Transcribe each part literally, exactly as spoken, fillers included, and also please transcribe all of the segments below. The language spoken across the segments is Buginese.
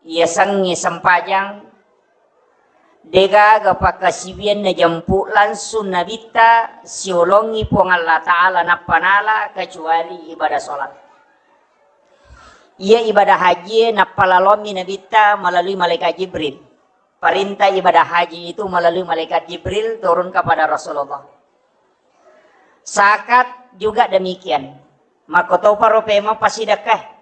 Iyasengnge sempajang, degaga pakkasiwiang najempu langsung Nabitta siolongi Puang Allah Ta'ala nappa nala kecuali ibadah sholat. Iya ibadah haji e nappa lalommi Nabitta melalui malaikat Jibril. Perintah ibadah haji itu melalui malaikat Jibril turun kepada Rasulullah. Zakat juga demikian. Makkotoparo pemeng passidekkae.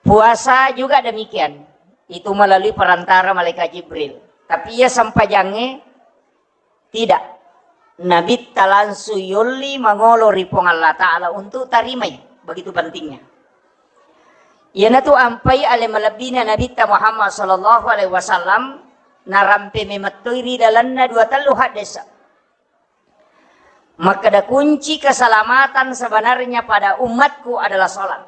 Puasa juga demikian. Itu melalui perantara malaikat Jibril. Tapi iya sempajangnge tidak. Nabitta langsung yolli mangolo ri Puang Allah Ta'ala untuk tarimai. Begitu pentingnya. Iyanatu ampai ale malebbina Nabitta Muhammad sallallahu alaihi wasallam narampe memettoi ri lalenna dua tellu haddesa. Makkeda kunci keselamatan sebenarnya pada umatku adalah sholat.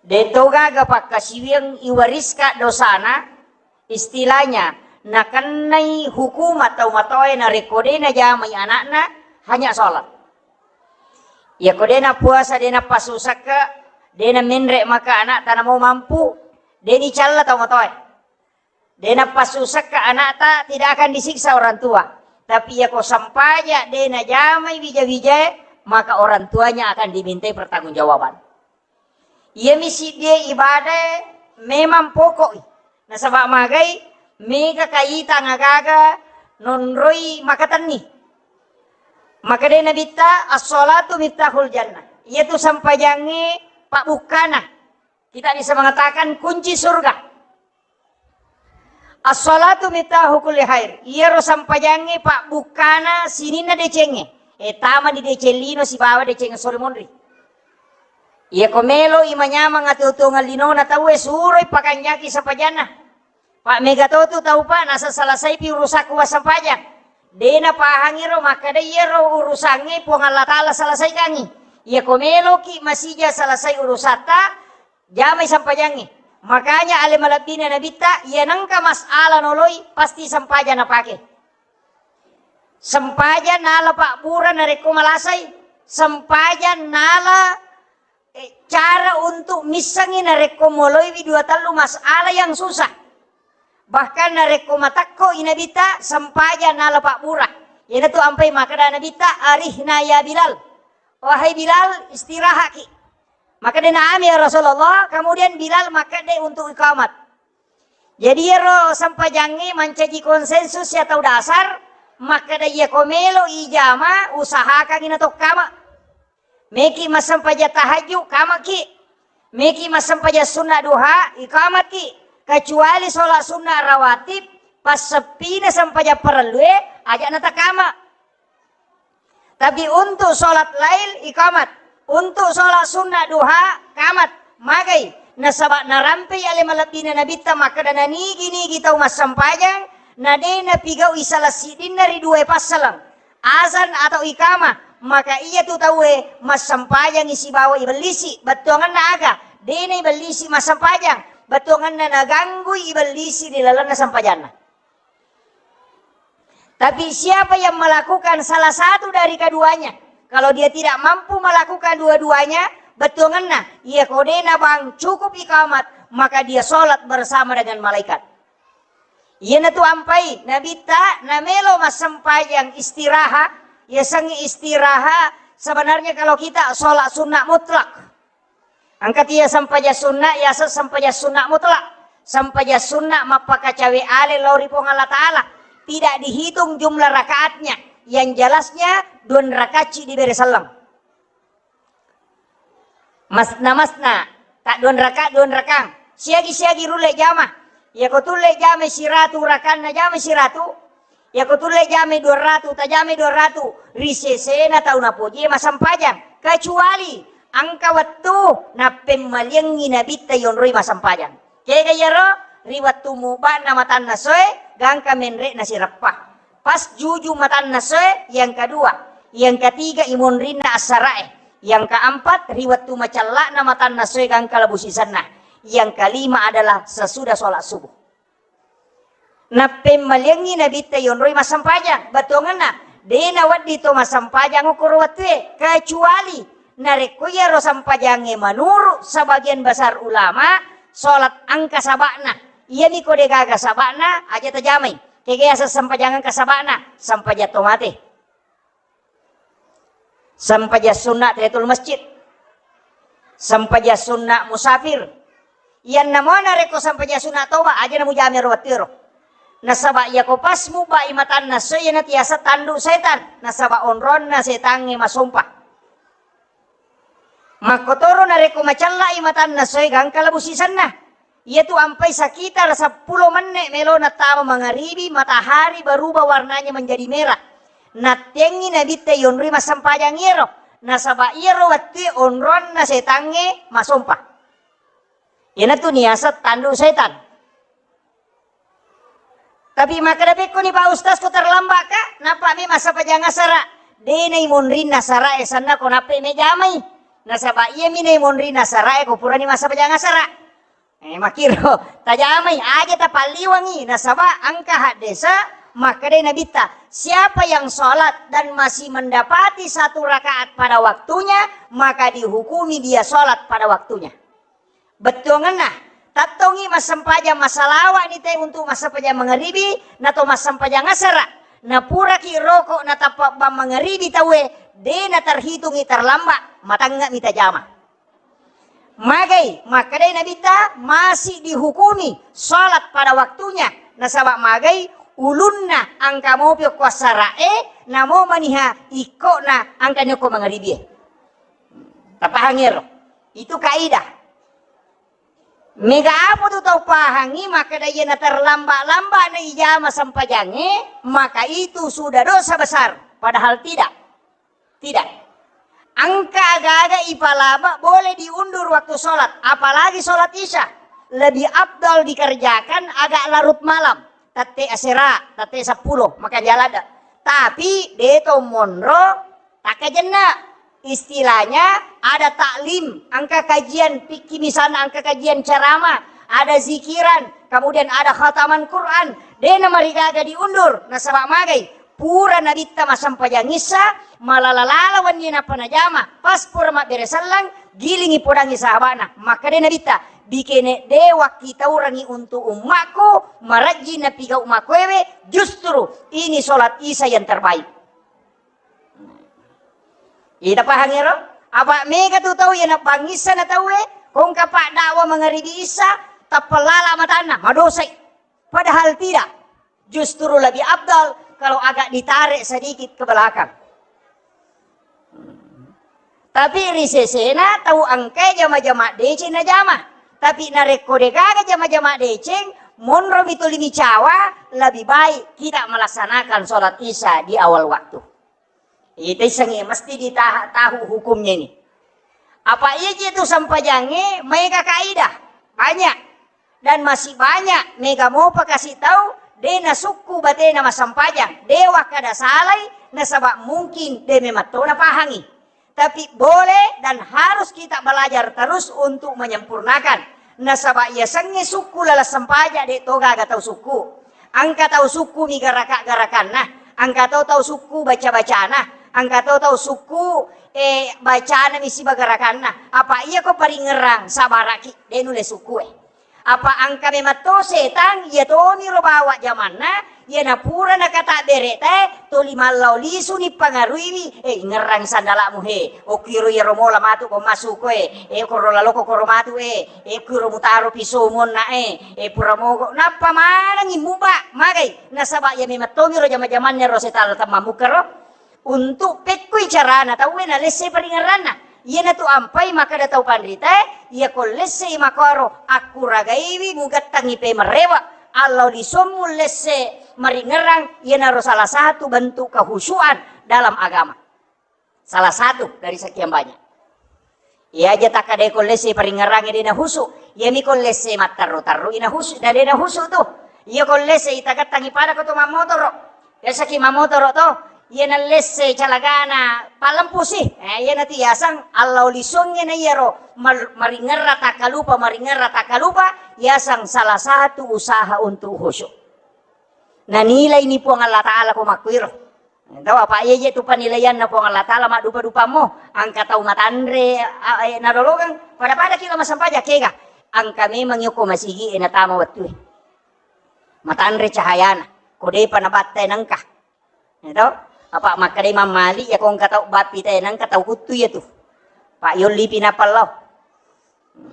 De to gaga pakkasiwiang iwariska dosana, istilahnya nakennai hukuma tau matoae narekko de najamai anakna, hanya sholat. Iyako de napuasa, de napassusakka, de namenre maka anakta namo mampu, de nicalla tau matoae. De napassusakka anakta, tidak akan disiksa orang tua. Tapi iyako sempaja de najamai wija-wijae, maka orang tuanya akan dimintai pertanggungjawaban. Iyami siddie ibadae memang pokok i. Nasaba magai mega kaitang agaga nonroi makatenni. Maka de Nabitta, "As-sholatu miftahul jannah." Iyatu sempajangnge pabbukkana. Kita bisa mengatakan kunci surga. As-sholatu miftahu kulli khair. Iyaro sempajangnge pabbukkana sininna decengnge. E, tama di deceng lino sibawa deceng sore monri. Iyako melo i manyameng atuo-tuongeng linona tauwe, suroi pakanjaki sempajanna. Pak, mega to tu tau, Pak, nasa selesaipi urusakku wassempajang. De napahangi ro makkeda iyaro urusangnge Puang Allah Ta'ala selesaikangi. Iyako meloki masija selesai urusatta, jamai sempajangnge. Makanya ale malebbina Nabitta, iya nengka masalah noloi, pasti sempajang napake. Sempajang nala pabbura narekko malasai, sempajang nala, eh, cara untuk missengi narekko moloiwi dua tellu masalah yang susah. Bahkan narekko matekko i Nabitta, sempajang nala pabbura. Iyanatu ampai makkeda Nabitta, "Arihna ya Bilal." Wahai Bilal, istirahaki. Makkeda, "Na'am ya Rasulullah." Kemudian Bilal makkeda untuk iqamat. Jadi iyaro sempajangnge mancaji konsensus ya tau dasar, makkeda iyako melo ijama, usahakangi natokkama. Meki massempajang tahajud, kamaki. Meki massempajang sunna duha, ikamaki. Kecuali sholat sunna rawatib, passeppina sempajang parellue, aja natakama. Tapi untuk sholat lail, ikamat. Untuk sholat sunnah duha, kamat. Magai? Nasaba narampei ale malebbina Nabitta makkeda, nanigi-nigi tau massempajang, na de napigau'i salah siddinna ri duae passaleng, azan atau ikamah, maka iya tu tauwe massempajangi sibawa ibellisi. Bettuangenna aga? De na ibellisi massempajang, bettuangenna naganggui ibellisi ri lalenna sempajanna. Tapi siapa yang melakukan salah satu dari keduanya, kalau dia tidak mampu melakukan dua-duanya, bettuangenna, iya ko de na bang cukup ikamat, maka dia sholat bersama dengan malaikat. Iyanatu ampai Nabitta namelo massempajang istiraha, yasengnge istiraha, sebenarnya kalau kita sholat sunnah mutlak. Engka tu iya sempajang sunna, yaseng sempajang sunna mutlak. Sempajang sunna mappakacawe ale lao ri Puang Allah Ta'ala. Tidak dihitung jumlah rakaatnya. Yang jelasnya, dua rakaatci dibere selleng. Masna-masna, tak dua rakaat, dua rakaat. Siagi-siagi rulle jama. Iya ko tulle jama siratu rakanna, jama siratu. Iya ko tulle jamai dua ratu, tajamai dua ratu, ri sesena tau napojie massempajang, kecuali engka wettu nappemmaliangngi Nabitta yonroi massempajang. Kega iyaro? Ri wettu mubana matanna soe, gangka menre'na sireppa. Pas juju matanna soe, yang kedua, yang ketiga imonrinna assara'e, yang keempat ri wettu macella'na matanna soe gangka labu sisenna, yang kelima adalah sesudah sholat subuh. Nappemmaliangngi Nabitta yonroi massempajang. Bettuangenna, de nawedding to massempajang okkoro wettue, kecuali narekko iyaro sempajangnge menurut sebagian besar ulama, Salat engka saba'na. Iyami ko degaga saba'na, aja tajamai. Kega yaseng sempajang engka saba'na? Sempajang to mate. Sempajang sunna tahiyatul masjid. Sempajang sunna musafir. Iyanna mo narekko sempajang sunna toba, aja namujama ero wettuero. Nasaba iyako pas mubai matanna esso, iyanatu yaseng tandu setan. Nasaba onronna setangnge masompa. Makkotoro narekko macella'i matanna essoe, gangka labu sisenna. Iyatu ampai sekitar seppulo menne' melona tama mangaribi, matahari berubah warnanya menjadi merah. Nattengngi Nabitta yonroi massempajang iyaro, nasaba iyaro wettue onronna setangnge masompa. Iyanatu niaseng tandu setan. Tapi makkeda pekkoni, "Pak Ustaz, ko terlambat ka, nappa mi massempajang asara." De naimonrinna asara e, sanna ko nappa mi jamai. Nasaba iyami naimonrinna asara e ko purani massempajang asara. Eh, makkiro tajamai, aja tapalliwangi, nasaba engka haddesa makkeda Nabitta, "Siapa yang sholat dan masih mendapati satu rakaat pada waktunya, maka dihukumi dia sholat pada waktunya." Bettuangenna, tattongi massempajang, masalawa'ni te untuk massempajang mangaribi, nato massempajang asara. Napuraki roko natappa bang mangaribi tauwe, de naterhitungi terlambat, matangnga mi tajama. Magai, makkedai Nabitta, masih dihukumi salat pada waktunya, nasaba magai ulunna engka mopi okko assara'e, namo maniha ikkona engka ni okko mangaribie. Tapahangi ero. Itu kaidah. Mega apa tu tau pahangi makkeda iyana terlambat-lambat na ijama sempajangnge, maka itu sudah dosa besar. Padahal tidak. Tidak. Engka aga-aga ipalaba boleh diundur waktu sholat, apalagi sholat isya. Lebih afdal dikerjakan agak larut malam, tette asera, tette seppulo, maka jalan. Tapi deto monro, takkajenna. Istilahnya ada taklim, engka kajian fikih misalnya, engka kajian ceramah, ada zikiran, kemudian ada khataman Quran. Dena marigaga diundur, nasaba magai pura Nabitta massempajang issa, malala-lala wenni nappa najama, pas pura mabbere sellang, gilingi podangi sahabana. Makkeda Nabitta, bikene de wakkitaurangi untuk ummakku, marajji napigau makkuewe, justru ini sholat isya yang terbaik. Ita pahang ero? Apa mega tu tau iya nabbangissa na tauwe, kongka pak dakwa mangaribi issa, tappalala matanna, madosai. Padahal tidak. Justru lebih afdal kalau agak ditarik sedikit ke belakang. Tapi ri sesena tau engkae jama-jama deceng najama. Tapi narekko degaga jama-jama deceng, monromi tuli micawa, lebih baik kita melaksanakan sholat isya di awal waktu. Ita issengnge mesti ditaha-, tahu hukumnya ini. Apa iya je tu sempajangnge maega kaidah? Banyak. Dan masih banyak mega mopa kasi tau de nasukku batena massempajang. De wakkada salai nasaba mungkin de memang to napahangi. Tapi boleh dan harus kita belajar terus untuk menyempurnakan. Nasaba yasengnge sukku laleng sempaja de to gaga tau sukku. Engka tau sukku mi garaka-garakanna, engka to tau sukku baca-bacana, engka to tau sukku, eh, bacana mi siba garakanna. Apa iya ko paringerang sabaraki, de nulle sukku e. Apa engka memang to setang, iya toni ro bawa jamanna, iya napura nakatabbere tae, toli mallau lisuni pangaruiwi, eh, ingerrang sandalamu he, okkiro iyaro mola matu ko masuko e, eh, koro laloko koro matu e, eh, kuro mutaro pisomonna e, eh, pura mogo, nappa manengi muba, magai, nasaba iya memang tomi ro jama-jamanna ro setang temmamukka ro. Untuk pekkui carana tauwe nalesse paringerranna. Iyanatu ampai makkeda tau panritae, iya ko lessei makkoro akkuragaiwi mugettangi pemerrewa, allau lisommu lesse maringerrang, iyanaro salah satu bentuk kehusuan dalam agama. Salah satu dari sekian banyak. Iya aja takkadai ko lesse paringerrangnge de nahusu, iyami ko lesse matterru-terru ina husu, na de nahusu tu. Iya ko lesse itagettangi pada ko to mammotoro. Biasaki mammotoro to, iya nallesse calagana palempusi. Eh, iya nati yasang allau lisungnge na iyaro mar-, maringerra takkalupa, maringerra takkalupa, yasang salah satu usaha untuk khusyuk. Nanilai ni Puang Allah Ta'ala ko makkuiro. Tau apa iya je tu penilaianna Puang Allah Ta'ala maddupa-dupammo, engka tau matanre, a, e, nalolongeng, pada-pada kilo massempajang kega. Engka memang yoko masigi e natama wettue. Matanre cahayana. Ko depa nabattai nengka. Eto? Apa makkedai Imam Malik, ya ko engka tau bappi te nengka tau kuttu ya tu. Pak yolli pi napallo.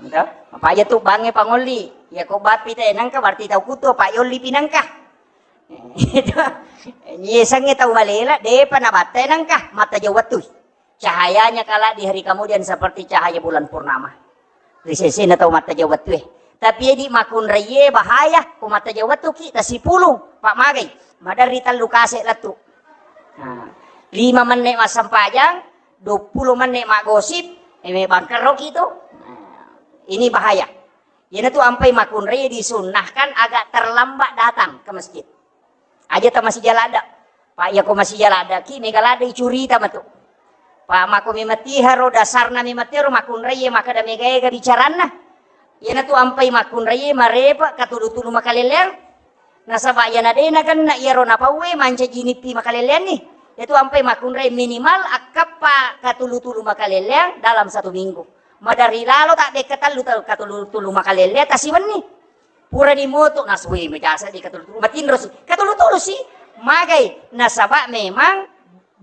Eto? Apa ya tu bange pangolli. Ya ko bappi te nengka berarti tau kuttu, Pak yolli pi nengka. Eto? Ye sange tau malela, depa nabattai nengka, matta jauh wettui. Cahayanya kala di hari kemudian seperti cahaya bulan purnama. Ri sesena tau matta jauh wettue. Tapi edi makunraie bahaya, ko matta jauh wettuki, tasipulung, Pak magai. Maderri tellu kase lettu. Nah, lima menit massempajang, dua puluh menit maggosip, eme bangkerroki tu. Nah, ini bahaya. Iyanatu ampai makunrai disunnahkan agak terlambat datang ke masjid. Aja ta masija ladda. Pak, iya ko masija ladda ki, mega ladda icurita matu. Pak, mako mematiharo dasarna mematiharo makunrai iya makkeda mega-ega bicaranna. Iyanatu ampai makunrai marepa katulu-tulu makaleleang. Nasaba iyana de nagenna iyaro napauwe mancaji nippi makaleleanni. Iyatu ampai makunrai minimal akkappa katulu-tulu makaleleang dalam satu minggu. Madari lalo tabbe katellu ta-, katulu-tulu makaleleang tasiwenni. Purani moto nasue majasa di katulu-tulu. Matinro si. Katulu-tulu si. Magai. Nasaba memang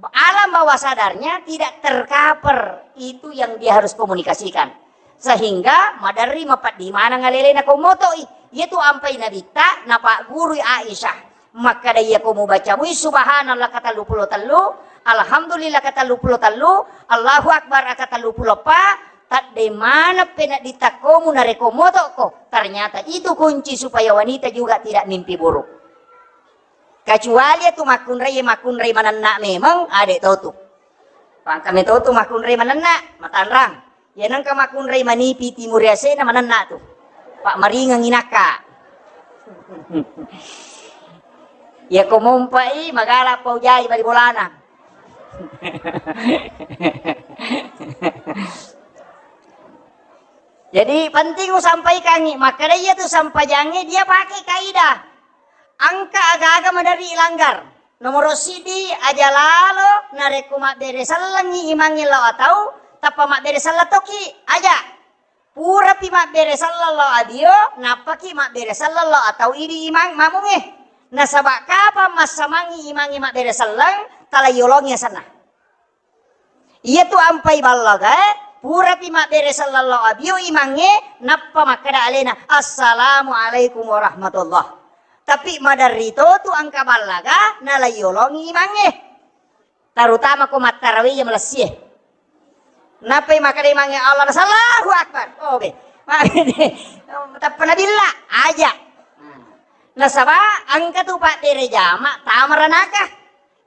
alam bawah sadarnya tidak tercover itu yang dia harus komunikasikan. Sehingga maderri mapaddi maneng alelena ko motoi. Iyatu ampai nabitta napaggurui Aisyah. Makkeda iya ko mubaca mui subhanallah katellu pulo tellu, alhamdulillah katellu pulo tellu, Allahu akbar katellu pulo eppa, tadde maneng peneddi takkomu narekko motokko. Ternyata itu kunci supaya wanita juga tidak mimpi buruk. Kecuali itu makkunrai, makkunrai manenna memang ade totu. Pangkame totu makkunrai manenna, matanrang. Iya nengka makkunrai manipi timur yasena manenna tu. Pak maringengi nakka. Iya ko mompai magala paujai bali bolana. Jadi penting usampaikangi, makkeda iya tu sampajangnge dia pakai kaidah. Engka aga-aga maderri ilanggar. Nomoro siddi, aja lalo narekko mabbere sellengngi imangnge lao atau tappa mabbere selleng toki, aja. Purapi mabbere selleng lao abio, nappaki mabbere selleng lao atau idi imang mamungnge. Nasaba kapang massamangngi imangnge mabbere selleng, tala yolongi asenna. Iyatu ampai ballaga, purapi mabbere selleng lao abio imangnge, nappa makkeda alena, "Assalamualaikum warahmatullah." Tapi maderri totu engka ballaga, nala yolongi imangnge. Terutama ko mattarawe iya malessie. Nappai makkeda imangnge Allah, Allahu Akbar. Oh, be. Tappa nabilla, aja. Nasaba engka tu pabbere jama tama ranaka.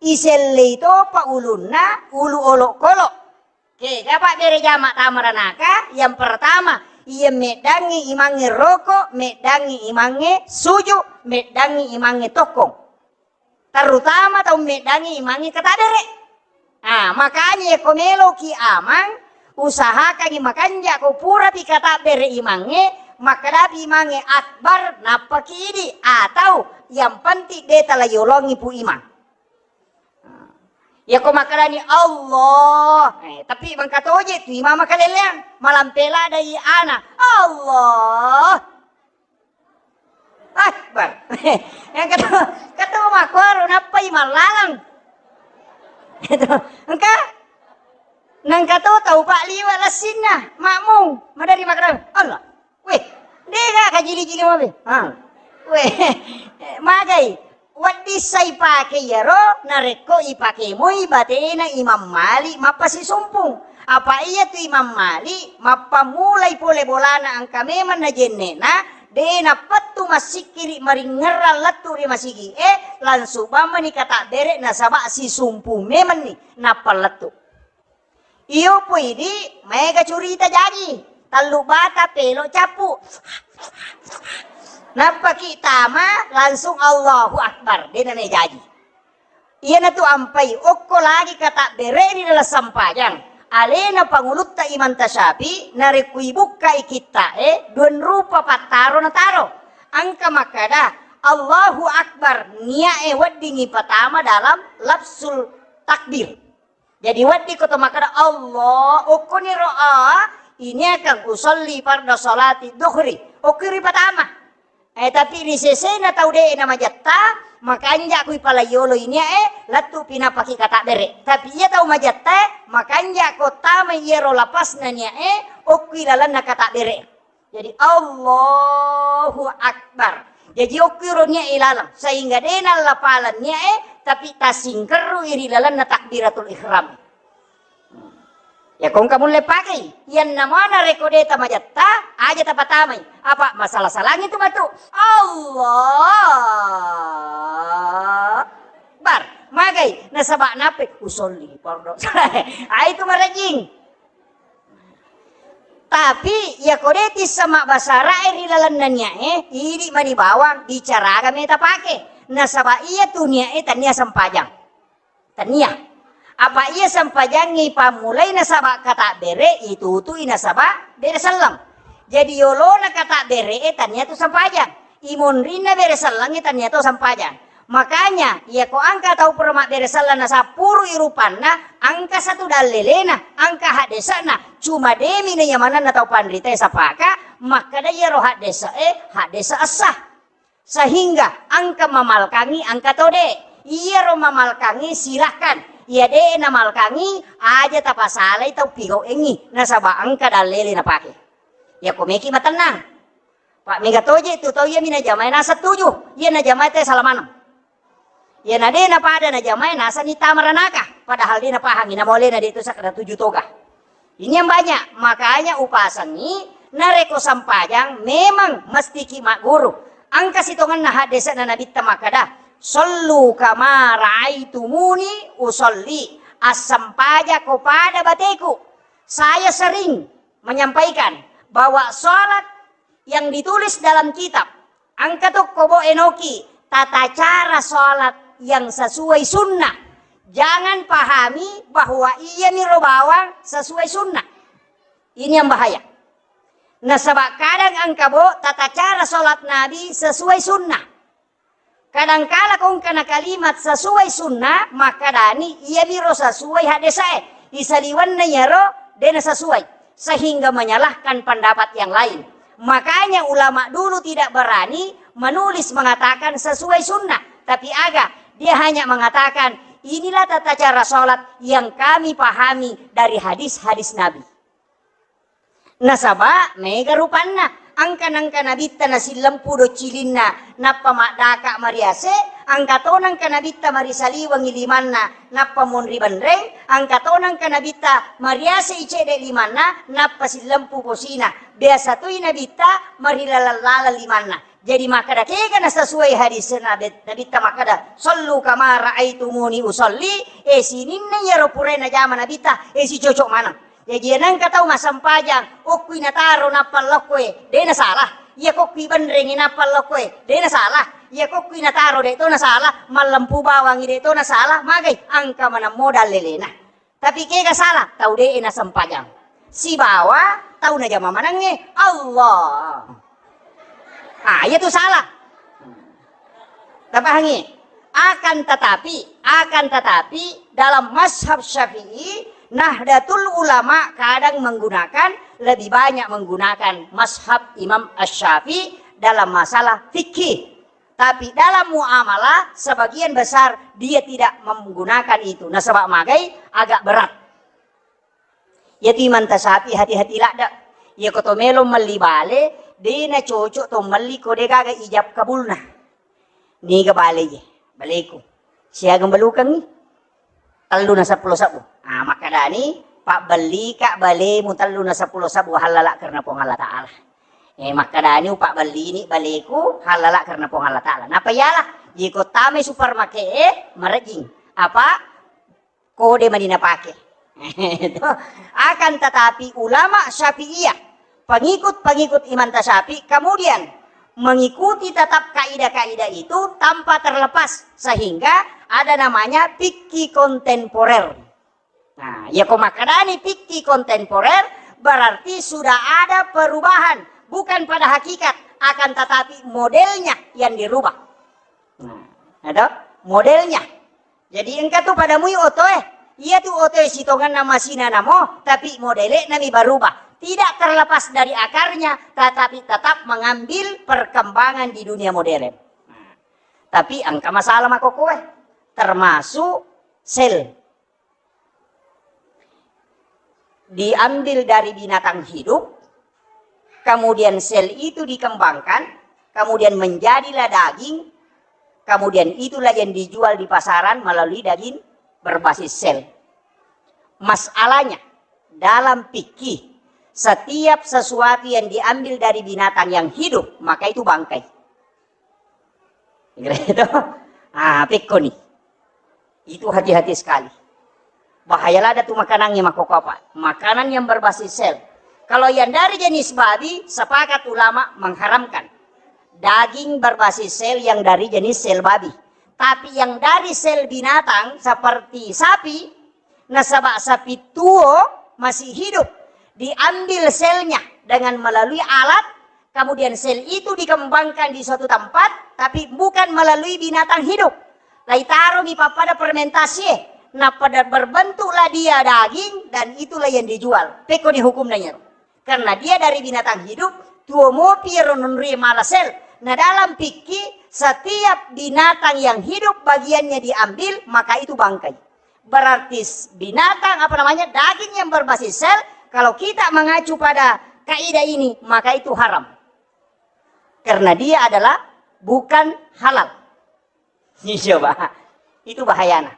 Isellei topa ulunna ulu olokolo. Kega pabbere jama tama ranaka? Yang pertama, iya meddangngi imangnge roko, meddangngi imangnge suju, meddangngi imangnge tokkong. Terutama tau meddangngi imangnge katabbere. Ah, makanya ko meloki amang, usahakangi makanja ko purapi katabbere imangnge, makkadapi imangnge akbar, nappaki idi, atau yang penting de tala yolongi pu imang. Iya ko makkedani Allah, eh, tapi mengka toje tu imama kaleleang, malampe ladai ana, Allah Akbar. Yang ketemu, ketemu makkuaro nappai mallalang. Itu, engka, nengka to tau pak liwa lessinna, makmung, madari makkeda, Allah. Weh, dega kajili-jili mabe. Ha. Weh, magai. Wedding sai pake iyaro, narekko ipake moi batena Imam Malik mappasisumpung. Apa iya tu Imam Malik mappammulai pole bolana engka memang najenne'na, de nappettu massikkiri maringngerang lettu ri masigi e, langsung bammani katabbere nasaba sisumpung memenni nappa lettu. Iyo pui di, maega curita jaji. Tallu bata pelo cappu. Nappaki tama langsung Allahu Akbar. Dena me jaji. Iyanatu ampai okko lagi katabbere ri dalam sampajang. Alena pangulutta Imam Tasyafi narekko ibukkai kitta e dua rupa pattaro nataro. Engka makkada Allahu Akbar nia e weddingi patama dalam lafzul takbir. Jadi wedding ko to makkeda Allah, okkoniro a, Iniakeng usolli fardo sholati dhuhri, okki ripatama. Eh, tapi ri sesena tau de' namajatta, makanja' kui palaiyolo iniae, lettu' pi nappaki katabbere'. Tapi iya tau majattae, makanja' ko tamai iyaro lapasna niae, okki lalenna katabbere'. Jadi, Allahu Akbar. Jaji, okki ro niae laleng, sehingga de' nallapaleng niae, tapi tasingkerrui ri lalenna takbiratul ihram. Ya, ko engka mulle pakei, iyanna muana rekko de' tamajatta, aja tapatamai. Apa masala-salangi tu matu? Allah Akbar. Magai, nasaba nappai, usolli fardo. Ai tu marejing. Tapi, ya ko de' tisseng mabbasarae ri lalenna niae, idi' mani bawang, bicara aga meta pake. Nasaba iya tu niae tania sempajang. Tania. Apa iya sempajangngi pammulai nasaba katabbere', itutui nasaba bere selleng. Jadi yolona katabbere'e tania tu sempajang. Imonrinna bere sellengnge tania to sempajang. Makanya, iya ko engka tau pura mabbere selleng nasappurui rupanna, engka satu dallelena, engka haddese'na, cuma de' mi na iya manenna tau panritae sapaka, makkeda iyaro haddese'e, haddese' essa. Sehingga engka mamalkangi, engka to de'. Iyaro mamalkangi silahkan. Iya de' namalkangi, aja tapasalai tau pigau'engngi, nasaba engka dallele napake. Iya ko meki matennang. Pa' mega toje' tu tau iyami najamae naseng tuju, iya najamae te sala maneng. Iya na de' napada najamae nasenni tama ranaka, padahal de' napahangi, namolena de' tu sakkeda tuju toga. Ini yang banyak, makanya upasengi narekko sempajang memang mestiki magguru. Engka sitongenna haddese'na Nabitta makkeda, "Shollu kama ra'aitumuni usolli." Assempajako pada bateku. Saya sering menyampaikan bahwa sholat yang ditulis dalam kitab, engka tokko bo enoki tata cara sholat yang sesuai sunnah. Jangan pahami bahwa iyami ro bawang sesuai sunnah. Ini yang bahaya. Nasaba kadang engka bo tata cara sholat Nabi sesuai sunnah. Kadangkala ko engkana kalimat sesuai sunnah, makkadani iyamiro sesuai haddesae. Isaliwenna iyaro de' nasesuai, sehingga menyalahkan pendapat yang lain. Makanya ulama dulu tidak berani menulis mengatakan sesuai sunnah, tapi aga, dia hanya mengatakan, "Inilah tata cara sholat yang kami pahami dari hadis-hadis Nabi." Nasaba mega rupanna, engka nengka Nabitta nasillempu docilinna, nappa maddaka mariase, engka to nengka Nabitta marisaliwengi limanna, nappa monri benreng, engka to nengka Nabitta mariase i cedde limanna, nappa sillempu posina. Biasa toi Nabitta marilaleng-laleng limanna. Jadi makkeda kega nasesuai hadis Nabi, Nabitta makkeda, "Shollu kama ra'aitumuni usolli," eh, sininna iyaro purae najama Nabitta, eh, sicocok maneng. Jaji, iya nengka tau massempajang, okkui nataro nappa lokkoe, de' nasalah. Iya kokkui benrengi nappa lokkoe, de' nasalah. Iya kokkui nataro de' to nasalah, mallempu bawangi de' to nasalah, magai engka maneng modal lelena. Tapi kega salah, tau de' nasempajang. Sibawa tau najama manengnge, Allah. Ah, iya tu salah. Tapahangi? Akan tetapi, akan tetapi, dalam mazhab Syafi'i, Nahdlatul Ulama kadang menggunakan, lebih banyak menggunakan mazhab Imam Asy-Syafi'i dalam masalah fikih. Tapi dalam muamalah, sebagian besar dia tidak menggunakan itu. Nasaba magai, agak berat. Iyatu Imam Tasyafi hati-hati ladde. Iya ko to melo melli bale, de' nacocok to melli ko de' gaga ijab kabulna. Niga bale ye? Baleku. Siaga mbalukengngi? Tellu na seppulo sebbu. Ah, makkadani, "Pabbellika balemu tellu na seppulo sebbu hallala karena Puang Allah Ta'ala." Eh, makkadani, "Upabbellini baleku hallala karena Puang Allah Ta'ala." Napa iyalah? Iko tamai supermarket, eh, marejing. Apa? Kode mani napake. Akan tetapi ulama Syafi'iyah, pengikut-pengikut Imam Tasyafi, kemudian mengikuti tetap kaidah-kaidah itu tanpa terlepas, sehingga ada namanya fikih kontemporer. Nah, ya ko makkadani fikih kontemporer, berarti sudah ada perubahan, bukan pada hakikat, akan tetapi modelnya yang dirubah. Nah, ada modelnya. Jadi engka tu pada mui otoe, Iya tu otoe sitongenna masina namo, tapi modele'na mi berubah. Tidak terlepas dari akarnya, tetapi tetap mengambil perkembangan di dunia modern. Nah, tapi engka masalah makkokkoe, termasuk sel. Diambil dari binatang hidup, kemudian sel itu dikembangkan, kemudian menjadilah daging, kemudian itulah yang dijual di pasaran melalui daging berbasis sel. Masalahnya, dalam fikih, setiap sesuatu yang diambil dari binatang yang hidup, maka itu bangkai. Gitu. Ah, pekkoni. Itu hati-hati sekali. Bahaya lada tu makanannya makkokkoe, Pak. Makanan yang berbasis sel. Kalau yang dari jenis babi, sepakat ulama mengharamkan. Daging berbasis sel yang dari jenis sel babi. Tapi yang dari sel binatang seperti sapi, nasaba sapi tuo masih hidup, diambil selnya dengan melalui alat, kemudian sel itu dikembangkan di suatu tempat, tapi bukan melalui binatang hidup. Laitaromi pappada fermentasi, napada berbentuklah dia daging dan itulah yang dijual. Pekkoni hukumna iyaro. Karena dia dari binatang hidup, tuo mopi ro nonri mala sel. Nah, dalam fikih, setiap binatang yang hidup bagiannya diambil, maka itu bangkai. Berarti s-, binatang, apa namanya, daging yang berbasis sel, kalau kita mengacu pada kaidah ini, maka itu haram. Karena dia adalah bukan halal. Iya, Pak. Itu bahayana.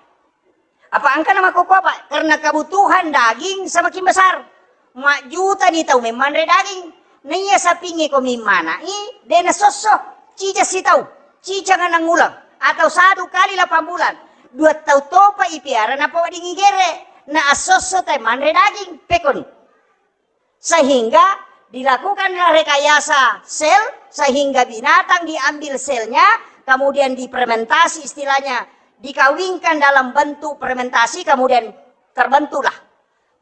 Apa engkana makkokkoe, Pak? Karena kebutuhan daging semakin besar. Majjutani tau memmanre daging. Naiya sapingnge ko mimmanai, de nasosso. Cica sitau, cica nganang uleng, atau satu kali delapan bulan. Dua tau topa ipiara, napawedding igere. Na assosso tai manre daging. Pekkoni. Sehingga dilakukanlah rekayasa sel, sehingga binatang diambil selnya, kemudian difermentasi, istilahnya dikawinkan dalam bentuk fermentasi, kemudian terbentuklah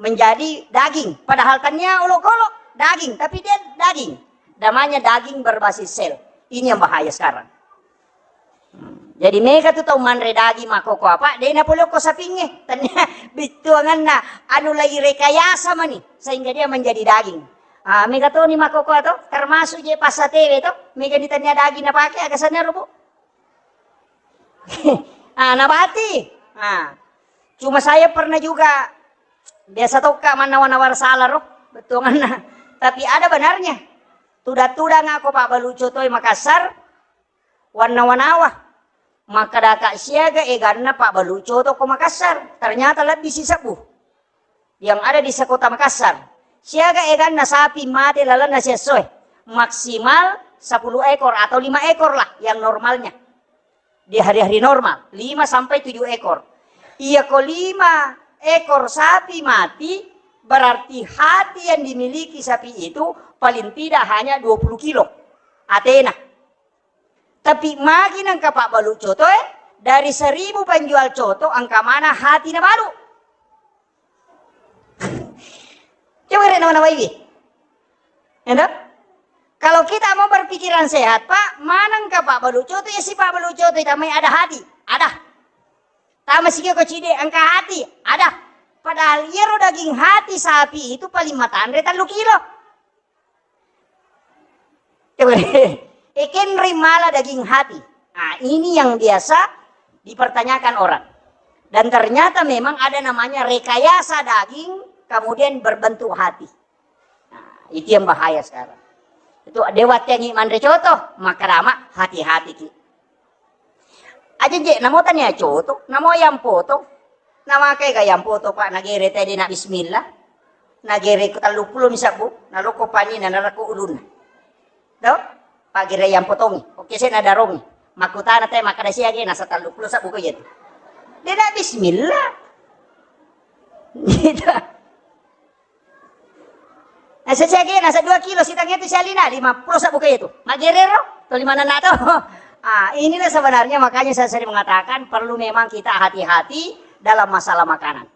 menjadi daging. Padahal tania olokolo daging, tapi dia daging. Namanya daging berbasis sel. Ini yang bahaya sekarang. Jadi mega tu tau manre daging makkokkoe, apa, de napole okko sapingnge. Tania bittuanganna anu lagi rekayasa mani sehingga dia menjadi daging. Ah, mega toni makkokkoe to, termasuk je passatewe to, mega ni tania daging napake, aga sanna ro, Bu? Ah, nabati. Ah. Cuma saya pernah juga, biasa tokka mannawa-nawa sala ro, bettuanganna. Tapi ada benarnya. Tudang-tudang ako pabbalu cotoe Makassar, wannawa-nawa. Makkadaka siaga eganna pabbalu coto ko Makassar. Ternyata lebbi sisebbu yang ada di sekota Makassar. Siaga eganna sapi mate lalenna siessoe. Maksimal sepuluh ekor atau lima ekor lah yang normalnya. Di hari-hari normal, lima sampai tujuh ekor. Iya ko lima ekor sapi mati, berarti hati yang dimiliki sapi itu paling tidak hanya dua puluh kilo. Atena. Tapi magi nengka pabbalu coto, eh, dari seribu penjual coto, engka mana hati na balu. Coba re nawa-nawaiwi. Ya toh? Kalau kita mau berpikiran sehat, Pak, mana engka pabbalu coto, ya si pabbalu coto, tamai ada hati. Ada. Tama sike ko cide, engka hati. Ada. Padahal iyaro daging hati sapi itu paling matanre tellu kilo. Coba deh. Ekenri mala daging hati. Nah, ini yang biasa dipertanyakan orang. Dan ternyata memang ada namanya rekayasa daging, kemudian berbentuk hati. Nah, itu yang bahaya sekarang. Itu dewa tiangi manre coto, makarama hati-hati ki. Aja je, namo tania coto, namo yang poto. Namakai ga yang poto, Pak, nagere tadi na bismillah. Nagere ko tellu puluh mi sabbu, naloko panina, narakko ulunna. To? Pagere yang potongi. Oke, saya nadarongi. Makutana te makkada siage, nasa tellu puluh sabbu ko iya tu. De na bismillah. Gitu. Nasa siage, nasa dua kilo, sitang itu sialina, lima puluh sabbu ko iya tu. Magerero, to lima nana to. Ah, inilah sebenarnya makanya saya sering mengatakan perlu memang kita hati-hati dalam masalah makanan.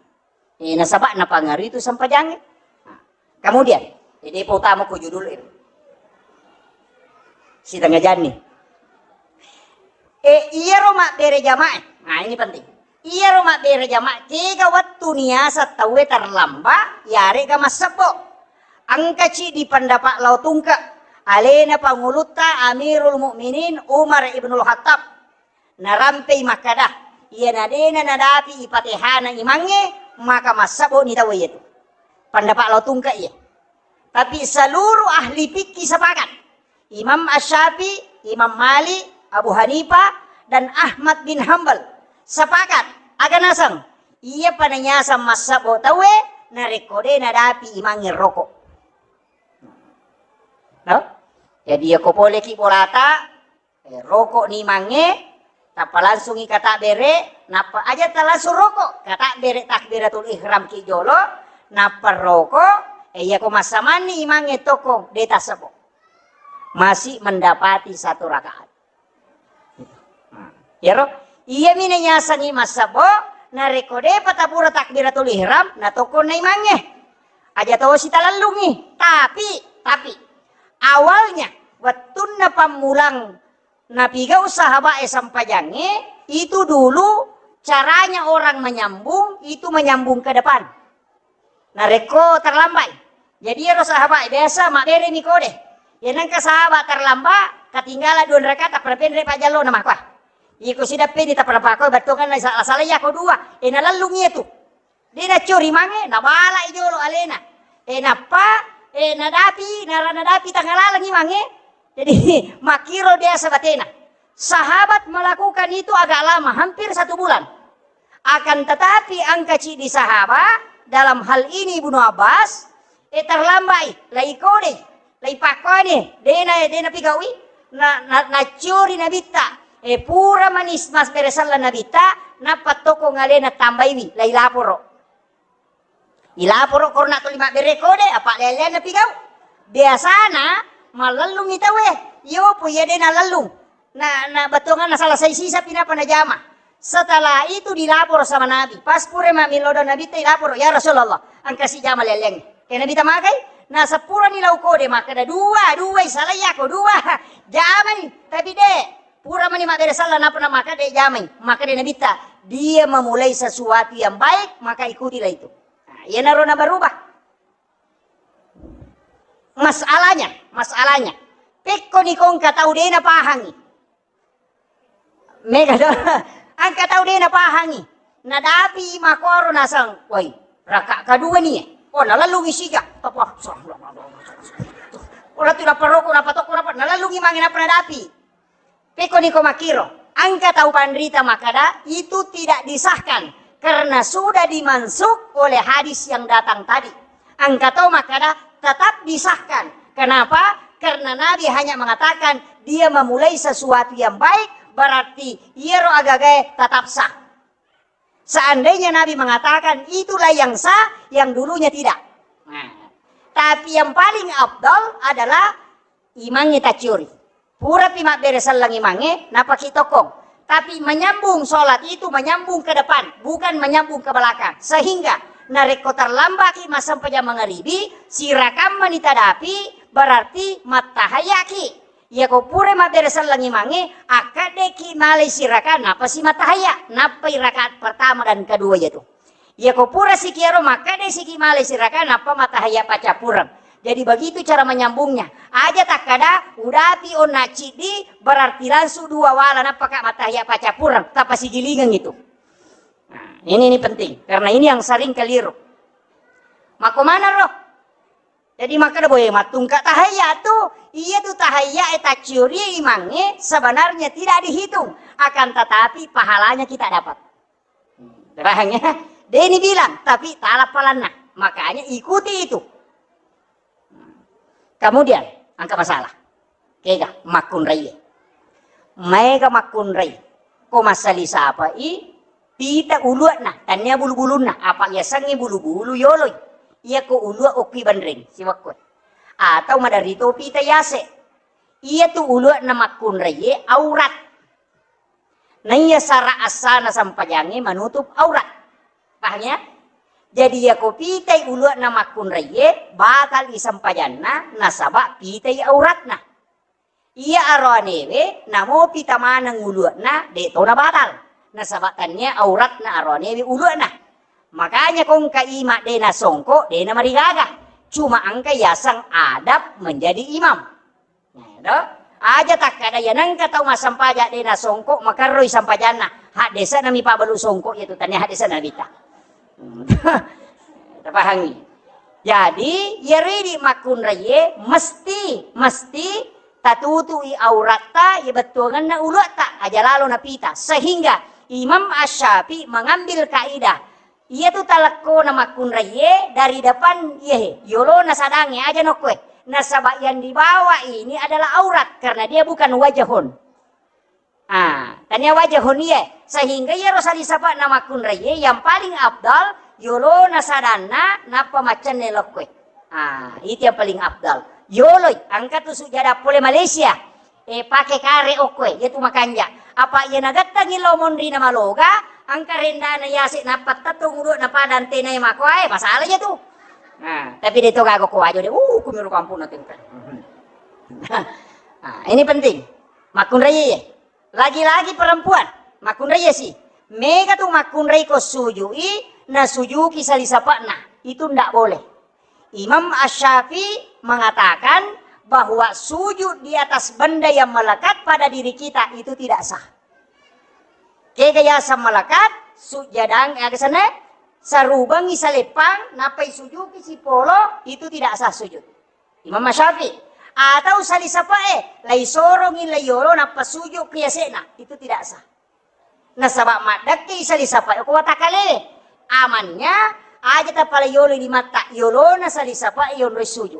Eh, nasaba napangaruhi tu sempajangnge. Nah, kemudian, jadi utama ko judul itu. Sitengah jani. Eh, iyaro mabbere jamaah. Nah, ini penting. Iyaro mabbere jama, kega wettu niaseng tauwe terlamba, yarega massebbo. Engkaci di pendapat lao tungke, alena pangulutta Amirul Mukminin Umar ibnul Khattab, narampei makkada, iyana dena nadapi ipatehana imangnge, maka massebbo ni tauwe iyatu. Pendapat lao tungke iya. Tapi seluruh ahli fikih sepakat. Imam Asy-Syafi'i, Imam Malik, Abu Hanifah, dan Ahmad bin Hambal sepakat. Aga naseng? Iya pada nyaseng massebbo tauwe narekko de nadapi imangnge roko. No? Jadi, yako poleki bolata, eh, roko ni imangnge, tappa langsungi katabbere, nappa aja talangsung roko, katabbere takbiratul ihram ki jolo, nappa roko, eh, yako massamanni imangnge tokko, de tassebbo. Masih mendapati satu rakaat. Yaro, iyami nanyasangi massebbo, narekko depa tapura takbiratul ihram, na tokko na imangnge. Aja tosi talellungi. Tapi, tapi, awalnya, wettunna pammulang napigau sahabat e sempajangnge, itu dulu caranya orang menyambung, itu menyambung ke depan. Narekko terlambat. Jadi ero sahabat e biasa mabbere mi kode. Ya nengka sahabat terlambat, ketinggalan dua rakaat, tappa penre pajjallo na makua. Iko sidappe ni tappa pako bettongan na salah-salah ya ko dua. E nalellung iya tu. De naccori mange, nabalai jolo alena. E nappa, e nadapi, nara nadapi tangalaleng imangnge. Jadi makkiro biasa batena. Sahabat melakukan itu agak lama, hampir satu bulan. Akan tetapi engka ciddi sahabat, dalam hal ini Ibnu Abbas, e terlambai, lai kodei, lai pakkoni, dena, dena pigaui, na, na, naccori nabitta. E pura manis mas bere sella nabitta, nappa toko ngalena tambaiwi, lai laporo. Ilaporo korona tuli mabbere kode, apa lelean napigau. Biasana mallellungi tauwe. Iyo po iya de nallellung. Na, na bettuanganna salah sai sisa pinapa najama. Setelah itu dilapor sama Nabi. Pas pura mammilodong Nabitta, ilapor, "Ya Rasulullah, engka sijama leleang." Ke Nabitta magai, na seppurani lau kode makkeda, "Dua, dua, salai yako dua." Jamai, tapi de. Pura mani mabbere sella nappa na makkeda jamai, makkeda Nabitta, "Dia memulai sesuatu yang baik, maka ikutilah itu." Nah, iyanaro na berubah. Masalahnya, masalahnya, pekko ni ko engka tau de napahangi. Mega do, engka tau de napahangi. Nadapi makoro nasang, "Woi, raka kedua ni." Oh, nalellungi sija. Apa? Oh, tu nappa roko, nappa tokko, nappa nalellungi mange nappa nadapi. Pekko niko makkiro, engka tau panrita makkeda, itu tidak disahkan karena sudah dimansukh oleh hadis yang datang tadi. Engka tau makkeda, tetap disahkan. Kenapa? Karena Nabi hanya mengatakan dia memulai sesuatu yang baik, berarti iyaro agagae tetap sah. Seandainya Nabi mengatakan itulah yang sah, yang dulunya tidak. Nah, tapi yang paling afdal adalah imangnge tacciori. Purapi mabbere selleng imangnge, napaki tokkong. Tapi menyambung sholat itu menyambung ke depan, bukan menyambung ke belakang. Sehingga narekko terlambaki massempajang mangaribi, sirakammani tadapi, berarti mattahayaki. Iyako pura mabbere selleng imangnge, akkaddeki malai siraka, napasi mattahaya, nappai rakaat pertama dan kedua jatu. Iyako pura sikiaro makkeda siki malai siraka nappa mattahaya paccappureng. Jadi begitu cara menyambungnya. Aja takkada udapi onna ciddi berarti langsung dua wala nappa ka mattahaya paccappureng. Tappa sigilingang itu. Nah, ini ini penting karena ini yang sering keliru. Mako mana roh? Jadi makkeda boe mattungka tahaya tu, iya tu tahaya e tacciori imangnge sebenarnya tidak dihitung, akan tetapi pahalanya kita dapat. Paham ya? Deni bilang, tapi tala palanna. Makanya ikuti itu. Kemudian, engka masalah. Kega makkunraie. Maega makkunrai. Ko massali sapai, pita ulua'na, tania bulu-bulunna. Apa yasengnge bulu-bulu yoloi. Iya ko ulua okki banreng, siwakko. Atau maderito pita yase. Iya tu ulua'na makkunraie aurat. Naiya sara assana sempajangnge manutup aurat. Paham ya? Jadi yako pitai ulua'na makkunraie, batal i sempajanna, nasaba pitai auratna. Iya aroanewe, namo pita maneng ulua'na, de tona batal. Nasaba tannia auratna aroanewe ulu'na. Makanya ko engka imam de nasongko, de namarigaga. Cuma engka yaseng adab menjadi imam. Nah, to? Aja takkada ya nengka tau massempajang de nasongko, makerroi sempajanna. Haddese'na mi pabalu songko, yaitu tannia haddese'na Nabitta. Tapahangi. Jadi, iyaro idi makkunraiye mesti, mesti tatutui auratta, iya bettuangenna uluatta, aja lalo napita. Sehingga Imam Asy-Syafi'i mengambil kaidah, iyatu talekkona makkunraiye dari depan, iyehe, yolona sadangnge, aja nokkoe. Nasaba yang dibawa ini adalah aurat, karena dia bukan wajahun. Ah, tania wajahun iye. Sehingga iyaro salisapa'na makkunraiye yang paling afdal, yolona sadanna, nappa maccenne lokkoe. Ah, itu yang paling afdal. Yoloi, engka tu sujada pole Malaysia. Eh, pake kare okkoe, iyatu makanja. Apa iya nagettangi lao monri na maloga, engka rendana yase nappa tettong udu na pada antenae makoae, masalah ja tu. Nah, tapi de to gaga ko wajo de, uh, kumiro kampung na tengka. Ah, ini penting. Makkunraiye. Lagi-lagi perempuan, makkunraiye si. Mega tu makkunrai ko sujui, nasujuki salisapa'na. Itu ndak boleh. Imam Asy-Syafi'i mengatakan bahwa sujud di atas benda yang melekat pada diri kita itu tidak sah. Kega yaseng melekat, sujadang, eh, kesana, sarubangi saleppang, nappai sujuki sipolo, itu tidak sah sujud. Imam Syafi'i. Atau salisapa'e, lai sorongi lai yolo, nappa suju ki yase'na, itu tidak sah. Nasaba maddekke salisapa'e ko watakale. Amannya, aja tapalai yolo limatta, yolona salisapa'e yonroi suju.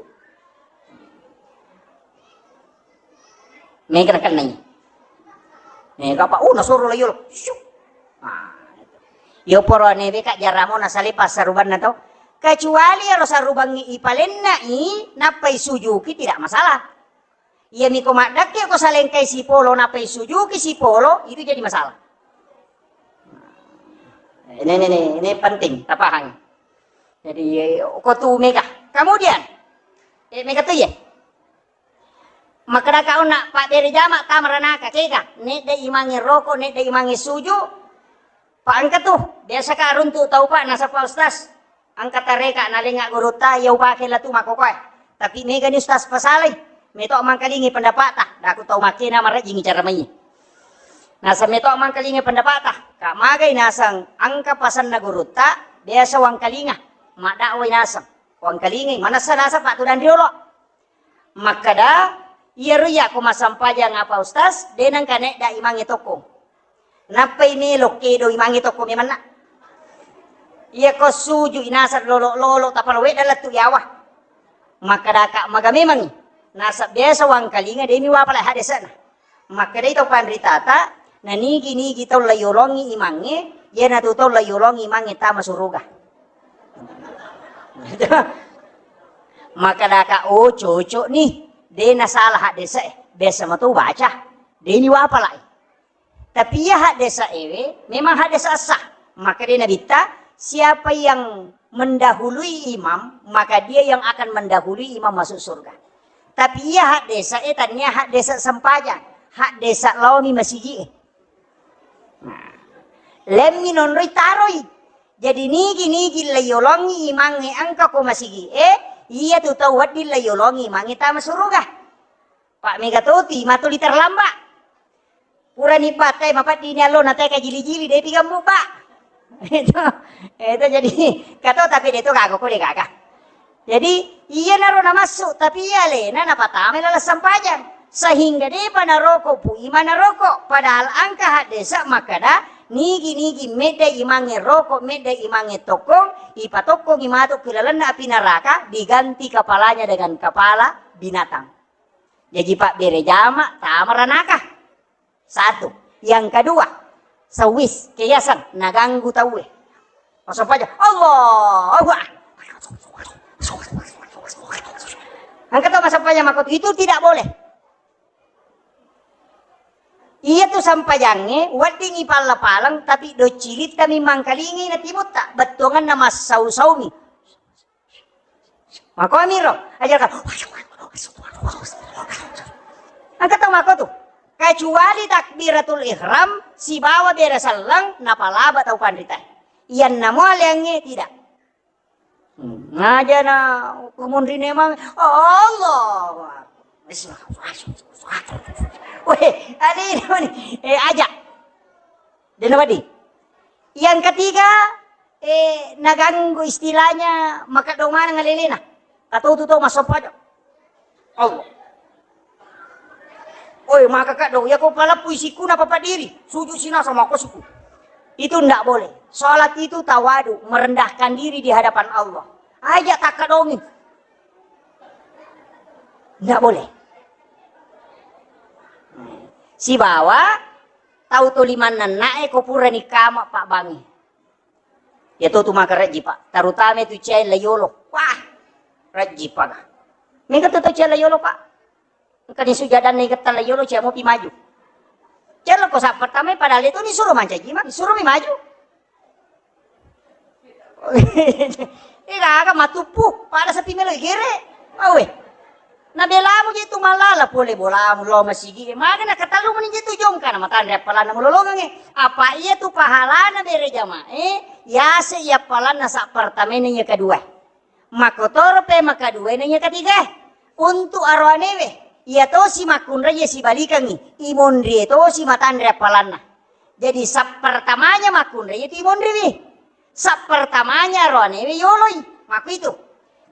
Mega nakennai. Mega apa? Oh, nasoro lai yolo. Syuk. Ah, itu. Yo poro newe ka jaramo nasale passarubanna to. Kecuali ero sarubangngi ipalennai, nappai sujuki, tidak masalah. Iya miko maddekke ko salengkai sipolo, nappai sujuki sipolo, itu jadi masalah. Ini, ini, ini, ini penting, tapahang. Jadi, ko tu mega. Kemudian, eh, mega tu ya. Makkedaka onna pabbere jama tama ranaka, kega, nedda imangnge roko, nedda imangnge suju, pa engka tu, biasa ka runtu tau pa, nasaba ustaz, engka tareka nalenga gurutta, iya upake latu makkokoe. Tapi mega ni ustaz pasalai, meto mangkalingi pendapata, daku tau makkena marajingi cara mai. Naseng meto mangkalingi pendapata, ka magai naseng engka pasanna gurutta, biasa wangkalinga, maddakwai naseng, wangkalingai, manessa naseng pa tudang riolo. Makkeda, iyaro iya ko massampajang apa ustaz, de nengka nedda imangnge tokko. Nappai melo kedo imangnge tokko memanna. Iya ko suju inaseng lolo-lolo tapalo wedda lettu yawa. Makkeda ka maga memangngi. Nasab biasa wangkalinga demi wapala hadesana. Makkedai tau panritata, nanigi-nigi tau laiyolongi imangnge, iyanatu tau laiyolongi imangnge tama suruga. Makkedaka, oh, cocok ni, de nasalah haddese, biasa mato baca, de ni wapalai. Tapi iya haddese ewe, memang haddese sah. Maka de nabitta, siapa yang mendahului imam, maka dia yang akan mendahului imam masuk surga. Tapi iya haddese e, tania haddese sempajang, haddese laomi masigi e. Nah, lemmi nonroi taroi. Jadi nigi-nigi laiyolongi imangnge engka ko masigi e, iya tu tau wedding laiyolongi imangnge tama suruga. Pak mega toti, matuli terlambat. Purani batai mapeddini allo na teka jili-jili, depi gammu, Pak. Itu, itu jadi kato, tapi de to gaga ko de gaga. Jadi, iyanaro namassu, tapi iya alena napatamai laleng sempajang. Sehingga depa naroko, pu ima naroko. Padahal engka haddese makkeda, nigi-nigi medda imangnge roko, medda imangnge tokkong, ipatokkongi matu ki lalenna api neraka, diganti kepalanya dengan kepala binatang. Jaji pabbere jama tama ranaka. Satu. Yang kedua, sewis, keyasan, naganggu tauwe. Masuk aja, Allahu Akbar. Engka tau masuk aja mako, itu tidak boleh. Iya tu sampajangnge, weddingi palla-paleng, tapi docilitta mi mangkalingi na timutta, bettuanganna massau-saumi. Makomiro, aja ka. Engka tau mako tu. Kecuali takbiratul ihram sibawa bere selleng napalaba tau panritae. Iyanna mua leangnge tidak. Hmm, ngaja na kumunrine mang, Allahu Akbar. Weh, ade ini mani. Eh, aja. Dena wadi. Yang ketiga, eh, naganggu istilahnya maka do maneng alelena. Atau tu tau masoppa aja. Allah. Oi, maka kaddo, ya ko paleppu isikku na papa diri, sujud sinasa mako siku. Itu ndak boleh. Salat itu tawadu, merendahkan diri di hadapan Allah. Aja takka dongi. Ndak boleh. Sibawa tau to limanna nae ko purani kama pabbangi. Iya to tu maka rejji, Pak. Terutama tu cia la yolo. Wah, rejji, Pak. Mega tu tau cia la yolo, Pak. Engka ni sujadanna igetta la yolo, cia mopi maju. Cia lo ko sa pertama, padahal itu ni suruh mancaji, Mak. Suruh mi maju. Ega aga matuppu, pada sepi melo igere. Awe. Nabelamu je tu mallala pole bolamu lao masigi. Maga nakatellu meni je tu jongka na matanre appalanna mulolongangnge. Apa iya tu pahalana bere jamae, yase iya appalanna sa pertamae na iya kedua. Makotoro pe makaduae na iya ketiga. Untuk aroanewe, iya tosi makkunrai sibalikangi, imonrie tosi matanre appalanna. Jadi sa pertamanya makkunrai itu imonriwi. Sa pertamanya aroanewe yoloi. Makku itu.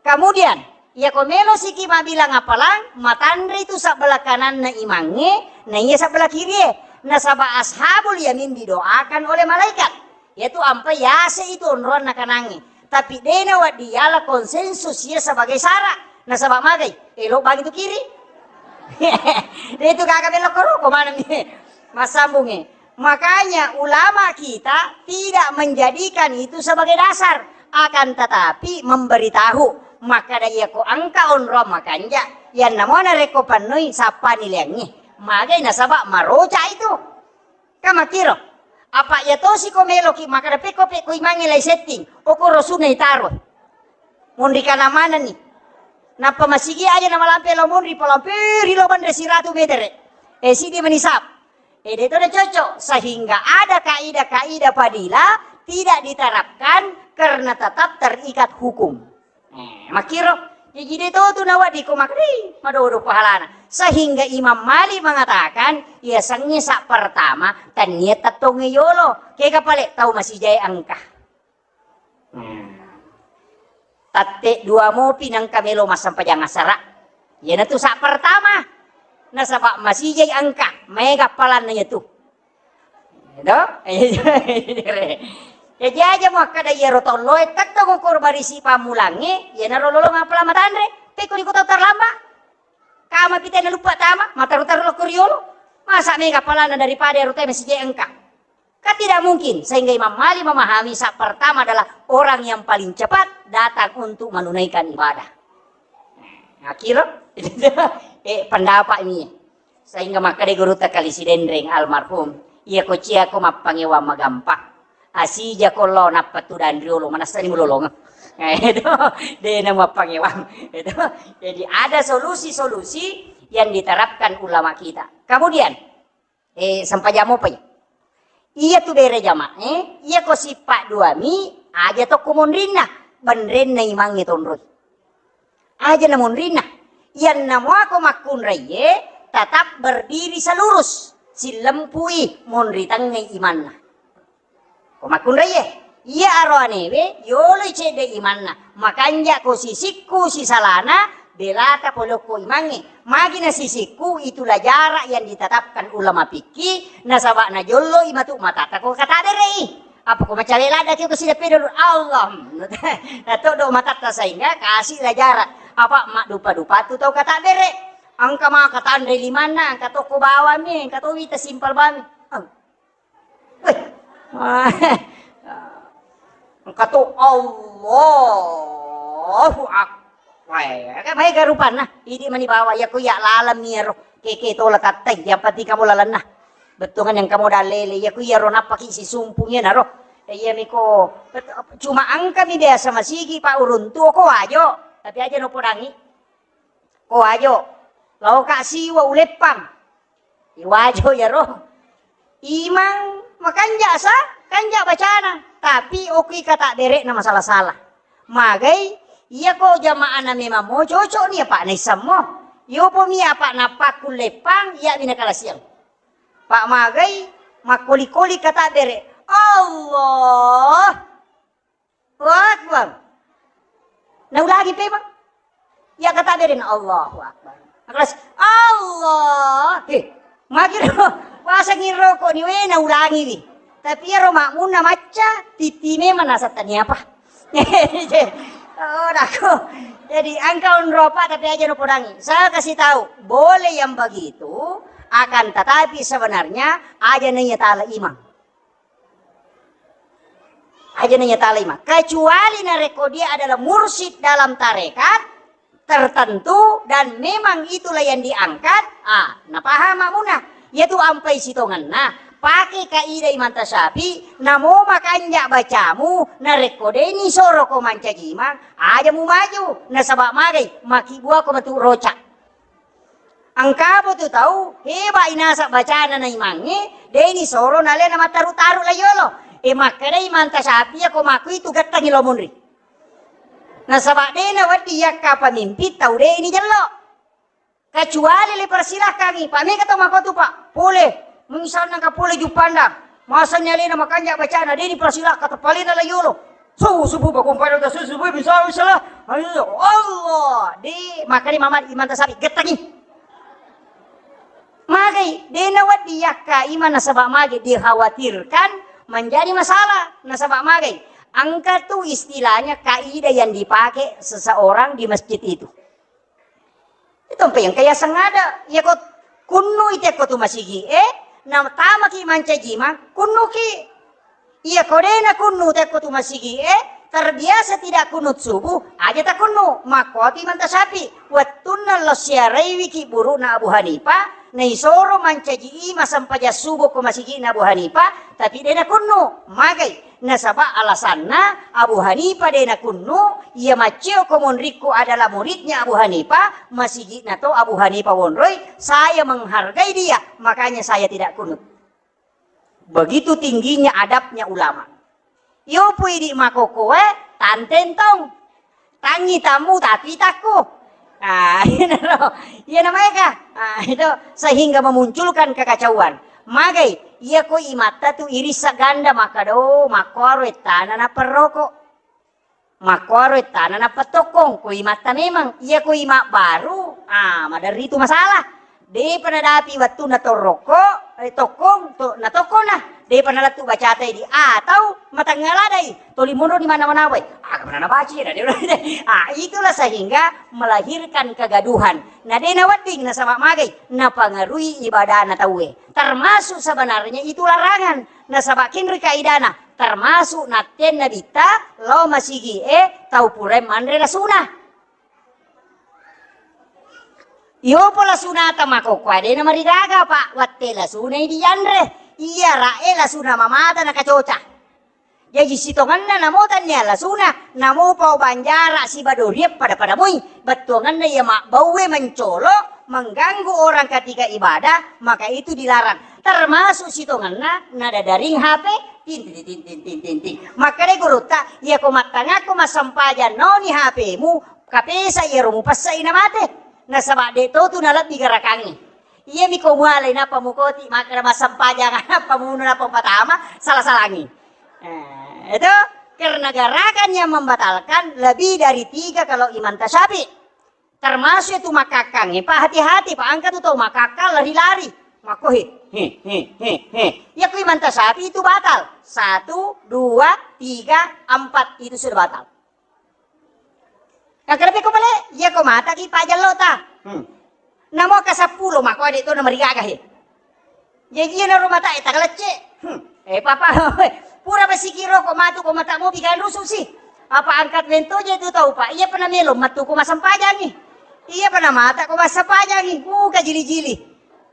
Kemudian, iya ko melo siki mabilang apalang, matanre itu sebelah kananna imangnge, na iya sebelah kirie. Nasaba ashabul yamin didoakan oleh malaikat. Yaitu ampai yase itu onroanna kanangnge. Tapi dena waddi yala konsensus iya sebagai syarat. Nasaba magai, elo bagi tu kiri. Dena itu gaga belok koro, ko mana mi? Massambungi. Makanya ulama kita tidak menjadikan itu sebagai dasar, akan tetapi memberitahu. Makkada iya ko engka onrong makanja, yanna mona rekko pannoi sappani leangngi. Magai nasaba maroca itu. Ka makkiro. Apa iya tosi ko meloki makkada pekko pekko imangnge lai setting. Okoro sunna itaro. Monri kana manenni. Nappa masigi aja na malampe lao monri, palamperi lao banre siratu metere. Eh, sidi manisap. Eh, de toda cocok. Sehingga ada kaidah-kaidah fadilah tidak diterapkan karena tetap terikat hukum. Eh, makkiro. Jaji de to tu nawaddi ko makkada madodo pahalana. Sehingga Imam Malik mengatakan, iya sengnge sa pertama, tannia tettongnge yolo. Kega pale tau masijae engka. Hmm. Tatte dua mopi nengka melo massempajang asara. Iyanatu sa pertama. Nasaba masijai engka, maega appalanna iyatu. Edo? Jaji aja muakkada iyaro tolloe, tettong ukur barisi pammulangnge, iyanaro lolong appalang matanre, pekko ri kota terlambat. Kama pitena luppa tama, mataru-taru lokko riolo. Masa mega appalanna daripada ero te masijai engka. Kan tidak mungkin, sehingga Imam Malik memahami sa pertama adalah orang yang paling cepat datang untuk menunaikan ibadah. Akhirnya, eh, pendapat ini. Sehingga makkeda gurutta Kali Sidenreng almarhum, iya ko cia ko mappangewang magampang. Asija ko lo nappa tudang riolo, manessani mulolong. Eh, itu, dena mappangewang. Itu. Jadi ada solusi-solusi yang diterapkan ulama kita. Kemudian, Eh, sempajang mopa iya. Iya tu bere jamaah, eh, iya ko sippa dua mi, aja tokko monrinna, benrenna imangnge tonroi. Aja na monrinna. Iyanna muako makkunraiye, tetap berdiri selurus, sillempui monri tengngai imanna. Ko makkunraiye, iya aroanewe yoloi cedde imanna, makanja ko sisikku sisalana, delata pole okko imangnge. Magi na sisikku, itulah jarak yang ditetapkan ulama fikih, nasaba najolloi matu matatta ko katabere'i. Apa ko macawe ladda ki ko sideppe dulu, Allah. Natoddo matatta sehingga kasihlah jarak. Apa maddupa-dupa tu tau katabere. Engka maka tanre limanna, engka tokko bawang mi, engka to wita simpel bami. Weh. Engka to Allahu Akbar. Weh, kan maega rupanna. Idi mani bawa, iya ku iya laleng mi iyaro. Keke tola tattai, yang penting kamu lalenna. Bettuangan yang kamu dalele, iya ku iyaro nappaki sisumpung iyanaro. Iya miko, bet-, cuma engka mi biasa masigi pa uruntu ko Wajo. Tapi aja no podangi. Ko Wajo. Lao ka siwa uleppang. Wajo iyaro. Imang makanja sa, kanja bacana, tapi okui kata bere'na masala-sala. Magai, iyako jama'ana memang mo cocok ni apa naissammo. Yopo mi apa napakkulleppang, iya bina kalasiang. Pak magai, makkoli-koli kata bere. Allah. Allahu Akbar. Naulangi pe, Bang. Iya kata bere na Allahu Akbar. Kelas Allah. Eh, magiro. Pasangi rokok ni we naulangi wi. Tapi iyaro makmunna macca, titi memang nasatani apa. Oh, dako. Jadi engkau nropa tapi aja nopodangi. Saya kasih tahu, boleh yang begitu, akan tetapi sebenarnya aja nanya tala imang. Aja nanya tala imang. Kecuali narekko dia adalah mursyid dalam tarekat tertentu dan memang itulah yang diangkat, ah, napaham makmunna. Iyatu ampai sitongenna, pake kaidah Imam Tasyafi, namo makanja bacamu, narekko deni soro ko mancaji imang, aja mumaju, nasaba magai, makibuako matu roca. Engkabo tu tau, heba inasa bacana na imangnge, deni soro nalena mattaru-taru la yolo. E makkeda Imam Tasyafi ko makui tu gettangi lo munri. Nasaba dena wedding yakka pemimpin tau deni jello. Kecuali le persilahkangi, Pak, mega to makotu, Pak. Pole, misalna ka pole juppandang. Masanni alena makanja bacana, deni persilahkan tepalena la yolo. Subuh, subuh, bakung pada udah subuh, subuh, bisa, bisa lah. Ayo, Allah, di, makanya Mama Imam Tasyafi, gettangi. Magai, dena wedding yakka imang nasaba magai dikhawatirkan menjadi masalah. Nasaba magai, engka tu istilahnya kaidah yang dipakai seseorang di masjid itu. Itu mpe yang kaya sengada, ya ko kunnu itekko tu masigi, eh, na tamaki mancaji imang, kunnuki. Iya ko dena kunnu tekko tu masigi, eh, terbiasa tidak kunut subuh, aja takunnu, makko tu Imam Tasyafi, wettunna lo siaraiwiki burukna Abu Hanifah, naisoro mancaji imang sempajang subuh ko masigina Abu Hanifah, tapi dena kunnu, magai. Nasaba alasanna Abu Hanifah de nakunnu, iya macceo ko monrikku adalah muridnya Abu Hanifah, masigi'na to Abu Hanifah wonroi, saya menghargai dia, makanya saya tidak kunut. Begitu tingginya adabnya ulama. Iyo pui di makokoe, tantentong. Tangi tamu tapi takku. Ah, iyanaro. Iya namaeka. Ah, itu sehingga memunculkan kekacauan. Magai, iya ko imatta tu irissa ganda makkada, oh, makkuaro ettana napperroko. Makkuaro ettana nappettokkong, ko imatta memang. Iya ko imak baru, ah, maderri tu masalah. Depa nadapi wettunna torrokko, eh, tokkong, to, natokkona. Depa nalettu bacata idi. Atau matengnga ladai, toli monro di mana-mana wai. Aga mana nabaca ya, dia. Ah, itulah sehingga melahirkan kegaduhan. Na de nawedding nasaba magai, napangarui ibadana tauwe. Termasuk sebenarnya itu larangan. Nasaba kinri kaidana, termasuk natten nabitta, lao masigi e, tau purae manre lasuna. Iyopo lasunata makokkoe de namarigaga, Pak, watte lasunai dianre. Iya ra'e lasuna mamata nakacoca. Jaji sitongenna namo tannia lasuna, namo pao banjara siba doriang pada-pada moi. Bettuangenna iya mabbauwe mencolo, mengganggu orang ketika ibadah, maka itu dilarang. Termasuk sitongenna nadadaring H P, ting, ting, ting, ting, ting, ting, ting. Makkeda gurutta, iya ko mattangakko massempajang noni H P-mu, kapesa iyaro mupessai namate. Nasaba de to tu nalebbi garakangnge. Iyami ko mualai nappa mukoti makkeda massempajang nappa munu nappa patama, salah-salangi. Eh, itu karena gerakan yang membatalkan lebih dari tiga kalau Imam Tasyafi. Termasuk itu makakang, eh, Pak, hati-hati, Pak, angka tu tau makakang lari-lari. Makko he, he, he, he, he. Ya ku Imam Tasyafi itu batal. Satu, dua, tiga, empat itu sudah batal. Yang kedua ko bale, iya ko mata ki pajallo ta. Hmm. Namo ka seppulo mako ade to namarigaga he. Jaji iyana ro mata e tagalecce. Hmm. Eh papa, pura basikiro ko matu ko mata mo bigan rusu si. Apa angkat mento je tu tau Pak. Iya pernah melo matu ko masempajangi. Iya pernah mata ko masempajangi. Buka jili-jili.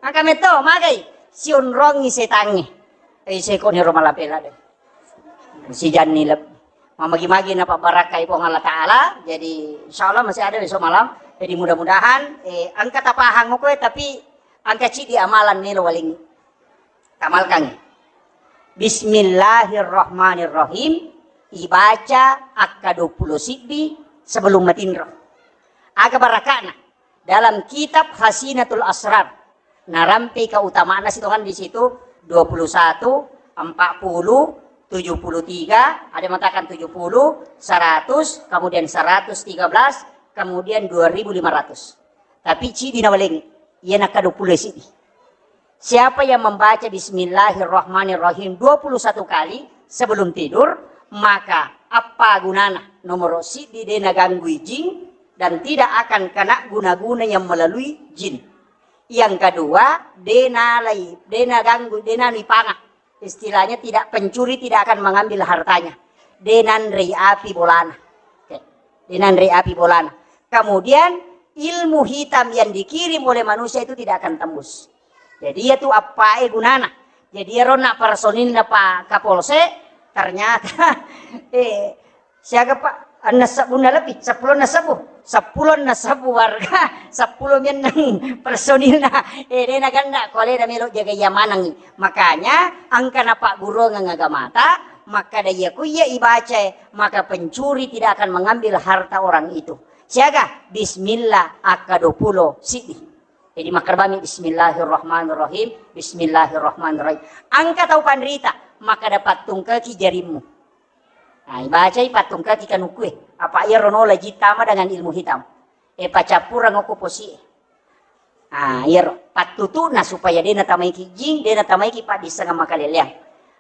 Angka meto magai. Sionrongi setangi. Eh seko ni ro malapela de. Sijanni leb-, mamagi-magi napabbarakkai Puang Allah Ta'ala. Jadi, insya Allah masih ada besok malam. Jadi, mudah-mudahan, eh, engka tapahang ko, tapi Engka ciddi amalan melo walengngi. Tamalkangngi. Bismillahirrahmanirrahim. Ibaca akka dua puluh siddi sebelum matinro. Aga baraka'na? Dalam kitab Hasinatul Asrar, narampei keutama'na sitongan di situ, dua puluh satu, empat puluh, tujuh puluh tiga, ada yang mengatakan tujuh puluh, seratus, kemudian seratus tiga belas, kemudian dua ribu lima ratus. Tapi ciddi nawalengngi, iya nakka dua puluh siddi. Siapa yang membaca Bismillahirrahmanirrahim dua puluh satu kali sebelum tidur, maka apa gunana? Nomor siddi, de naganggui jin dan tidak akan kena guna-guna yang melalui jin. Yang kedua, de nalai, de naganggui, de nanui panga. Istilahnya tidak, pencuri tidak akan mengambil hartanya. De nanrei api bolana. Oke. De nanrei api bolana. Kemudian ilmu hitam yang dikirim oleh manusia itu tidak akan tembus. Jadi, iya tu appae gunana. Jadi, iyaro na personilna Pak Kapolsek, ternyata, eh, siaga, Pak? Enneng sebbunna lebih, seppulo enneng sebbu. Seppulo enneng sebbu warga, seppulo menneng personilna. Eh, de naganna ko alena melo jaga iya manengngi. Makanya, engka napaggurungeng agamata, makkada iya ku iya ibacae, maka pencuri tidak akan mengambil harta orang itu. Siaga, bismillah, akka dua puluh siddi. Jadi, makkerbami, "Bismillahirrahmanirrahim, bismillahirrahmanirrahim." Engka tau panrita, makkada, "Pattungkaki jarimmu." Nah, ibacai, "Pattungkaki kanukkue." Apa iyaro nola jin tama dengan ilmu hitam. E, pacappureng okko posie. Ah, iyaro pattutu'na supaya de natamaiki jin, de natamaiki paddissengeng makaleleang.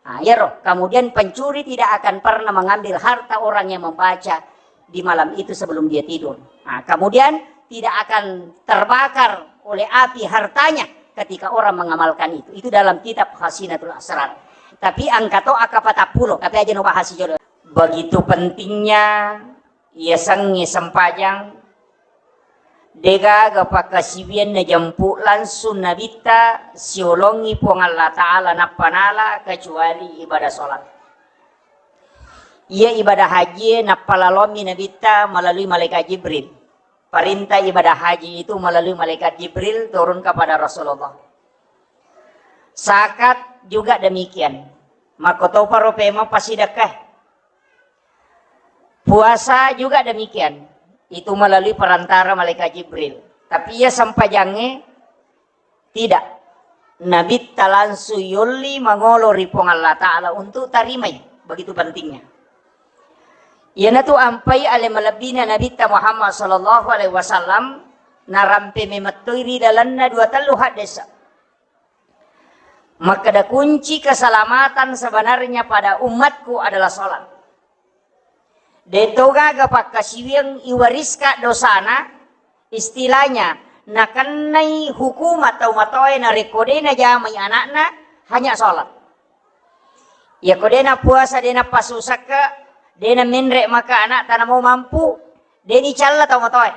Ah, iyaro. Kemudian pencuri tidak akan pernah mengambil harta orang yang membaca di malam itu sebelum dia tidur. Ah, kemudian tidak akan terbakar oleh api hartanya ketika orang mengamalkan itu. Itu dalam kitab Khazinatul Asrar. Tapi engka to akka patappulo, tapi aja no bahas jolo. Begitu pentingnya yasengnge sempajang, degaga pakkasiwiang najempu langsung Nabitta siolongi Puang Allah Ta'ala nappa nala kecuali ibadah sholat. Iya ibadah haji nappalalomi Nabitta melalui malaikat Jibril. Perintah ibadah haji itu melalui malaikat Jibril turun kepada Rasulullah. Zakat juga demikian. Makkotoparo pemeng passidekkae. Puasa juga demikian. Itu melalui perantara malaikat Jibril. Tapi iya sempajangnge tidak. Nabitta langsung yolli mangolo ri Puang Allah Ta'ala untuk tarimai. Begitu pentingnya. Iyanatu ampai ale malebbina Nabitta Muhammad sallallahu alaihi wasallam narampe memettoi ri lalenna dua tellu haddesa. Makkeda, kunci keselamatan sebenarnya pada umatku adalah sholat. De to gaga pakkasiwiang iwariska dosana, istilahnya, nakennai hukuma tau matoae narekko de najamai anakna, hanya sholat. Iyako de napuasa, de napassusekka, de namenre maka anakta namo mampu, de nicalla tau matoae.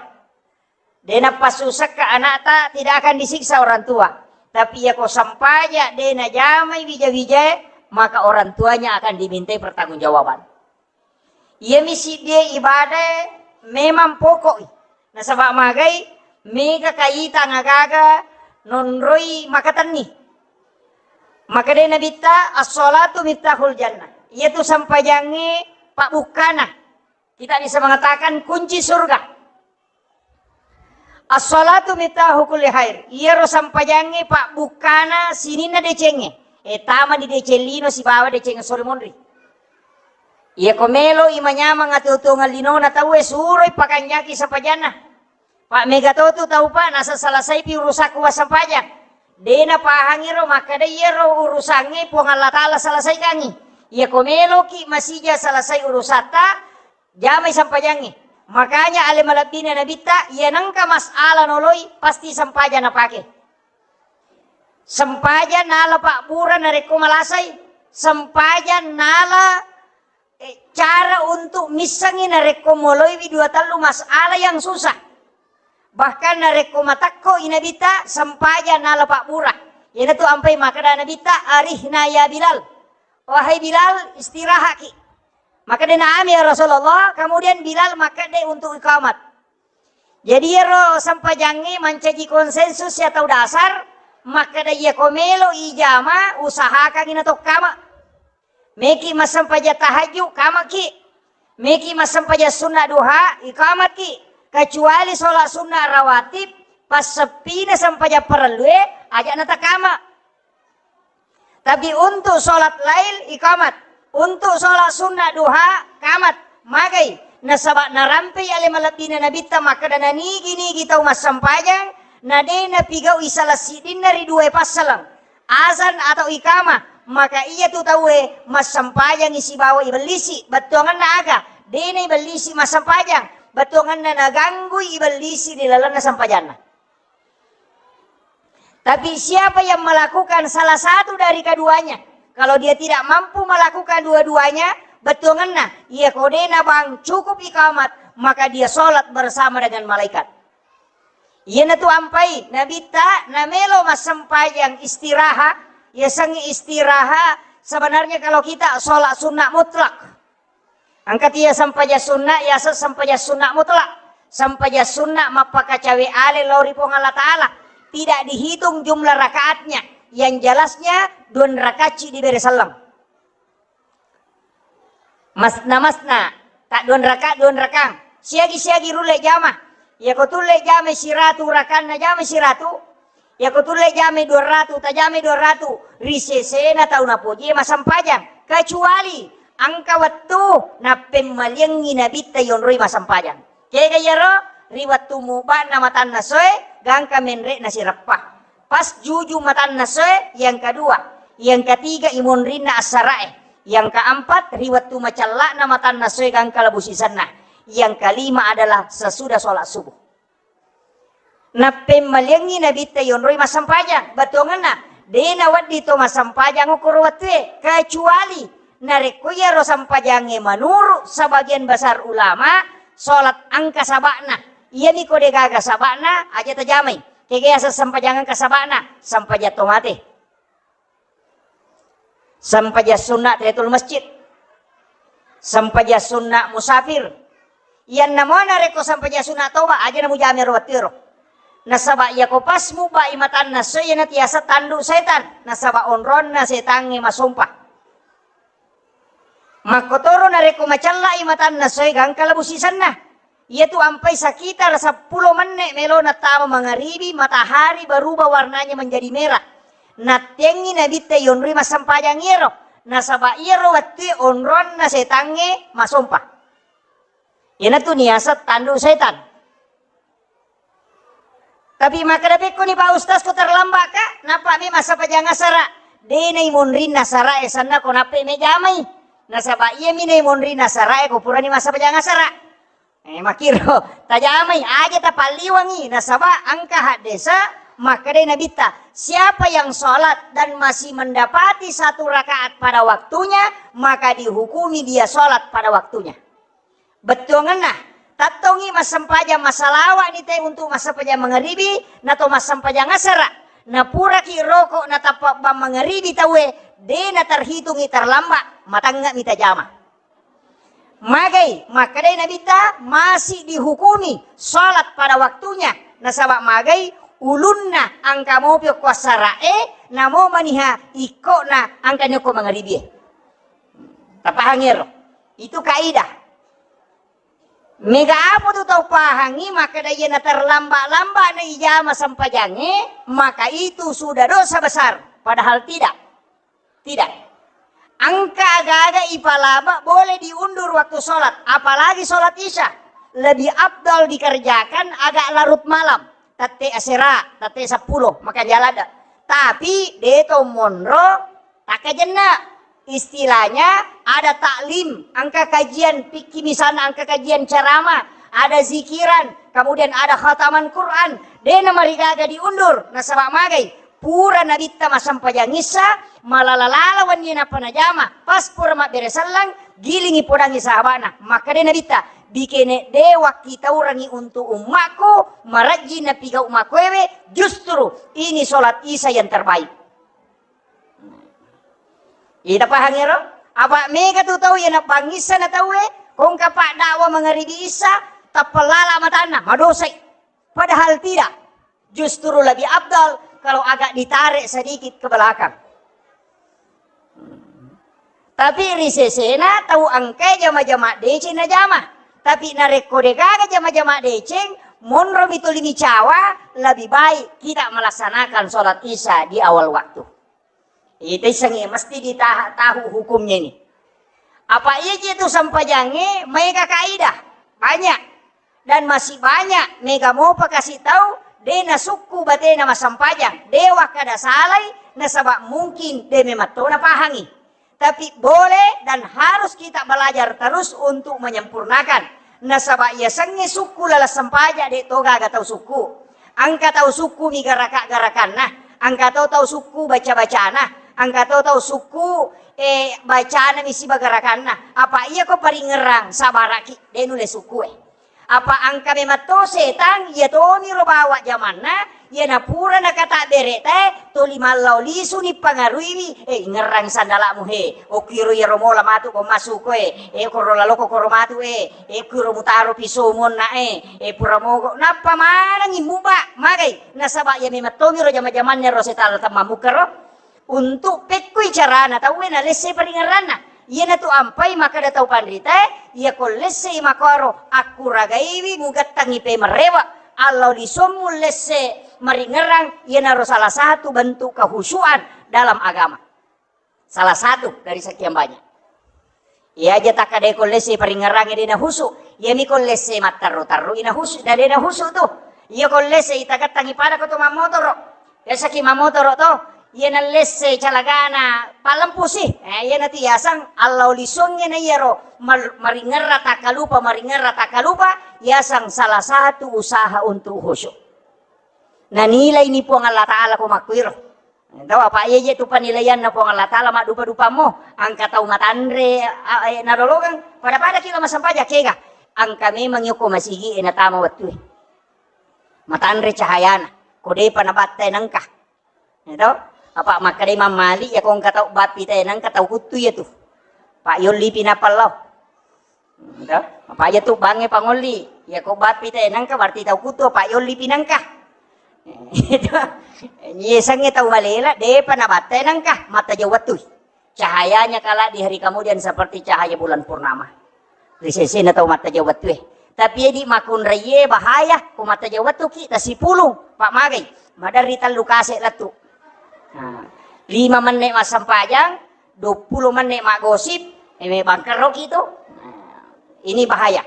De napassusekka anakta, tidak akan disiksa orang tua. Tapi iyako sempaja de najamai wija-wijae, maka orang tuanya akan dimintai pertanggungjawaban. Iyami siddie ibadae memang pokok i. Nasaba magai, mega kaita nagaga nonroi makatenni. Maka de Nabitta, "As-sholatu miftahul jannah." Iyatu sempajangnge pabbukkana. Kita bisa mengatakan kunci surga. As-sholatu miftahu kulli khair. Iyaro sempajangnge pabbukkana sininna decengnge. E, tama di deceng lino sibawa deceng sore monri. Iyako melo i manyameng atuo-tuongeng linona tauwe, suroi pakanjaki sempajanna. Pak, mega totu tau, Pak, nasa selesaipi urusakku wassempajang. De napahangi ro makkeda iyaro urusangnge Puang Allah Ta'ala selesaikangi. Iyako meloki masija selesai urusatta, jamai sempajangnge. Makanya ale malebbina Nabitta, iya nengka masalah noloi, pasti sempaja napake. Sempaja nala pabbura narekko malasai, sempaja nala, eh, cara untuk missengi narekko moloiwi dua tellu masalah yang susah. Bahkan narekko matekko i Nabitta, sempaja nala pabbura. Iyanatu ampai makkeda Nabitta, "Arihna ya Bilal." Wahai Bilal, istirahaki. Makkeda na'am ya Rasulullah, kemudian Bilal makkeda untuk iqamat. Jadi iyaro sempajangnge mancaji konsensus ya tau dasar, Makkeda, iya ko melo ijama, usahakangi na tokkama. Meki massempajang tahajju, kamaki. Meki massempajang sunna duha, ikamaki. Kecuali sholat sunna rawatib, passeppina sempajang parellue, aja natakama. Tapi untuk sholat lail, ikamat. Untuk sholat sunna duha, kamat. Magai. Nasaba narampei ale malebbina Nabitta makkeda, nanigi-nigi tau massempajang, na de napigau'i salah siddinna ri duae passaleng, azan atau ikamah, maka iya tu tauwe massempajangi sibawa ibellisi. Bettuangenna aga? De naibellisi massempajang. Bettuangenna naganggui ibellisi ri lalenna sempajanna. Tapi siapa yang melakukan salah satu dari keduanya, kalau dia tidak mampu melakukan dua-duanya, bettuangenna, iya ko de nabang cukup ikamat, maka dia sholat bersama dengan malaikat. Iyanatu ampai Nabitta namelo massempajang istiraha, yasengnge istiraha, sebenarnya kalau kita sholat sunnah mutlak. Engka tia sempajang sunna, yaseng sempajang sunna mutlak. Sempajang sunna mappakacawe ale lao ri Puang Allah Ta'ala. Tidak dihitung jumlah rakaatnya. Yang jelasnya, dua rakacci dibere selleng. Masna-masna, tak dua rakaat, dua rakang. Siagi-siagi rulle jama. Iya ko tulle jama siratu rakanna, jama siratu. Iya ko tulle jamai dua ratu, tajamai dua ratu, ri sesena tau napoji massempajang, kecuali engka wettu nappemmaliangngi Nabitta yonroi massempajang. Kega iyaro? Ri wettu mubana matanna soe, gangka menre'na sireppa. Pas juju matanna soe, yang kedua, yang ketiga imonrinna assara'e, yang keempat ri wettu macella'na matanna soe gangka labu sisenna, yang kelima adalah sesudah sholat subuh. Nappemmaliangngi Nabitta yonroi massempajang. Bettuangenna, de nawedding to massempajang okkoro wettue, kecuali narekko iyaro sempajangnge menurut sebagian besar ulama, sholat engka saba'na. Iyami ko degaga saba'na, aja tajamai. Kega yaseng sempajang engka saba'na? Sempajang to mate. Sempajang sunna tahiyatul masjid. Sempajang sunna musafir. Iyanna mo narekko sempajang sunna toba, aja namujama ero wettuero. Nasaba iya ko pas mubai matanna soe, iyana tiasa tandu setan. Nasaba onronna setangnge masompa. Makkotoro narekko macellai matanna soe, gangka labu sisenna. Iyatu ampai sekitar seppulo menne' melona tama mangaribi, matahari berubah warnanya menjadi merah. Nattengngi Nabitta yonroi massempajang iyaro, nasaba iyaro wettue onronna setangnge masompa. Iyanatu niaseng tandu setan. Tapi makkeda pekkoni, Pak Ustaz, ko terlambat ka, nappa mi massempajang asara. De naimonrinna asara e, sanna ko nappa mi jamai. Nasaba iyami naimonrinna asara e ko purani massempajang asara. Eh, makkiro tajamai, aja tapalliwangi, nasaba engka haddesa makkedai Nabitta, siapa yang sholat dan masih mendapati satu rakaat pada waktunya, maka dihukumi dia sholat pada waktunya. Bettuangenna, tattongi massempajang masalawa'ni te untuk massempajang mangaribi, nato massempajang asara. Napuraki roko natappa bang mangaribi tauwe, de naterhitungi terlambat, matangnga mi tajama. Magai, makkedai Nabitta, masih dihukumi sholat pada waktunya. Nasaba magai, ulunna engka mopi okko asara e, namo maniha ikkona engka ni okko mangaribi e. Tapahangi ero? Itu kaidah. Mega apa tu tau pahangi, makkeda iya naterlambat-lambat na ijama sempajangnge, maka itu sudah dosa besar. Padahal tidak. Tidak. Engka aga-aga ipalaba boleh diundur waktu sholat, apalagi sholat isya. Lebih afdal dikerjakan agak larut malam, tette asera, tette seppulo, maka jalan. Tapi deto monro, takkajenna. Istilahnya ada taklim, engka kajian fikih misalnya, engka kajian ceramah, ada zikiran, kemudian ada khataman Quran. Dena marigaga diundur, nasaba magai. Pura Nabitta massempajang issa, malala-lala wenni nappa najama. Pas pura mabbere selleng, gilingi podangi sahabana. Makkeda Nabitta, bikene de wakkitaurangi untuk ummakku, marajji napigau makkuewe, justru ini sholat isya yang terbaik. Ita pahang ero? Apa mega tu tau iya nabbangissa na tauwe, kongka pak dakwa mangaribi issa, tappa lala matanna, madosai. Padahal tidak. Justru lebih afdal kalau agak ditarik sedikit ke belakang. Tapi ri sesena tau engkae jama-jama deceng najama. Tapi narekko degaga jama-jama deceng, monromi tuli micawa, lebih baik kita melaksanakan sholat Isya di awal waktu. Ita issengngi mesti ditaha-, tahu hukumnya ini. Apa iya je tu sempajangnge maega kaidah? Banyak. Dan masih banyak mega mopa kasi tau de nasukku batena massempajang. De wakkada salai nasaba mungkin de memang to napahangi. Tapi boleh dan harus kita belajar terus untuk menyempurnakan. Nasaba yasengnge sukku laleng sempajang de to gaga tau sukku. Engka tau sukku mi garaka-garakanna, engka to tau sukku baca-bacana, engka to tau sukku, eh, bacana mi siba garakanna. Apa iya ko paringerang sabaraki, de nulle sukku e. Apa engka memang to setang, iya tomi ro bawa jamanna, iya napura nakatabbere te, toli mallau lisu ni pangaruiwi, eh, ingerang sandalamu he, okkiro iyaro mola matu ko masuko e, eh, koro laloko koro matu e, eh, kiro mutaro piso muonna e, eh, pura mogo, nappa manengi muba, magai, nasaba iya memang tomi ro jama-jamanna ro setang temmammukkaro. Untuk pekkui carana tauwe nalesse paringerranna. Iyanatu ampai makkeda tau panritae, iyako lessei makkoro akkuragaiwi mugettangi pemerrewa, allau lisommu lesse maringerrang, iyanaro salah satu bentuk kehusuan dalam agama. Salah satu dari sekian banyak. Iya aja takkadai ko lesse paringerrangnge de nahusu, iyami ko lesse matterru-terru i nahusu, na de nahusu tu. Iya ko lesse itagettangi pada ko to mammotoro. Biasaki mammotoro to, iya nallesse calagana pallempusi. Eh, iya natu yasang allau lisungnge na iyaro mar-, maringerra takkalupa, maringerra takkalupa, yasang salah satu usaha untuk khusyuk. Nanilai ni Puang Allah Ta'ala ko makkuiro. Tau apa iya je tu penilaianna Puang Allah Ta'ala maddupa-dupammo, engka tau matanre, a-, e, nalolongeng, pada-pada ki lo massempajang kega. Engka memang yoko masigi e natama wettue. Matanre cahayana, ko depa nabatta e nengka. Ya tau? Apa makkeda Imam Malik, ya ko engka tau bappi te nengka tau kuttu iya tu. Pak yolli pi napallau. Ento, apa aja tu bangnge pangolli. Ya ko bappi te nengka berarti tau kutu apa yolli pi nengka. Itu. Nyesengnge tau malela, depa nabatta nengka, matta jauh wettui. Cahayanya kala di hari kemudian seperti cahaya bulan purnama. Ri sesena tau matta jauh wettue. Tapi edi makunraie bahaya, ko matta jauh wettuki, tasipulung, pak magai. Maderri tellu kase lettu. Nah, lima menit massempajang, duappulo menit maggosip, eh, me bangkerroki tu. Nah, ini bahaya.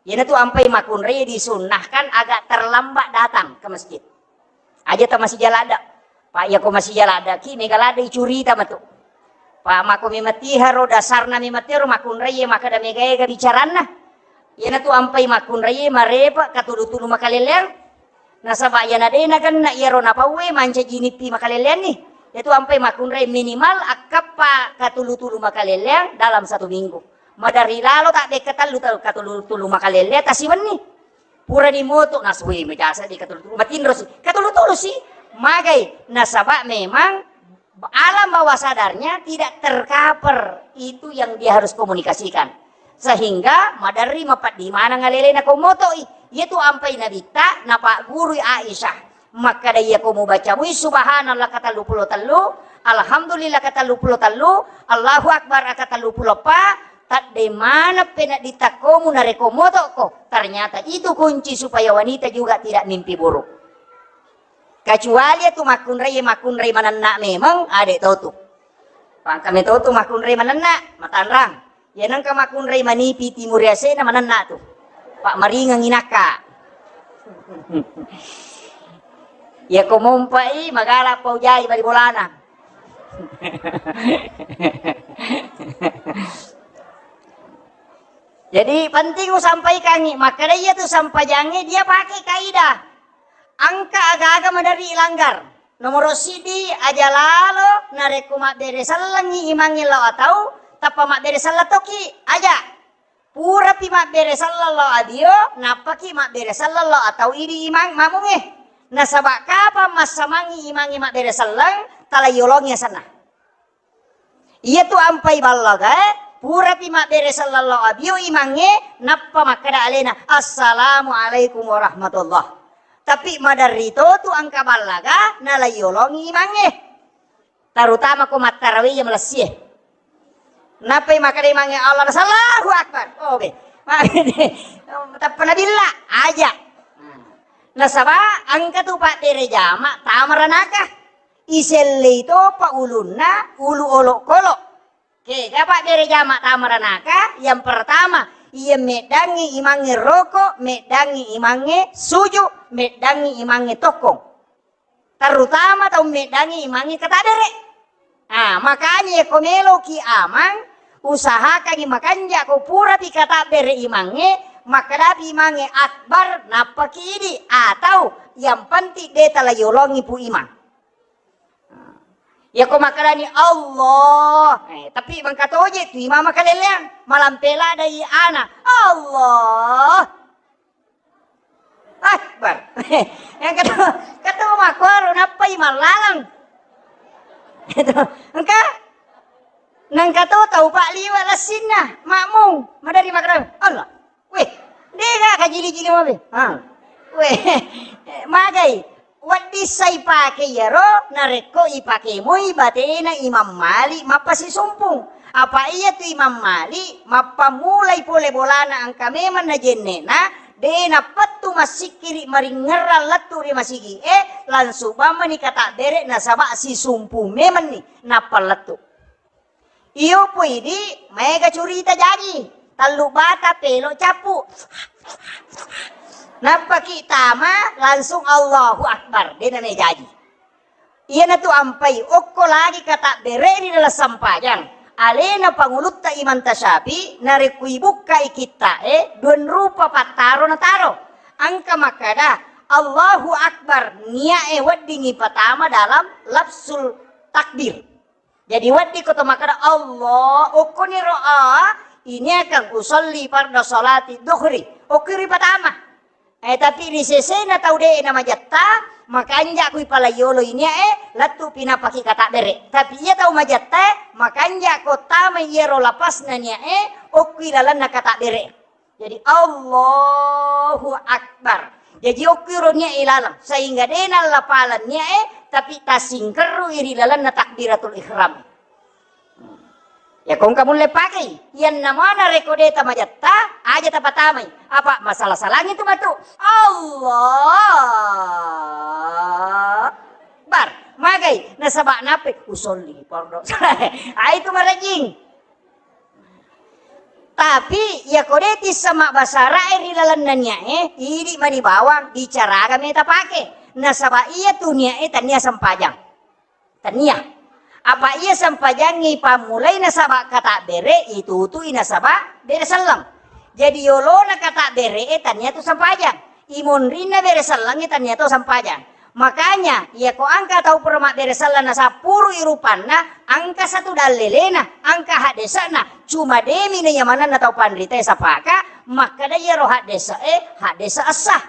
Iyanatu ampai makkunrai disunnahkan agak terlambat datang ke masjid. Aja ta masija ladda. Pak, iya ko masija ladda ki, mega ladda icurita matu. Pak, mako mematiharo dasarna mematiharo makkunrai makkeda mega ega bicaranna. Iyanatu ampai makkunrai marepa katulu-tulu makaleleang. Nasaba iyana de nagenna iyaro napauwe mancaji nippi makaleleanni. Iyatu ampai makkunrai minimal akkappa katulu-tulu makaleleang dalam satu minggu. Maderri lalo tabbe katellu tau katulu-tulu makaleleang tasiwenni. Purani moto nasui majasa di katulu-tulu. Matinrosi. Katulu-tulusi. Magai. Nasaba memang alam bawah sadarnya tidak tercover itu yang dia harus komunikasikan. Sehingga maderri mapeddi maneng alelena ko motoi. Iyatu ampai nabitta napaggurui Aisyah. Makkeda iyako mubaca mui subhanallah katelluppulo tellu, alhamdulillah katelluppulo tellu, Allahu akbar katelluppulo eppa, tadde maneng peneddi takkomu narekko motokko. Ternyata itu kunci supaya wanita juga tidak mimpi buruk. Kecuali itu makkunrai, makkunrai manenna memang ade totu. Pangkame totu makkunrai manenna, matanrang. Iya nengka makkunrai manipi timur yasena manenna tu. Pak maringengi nakka. Iya ko mompai magala pau jai bali bolana. Jadi penting usampaikangi, makkeda iya tu sampajangnge dia pakai kaidah. Engka aga-aga maderri ilanggar. Nomoro siddi, aja lalo narekko mabbere sellengngi imangnge lao atau, tappa mabbere selleng tokki, aja. Purapi mabbere selleng lao adio, nappaki mabbere selleng lao atau idi imang mamungnge. Nasaba kapang massamangngi imangnge mabbere selleng, tala yolongi asenna. Iyatu ampai ballagae, purapi mabbere selleng lao abio imangnge, nappa makkeda alena, "Assalamualaikum warahmatullah." Tapi maderri to tu engka ballaga nalaiyolongi imangnge. Terutama ko mattarawe iya malessie. Nappai makkeda imangnge Allah, "Allahu Akbar." Oh, be. Tappa nabilla aja. Nasaba engka tu pabbere jama tama ranaka. Isellei topa ulunna ulu olokolo. Kega pabbere jama tama ranaka? Yang pertama, iya meddangngi imangnge roko, meddangngi imangnge suju, meddangngi imangnge tokkong. Terutama tau meddangngi imangnge katabbere. Ah, makanya ko meloki amang, usahakangi makanja ko purapi katabbere imangnge, makkadapi imangnge akbar, nappaki idi, atau yang penting de tala yolongi pu imang. Yako makkedani Allah, eh, tapi mangkatoje tu imang makaleleang, malampe ladai ana, Allah Akbar. Yang kata, kata makkoro nappai mallalang. Itu, engka, nang kata tau pak liwa lassinna, makmum, madari makkeda, Allah. Weh, dega kajili-jili mabe. Ha. Weh, magai. Wedding sa ipake iyaro, narekko ipake moi batena Imam Malik mappasisumpung. Apa iya tu Imam Malik mappammulai pole bolana engka memang najenne'na, de nappettu massikkiri maringngerang lettu ri masigi e, langsung bammani katabbere nasaba sisumpung memenni nappa lettu. Iyo pui di maega curita jaji, tallu bata pelo cappu. Nappaki tama langsung Allahu Akbar, de name jaji. Iyanatu ampai okko lagi katabbere ri dalam sampajang. Alena pangulutta Imam Tasyafi narekko ibukkai kitta e dua rupa pattaro nataro. Engka makkada Allahu Akbar, nia e weddingi patama dalam lafzul takbir. Jadi wedding ko to makkeda Allah, okkoniro a, ini akan usolli farda salati dhuhri. Okko ripatama. Eh, tapi ri sesena tau de na majatta, makanja kui palaiyolo ini e, lettu pinapaki katabbere. Tapi iya tau majatta, makanja ko tama iyaro lapasna nia e, okkui lalenna katabbere. Jadi, Allahu Akbar. Jaji, okkiiro nia e laleng, sehingga de nallapaleng nia e, tapi tasingkerru iri lalenna takbiratul ihram. Ya, kongka mulle pakai. Iyanna mana rekode tamajatta, aja tapatamai. Apa masalah salangi tu matu? Allah Akbar. Magai, nasaba nape? Usolli, pardon. Ai tu marajing. Tapi, iyako de tissa mabbasarae ri lalenna nia e, idi mani bawang, bicaraga meta pake. Nasaba iya tu nia e tania sempajang. Tania. Apa iya sempajangngi pammulai nasaba katabbere, itutui nasaba bere selleng. Jadi yolona katabbere e tania tu sempajang. Imonrinna bere sellengnge tania to sempajang. Makanya, iyako engka tau pura mabbere selleng nasappurui rupanna, engka satu dallelena, engka haddese'na, cuma demi na iya manenna tau panritae sapaka, makkeda iyaro haddese e, haddese essa.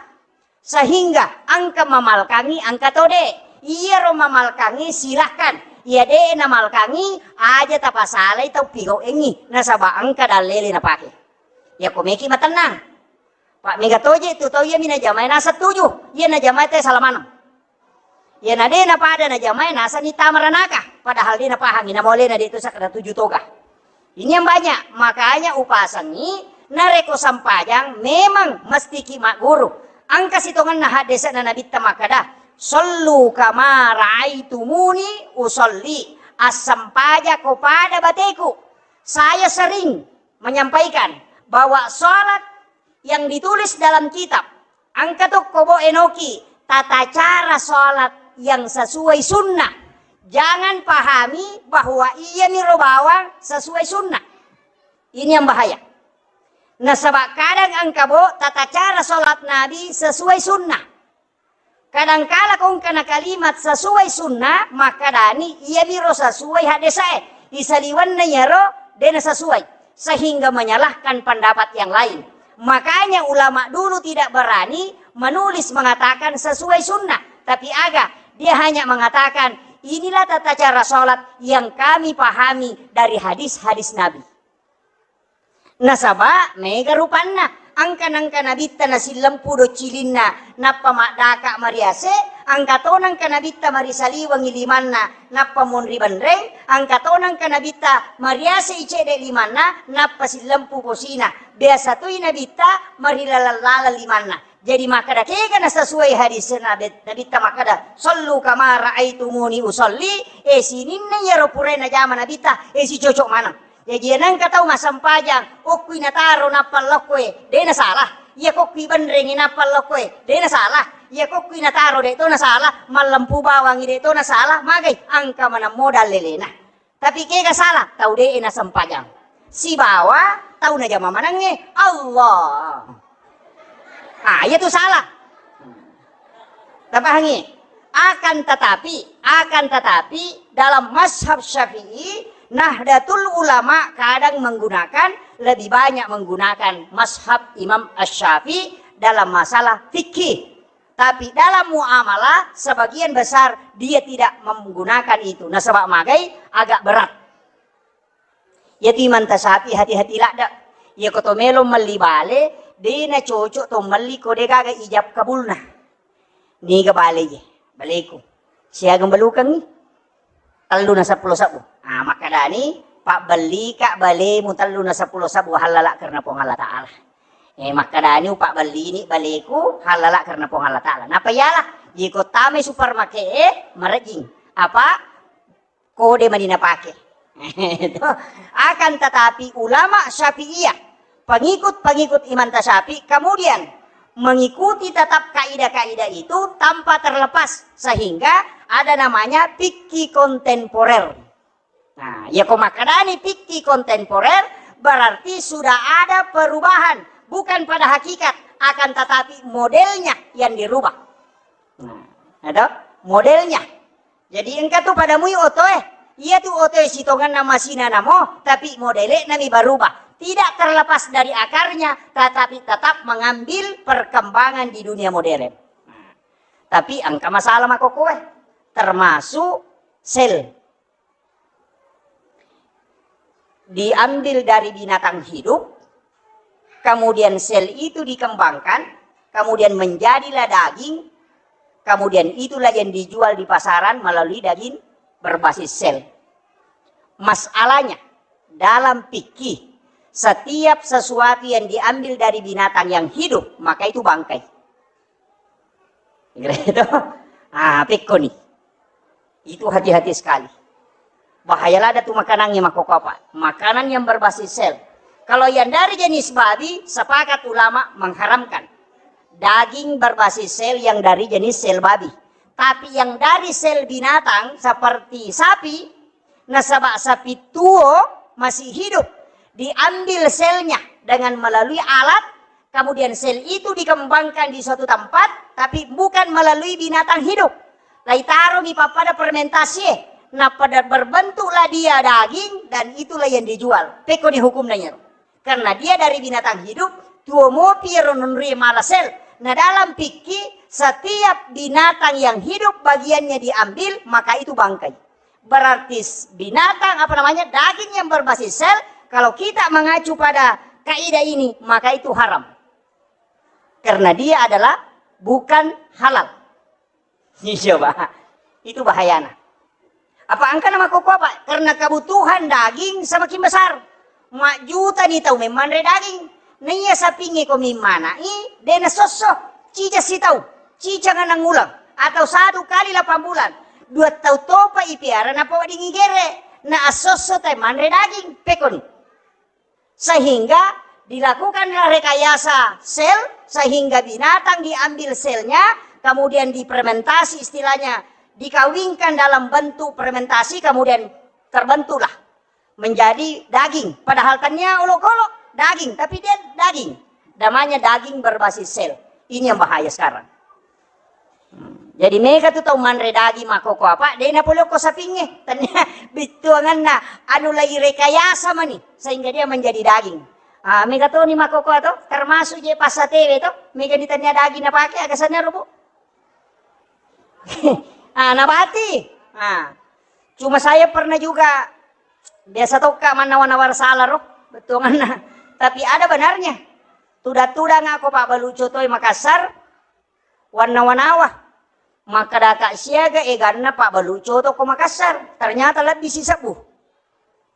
Sehingga engka mamalkangi, engka to de. Iyaro mamalkangi silahkan. Iya de namalkangi, aja tapasalai tau pigauengngi, nasaba engka dallele napake. Iyako meki matennang. Pak mega toje tu tau iyami najamae naseng tuju, iya najamae te sala maneng. Iya na de napada najamae naseng ni tama ranaka, padahal de napahangi namolena de tu sakkeda tuju toga. Ini yang banyak, makanya upasengi narekko sempajang memang mestiki magguru. Engka sitongenna haddese'na Nabitta makkeda, "Sallu kama raaitumuni usolli." Assempajako pada bateku. Saya sering menyampaikan bahwa sholat yang ditulis dalam kitab, engka tokko bo enoki tata cara sholat yang sesuai sunnah. Jangan pahami bahwa iya miro bawang sesuai sunnah. Ini yang bahaya. Nasaba kadang engka bo tata cara sholat Nabi sesuai sunnah. Kadangkala kongkana kalimat sesuai sunnah, makkadani iyamiro sesuai haddesae. Isaliwenna iyaro dena sesuai, sehingga menyalahkan pendapat yang lain. Makanya ulama dulu tidak berani menulis mengatakan sesuai sunnah, tapi aga, dia hanya mengatakan inilah tata cara sholat yang kami pahami dari hadis-hadis Nabi. Nasaba mega rupanna, Engka nengka nabitta nasillempu doccilinna, nappa maddaka mariase, engka to nengka nabitta marisaliwengi limanna, nappa monri benreng, engka to nengka nabitta mariase i cedde limanna, nappa sillempu posina. Biasa toi nabitta marilaleng-laleng limanna. Jadi makkeda kega nasesuai hadis Nabi, nabitta makkeda, "Sallu kama raaitumuni usalli," eh, sininna iyaro purae najama nabitta, eh, sicocok maneng. Jaji, nengka tau massempajang, okkui nataro nappa lokkoe, de nasalah. Iya kokkui benrengi nappa lokkoe, de nasalah. Iya kokkui nataro de to nasalah, mallempu bawangi de to nasalah, magai engka maneng modal lelena. Tapi kega salah, tau de nasempajang. Sibawa tau najama manengnge, Allah. Ah, iya tu salah. Tapahangi? Akan tetapi, akan tetapi dalam mazhab Syafi'i, Nahdlatul Ulama kadang menggunakan, lebih banyak menggunakan mazhab Imam Asy-Syafi'i dalam masalah fikih. Tapi dalam muamalah, sebagian besar dia tidak menggunakan itu. Nasaba magai agak berat. Iyatu imanta sapi hati-hati ladde. Iyako to melo melli bale, de nacocok to melli ko de gaga ijab kabulna. Niga bale ye? Baleku. Siaga belukengngi? Tellu na seppulo sebbu. Ah, makkadani, pabbellika balemu tellu na seppulo sebbu hallala karena Puang Allah Ta'ala. Eh, makkadani, upabbellini baleku hallala karena Puang Allah Ta'ala. Napa yala? Iyako tamai supermarket e, marejjing. Apa? Kode mani napake. Akan tetapi ulama Syafi'iyah, pengikut-pengikut Imam Syafi'i, kemudian mengikuti tetap kaidah-kaidah itu tanpa terlepas, sehingga ada namanya fikih kontemporer. Nah, ya ko makkadani fikih kontemporer, berarti sudah ada perubahan, bukan pada hakikat, akan tetapi modelnya yang dirubah. Nah, ada modelnya. Jadi engka tu pada mui otoe. Iya tu otoe sitongenna masina namo, tapi modele nami berubah. Tidak terlepas dari akarnya, tetapi tetap mengambil perkembangan di dunia modern. Nah, tapi engka masalah makokoe, termasuk sel. Diambil dari binatang hidup, kemudian sel itu dikembangkan, kemudian menjadilah daging, kemudian itulah yang dijual di pasaran melalui daging berbasis sel. Masalahnya, dalam fikih, setiap sesuatu yang diambil dari binatang yang hidup, maka itu bangkai. Gitu. Ah, pekko ni. Itu hati-hati sekali. Bahaya lada tu makanannya makoko apa? Makanan yang berbasis sel. Kalau yang dari jenis babi, sepakat ulama mengharamkan daging berbasis sel yang dari jenis sel babi. Tapi yang dari sel binatang seperti sapi, nasaba sapi tuo masih hidup, diambil selnya dengan melalui alat, kemudian sel itu dikembangkan di suatu tempat, tapi bukan melalui binatang hidup. Laitaromi pappada fermentasi, nappa berbentuklah dia daging dan itulah yang dijual. Pekko ni hukumna iyaro. Karena dia dari binatang hidup, tuo mopi ro nonri mala sel. Nah, dalam fikih, setiap binatang yang hidup bagiannya diambil, maka itu bangkai. Berarti s-, binatang, apa namanya, daging yang berbasis sel, kalau kita mengacu pada kaidah ini, maka itu haram. Karena dia adalah bukan halal. Iya, Pak. Itu bahayana. Apa engka nama koko apa? Karena kebutuhan daging semakin besar. Majjuta ni tau memmanre daging. Naiya sapingnge ko mimmanai, de nasosso. Cica sitau, cica nganang uleng, atau satu kali delapan bulan. Dua tau topa ipiara napawedding igere. Na assosso tai manre daging. Pekoni. Sehingga dilakukanlah rekayasa sel, sehingga binatang diambil selnya, kemudian difermentasi, istilahnya dikawinkan dalam bentuk fermentasi, kemudian terbentuklah menjadi daging. Padahal tania olok-olok daging, tapi dia daging. Namanya daging berbasis sel. Ini yang bahaya sekarang. Jadi mega tu tau manre daging makkoko apa, de napole okko sapingnge. Tania bittuanganna anu lagi rekayasa mani sehingga dia menjadi daging. Ah, mega toni makkoko to, termasuk je passatewe to, mega ni tania daging napake, aga sanna ro, Bu? Ah, nabati. Ah. Cuma saya pernah juga, biasa tokka mannawa-nawa sala ro, bettuanganna. Tapi ada benarnya. Tudang-tudang ako pabbalu cotoe Makassar, wannawa-nawa. Makkadaka siaga eganna pabbalu coto ko Makassar. Ternyata lebbi sisebbu.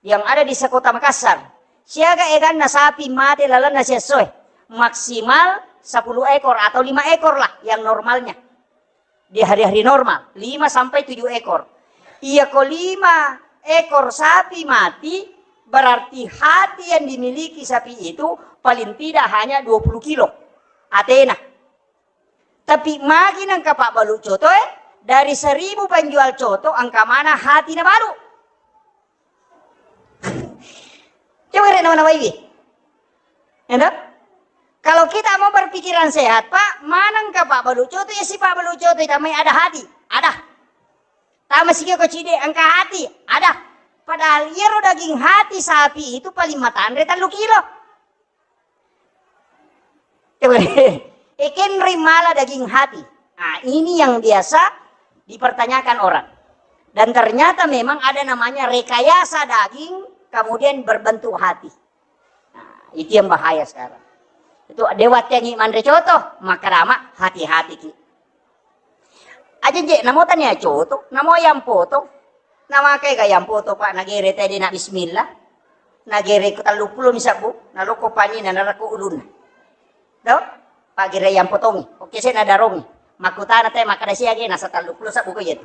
Yang ada di sekota Makassar. Siaga eganna sapi mate lalenna siessoe. Maksimal sepuluh ekor atau lima ekor lah yang normalnya. Di hari-hari normal, lima sampai tujuh ekor. Iya ko lima ekor sapi mati, berarti hati yang dimiliki sapi itu paling tidak hanya dua puluh kilo. Atena. Tapi magi nengka pabbalu coto, eh, dari seribu penjual coto, engka mana hati nabalu. Coba rek nawa-nawaiwi. Ya toh? Kalau kita mau berpikiran sehat, Pak, manengka pabbalu coto, ya si pabbalu coto itamai ada hati, ada. Tama sikio ko cide engka hati, ada. Padahal iyaro daging hati sapi itu paling matanre tellu kilo. Coba deh. Ekenri mala daging hati. Nah, ini yang biasa dipertanyakan orang. Dan ternyata memang ada namanya rekayasa daging, kemudian berbentuk hati. Nah, itu yang bahaya sekarang. Itu dewa tengi manre coto, maka dama hati-hati ki. Aja je, namo tania coto, namo yang poto. Namakai ga yang poto, Pak, nagere tadi nak bismillah. Nagere ko tellu puluh misabbu, naloko pani na narako ulunna. Do? Pagere yang potongi. Oke, saya nadarongi. Makutana te makkada siage nasa tellu puluh sabbu ko iya tu.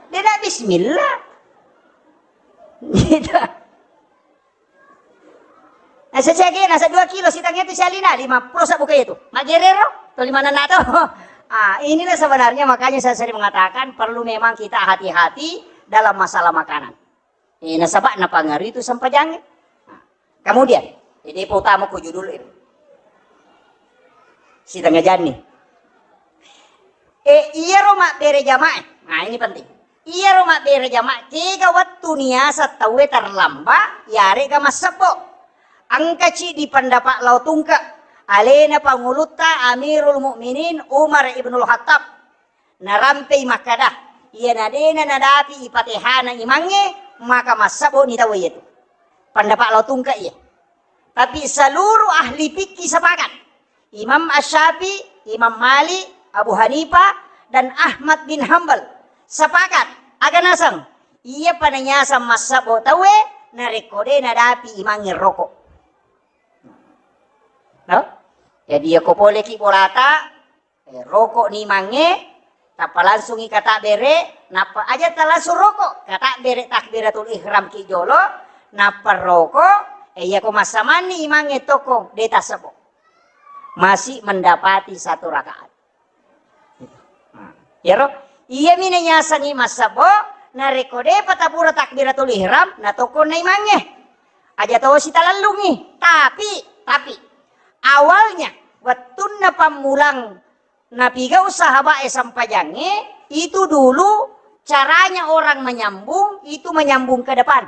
De na bismillah. Gitu. Nasa siage nasa dua kilo sitang itu sialina lima puluh sabbu ko iya tu. Magerero, to lima nana to. Ah, inilah sebenarnya makanya saya sering mengatakan perlu memang kita hati-hati dalam masalah makanan. Eh, nasaba napangaruhi itu sempajangnge. Nah, kemudian, jadi utama ko judul itu. Sitengah jani. Eh, iyaro mabbere jamaah. Nah, ini penting. Iyaro mabbere jamaah, kega wettu niasa tauwe terlambat, yarega massebbo. Engkaci di pendapat lao tungke. Alena pangulutta Amirul Mukminin Umar ibnul Khattab. Narampei makkada, iyana dena nadapi ipatehana imangnge, maka massaboni tau iyatu. Pendapat lao tungke iya. Tapi seluruh ahli fikih sepakat. Imam Asy-Syafi'i, Imam Malik, Abu Hanifah, dan Ahmad bin Hambal sepakat. Aga naseng, iya pananyasang massabo tauwe, narekko de nadapi imangnge roko. No? Jadi, iya ko poleki bolata, Eh, roko ni mange, tappa langsungi katabbere, nappa aja talangsung roko, katabbere takbiratul ihram ki jolo, nappa roko, eh, iya ko massamanni imangnge toko de tassebo. Masih mendapati satu rakaat. Nah, iyaro, iya mi nayasangi massebo, narekko depa tapura takbiratul ihram, natoko na imangnge. Aja tosi talellungi, tapi, tapi awalnya wettunna pammulang Napigau sahabae sempajangnge, itu dulu caranya orang menyambung, itu menyambung ke depan.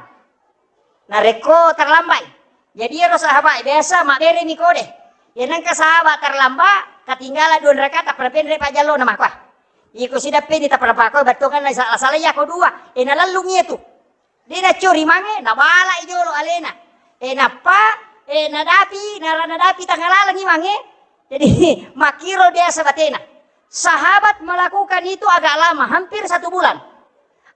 Narekko terlambat. Jadi ero sahabae biasa mabbereni kode. Ya nengka sahabat terlambat, ketinggalan dua rakaat, tappa penre pajallo na makua. Iko sidappeni tappa napakoi battongan na sala-sala yako dua. E nalellung iya tu. De naccori mange, nabala'i jolo alena. E, nappa, e, nadapi, nara-, nadapi tangalalengi mange. Jadi, makkiro biasa batena. Sahabat melakukan itu agak lama, hampir satu bulan.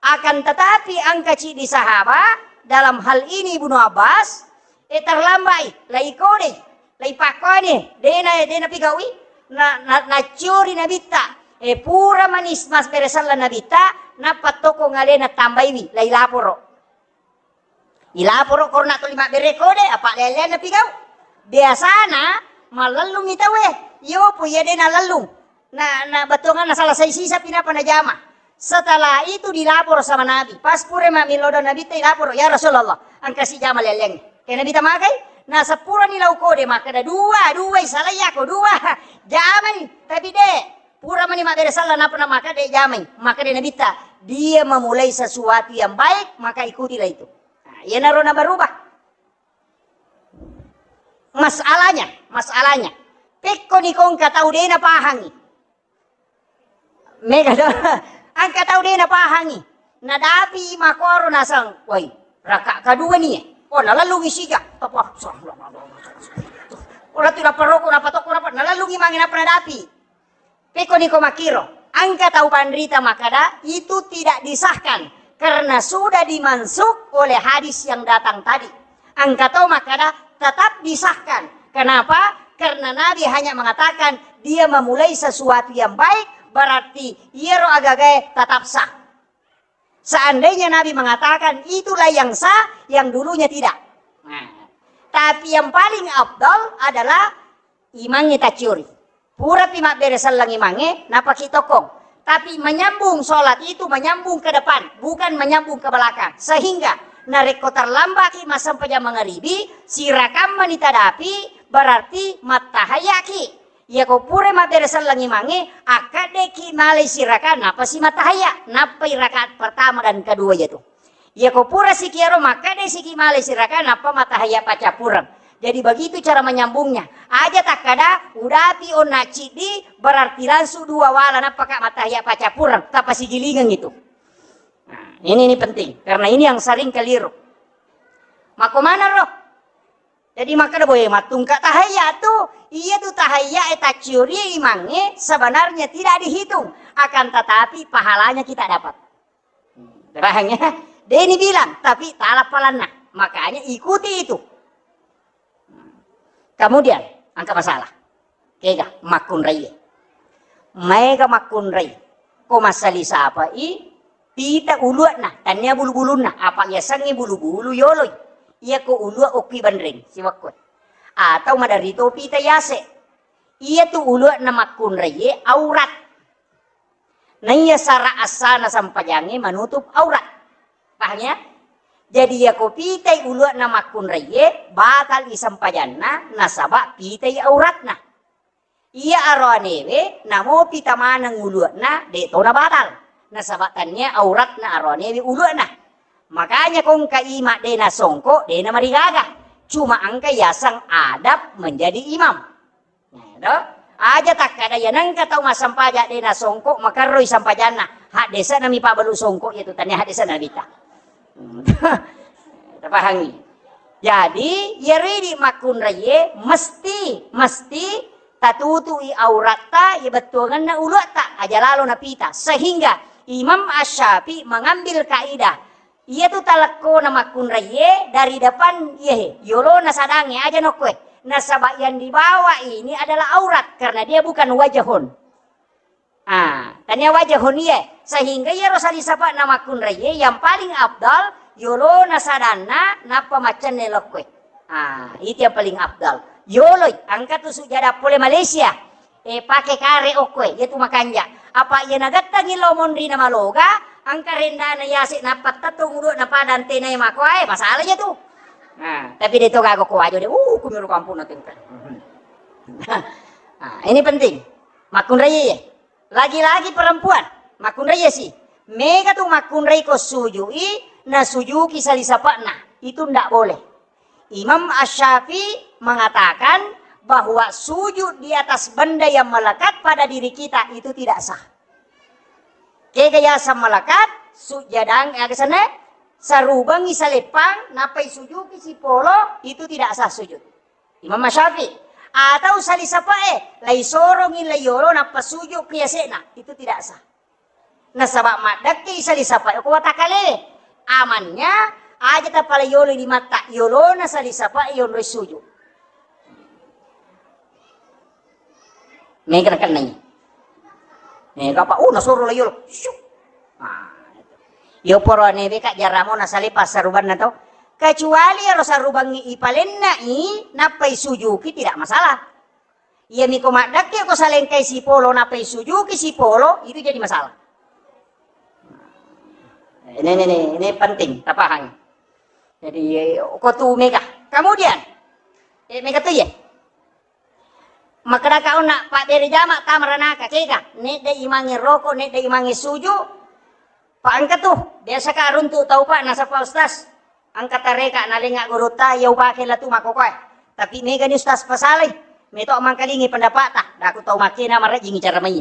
Akan tetapi, angka cidi sahabat, dalam hal ini Ibnu Abbas, e, terlambai, lai kode. Laipakkoani, dena, dena pigaui, na, na, naccori nabitta, e, pura manis mas beresalla nabitta, nappa toko ngalena tambaiwi, lailaporo. Ilaporo korona tuli mabbere kode, apa lele napigau. Biasana, malellungi tauwe, yopo iya dena lellung. Na, na bettuanganna salasai sisa pi nappa najama. Setelah itu dilapor sama Nabi. Pas pura mammilodong Nabitta ilapor, "Ya Rasulullah, engkasi jama lelleng." E Nabitta magai, na seppurani lau kode makkeda, "Dua, dua, salai yako dua." Jamai, tapi de, pura mani mabbere salla nappa na makkeda jamai. Makkeda Nabitta, "Dia memulai sesuatu yang baik, maka ikutilah itu." Nah, iyanaro na berubah. Masalahnya, masalahnya. Pekko ni kongka tau de napahangi. Mega do. Angka tau de napahangi. Nadapi makoro nasang, "Woi, raka kadua ni, eh." Oh, nalellungi sija. Tapa. Ora tu nappa roko, nappa tokko, nappa nalellungi mange, nappa nadapi. Pekko niko makkiro, engka tau panrita makkada itu tidak disahkan karena sudah dimansukh oleh hadis yang datang tadi. Engka tau makkada tetap disahkan. Kenapa? Karena Nabi hanya mengatakan dia memulai sesuatu yang baik, berarti iyaro agagae tetap sah. Seandainya Nabi mengatakan itulah yang sah, yang dulunya tidak. Nah, tapi yang paling afdal adalah imangnge tacciori. Purapi mabbere selleng imangnge, napaki tokkong. Tapi menyambung sholat itu menyambung ke depan, bukan menyambung ke belakang. Sehingga narekko terlambaki massempajang mangaribi, sirakammani tadapi, berarti mattahayaki. Iyako pura mabbere selleng imangnge, akkaddeki malai siraka, napasi mattahayya, nappai rakaat pertama dan kedua jatu. Iyako pura siki ero makkeda siki malai siraka nappa mattahayya paccappureng. Jadi begitu cara menyambungnya. Aja takkada udapi onna ciddi berarti langsung dua wala nappaka mattahayya paccappureng, tappa sigilingeng itu. Nah, ini, ini penting karena ini yang sering keliru. Makko maneng ro? Jadi makkeda boe mattungka tahayya tu, iya tu tahayya e tacciori imangnge sebenarnya tidak dihitung, akan tetapi pahalanya kita dapat. Paham ya? Deni bilang, tapi tala palanna. Makanya ikuti itu. Kemudian, angka masalah. Kega makkunrai. Maega makkunrai. Ko massali sapai pita ulu'na, tania bulu-bulunna. Apa yasengnge bulu-bulu yoloi. Iya ko ulu'a okki banreng, siwakko. Atau maderri to pita yase. Iya tu ulu'na makkunrai aurat. Naiya sara assana sempajangnge manutup aurat. Paham ya? Jadi yako pitai ulu'na makkunraie, batal i sempajanna nasaba pitai auratna. Iya aroanewe namo pita maneng ulu'na, de tona batal. Nasaba tania auratna aroanewe ulu'na. Makanya kongka ima de nasongko, de namarigaga. Cuma engka yaseng adab menjadi imam. Nah, to? Aja takkada iya nengka tau massempajang de nasongko, makerroi sempajanna. Haddese'na mi pabbalu songko iya tu, tania haddese'na Nabitta. Hmm. Tapahangi. Jadi, iyaro idi makkunraie mesti, mesti tatutui auratta, iya bettuangenna uluatta, aja lalo napita. Sehingga Imam Asy-Syafi'i mengambil kaidah, Iyatu talekkona makkunraie dari depan, iyehe, yolona sadangnge aja nokkoe. Nasaba yang dibawa ini adalah aurat karena dia bukan wajahun. Ah, tania wajahun iye. Sehingga iyaro salisapa'na makkunraie yang paling afdal yolona sadanna nappa maccenne lokkoe. Ah, itu yang paling afdal. Yoloi, angka tu sujada pole Malaysia. Eh, pake kare okkoe, iyatu makanja. Apa iya nagattangi lao monri na maloga, engka rendana yase nappa tettung ulu'na pada antenae makoae, masalah iya tu. Nah, tapi de to gaga ko wajo de, uh, kumiro kampung na tengka. Nah, ini penting. Makkunrai, lagi-lagi perempuan, makkunrai si. Mega tu makkunrai ko sujui, na sujuki salisapa'na. Itu ndak boleh. Imam Asy-Syafi'i mengatakan bahwa sujud di atas benda yang melekat pada diri kita itu tidak sah. Kega yaseng melekat, sujadang, aga senna, sarubangi saleppang, nappai sujuki sipolo, itu tidak sah sujud. Imam Asy-Syafi'i. Atau salisapae, lai sorongi lai yolo, nappa sujud ki yase'na, itu tidak sah. Nasaba maddekke salisapa ko watakale. Amannya aja tapala yolo limatta, yolona salisapa yonroi suju. Mega nakennai. Mega apa? Oh, nasoro la yolo. Syuk. Ah, itu. Yo poro newe ka jaramo nasale passarubanna to. Kecuali ero sarubangi ipalenna i, nappai sujuki tidak masalah. Iyami ko maddekke ko salengkai sipolo, nappai sujuki sipolo, itu jadi masalah. Ini, ini, ini, ini penting, tapahang. Jadi, eh, ko tu mega. Kemudian, eh, mega tu ya. Makkadaka onna pabbere jama tamaranaka kega, nedde imangi roko, nedde imangi suju, Pa engka tu, biasa ka runtu tau pa, nasaba ustaz, engka tareka nalenga gurutta, iya upake latu makkokoe. Tapi megani ustaz pasalai, meto mangkalingi pendapata, daku tau makkena marejjingi cara mai.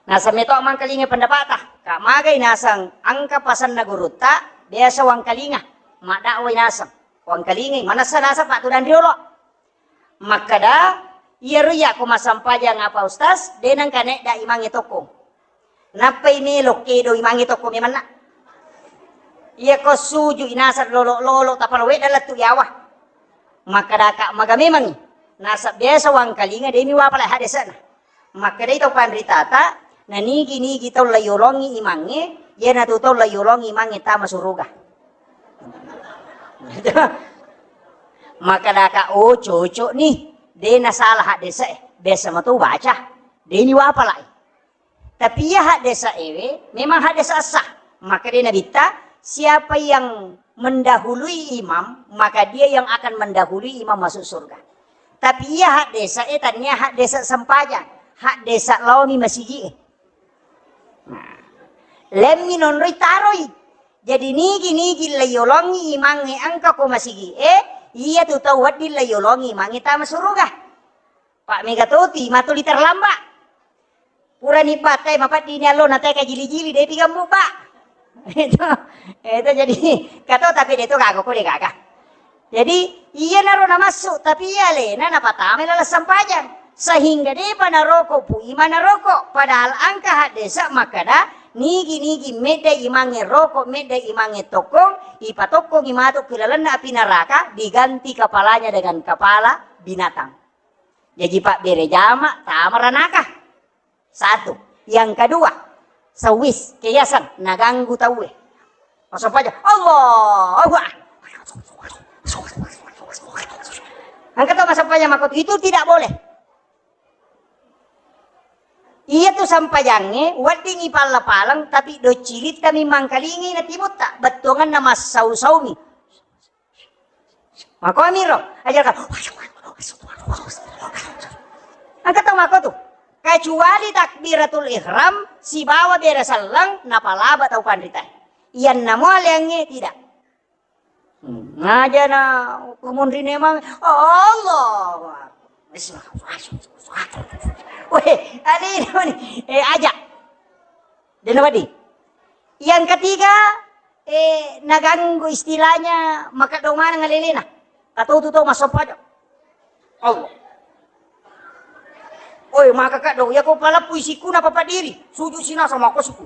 Naseng meto mangkalingi pendapata, ka magai naseng engka pasenna gurutta, biasa wangkalinga, maddakwai naseng, wangkalingai, manessa naseng patudang riolo. Makkeda, "Iyaro iyako massempajang apa Ustaz, de nengka nedda imangnge tokko." Nappai melo kedo imangnge tokko memanna. Iyako suju inaseng lolo-lolo tapalowe dalettu yawa. Makkedaka maga memangngi. Nasab biasa wangkalinga demi wapala hadesana. Makkedai tau panritata, nanigi-nigi tau layolongi imangnge, iyanatu tau layolongi imangnge tama suruga. Makkedaka, "Oh, cocok nih, de nasalah haddese, biasa matu baca, de ni wapalai." Tapi iya haddese ewe memang haddese sah. Makkedai Nabitta, "Siapa yang mendahului imam, maka dia yang akan mendahului imam masuk surga." Tapi iya haddese e tania haddese sempajang, haddese laomi masigi e. Nah, lemmi nonroi taroi. Jadi nigi-nigi layolongi imangnge engka ko masigi e, iya tu tau wedding layolongi imangnge tama suruga. Pak mega toti matuli terlambat. Purani batai mapaddini allo na teka jili-jili de tiga muba. Itu, itu jadi kato tapi de to gaga ko de gaga. Jadi, iyanaro namassu, tapi iya alena napatamai laleng sempajang. Sehingga depa naroko pu ima naroko. Padahal engka haddese makkeda, nigi-nigi medda imangnge roko, medda imangnge tokkong, ipatokkongi matu ki lalenna api neraka, diganti kepalanya dengan kepala binatang. Jaji pabbere jama tama ranaka. Satu. Yang kedua, sewis, keyasan, naganggu tauwe. Massempajang, Allahu Akbar. Engka to massempajang makotu, itu tidak boleh. Iya tu sempajangnge, weddingi palla-palang, tapi doccilitta mi mangkalingi na timutta, bettuanganna massau-saumi. Makomiro, aja kan. Engka tau mako tu. Kecuali takbiratul ihram sibawa bere selleng napalaba tau panrita. Iyanna mo aleangnge tidak. Hmm, ngaja na kumunri nemang, Allahu Akbar. Weh, ani, ani, eh, aja. Dena wadi. Yang ketiga, eh, naganggu istilahnya makeddo maneng alelena. Katotu to massempajang. Allah. Oi, maka kaddo, ya ko paleppui sikku na papa diri, sujud sinasa mako sikku.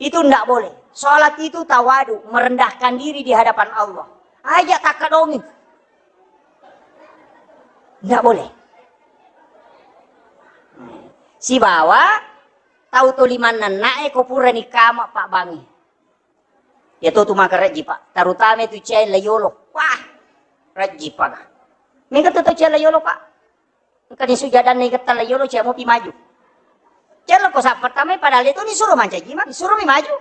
Itu ndak boleh. Salat itu tawadu, merendahkan diri di hadapan Allah. Aja takkadomi. Ndak boleh. Sibawa tau to limanna na'e ko purani kama pabbangi. Iya to tu maka rejji, Pak. Terutama itu cia layolo. Wah, rejji, Pak. Mega tu tau cia layolo, Pak. Engka ni sujadanna igetta layolo, cia mopi maju. Cia lo ko sa pertama, padahal itu ni suruh mancaji, Mak. Suruh mi maju.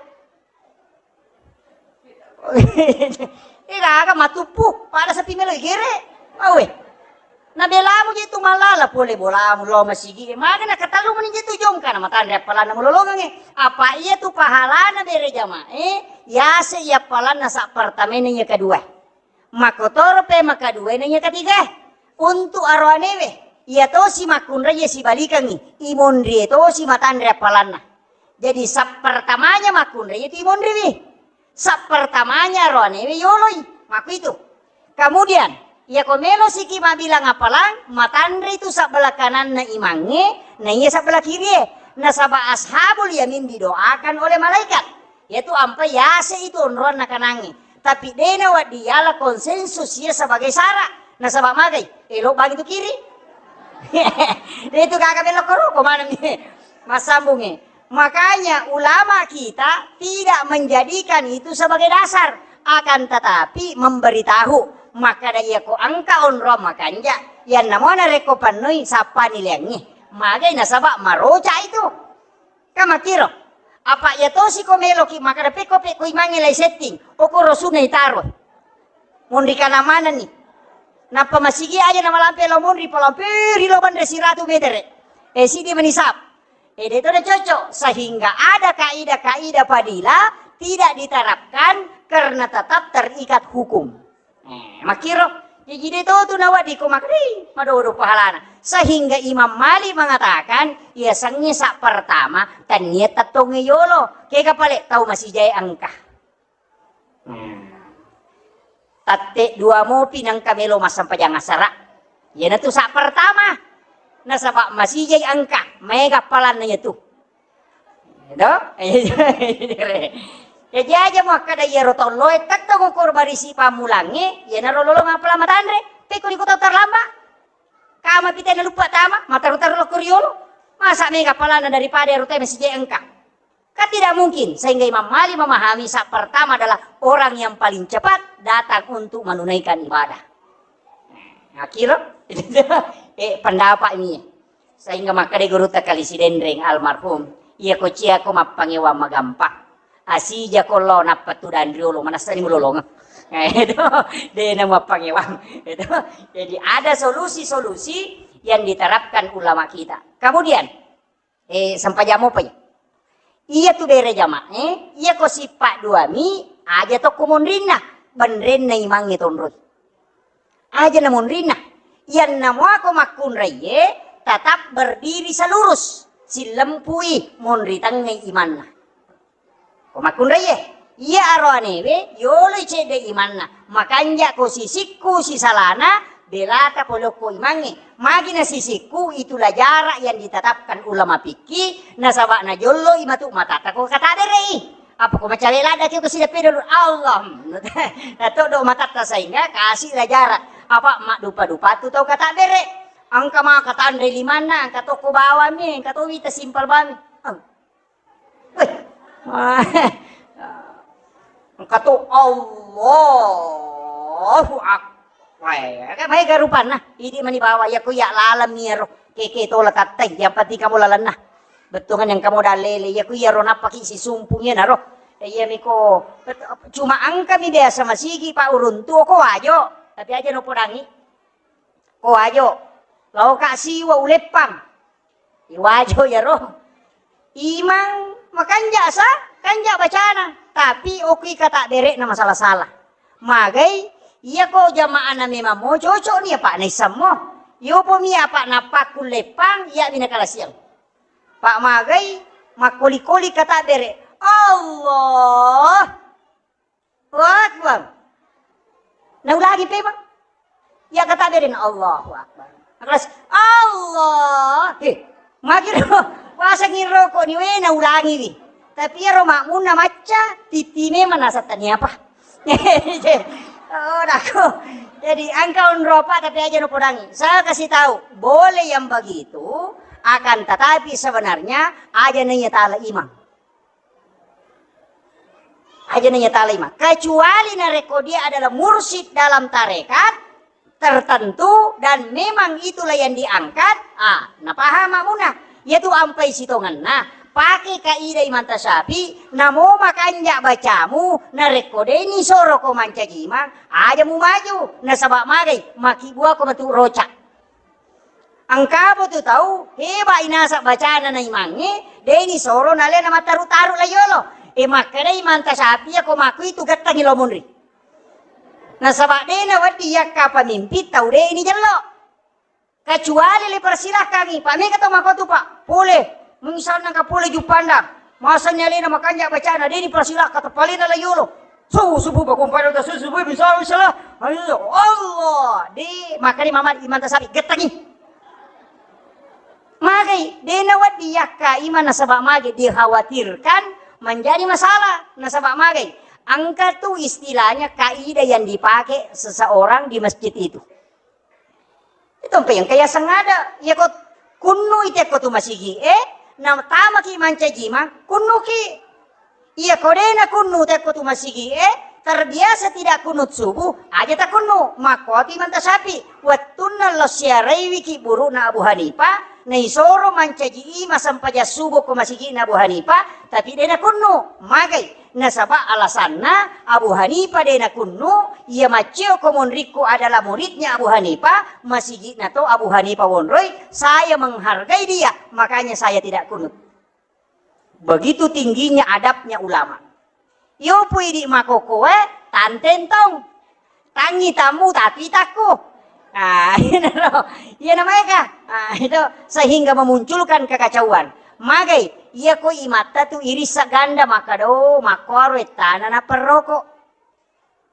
Ega aga matuppu, pada sepi melo igere. Awe. Nabelamu je tu mallala pole bolamu lo masigi. Maga na katalu meni je tu jongka na matanre appalanna mulolongange. Apa iya tu pahalana bere jamae, yase iya appalanna sa pertamena iya kedua. Makotoro pe makaduena iya ketiga. Untuk aroanewe, iya tosi makkunrai iya sibalikangi, imonrie tosi matanre appalanna. Jadi sa pertamanya makkunrai iya tu imonriwi. Sa pertamanya aroanewe yoloi, makkuitu. Kemudian, iya ko melo siki mabilang apalang, matanre itu sabbelah kananna imangnge, na iya sabbelah kirie. Nasaba ashabul yamin didoakan oleh malaikat. Yaitu ampai yase itu onroanna kanangnge. Tapi dena waddi yala konsensus iya sebagai syarat. Nasaba magai, elo bagi tu kiri. Itu kaka belok ko roko maneng. Massambungnge. Makanya ulama kita tidak menjadikan itu sebagai dasar, akan tetapi memberitahu. Makkeda iya ko engka onrong makanja, iyanna mo narekko pennoi sappa nileangngi. Magai nasaba maroca itu. Kan makkiro. Apa iya tosi ko meloki makkeda pekko pekko imangnge lai setting. Okoro sunna itaro. Monri kana manenni. Nappa masigi aja namalampe lao monri, palampe ri lao banre siratu metere. Eh, sidi menisab. Eh, de to de cocok. Sehingga ada kaidah-kaidah fadilah tidak diterapkan karena tetap terikat hukum. Eh, makkiro. Jaji de to tu nawaddi ko makkeda, "Ih, madodo pahalana." Sehingga Imam Malik mengatakan, iya sengnge sa pertama, tania tettongnge yolo. Kega pale tau masijae engka. Hmm. Tatte dua mopi nengka melo massempajang asara. Iyanatu sa pertama. Nasaba masijai engka, maega appalanna iyatu. Edo? Jaji aja muakkeda iyaro tolloe tettong ukur barisi pammulangnge, iyanaro lolong appalang matanre, pekko iko tau terlambat. Kama pitena luppa tama, mataru-taru lokko riolo. Masa mega appalanna daripada ero tau masijai engka. Kan tidak mungkin, sehingga Imam Malik memahami sa pertama adalah orang yang paling cepat datang untuk menunaikan ibadah. Akhirnya, eh, pendapat ini. Sehingga makkeda gurutta Kali Sidenreng almarhum, iya ko cia ko mappangewang magampang. Asija ko lo nappa tudang riolo, manassani mulolong. Eh, itu, de na mappangewang. Itu. Jadi ada solusi-solusi yang diterapkan ulama kita. Kemudian, eh, sempajang mopa iya. Iya tu bere jamaah, eh, iya ko sippa duami, aja tokko monrinna, benrenna imangnge tonroi. Aja na monrinna. Iyanna muako makkunraiye, tetap berdiri selurus, sillempui monri tengngai imanna. Ko makkunraiye, iya aroanewe, yoloi cedde imanna, makanja ko sisikku sisalana, belata polokko imangnge. Magi na sisikku, itulah jarak yang ditetapkan ulama fikih, nasaba na jollo imatu matatta ko katabere'i. Apa ko macale ladda ki ko sida pedo lu Allah. Na todo matatta sehingga kasih lah jarak. Apa mak dupa-dupa tu tau katabere. Engka maka tanre limanna, engka toko bawami, engka to wita simpel bami. Eng. Weh. Engka to Allahu Akbar. Weh, kan maega rupanna. Idi mani bawa ya ku ya lalam iyaro. Keke tola kattai, yang penting kamu lalenna. Bettuangan yang kamu dalele, ya ku iyaro nappaki sisumpung ya naro. Iya miko, cuma engka mi biasa masigi Pak uruntu ko wajo, tapi aja no podangi. Ko wajo, lao ka siwa uleppang. Iwajo iyaro. Imang makanja sa, kanja bacana, tapi okui kata berekna masalah-salah. Magai, iya ko jamaahna memang mo cocok ni apa naissammo. Yopo mi apa napakku leppang, iya mina kalasiang. Pak magai, makkoli-koli kata bere. Allah. Allahu Akbar. Naulangi pe, Bang. Ya kata beren, Allahu Akbar. Kelas, Allah. Eh, magiro. Pasangi rokok ni we naulangi wi. Tapi ero makmunna macca, titi memang nasab tania apa. Oh, dako. Jadi engka onropa tapi aja no podangi. Saya kasih tahu, boleh yang begitu, akan tetapi sebenarnya aja nanya tala imang. Aja nanya tala imang. Kecuali narekko dia adalah mursyid dalam tarekat tertentu dan memang itulah yang diangkat, ah, napaham makmuna. Yaitu ampai sitongenna, pake kaidah Imam Tasyafi, namo makanja bacamu, narekko deni soro ko mancaji imang, aja mu maju, nasaba magai, makibuako matu roca. Engkamo tu tau heba inasa bacana na imangnge, deni soro nalena mattaru-taru la yolo. E, makkeda Imam Tasyafi, iya ko makku itu gettangi lo munri. Nasaba dena wedding yakka pemimpin tau deni jello. Kecuali le persilahkangi, Pak, mega to makotu, Pak. Pole, misalna ka pole Juppandang. Masanni alena makanja bacana, deni persilahkan tepalena la yolo. Subuh, subuh, bangun pada udah subuh, subuh, bisa, bisa lah. Ayo, Allah. Di, makanya Mama Imam Tasyafi, gettangi. Magai, dena wedding yakka imang nasaba magai dikhawatirkan menjadi masalah. Nasaba magai, engka tu istilahnya kaidah yang dipakai seseorang di masjid itu. Itu engka yang kaya sengada. Iya ko kunnu ite ko tu masigi e, na tamaki mancaji imang, kunnuki. Iya ko dena kunnu te ko tu masigi e, terbiasa tidak kunut subuh, aja ta kunnu, makkuatu Imam Tasyafi. Wettunna lo siaraiwiki burukna Abu Hanifah, naisoro mancaji imang sempajang subuh ko masigina Abu Hanifah, tapi dena kunnu, magai. Nasaba alasanna Abu Hanifah de nakunnu, iya macceo ko monrikku adalah muridnya Abu Hanifah, masigi'na to Abu Hanifah wonroi, saya menghargai dia, makanya saya tidak kunut. Begitu tingginya adabnya ulama. Iyo pui di makokoe, tanteng tong. Tangi tamu tapi takku. Ah, iya naro. Iya namanya kah? Ah, itu sehingga memunculkan kekacauan. Magai, iya ko imatta tu irissa ganda makkada, oh, makkuaro ettana naperroko.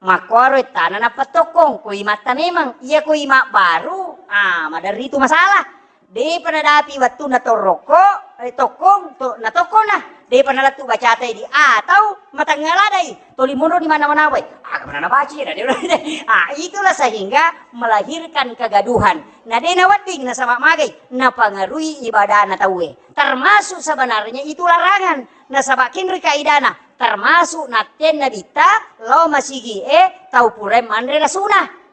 Makkuaro ettana napettokkong, ko imatta memang. Iya ko imak baru, Ah, maderri tu masalah. Depa nadapi wettunna torokko, eh, tokkong, to-, natokkona. Depa nalettu bacata di atau matengnga ladai. Toli monro di mana-mana wai. Ah, kemana nabaca ya? Ah, itulah sehingga melahirkan kegaduhan. Na de nawedding nasaba magai, napangarui ibadana tauwe. Termasuk sebenarnya itu larangan. Nasaba kinri kaidana, termasuk nattenna bitta lao masigi e tau purae manre lasuna.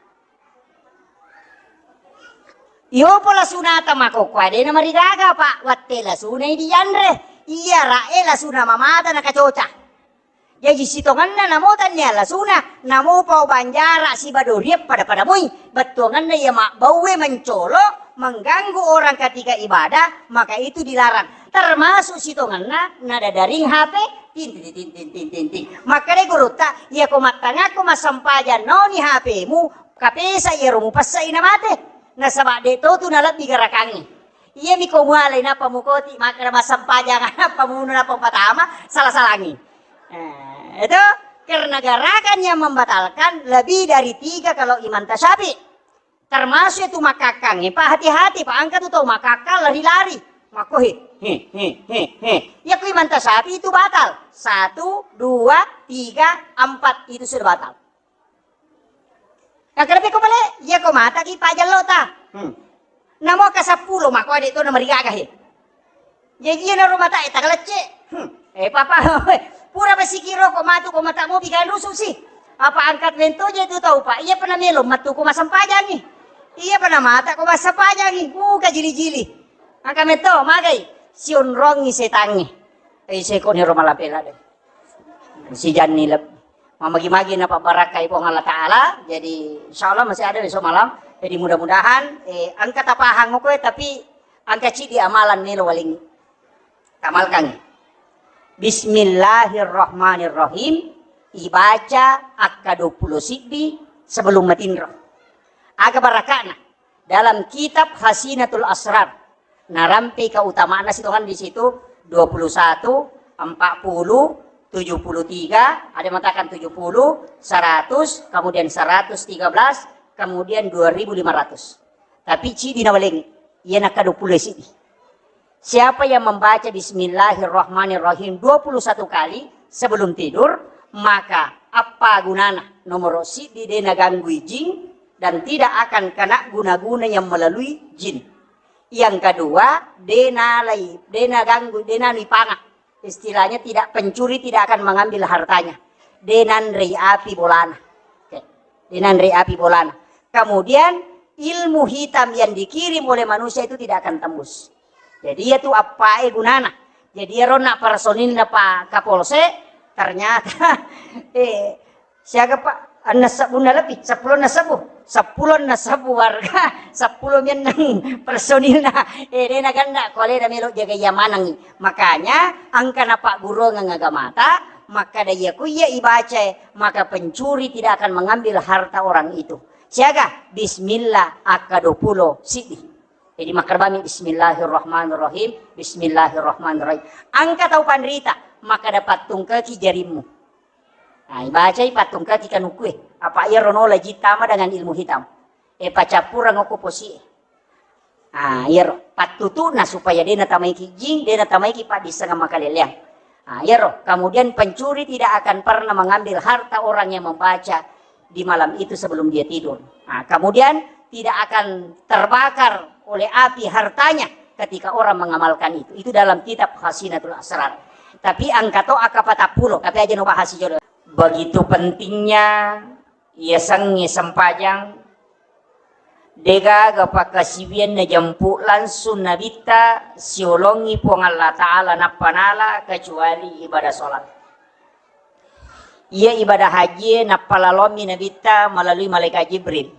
Iyopo lasunata makokkoe de namarigaga, Pak, watte lasunai dianre. Iya rae lasuna mamata nakacoca. Jaji sitongenna namo tannia lasuna, namo pau banjara siba doriang pada-pada moi. Bettuangenna iya mabbauwe mencolo, mengganggu orang ketika ibadah, maka itu dilarang. Termasuk sitongenna nadadaring H P, ting, ting, ting. Makkeda gurutta, iyako mattangakko massempajang naoni H P-mu, kapesa iyaro mupessai namate. Nasaba de to tu nalebbi garakangnge. Iyami ko mualai nappa mukoti, makkeda massempajang nappa muno nappa patama, sala-salangi. Eh, itu karena garakan yang membatalkan lebih dari tiga kalau Imam Tasyafi. Termasuk itu makakang, Pak, hati-hati, Pak, angka tu tau makakang lari-lari. Makko he, he, he, he, he. Ya ku Imam Tasyafi itu batal. Satu, dua, tiga, empat itu sudah batal. Yang kedua ko bale, ya ko mata ki pajallo ta. Hmm. Namo ka seppulo, mako ade to na marigaga he. Jaji iyana ro matae tagalacce. Hmm. Eh, papa, pura basikiro ko matu ko mata mopi kan rusuh sih. Apa angkat mento je tu tau, Pak? Iya pernah melo matu ko masempajangi. Iya pernah mata ko masempajangi. Muka jili-jili. Angka metto magai sionrongi setangi. Eh, seko ni ro malapela de. Sijanni lebbi. Mamagi-magi napabbarakkai Puang Allah Ta'ala. Jadi, insya Allah masih ada besok malam. Jadi, mudah-mudahan, eh, engka tapahang koe, tapi engka cidi amalan melo waling tamalkangi. Bismillahirrahmanirrahim. Ibaca akka dua puluh sibbi sebelum matinro. Aga barakana. Dalam kitab Hasinatul Asrar, narampe keutamaanna sitongan di situ, dua puluh satu, empat puluh, tujuh puluh tiga, ada yang mengatakan tujuh puluh, seratus, kemudian seratus tiga belas, kemudian dua ribu lima ratus. Tapi cidi nawalengi, iya nakka dua puluh sidi. Siapa yang membaca Bismillahirrahmanirrahim dua puluh satu kali sebelum tidur, maka apa gunana? Nomor sidi de naganggui jin dan tidak akan kena guna-guna yang melalui jin. Yang kedua, de nalai, de naganggui, de nanui panga. Istilahnya tidak, pencuri tidak akan mengambil hartanya. De nanrei api bolana. Oke. De nanrei api bolana. Kemudian ilmu hitam yang dikirim oleh manusia itu tidak akan tembus. Jadi iya tu appae gunana. Jadi iyaro na personilna Pak Kapolsek, ternyata, eh, siaga, Pak? Enneng sebbunna lebbi, seppulo enneng sebbu. Seppulo enneng sebbu warga, seppulo mennang personilna. Eh, de naganna ko alena melo jaga iya manengi. Makanya engka napagguruang agamata, makkada iya ku iya ibacae, maka pencuri tidak akan mengambil harta orang itu. Siaga, bismillah akka dua puluh siddi. Jadi makkerbami bismillahirrahmanirrahim, bismillahirrahmanirrahim. Engka tau panrita, makkada pattungkeki jarimmu. Nah, ibacai pattungkeki kanukkue. Apa iyaro nola jin tama dengan ilmu hitam. E pacappureng okko posie. Ah, iyaro pattutuna supaya de natamaiki jing, de natamaiki paddissengeng makaleleang. Ah, iyaro. Kemudian pencuri tidak akan pernah mengambil harta orang yang membaca di malam itu sebelum dia tidur. Nah, kemudian tidak akan terbakar oleh api hartanya ketika orang mengamalkan itu. Itu dalam kitab Khazinatul Asrar. Tapi engka to akka patappulo, tapi aja no bahas jolo. Begitu pentingnya yasengnge sempajang, degaga pakkasiwianna jempu langsung nabitta siolongi Puang Allah Ta'ala nappa nala kecuali ibadah sholat. Iya ibadah haji nappa lalommi nabitta melalui malaikat Jibril.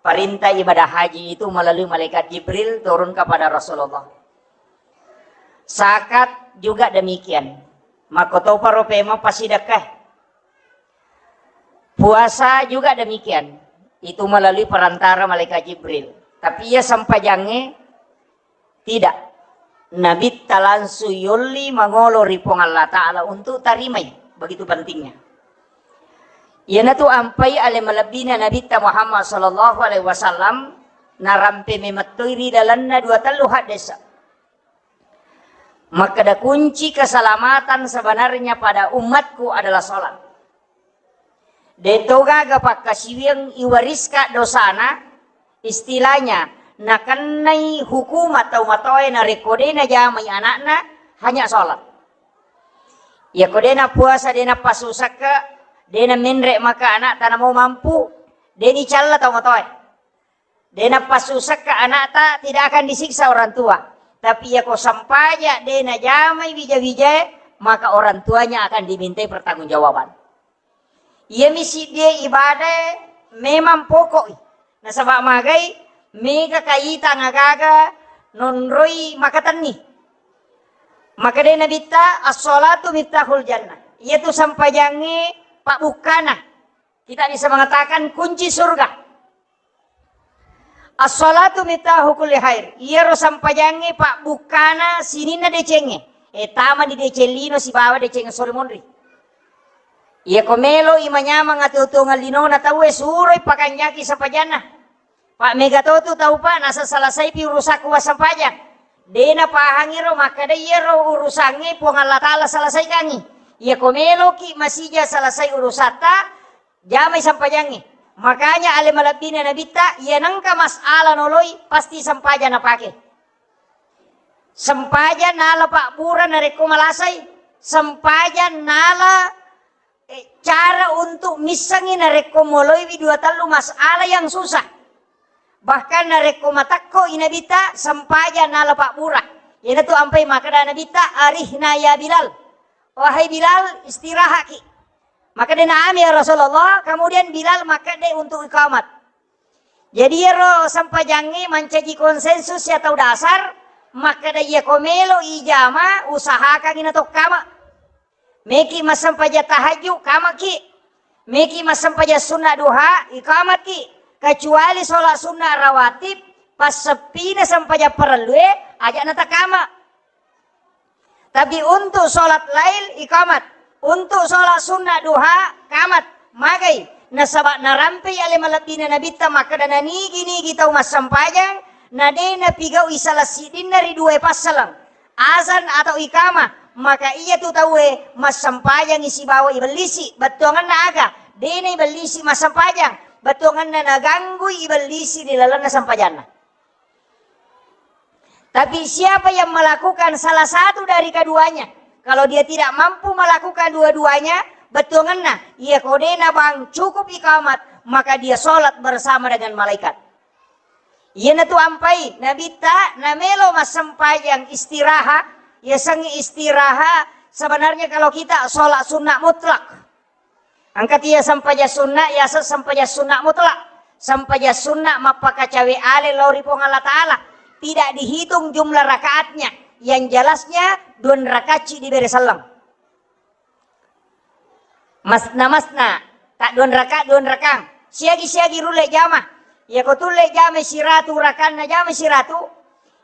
Perintah ibadah haji itu melalui malaikat Jibril turun kepada Rasulullah. Zakat juga demikian. Makkotoparo pemeng pasidekka. Puasa juga demikian. Itu melalui perantara malaikat Jibril. Tapi iya sempajangnge tidak. Nabitta langsung yolli mangolo ri Puang Allah Ta'ala untuk tarimai. Begitu pentingnya. Iyanatu ampai ale malebbina Nabitta Muhammad sallallahu alaihi wasallam Narampe memettoi ri lalenna dua tellu haddese. Makkeda, kunci keselamatan sebenarnya pada umatku adalah sholat. De to gaga pakkasiwiang iwariska dosana, istilahnya, nakennai hukuma tau matoae narekko de najamai anakna, hanya sholat. Iyako de napuasa, de napassusekke, de namenre maka anakta namo mampu, de nicalla tau matoae. De napassusekke anakta, tidak akan disiksa orang tua. Tapi iyako sempaja de najamai wija-wijae, maka orang tuanya akan dimintai pertanggungjawaban. Iyami siddie ibadae memang pokok i. Nasaba magai, mega kaita nagaga nonroi makatenni. Makkedai Nabitta, "As-sholatu miftahul jannah." Iyatu sempajangnge pabbukkana. Kita bisa mengatakan kunci surga. As-sholatu miftahu kulli khair. Iyaro sempajangnge pabbukkana sininna decengnge. E, tama di deceng lino sibawa deceng sore monri. Iyako melo i manyameng atuo-tuongeng linona tauwe, suroi pakanjaki sempajanna. Pak, mega to tu tau, Pak, nasa selesaipi urusakku wassempajang. De napahangi ro makkeda iyaro urusangnge Puang Allah Taala selesaikangi. Iyako meloki masija selesai urusatta, jamai sempajangnge. Makanya ale malebbina Nabitta, iya nengka masalah noloi, pasti sempaja napake. Sempaja nala pabbura narekko malasai, sempaja nala, eh, cara untuk missengi narekko moloiwi dua tellu masalah yang susah. Bahkan narekko matekko i Nabitta, sempaja nala pabbura. Iyanatu ampai makkeda Nabitta, "Arihna ya Bilal." Wahai Bilal, istirahaki. Makkedai, "Naam ya Rasulullah." Kemudian Bilal makkeda untuk iqamat. Jadi iyaro sempajangnge mancaji konsensus ya tau dasar, makkeda iyako melo ijama, usahakangi natokkama. Meki massempajang tahajud, kamaki. Meki massempajang sunna duha, ikamaki. Kecuali sholat sunna rawatib, passeppina sempajang parellue, aja natakama. Tapi untuk sholat lail, ikamat. Untuk sholat sunnah duha, kamat. Magai. Nasaba narampei ale malebbina Nabitta makkeda, nanigi-nigi tau massempajang, na de napigau'i salah siddinna ri duae passaleng, azan atau ikamah, maka iya tu tauwe massempajangi sibawa ibellisi. Bettuangenna aga? De na ibellisi massempajang. Bettuangenna naganggui ibellisi ri lalenna sempajanna. Tapi siapa yang melakukan salah satu dari keduanya, kalau dia tidak mampu melakukan dua-duanya, bettuangenna, iya ko de na bang cukup ikamat, maka dia sholat bersama dengan malaikat. Iyanatu ampai Nabitta namelo massempajang istiraha, yasengnge istiraha, sebenarnya kalau kita sholat sunnah mutlak. Engka tia sempajang sunna, yaseng sempajang sunna mutlak. Sempajang sunna mappakacawe ale lao ri Puang Allah Ta'ala. Tidak dihitung jumlah rakaatnya. Yang jelasnya, duan rakacci dibere selleng. Masna-masna, tak duan rakaat, duan rakang. Siagi-siagi rulle jama. Yako tulle jama siratu rakanna, jama siratu.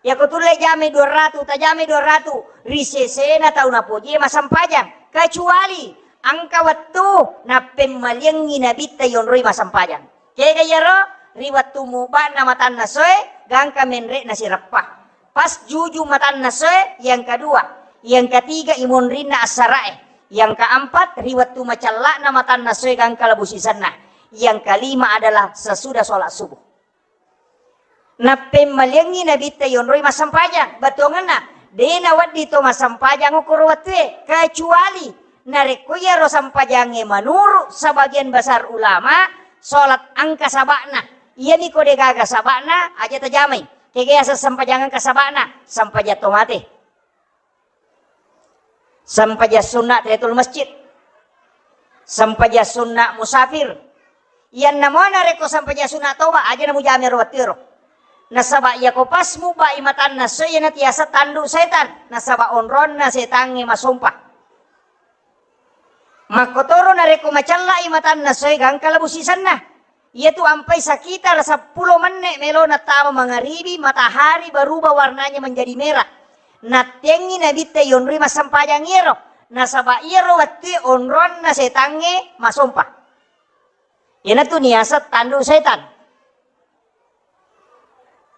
Yako tulle jamai dua ratu, tajamai dua ratu, ri sesena tau napojie massempajang, kecuali engka wettu nappemmaliangngi Nabitta yonroi massempajang. Kega iyaro? Ri wettu mubana matanna soe, gangka menre'na sireppa. Pas juju matanna soe, yang kedua, yang ketiga imonrinna assara'e, yang keempat ri wettu macella'na matanna soe gangka labu sisenna, yang kelima adalah sesudah sholat subuh. Nappemmaliangngi Nabitta yonroi massempajang. Bettuangenna, de nawedding to massempajang okkoro wettue, kecuali narekko iyaro sempajangnge menurut sebagian besar ulama, sholat engka saba'na. Iyami ko degaga saba'na, aja tajamai. Kega yaseng sempajang engka saba'na? Sempajang to mate. Sempajang sunna tahiyatul masjid. Sempajang sunna musafir. Iyanna mua narekko sempajang sunna toba, aja namujama ero wettuero. Nasaba iyako pas mubai matanna soe, iyanatu yaseng tandu setan. Nasaba onronna setangnge masompa. Makkotoro narekko macellai matanna soe gangka labu sisenna. Iyatu ampai sekitar seppulo menne melona tama mangaribi, matahari berubah warnanya menjadi merah. Nattengngi Nabitta yonroi massempajang iyaro. Nasaba iyaro wettue onronna setangnge masompa. Iyanatu niaseng tandu setan.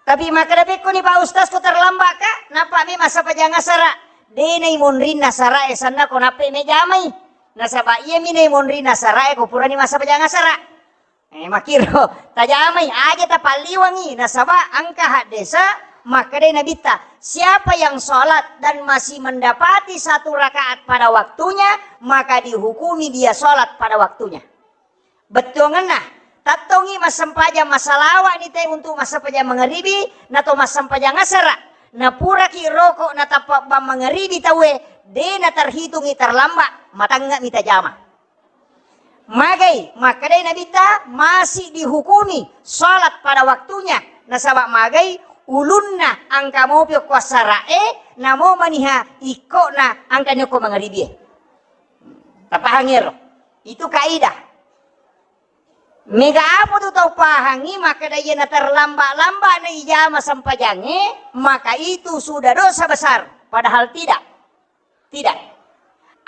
Tapi makkeda pekkoni, Pak Ustaz, ko terlambat ka, nappa mi massempajang asara. De naimonrinna asara e sanna ko nappa mi jamai. Nasaba iya mi naimonrinna asara e ko purani massempajang asara. Eh, makkiro, tajamai aja tapalliwangi, nasaba engka haddesa makkedai Nabitta, siapa yang sholat dan masih mendapati satu rakaat pada waktunya, maka dihukumi dia sholat pada waktunya. Bettuangenna, tattongi massempajang, masalawani te untuk massempajang mangaribi, nato massempajang asara, napuraki roko natappa bang mangaribi tauwe, de naterhitungi terlambat, matangnga mi tajama. Magai, makkedai Nabitta, masih dihukumi sholat pada waktunya. Nasaba magai, ulunna engka mopi okko asara e, namo maniha ikkona engka ni okko mangaribi e. Tapahangi ero? Itu kaidah. Mega apa tu tau pahangi, makkeda iya na terlambat-lambat na ijama sempajange, maka itu sudah dosa besar. Padahal tidak. Tidak.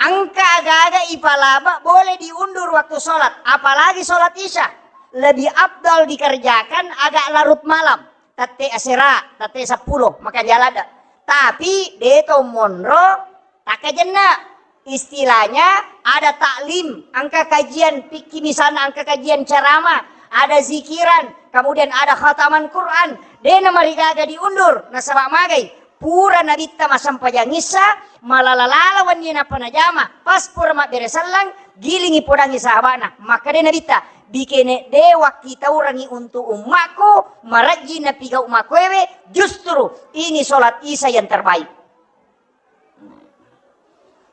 Engka aga-aga ipalaba boleh diundur waktu sholat, apalagi sholat isya. Lebih afdal dikerjakan agak larut malam, tette asera, tette seppulo, maka jalan. Tapi deto monro takkajenna. Istilahnya ada taklim, engka kajian fikih misalnya, engka kajian ceramah, ada zikiran, kemudian ada khataman Quran. Dena marigaga diundur, nasaba magai. Pura Nabitta massempajang issa, malala-lala wenni nappa najama. Pas pura mabbere sellang, gilingi podangi sahabana. Makkeda Nabitta, bikene de wakkitaurangi untuk ummakku, marajji napigau makkuewe, justru ini sholat isya yang terbaik.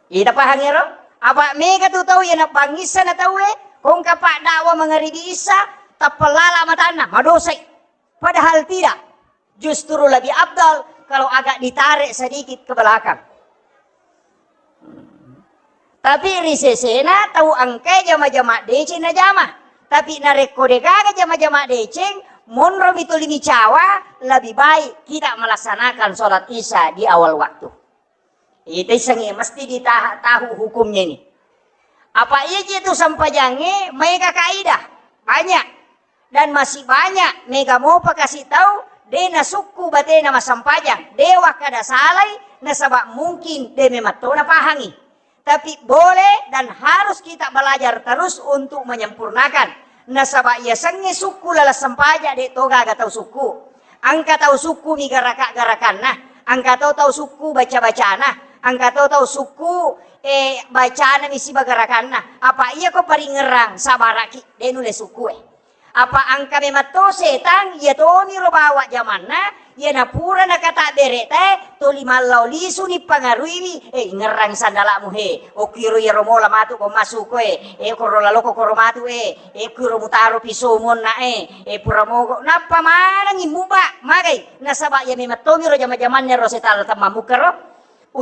Ita pahang ero? Apa mega tu tau iya nabbangissa na tauwe, kongka pak dakwa mangaribi issa, tappelala matanna, madosai. Padahal tidak. Justru lebih afdal kalau agak ditarik sedikit ke belakang. Tapi ri sesena tau engkae jama-jama deceng najama. Tapi narekko degaga jama-jama deceng, monromi tuli micawa, lebih baik kita melaksanakan sholat isya di awal waktu. Ita issengngi mesti ditaha-, tahu hukumnya ini. Apa iya je tu sempajangnge maega kaidah? Banyak. Dan masih banyak mega mopa kasi tau de nasukku batena massempajang, de wakkada salai, nasaba mungkin de memang to napahangi. Tapi boleh dan harus kita belajar terus untuk menyempurnakan. Nasaba iya sengnge sukku laleng sempaja de to gaga tau sukku. Engka tau sukku mi garaka-garakanna, engka to tau sukku baca-bacana, engka to tau sukku, eh, bacana mi siba garakanna. Apa iya ko paringerang sabaraki de nulle sukku e. Apa engka memang to setang, iya toni ro bawa jamanna, iya napura nakatabbere tae, toli mallau lisuni pangaruiwi, eh, ingerrang sandalamu he, okkiro iyaro mola matu ko masuko e, eh, koro laloko koro matu e, eh, kiro mutaro pisomonna e, eh, pura mogo, nappa manengi muba, magai, nasaba iya memang tomi ro jama-jamanna ro setang temmamukka ro.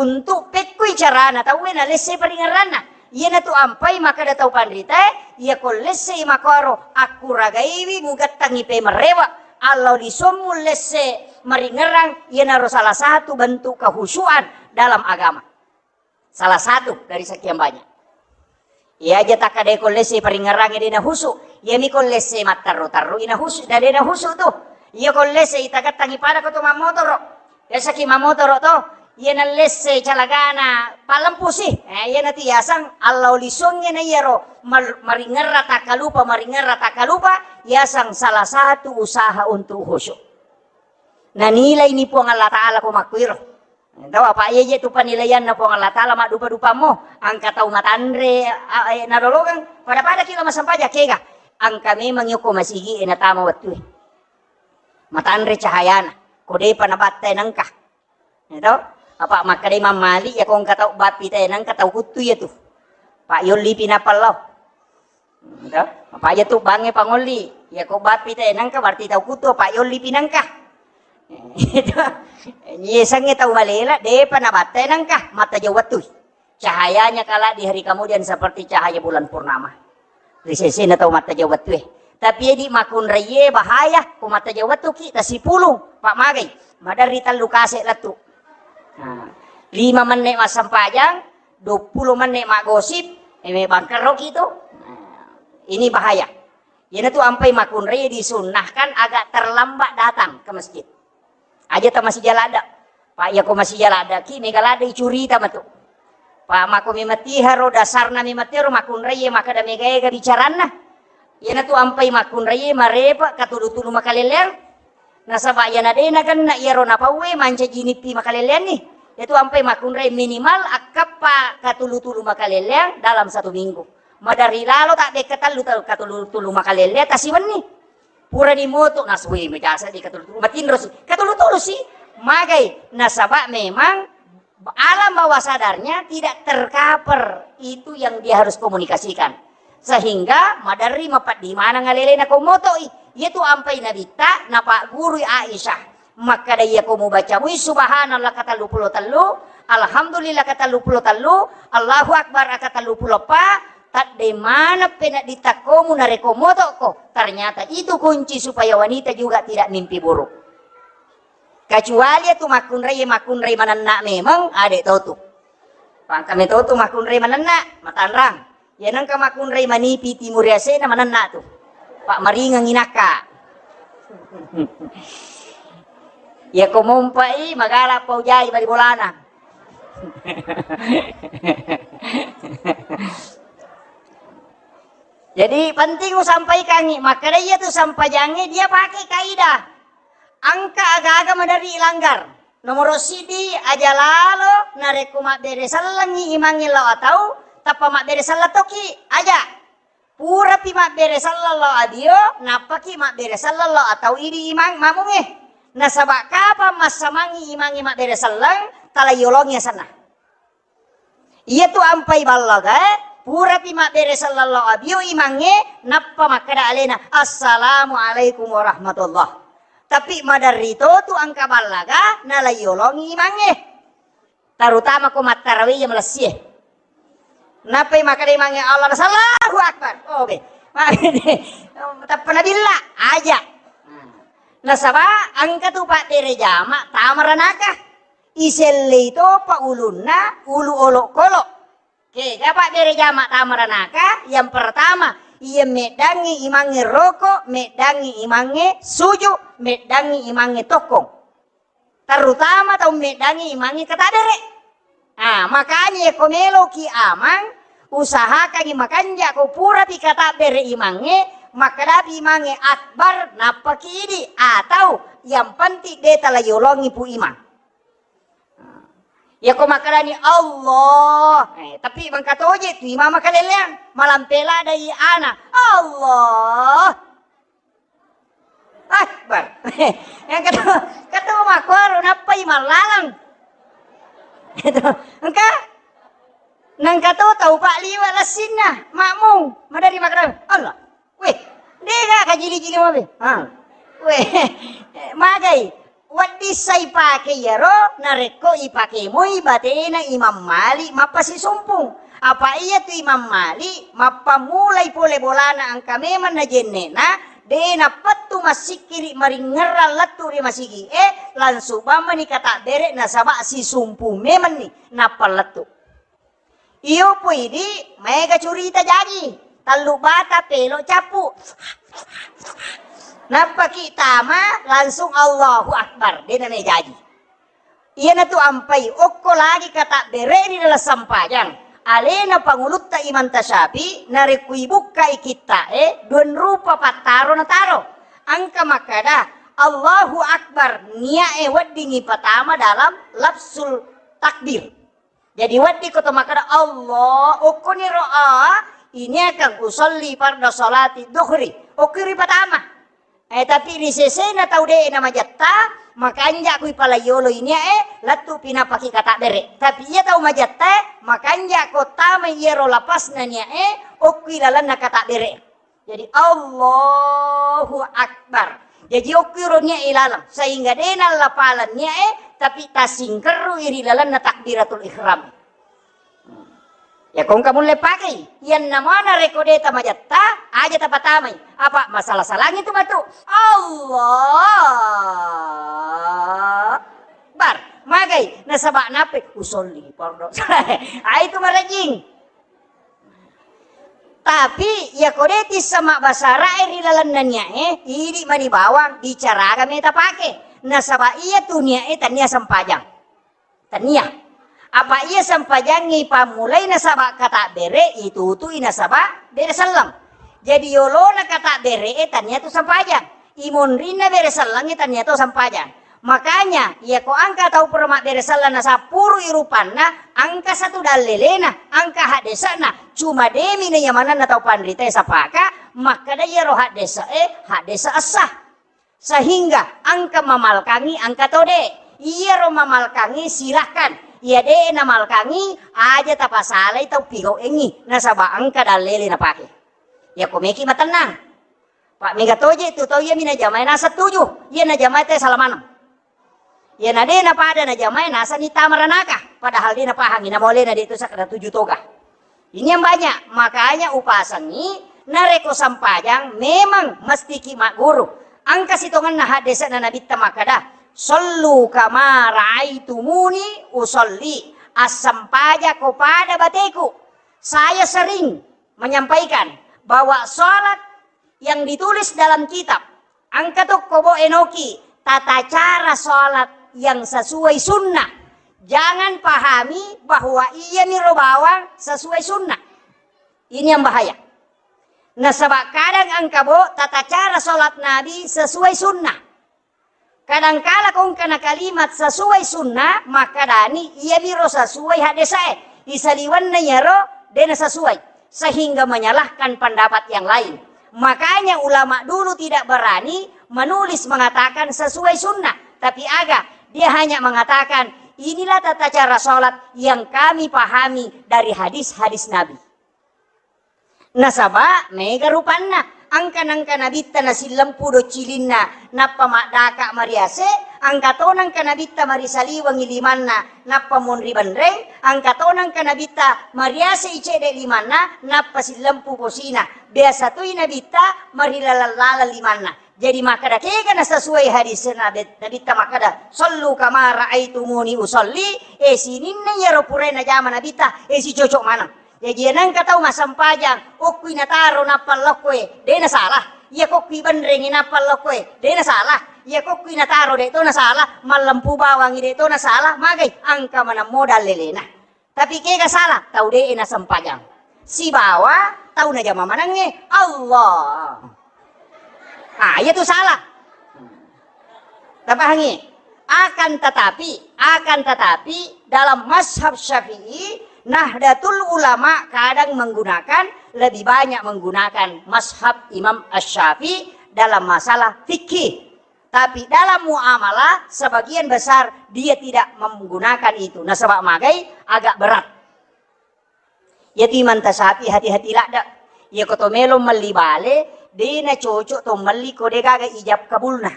Untuk pekkui carana tauwe nalesse paringerranna. Iyanatu ampai makkeda tau panritae, iya ko lessei makkoro akkuragaiwi mugettangi pemerrewa, allau lisommu lesse maringerrang, iyanaro salah satu bentuk kehusuan dalam agama. Salah satu dari sekian banyak. Iya aja takkadai ko lesse paringerrangnge de nahusu. Iyami ko lesse matterru-terru ina husu, na de nahusu tu. Iya ko lesse itagettangi pada ko to mammotoro. Biasaki mammotoro to. Iya nallesse calagana pallempusi. Eh, iya nati yasang allau lisongnge na iyaro mar-, maringerra takkalupa, maringerra takkalupa, yasang salah satu usaha untuk khusyuk. Nanilai ni Puang Allah Ta'ala ko makkuiro. Tau apa iya je tu penilaianna Puang Allah Ta'ala maddupa-dupammo, engka tau matanre, a, e, nadolokeng, pada-pada kilo massempajang kega, engka memang yoko masigi e natama wettue. Matanre cahayana, ko depa nabattai nengka. Ya tau? Apa makkedai Imam Malik, ya ko engka tau bappi te nengka tau kuttu ya tu. Pak yolli pi napallau. Ento? Apa aja tu bangnge pangolli. Ya ko bappi te nengka berarti tau kutu apa yolli pi nengka. Itu. Yesengnge tau malela, depa nabatte nengka, mata jauh wettui. Cahayanya kala di hari kemudian seperti cahaya bulan purnama. Ri sesena tau mata jauh wettue. Tapi edi makunraie bahaya, ko mata jauh wettuki, tasipulung, pak magai. Maderri tellu kase lettu. Nah, lima menit massempajang, dua puluh menit maggosip, eh, me bangkerroki tu. Nah, ini bahaya. Iyanatu ampai makunrai disunnahkan agak terlambat datang ke masjid. Aja ta masija ladda. Pa iyako masija ladda ki mega ladda icurita matu. Pa mako mematiharo dasarna mematiharo makkunraie makkeda mega-ega bicaranna. Iyanatu ampai makkunraie marepa katulu-tulu makaleleang. Nasaba iyana de nagenna iyaro napauwe mancaji nippi makaleleanni. Iyatu ampai makkunrai minimal akkappa katulu-tulu makaleleang dalam satu minggu. Maderri lalo tabbe katellu ta-, katulu-tulu makaleleang tasiwenni. Purani moto nasue mejasa di katulu-tulu. Matinro si. Katulu-tulu si. Magai. Nasaba memang alam bawah sadarnya tidak tercover itu yang dia harus komunikasikan. Sehingga maderri mapeddimana ngalelena ko motoi. Iyatu ampai nabitta napaggurui Aisyah. Makkeda iyako mubaca mui subhanallah katellu pulo tellu, alhamdulillah katellu pulo tellu, Allahu akbar katellu pulo eppa, tadde maneng peneddi takkomu narekko motokko. Ternyata itu kunci supaya wanita juga tidak mimpi buruk. Kecuali itu makkunrai, makkunrai manenna memang ade totu. Pangka metotu makkunrai manenna, matanrang. Iya nengka makkunrai manipi timur yasena manenna tu. Pak maringeng inakka. Iya ko mompai magala paujai bali bolana. Jadi penting usampaikangi, makkeda iya tu sampajangnge dia pakai kaidah. Engka aga-aga maderri ilanggar. Nomoro siddi, aja lalo narekko mabbere sellengngi imangnge lao atau, tappa mabbere selleng toki, aja. Purapi mabbere selleng lao abio, nappaki mabbere selleng lao atau idi imang mamungnge. Nasaba kapang massamangngi imangnge mabbere selleng, tala yolongi asenna. Iyatu ampai ballaga, eh, purapi mabbere selleng lao abio imangnge, nappa makkeda alena, "Assalamualaikum warahmatullah." Tapi maderri totu engka ballaga, nala yolongi imangnge. Terutama ko mattarawe iya malessie. Nappai makkeda imangnge Allah, Allahu Akbar. Oh, be. Tappa nabilla, aja. Nasaba engka tu pabbere jama tama ranaka. Isellei topa ulunna ulu olokolo. Kega pabbere jama tama ranaka? Yang pertama, iya meddangngi imangnge roko, meddangngi imangnge suju, meddangngi imangnge tokkong. Terutama tau meddangngi imangnge katabbere. Ah, makanya ko meloki amang, usahakangi makanja ko purapi katabbere imangnge, makkadapi imangnge akbar, nappaki idi, atau yang penting de tala yolongi pu imang. Yako makkedani Allah, eh, tapi mangkatoje tu imang makaleleang, malampe ladai ana, Allah Akbar. Yang ketemu, ketemu makkuaro nappai mallalang. Itu, engka, nengka to tau pak liwa lessinna, makmum, madari makkeda, Allah. Weh, dega kajili-jili mabe. Ha. Weh, magai. Wedding sa ipake iyaro, narekko ipake moi batena Imam Malik mappasisumpung. Apa iyatu Imam Malik mappammulai pole bolana engka memang najenne'na, de nappettu massikkiri maringngerang lettu ri masigi e, langsung bammani katabbere nasaba sisumpung memenni nappa lettu. Iyo pui di maega curita jaji, tellu bata pelo cappu. Nappaki tama langsung Allahu Akbar, de name jaji. Iyanatu ampai okko lagi katabbere ri dalam sampajang. Alena pangulutta Imam Tasyafi narekko ibukkai kitta e, dua rupa pattaro nataro. Engka makkada Allahu Akbar, niae weddingi patama dalam lafzul takbir. Jadi wedding ko to makkeda Allah, okkoniro a, ini akan usolli farda salati dhuhri. Okkoi ripatama. Eh, tapi ri sesena tau de na majatta, makanja kui pala yolo ini e, lettu pinapaki katabbere. Tapi iya tau majatta, makanja ko tama iyaro lapasna nia e, okkoi lalenna katabbere. Jadi, Allahu Akbar. Jaji, okkiiro nia ilaleng, sehingga de nallapaleng nia e, tapi tasingkerru iri lalenna takbiratul ihram. Ya, kongka mulle pakai. Iyanna mana rekode tamajatta, aja tapatamai. Apa masalah salangi tu matu? Allah Akbar. Magai, nasaba nape? Usolli, fardu. Ai tu marajing. Tapi, iyako de tissa mabbasarae ri lalenna nia e, idi mani bawang, bicara aga meta pake. Nasaba iya tu niae tania sempajang. Tania. Apa iya sempajangngi pammulai nasaba katabbere, itutui nasaba bere selleng. Jadi yolona katabbere e tania tu sempajang. Imonrinna bere sellengnge tania tu sempajang. Makanya, iya ko engka tau pura mabbere selleng nasappurui rupanna, engka satu dallelena, engka haddese'na, cuma demi na iya manenna tau panritae sapaka, makkeda iyaro haddese e, haddese essa. Sehingga engka mamalkangi, engka to de. Iyaro mamalkangi silahkan. Iya de namalkangi, aja tapasalai tau pigauengngi, nasaba engka dallele napake. Iya ko meki matennang. Pak mega toje tu tau iya mi najamae naseng tuju, iya najamae te sala maneng. Iya na de napada najamae naseng ni tama ranaka, padahal de napahangi namolena de tu sakkeda tuju toga. Ini yang banyak, makanya upasengi narekko sempajang memang mestiki magguru. Engka sitongenna haddese'na Nabitta makkeda, "Sallu kama raaitumuni usalli." Assempajako pada bateku. Saya sering menyampaikan bahwa salat yang ditulis dalam kitab, engka tokko bo enoki tata cara salat yang sesuai sunnah. Jangan pahami bahwa iya miro bawang sesuai sunnah. Ini yang bahaya. Nasaba kadang engka bo tata cara salat Nabi sesuai sunnah. Kadangkala ko engkana kalimat sesuai sunnah, makkadani iyamiro sesuai haddesae. Isaliwenna iyaro dena sesuai, sehingga menyalahkan pendapat yang lain. Makanya ulama dulu tidak berani menulis mengatakan sesuai sunnah, tapi aga, dia hanya mengatakan, "Inilah tata cara sholat yang kami pahami dari hadis-hadis Nabi." Nasaba mega rupanna, engka nengka nabitta nasillempu doccilinna, nappa maddaka mariase, engka to nengka nabitta marisaliwengi limanna, nappa monri benreng, engka to nengka nabitta mariase icedde limanna, nappa sillempu posina. Biasa toi nabitta marilaleng-laleng limanna. Jadi makkeda kega nasesuai hadis Nabi, nabitta makkeda, "Sallu kama raaitumuni usalli," eh, sininna iyaro purae najama nabitta, eh, sicocok maneng. Jaji, iya nengka tau massempajang, okkui nataro nappa lokkoe, de nasalah. Iya kokkui benrengi nappa lokkoe, de nasalah. Iya kokkui nataro, de to nasalah. Mallempu bawangi, de to nasalah. Magai, engka maneng modal lelena. Tapi kega salah, tau de nasempajang. Sibawa tau najama manengnge, Allah. Ah, iya tu salah. Tapahangi? Akan tetapi, akan tetapi dalam mazhab Syafi'i, Nahdlatul Ulama kadang menggunakan, lebih banyak menggunakan mazhab Imam Asy-Syafi'i dalam masalah fikih. Tapi dalam muamalah, sebagian besar dia tidak menggunakan itu. Nasaba magai agak berat. Iyatu Imam Tasyafi'i hati-hati ladde. Iya ko to melo melli bale, de nacocok to melli ko de gaga ijab kabulna.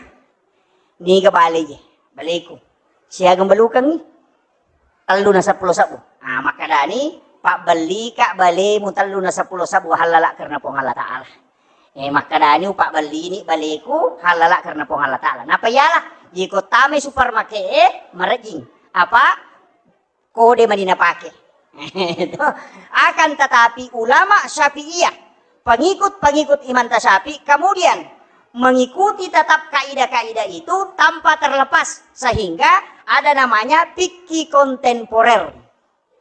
Niga bale je, baleku. Siaga mbalukengngi? Tellu na seppulo sebbu. Ah, makkedani, "Pabbellika balemu tellu na seppulo sebbu hallala karena Puang Allah Ta'ala." Eh, makkedani, "Upabbellini baleku hallala karena Puang Allah Ta'ala." Napa iyalah? Jeko tamai supermarket e, marejing. Apa? Kode mani napake. Akan tetapi ulama Syafi'iyah, pengikut-pengikut Imam Tasyafi, kemudian mengikuti tetap kaidah-kaidah itu tanpa terlepas, sehingga ada namanya fikih kontemporer.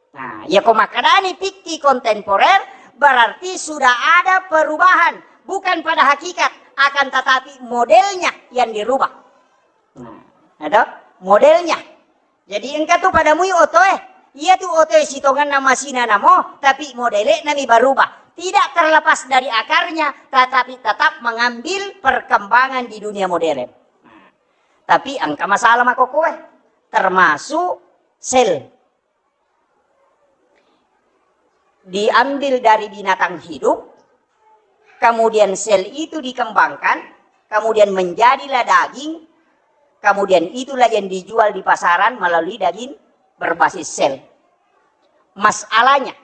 Nah, ya ko makkedani fikih kontemporer, berarti sudah ada perubahan, bukan pada hakikat, akan tetapi modelnya yang dirubah. Nah, ada modelnya. Jadi engka tu pada mui otoe. Iya tu otoe sitongenna masina namo, tapi modele'na mi barubah. Tidak terlepas dari akarnya, tetapi tetap mengambil perkembangan di dunia modern. Nah, tapi engka masalah makokoe, termasuk sel. Diambil dari binatang hidup, kemudian sel itu dikembangkan, kemudian menjadilah daging, kemudian itulah yang dijual di pasaran melalui daging berbasis sel. Masalahnya,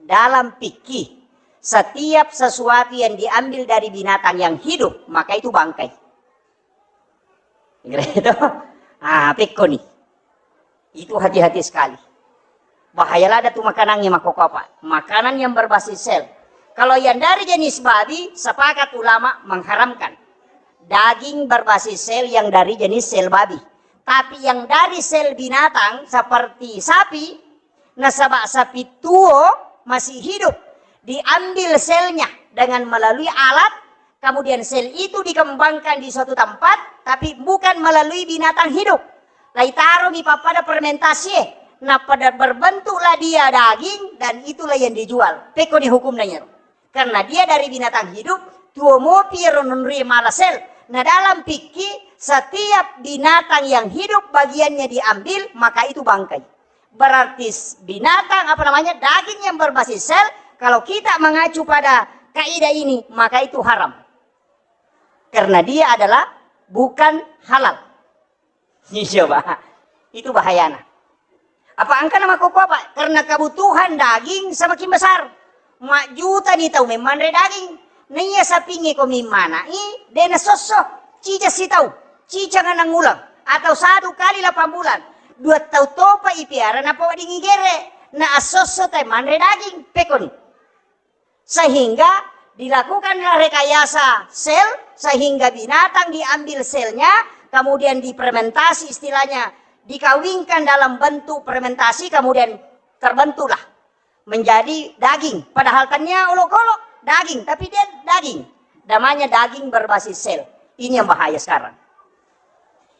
dalam fikih, setiap sesuatu yang diambil dari binatang yang hidup, maka itu bangkai. Gitu. Ah, pekko nih. Itu hati-hati sekali. Bahaya lada tu makanannya makoko apa? Makanan yang berbasis sel. Kalau yang dari jenis babi, sepakat ulama mengharamkan. daging berbasis sel yang dari jenis sel babi. Tapi yang dari sel binatang seperti sapi, nasaba sapi tuo masih hidup, diambil selnya dengan melalui alat, kemudian sel itu dikembangkan di suatu tempat, tapi bukan melalui binatang hidup. Laitaromi pappada fermentasi, napada berbentuklah dia daging dan itulah yang dijual. Pekoni hukumna iyaro. Karena dia dari binatang hidup, tuo mopi ero nonri mala sel. Nah, dalam fikih, setiap binatang yang hidup bagiannya diambil, maka itu bangkai. Berarti s-, binatang, apa namanya, daging yang berbasis sel, kalau kita mengacu pada kaidah ini, maka itu haram. Karena dia adalah bukan halal. Iya, Pak. Itu bahayana. Apa engka nama koko apa? Karena kebutuhan daging semakin besar. Majjuta ni tau memmanre daging. Naiya sapinge ko mimmana i, de nasosso. Cica sitau, cica nganang ulang, atau satu kali delapan bulan. Dua tau topa ipiara napawedding igere. Na assosso tai manre daging. Pekoni. Sehingga dilakukanlah rekayasa sel, sehingga binatang diambil selnya, kemudian difermentasi, istilahnya dikawinkan dalam bentuk fermentasi, kemudian terbentuklah menjadi daging. Padahal tania olok-olok daging, tapi dia daging. Namanya daging berbasis sel. Ini yang bahaya sekarang.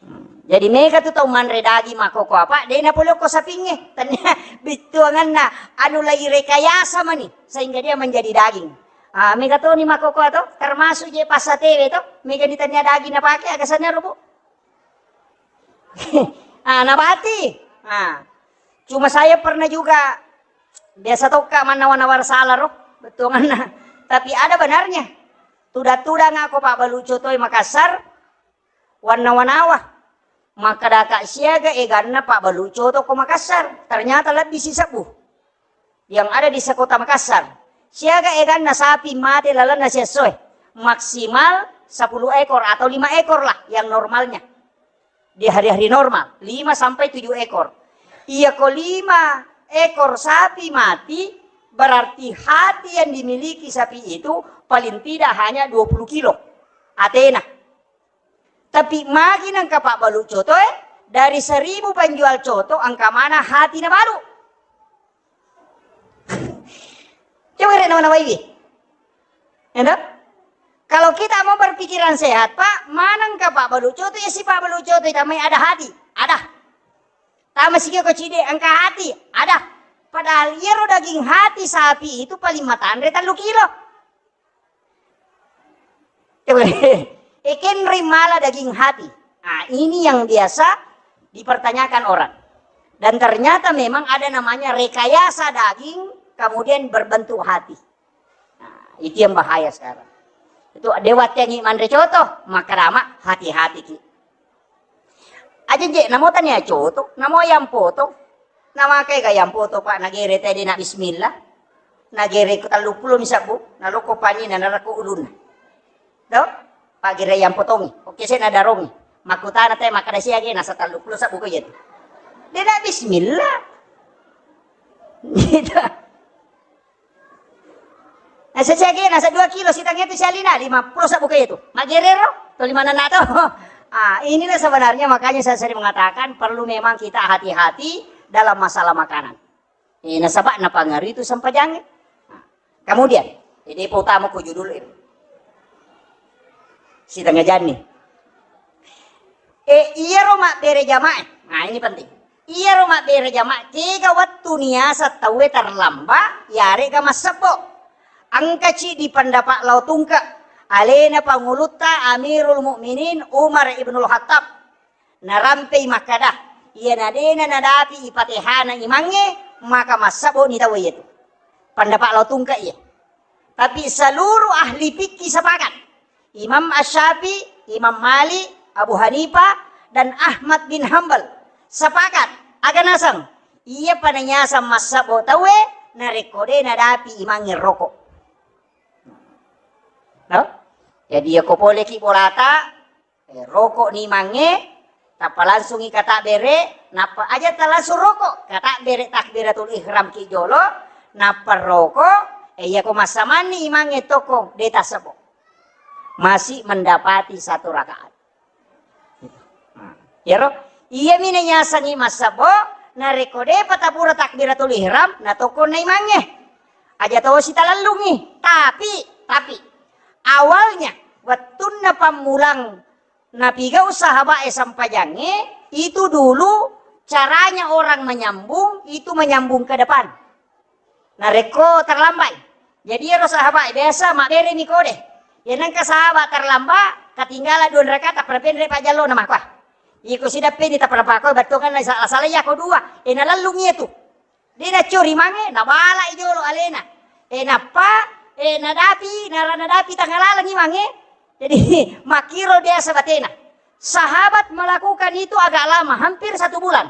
Hmm. Jadi mega tu tau manre daging makkoko apa, de napole ko sapinge. Tania bittuanganna anu lagi rekayasa mani sehingga dia menjadi daging. Ah, mega toni makkoko to, termasuk je passatewe to, mega ni tania daging napake, aga sanna rubu. Ah, nabati. Ah. Cuma saya pernah juga, biasa tokka mannawa-nawara sala ro, bettuanganna. Tapi ada benarnya. Tudang-tudang ako pabbalu cotoi Makassar, wannawa-nawa. Makkadaka siaga eganna pabbalu coto ko Makassar. Ternyata lebbi sisebbu yang ada di sekota Makassar. Siaga eganna sapi mate lalenna siessoe. Maksimal sepuluh ekor atau lima ekor lah yang normalnya. Di hari-hari normal, lima sampai tujuh ekor. Iya ko lima ekor sapi mati, berarti hati yang dimiliki sapi itu paling tidak hanya dua puluh kilo atena. Tapi magi nengka pabbalu coto, eh, dari seribu penjual coto, engka mana hati nabalu. Coba rek nawa-nawaiwi. Ya toh? Kalau kita mau berpikiran sehat, Pak, mana engka pabbalu coto, ya si pabbalu coto, tamai ada hati. Ada. Tama sigi ko cide, engka hati. Ada. Padahal iyaro daging hati sapi itu paling matanre tellu kilo. Ekenri mala daging hati. Nah, ini yang biasa dipertanyakan orang. Dan ternyata memang ada namanya rekayasa daging, kemudian berbentuk hati. Nah, itu yang bahaya sekarang. Itu dewa tiangi manre coto, makarama hati-hati ki. Aja je, namo tania coto, namo ayam potong. Namakai ga ayam potong, Pak, nagere tadi na bismillah. Nagere ko tellu pulo misabbu, naloko pani na narako ulunna. Do? Pak gere ayam potongi. Oke, saya nadarongi. Makutana te makkada siage nasa tellu pulo sabbu ko iya tu. De na bismillah. Gitu. Nasa siage, nasa dua kilo, sitangnge tu sialina, lima pulo sabbu ko iya tu. Magerero, to lima nana to. Ah, inilah sebenarnya makanya saya sering mengatakan perlu memang kita hati-hati dalam masalah makanan. Eh, nasaba napangaruhi tu sempajangnge. Nah, kemudian, jadi utama ko judul itu. Sitangnga janni. E, iyaro mabbere jamaah. Nah, ini penting. Iyaro mabbere jamaah, kega wettu niaseng tauwe terlambat, yarega massebbo. Engkaci di pendapat lao tungke, alena pangulutta Amirul Mukminin Umar Ibnul Khattab. Narampei makkada, iyana dena nadapi ipatehana imangnge, maka massebbo ni tauwe iyatu. Pendapat lao tungke iya. Tapi seluruh ahli fikih sepakat. Imam Asy-Syafi'i, Imam Malik, Abu Hanifah, dan Ahmad bin Hambal sepakat. Aga naseng? Iya pada nyaseng massebbo tauwe narekko de nadapi imangnge roko. No? Jadi, iya ko poleki bolata, Eh, roko ni mange, tappa langsungi katabbere, nappa aja talangsung roko, katabbere takbiratul ihram ki jolo, nappa roko, eh, iya ko massamanni imangnge toko, de tassebbo. masih mendapati satu rakaat. Nah, iyaro, iyami nayasengngi massebbo, narekko de'pa tapura takbiratul ihram, natokko naimangnge. Aja tosi talellungngi. Tapi, tapi, awalnya, wettunna pammulang napigau sahabae sempajangnge, itu dulu caranya orang menyambung, itu menyambung ke depan. Narekko terlambat. Jadi iyaro sahabat biasa mabbereni kode. Iya nengka sahabat terlambat, ketinggalan dua rakaat, tappa penre pajjallo na makua. Iko sidappeni tappa pako battongan na sala-sala iya ko dua. E nalellung iya tu. De naccori mange, nabalai jolo alena. E nappa, e nadapi, nara nadapi tangalalangi mange. Jadi makkiro biasa batena. Sahabat melakukan itu agak lama, hampir satu bulan.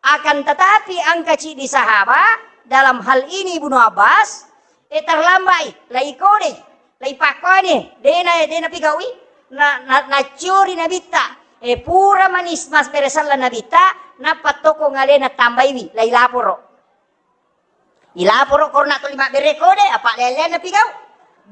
Akan tetapi engka ciddi sahabat, dalam hal ini Ibnu Abbas, e terlambai, lai kodei, lai pakkoni, dena, dena pigaui, na, na, naccuri nabitta, e pura manis mas beresalla nabitta, nappa toko ngalena tambaiwi, lai laporo. Ilaporo korona tuli mabbere kode, apa lele napigau.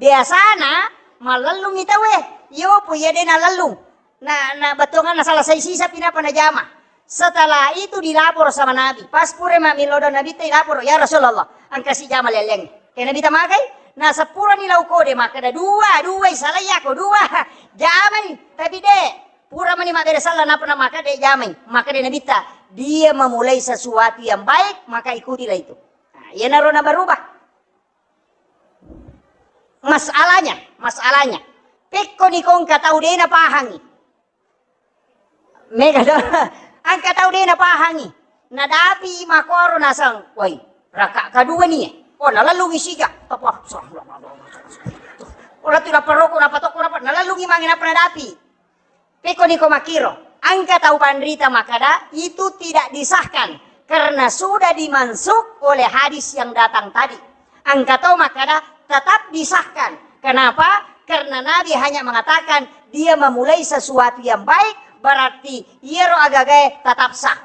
Biasana mallellungi tauwe, yopo iya de nalellung. Na, na bettuanganna salasai sisa pi nappa najama. Setelah itu dilaporo sama Nabi. Pas pura mammilodong Nabitta, ilaporo, "Ya Rasulullah, engka sijama lelleng." Ke Nabitta magai, na seppurani lau kode makkeda, "Dua, dua isalai ako, dua." Jamai, tapi de, pura mani mabbere salla nappa na makkeda jamai. Makkeda Nabitta, "Dia memulai sesuatu yang baik, maka ikutilah itu." Nah, iyanaro nabarubah. Masalahnya, masalahnya. Pekkoni ko engka tau de napahangi. Mega do. Engka tau de napahangi. Nadapi makoro nasang, "Woi, raka kedua ni." Oh, nalellungi sija. Tapa. Oh, latu daparoko, napatoko, napa. Nalellungi mange nappa nadapi. Pekkoni ko makkiro, engka tau panrita makkeda, itu tidak disahkan karena sudah dimansukh oleh hadis yang datang tadi. Engka tau makkeda, tetap disahkan. Kenapa? Karena Nabi hanya mengatakan dia memulai sesuatu yang baik, berarti iyaro agagae tetap sah.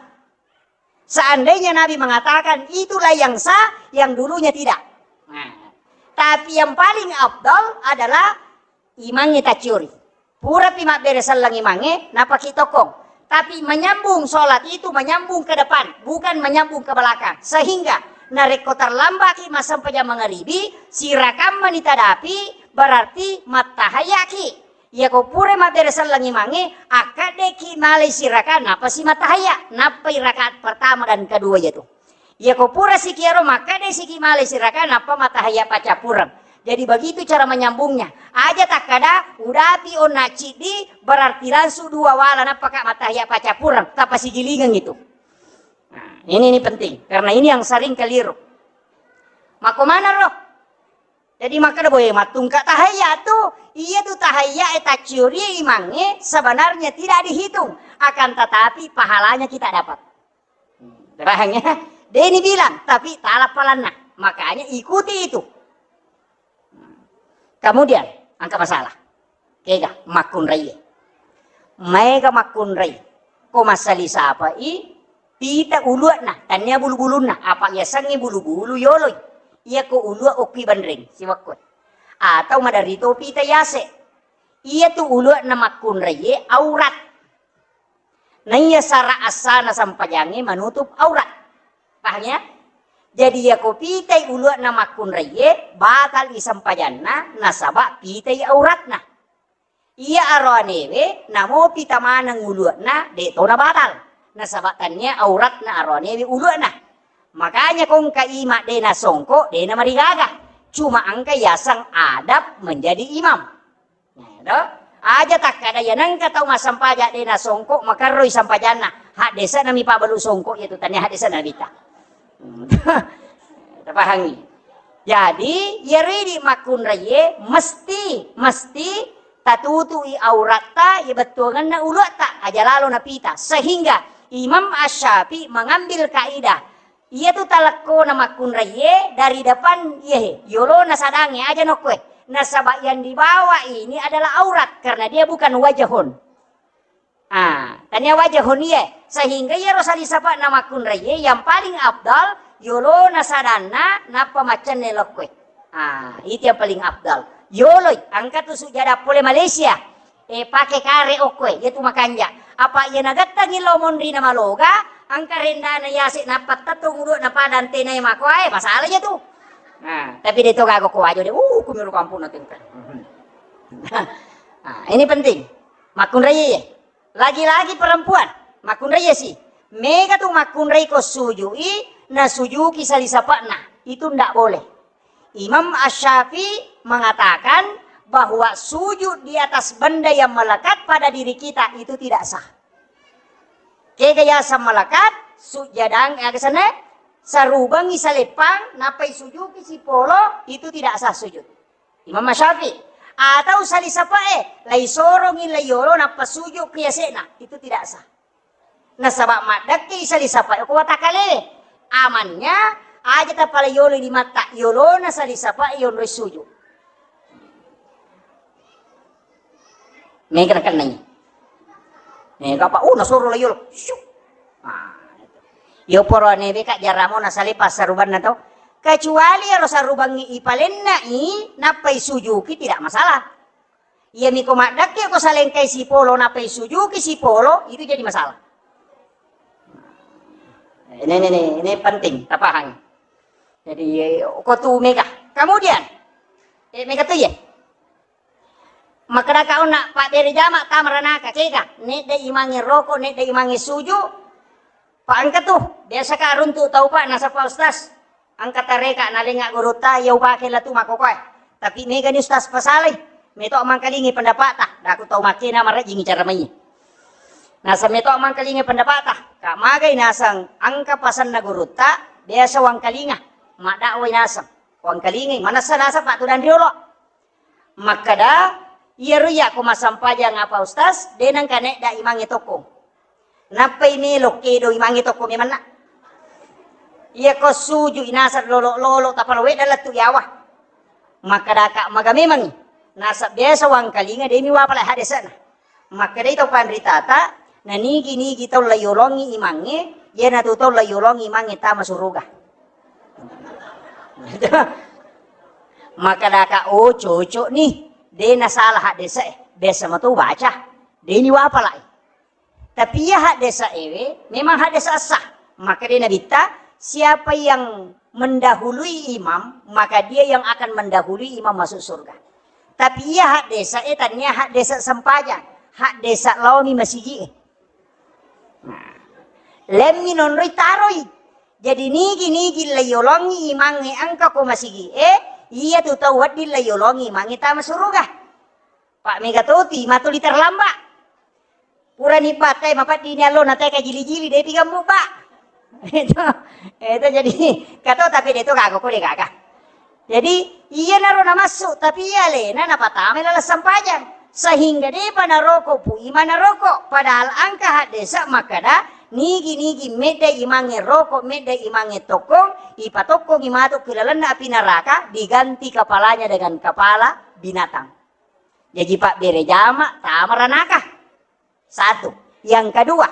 Seandainya Nabi mengatakan itulah yang sah, yang dulunya tidak. Nah, tapi yang paling afdal adalah imangnge tacciori. Purapi mabbere selleng imangnge, napaki tokkong. Tapi menyambung sholat itu menyambung ke depan, bukan menyambung ke belakang. Sehingga narekko terlambaki massempajang mangaribi, sirakammani tadapi, berarti mattahayaki. Iyako pura mabbere selleng imangnge, akkaddeki malai siraka, napasi mattahaya, nappai rakaat pertama dan kedua itu. Iyako pura siki ero makkeda siki malai siraka nappa mattahayya paccappureng. Jadi begitu cara menyambungnya. Aja takkada udapi onna ciddi berarti langsung dua wala nappaka mattahayya paccappureng. Tappa sigilingeng itu. Nah, ini, ini penting karena ini yang sering keliru. Mako mana roh? Jadi makkeda boe mattungka tahayya tu, iya tu tahayya e tacciori imangnge sebenarnya tidak dihitung, akan tetapi pahalanya kita dapat. Paham ya? Deni bilang, tapi tala palanna. Makanya ikuti itu. Kemudian, engka masalah. Kega makkunrai. Maega makkunrai. Ko massali sapai pita ulu'na, tania bulu-bulunna. Apa yasengngi bulu-bulu yoloi. Iyako ulu'a okki banreng, siwakko. Atau maderri to pita yase. Iya tu ulu'na makkunrai aurat. Naiya sara assana sempajangnge manutup aurat. Paham ya? Jadi yako pitai ulu'na makkunraiye, batal i sempajanna nasaba pitai auratna. Iya aroanewe namo pita maneng ulu'na, de tona batal. Nasaba tania auratna aroanewe ulu'na. Makanya kongka ima de nasongko, de namarigaga. Cuma engka yaseng adab menjadi imam. Nah, to? Aja takkada iya nengka tau massempajang de nasongko makerroi sempajanna. Haddesana mi pabalu songko iya tu tania haddesana Nabitta. Hmm. Tapahangi. Jadi, iyaro idi makkunraiye mesti, mesti tatutui auratta, iya bettuangenna uluatta, aja lalo napita. Sehingga Imam Asy-Syafi'i mengambil kaidah Iyatu talekkona makkunraiye dari depan iyahe, yolona sadangnge aja nokkoe. Nasaba yang dibawa ini adalah aurat karena dia bukan wajahun. Ah, tania wajahun iye. Sehingga iyaro salisapa'na makkunraiye yang paling afdal yolona sadanna nappa maccenne lokkoe. Ah, itu yang paling afdal. Yoloi, engka tu sujada pole Malaysia. Eh, pake kare okkoe, iya tu makanja. Apa iya nagattangi lao monri na maloga, engka rendana yase nappa tettu ngudu na pada antenai makoae, masalah iya tu. Nah, tapi de to gaga ko wajo de, uh, kumiro kampung na tengka. Nah, ini penting. Makkunrai ye. Lagi-lagi perempuan, makkunrai si. Mega tu makkunrai ko sujui, na sujuki sali sapa'na. Itu ndak boleh. Imam Asy-Syafi'i mengatakan bahwa sujud di atas benda yang melekat pada diri kita itu tidak sah. Kega yaseng melekat, sujadang, aga senna, sarubangi saleppang, nappai sujuki sipolo, itu tidak sah sujud. Imam Syafi'i. Atau sali sapae, lai sorongi lai yolo nappa suju ki yase'na, itu tidak sah. Nasaba maddekke sali sapae ko watakale. Amannya, aja tapala yolo limatta, yolona sali sapae yonroi suju. Mega nakennai. Mega apa? Oh, nasoro lai yolo. Syuk. Ah, itu. Yo poro nebe ka jaramo nasale passarubanna to. Kecuali ero sarubangngi ipalennai, nappai sujuki, tidak masalah. Iya miko maddekke ko salengkai sipolo, nappai sujuki sipolo, itu jadi masalah. Ini, ini, ini, ini penting, tapahang. Jadi, ko tu mega. Kemudian, eh, mega tu ye. Makkeda ka onna pabbere jama tama ranaka, kega, nedda imangnge roko, nedda imangnge suju, pa engka tu, biasa ka runtu tau pa nasapa ustaz, engka tareka nalenga gurutta, iya upake latu makkokoe. Tapi mega ni ustaz pasalai, meto mangkalingi pendapata, daku tau makkena marejjingi cara mai. Naseng meto mangkalingi pendapata, ka magai naseng engka pasanna gurutta, biasa wangkalinga, maddakwai naseng, wangkalingi, manessa naseng patudang riolo. Makkeda, iyaro iya ko massempajang apa ustaz, de nengka nedda imangnge tokko. Nappai melo kedo imangnge tokko memanna. Iya ko suju inaseng lolo-lolo tapala wedda lettu yawa. Makkeda ka maga memangngi. Nasab biasa wangkalinga demi wapala hadese'na. Makkedai tau panritata, na nigi-nigi tau laiyolongi imangnge, iyanatu tau laiyolongi imangnge tama suruga. Makkedaka, "Oh, cocok nih, de nasalah haddese, biasa mato baca, de ni wapalai." Tapi iya haddese ewe, memang haddese sah. Makkeda Nabitta, siapa yang mendahului imam, maka dia yang akan mendahului imam masuk surga. Tapi iya haddese e, tania haddese sempajang, haddese laomi masigi e. Nah, lemmi nonroi taroi. Jadi nigi-nigi laiyolongi imangnge engka ko masigi e, iya tu tau wedding laiyolongi imangnge tama suruga. Pak mega toti, matuli terlambat. Purani batai mapaddini allo na teka jili-jili, depi gammu, Pak. Itu, itu jadi, kato tapi de to gaga ko de gaga. Jadi, iyanaro namassu, tapi iya alena napatama laleng sempajang. Sehingga depa naroko pu ima naroko. Padahal engka haddese makkeda, nigi-nigi medda imangnge roko, medda imangnge tokkong, ipatokkongi matu ki lalenna api neraka, diganti kepalanya dengan kepala binatang. Jaji pabbere jama tama ranaka. Satu. Yang kedua,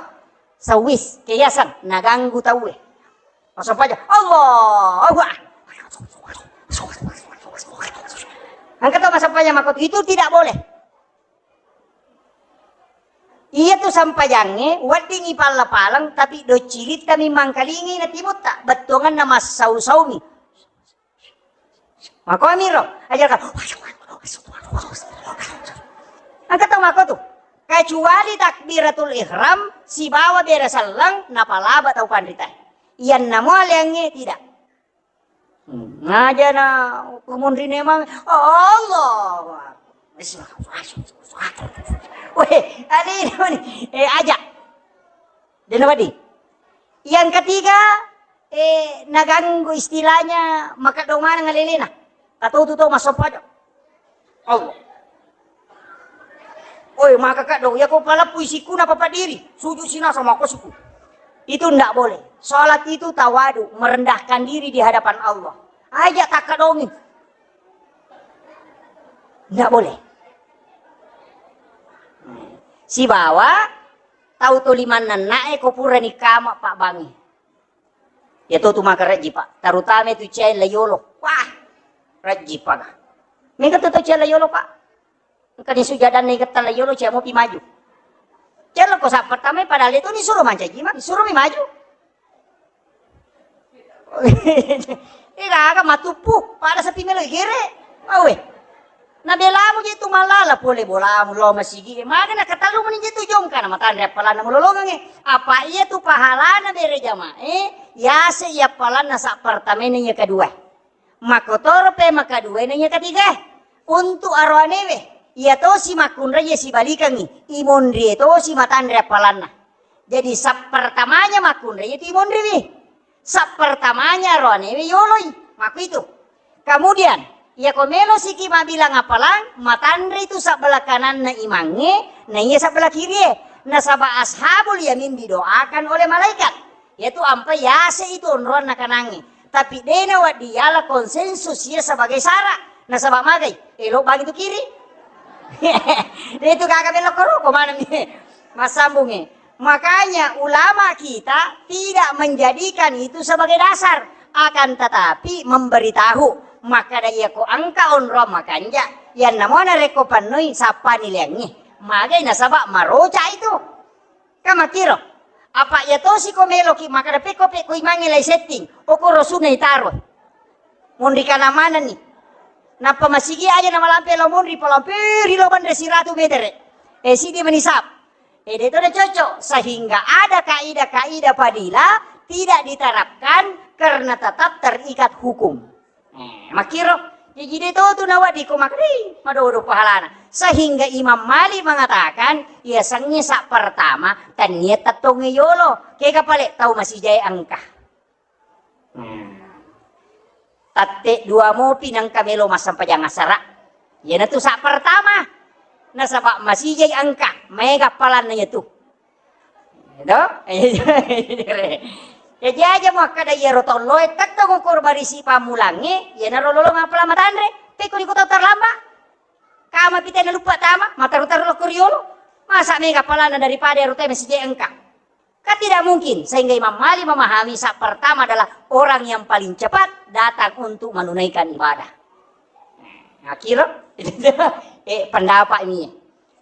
sewis, keyasan, naganggu tauwe. Masuk aja, Allahu Akbar. Engka to masuk aja mako, itu tidak boleh. Iya tu sampajangnge, weddingi palla-palang, tapi docilitta mi mangkalingi na timutta, bettuanganna massau-saumi. Makomi ro, aja ka. Engka tau mako tu. Kecuali takbiratul ihram sibawa bere selleng napalaba tau panrita. Iyanna mo aleangnge tidak. Hmm, ngaja na kumunri memang Allahu Akbar. Weh, alina mani. Eh, aja. Dena wadi. Yang ketiga, eh, naganggu istilahnya makaddo maneng alelena. Katotu to masoppa aja. Allah. Oi, maka kaddo, ya ko paleppu isikku na papa diri, sujud sinasa mako siku. Itu ndak boleh. Salat itu tawadu, merendahkan diri di hadapan Allah. Aja takkadongi. Ndak boleh. Sibawa tau to limanna na'e ko purani kama pabbangi. Iya to tu maka rejji, Pak. Terutama itu cai layolo. Wah, rejji, Pak. Mega tu tau ciala yolo, Pak. Engka ni sujadanna igetta la yolo, cia mopi maju. Ciala ko sa pertama, padahal itu ni suruh mancaji, Mak, suruh mi maju. Iraga matuppu, pada sepi melo igere. Awe. Na belamu je tu malala pole bolamu lo masigi. Maga na katalu meni je tu jongka na matanre appalanna mulolongange. Apa iya tu pahalana bere jamae, yase iya appalanna sa pertama ini iya kedua. Makotoro pe makaduae na iya ketiga. Untuk aroanewe, iya tosi makkunrai iya sibalikangngi, imonrie tosi matanre appalanna. Jadi sappertamanya makkunrai iya tu imonriwi. Sappertamanya aroanewe yoloi. Makkuitu. Kemudian, iya ko melo siki mabilang appalang, matanre tu sabbelah kananna imangnge, na iya sabbelah kirie. Nasaba ashabul yamin didoakan oleh malaikat. Iyatu ampai yase itu onroanna kanangnge. Tapi de nawedding yala konsensus iya sebagai syarat. Nasaba magai, elo bagi tu kiri. De itu gaga belok koro, ko mana mi? Massambungi. Makanya ulama kita tidak menjadikan itu sebagai dasar, akan tetapi memberitahu. Makkada iya ko engka onroang makanja, yanna mona rekko pannoi sappa nileangngi. Magai nasaba maroca itu. Kan makkiro. Apa iya tosi ko meloki makkada pekko pekko imangnge lai setting. Okoro sunna itaro. Monri kana manenni. Nappa masigi aja namalampe lao monri, palampe ri lao banre siratu metere. Eh, sidi manisab. Eh, de to de cocok. Sehingga ada kaidah-kaidah fadilah tidak diterapkan karena tetap terikat hukum. Eh, makkiro, jaji de to tu nawedding ko makkeda, "Ih, madodo pahalana." Sehingga Imam Malik mengatakan, iya sengnge sa pertama, tennia tettongnge yolo. Kega pale tau masijae engka. Hmm. Tette dua mopi nengka melo massempajang asara. Iyanatu sa pertama. Nasaba masijai engka, maega appalanna iyatu. Edo? Jaji aja muakkada iyaro tolloe tettong ukur barisi pammulangnge, iyanaro lolong appalang matanre, pekko iko tau terlambat. Kama pite naluppa tama, mataru-taru lokko riolo. Masa mega appalanna daripada ero tau masijai engka. Kan tidak mungkin, sehingga Imam Malik memahami sa pertama adalah orang yang paling cepat datang untuk menunaikan ibadah. Nah, kira, eh, pendapat ini.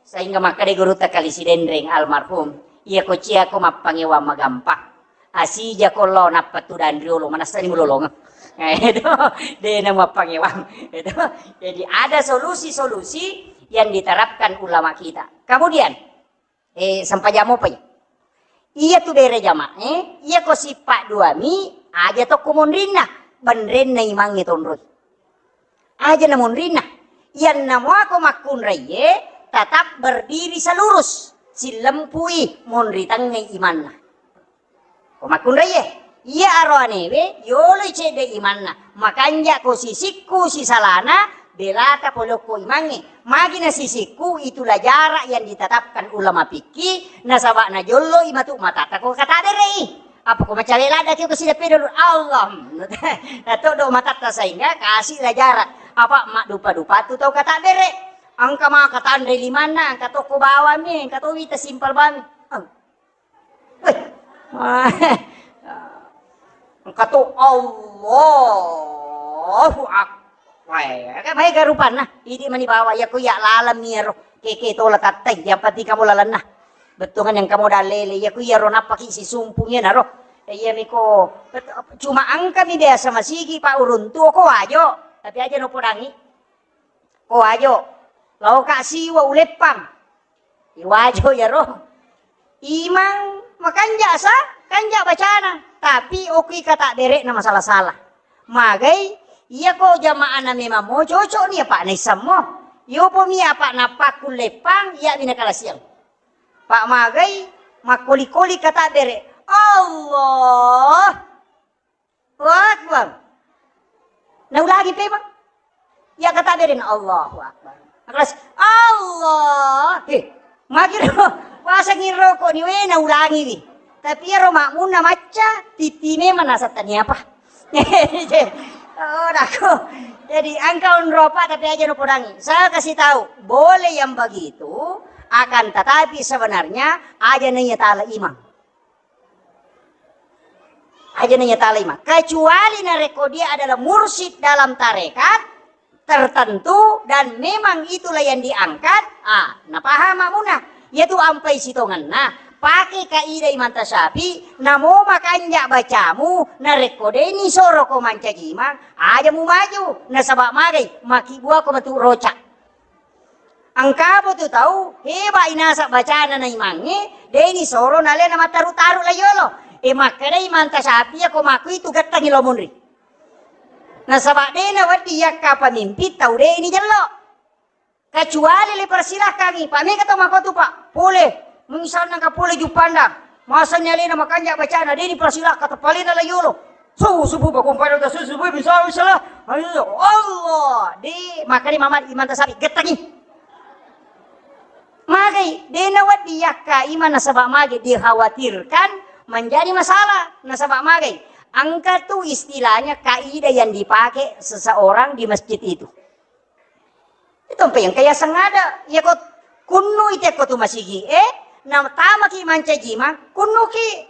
Sehingga makkeda gurutta Kali Sidenreng almarhum, iya ko cia ko mappangewang magampang. Asija ko lo nappa tu danriolo, manassani mulolongeng. Itu, de na mappangewang. Itu. Jadi ada solusi-solusi yang diterapkan ulama kita. Kemudian, eh, sempajang mopai. Iya tu bere jamae, iya ko sippa duami, aja tokko monrinna, benrenna imangnge tonroi. Aja na monrinna, iyanna muako makkunraiye, tetap berdiri selurus, sillempui monri tengngai imanna. Ko makkunraiye, iya aroanewe, yoloi cedde imanna, makanja ko sisikku sisalana, belata pole okko imangnge. Magi na sisikku, itulah jarak yang ditetapkan ulama fikih, nasaba najollo imatu matatta ko kata berei. Apa ko macawe ladda ki ko sideppe dulu Allah. Nah, todo matatta sehingga kasih lah jarak. Apa maddupa-dupa tu tau kata bere. Engka maka tanre limanna, engka tokko bawami, engka to wita simpel bami. Weh. Engka to Allahu Akbar. Weh, kan maega rupanna. Idi mani bawa, iya ko iya laleng mi ero. Keke tola tattai, yang penting kamu lalenna. Bettuangan yang kamu dalele, iya ko iya ro nappaki sisumpung iya naro. Iya miko, cuma engka mi biasa masigi pa uruntu ko wajo, tapi aja no podangi. Ko wajo, lao ka siwa uleppang. Iwajo iyaro. Imang makanja sa, kanja bacana, tapi okki kata bere'na masala-sala. Magai, iya ko jama'ana memang mo cocok ni apa naissammo. Yopo mi apa napakkulle pang, iya mi nakalasiang. Pak magai, makkoli-koli kata bere. Allah. Allahu Akbar. Naulangi pe, Bang. Iya kata bere na Allahu Akbar. Keras, Allah. He, magi ro, pasangi rokok ni we naulangi wi. Tapi iyaro makmunna macca, titi memang nasetta ni apa. Oh, dako. Jadi engka onro apa tapi aja no podangi. Saya kasih tahu, boleh yang begitu, akan tetapi sebenarnya aja nanya tala imam. Aja nanya talima. Kecuali narekko dia adalah mursyid dalam tarekat, tertentu dan memang itulah yang diangkat, ah, napahang makmuna. Iyatu ampai sitongenna, pake kaidah Imam Tasyafi, namo makanja bacamu, narekko deni soro ko mancaji imang, aja mumaju, nasaba magai, makibuako matu roca. Engka apa tu tau, heba inasa bacana na imangnge, deni soro nalena mattaru-taru la yolo. E makkeda Imam Tasyafi, ko makku itu gettangi lo munri. Nasaba de nawedding yakka pamimpin tau de ni jello. Kecuali le persilahkangi, Pak, mega to makotu, Pak. Pole, misalna ka pole Juppandang, masani alena makanja bacana, de ni persilahkan, tepalena la yolo. Subuh, subuh, bakung pada udah subuh, subuh, bisa, bisa lah. Ayo, Allah, de, makanya Mama Imam Tasyafi gettangi. Magai, de nawedding yakka imang nasaba magai dikhawatirkan menjadi masalah. Nasaba magai, engka tu istilahnya kaidah yang dipakai seseorang di masjid itu. Itu mpe yang kaya sengada, iya ko kunnu ite ko tu masigi, eh, na tamaki mancaji imang, kunnuki.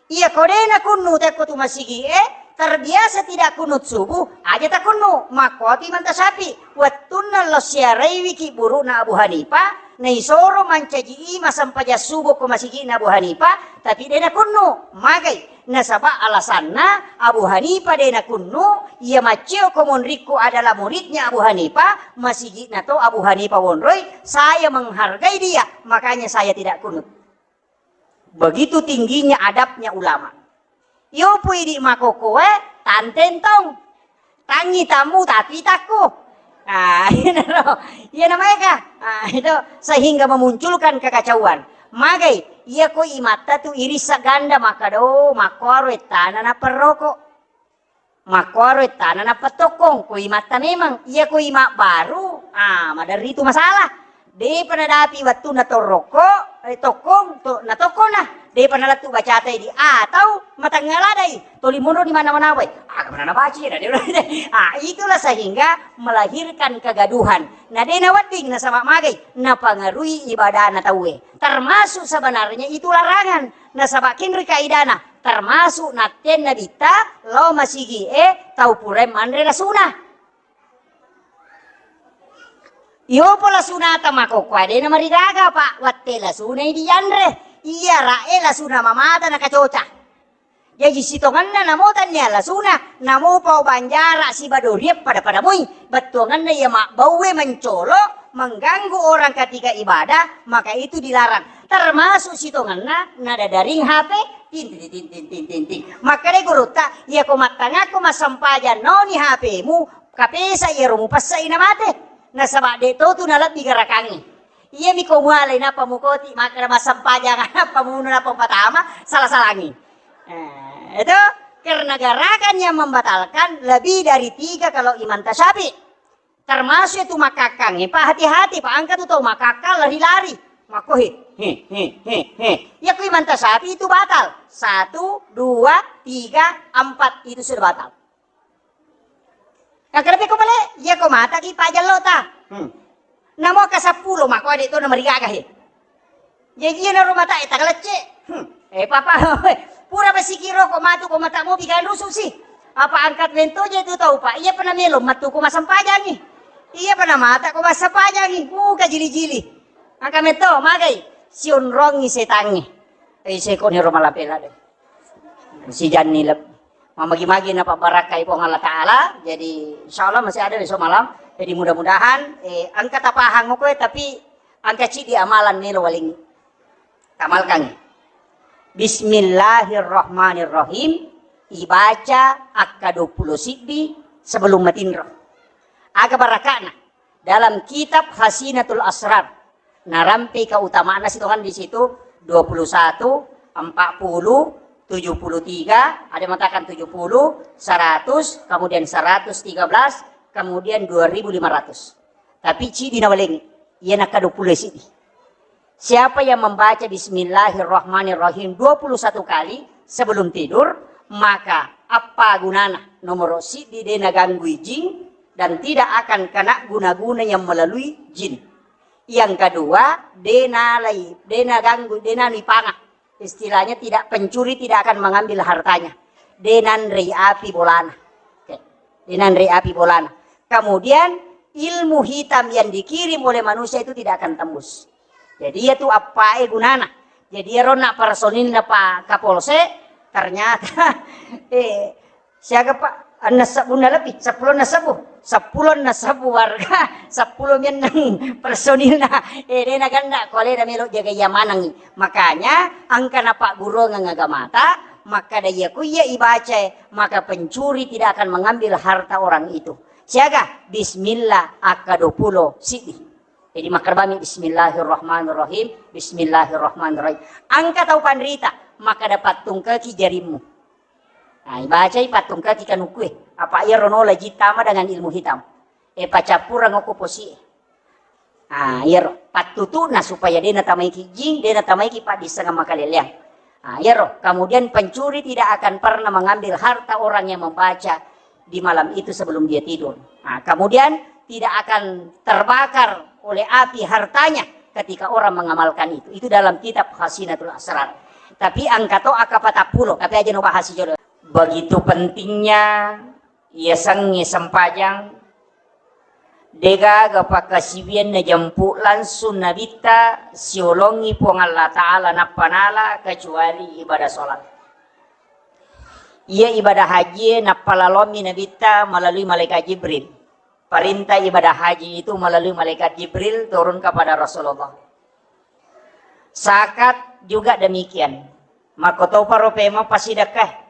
Iya, ko de nakunnu tekko tu masigi e, terbiasa tidak kunut subuh, aja takunnu, makkuatu Imam Tasyafi. Wettunna lo siaraiwiki burukna Abu Hanifah, naisoro mancaji imang sempajang subuh ko masigi'na Abu Hanifah, tapi de nakunnu, magai. Nasaba alasanna Abu Hanifah de nakunnu, iya maccio ko monrikku adalah muridnya Abu Hanifah, masigi'na to Abu Hanifah wonroi, saya menghargai dia, makanya saya tidak kunut. Begitu tingginya adabnya ulama. Iyo pui di makokoe, tanteng tong. Tangi tamu tapi takku. Ah, iya naro. Iya namanya kah? Ah, itu sehingga memunculkan kekacauan. Magai, iya ko imatta tu irissa ganda makkada, oh, makkuaro ettana naperroko. Makkuaro ettana nappa tokkong, ko imatta memang. Iya ko ima baru, ah, maderri tu masalah. Depa nadapi wettunna torrokko, eh, tokkong, to, natokkona. Depa nalettu bacata idi. Atau matengnga ladai, toli monro di mana-mana wai. Aga mana nabaca na de. Ah, itulah sehingga melahirkan kegaduhan. Na de nawedding nasaba magai, napangarui ibadahna tauwe. Termasuk sebenarnya itu larangan. Nasaba kenri kaidana, termasuk nattenna bitta lao masigi e tau purae manre lasuna. Iyopo lasunata makokkoe de namarigaga, Pak, watte lasunai dianre. Iya rae lasuna mamata nakacoca. Jaji sitongenna namo tannia lasuna, namo pau banjara siba doriang pada-pada mui. Bettuangenna iya mabbaue mencolo, mengganggu orang ketika ibadah, maka itu dilarang. Termasuk sitongenna nadadaring H P, ting, ting, ting. Makkeda gurutta, iya ko mattangakko massempajang naoni H P-mu, kapesa iyaro mupessai namate. Nasaba de to tu nalebbi garakangnge. Iyami ko mualai nappa mukoti, makkeda massempajang nappa munu nappa patama, sala-salangi. Eh, itu karena garakan yang membatalkan lebih dari tiga kalau Imam Tasyafi. Termasuk itu makakkangnge, Pak, hati-hati, Pak, engka tu tau makakkang lari-lari. Makko he, he, he, he, he. Ya ku Imam Tasyafi itu batal. Satu, dua, tiga, empat, itu sudah batal. Yang kedua ko pale, iya ko mata ki pajallo ta. Hmm. Namo ka seppulo, makko ade to namarigaga he. Jaji iyanaro matae tagalacce. Hmm. Eh, papa, pura basiki roko matu ko mata mobi kan rusuh sih. Apa angkat mento je tu tau, Pak? Iya pernah melo matu ko masempajangi. Iya pernah mata ko masempajangi. Muka jili-jili. Angka metto magai. Sionrongi setangi. Eh, seko ni roma lapela deh. Sijanni leb-, mamagi-magi napabbarakkai Puang Allah Ta'ala. Jadi, insya Allah masih ada besok malam. Jadi, mudah-mudahan, eh, engka tapahang koe, tapi engka cidi amalan melo waling tamalkan. Bismillahirrahmanirrahim. Ibaca akka dua puluh siddi sebelum matinro. Aga barakana. Dalam kitab Khazinatul Asrar, narampe keutamaan sitongan di situ, dua puluh satu, empat puluh, tujuh puluh tiga, ada mengatakan tujuh puluh, seratus, kemudian seratus tiga belas, kemudian dua ribu lima ratus. Tapi cidi nawalengi, iya nakka dua puluh sidi. Siapa yang membaca Bismillahirrahmanirrahim dua puluh satu kali sebelum tidur, maka apa gunana? Nomor sidi de naganggui jin dan tidak akan kena guna-guna yang melalui jin. Yang kedua, de nalai, de naganggu, de nanui panga. Istilahnya tidak, pencuri tidak akan mengambil hartanya. De nanrei api bolana. Oke. De nanrei api bolana. Kemudian ilmu hitam yang dikirim oleh manusia itu tidak akan tembus. Jadi iyatu appae gunana. Jadi iyaro na personilna Pak Kapolsek, ternyata eh siaga Pak, enneng sebbunna lebih, seppulo enneng sebbu, seppulo enneng sebbu warga, seppulo mennang personilna. Eh, dena ganda ko alena melo jaga iya manengi. Makanya engka napaggurungeng agamata, makkada iya ku iya ibacae, maka pencuri tidak akan mengambil harta orang itu. Siaga? Bismillah akka dua pulo siddi. Jadi makkada bami bismillahirrahmanirrahim, bismillahirrahmanirrahim. Engka tau panrita, makkada pattungkeki jarimmu. Nah, ibacai pattungkeki kanukkue. Apa iyaro nola jittama dengan ilmu hitam. E pacappureng okko posie. Ah, iyaro pattutu'na supaya de natamaiki jing, de natamaiki paddissengeng makaleleang. Ah, iyaro. Kemudian pencuri tidak akan pernah mengambil harta orang yang membaca di malam itu sebelum dia tidur. Ah, kemudian tidak akan terbakar oleh api hartanya ketika orang mengamalkan itu. Itu dalam kitab Khazinatul Asrar. Tapi engka to akka patappulo, tapi aja no bahas jolo. Begitu pentingnya yasengnge sempajang, degaga pakkasiwiang najempu langsung Nabitta siolongi Puang Allah Ta'ala nappa nala kecuali ibadah sholat. Iya ibadah haji nappa lalommi Nabitta melalui malaikat Jibril. Perintah ibadah haji itu melalui malaikat Jibril turun kepada Rasulullah. Zakat juga demikian. Makkotoparo pemeng pasidekka.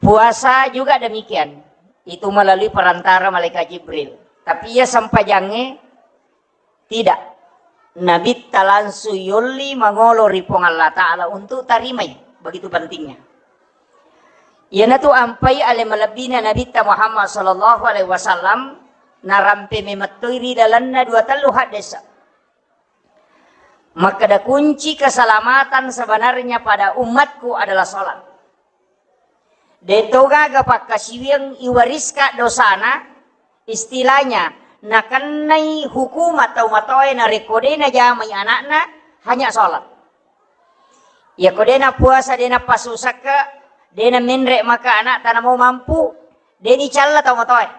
Puasa juga demikian. Itu melalui perantara malaikat Jibril. Tapi iya sempajangnge tidak. Nabitta langsung yolli mangolo ri Puang Allah Ta'ala untuk tarimai. Begitu pentingnya. Iyanatu ampai ale malebbina Nabitta Muhammad sallallahu alaihi wasallam narampe memettoi ri lalenna dua tellu haddesa. Makkeda kunci keselamatan sebenarnya pada umatku adalah sholat. De to gaga pakkasiwiang iwariska dosana, istilahnya nakennai hukuma tau matoae narekko de najamai anakna, hanya sholat. Iyako de napuasa, de napassusakka, de namenre maka anakta namo mampu, de nicalla tau matoae.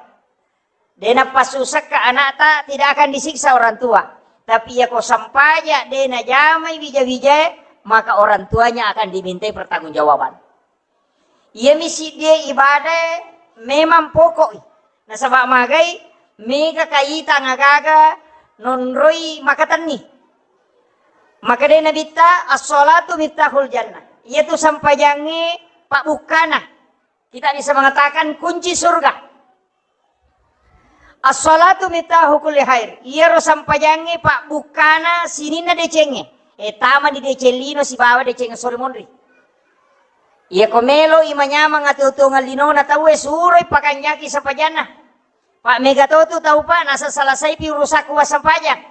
De napassusakka anakta, tidak akan disiksa orang tua. Tapi iyako sempaja de najamai wija-wijae, maka orang tuanya akan dimintai pertanggungjawaban. Iyami siddie ibadae memang pokok. Nasaba magai mega kaita nagaga nonroi makatenni. Maka de nabitta as-salatu miftahul jannah. Iyatu sempajangnge pabbukkana. Kita bisa mengatakan kunci surga. As-salatu miftahu kulli khair. Iyaro sempajangnge pabbukkana sininna decengnge. E, tama di deceng lino sibawa deceng sori monri. Iyako melo i manyameng atuo-tuongeng linona tauwe, suroi pakanjaki sempajanna. Pak mega totu tau, Pak, nasa selesaipi urusakku wassempajang.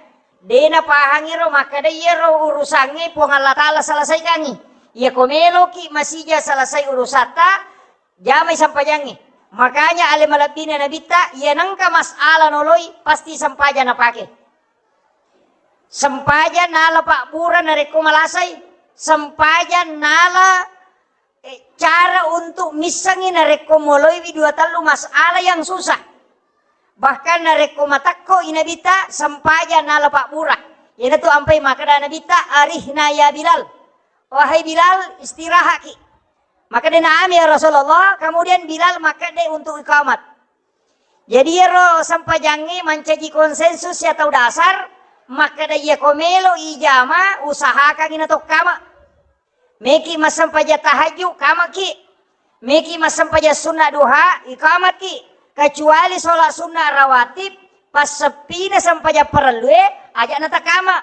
De napahangi ro makkeda iyaro urusangnge Puang Allah Ta'ala selesaikangi. Iyako meloki masija selesai urusatta, jamai sempajangnge. Makanya ale malebbina nabitta, iya nengka masalah noloi, pasti sempajang napake. Sempajang nala pabbura narekko malasai, sempajang nala, eh, cara untuk missengi narekko moloiwi dua tellu masalah yang susah. Bahkan narekko matekko i nabitta, sempajang nala pabbura. Iyanatu ampai makkeda nabitta, "Arihna ya Bilal." Wahai Bilal, istirahaki. Makkeda, "Na'am ya Rasulullah." Kemudian Bilal makkeda untuk iqamat. Jadi iyaro sempajangnge mancaji konsensus ya tau dasar, makkeda iyako melo ijama, usahakangi natokkama. Meki massempajang tahajud, kamaki. Meki massempajang sunna duha, iqamaki. Kecuali sholat sunna rawatib, passeppina sempajang parellue, aja natakama.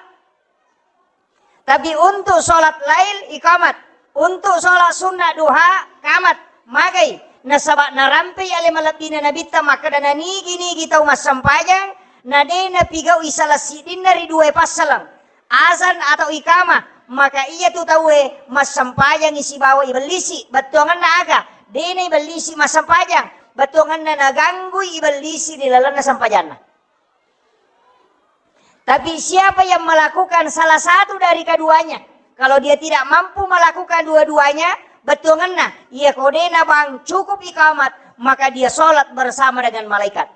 Tapi untuk sholat lail, iqamat. Untuk sholat sunnah duha, qamat. Magai? Nasaba narampei ale malebbina nabitta makkeda, nanigi-nigi tau massempajang, na de napigaui salah siddinna ri duae passaleng, azan atau iqamah, maka iyatu tauwe massempajangi sibawa ibellisi. Bettuangenna aga? De na ibellisi massempajang, bettuangenna naganggui ibellisi ri lalenna sempajanna. Tapi siapa yang melakukan salah satu dari keduanya, kalau dia tidak mampu melakukan dua-duanya, bettuangenna, iya ko de na bang cukup iqamat, maka dia sholat bersama dengan malaikat.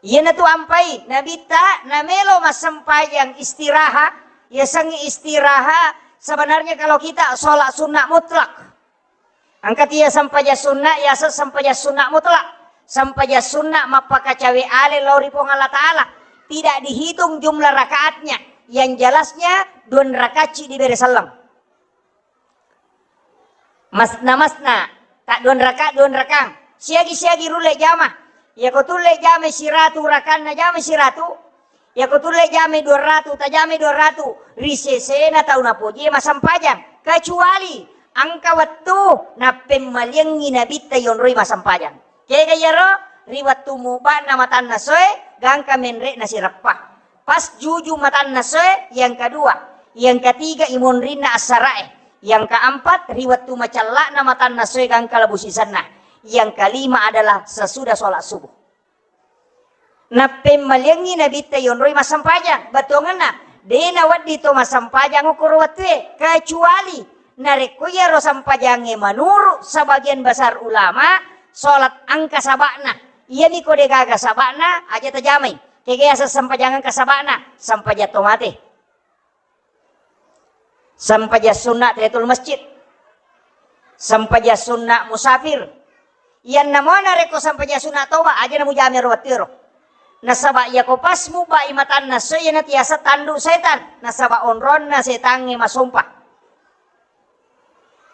Iyanatu ampai Nabitta namelo massempajang istirahat, yasengnge istirahat, sebenarnya kalau kita sholat sunnah mutlak. Engka tia sempajang sunnah, yaseng sempajang sunnah mutlak. Sempajang sunnah mappakacawe ale lao ri Puang Allah Ta'ala. Tidak dihitung jumlah rakaatnya. Yang jelasnya, dua rakaatci dibere selleng. Masna-masna, tak dua rakaat, dua rakaat. Siagi-siagi rulle jama. Yako tulle jama siratu rakanna jama siratu. Yako tulle jamai dua ratu, tajamai dua ratu, ri sesena tau napoji massempajang, kecuali engka wettu nappemmaliangngi Nabitta yonroi massempajang. Kega iyaro? Ri wettu mubana matanna soe, gangka menre'na sireppa. Pas juju matanna soe, yang kedua, yang ketiga imonrinna assara'e, yang keempat ri wettu macella'na matanna soe gangka labu sisenna, yang kelima adalah sesudah sholat subuh. Nappemmaliangngi Nabitta yonroi massempajang. Bettuangenna, de nawedding to massempajang okkoro wettue, kecuali narekko iyaro sempajangnge menurut sebagian besar ulama, sholat engka saba'na. Iyami ko degaga saba'na, aja tajamai. Kega yaseng sempajang engka saba'na? Sempajang to mate. Sempajang sunna tahiyatul masjid. Sempajang sunna musafir. Iyanna mo narekko sempajang sunna toba, aja namujamai ro wettuero. Nasaba iyako pas mubai matanna soe, iyana tiasa tandu setan. Nasaba onronna setangnge masompa.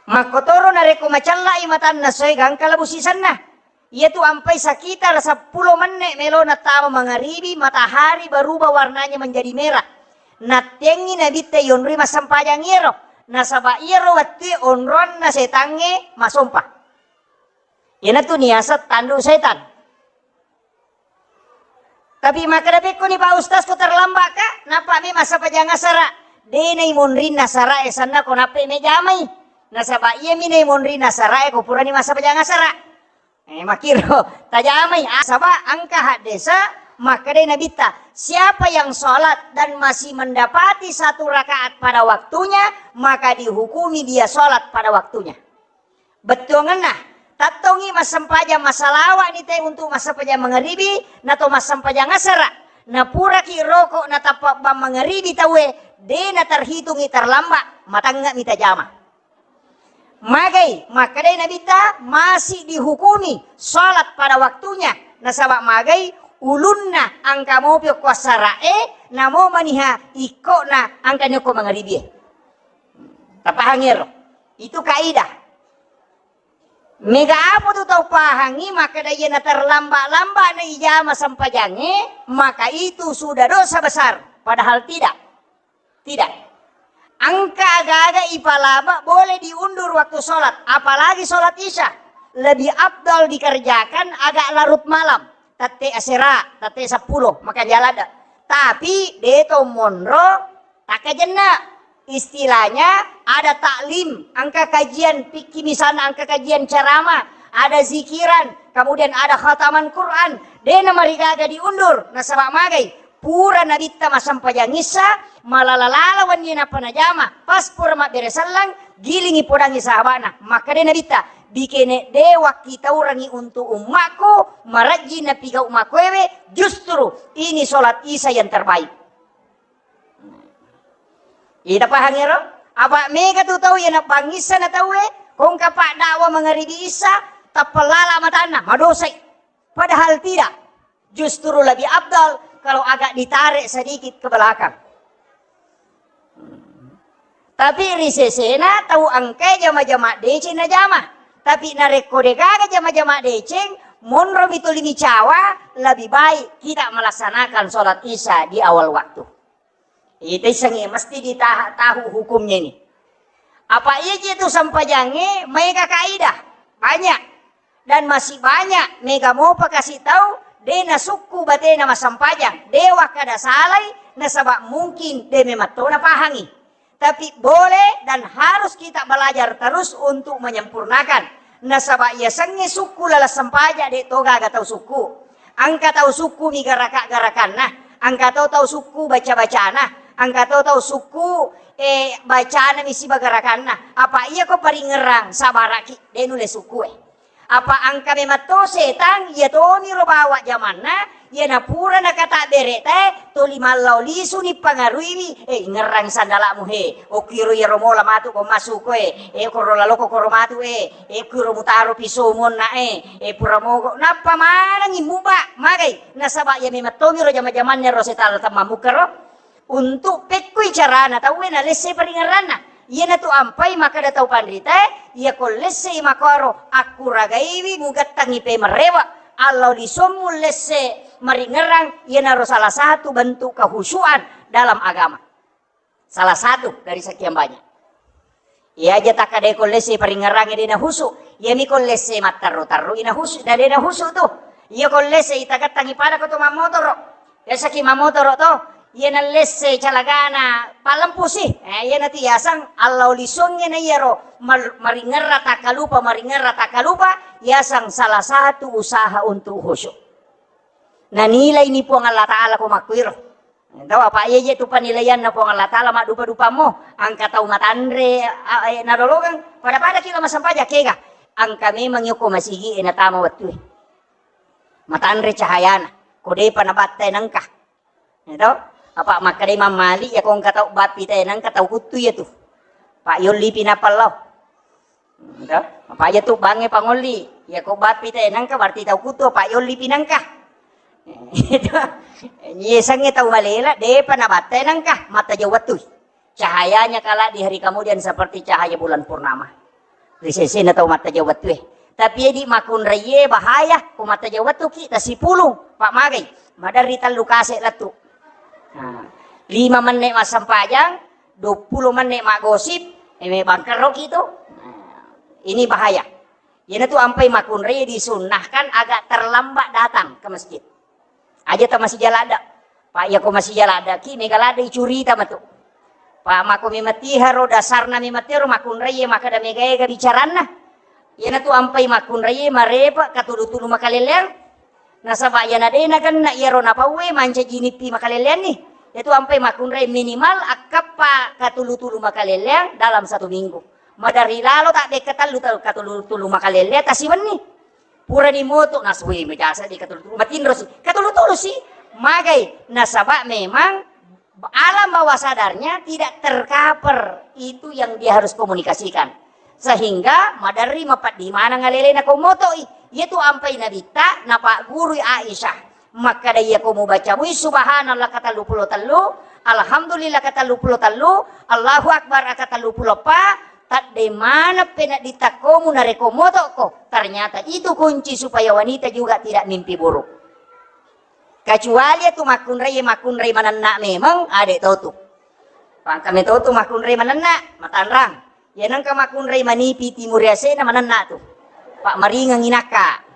Makkotoro narekko macellai matanna soe gangka labu sisenna. Iyatu ampai sekitar seppulo menne melona tama mangaribi, matahari berubah warnanya menjadi merah. Nattengngi Nabitta yonroi massempajang iyaro, nasaba iyaro wettue onronna setangnge masompa. Iyanatu niaseng tandu setan. Tapi makkeda pekkoni Pak Ustaz ko terlambat ka, nappa mi massempajang asara. De naimonrinna asara e sanna ko nappa me jamai. Nasaba iyami naimonrinna asara e ko purani massempajang asara. Eh, makkiro tajamai, ah, saba engka haddesa makkedai Nabitta, siapa yang sholat dan masih mendapati satu rakaat pada waktunya, maka dihukumi dia sholat pada waktunya. Bettuangenna, tattongi massempajang, masalawani te untuk massempajang mangaribi, nato massempajang asara. Napuraki roko natappa bang mangaribi tauwe, de naterhitungi terlambat, matangngami tajama. Magai, makkedai Nabitta, masih dihukumi sholat pada waktunya. Nasaba magai, ulunna engka mopi okko asara e, namo maniha ikkona engka ni okko mangaribi e. Tapahangi ero. Itu kaidah. Mega apa tu tau pahangi, makkeda iyana terlambat-lambat na ijama sempajangnge, maka itu sudah dosa besar. Padahal tidak. Tidak. Engka aga-aga ipalaba boleh diundur waktu sholat, apalagi sholat isya. Lebih afdal dikerjakan agak larut malam, tette asera, tette seppulo, maka jalan dah. Tapi de to monro, takkajenna. Istilahnya ada taklim, engka kajian fikih misalnya, engka kajian ceramah, ada zikiran, kemudian ada khataman Quran. De namarigaga diundur, nasaba magai. Pura Nabitta massempajang issa, malala-lala wenni nappa najama, pas pura mabbere selleng, gilingi podangi sahabana. Makkeda Nabitta, bikene de wakkitaurangi untuk ummakku, marajji napigau makkuewe, justru ini sholat isya yang terbaik. Ita pahang ero? Apa mega tu tau iya nabbangissa na tauwe, kongka pak dakwa mangaribi issa, tappa lala matanna, madosai. Padahal tidak. Justru lebih afdal kalau agak ditarik sedikit ke belakang. Tapi ri sesena tau engkai jama-jama deceng najama. Tapi narekko degaga jama-jama deceng, monromi tuli micawa, lebih baik kita melaksanakan sholat isya di awal waktu. Ita issengnge mesti ditaha-, tahu hukumnya ini. Apa iya je tu sempajangnge maega kaidah? Banyak. Dan masih banyak mega mopa kasi tau de nasukku batena massempajang, de wakkada salai, nasaba mungkin de memang to napahangi. Tapi boleh dan harus kita belajar terus untuk menyempurnakan. Nasaba yasengnge sukku laleng sempajang de to gaga tau sukku. Engka tau sukku mi garaka-garakanna, engka to tau sukku baca-bacana, engka to tau sukku, eh, bacana mi siba garakanna. Apa iya ko paringerang sabaraki, de nulle sukku e. Apa engka memang to setang, iya tomiro bawa jamanna, iya napura nakatabbere tae, toli mallau lisuni pangaruiwi, eh, ingerrang sandala'mu he, okkiro iyaro mola matu ko masuko e, eh, koro laloko koro matu e, eh, kiro mutaro piso muonna e, eh, pura mogo, nappa manengi muba, magai, nasaba iya memang tomiro jama-jamanna ro setang temmammukkaro. Untuk pekkui carana tauwe nalesse paringerranna. Iyanatu ampai makkeda tau panritae, iyako lessei makkoro akkuragaiwi mugattangi pemerrewa, allau lisommu lesse maringerrang, iyanaro salah satu bentuk kehusuan dalam agama. Salah satu dari sekian banyak. Iya aja takkadai ko lesse paringerrangnge de nahusu. Iyami ko lesse mattarru-tarru ina husu, na de nahusu tu. Iya ko lesse itagattangi pada ko to mammotoro. Biasaki mammotoro to. Iya na lesse calagana palempusi. Eh, iya natu yasang allau lisongnge na iyaro mar-, maringerra takkalupa, maringerra takkalupa, yasang salah satu usaha untuk khusyuk. Nanilai ni Puang Allah Ta'ala ko makkuiro. Tau apa iya je tu penilaianna Puang Allah Ta'ala maddupa-dupammo, angka tau matanre, a, e, nalolongeng, pada-pada kila massempajang kega, angka memang yoko masigi e natama wettue. Matanre cahayana, ko depa nabatta nengka. Tau? Apa makkeda Imam Malik, ya ko engka tau bappi te nengka tau kuttu ya tu. Pak yolli pinapallau. Ento? Apa aja tu bangnge pangolli. Ya ko bappi te nengka berarti tau kutu, apa yolli pi nengka. Itu. Nyesengnge tau malela, depa nabatta nengka, matta jauh wettui. Cahayanya kala di hari kemudian seperti cahaya bulan purnama. Ri sesena tau matta jauh wettue. Tapi edi makunraie bahaya, ko matta jauh wettuki, tasipulung, pak magai. Maderri tellu kase lettu. Nah, lima menit massempajang, duappulo menit maggosip, eh, me bangkerroki tu. Nah, ini bahaya. Iyanatu ampai makkunrai disunnahkan agak terlambat datang ke masjid. Aja ta masih jaladda. Pak, iya ko masih jaladda ki, mega ladda icurita matu. Pak, mako mematiha ro dasarna mematiha ro makkunrai makkeda mega ega bicaranna. Iyanatu ampai makkunrai marepa katulu-tulu makaleleang. Nasaba iyana de nagenna iyaro napauwe mancaji nippi makaleleanni. Iyatu ampai makkunrai minimal akkappa katulu-tulu makaleleang dalam satu minggu. Maderri lalo tadde katellu ta-, katulu-tulu makaleleang tasiwenni. Purani moto nasui majasa di katulu-tulu. Matinro si. Katulu-tulu si. Magai nasaba memang alam bawah sadarnya tidak tercover itu yang dia harus komunikasikan. Sehingga maderri mapeddi maneng alelena ko motoi. Iyatu ampai Nabitta napaggurui Aisyah. Makkeda iyako mubaca mui subhanallah katelluppulo tellu, alhamdulillah katelluppulo tellu, Allahu Akbar katelluppulo eppa, tadde maneng peneddi takkomu narekko motoko. Ternyata itu kunci supaya wanita juga tidak mimpi buruk. Kecuali itu makkunrai, makkunrai manenna memang, ade totu. Pangkame totu makkunrai manenna, matanrang. Iya nengka makkunrai manipi timur yasena manenna tu. Pak maringeng inakka.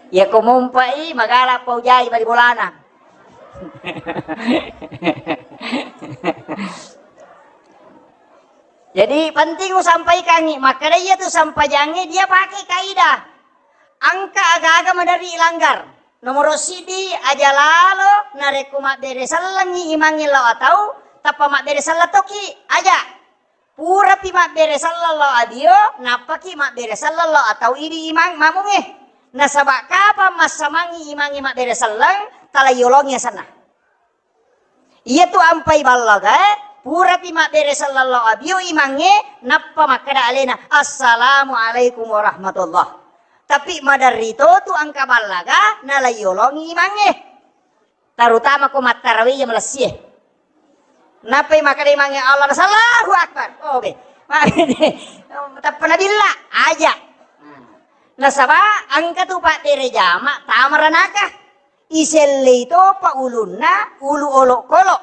Iya ko mompai magala pau jai bali bolana. Jadi penting usampaikangi, makkeda iya tu sampajangnge dia pakai kaidah. Engka aga-aga maderri ilanggar. Nomoro siddi, aja lalo narekko mabbere sellengngi imangnge lao atau tappa mabbere selleng tokki, aja. Purapi mabbere selleng lao abio, nappaki mabbere selleng lao atau idi imang mamungnge. Nasaba kapang massamangngi imangnge mabbere selleng, tala yolongi asenna. Iyatu ampai ballagae, purapi mabbere selleng lao abio imangnge, nappa makkeda alena, "Assalamualaikum warahmatullah." Tapi maderri to tu engka ballaga, nalaiyolongi imangnge. Terutama ko mattarawe iya malessie. Nappai makkeda imangnge, "Allah, Allahu Akbar." Oh, be. Tappa nabilla, aja. Nasaba engka tu pabbere jama, tama ranaka. Isellei topa ulunna, ulu olokolo.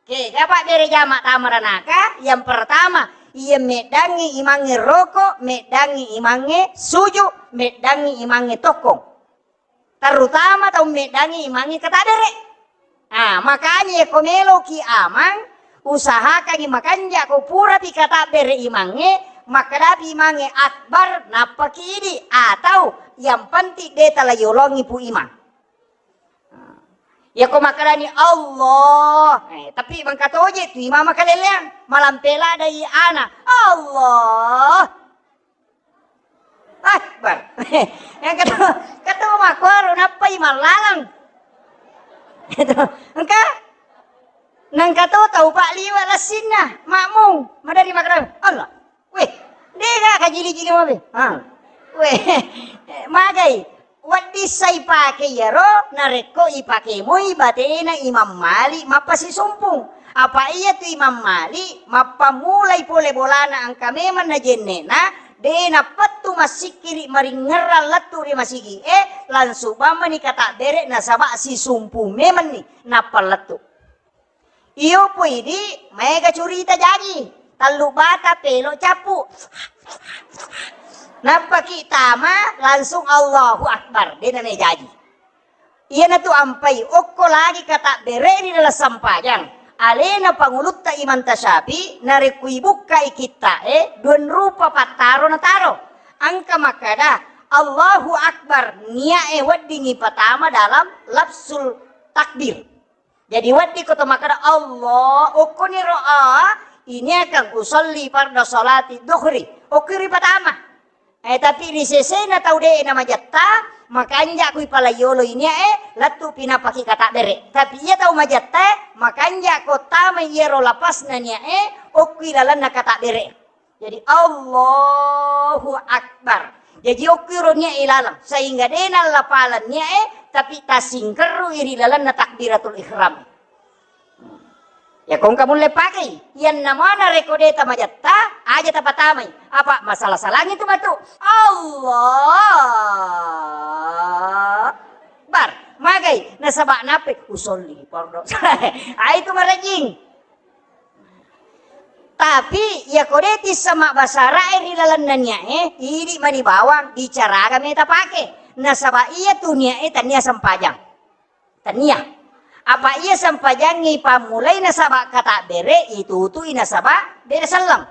Kega pabbere jama tama ranaka, yang pertama, iya meddangngi imangnge roko, meddangngi imangnge suju, meddangngi imangnge tokkong. Terutama tau meddangngi imangnge katabbere. Ah, makanya ko meloki amang, usahakangi makanja ko purapi katabbere imangnge, makkedapi imangnge akbar, nappaki idi, atau yang penting de tala yolongi pu imang. Yako makkedani Allah, eh, tapi mangkatoje tu imang makaleleang, malampe ladai ana, Allah. Akbar. Yang ketemu, ketemu makkuaro nappai mallalang. Itu. Engka? Nangka to tau pa liwe lassinna, makmum, madari makkeda, Allah. Weh, dega kajili-jili mabe. Ha. Weh, magai. Wedding sa ipake iyaro, narekko ipake moi batena Imam Malik mappasisumpung. Apa iyatu Imam Malik mappammulai pole bolana engka memang najenne'na, de nappettu massikkiri maringngerang lettu ri masigi e, langsung bammani katabbere nasaba sisumpung memenni nappa lettu. Iyo pui idi maega curita jaji, tallu bata pelo cappu. Nappaki tama langsung Allahu Akbar, de name jaji. Iyanatu ampai okko lagi katabbere ri dalam sempajang. Alena pangulutta Imam Tasyafi narekko ibukkai kitta e dua rupa pattaro nataro. Angka makkada Allahu Akbar, nia e weddingi patama dalam lafzul takbir. Jadi wedding ko to makkeda Allah, okkoniro a, ini akan usolli farda salati dhuhri. Okko ripatama. Eh, tapi ri sesena tau de na majatta, makanja kui pala yolo ini e, lettu pinapaki katabbere. Tapi iya tau majatta, makanja ko tama iyaro lapasna nia e, okkui lalenna katabbere. Jadi, Allahu Akbar. Jaji, okkironia ilaleng, sehingga de nallapalennia e, tapi tasingkerru iri lalenna takbiratul ihram. Ya, kongka mulle pakei. Iyanna mana rekko de tamajatta, aja tapatamai. Apa masalah-salangi tu batu? Allah Akbar. Magai, nasaba nape? Usolli, fardu. Ai tu marajing. Tapi, iyako de tissa mabbasarae ri lalenna niae, idi mani bawang, bicaraga meta pake. Nasaba iya tu niae tania sempajang. Tania. Apa iya sempajangngi pammulai nasaba katabbere, itutui nasaba bere selleng.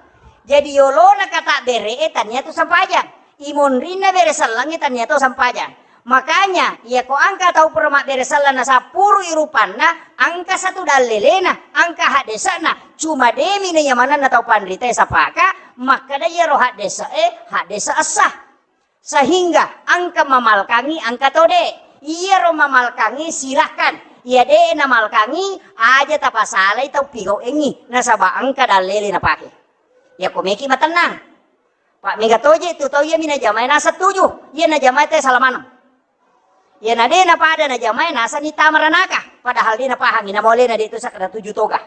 Jadi, yolona katabbere e tania tu sempajang. Imonrinna bere sellengnge tania to sempajang. Makanya, iyako engka tau pura mabbere selleng nasappurui rupanna, engka satu dallelena, engka haddese'na, cuma demi na iya manenna tau panritae sapaka, makkeda iyaro haddese e, haddese essah. Sehingga engka mamalkangi, engka to de. Iyaro mamalkangi, silahkan. Iya de namalkangi, aja tapasalai tau pigauengngi, nasaba engka dallele napake. Iyako meki matennang. Pa mega toje tu tau iyami najamae naseng tuju, iya najamae te sala maneng. Iya na de napada najamae nasenni tama ranaka, padahal de napahangi namolena de tu sakkeda tuju toga.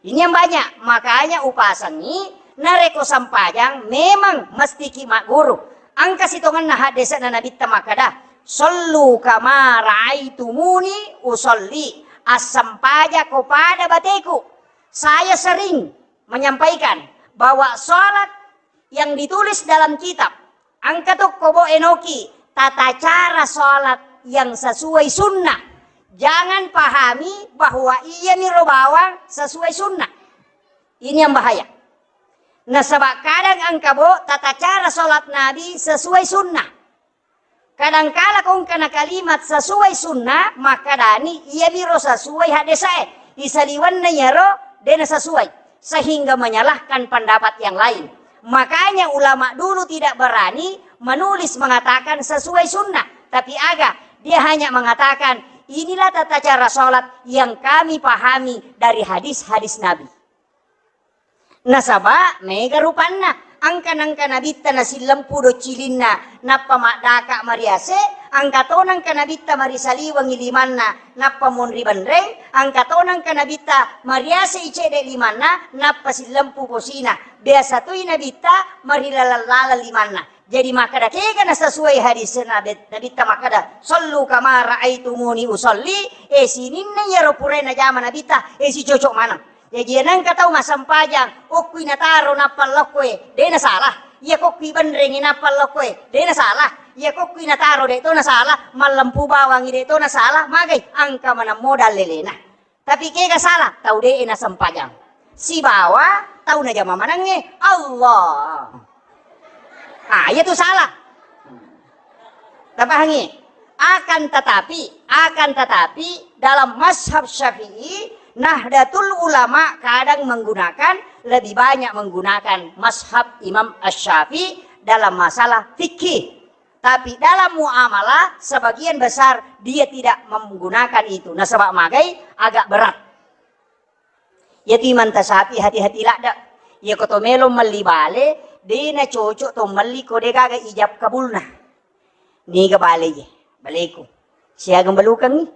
Ini yang banyak, makanya upasengi narekko sempajang memang mestiki magguru. Engka sitongenna haddese'na Nabitta makkeda, "Sallu kama raaitumuni usolli." Assempajako pada bateku. Saya sering menyampaikan bahwa salat yang ditulis dalam kitab, engka tokko bo enoki tata cara salat yang sesuai sunnah. Jangan pahami bahwa iyami ro bawang sesuai sunnah. Ini yang bahaya. Nasaba kadang engka bo tata cara salat Nabi sesuai sunnah. Kadangkala kongkana kalimat sesuai sunnah, makkadani iyamiro sesuai haddesae. Isaliwenna iyaro dena sesuai, sehingga menyalahkan pendapat yang lain. Makanya ulama dulu tidak berani menulis mengatakan sesuai sunnah, tapi aga, dia hanya mengatakan inilah tata cara sholat yang kami pahami dari hadis-hadis Nabi. Nasaba mega rupanna, engka nengka Nabitta nasillempu docilinna, nappa maddaka mariase, engka to nengka Nabitta marisaliwengi limanna, nappa monri benreng, engka to nengka Nabitta mariase icedde limanna, nappa sillempu posina. Biasa toi Nabitta marilaleng-laleng limanna. Jadi makkeda kega nasesuai hadis Nabi, Nabitta makkeda, "Sallu kama raaitumuni usolli," eh, sininna iyaro purae najama Nabitta, eh, sicocok maneng. Jaji, iya nengka tau massempajang, okkui nataro nappa lokkoe, de nasalah. Iya kokkui benrengi nappa lokkoe, de nasalah. Iya kokkui nataro de to nasalah, mallempu bawangi de to nasalah, magai engka maneng modal lelena. Tapi kega salah, tau de nasempajang. Sibawa tau najama manengnge, Allah. Ah, iya tu salah. Tapahangi? Akan tetapi, akan tetapi dalam mazhab Syafi'i, Nahdlatul Ulama kadang menggunakan, lebih banyak menggunakan mazhab Imam Asy-Syafi'i dalam masalah fikih. Tapi dalam muamalah, sebagian besar dia tidak menggunakan itu. Nasaba magai agak berat. Iyatu Imanta Syafi'i hati-hati ladde. Iya ko to melo melli bale, de na cocok to melli ko de gaga ijab kabulna. Niga bale je, baleku. Siaga balukengngi?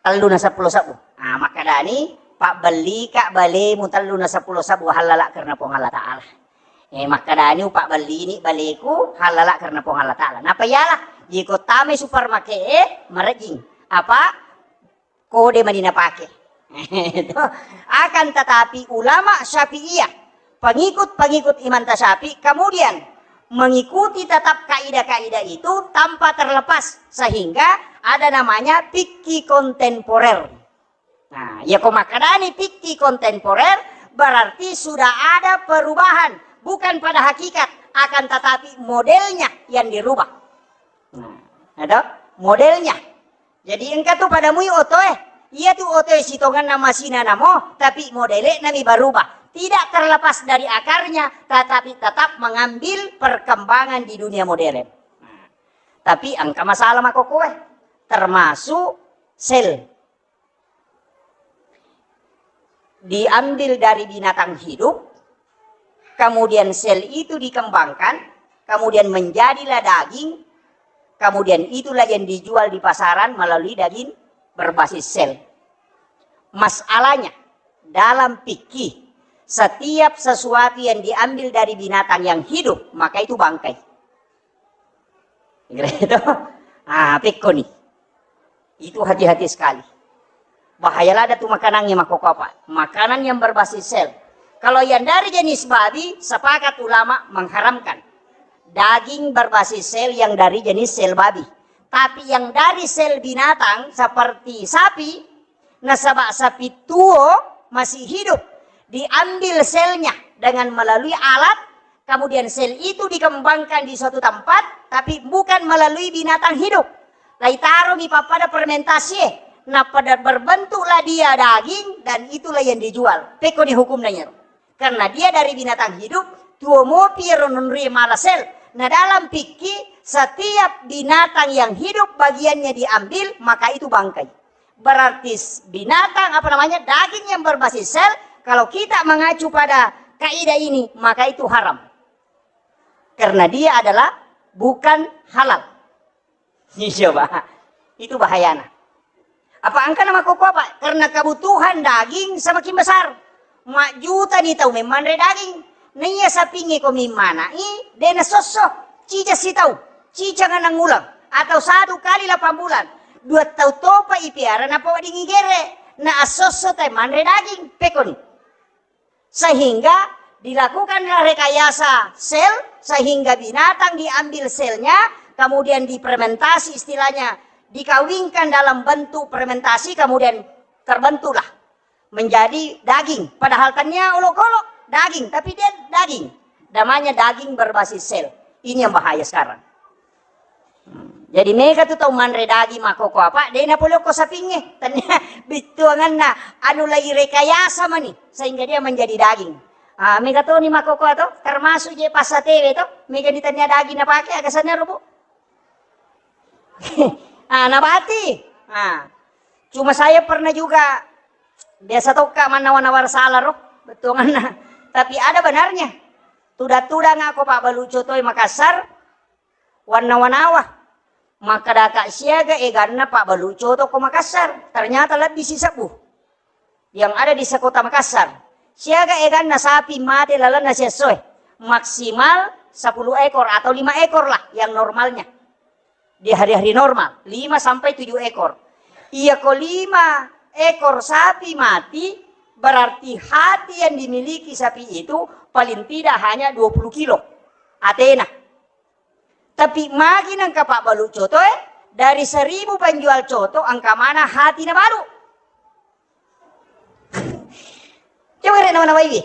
Tellu na seppulo sebbu. Ah, makkadani, pabbellika balemu tellu na seppulo sebbu hallala karena Puang Allah Ta'ala. Eh, makkadani upabbellini baleku hallala karena Puang Allah Ta'ala. Napa yala? Jiko tame supermarket, eh, marejing. Apa? Kode mani napake. Itu. Akan tetapi ulama Syafi'iyah, pengikut-pengikut Imanta Syafi'i, kemudian mengikuti tetap kaidah-kaidah itu tanpa terlepas, sehingga ada namanya fikih kontemporer. Nah, ya ko makkadani fikih kontemporer, berarti sudah ada perubahan, bukan pada hakikat, akan tetapi modelnya yang dirubah. Nah, ada modelnya. Jadi engka tu pada mui otoe. Iya tu otoe sitongenna masina namo, tapi modele nami berubah. Tidak terlepas dari akarnya, tetapi tetap mengambil perkembangan di dunia modern. Nah, tapi engka masalah makokoe, termasuk sel. Diambil dari binatang hidup, kemudian sel itu dikembangkan, kemudian menjadilah daging, kemudian itulah yang dijual di pasaran melalui daging berbasis sel. Masalahnya, dalam fikih, setiap sesuatu yang diambil dari binatang yang hidup, maka itu bangkai. Gitu. Ah, pekko ni. Itu hati-hati sekali. Bahaya lada tu makanannya makoko apa? Makanan yang berbasis sel. Kalau yang dari jenis babi, sepakat ulama mengharamkan daging berbasis sel yang dari jenis sel babi. Tapi yang dari sel binatang seperti sapi, nasaba sapi tuo masih hidup, diambil selnya dengan melalui alat, kemudian sel itu dikembangkan di suatu tempat, tapi bukan melalui binatang hidup. Laitaro mi pappada fermentasi, eh. Nah, pada berbentuklah dia daging dan itulah yang dijual. Pekko ni hukumna nyaro. Karena dia dari binatang hidup, tuo mopi ero nonrie mala sel. Nah, dalam fikih, setiap binatang yang hidup bagiannya diambil, maka itu bangkai. Berarti s-, binatang, apa namanya, daging yang berbasis sel, kalau kita mengacu pada kaidah ini, maka itu haram. Karena dia adalah bukan halal. Iya, Pak. Itu bahayana. Apa engka nama koko apa? Karena kebutuhan daging semakin besar. Majjuta ni tau memmanre daging. Naiya sapingnge ko mimmanai, de nasosso. Cica sitau, cica nganang uleng, atau satu kali delapan bulan. Dua tau topa ipiara napawedding igere. Na assosso tai manre daging. Pekoni. Sehingga dilakukanlah rekayasa sel, sehingga binatang diambil selnya, kemudian difermentasi, istilahnya dikawinkan dalam bentuk fermentasi, kemudian terbentuklah menjadi daging. Padahal tania olok-olok daging, tapi dia daging. Namanya daging berbasis sel. Ini yang bahaya sekarang. Jadi mega tu tau manre daging makkoko apa, de napolokko sapingnge. Tania bittuanganna anu lagi rekayasa mani sehingga dia menjadi daging. Ah, mega toni makkoko to, termasuk je passatewe to, mega ni tania daging napake, aga sanna rubu. Ah, nabati. Ah. Cuma saya pernah juga, biasa tokka mannawa-nawa salah ro, bettuanganna. Tapi ada benarnya. Tudang-tudang ako pabbalu coto e Makassar, wannawa-nawa. Makkadaka siaga eganna pabbalu coto ko Makassar. Ternyata lebbi sisebbu yang ada di sekota Makassar. Siaga eganna sapi mate lalenna siessoe. Maksimal sepuluh ekor atau lima ekor lah yang normalnya. Di hari-hari normal, lima sampai tujuh ekor. Iya ko lima ekor sapi mati, berarti hati yang dimiliki sapi itu paling tidak hanya dua puluh kilo atena. Tapi magi nengka pabbalu coto e, dari seribu penjual coto engka mana hati na balu. Coba rek nama-nama iwi.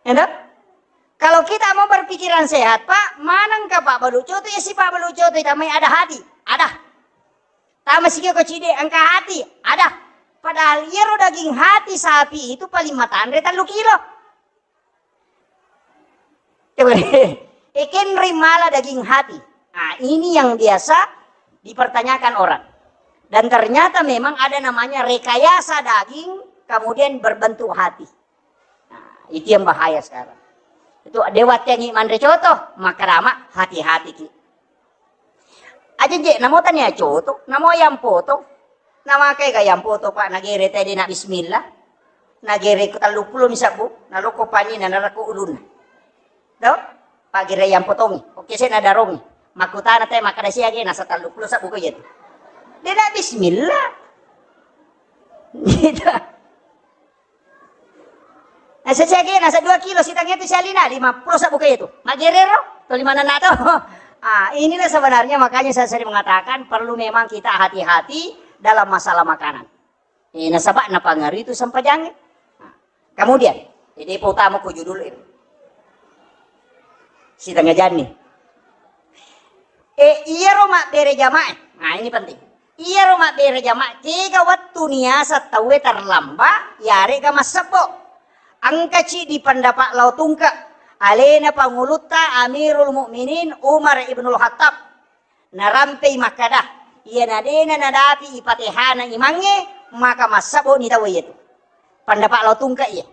Endo? Kalau kita mau berpikiran sehat, Pak, manengka pabbalu coto, ya si pabbalu coto itu mai ada hati. Ada. Tama sike ko cide engka hati. Ada. Padahal iyaro daging hati sapi itu paling matanre tellu kilo. Coba deh. Ekenreng mala daging hati. Nah, ini yang biasa dipertanyakan orang. Dan ternyata memang ada namanya rekayasa daging, kemudian berbentuk hati. Nah, itu yang bahaya sekarang. Itu dewa tengi manre coto, maka lama hati-hati ki. Aja je, namo tania coto, namo yang potong. Namakai ga yang potong, Pak, nagere tadi nak bismillah. Nagere ku tellu pulo misabbu, naloko pani na narako ulun. Do? Pagire yang potongi. Oke, saya nadarongi. Makutana te makkada siage nasa tellu pulo sabbu ko iya tu. De na bismillah. Gitu. Nasa siage nasa dua kilo sitangnge tu sialina lima pulo sabbu ko iya tu. Magerero to lima nana to. Ah, inilah sebenarnya makanya saya sering mengatakan perlu memang kita hati-hati dalam masalah makanan. Eh, nasaba napangaruhi tu sempajangnge. Nah, kemudian, jadi utama ko judul itu. Sitengah jani. Eh, iyaro mabbere jamaah. Nah, ini penting. Iyaro mabbere jamaah, kega wettu niasa tauwe terlambat, yarega massebbo. Engkaci di pendapat lao tungke, alena pangulutta Amirul Mukminin Umar ibnul Khattab. Narampei makkada, iyana dena nadapi ipatehana imangnge, maka massaboni tau iyatu. Pendapat lao tungke iya.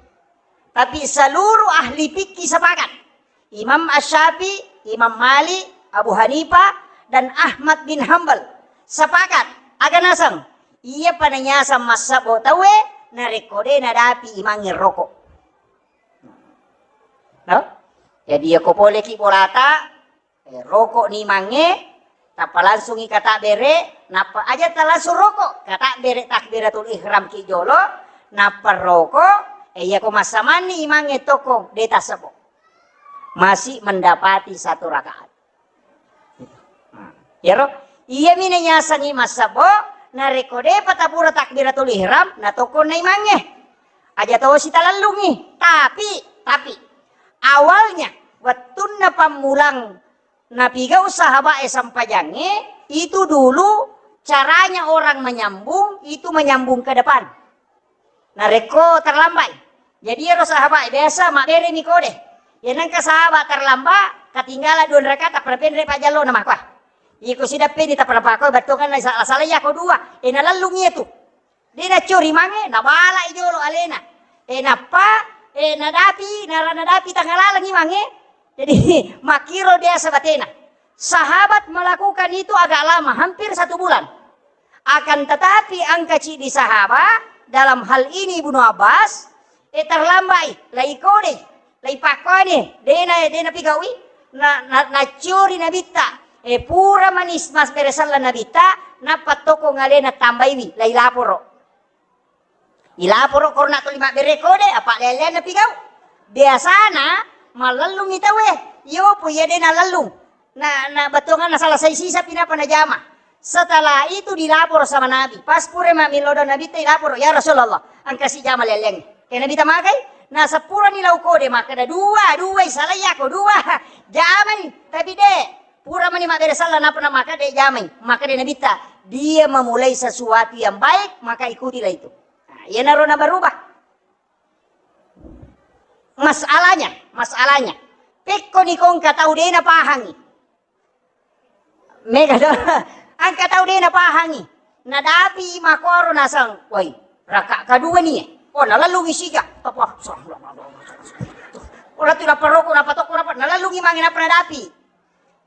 Tapi seluruh ahli fikih sepakat. Imam Asy-Syafi'i, Imam Malik, Abu Hanifah, dan Ahmad bin Hambal sepakat. Aga naseng, iya pananyasang massabo tauwe, narekko de nadapi imangnge roko. No? Jadi, yako poleki bolata, Eh, roko ni mange, tappa langsungi kata bere, nappa aja talangsung roko, kata bere takbiratul ihram ki jolo, nappa roko, eh, yako massamanni imangnge toko, de tassebo. Masih mendapati satu rakaat. Nah, iyaro, iya mi nayasangi massebo, narekko de patapura takbiratul ihram, na toko na imangnge. Aja tosi talellungi, tapi, tapi, awalnya, wettunna pammulang napigau sahabat e sampajangnge, itu dulu caranya orang menyambung, itu menyambung ke depan. Narekko terlambat. Jadi ero sahabat e biasa mabbere mi kode. Ya nengka sahabat terlambat, ketinggalan dua rakaat, tappa penre pajjallo na makua. Iko sidappe ni tappa pako battongan na salah-salah ya ko dua. E nalellung iya tu. De naccori mange, nabala i jolo alena. E nappa, e nadapi, nara-, nadapi tangalalangi mange. Jadi, makkiro biasa batena. Sahabat melakukan itu agak lama, hampir satu bulan. Akan tetapi, angka cidi sahabat, dalam hal ini Ibnu Abbas, e terlambai, lai kodei. Laipakkoni, dena, dena pigaui, na, na, naccuri nabitta. E, pura manis mas bere sella nabitta, nappa toko ngalena tambaiwi, lailaporo. Ilaporo korona tuli mabbere kode, apa lele napigau. Biasana, malellung i tauwe, yopo iya dena lellung. Na, na bettuanganna salah sai sisa pinapa najama. Setelah itu dilapor sama Nabi. Pas pura mammilodong Nabitta, ilapor, "Ya Rasulullah, engka sijama lelleng." Ke Nabitta magai, na sepurani lau kode, makkeda, "Dua, dua, salai yako, dua." Jamai, tapi de, pura mani mabbere sella, napa na makkeda jamai. Makkeda Nabitta, "Dia memulai sesuatu yang baik, maka ikutilah itu." Nah, iyanaro na berubah. Masalahnya, masalahnya. Pekko ni kongka tau de napahangi. Mega do. Angka tau de napahangi. Nadapi makoro nasang, "Woi, raka kedua ni, eh." Oh, nalellungi siga. Apa? Ora tu dapat rokok, dapat toko, dapat. Nalellungi mange napa nadapi.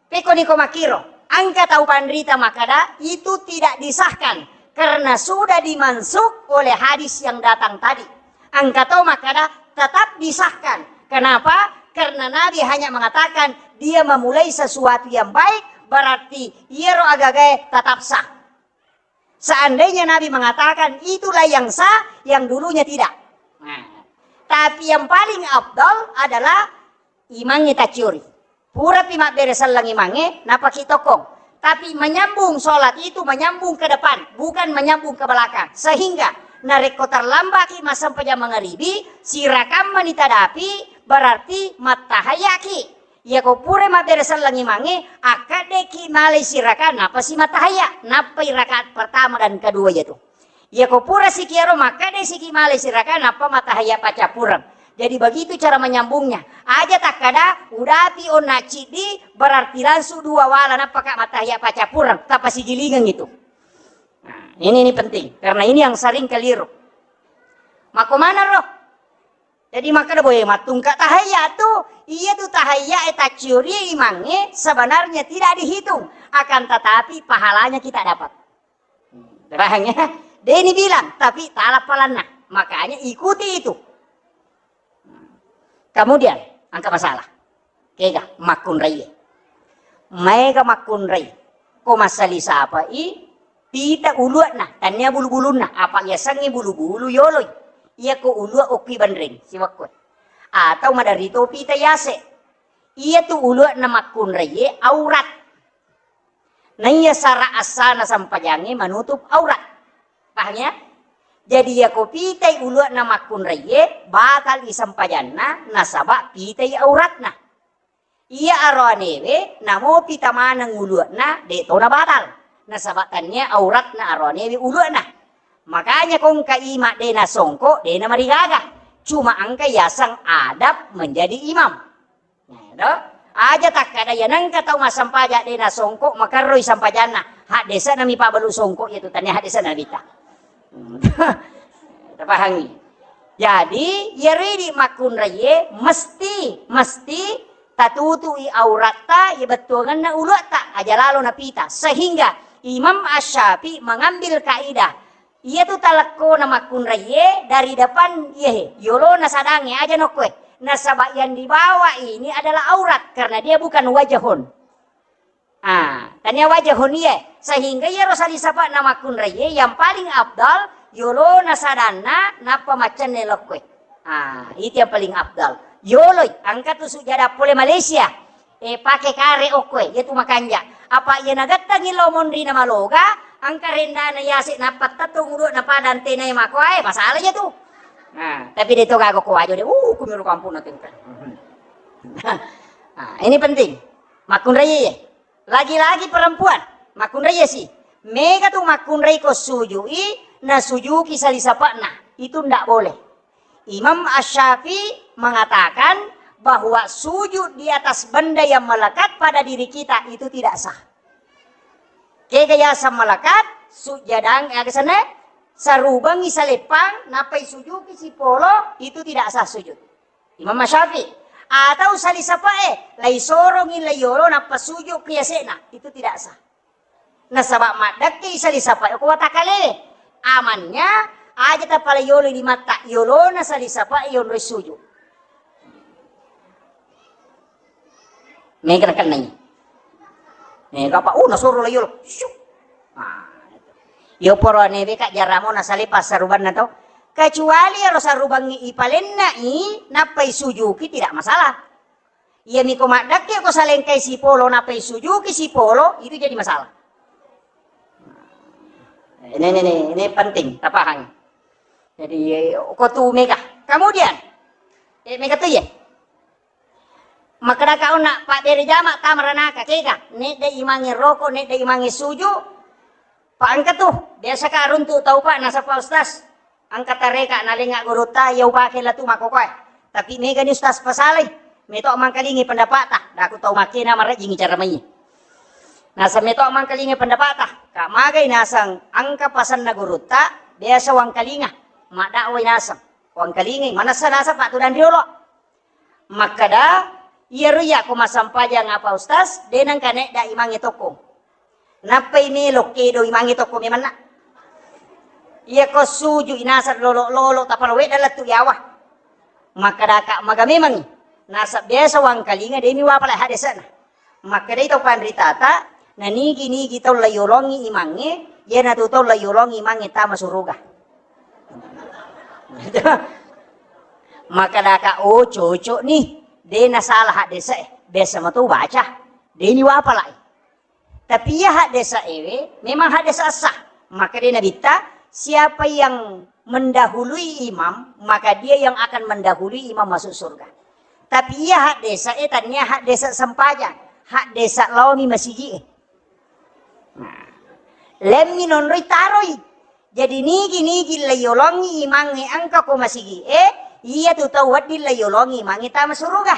Pekko ni ko makkiro. Angka tau panrita makkada, itu tidak disahkan karena sudah dimansukh oleh hadis yang datang tadi. Angka tau makkada tetap disahkan. Kenapa? Karena Nabi hanya mengatakan dia memulai sesuatu yang baik, berarti iyaro agagae tetap sah. Seandainya Nabi mengatakan itulah yang sah, yang dulunya tidak. Nah, tapi yang paling afdal adalah imangnge tacciori. Purapi mabbere selleng imangnge, napaki tokkong. Tapi menyambung sholat itu menyambung ke depan, bukan menyambung ke belakang. Sehingga narekko terlambaki massempajang mangaribi, sirakammani tadapi, berarti mattahayaki. Iyako pura mabbere selleng imangnge, akkaddeki malai siraka, napasi mattahaya, nappai rakaat pertama dan kedua iyatu. Iyako pura siki ero makkeda siki malai siraka nappa matahaya paccappureng. Jadi begitu cara menyambungnya. Aja takkada, udapi onna ciddi, berarti langsung dua wala, nappaka mattahiyya paccappureng, tappa sigilingeng itu. Nah, ini, ini penting, karena ini yang sering keliru. Mako mana roh? Jadi makkeda boe mattungka tahayya tu, iya tu tahayya e tacciori imangnge sebenarnya tidak dihitung, akan tetapi pahalanya kita dapat. Paham ya? Deni bilang, tapi tala palanna. Makanya ikuti itu. Kemudian, angka masalah. Kega makkunraie. Maega makkunrai. Ko massali sapai pita ulu'na, tania bulu-bulunna, apa yasengnge bulu-bulu yoloi. Iya ko ulu'a okki banreng, siwakko. Atau maderri to pita yase. Iya tu ulu'na makkunraie aurat. Naiya sara assana sempajangnge manutup aurat. Paham ya? Jadi yako pitai ulu'na makkunraie, batal i sempajanna, nasaba pitai auratna. Iya aroanewe, namo pita maneng ulu'na, de' tona batal. Nasaba tania auratna aroanewe ulu'na. Makanya kongka ima de' nasongko, de' namarigaga. Cuma engka yaseng adab menjadi imam. Nah, to? Aja takkada iya nengka tau massempajang de' nasongko, makerroi sempajanna. Haddese'na mi pabalu songko iya tu, tania haddese'na Nabitta. Hmm. Tapahangi. Jadi, iyaro idi makkunraie mesti, mesti tatutui auratta, iya bettuangenna uluatta, aja lalo napita. Sehingga Imam Asy-Syafi'i mengambil kaidah, iya tu talekkona makkunraie dari depan, iya he, yolona sadangnge aja nokkoe. Nasaba yang dibawa ini adalah aurat karena dia bukan wajahun. Ah, tania wajahun iye. Sehingga iyaro sali sapa'na makkunraie yang paling afdal yolona sadanna nappa maccenne lokkoe. Ah, itu yang paling afdal. Yoloi, angka tu sujada pole Malaysia. Eh, pake kare okkoe, iya tu makanja. Apa iya nagattangi lao monri na maloga, angka rendana yase nappa tettung udu na pada antenae makoae, masalah iya tu. Nah, tapi de' to gaga ko wajo de', uh, kumiru kampung na tengka. Nah, ini penting. Makkunraie. Lagi-lagi perempuan, makkunraie si. Mega tu makkunrai ko sujui, na sujuki sali sapa'na. Itu ndak boleh. Imam Asy-Syafi'i mengatakan bahwa sujud di atas benda yang melekat pada diri kita itu tidak sah. Kega yaseng melekat, sujadang, aga sana, sarubangi saleppang, nappai sujuki sipolo, itu tidak sah sujud. Imam Asy-Syafi'i. Atau sali sapae, lai sorongi lai yolo, nappa sujud ke yase'na, itu tidak sah. Nasaba maddekke sali sapae ko watakale. Amannya, aja tapala yolo limatta, yolona sali sapae yonroi sujud. Mega nakennai. Mega apa? Uh, nasoro lai yolo. Syuk. Ah, itu. Yo poro newe ka jaramo nasale passarubanna to. Kecuali ero sarubangi ipalennai, nappai sujuki, tidak masalah. Iya miko maddekke ko salengkai sipolo nappai sujuki sipolo, itu jadi masalah. Ini, ini, ini, ini penting, tapahang. Jadi, ko tu mega. Kemudian, eh, mega tu ya. Makkadaka onna pabbere jama tama ranaka, kega, nedda imangnge roko, nedda imangnge suju, pa engka tu, biasa ka runtu tau pa nasaba ustaz, engka tareka nalenga gurutta, iya upake latu makkokoe. Tapi mega ni ustaz pasalai, meto mangkalingi pendapata, daku tau makkena marejjingi cara mai. Naseng meto mangkalingi pendapata, ka magai naseng engka pasanna gurutta, biasa wangkalinga, maddakwai naseng, wangkalingi, manessa naseng pattu danriolo. Makkada, iyaro iya ko massempajang apa ustaz, de nengka nedda imangnge tokko. Nappai melo kedo imangnge tokko memanna. Iya ko suju inaseng lolo-lolo tapalo wedda lettu yawa. Makkada ka maga memangngi. Nasab biasa wangkalinga demi wapala hadese'na. Makkedai tau panritata, nanigi-nigi tau laiyolongi imangnge, iyanatu tau laiyolongi imangnge tama suruga. Makkedaka, oh, cocok nih, de nasalah haddese, biasa mato baca, de ni wapalai. Tapi iya haddese ewe, memang haddese sah. Makkedai Nabitta, siapa yang mendahului imam, maka dia yang akan mendahului imam masuk surga. Tapi iya haddese e tania haddese sempajang, haddese laomi masigi e. Nah, lemmi nonroi taroi. Jadi nigi-nigi laiyolongi imangnge engka ko masigi e, Iya tu tau wedding la yolongi imangnge tama suruga.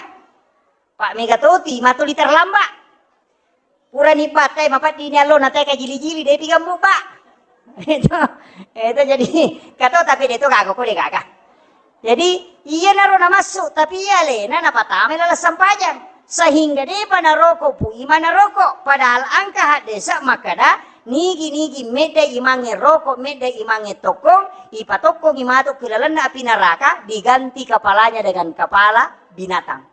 Pak mega toti matuli terlambat. Purani batai mapeddini allo na teka jili-jili depi gammu pak. Itu, itu jadi kato tapi de to gaga ko de gaga. Jadi iyanaro namassu tapi iya alena napatama laleng sampajang. Sehingga depa naroko pu imang naroko. Padahal engka haddese makkeda nigi-nigi medda imangnge roko, medda imangnge tokkong, ipatokkongi matu ki lalenna api neraka, diganti kepalanya dengan kepala binatang.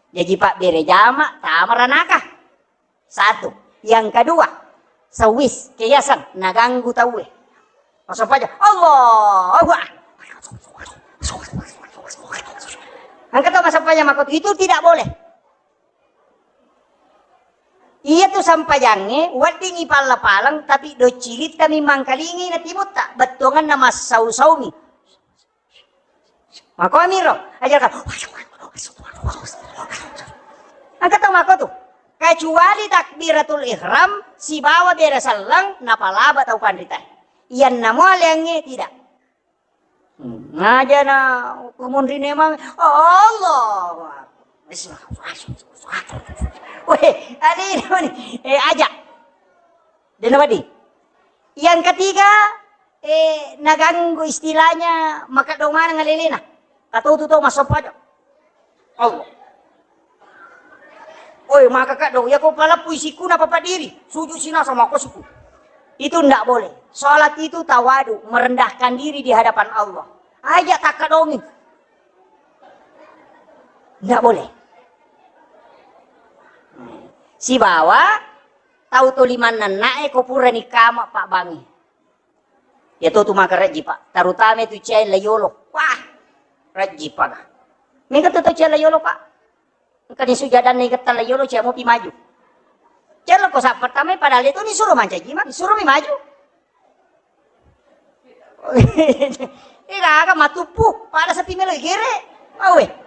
Jaji pabbere jama tama ranaka. Satu. Yang kedua, sewis, keyasan, naganggu tauwe. Masuk aja, Allahu Akbar. Engka to masuk aja mako itu tidak boleh. Iya tu sampajangnge wedding ipalla-paleng tapi docilitta mi mangkalingi na timutta bettuanganna massau-saumi. Makomi ro, aja ka. Engka tau mako tu. Kecuali takbiratul ihram sibawa bere selleng napalaba tau panrita. Iyanna mo aleangnge tidak. Hmm, ngaja na kumunri nemang Allah. Weh, ade ini, eh, aja. Dena wadi. Yang ketiga, eh, naganggu istilahnya makaddong maneng alelena. Katotu to masoppa aja. Allah. Oi, maka kaddo, ya ko paleppu isikku na papa diri, sujud sinasa mako siku. Itu ndak boleh. Salat itu tawadu, merendahkan diri di hadapan Allah. Aja takkadongi. Ndak boleh. Sibawa tau to limanna na'e ko purani kama pabbangi. Ya to tu maka rejji, Pak. Terutama itu cewek layolo. Wah, rejji, Pak. Mega tu to cewek layolo, Pak. Engka ni sujadanna igetta layolo, cewek mopi maju. Cewek ko saat pertama padahal itu ni suruh mancaji, Mak. Suruh mi maju. Ega aga matuppu, pada sepi melo igere. Awe.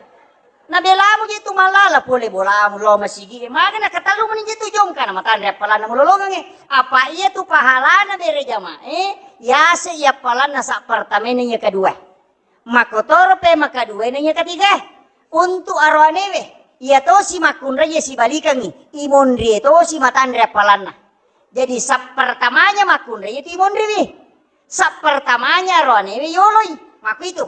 Na belamu je tu malala pole bolamu lo masigi. Maga na katalu meni je tu jongka na matanre appalanna mulolongange. Apa iya tu pahalana bere jamae, yase iya appalanna sa pertamena iya kedua. Makotoro pe makaduena iya ketiga. Untuk aroanewe, iya tosi makkunrai iya sibalikangi, imonrie tosi matanre appalanna. Jadi sa pertamanya makkunrai itu imonriwi. Sa pertamanya aroanewe yoloi. Makku itu.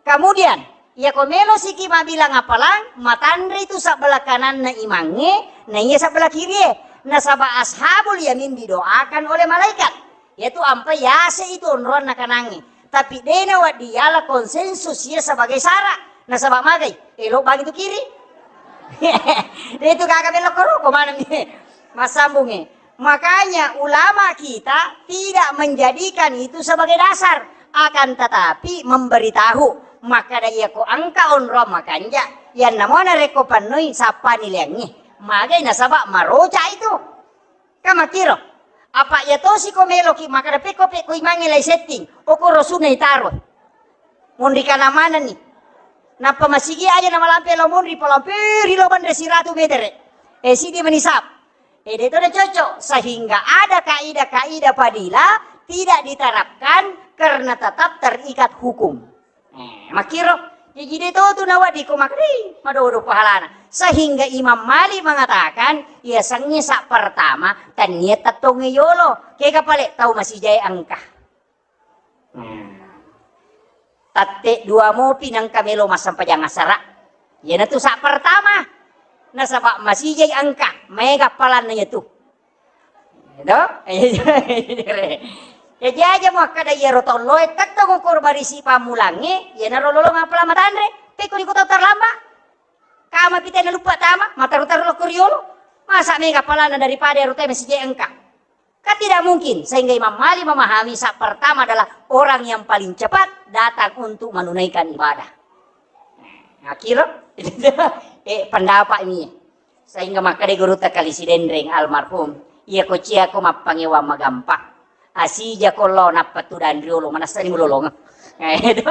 Kemudian, iya ko melo siki mabilang appalang, matanre itu sabbelah kananna imangnge, na iya sabbelah kirie. Nasaba ashabul yamin didoakan oleh malaikat. Yaitu ampe yase itu onroanna kanangnge. Tapi dena waddi yala konsensus iya sebagai syarat. Nasaba magai, elo bagi tu kiri. Itu gaga belok koro, ko mana mi? Massambungi. Makanya ulama kita tidak menjadikan itu sebagai dasar, akan tetapi memberitahu. Maka da iya ko engka onro makanja, yang namona reko pannoi sapani leangi. Magai nasaba maroca itu. Ka makkiro. Apa iya tosi ko meloki makkeda pekko pekko imangnge lai setting. Okoro sunna itaro. Monri kana manenni. Nappa masigi aja namalampe lao monri, palampe ri lao banre siratu metere. Eh, sidi manisap. Eh, de to de cocok. Sehingga ada kaidah-kaidah fadilah tidak diterapkan karena tetap terikat hukum. Eh, makkiro, jaji de to tu nawedding ko makkeda, "Ih, madodo pahalana." Sehingga Imam Malik mengatakan, iya sengnge sa pertama, tennia tettongnge yolo, kega pale tau masijae engka. Hmm. Tatte dua mopi nengka melo massempajang asara. Iyanatu sa pertama. Nasaba masijai engka, maega palanna iyatu. Edo? Jaji aja muakkeda iyaro tolloe tettong ukur barisi pammulangnge, iyanaro lolong apala matanre, pekko iko tau terlambat. Kama pite naluppa tama, mataru-taru lokko riolo. Masa mega palanna daripada ero teme sije engka. Kan tidak mungkin, sehingga Imam Malik memahami sa pertama adalah orang yang paling cepat datang untuk menunaikan ibadah. Akhirnya, eh, pendapat ini. Sehingga makkeda gurutta Kali Sidenreng almarhum, iya ko cia ko mappangewang magampang. Asija ko lo nappa tudang riolo, manassani mulolong. Itu,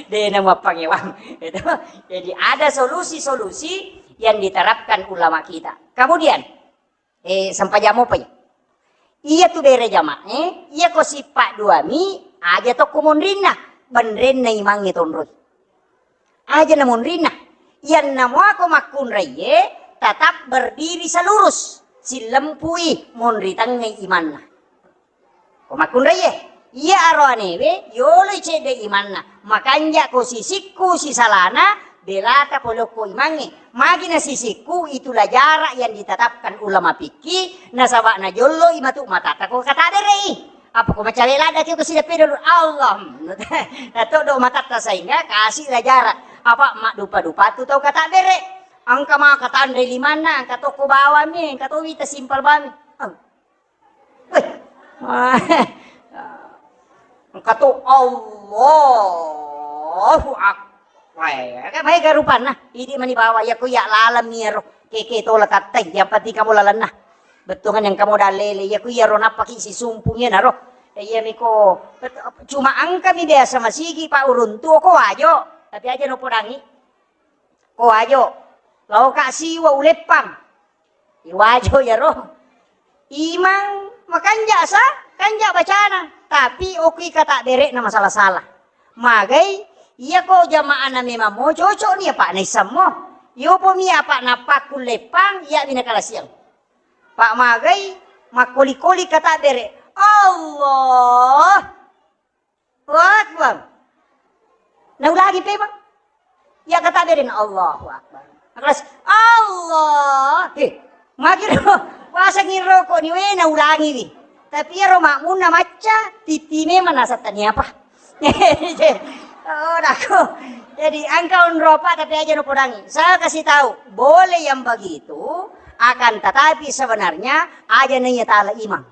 dena mappangewang. Itu. Jadi ada solusi-solusi yang diterapkan ulama kita. Kemudian, eh, sempajang mopai. Iya tu bere jamae, iya ko sippa duami, aja tokko monrinna, benrenna imangnge tonroi. Aja namonrinna. Iyanna muako makkunraiye tetap berdiri selurus, sillempui monri tengngai imanna. Ko makkunraiye, iya aroanewe yoloi cedde imanna, makanja ko sisikku sisalana, belata pole okko imangnge. Magi na sisikku, itulah jarak yang ditetapkan ulama fikih, nasaba najollo imatu matatta ko katabere'i. Apa ko macawe ladda ki ko sideppe dulu Allah. Natoddo matatta sehingga kasih lah jarak. Apa maddupa-dupa tu tau katabere. Engka maka tanre limanna, engka tokko bawami, engka to wita simpel bami. Weh. Engka to Allahu Akbar. Weh, maega rupanna. Idi mani bawa, iya ko iya laleng mi ero. Keke tola tattai, yang penting kamu lalenna. Bettuangan yang kamu dalele, iya ko iya ro nappaki sisumpung iya naro. Iya miko, cuma engka mi biasa masigi pa uruntu ko wajo, tapi aja no podangi. Ko wajo, lao ka siwa uleppang. Iwajo iyaro. Imang makanja sa, kanja bacana, tapi okki kata bere'na masala-sala. Magai, iya ko jamaahna memang mo cocok ni apa naissammo. Yopo mi apa nappakku leppang, iya mina kalasiang. Pak magai, makkoli-koli kata bere. Allah. Allahu Akbar. Naulangi pemang. Iya kata beden Allahu Akbar. Kelas Allah. He, magi ro. Wasangi rokok ni we naulangi wi. Tapi ro makmunna macca, titi memang nasab tani apa. Oh, dako. Jadi engka onropa tapi aja no podangi. Saya kasih tahu, boleh yang begitu, akan tetapi sebenarnya aja nanya tala imang.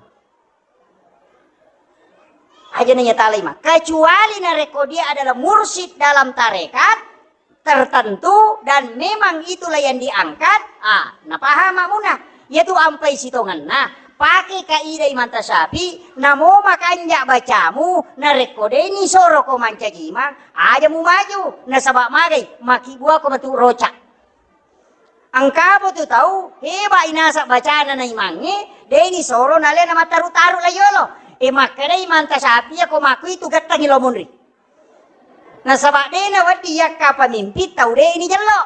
Aja nanya talima. Kecuali narekko dia adalah mursyid dalam tarekat tertentu dan memang itulah yang diangkat, ah, napaham makmuna. Yaitu ampai sitongenna, pakai kaidah Imam Tasyafi, namo makanja bacamu, narekko deni soro ko mancaji imang, aja mu maju, nasaba magai, maki buah ko matu rocak. Engka tu tau heba inasa bacana na imangnge, deni soro nalena mattaru-taru la yolo. E, makkedai Imam Tasyafi, ko makku itu gettangi lo munri. Nasaba dena wedding yakka pemimpin tau deni jello.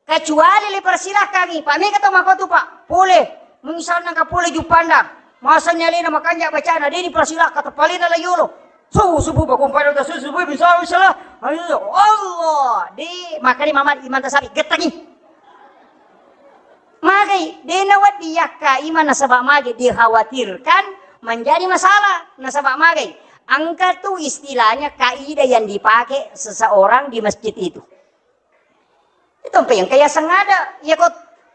Kecuali le persilakangi, Pak, mega to makotu, Pak. Pole, misalna ka pole Juppandang. Masani alena makanja bacana, deni persilaka, tepalena la yolo. Subuh, subuh, bangun pada udah subuh, subuh, bisa, bisa lah. Ayo, Allah. De, makanya Mama Imam Tasari, gettangi. Magai, de nawaddi yakka imam nasaba magai dikhawatirkan menjadi masalah. Nasaba magai, engka tu istilahnya kaidah yang dipakai seseorang di masjid itu. Itu mpe engka yaseng ada. Iya ko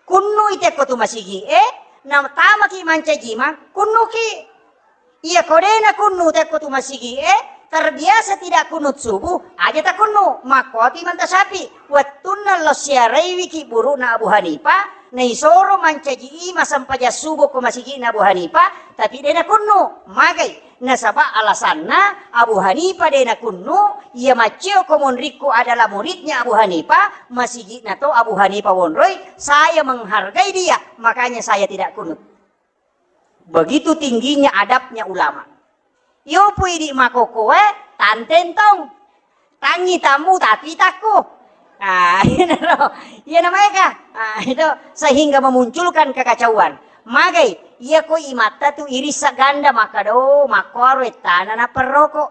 kunnu i tekko tu masigi e, na tamaki mancaji imang, kunnuki. Iya ko de na kunnu tekko tu masigi e, terbiasa tidak kunut subuh, aja ta kunnu, makkuatu Imam Tasyafi. Wettunna lo siaraiwiki burukna Abu Hanifah, na isoro mancaji imang sempajang subuh ko masigina Abu Hanifah, tapi de na kunnu, magai. Nasaba alasanna Abu Hanifah de nakunnu, iya maccio ko monrikku adalah muridnya Abu Hanifah, masigi'na to Abu Hanifah wonroi, saya menghargai dia, makanya saya tidak kunut. Begitu tingginya adabnya ulama. Iyo pui di makokoe, tanteng tong. Tangi tamu tapi takku. Ah, iyana maega. Ah, itu sehingga memunculkan kekacauan. Magai, iya ko imatta tu irissa ganda makkado, makkuaro ettana naperroko.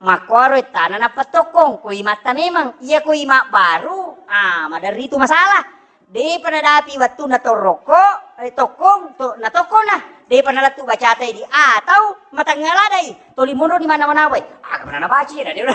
Makkuaro ettana napettokkong, ko imatta memang. Iya ko ima baru, ah, maderri tu masalah. Depa nadapi wettunna torrokko, eh, tokkong, to, natokkona. Depa nalettu bacata idi. Atau matengnga ladai. Toli monro di mana-mana wai. Aga mana nabaci, na de-,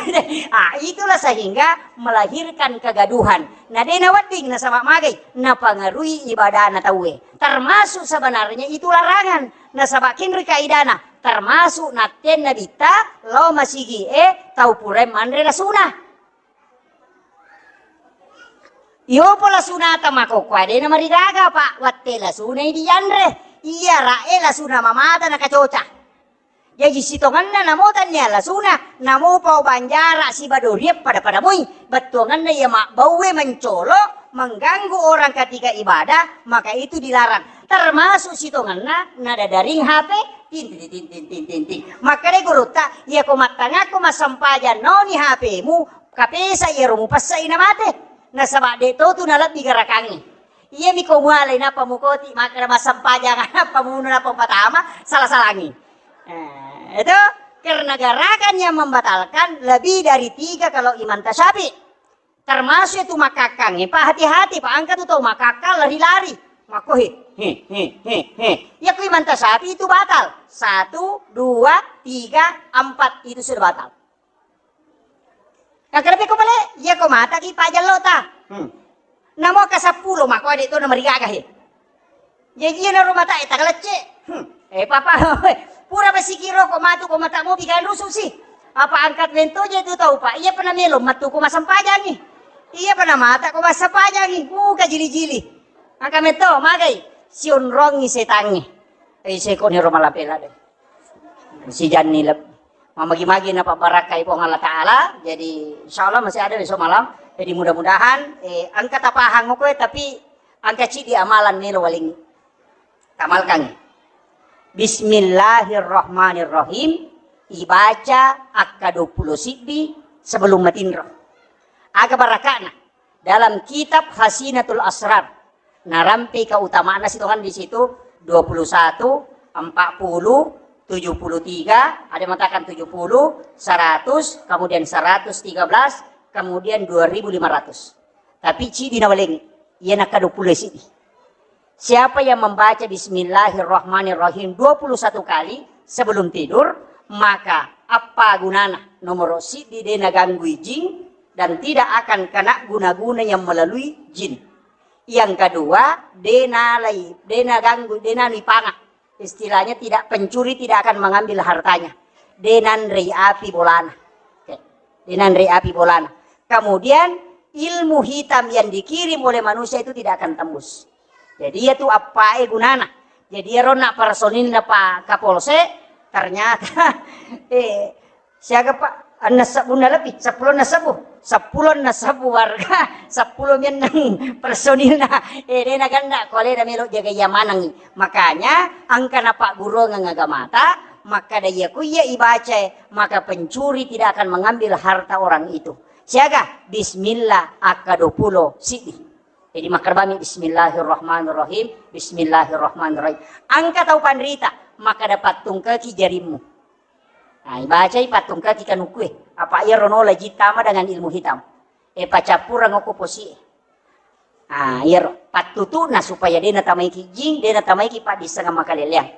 ah, itulah sehingga melahirkan kegaduhan. Na de nawedding nasaba magai, napangarui ibadana tauwe. Termasuk sebenarnya itu larangan. Nasaba kinri kaidana, termasuk nattenna bitta, lo masigi e, tau purae manre lasuna. Iyopo lasunata makokkoe, de namarigaga, Pak, watte lasunai dianre. Iya, rae lasuna mamata nakacoca. Jaji sitongenna namo tannia lasuna, namo pau banjara siba doriang pada-pada moi. Bettuangenna iya mabbaue mencolo, mengganggu orang ketika ibadah, maka itu dilarang. Termasuk sitongenna nadadaring H P, ting, ting, ting. Makkeda gurutta, iya ko mattangakko massempajang naoni H P-mu, Kapesa iyaro mupessai namate, nasaba de' to tu nalebbi garakangnge. Iyami ko mualai nappa mukoti makkeda massempajang, nappa muno, nappa patama, sala-salangi. Eh, itu karena gerakan yang membatalkan lebih dari tiga kalau Imam Tasyafi. Termasuk itu makakkangnge, Pak, hati-hati, Pak, engka tu tau makakkang lari-lari. Makko he, he, he, he, he. Ya ku Imam Tasyafi itu batal. Satu, dua, tiga, empat itu sudah batal. Yang kedua ko pale, ya ko mata ki pajallo ta. Hmm. Namo ka seppulo, mako ade to namarigaga he. Jaji na rumah tak, eh, tagalecce. Hmm. Eh, papa, pura basikiro ko matu ko mata mobi kan rusuh sih. Apa angkat mento je tu tau, Pak? Iya pernah melo matu ko masempajangi. Iya pernah mata ko masempajangi. Buka jili-jili. Angka metto magai sionrongi setangnge. Eh, seko ni roma lapela deh. Sijanni leb-, mamagi-magi napabbarakkai Puang Allah Ta'ala. Jadi, insya Allah masih ada besok malam. Jadi, mudah-mudahan, eh, engka tapahang koe, tapi engka cidi amalan melo waling tamalkangi. Bismillahirrahmanirrahim. Ibaca akka dua puluh siddi sebelum matinro. Aga barakana? Dalam kitab Khazinatul Asrar, narampe keutamaanna sitongan di situ, dua puluh satu, empat puluh, tujuh puluh tiga, ada mengatakan tujuh puluh, seratus, kemudian seratus tiga belas, kemudian dua ribu lima ratus. Tapi cidi nawalengi, iya nakka dua puluh sidi. Siapa yang membaca Bismillahirrahmanirrahim dua puluh satu kali sebelum tidur, maka apa gunana? Nomor sidi, de naganggui jin dan tidak akan kena guna-guna yang melalui jin. Yang kedua, de nalai, de naganggu, de nanui panga. Istilahnya tidak, pencuri tidak akan mengambil hartanya. De nanrei api bolana. Oke. De nanrei api bolana. Kemudian ilmu hitam yang dikirim oleh manusia itu tidak akan tembus. Jadi iya tu appae gunana. Jadi iyaro na personilna Pak Kapolsek, ternyata, eh, siaga, Pak? Enneng sebbunna lebih, seppulo enneng sebbu. Seppulo enneng sebbu warga, seppulo menneng personilna. Eh, de naganna ko alena melo jaga iya manengi. Makanya engka napagguruang agamata, makkada iya ku iya ibaca, maka pencuri tidak akan mengambil harta orang itu. Siaga, bismillah akka dua puluh siddi. Jadi makkadami bismillahirrahmanirrahim, bismillahirrahmanirrahim. Engka tau panrita, makkada pattungkaki jarimmu. Nah, ibacai pattungkaki kanukue. Apa iyaro nola jin tama dengan ilmu hitam. E pacappureng okko posie. Ah, iyaro pattutuna supaya de natamaiki jing, de natamaiki paddissengeng makaleleang.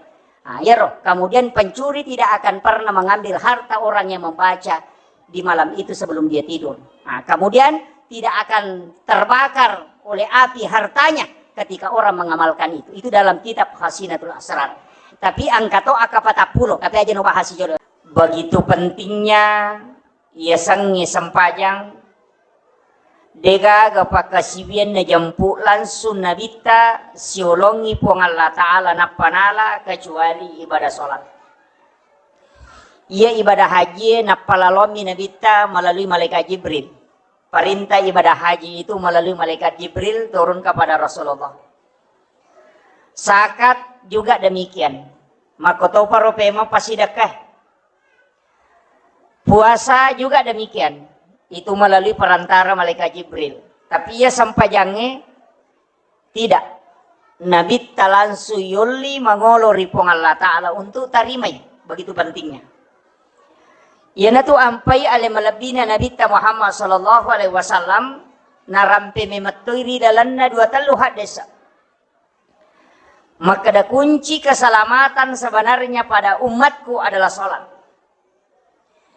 Ah, iyaro. Kemudian pencuri tidak akan pernah mengambil harta orang yang membaca di malam itu sebelum dia tidur. Nah, kemudian tidak akan terbakar oleh api hartanya ketika orang mengamalkan itu. Itu dalam kitab Khazinatul Asrar. Tapi engka to akka patappulo, tapi aja no bahas jolo. Begitu pentingnya yasengnge sempajang, degaga pakkasiwiang najempu langsung Nabitta siolongi Puang Allah Ta'ala nappa nala kecuali ibadah sholat. Iya ibadah haji e nappa lalommi Nabitta melalui malaikat Jibril. Perintah ibadah haji itu melalui malaikat Jibril turun kepada Rasulullah. Zakat juga demikian. Makkotoparo pemeng pasidekka. Puasa juga demikian. Itu melalui perantara malaikat Jibril. Tapi iya sempajangnge tidak. Nabitta langsung yolli mangolo ri Puang Allah Ta'ala untuk tarimai. Begitu pentingnya. Iyanatu ampai ale malebbina Nabitta Muhammad sallallahu alaihi wasallam narampe memettoi ri lalenna dua tellu haddesa. Makkeda kunci keselamatan sebenarnya pada umatku adalah sholat.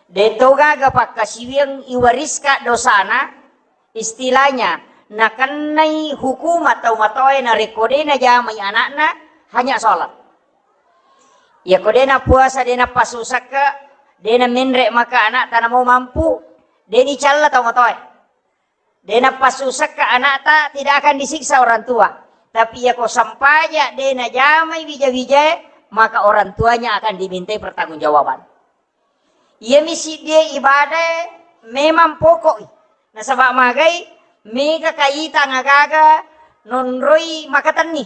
De to gaga pakkasiwiang iwariska dosana, istilahnya nakennai hukuma tau matoae narekko de najamai anakna, hanya sholat. Iyako de napuasa, de napassusakka, de namenre maka anakta namo mampu, de nicalla tau matoae. De napassusakka anakta, tidak akan disiksa orang tua. Tapi iyako sempaja de najamai wija-wijae, maka orang tuanya akan dimintai pertanggungjawaban. Iyami siddie ibadae memang pokok i. Nasaba magai mega kaita nagaga nonroi makatenni.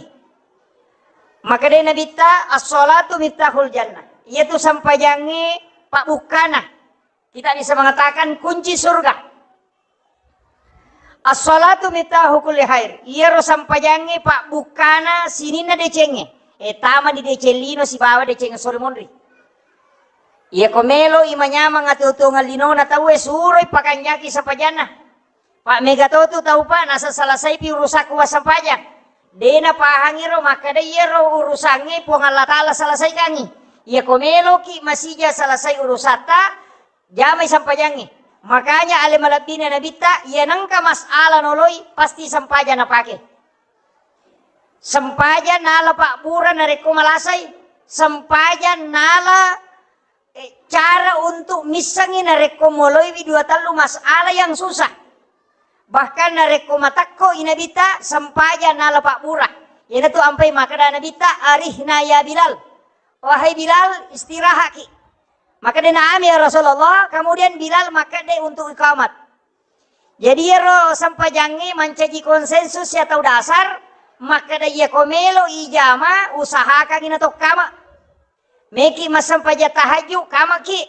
Maka de nabitta, "As-sholatu miftahul jannah." Iyatu sempajangnge pabbukkana. Kita bisa mengatakan kunci surga. As-salatu miftahu kulli khair. Iyaro sempajangnge pabbukkana sininna decengnge. E, tama di deceng lino sibawa deceng sore monri. Iyako melo i manyameng atuo-tuongeng linona tauwe, suroi pakanjaki sempajanna. Pa mega to tu tau, Pak, nasa selesaipi urusakku massempajang. De napahangi ro makkeda iyaro urusangnge Puang Allah Taala selesaikangi. Iyako meloki masija selesai urusatta, jamai sempajangnge. Makanya ale malebbina Nabitta, iya nengka masalah noloi, pasti sempajang napake. Sempajang nala pabbura narekko malasai, sempajang nala, eh, cara untuk missengi narekko moloiwi dua tellu masalah yang susah. Bahkan narekko matekko i Nabitta, sempajang nala pabbura. Iyanatu ampai makkeda Nabitta, "Arihna ya Bilal." Wahai Bilal, istirahaki. Makkeda, "Naam ya Rasulullah." Kemudian Bilal makkeda untuk iqamat. Jadi iyaro sempajangnge mancaji konsensus ya tau dasar, makkeda iyako melo ijama, usahakangi natokkama. Meki massempajang tahajud, kamaki.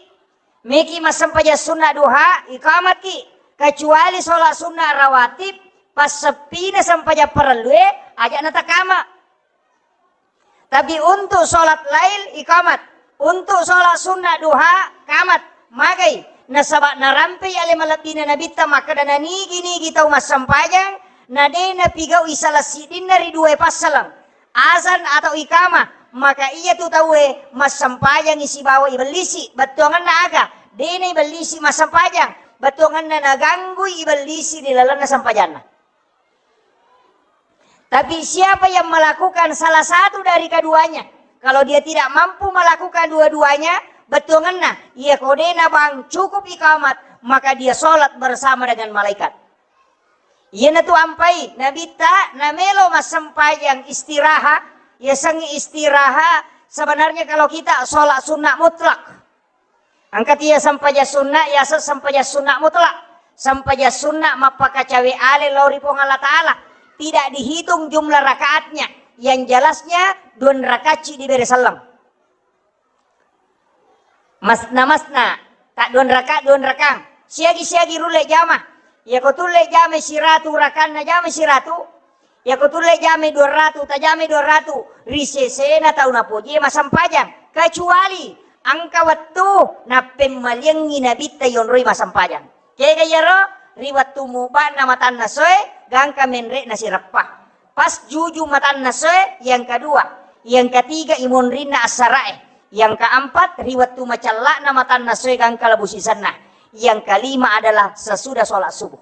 Meki massempajang sunna duha, iqamaki. Kecuali sholat sunna rawatib, passeppina sempajang parellue, aja natakama. Tapi untuk sholat lail, iqamat. Untuk sholat sunna duha, qamat. Magai? Nasaba narampei ale malebbina Nabitta makkeda, nanigi-nigi tau massempajang, na de napigaui salah siddinna ri duae passaleng, azan atau iqamah, maka iyatu tauwe massempajangi sibawa ibellisi. Bettuangenna aga? De naibellisi massempajang. Bettuangenna naganggui ibellisi ri lalenna sempajanna. Tapi siapa yang melakukan salah satu dari keduanya, kalau dia tidak mampu melakukan dua-duanya, bettuangenna, iya ko de nabang cukup iqamat, maka dia sholat bersama dengan malaikat. Iyanatu ampai Nabitta namelo massempajang istiraha, yasengnge istiraha, sebenarnya kalau kita sholat sunnah mutlak. Engka tia sempajang sunna, yaseng sempajang sunna mutlak. Sempajang sunna mappakacawe ale lao ri Puang Allah Taala. Tidak dihitung jumlah rakaatnya. Yang jelasnya, dua rakaatci dibere selleng. Masna-masna, tak dua rakaat, dua rakaat. Siagi-siagi rulle jama. Yako tulle jama siratu, rakanna jama siratu. Yako tulle jamai dua ratu, tajamai dua ratu, ri sesena tau napojie massempajang, kecuali engka wettu nappemmaliangngi Nabitta yonroi massempajang. Kega iyaro? Ri wettu mubana matanna soe, gangka menre'na sireppa. Pas juju matanna soe, yang kedua, yang ketiga imonrinna assara'e, yang keempat ri wettu macella'na matanna soe gangka labu sisenna, yang kelima adalah sesudah sholat subuh.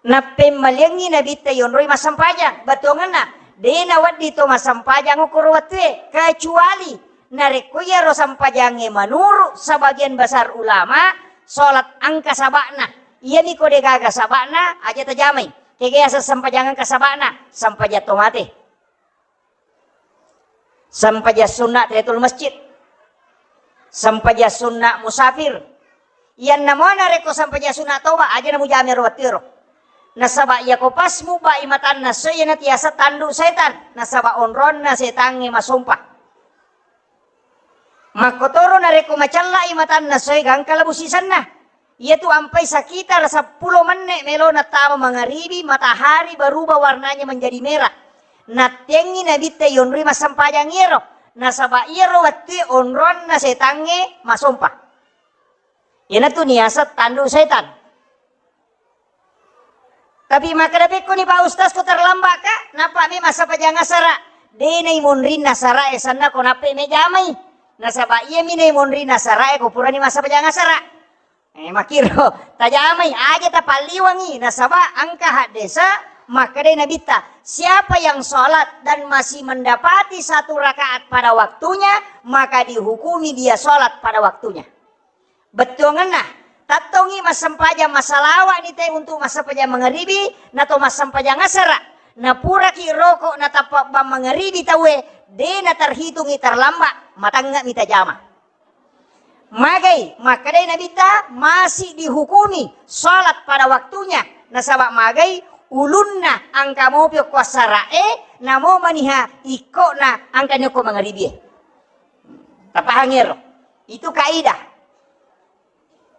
Nappemmaliangngi Nabitta yonroi massempajang, bettuangenna, de nawedding to massempajang okkoro wettue, kecuali narekko iyaro sempajangnge menurut sebagian besar ulama, sholat engka saba'na. Iyami ko degaga saba'na, aja tajamai. Kega yaseng sempajang engka saba'na? Sempajang to mate. Sempajang sunna tahiyatul masjid. Sempajang sunna musafir. Iyanna mo narekko sempajang sunna toba, aja namujame ro wettuero. Nasaba iyako pas mubai matanna soe, iyana tiasa tandu setan. Nasaba onronna setangnge masompa. Makkotoro narekko macellai matanna soe gangka labu sisenna. Iyatu ampai sekitar seppulo menne' melona tama mangaribi, matahari berubah warnanya menjadi merah. Nattengngi Nabitta yonroi massempajang iyaro, nasaba iyaro wettue onronna setangnge masompa. Iyanatu niaseng tandu setan. Tapi makkeda pekkoni, Pak Ustaz, ko terlambat ka, nappa mi massempajang asara. De naimonrinna asara e, sanna ko nappe mejamai. Nasaba iyami naimonrinna asara e, ko purani massempajang asara. Eh, makkiro, tajamai, aja tapalliwangi, nasaba engka haddesa makkedai Nabitta, siapa yang sholat dan masih mendapati satu rakaat pada waktunya, maka dihukumi dia sholat pada waktunya. Bettuangenna, tattongi massempajang, masalawa'ni te untuk massempajang mangaribi, nato massempajang asara. Napuraki roko natappa bang mangaribi tauwe, de naterhitungi terlambat, matangnga mi tajama. Magai, makkedai Nabitta, masih dihukumi sholat pada waktunya. Nasaba magai, ulunna engka mopi okko asara e, namo maniha ikkona engka ni okko mangaribi e. Tapahangi ero? Itu kaidah.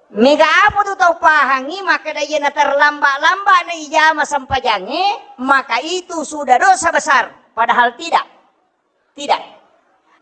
Mega apa tu tau pahangi makkeda iyana terlambat-lambat na ijama sempajangnge, maka itu sudah dosa besar. Padahal tidak. Tidak.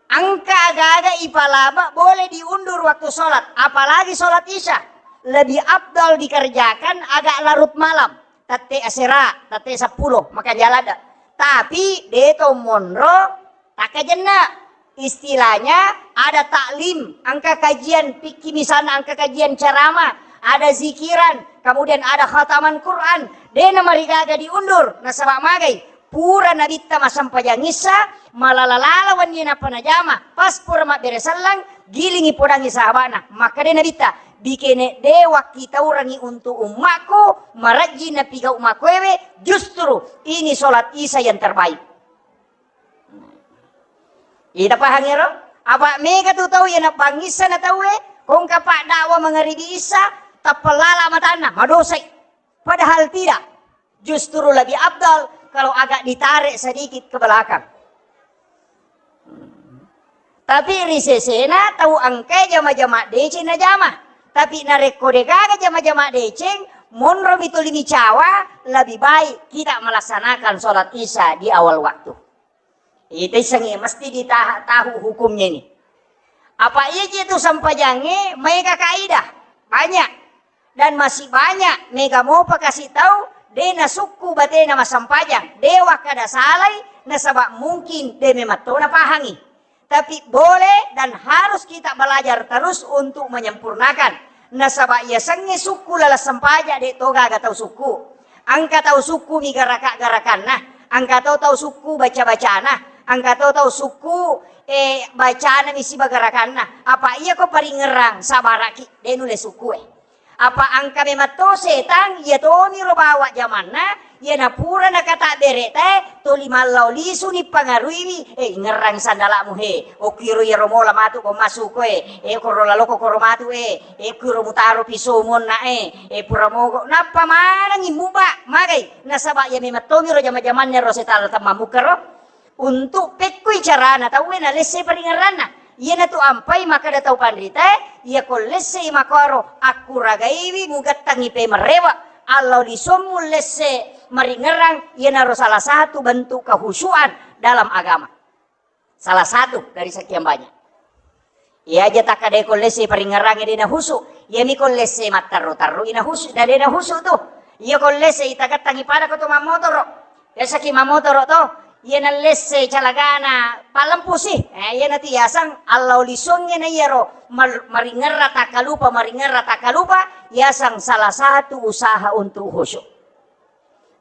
Engka aga-aga ipalaba boleh diundur waktu sholat, apalagi sholat isya. Lebih afdal dikerjakan agak larut malam, tette asera, tette seppulo, maka jalan dah. Tapi deto monro, takkajenna. Istilahnya ada taklim, engka kajian fikih misalnya, engka kajian ceramah, ada zikiran, kemudian ada khataman Quran. Dena marigaga diundur, nasaba magai. Pura nabitta massempajang issa, malala-lala wenni nappa najama. Pas pura mabbere sellang, gilingi podangi sahabana. Makkeda nabitta, bikene de wakkitaurangi untuk ummakku, marajji napigau makkoewe, justru ini sholat isya yang terbaik. Ita pahang ero? Apa mega tu tau iya nabbangissa na tauwe, kongka pak dakwa mangaribi issa, tappellala matanna, madosai. Padahal tidak. Justru lebih afdal kalau agak ditarik sedikit ke belakang. Tapi ri sesena tau engkae jama-jama deceng najama. Tapi narekko degaga jama-jama deceng, monromi tuli micawa, lebih baik kita melaksanakan sholat isya di awal waktu. Ita issengngi mesti ditaha-, tahu hukumnya ini. Apa iya je tu sempajangnge maega kaidah? Banyak. Dan masih banyak mega mopa kasih tahu de nasukku batena massempajang, de wakkada salai, nasaba mungkin de memang to napahangi. Tapi boleh dan harus kita belajar terus untuk menyempurnakan. Nasaba iya sengnge sukku laleng sempaja de to gaga tau sukku. Engka tau sukku mi garaka-garakanna, engka to tau sukku baca-bacana, engka to tau sukku, eh, bacana mi siba garakanna. Apa iya ko paringerang sabaraki de nulle sukku e. Apa engka memang to setang, iya tomiro bawa jamanna, iya napura nakatabbere tae, toli mallau lisuni pangaruiwi, eh, ingerrang sandalamu he, okkiro iyaro mola matu ko massu koe, eh, koro laloko koro matu e, eh, kiro mutaro piso muonna e, eh, pura mogo, nappa manengi muba, magai, nasaba iya memang tomiro jama-jamanna ro setang temmammukkaro. Untuk pekkui carana tauwe nalessei paringerranna. Iyanatu ampai makkeda tau panritae, iyako lessei makkuaro, akkuragaiwi mugettangngi pemerrewe, allau lisommu lesse maringerrang, iyanaro salah satu bentuk kehusuan dalam agama. Salah satu dari sekian banyak. Iya aja takkadai ko lesse paringerrangnge de nahusu. Iyami ko lesse mattarru-tarrui nahusu, na de nahusu tu. Iya ko lesse itagettangi pada ko to mammotoro. Biasaki mammotoro to. Iya na lesse calagana pallempusi. Eh, iya natu yasang allau lisongnge na iyaro mar-, maringerra takkalupa, maringerra takkalupa, yasang salah satu usaha untuk khusyuk.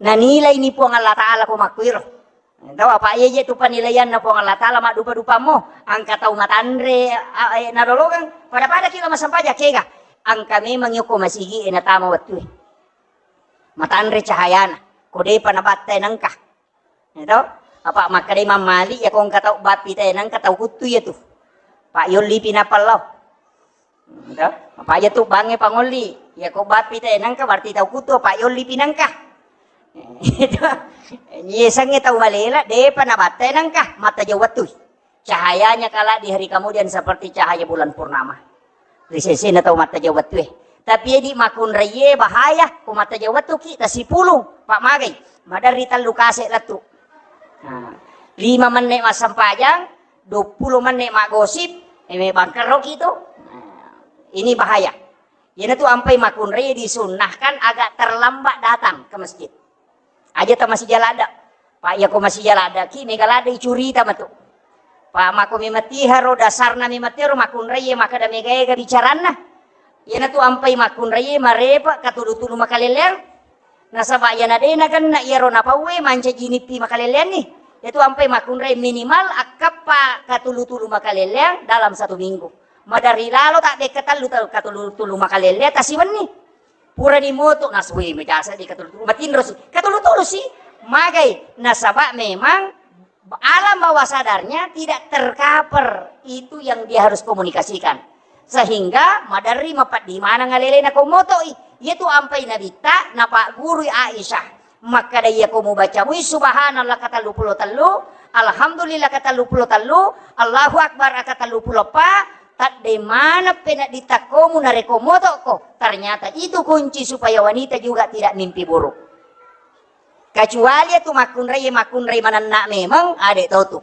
Nanilai ni Puang Allah Ta'ala ko makkuiro. Tau apa iya je tu penilaianna Puang Allah Ta'ala maddupa-dupammo, engka tau matanre, a, e, nalolongeng, pada-pada kila massempajang kega, engka memang yoko masigi e natama wettue. Matanre cahayana, ko depa nabattai nengka. Tau? Apa makkedai mammali ya ko engka tau bappi te nengka tau kuttu iya tu. Pak yolli pi napallau. Ento, apa aja tu bangnge pangolli. Ya ko bappi te nengka berarti tau kutu apa yolli pi nengka. Itu. Yesengnge tau malela, depa nabattai nengka, matta jauh wettui. Cahayanya kala di hari kemudian seperti cahaya bulan purnama. Ri sesena tau matta jauh wettue. Tapi edi makunraie bahaya, ko matta jauh wettuki, tasipulung, pak magai. Maderri tellu kase lettu. Nah, lima menit massempajang, dua puluh menit maggosip, eh, me bangkerroki tu. Nah, ini bahaya. Iyanatu ampai makunrai disunnahkan agak terlambat datang ke masjid. Aja ta masih jaladda. Pak, iya ko masih jaladda ki, mega ladda icurita matu. Pak, mako memang tiharo dasarna memang tiharo makunrai makkeda mega ega bicaranna. Iyanatu ampai makunrai marepa katulu-tulu makaleleang. Nasaba iyana de nagenna iyaro napauwe mancaji nippi makaleleanni. Iyatu ampai makkunrai minimal akkappa katulu-tulu makaleleang dalam satu minggu. Maderri lalo taddekka tellu tau katulu-tulu makaleleang tasiwenni. Purani moto nasui majasa di katulu-tulu. Matinrosi. Katulu-tulusi. Magai. Nasaba memang alam bawah sadarnya tidak tercover itu yang dia harus komunikasikan. Sehingga maderri mapeddi maneng alelena ko motoi. Iyatu ampai nabitta napaggurui Aisyah. Makkeda iyako mubaca mui subhanallah katellu pulo tellu, alhamdulillah katellu pulo tellu, Allahu Akbar katellu pulo eppa, Tadde maneng pe na ditakkomu narekko moto'ko. Ternyata itu kunci supaya wanita juga tidak mimpi buruk. Kecuali itu makkunrai, makkunrai manenna memang ade totu.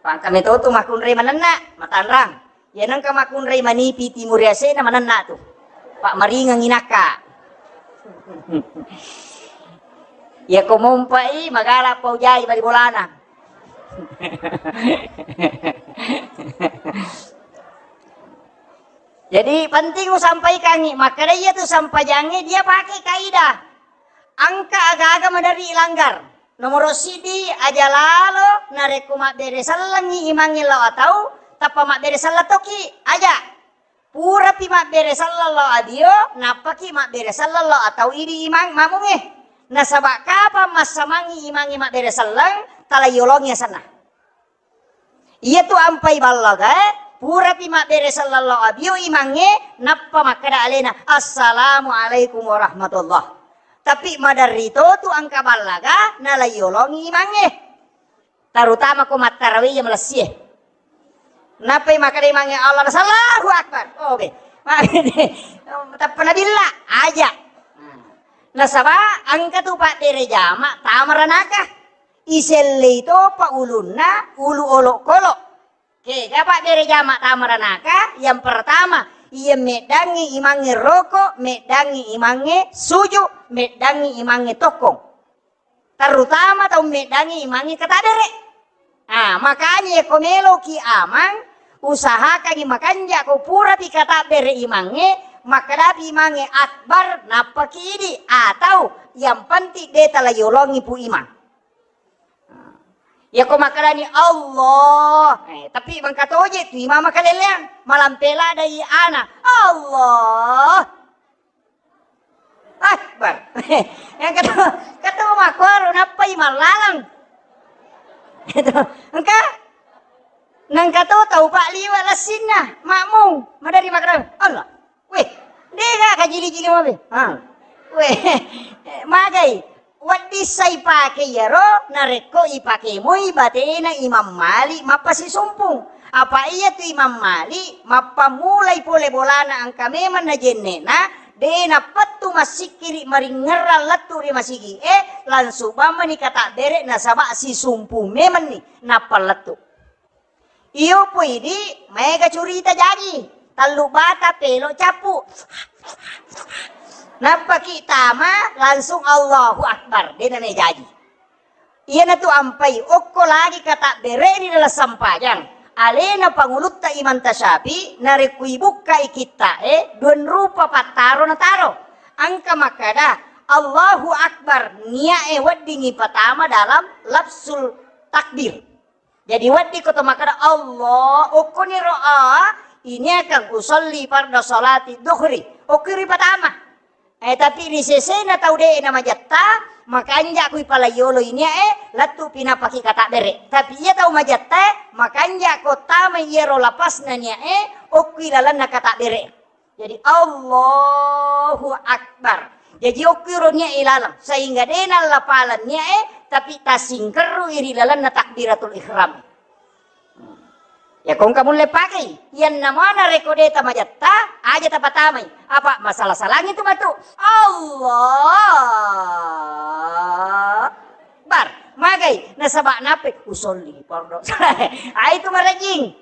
Pangka metotu makkunrai manenna, matanrang. Ya nengka makkunrai manipi timur yasena manenna tu. Pak maringeng inakka. Ya ko mompai magala pau jai bali bolana. Jadi penting usampaikangi, makkeda iya tu sampajangnge dia pakai kaidah. Engka aga-aga maderri ilanggar. Nomoro sidi, aja lalo narekko mabbere sellengngi imangnge lao atau tappa mabbere selleng toki, aja. Purapi mabbere selleng lao abio, nappaki mabbere selleng lao atau idi imang mamungnge. Nasaba kapang massamangngi imangnge mabbere selleng, tala yolongi asenna. Iyatu ampai ballagae, purapi mabbere selleng lao abio imangnge, nappa makkeda alena, "Assalamualaikum warahmatullah." Tapi maderri to tu engka ballaga, nala yolongi imangnge. Terutama ko mattarawe iya malessie. Nappai makkeda imangnge, "Allah, Allahu Akbar." Oh, be. Tappa nabilla, aja. Nasaba engka tu pabbere jama tama ranaka. Isellei topa ulunna ulu olokolo. Kega pabbere jama tama ranaka, yang pertama, iya meddangngi imangnge roko, meddangngi imangnge suju, meddangngi imangnge tokkong. Terutama tau meddangngi imangnge katabbere. Ah, makanya ko meloki amang, usahakangi makanja ko purapi katabbere imangnge, makkadapi imangnge akbar, nappaki idi, atau yang penting de tala yolongi pu imang. Yako makkedani Allah, eh, tapi mangkatoje tu imang makaleleang, malampe ladai ana, Allah. Akbar. Yang ketemu, ketemu makuaro nappai mallalang. Itu. Engka? Nangka to tau pak liwa lassinna, makmum, madari makkeda, Allah. Weh, dega kajili-jili mabe. Ha. Weh, magai. Wedding sai pake iyaro, narekko ipake moi batena Imam Malik mappasisumpung. Apa iya tu Imam Malik mappammulai pole bolana engka memang najenne'na, de nappettu massikkiri maringngerang lettu ri masigi e, langsung bammani katabbere nasaba sisumpung memenni nappa lettu. Iyo pui di maega curita jaji, tallu bata pelo cappu. Nappaki tama langsung Allahu Akbar, de name jaji. Iyanatu ampai okko lagi katabbere ri dalam sampajang. Alena pangulutta Imam Tasyafi narekko ibukkai kitta e, dua rupa pattaro nataro. Engka makkada Allahu Akbar, nia e weddingi patama dalam lafzul takbir. Jadi wedding ko to makkeda Allah, okkoniro a, ini akan usolli farda salati dhuhri. Okko ripatama. Eh, tapi ri sesena tau de na majatta, makanja kui pala yolo ini e, lettu pinapaki katabbere. Tapi iya tau majatta, makanja ko tama iyaro lapasna nia e, okkui lalenna katabbere. Jadi, Allahu Akbar. Jaji, okkiiro nia e laleng, sehingga de nallapaleng nia e, tapi tasingkerru iri lalenna takbiratul ihram. Ya, kongka mulle pakai. Yanna mana rekode tamajatta, aja tapatamai. Apa masalah salangi tu matu? Allah Akbar. Magai, nasaba nape? Usolli, pardon. Ai tu marajing.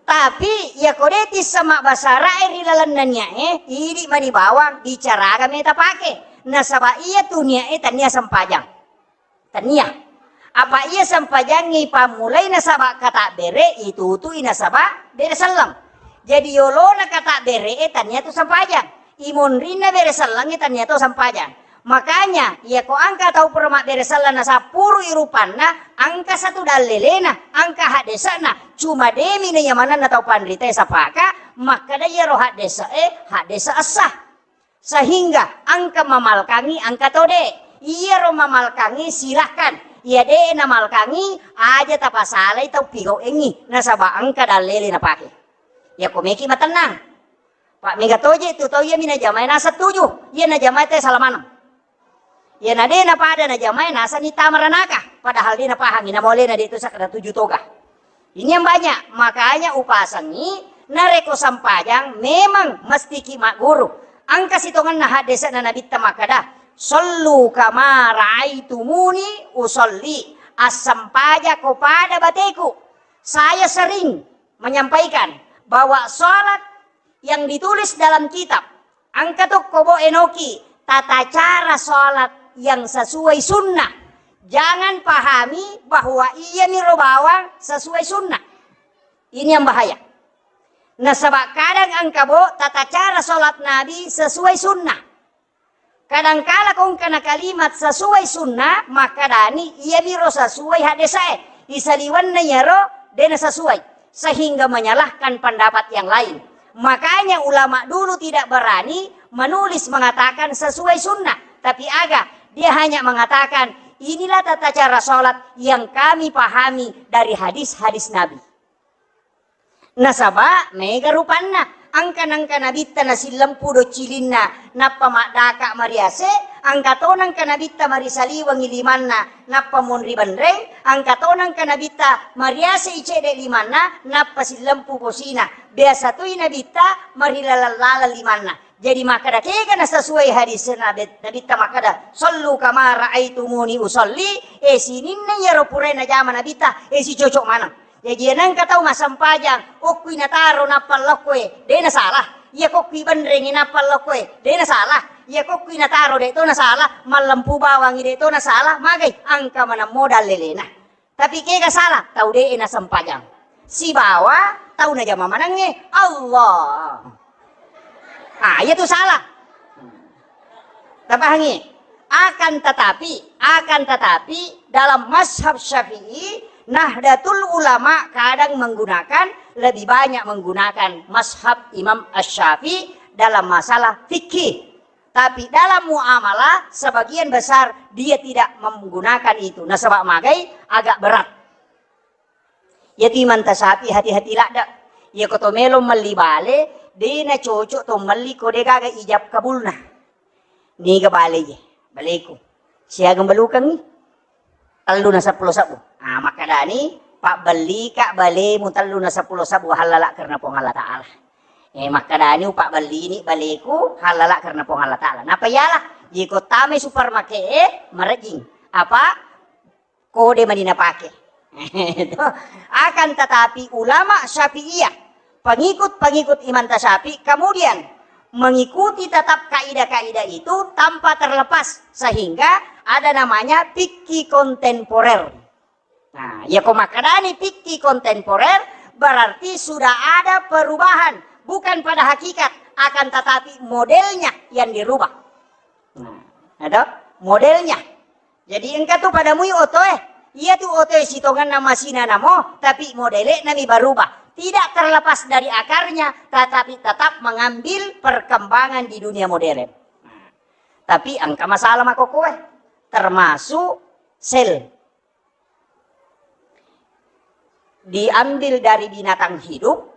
Tapi, iyako de tissa mabbasarae ri lalenna niae, idi mani bawang, bicaraga meta pake. Nasaba iya tu niae tania sempajang. Tania. Apa iya sempajangngi pammulai nasaba kata bere, itutui nasaba bere selleng. Jadi yolona kata bere e tania tu sempajang. Imonrinna bere sellengnge tania to sempajang. Makanya, iyako engka tau pura mabbere selleng nasappurui rupanna, engka satu dallelena, engka haddese'na, cuma demi na iya manenna tau panritae sapaka, makkeda iyaro haddese e, haddese essa. Sehingga engka mamalkangi, engka tode. Iyaro mamalkangi silahkan. Iya de namalkangi, aja tapasalai tau pigau engi, nasaba engka dallele napake. Iyako meki matennang. Pak mega toje tu tau iyami najamae naseng tuju, iya najamae te sala maneng. Iya na de napada najamae naseng ni tama ranaka, padahal de napahangi namolena de tu sakkeda tuju toga. Ini yang banyak, makanya upasengi narekko sempajang memang mestiki magguru. Engka sitongenna haddese'na Nabitta makkeda, "Sallu kama raaitumuni usolli." Assempajako pada bateku. Saya sering menyampaikan bahwa sholat yang ditulis dalam kitab, engka tokko bo enoki tata cara sholat yang sesuai sunnah. Jangan pahami bahwa iyami ro bawang sesuai sunnah. Ini yang bahaya. Nasaba kadang engka bo tata cara sholat Nabi sesuai sunnah. Kadangkala ko engkana kalimat sesuai sunnah, makkadani iyamiro sesuai haddesae. Isaliwenna iyaro de' nasesuai, sehingga menyalahkan pendapat yang lain. Makanya ulama dulu tidak berani menulis mengatakan sesuai sunnah. Tapi aga, dia hanya mengatakan, "Inilah tata cara sholat yang kami pahami dari hadis-hadis Nabi." Nasaba mega rupanna, engka nengka Nabitta nasillempu doccilinna, nappa maddaka mariase, engka to nengka Nabitta marisaliwengi limanna, nappa monri benreng, engka to nengka Nabitta mariase i cedde limanna, nappa sillempu posina. Biasa toi Nabitta marilaleng-laleng limanna. Jadi makkeda kega nasesuai hadis Nabi, Nabitta makkeda, "Sallu kama raaitumuni usolli." Eh, sininna iyaro purae najama Nabitta, eh, sicocok maneng. Jaji, nengka tau massempajang, okkui nataro nappa lokkoe, de' nasalah. Iya kokkui benrengi nappa lokkoe, de' nasalah. Iya kokkui nataro de' to nasalah, mallempu bawangi de' to nasalah, magai engka maneng modal lelena. Tapi kega salah, tau de' nasempajang. Sibawa tau najama manengnge, Allah. Ah, iya tu salah. Tapahangi? Akan tetapi, akan tetapi dalam mazhab Syafi'i, Nahdlatul Ulama kadang menggunakan, lebih banyak menggunakan mazhab Imam Asy-Syafi'i dalam masalah fikih. Tapi dalam muamalah, sebagian besar dia tidak menggunakan itu. Nasaba magai agak berat. Iyatu Imanta Syafi'i hati-hati ladde. Iyako to melo melli bale, de' nacocok to melli ko de' gaga ijab kabulna. Niga bale ye, baleku. Siaga mbalukengngi? Tellu na seppulo sebbu. Ah, makkadani, "Pabbellika balemu tellu na seppulo sebbu hallala karena Puang Allah Ta'ala." Eh, makkadani, "Upabbellini baleku hallala karena Puang Allah Ta'ala." Napa iyala? Iyako tamai supermarket e, marejjing. Apa? Kode mani napake. Itu. Akan tetapi ulama Syafi'iyah, pengikut-pengikut Imam Syafi'i, kemudian mengikuti tetap kaidah-kaidah itu tanpa terlepas, sehingga ada namanya fikih kontemporer. Nah, ya ko makkadani fikih kontemporer berarti sudah ada perubahan, bukan pada hakikat, akan tetapi modelnya yang dirubah. Nah, ada modelnya. Jadi engka tu pada mui otoe. Iya tu otoe sitongenna masina namo, tapi modele nami barubah. Tidak terlepas dari akarnya, tetapi tetap mengambil perkembangan di dunia modern. Nah, tapi engka masalah makokoe, termasuk sel. Diambil dari binatang hidup,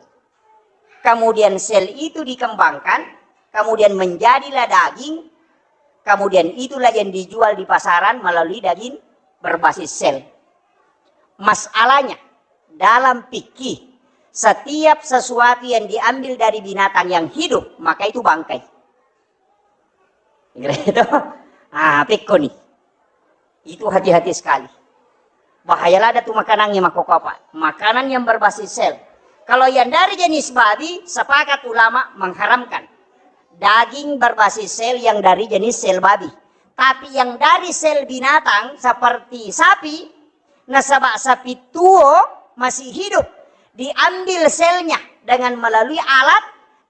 kemudian sel itu dikembangkan, kemudian menjadilah daging, kemudian itulah yang dijual di pasaran melalui daging berbasis sel. Masalahnya, dalam fikih, setiap sesuatu yang diambil dari binatang yang hidup, maka itu bangkai. Gitu. Ah, pekko ni. Itu hati-hati sekali. Bahaya lada tu makanannya makoko apa? Makanan yang berbasis sel. Kalau yang dari jenis babi, sepakat ulama mengharamkan. Daging berbasis sel yang dari jenis sel babi. Tapi yang dari sel binatang seperti sapi, nasaba sapi tuo masih hidup, diambil selnya dengan melalui alat,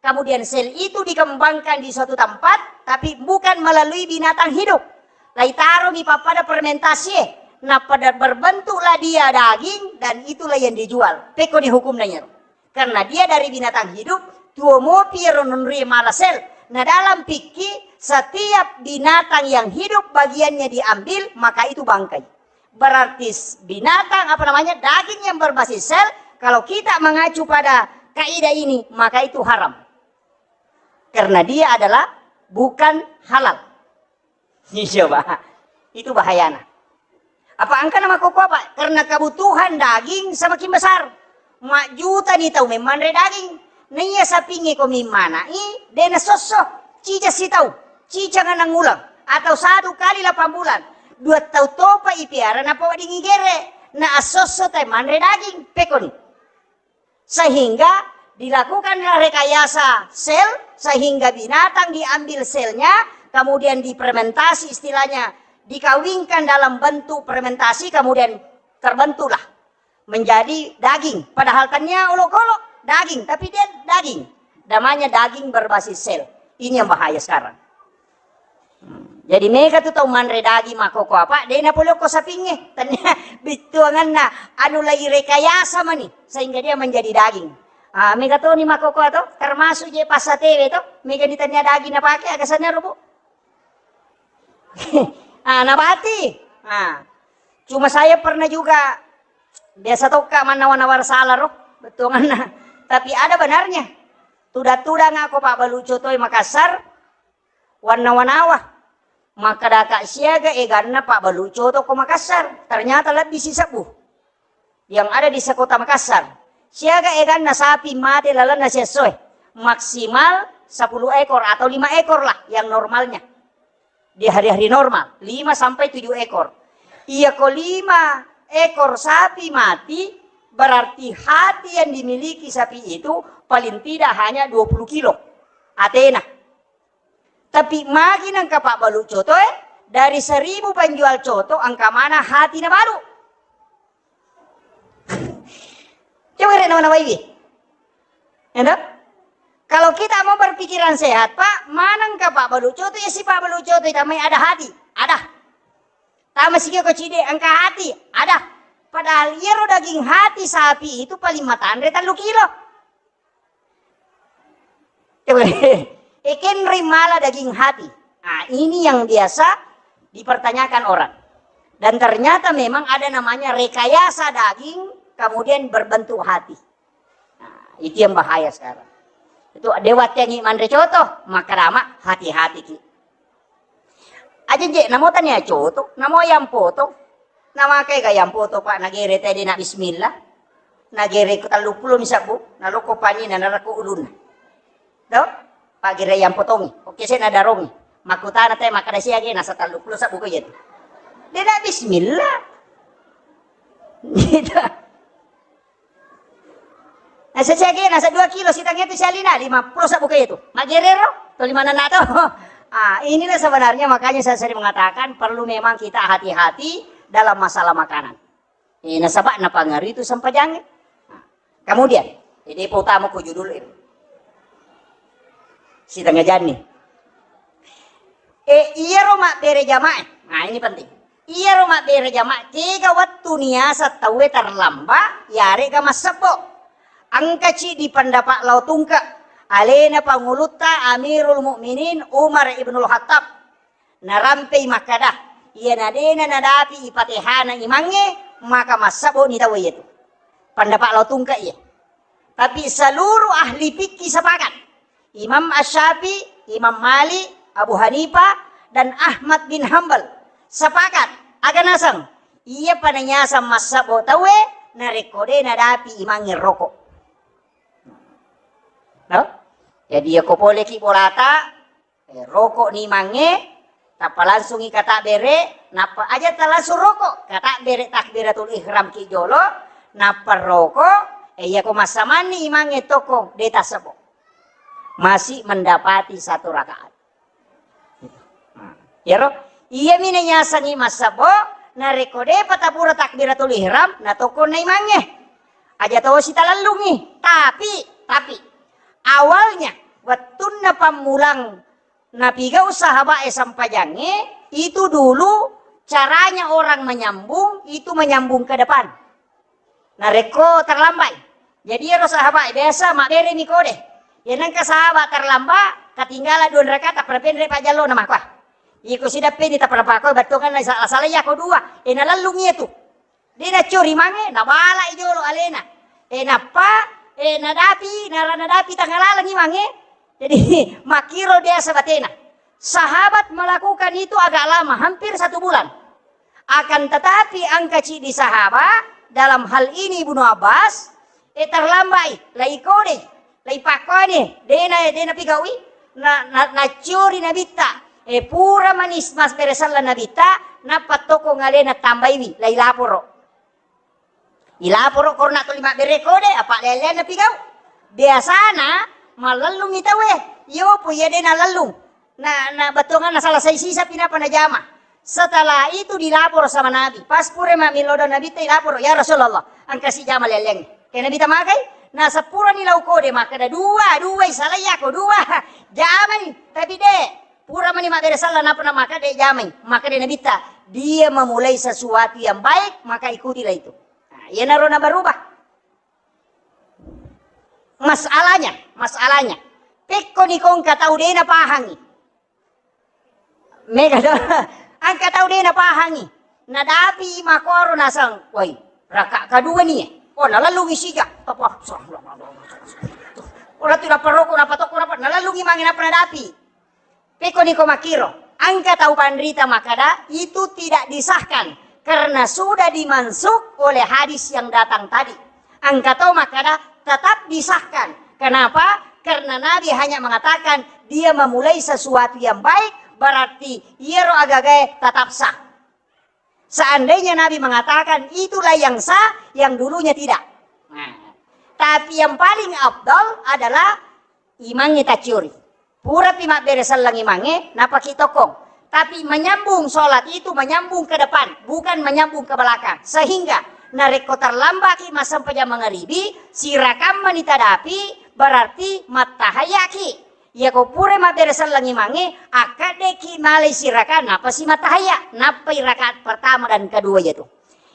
kemudian sel itu dikembangkan di suatu tempat, tapi bukan melalui binatang hidup. Laitaromi pappada fermentasi, nappa berbentuklah dia daging dan itulah yang dijual. Pekko ni hukumna iyaro. Karena dia dari binatang hidup, tuo mopi ro nonri mala sel. Nah, dalam fikih, setiap binatang yang hidup bagiannya diambil, maka itu bangkai. Berarti binatang, apa namanya, daging yang berbasis sel, kalau kita mengacu pada kaidah ini, maka itu haram. Karena dia adalah bukan halal. Coba. Itu bahayana. Apa engka nama koko apa? Karena kebutuhan daging semakin besar. Majjutani tau memmanre daging. Naiya sapingnge ko mimmana'i, de' nasosso. Ciceng sitau, ciceng enneng uleng, atau satu kali delapan bulan. Dua tau topa ipiara napaweddingngi gere. Na assosso tae manre daging, pekoni. Sehingga dilakukanlah rekayasa sel, sehingga binatang diambil selnya, kemudian difermentasi, istilahnya dikawinkan dalam bentuk fermentasi, kemudian terbentuklah menjadi daging. Padahal tania olokolo daging, tapi dia daging. Namanya daging berbasis sel. Ini yang bahaya sekarang. Hmm. Jadi mega tu tau manre daging makkoko apa, de' napolokko sapingnge. Tania bittuanganna anu lagi rekayasa mani, sehingga dia menjadi daging. Ah, mega toni makkoko to, termasuk je passatewe to, mega ni tania daging napake, aga sanna robo. Ah, nabati. Ah. Cuma saya pernah juga, biasa tokka mannawa-nawa salah ro, bettuanganna. Tapi ada benarnya. Tudang-tudang ako pabbalu coto e Makassar, wannawa-nawa. Makkadaka siaga eganna pabbalu coto ko Makassar. Ternyata lebih sisebbu yang ada di sekota Makassar. Siaga eganna sapi mate lalenna siessoe, maksimal sepuluh ekor atau lima ekor lah yang normalnya. Di hari-hari normal, lima sampai tujuh ekor. Iya ko lima ekor sapi mati, berarti hati yang dimiliki sapi itu paling tidak hanya dua puluh kilo atena. Tapi magi nengka pabbalu coto e, dari seribu penjual coto, engka mana hati nabalu. Coba rek nawa-nawaiwi. Ya toh? Kalau kita mau berpikiran sehat, Pak, manengka pabbalu coto, ya si pabbalu coto, tamai ada hati, ada. Tama sigi ko cide, engka hati, ada. Padahal iyaro daging hati sapi itu paling matanre tellu kilo. Coba deh. Ekenri mala daging hati. Nah, ini yang biasa dipertanyakan orang. Dan ternyata memang ada namanya rekayasa daging, kemudian berbentuk hati. Nah, itu yang bahaya sekarang. Itu dewa tengi manre coto, maka dama hati-hati ki. Aja je, namo tania coto, namo yang poto. Namakai ga yang poto, Pak, nagere tadi na bismillah. Nagere ku tellu puluh mi sabbu, naloko pani na narako ulun. Do? Pak gere yang potongi. Oke, saya nadarongi. Makutana te makada siage nasa tellu puluh sabbu ko iya tu. Dia na bismillah. Gitu. Nasa siage, nasa dua kilo, sitang itu sialina, lima puluh sabbu ko iya tu. Magerero, to lima nana to. Ah, inilah sebenarnya makanya saya sering mengatakan perlu memang kita hati-hati dalam masalah makanan. Eh, nasaba napangaruhi tu sempajangnge. Kemudian, eh, depa utama ko judul e. Sitengah jani. Eh, iyaro mabbere jamaah. Nah, ini penting. Iyaro mabbere jamaah, kega wettu niasa tauwe terlambat, yarega massebbo. Engkaci di pendapat lao tungke, alena pangulutta Amirul Mukminin Umar ibnul Khattab. Narampei makkada, iyana dena nadapi ipatehana imangnge, maka massebbo ni tauwe iyatu. Pendapat lao tungke iya. Tapi seluruh ahli fikih sepakat. Imam Asy-Syafi'i, Imam Malik, Abu Hanifah, dan Ahmad bin Hambal sepakat. Aga naseng, iya pananyasang massebbo tauwe narekko de nadapi imangnge roko. No? Jadi, iya ko poleki bolata, eh, roko ni mange, tappa langsungi katabbere, nappa aja talangsung roko, katabbere takbiratul ihram ki jolo, nappa roko, eh, iya ko massamanni imangnge tokko, de tassebbo. Masih mendapati satu rakaat. Nah, iyaro, iyami nayasengngi massebbo, narekko depa tapura takbiratul ihram, natokko naimangnge. Aja tosi talellungi. Tapi, tapi, awalnya, wettunna pammulang napigau sahabat e sempajangnge, itu dulu caranya orang menyambung, itu menyambung ke depan. Narekko terlambat. Jadi iyaro sahabat biasa mabbere mi kode. Ya nengka sahabat terlambat, ketinggalan dua rakaat, tappa penre pajjallo na makua. Iko sidappeni tappa napakoi battongan na sala-sala iya ko dua. E nalellung iya tu. De naccori mange, nabala i jolo alena. E nappa, e nadapi, nara nadapi tangalalang i mange. Jadi makkiro biasa batena. Sahabat melakukan itu agak lama, hampir satu bulan. Akan tetapi, engka ciddi sahabat, dalam hal ini Ibnu Abbas, E, terlambai, lai kodei, lai pakkoni, dena, dena pigaui, na, na, naciori nabitta. E, pura manis mas beresalla nabitta, nappa toko ngalena tambaiwi, lai laporo. Ilaporo korona tuli mabbere kode, apa lele napigau. Biasana mallellungi tauwe. Iyo po iya de nalellung. Na, na bettuanganna salasai sisa pinapa najama. Setelah itu dilapor sama Nabi. Pas pura mammilodong Nabitta, ilapor, "Ya Rasulullah, engka sijama lelleng." Ke Nabitta magai, na seppurani lau kode, makkeda, "Dua, dua, salai yako, dua." Jamai, tapi de, pura mani mabbere salla, napa na makkeda jamai. Makkeda Nabitta, "Dia memulai sesuatu yang baik, maka ikutilah itu." Nah, iyanaro na berubah. Masalahnya, masalahnya, pekkoni ko engka tau de napahangi. Mega do, engka tau de napahangi. Nadapi makoro nasang, "Woi, raka kedua ni, eh." Oh, nalellungi sija. Apa? Ora tu naparoko, napatoko, napa? Nalellungi mange napa nadapi. Pekko niko makkiro, engka tau panrita makkeda, itu tidak disahkan karena sudah dimansukh oleh hadis yang datang tadi. Engka tau makkeda, tetap disahkan. Kenapa? Karena Nabi hanya mengatakan dia memulai sesuatu yang baik, berarti iyaro agagae tetap sah. Seandainya Nabi mengatakan itulah yang sah, yang dulunya tidak. Nah, tapi yang paling afdal adalah imangnge tacciori. Purapi mabbere selleng imangnge, napaki tokkong. Tapi menyambung sholat itu menyambung ke depan, bukan menyambung ke belakang. Sehingga narekko terlambaki massempajang mangaribi, sirakammani tadapi, berarti mattahayaki. Iyako pura mabbere selleng imangnge, akkaddeki malai siraka, napasi mattahaya, nappai rakaat pertama dan kedua itu.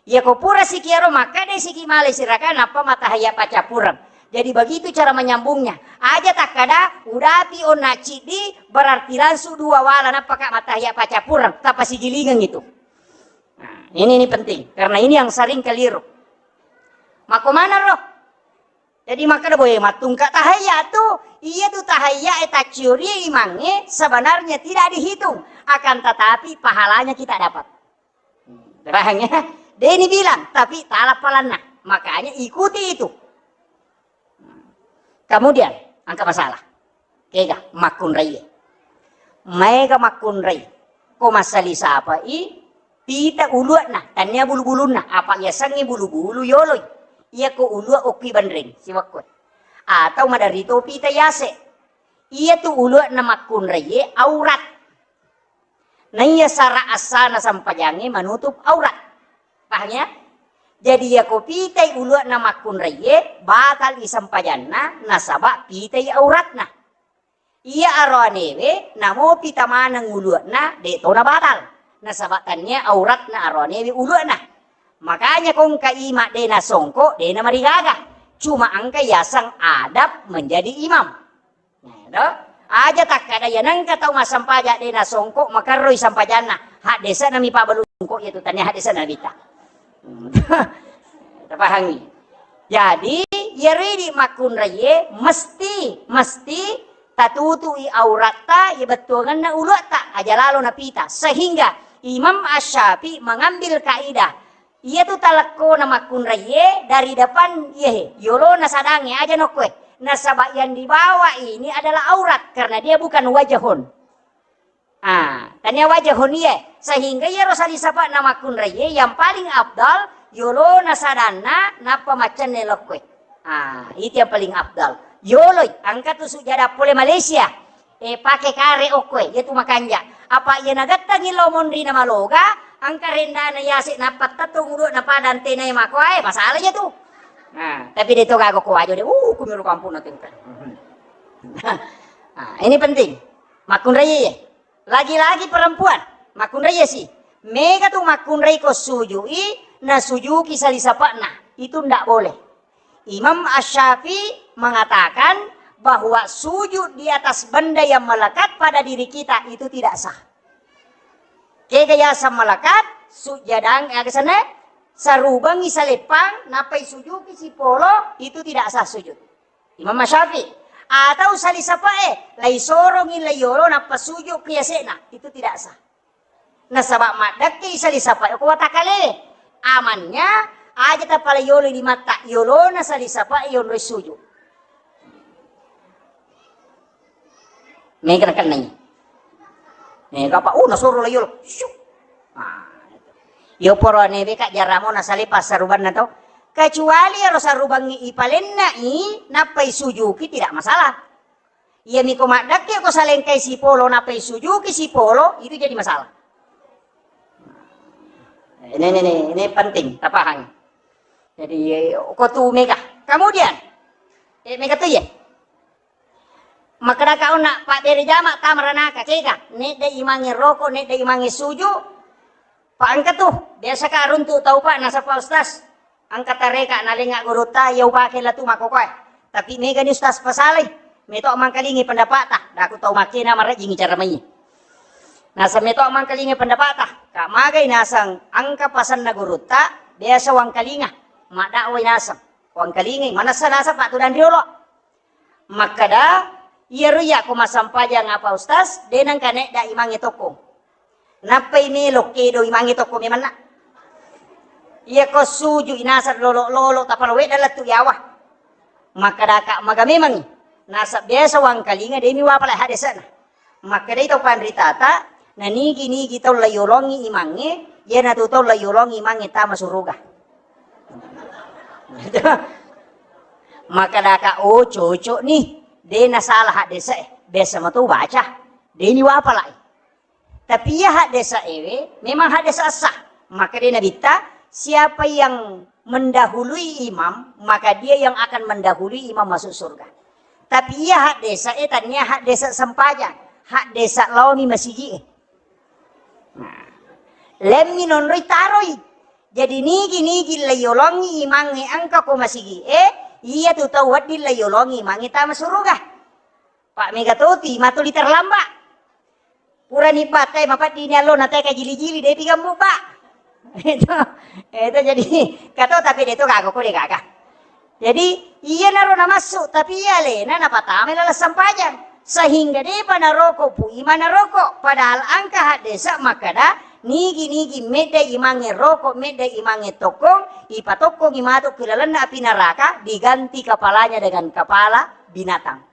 Iyako pura sikiaro makkeda siki malai siraka nappa mattahayya paccappureng. Jadi begitu cara menyambungnya. Aja takkada udapi onna ciddi berarti langsung dua wala nappa ka mattahayya paccappureng, tappa sigilingeng itu. Nah, ini, ini penting karena ini yang sering keliru. Mako mana roh? Jadi makkeda boe mattungka tahayya tu, iya tu tahayya e tacciori imangnge sebenarnya tidak dihitung, akan tetapi pahalanya kita dapat. Paham ya? Deni bilang, tapi tala palanna. Makanya ikuti itu. Kemudian, engka masalah. Kega makkunrai. Maega makkunrai. Ko massali sapai pita ulu'na, tania bulu-bulunna. Apa yasengnge bulu-bulu yoloi. Iya ko ulu'a okki banreng, siwakko. Atau maderri to pita yase. Iya tu ulu'na makkunrai aurat. Naiya sara assana sempajangnge manutup aurat. Paham ya? Jadi, iyako pitai ulu'na makkunraiye, batal i sempajanna, nasaba pitai auratna. Iya aroanewe, namo pita maneng ulu'na, de to nabatal. Nasaba tania auratna aroanewe ulu'na. Makanya ko engka ima de nasongko, de namarigaga. Cuma engka yaseng adab menjadi imam. Nah, to? Aja takkada iya nengka tau massempajang de nasongko makarroi sempajanna. Haddese'na mi pabalu songko iya tu tania haddese'na Nabitta. Hmm. Tapahangi. Jadi, iyaro idi makkunraiye mesti, mesti tatutui auratta, iya bettuangenna uluatta, aja lalo napita. Sehingga Imam Asy-Syafi'i mengambil kaidah Iyatu talekkona makkunraiye dari depan iyehe, yolona sadangnge aja nokkoe. Nasaba yang dibawa ini adalah aurat karena dia bukan wajahun. Ah, tania wajahun iye. Sehingga iyaro salisapa'na makkunraiye yang paling afdal yolona sadanna nappa maccenne lokkoe. Ah, itu yang paling afdal. Yoloi, engka tu sujada pole Malaysia. Eh, pake kare okkoe, iyatu makanja. Apa iya nagettengi lo monri na maloga, engka rendana yase nappa tettung udu na pada antenae makoae, masalah iya tu. Nah, tapi de to gaga ko wajo de, uh, kumiro kampung na tengka. Nah, ini penting. Makkunrai ye. Lagi-lagi perempuan, makkunrai ye si. Mega tu makkunrai ko sujui, na sujuki salisapa'na. Itu ndak boleh. Imam Asy-Syafi'i mengatakan bahwa sujud di atas benda yang melekat pada diri kita itu tidak sah. Kega yaseng melekat, sujadang, eh, kesana, sarubangi saleppang, napai sujuki sipolo, itu tidak sah sujud. Imam Asy-Syafi'i. Atau salisapa'e, lai sorongi lai yolo, nappa sujud ke yase'na, itu tidak sah. Nasaba maddekke isali sapa ko watakale. Amannya Aja tapala yolo limatta, yolona sali sapa yonroi suju. Mega nakennai. Mega apa? Oh, nasoro la yolo. Syuk. Ah, itu. Yo poro newe ka jaramo nasale passarubanna to. Kecuali ero sarubang ipalenna i, nappai sujuki, tidak masalah. Iyami ko maddekke ko salengkai sipolo, nappai sujuki sipolo, itu jadi masalah. Ini, ini, ini, ini penting, tapahang. Jadi, ko tu mega. Kemudian, eh, mega tu ya. Makkedaka onna pabbere jama tama ranaka, cega, nedda imangnge roko, nedda imangnge suju, pa engka tu, biasa ka runtu tau pa, nasaba ustaz, engka tareka nalenga gurutta, iya upake latu makkokoe. Tapi megani ustaz pasalai, meto mangkalingi pendapata, daku tau makkena marejjingi cara mai. Naseng meto mangkalingi pendapata, ka magai naseng engka pasenna gurutta, biasa wangkalinga, maddakwai naseng, wangkalingi, manessa naseng patudang riolo. Makkeda, iyaro iya ko massampajang apa ustaz, de nengka nedda imangnge tokko. Nappai melo kedo imangnge tokko memanna. Iya ko suju inaseng lolo-lolo tapalowedda lettu yawa. Makkedaka maga memangngi. Nasab biasa wangkalinga demi wapala hadese'na. Makkedai tau panritata, nanigi-nigi tau laiyolongi imangnge, iyanatu tau laiyolongi imangnge tama suruga. Makkedaka, oh, cocok nih, de nasalah haddese, biasa mato baca, de ni wapalai. Tapi iya haddese ewe, memang haddese sah. Maka dia Nabitta, siapa yang mendahului imam, maka dia yang akan mendahului imam masuk surga. Tapi iya haddese e, tania haddese sempajang, haddese laomi masigi e. Nah, lemmi nonroi taroi. Jadi nigi-nigi laiyolongi imangnge engka ko masigi e, iya tu tau wedding laiyolongi imangnge tama suruga. Pak mega toti, matuli terlambat. Purani batai mapaddini allo na teka jili-jili, depi gammu, Pak. Itu, itu jadi kato tapi de to gaga ko de gaga. Jadi, iyanaro namassu, tapi iya alena napatamai laleng sempajang. Sehingga depa naroko pu imang naroko. Padahal engka haddese makkeda, nigi-nigi medda imangnge roko, medda imangnge tokkong, ipatokkongi matu ki lalenna api neraka, diganti kepalanya dengan kepala binatang.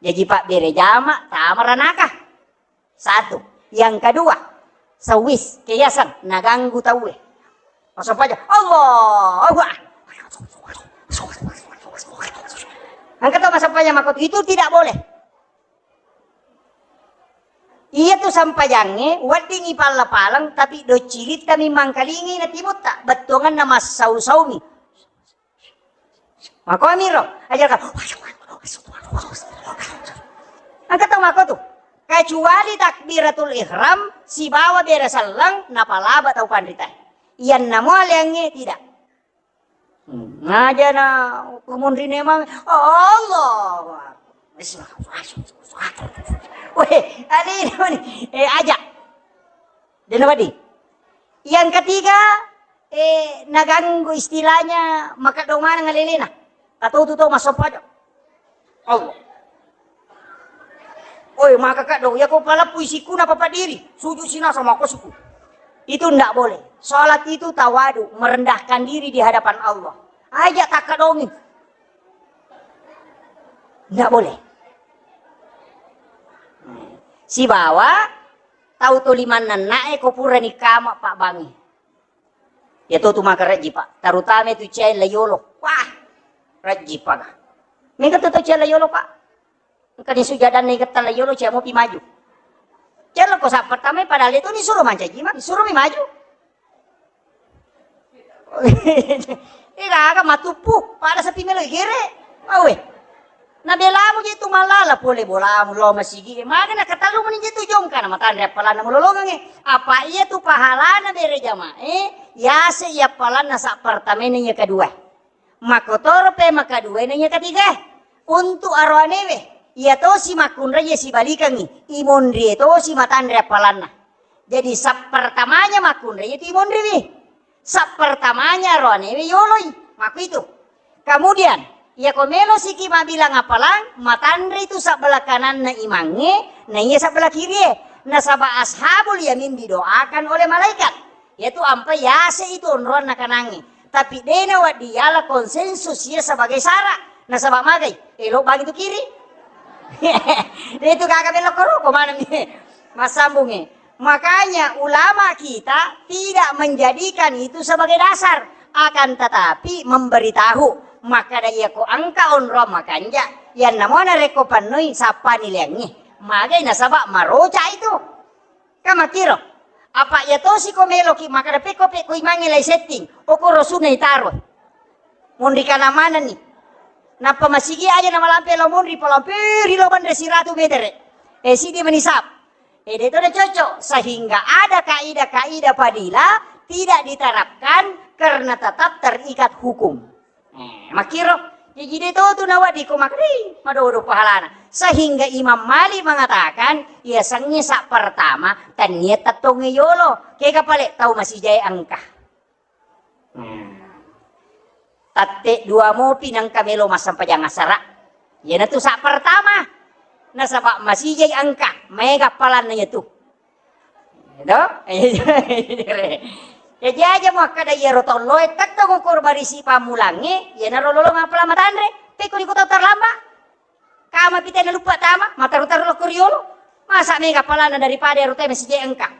Jaji pabbere jama tama ranaka. Satu. Yang kedua, sewis, keyasan, naganggu tauwe. Masuk aja, Allahu Akbar. Engka tau masampajang makotu, itu tidak boleh. Iya tu sampajangnge, weddingi palla-paleng, tapi docilitta mi mangkalingi na timutta, bettuanganna massau-saumi. Makomi ro, aja ka. Engka tau mako tu. Kecuali takbiratul ihram sibawa bere selleng napalaba tau panrita. Iyanna mo aleangnge tidak. Hmm, ngaja na kumunri nemang, Allahu Akbar. Weh, alina mani. Eh, aja. Dena wadi. Yang ketiga, eh, naganggu istilahnya maka do maneng alelena. Atau tu tau masoppa aja. Allah. Oi, maka kak do, ya ko palapu isiku na papa diri, sujud sina sama ko suku. Itu ndak boleh. Salat itu tawadu, merendahkan diri di hadapan Allah. Aja tak kadongi. Ndak boleh. Sibawa tau to limanna na'e ko purani kama pabbangi. Ya to tu maka rejji, Pak. Tarutama tu cia la yolo. Wah, rejji, Pak. Mingka tu to cia la yolo, Pak. Engka ni sujadanna igetta la yolo, cia mopi maju. Cia lo ko sa pertama, padahal itu ni suruh mancaji, Mak. Suruh mi maju. Ih, gaga matuppu, pada sepi melo igere. Awe. Na belamu je tu malala pole bolamu lo masigi. Maga na katalu meni je tu jongka na matanre appalanna mulolongange. Apa iya tu pahalana bere jamae, yase iya appalanna sa pertamaina iya kedua. Makkotoro pe makaduaina iya ketiga. Untuk aroanewe, iya tosi makkunrai iya sibalikangi, imonrie tosi matanre appalanna. Jadi sappertamanya makkunrai iya tu imonriwi. Sappertamanya aroanewe yoloi. Makkuitu. Kemudian, iya ko melo siki mabilang appalang, matanre itu sebelah kananna imangnge, na iya sebelah kirie. Nasaba ashabul yamin didoakan oleh malaikat. Yaitu ampai yase itu onroanna kanangnge. Tapi de' nawedding yala konsensus iya sebagai syarat. Nasaba' magai? Elo' bagi tu kiri. De' tu gaga belok koro, ko maneng ni. Massambung e. Makanya ulama kita tidak menjadikan itu sebagai dasar, akan tetapi memberitahu. Makkeda iya ko engka onrong makanja', iyanna mo narekko pennoi sappa nileangngi. Magai nasaba' maroca' itu. Ka makkiro. Apa' iya tosi ko meloki makkeda pekko pekko imangnge lai setting, okoro sunna itaro. Monri kana manenni. Nappa masigi aja namalampe lao monri, palampe ri lao banre siratu metere. E, sidi manisab. E, de' to na cocok. Sehingga ada kaidah-kaidah fadilah tidak diterapkan karena tetap terikat hukum. Eh, makkiro. Jaji de' to tu nawedding ko makkeda madodo pahalana. Sehingga Imam Malik mengatakan, iya sengnge sa' pertama, tennia tettongnge yolo. Kega pale' tau masijae engka. Hmm. Tette' dua mopi nengka melo massempajang asara. Iyanatu sa' pertama. Nasaba' masijai engka, maega palanna iyatu. Edo? Jaji aja muakkeda iyaro tolloe tettong ukur barisi pammulangnge, iyanaro lolong appalang matanre, pekko iko tau terlambat. Kama pite naluppa tama, mataru-taru lokko riolo. Masa mega appalanna daripada ero tau masijai engka.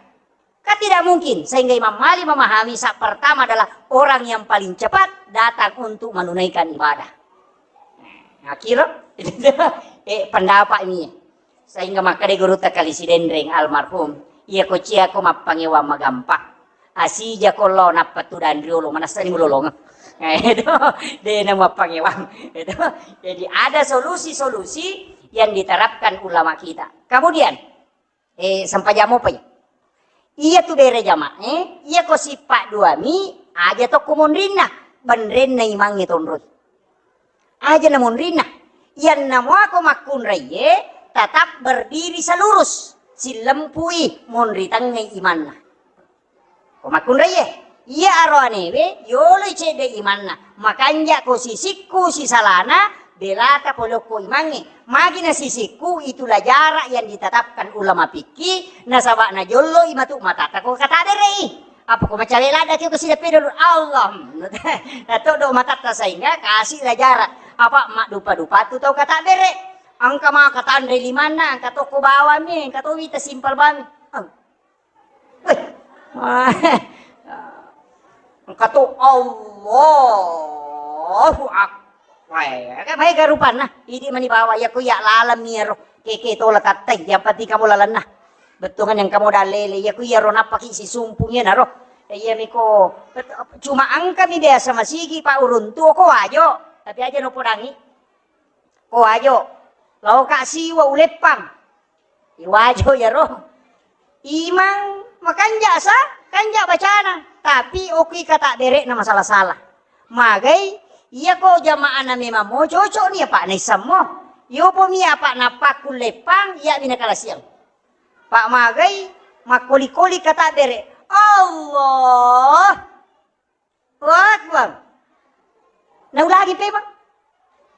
Kan tidak mungkin, sehingga Imam Malik memahami sa' pertama adalah orang yang paling cepat datang untuk menunaikan ibadah. Makkiro, eh, pendapat ini. Sehingga makkeda gurutta Kali Sidenreng almarhum, iya ko cia ko mappangewang magampang. Asija ko lo nappa tudang riolo, manessani mulolongeng. Eh, itu, de' na mappangewang. Itu. Jadi ada solusi-solusi yang diterapkan ulama kita. Kemudian, eh, sempajang mopa iya. Iya tu bere jamaah, eh, iya ko sippa' duami, aja tokko monrinna, benrenna imangnge tonroi. Aja na monrinna. Iyanna muako makkunraiye tetap berdiri selurus, sillempui monri tengngai imanna. Ko makkunraiye, iya aroanewe yoloi cedde imanna, makanja' ko sisikku sisalana, belata pole okko imangnge. Magi na sisikku, itulah jarak yang ditetapkan ulama fikih, nasaba' najolloi matu matatta ko katabere'i. Apa ko macawe' ladda' ki ko sideppe dulu, Allah. Natoddo matatta sehingga kasih lah jarak. Apa maddupa-dupa tu tau katabere'. Engka maka tanre limanna, engka tokko bawammi, engka to wita simpel bami. Eng. Weh. Engka to Allahu Akbar. Weh, maega rupanna. Idi mani bawa, iya ku iya lalemmi ero. Keke tola tattai, yang penting kamu lalenna. Bettuangan yang kamu dalele, iya ku iyaro nappaki sisumpung iyanaro. Iya miko, cuma engkami biasa masigi Pak uruntu ko Wajo, tapi aja no podangi. Ko Wajo, lao ka siwa uleppang. Iwajo iyaro. Imang makanja' sa, kanja' bacana, tapi okki kata bere'na masala-sala. Magai, iya ko jama'ana memang mo cocok ni apa' naissammo. Yopo mi apa' nappakkulleppang, iya mi nakalasiang. Pa' magai, makkoli-koli kata bere'. Allah. Allahu Akbar. Naulangi pe, Bang.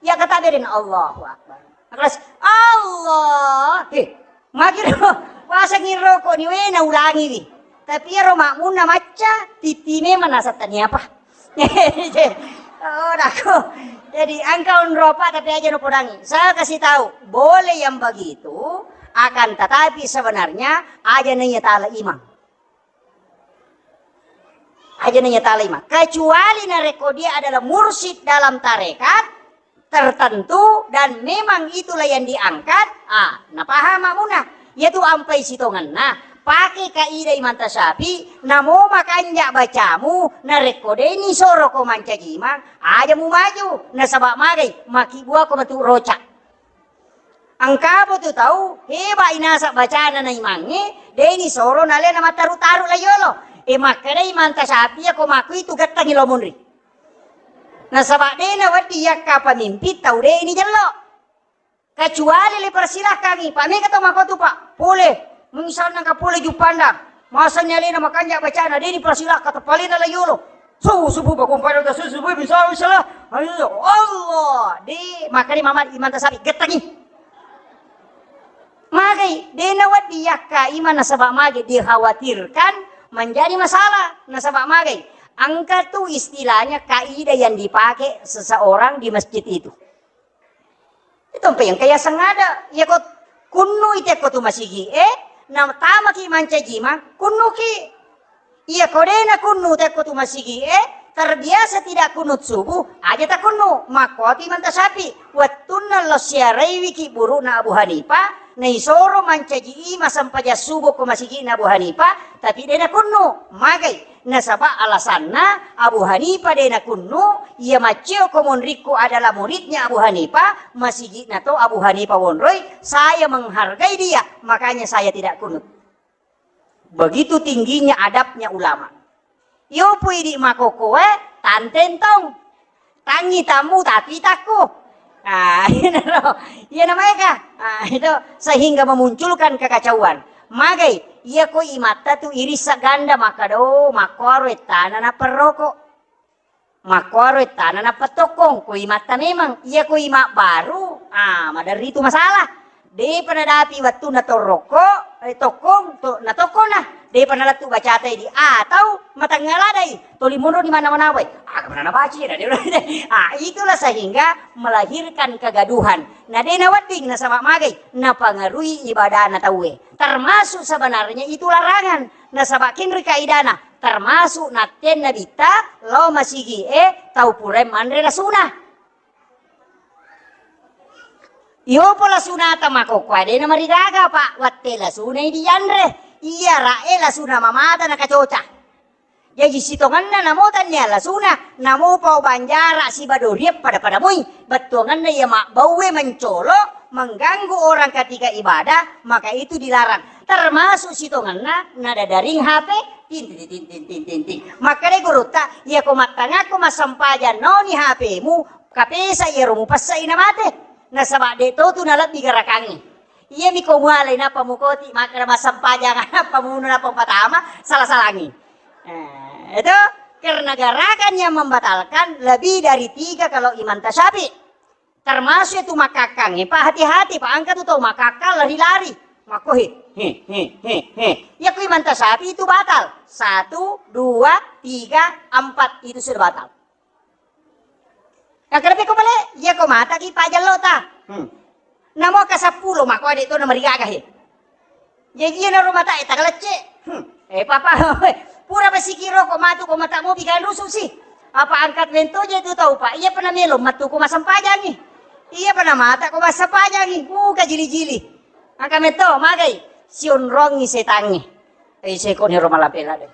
Iya kata bere' na Allahu Akbar. Keras, Allah. He, magiro. Pasangi roko' ni we naulangi wi. Tapi ero makmunna macca, titi memang nasatani apa. Oh, dako. Jadi engka onropa tapi aja no podangi. Saya kasih tahu, boleh yang begitu, akan tetapi sebenarnya aja nanya tala imang. Aja nanya tala imang. Kecuali narekko dia adalah mursyid dalam tarekat tertentu dan memang itulah yang diangkat, ah, napaham makmunna. Iyatu ampai sitongenna, pake kaidah Imam Tasyafi, namo makanja' bacamu, narekko deni soro ko mancaji imang, aja mumaju, nasaba' magai, makibuako matu roca'. Engkamo tu tau heba' inasa' bacana na imangnge, deni soro nalena mattaru-taru la yolo. E, makkedai Imam Tasyafi, iya ko makkuitu gettangi lo munri. Nasaba' dena wedding yakka pamimpin tau deni jello. Kecuali le persilahkangi, pa' mega tau makotu, Pa'. Pole, misalna ka pole Juppandang. Masanni alena makanja' bacana, deni persilahkan, tepalena la yolo. Subuh, subuh, bakung pada udah subuh, subuh, bisa, bisa lah. Ayo, Allah. De', makanya Mama Imam Tasyafi, gettangi. Magai, de' nawedding yakka imang nasaba' magai dikhawatirkan menjadi masalah. Nasaba' magai, Engka tu istilahnya kaidah yang dipakai seseorang di masjid itu. Itu mpe engka yaseng ada, iyako kunnu i tekko tu masigi'e, natamaki mancaji imang, kunnuki. Iyako de nakunnu tekko tu masigi'e, terbiasa tidak kunut subuh, aja takunnu, makkuatu Imam Syafi'i. Wettunna lao siaraiwiki buru'na Abu Hanifah, naisoro mancaji imang sempajang subuh ko masigi'na Abu Hanifah, tapi de nakunnu, magai. Nasaba alasanna Abu Hanifah de nakunnu, iya maccio ko monrikku adalah muridnya Abu Hanifah, masigi'na to Abu Hanifah wonroi, saya menghargai dia, makanya saya tidak kunut. Begitu tingginya adabnya ulama. Iyo pui di makokoe, tantentong. Tangi tamu tapi takku. Ah, iya naro. Iya namanya kah? Ah, itu sehingga memunculkan kekacauan. Magai, iya ko imatta tu irissa ganda makkada, oh, makkuaro ettana nappa roko. Makkuaro ettana nappa tokkong, ko imatta memang. Iya ko imak baru, ah, maderri tu masalah. Depa nadapi wettunna torrokko, eh, tokkong, to-, natokkona. Depa nalettu bacata idi. Atau matengnga ladai, toli monro di mana-mana wai. Aga mana nabaca ya, dadi. Ah, itulah sehingga melahirkan kegaduhan. Na de nawedding nasaba magai, napangarui ibadana tauwe. Termasuk sebenarnya itu larangan. Nasaba kenri kaidana, termasuk natten nabitta, lao masigi e tau purae manre lasuna. Iyopo lasunata makokkoe de namarigaga, Pak, watte lasunai dianre. Iya ra'e lasuna mamata nakacoca. Jaji sitongenna namo tannia lasuna, namo pau banjara siba doriang pada-pada moi. Bettuangenna iya mabbauwe mencolo, mengganggu orang ketika ibadah, maka itu dilarang. Termasuk sitongenna nadadaring H P, ting, ting, ting. Makkeda gurutta, iya ko mattangakko massempajang noni H P-mu, kapesa iyaro mupessai namate. Nasaba de to tu nalebbi garakangnge. Iyami ko mualai nappa mukoti, makkeda massempajang, nappa munu, nappa patama, salah-salangi. Eh, itu karena gerakan yang membatalkan lebih dari tiga kalau Imam Tasyafi. Termasuk itu makakang, eh, Pak, hati-hati, Pak, angka tu tau makakang lari-lari. Makko he, he, he, he, he. Ya, ku Imam Tasyafi itu batal. Satu, dua, tiga, empat, itu sudah batal. Yang kedua ko bale, iya ko mata ki pajallo ta. Hmm. Namo ka seppulo, mako ade to namarigaga he. Jaji iyana ro matae taga lecce. Hmm. Eh, papa, pura basikiro ko matu ko mata mobi kan rusu si. Apa angkat wento je tu tau, Pak? Iya pernah melo matu ko masempajangi. Iya pernah mata ko masempajangi. Muka jili-jili. Angka meto, magai. Sionrongi setangi. Eh, seko ni ro malapela de.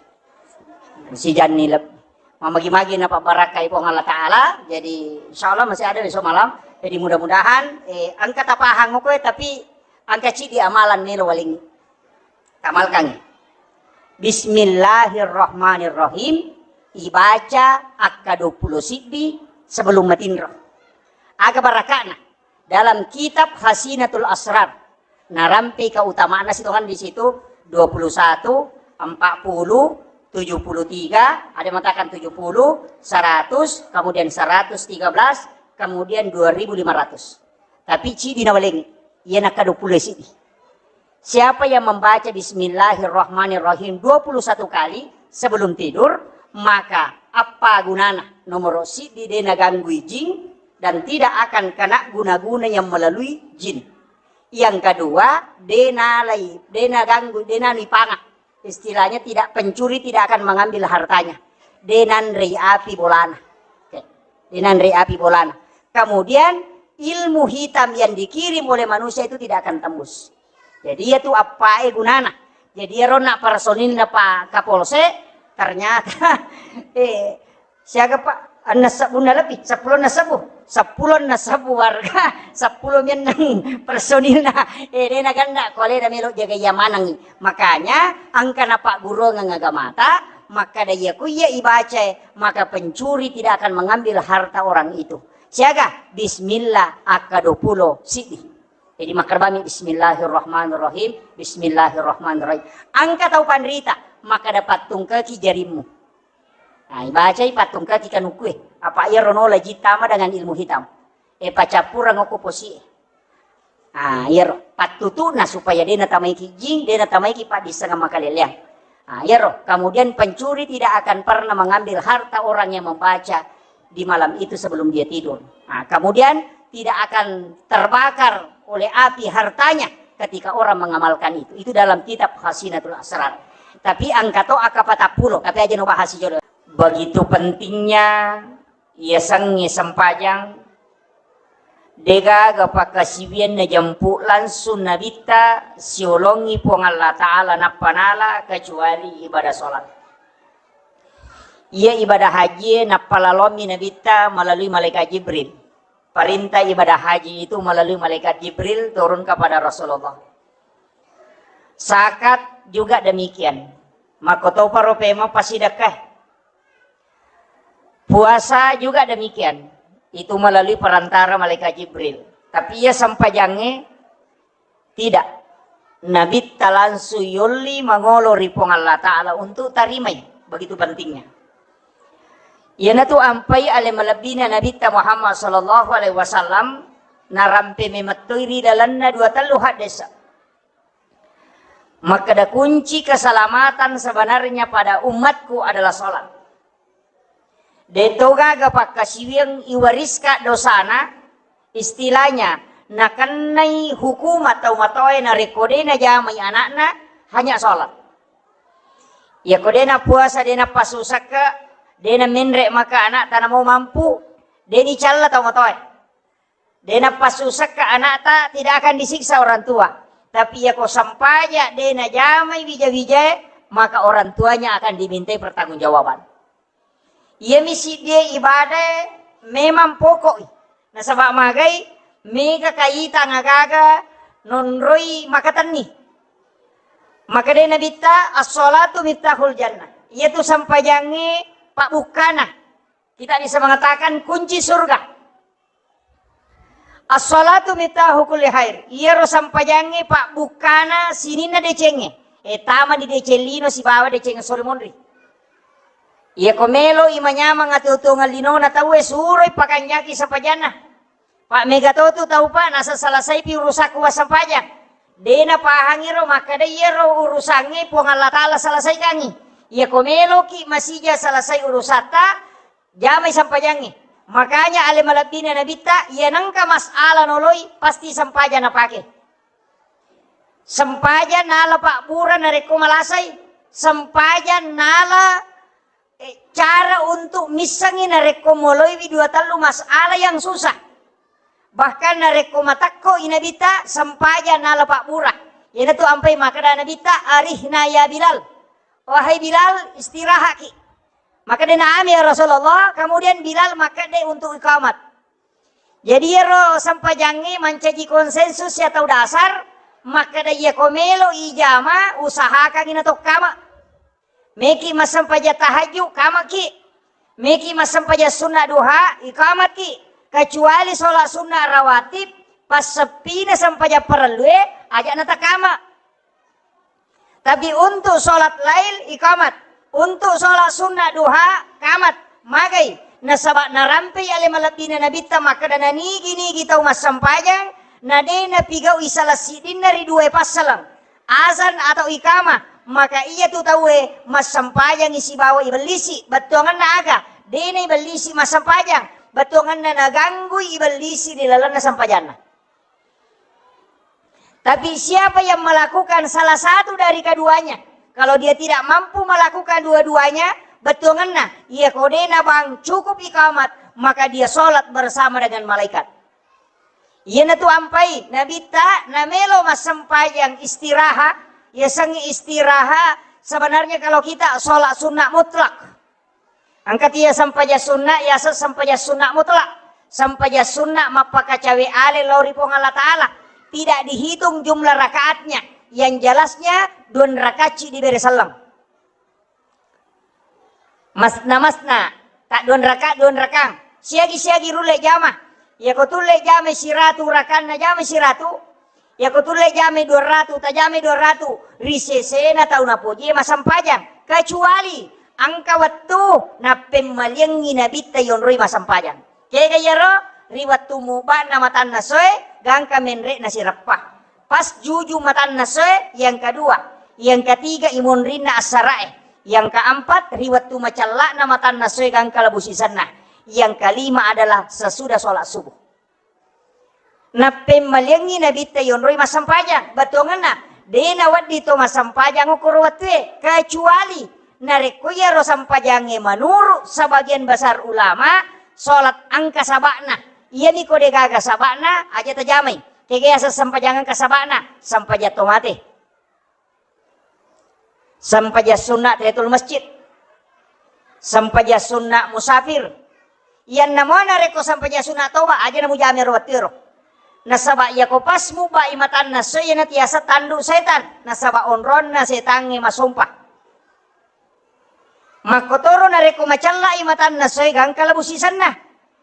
Sijanni leb-, mamagi-magi napabbarakkai Puang Allah Ta'ala. Jadi, insya Allah masih ada besok malam. Jadi, mudah-mudahan, eh, angka tapahang ko, tapi angka cidi amalan ni lo waling tamalkan. Bismillahirrahmanirrahim. Ibaca akka dua puluh siddi sebelum matinro. Aga barakana. Dalam kitab Hasinatul Asrar, narampe keutamana sitongan di situ, dua puluh satu, empat puluh, tujuh puluh tiga, ada mengatakan tujuh puluh, seratus, kemudian seratus tiga belas, kemudian dua ribu lima ratus. Tapi cidi nawalengi, iya nakka dua puluh sidi. Siapa yang membaca Bismillahirrahmanirrahim dua puluh satu kali sebelum tidur, maka apa gunana? Nomor sidi de naganggui jin dan tidak akan kena guna-guna yang melalui jin. Yang kedua, de nalai, de naganggu, de nanui panga. Istilahnya tidak, pencuri tidak akan mengambil hartanya. De nanrei api bolana. Oke. De nanrei api bolana. Kemudian ilmu hitam yang dikirim oleh manusia itu tidak akan tembus. Jadi iya tu appae gunana. Jadi iyaro na personilna Pak Kapolsek, ternyata, eh, siaga, Pak? Enneng sebbunna lebih, seppulo enneng sebbu. Seppulo enneng sebbu warga, seppulo menneng personilna. Eh, de naganna ko alena melo jaga iya manengi. Makanya engka napaggurungeng agamata, makkada iya ku iya ibacae, maka pencuri tidak akan mengambil harta orang itu. Siaga, bismillah akka dua puluh siddi. Jadi, makkarbami, "Bismillahirrahmanirrahim, bismillahirrahmanirrahim." Engka tau panrita, makkada, "Pattungkeki jarimmu." Nah, ibacai, "Pattungkeki kanukue." Apa iyaro nola jin tama dengan ilmu hitam. E, pacappureng okko posie. Ah, iyaro pattutuna supaya de natamaiki jin, de natamaiki paddissengeng makaleleang. Nah, iyaro. Kemudian pencuri tidak akan pernah mengambil harta orang yang membaca di malam itu sebelum dia tidur. Nah, kemudian tidak akan terbakar oleh api hartanya ketika orang mengamalkan itu. Itu dalam kitab Khazinatul Asrar. Tapi engka to akka patappulo, tapi aja no bahas jolo. Begitu pentingnya yasengnge sempajang, degaga pakkasiwiang najempu langsung Nabitta siolongi Puang Allah Ta'ala nappa nala kecuali ibadah sholat. Iya ibadah haji nappa lalommi Nabitta melalui malaikat Jibril. Perintah ibadah haji itu melalui malaikat Jibril turun kepada Rasulullah. Zakat juga demikian. Makkotoparo pemeng passidekkae. Puasa juga demikian. Itu melalui perantara malaikat Jibril. Tapi iya sempajangnge tidak. Nabitta langsung yolli mangolo ri Puang Allah Ta'ala untuk tarimai. Begitu pentingnya. Iyanatu ampai ale malebbina Nabitta Muhammad sallallahu alaihi wasallam narampe memettoi ri lalenna dua tellu haddesa. Makkeda kunci keselamatan sebenarnya pada umatku adalah sholat. De to gaga pakkasiwiang iwariska dosana, istilahnya nakennai hukuma tau matoae narekko de najamai anakna, hanya sholat. Iyako de napuasa, de napassusakka, de namenre maka anakta namo mampu, de nicalla tau matoae. De napassusakka anakta, tidak akan disiksa orang tua. Tapi iyako sempaja de najamai wija-wijae, maka orang tuanya akan dimintai pertanggungjawaban. Iyami siddie ibadae memang pokok. Nasaba magai mega kaita nagaga nonroi makatenni. Maka de Nabitta, "As-sholatu miftahul jannah." Iyatu sempajangnge pabbukkana. Kita bisa mengatakan kunci surga. "As-sholatu miftahu kulli khair." Iyaro sempajangnge pabbukkana sininna decengnge. E, tama di deceng lino sibawa deceng sore monri. Iyako melo i manyameng atuo-tuongeng linona tauwe, suroi pakanjaki sempajanna. Pak mega totu tau, Pak, nasa selesaipi urusakku wassempajang. De napahangi ro makkeda iyaro urusangnge Puang Allah Ta'ala selesaikangi. Iyako meloki masija selesai urusatta, jamai sempajangnge. Makanya ale malebbina Nabitta, iya nengka masalah noloi, pasti sempajang napake. Sempajang nala pabbura narekko malasai. Sempajang nala, eh, cara untuk missengi narekko moloiwi dua tellu masalah yang susah. Bahkan narekko matekko i Nabitta, sempajang nala pabbura. Iyanatu ampai makkeda Nabitta, "Arihna ya Bilal." "Wahai Bilal, istirahaki." Makkeda, "Na'am ya Rasulullah." Kemudian Bilal makkeda untuk iqamat. Jadi iyaro sempajangnge mancaji konsensus ya tau dasar, makkeda iyako melo ijama, usahakangi natokkama. Meki massempajang tahajud, kamaki. Meki massempajang sunna duha, iqamaki. Kecuali sholat sunna rawatib, passeppina sempajang parellue, aja natakama. Tapi untuk sholat lail, iqamat. Untuk sholat sunnah duha, qamat. Magai? Nasaba narampei ale malebbina Nabitta makkeda, nanigi-nigi tau massempajang, na de napigaui salah siddinna ri duae passaleng, azan atau iqamah, maka iyatu tauwe massempajangi sibawa ibellisi. Bettuangenna aga? De naibellisi massempajang, bettuangenna naganggui ibellisi ri lalenna sempajanna. Tapi siapa yang melakukan salah satu dari keduanya, kalau dia tidak mampu melakukan dua-duanya, bettuangenna, iya ko de nabang cukup iqamat, maka dia sholat bersama dengan malaikat. Iyanatu ampai Nabitta namelo massempajang istiraha, yasengnge istiraha, sebenarnya kalau kita sholat sunnah mutlak. Engka tia sempajang sunna, yaseng sempajang sunna mutlak. Sempajang sunna mappakacawe ale lao ri Puang Allah Ta'ala. Tidak dihitung jumlah rakaatnya. Yang jelasnya, dua rakaat ci dibere selleng. Masna-masna, tak dua rakaat, dua rakaat. Siagi-siagi rulle jama. Iya ko tulle jama siratu rakanna, jama siratu. Iya ko tulle jamai dua ratu, tajamai dua ratu, ri sesena tau napojie massempajang, kecuali engka wettu nappemmaliangngi Nabitta yonroi massempajang. Kega iyaro? Ri wettu mubana matanna soe, gangka menre'na sireppa. Pas juju matanna soe yang kedua, Yang ketiga, imonrinna assara'e. Yang keempat, ri wettu macella'na matanna essoe gangka labu sisenna. Yang kelima adalah sesudah sholat subuh. Nappemmaliangngi Nabitta yonroi massempajang. Bettuangenna, de nawedding to massempajang okkoro wettue, kecuali narekko iyaro sempajangnge menurut sebagian besar ulama, sholat engka saba'na. Iyami ko degaga saba'na, aja tajamai. Kega yaseng sempajang engka saba'na, sempajang to mate. Sempajang sunna tahiyatul masjid. Sempajang sunna musafir. Iyanna mo narekko sempajang sunna toba, aja namujama ero wettuero. Nasaba iyako pas mubai matanna esso, iyana tiasa tandu setan. Nasaba onronna setangnge masompa. Makkotoro narekko macellai matanna essoe gangka labu sisenna.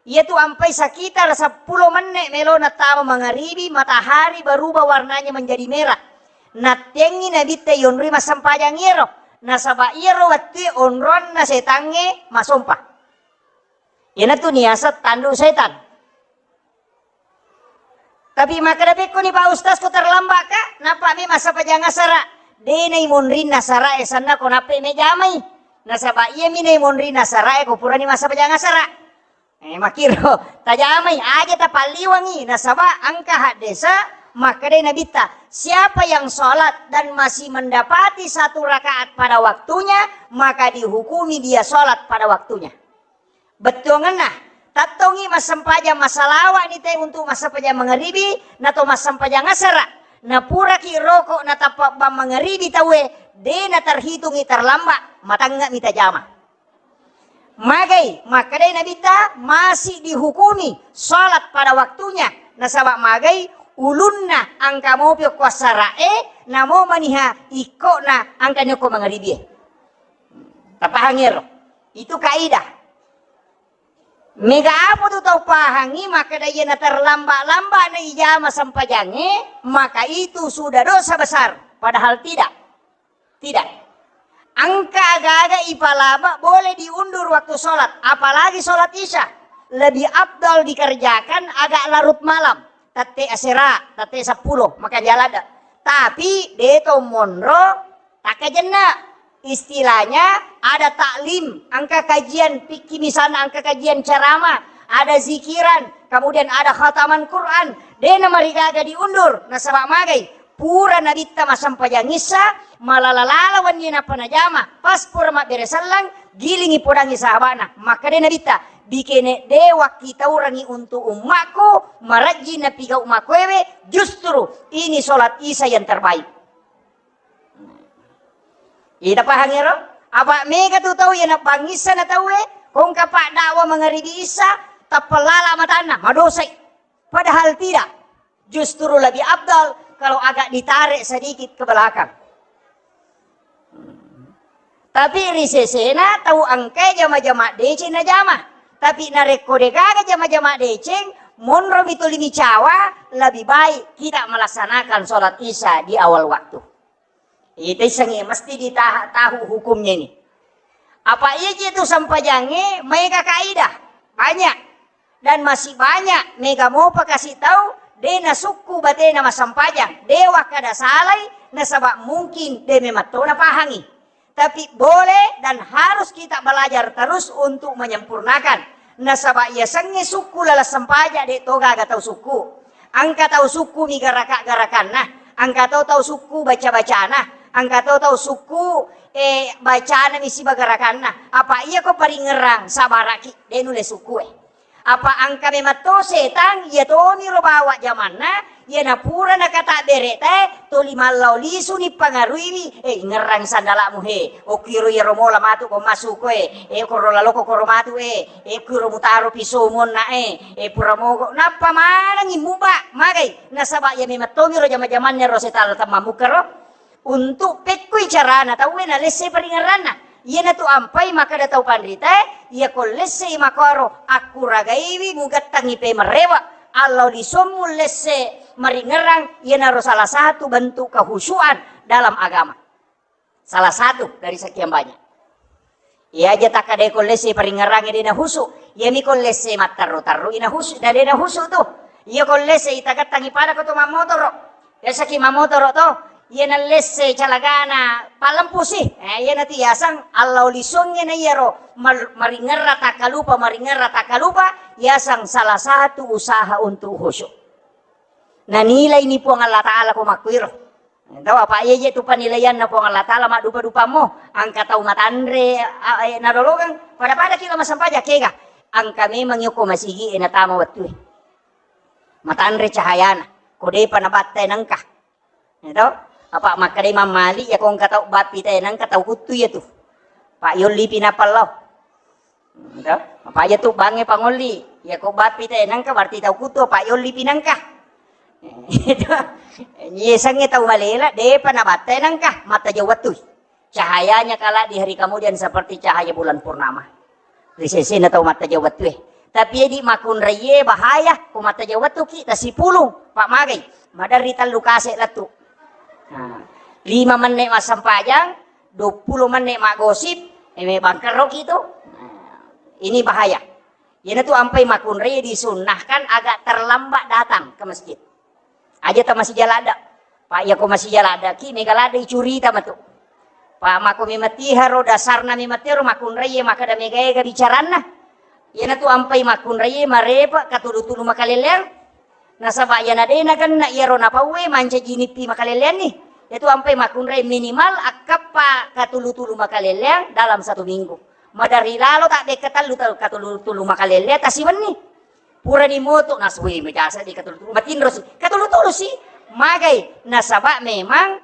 Iyatu ampai sekitar seppulo menne melona tama mangaribi, matahari berubah warnanya menjadi merah. Nattengngi Nabitta yonroi massempajang iyaro, nasaba iyaro wettue onronna setangnge masompa. Iyanatu niaseng tandu setan. Tapi makkeda, "Pekkoni Pak Ustaz, ko terlambat ka, nappa mi massempajang asara." De naimonrinna asara e sanna ko nappa me jamai. Nasaba iyami naimonrinna asara e ko purani massempajang asara. Eh, makkiro tajamai, aja tapalliwangi, nasaba engka haddesa makkeda Nabitta, "Siapa yang sholat dan masih mendapati satu rakaat pada waktunya, maka dihukumi dia sholat pada waktunya." Bettuangenna, tattongi massempajang, masalawa'ni te untuk massempajang mangaribi, nato massempajang asara. Napuraki roko natappa bang mangaribi tauwe, de naterhitungi terlambat, matangnga mi tajama. Magai, makkedai Nabitta, masih dihukumi sholat pada waktunya. Nasaba magai, ulunna engka mopi okko asara e, namo maniha ikkona engka ni okko mangaribi e. Tapahangi ero? Itu kaidah. Mega apa tu tau pahangi makkeda, iya naterlambat-lambat na ijama sempajangnge, maka itu sudah dosa besar. Padahal tidak. Tidak. Engka aga-aga ipalaba boleh diundur waktu sholat, apalagi sholat isya. Lebih afdal dikerjakan agak larut malam, tette asera, tette seppulo, maka jalan. Tapi de to monro, takkajenna. Istilahnya ada taklim, engka kajian fikih misalnya, engka kajian ceramah, ada zikiran, kemudian ada khataman Quran. De namarigaga diundur, nasaba magai. Pura Nabitta massempajang issa, malala-lala wenni nappa najama. Pas pura mabbere sellang, gilingi podangi sahabana. Makkeda Nabitta, "Bikene de wakkitaurangi untuk ummakku, marajji napigau makkuewe, justru ini sholat isya yang terbaik." Ita pahang ero? Apa mega tu tau iya nabbangissa na tauwe, kongka pak dakwa mangaribi issa, tappa lala matanna, madosai. Padahal tidak. Justru lebih afdal kalau agak ditarik sedikit ke belakang. Tapi ri sesena tau engkae jama-jama deceng najama. Tapi narekko degaga jama-jama deceng, monromi tuli micawa, lebih baik kita melaksanakan sholat isya di awal waktu. Ita issengnge mesti ditaha-, tahu hukumnya ini. Apa iya je tu sempajangnge maega kaidah? Banyak. Dan masih banyak mega mopa kasi tau de nasukku batena massempajang, de wakkada salai, nasaba mungkin de memang to napahangi. Tapi boleh dan harus kita belajar terus untuk menyempurnakan. Nasaba iya sengnge sukku laleng sempaja de to gaga tau sukku. Engka tau sukku mi garaka-garakanna, engka to tau sukku baca-bacana, engka to tau sukku, eh, bacana mi siba garakanna. Apa iya ko paringerang sabaraki, de nulle sukku e. Apa engka memang to setang, iya tomiro bawa jamanna, iya napura nakatabbereta e, toli mallau lisuni pangaruiwi, eh, ingerang sandalamu he, okkiro iyaro mola matu ko massuko e, eh, koro laloko koro matu e, eh, kiro mutaro piso muonna e, eh, pura mogo, nappa manengi muba, magai, nasaba iya memang tomiro jama-jamanna ro setang temmammukkaro. Untuk pekkui carana tauwe nalessei paringerranna. Iyanatu ampai makkeda tau panritae, iyako lessei makkoro akkuragaiwi mugettangngi pemerrewa, allau lisommu lesse maringerrang, iyanaro salah satu bentuk kehusuan dalam agama. Salah satu dari sekian banyak. Iya aja takkadai ko lesse paringerrangnge de nahusu. Iyami ko lesse matterru-terru i nahusu, na de nahusu tu. Iya ko lesse itagettangi pada ko tu mammotoro. Biasaki mammotoro to. Iya nallesse calagana pallempusi. Eh, iyanatu yaseng Allah lisuangnge na iyaro mar-, maringerra takkalupa, maringerra takkalupa, yaseng salah satu usaha untuk khusyuk. Nanilaini Puang Allah Ta'ala ko makkuiro. Tau apa iya je tu penilaianna Puang Allah Ta'ala maddupa-dupammo, engka tau matanre, a-, eh, nalolongeng, pada-pada ki lo massempajang kega. Engka memang yoko masigi e natama wettue. Matanre cahayana, ko depa nabatta e nengka. Ya to? Apa makkeda Imam Malik, ya ko engka tau bappi te nengka tau kuttu ya tu. Pak yolli pi napallau. Ya to? Apa ya tu bange pangolli. Ya ko bappi te nengka berarti tau kuttu, Pak yolli pi nengka. Itu. Nyesengnge tau malela, depa nabatta e nengka, matta jauh wettui. Cahayanya kala di hari kemudian seperti cahaya bulan purnama. Ri sesena tau mattaja wettue. Tapi edi makkunraie bahaya, ko mattaja wettuki tasipulung, Pak, magai. Maderri tellu kase lettu. Nah, lima menit massempajang, dua puluh menit maggosip, eh, me bangkerroki tu. Nah, ini bahaya. Iyanatu ampai makkunrai disunnahkan agak terlambat datang ke masjid. Aja ta masija ladda. Pak, iya ko masija ladda ki, mega ladda icurita matu. Pak, mako mematiharo dasarna mematiharo makkunrai makkeda mega ega bicaranna. Iyanatu ampai makkunrai marepa katulu-tulu makaleleang. Nasaba iyana de nagenna iyaro napauwe mancaji nippi makaleleanni. Iyatu ampai makkunrai minimal akkappa katulu-tulu makaleleang dalam satu minggu. Maderri lalo tabbe katellu, katulu-tulu makaleleang tasiwenni. Purani moto nasui majasa di katulu-tulu. Matinro si. Katulu-tulu si. Magai. Nasaba memang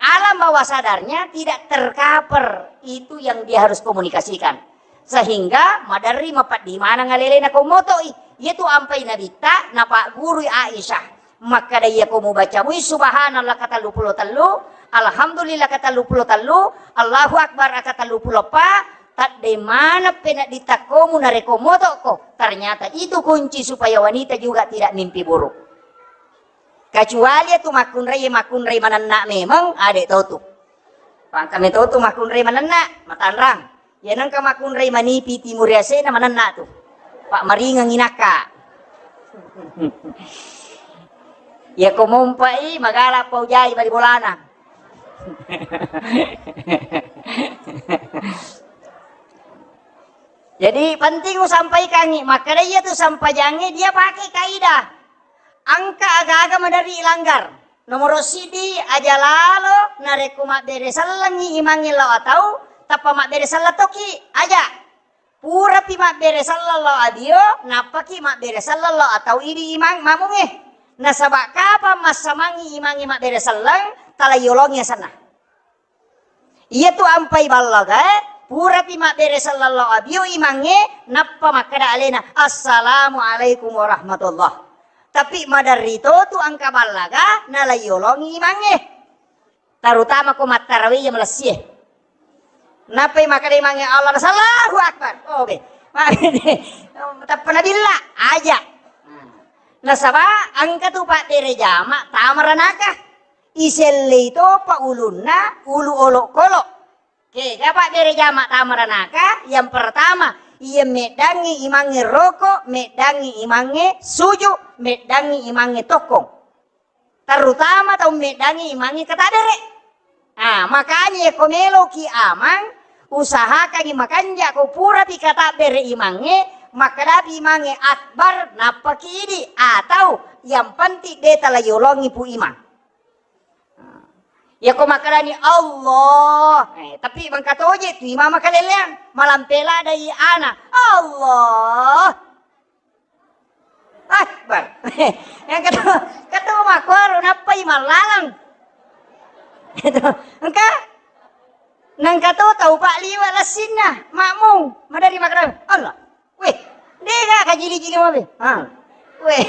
alam bawah sadarnya tidak tercover itu yang dia harus komunikasikan. Sehingga maderri mapeddi maneng alelena ko motoi. Iyatu ampai nabitta napaggurui Aisyah. Makkeda iya ko mubaca mui subhanallah katelluppulo tellu, alhamdulillah katelluppulo tellu, Allahu akbar katelluppulo eppa, tadde maneng peneddi takkomu narekko motokko. Ternyata itu kunci supaya wanita juga tidak mimpi buruk. Kecuali itu makkunrai, makkunrai manenna memang ade totu. Pangkame totu makkunrai manenna, matanrang. Iya nengka makkunrai manipi timur yasena manenna tu. Pak maringeng inakka. Iya ko mompai magala pau jai bali bolana. Jadi penting usampaikangi, makkeda iya tu sampajangi dia pakai kaidah. Engka aga-aga maderri ilanggar. Nomoro siddi, aja lalo narekko mabbere sellengngi imangnge lao atau tappa mabbere selleng tokki, aja. Purapi mabbere selleng lao abio, nappaki mabbere selleng lao atau idi imang mamungnge. Nasaba kapang massamangngi imangnge mabbere selleng, tala yolongi asenna. Iyatu ampai ballagae, purapi mabbere selleng lao abio imangnge, nappa makkeda alena, "Assalamualaikum warahmatullah." Tapi maderri to tu engka ballaga, nalaiyolongi imangnge. Terutama ko mattarawe iya malessie. Nappai makkeda imangnge, "Allah, Allahu Akbar." Oh, be. Tappa nabilla, aja. Nasaba engka tu pabbere jama tama ranaka. Isellei topa ulunna ulu olokolo. Kega pabbere jama tama ranaka? Yang pertama, iya meddangngi imangnge roko, meddangngi imangnge suju, meddangngi imangnge tokkong. Terutama tau meddangngi imangnge katabbere. Ah, makanya ko meloki amang, usahakangi makanja ko purapi katabbere imangnge, makkadapi imangnge akbar, nappaki idi, atau yang penting de tala yolongi pu imang. Yako makkedani Allah, eh, tapi mangkatoje tu imama kaleleang, malampe ladai ana, Allah. Akbar. Yang ketemu, ketemu makkuaro nappai mallalang. Engka? Nangka to tau pak liwa lassinna, makmum, madari makkeda, Allah. Weh, dega kajili-jili mabe. Ha. Weh,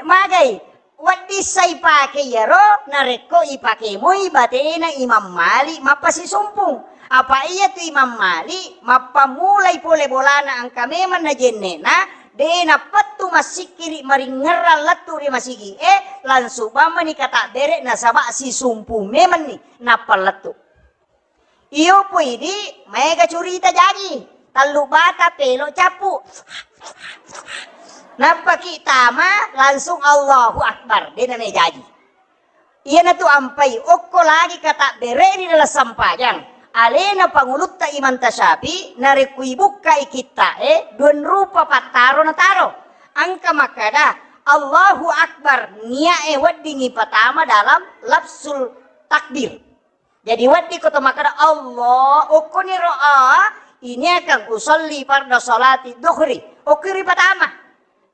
magai. Wedding sa ipake iyaro, narekko ipake moi batena Imam Malik mappasisumpung. Apa iya tu Imam Malik mappammulai pole bolana engka memang najenne'na, de nappettu massikkiri maringngerang lettu ri masigi e, langsung bammani katabbere nasaba sisumpung memenni nappa lettu. Iyo pui di maega curita jaji, tellu bata pelo cappu. Nappaki tama langsung Allahu Akbar, de name jaji. Iyanatu ampai okko lagi katabbere ri laleng sempajang. Alena pangulutta Imam Tasyafi, narekko ibukkai kitta'e, dua rupa pattaro nataro. Engka makkada, "Allahu Akbar", nia'e weddingngi patama dalam lafzul takbir. Jadi wedding ko to makkada, "Allah", okkoniro a, iniakeng usolli farda sholati dhuhri, okko ripatama.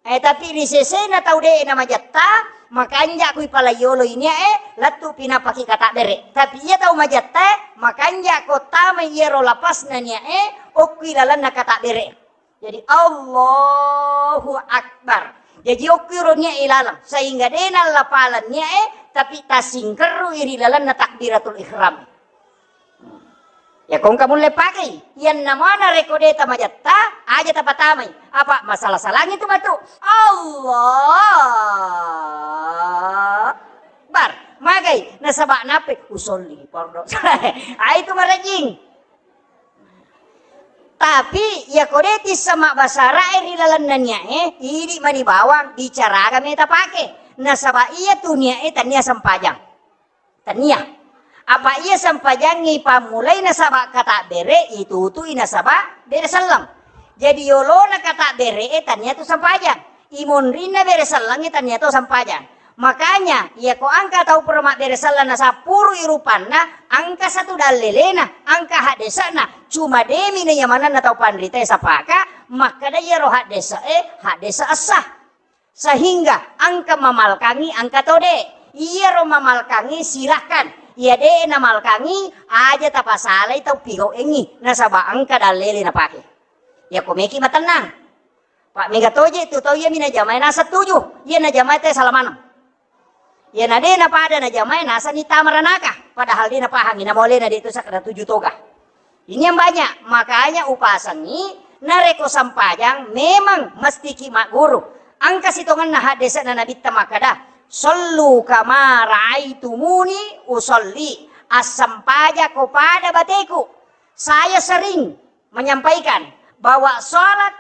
Eh, tapi ri sesena tau de' namajatta, makanja' kui palaiyolo inia'e, lettu pinapaki katabbere. Tapi iya tau majatta, makanja' ko tamai iyaro lapasna nia'e, okkui lalenna katabbere. Jadi, Allahu Akbar. Jaji, okkui ro nia'e laleng, sehingga de' nallapaleng nia'e, tapi tasingkerrui ri lalenna takbiratul ihram. Ya, ko engka mulle pakei, iyanna mana rekko de' tamajatta, aja tapatamai. Apa masalah-salangi tu matu? Allah Akbar. Magai, nasaba nape? Usolli fardu. Ai tu marajing. Tapi, ya ko de' tissa mabbasarae ri lalenna nia'e, idi mani bawang, bicaraga meta pake. Nasaba iya tu nia'e tania sempajang. Tania. Apa iya sempajangngi pammulai nasaba katabbere, itutui nasaba bere selleng. Jadi yolona katabbere e tania tu sempajang. Imonrinna bere sellengnge tania tu sempajang. Makanya, iya ko engka tau pura mabbere selleng nasappurui rupanna, engka satu dallelena, engka haddese'na. Cuma demi na iya manenna tau panritae sapaka, makkada iyaro haddese e, haddese essa. Sehingga engka mamalkangi, engka to de'. Iyaro mamalkangi silahkan. Iya de' namalkangi, aja tapasalai tau pigau'engngi. Nasaba engka dallele napake. Iya ko meki matennang. Pa' mega toje' tu tau iyami najamae naseng tuju. Iya najamae te sala maneng. Iya na de' napada najamae nasenni tama ranaka. Padahal de' napahangi, namolena de' tu sakkeda tuju toga. Ini yang banyak, makanya upasengi narekko sempajang memang mestiki magguru. Engka sitongenna haddese'na Nabitta makkeda, "Shollu kama ra'aitumuni usolli." Assempajako pada bateku. Saya sering menyampaikan bahwa sholat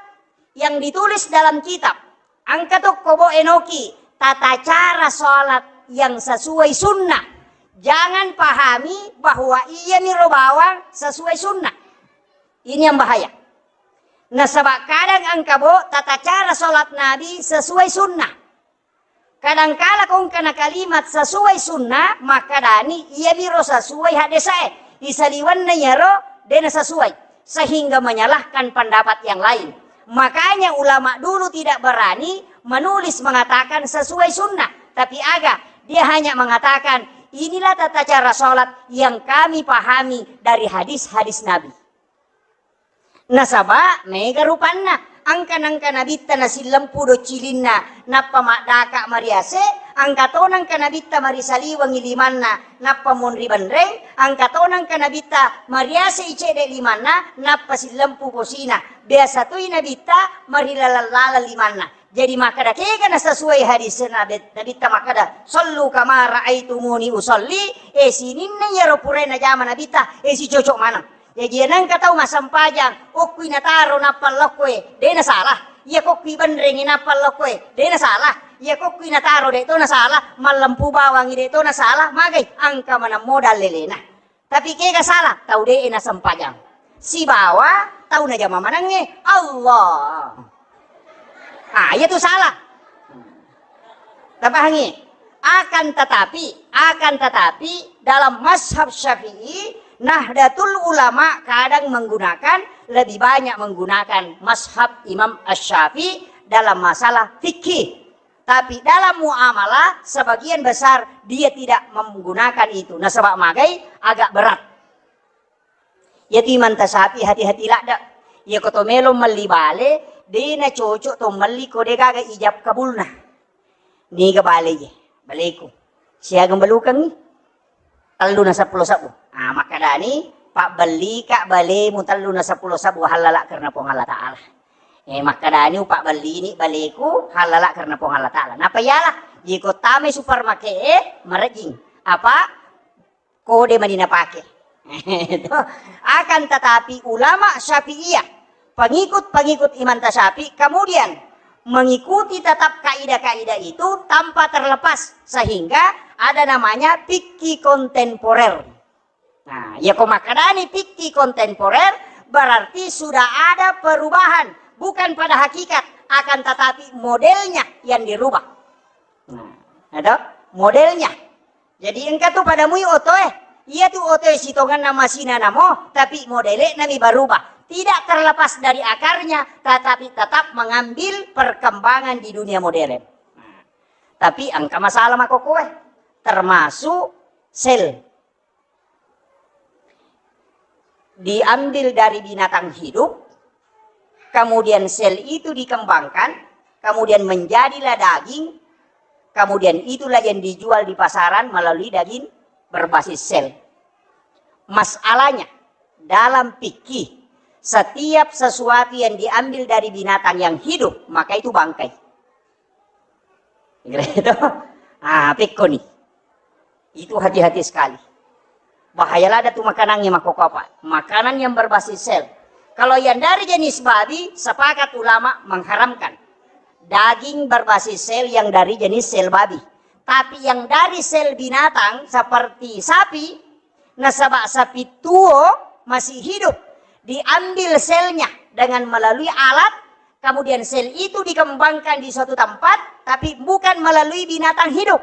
yang ditulis dalam kitab, engka tokko bo enoki tata cara sholat yang sesuai sunnah. Jangan pahami bahwa iyami ro bawang sesuai sunnah. Ini yang bahaya. Nasaba kadang engka bo tata cara sholat Nabi sesuai sunnah. Kadangkala ko engkana kalimat sesuai sunnah, makkadani iyamiro sesuai haddesae. Isaliwenna iyaro de' nasesuai, sehingga menyalahkan pendapat yang lain. Makanya ulama dulu tidak berani menulis mengatakan sesuai sunnah, tapi aga, dia hanya mengatakan, "Inilah tata cara sholat yang kami pahami dari hadis-hadis Nabi." Nasaba mega rupanna, engka nengka Nabitta nasillempu doccilinna, nappa maddaka mariase, engka to nengka Nabitta marisaliwengi limanna, nappa monri benreng, engka to nengka Nabitta mariase icedde limanna, nappa sillempu posina. Biasa toi Nabitta marilaleng-laleng limanna. Jadi makkeda kega nasesuai hadis Nabi, Nabitta makkeda, "Shollu kama ra'aitumuni usolli," eh, sininna iyaro purae najama Nabitta, eh, sicocok maneng. Jaji, iya nengka tau massempajang, okkui nataro nappa lokkoe, de' nasalah. Iya kokkui benrengi nappa lokkoe, de' nasalah. Iya kokkui nataro de' to nasalah, mallempu bawangi de' to nasalah, magai engka maneng modal lelena. Tapi kega salah? Tau de' nasempajang. Sibawa tau najama manengnge, Allah. Ah, iya tu salah. Tapahangi? Akan tetapi, akan tetapi dalam mazhab Syafi'i, Nahdlatul Ulama kadang menggunakan, lebih banyak menggunakan mazhab Imam Asy-Syafi'i dalam masalah fikih. Tapi dalam muamalah sebagian besar dia tidak menggunakan itu. Nasaba magai agak berat. Iyatu Imam Tasyafi hati-hati ladde. Iya ko to melo melli bale, de' nacocok to melli ko de' gaga ijab kabulna. Niga bale je, baleku. Siaga mbalukengngi? Tellu na seppulo sebbu. Ah, makkadani, pabbellika balemu tellu na seppulo sebbu hallala karena Puang Allah Ta'ala. Eh, makkadani, upabbellini baleku hallala karena Puang Allah Ta'ala. Napa iyalah, jiko tamai supermarket, eh, marejing. Apa? Kode mani napake. Akan tetapi ulama Syafi'iyah, pengikut-pengikut Imam Tasyafi, kemudian mengikuti tetap kaidah-kaidah itu tanpa terlepas, sehingga ada namanya fikih kontemporer. Nah, ya ko makkadani fikih kontemporer, berarti sudah ada perubahan, bukan pada hakikat, akan tetapi modelnya yang dirubah. Nah, ada modelnya. Jadi engka tu pada mui otoe, iya tu otoe sitongenna masina namo, tapi modele nami berubah. Tidak terlepas dari akarnya, tetapi tetap mengambil perkembangan di dunia modern. Nah, tapi engka masalah makokoe, termasuk sel. Diambil dari binatang hidup, kemudian sel itu dikembangkan, kemudian menjadilah daging, kemudian itulah yang dijual di pasaran melalui daging berbasis sel. Masalahnya, dalam fikih, setiap sesuatu yang diambil dari binatang yang hidup, maka itu bangkai. Gitu. Ah, pekko ni. Itu hati-hati sekali. Bahaya lada tu makanannya makkokkoe apa. Makanan yang berbasis sel. Kalau yang dari jenis babi, sepakat ulama mengharamkan. Daging berbasis sel yang dari jenis sel babi. Tapi yang dari sel binatang seperti sapi, nasaba sapi tuo masih hidup, diambil selnya dengan melalui alat, kemudian sel itu dikembangkan di suatu tempat, tapi bukan melalui binatang hidup.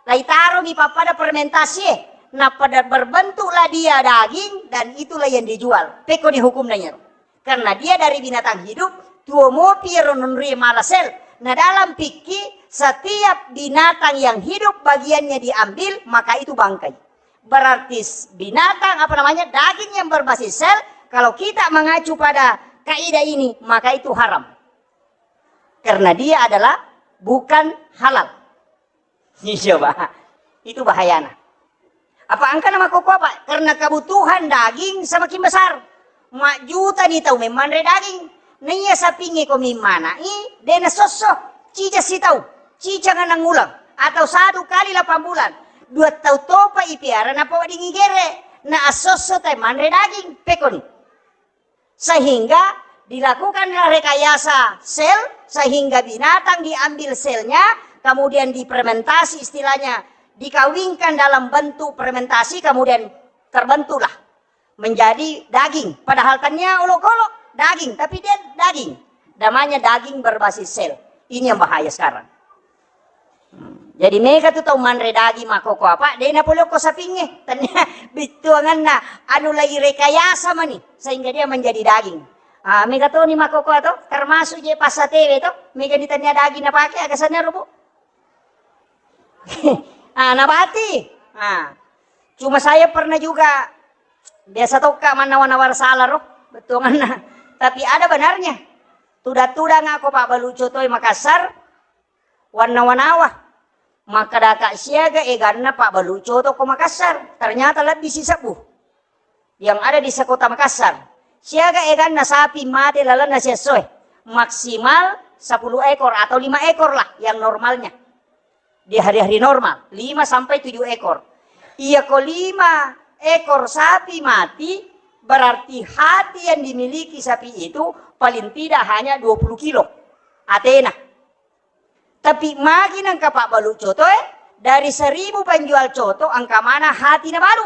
Laitaromi pappada fermentasi, napada berbentuklah dia daging dan itulah yang dijual. Pekko ni hukumna iyaro. Karena dia dari binatang hidup, tuo mopi ero nonri mala sel. Nah, dalam fikih, setiap binatang yang hidup bagiannya diambil, maka itu bangkai. Berarti s-, binatang, apa namanya, daging yang berbasis sel, kalau kita mengacu pada kaidah ini, maka itu haram. Karena dia adalah bukan halal. Iya, Pak. Itu bahayana. Apa engka na makkokkoe apa? Karena kebutuhan daging semakin besar. Majjuta ni tau memmanre daging. Naiya sapingnge ko mimmana'i, de' nasosso. Cica sitau, cica nganang uleng, atau satu kali delapan bulan. Dua tau topa ipiara napaweddingngi gere. Na assosso tai manre daging. Pekoni. Sehingga dilakukanlah rekayasa sel, sehingga binatang diambil selnya, kemudian difermentasi, istilahnya dikawinkan dalam bentuk fermentasi, kemudian terbentuklah menjadi daging. Padahal tania olok-olok daging, tapi dia daging. Namanya daging berbasis sel. Ini yang bahaya sekarang. Jadi mega tu tau manre daging makkokkoe apa, de' napolokko sapingnge. Tania bittuanganna anu lagi rekayasa mani, sehingga dia menjadi daging. Ah, mega toni makkokkoe to, termasuk je passatewe to, mega ni tania daging napake, aga sanna ro, Bu? Ah, nabati. Ah. Cuma saya pernah juga, biasa tokka mannawa-nawara sala ro, bettuanganna. Tapi ada benarnya. Tudang-tudang ako pabbalu cotoe Makassar, wannawa-nawa. Makkedaka siaga eganna pabbalu coto ko Makassar. Ternyata lebbi sisebbu yang ada di sekota Makassar. Siaga eganna sapi mate lalenna siessoe. Maksimal sepuluh ekor atau lima ekor lah yang normalnya. Di hari-hari normal, lima sampai tujuh ekor. Iya ko lima ekor sapi mati, berarti hati yang dimiliki sapi itu paling tidak hanya dua puluh kilo. Atena. Tapi magi nengka pabbalu coto, eh, dari seribu penjual coto, engka mana hati nabalu.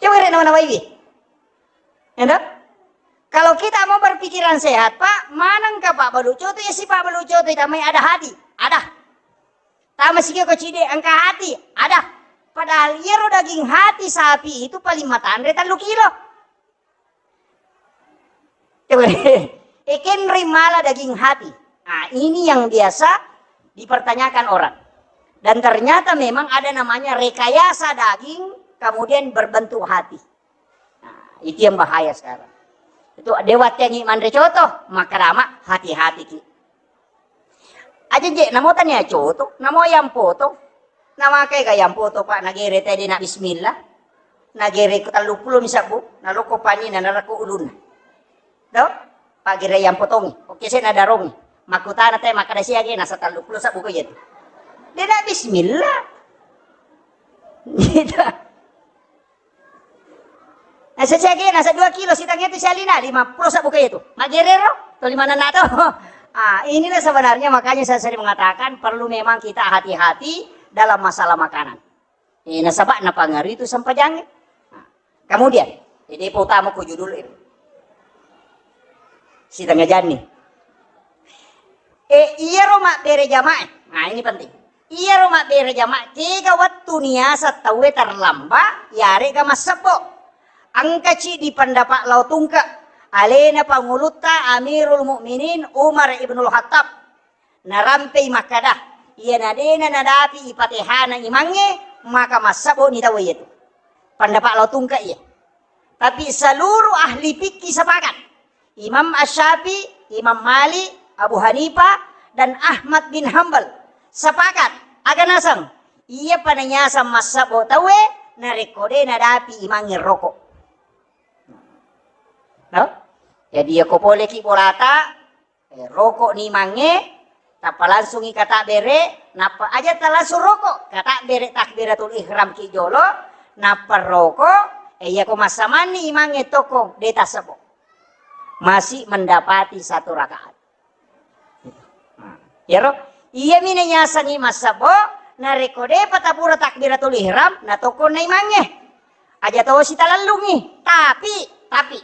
Coba rek nawa-nawaiwi. Ya toh? Kalau kita mau berpikiran sehat, Pak, mana engka pabbalu coto, ya si pabbalu coto, tamai ada hati. Ada. Tama sigi ko cide, engka hati. Ada. Padahal iyaro daging hati sapi itu paling matanre tellu kilo. Ekenri mala daging hati. Nah, ini yang biasa dipertanyakan orang. Dan ternyata memang ada namanya rekayasa daging, kemudian berbentuk hati. Nah, itu yang bahaya sekarang. Itu dewa tengi manre coto, maka lama hati-hati ki. Aja je, namo tania coto, namo yang potong. Namakai ga yang potong, Pak, nagere tadi nak bismillah. Nagere ko tellu puluh mi sabbu, naloko pani na narako ulunna. Do? Pak gere yang potongi. Oke, saya nadarongi. Makutana te makkada siage nasa tellu puluh sabbu ko iya tu. De' nak bismillah. Gitu. Sesiage nasa dua kilo sitang itu sialina, lima puluh sabu ke itu. Magerero, to lima nana to. Ah, inilah sebenarnya makanya saya sering mengatakan perlu memang kita hati-hati dalam masalah makanan. Eh, nasaba napangaruhi itu sempajangnge. Nah, kemudian, jadi utama ko judul itu. Sitang janni. E, iyaro mabbere jamaah. Nah, ini penting. Iyaro mabbere jamaah, kega wettu niasa tauwe terlambat, yarega massebbo. Engkaci di pendapat lao tungke, alena pangulutta Amirul Mukminin Umar Ibnul Khattab. Narampei makkada, iyana dena nadapi ipatehana imangnge, maka massebbo ni tauwe iyatu. Pendapat lao tungke iya. Tapi seluruh ahli fikih sepakat. Imam Asy-Syafi'i, Imam Malik, Abu Hanifah, dan Ahmad bin Hambal sepakat. Aga naseng, iya pananyasang massebbo tauwe narekko de nadapi imangnge roko. No? Jadi, yako poleki bolata, eh, roko ni mange, tappa langsungi katabbere, nappa aja talangsung roko, katabbere takbiratul ihram ki jolo, nappa roko, eh, yako massamanni imangnge toko, de tassebbo. Masih mendapati satu rakaat. Yaro, iyami nayasengngi massebbo, narekko depa tapura takbiratul ihram, natokko naimangnge. Aja tosi talellungi. Tapi, tapi,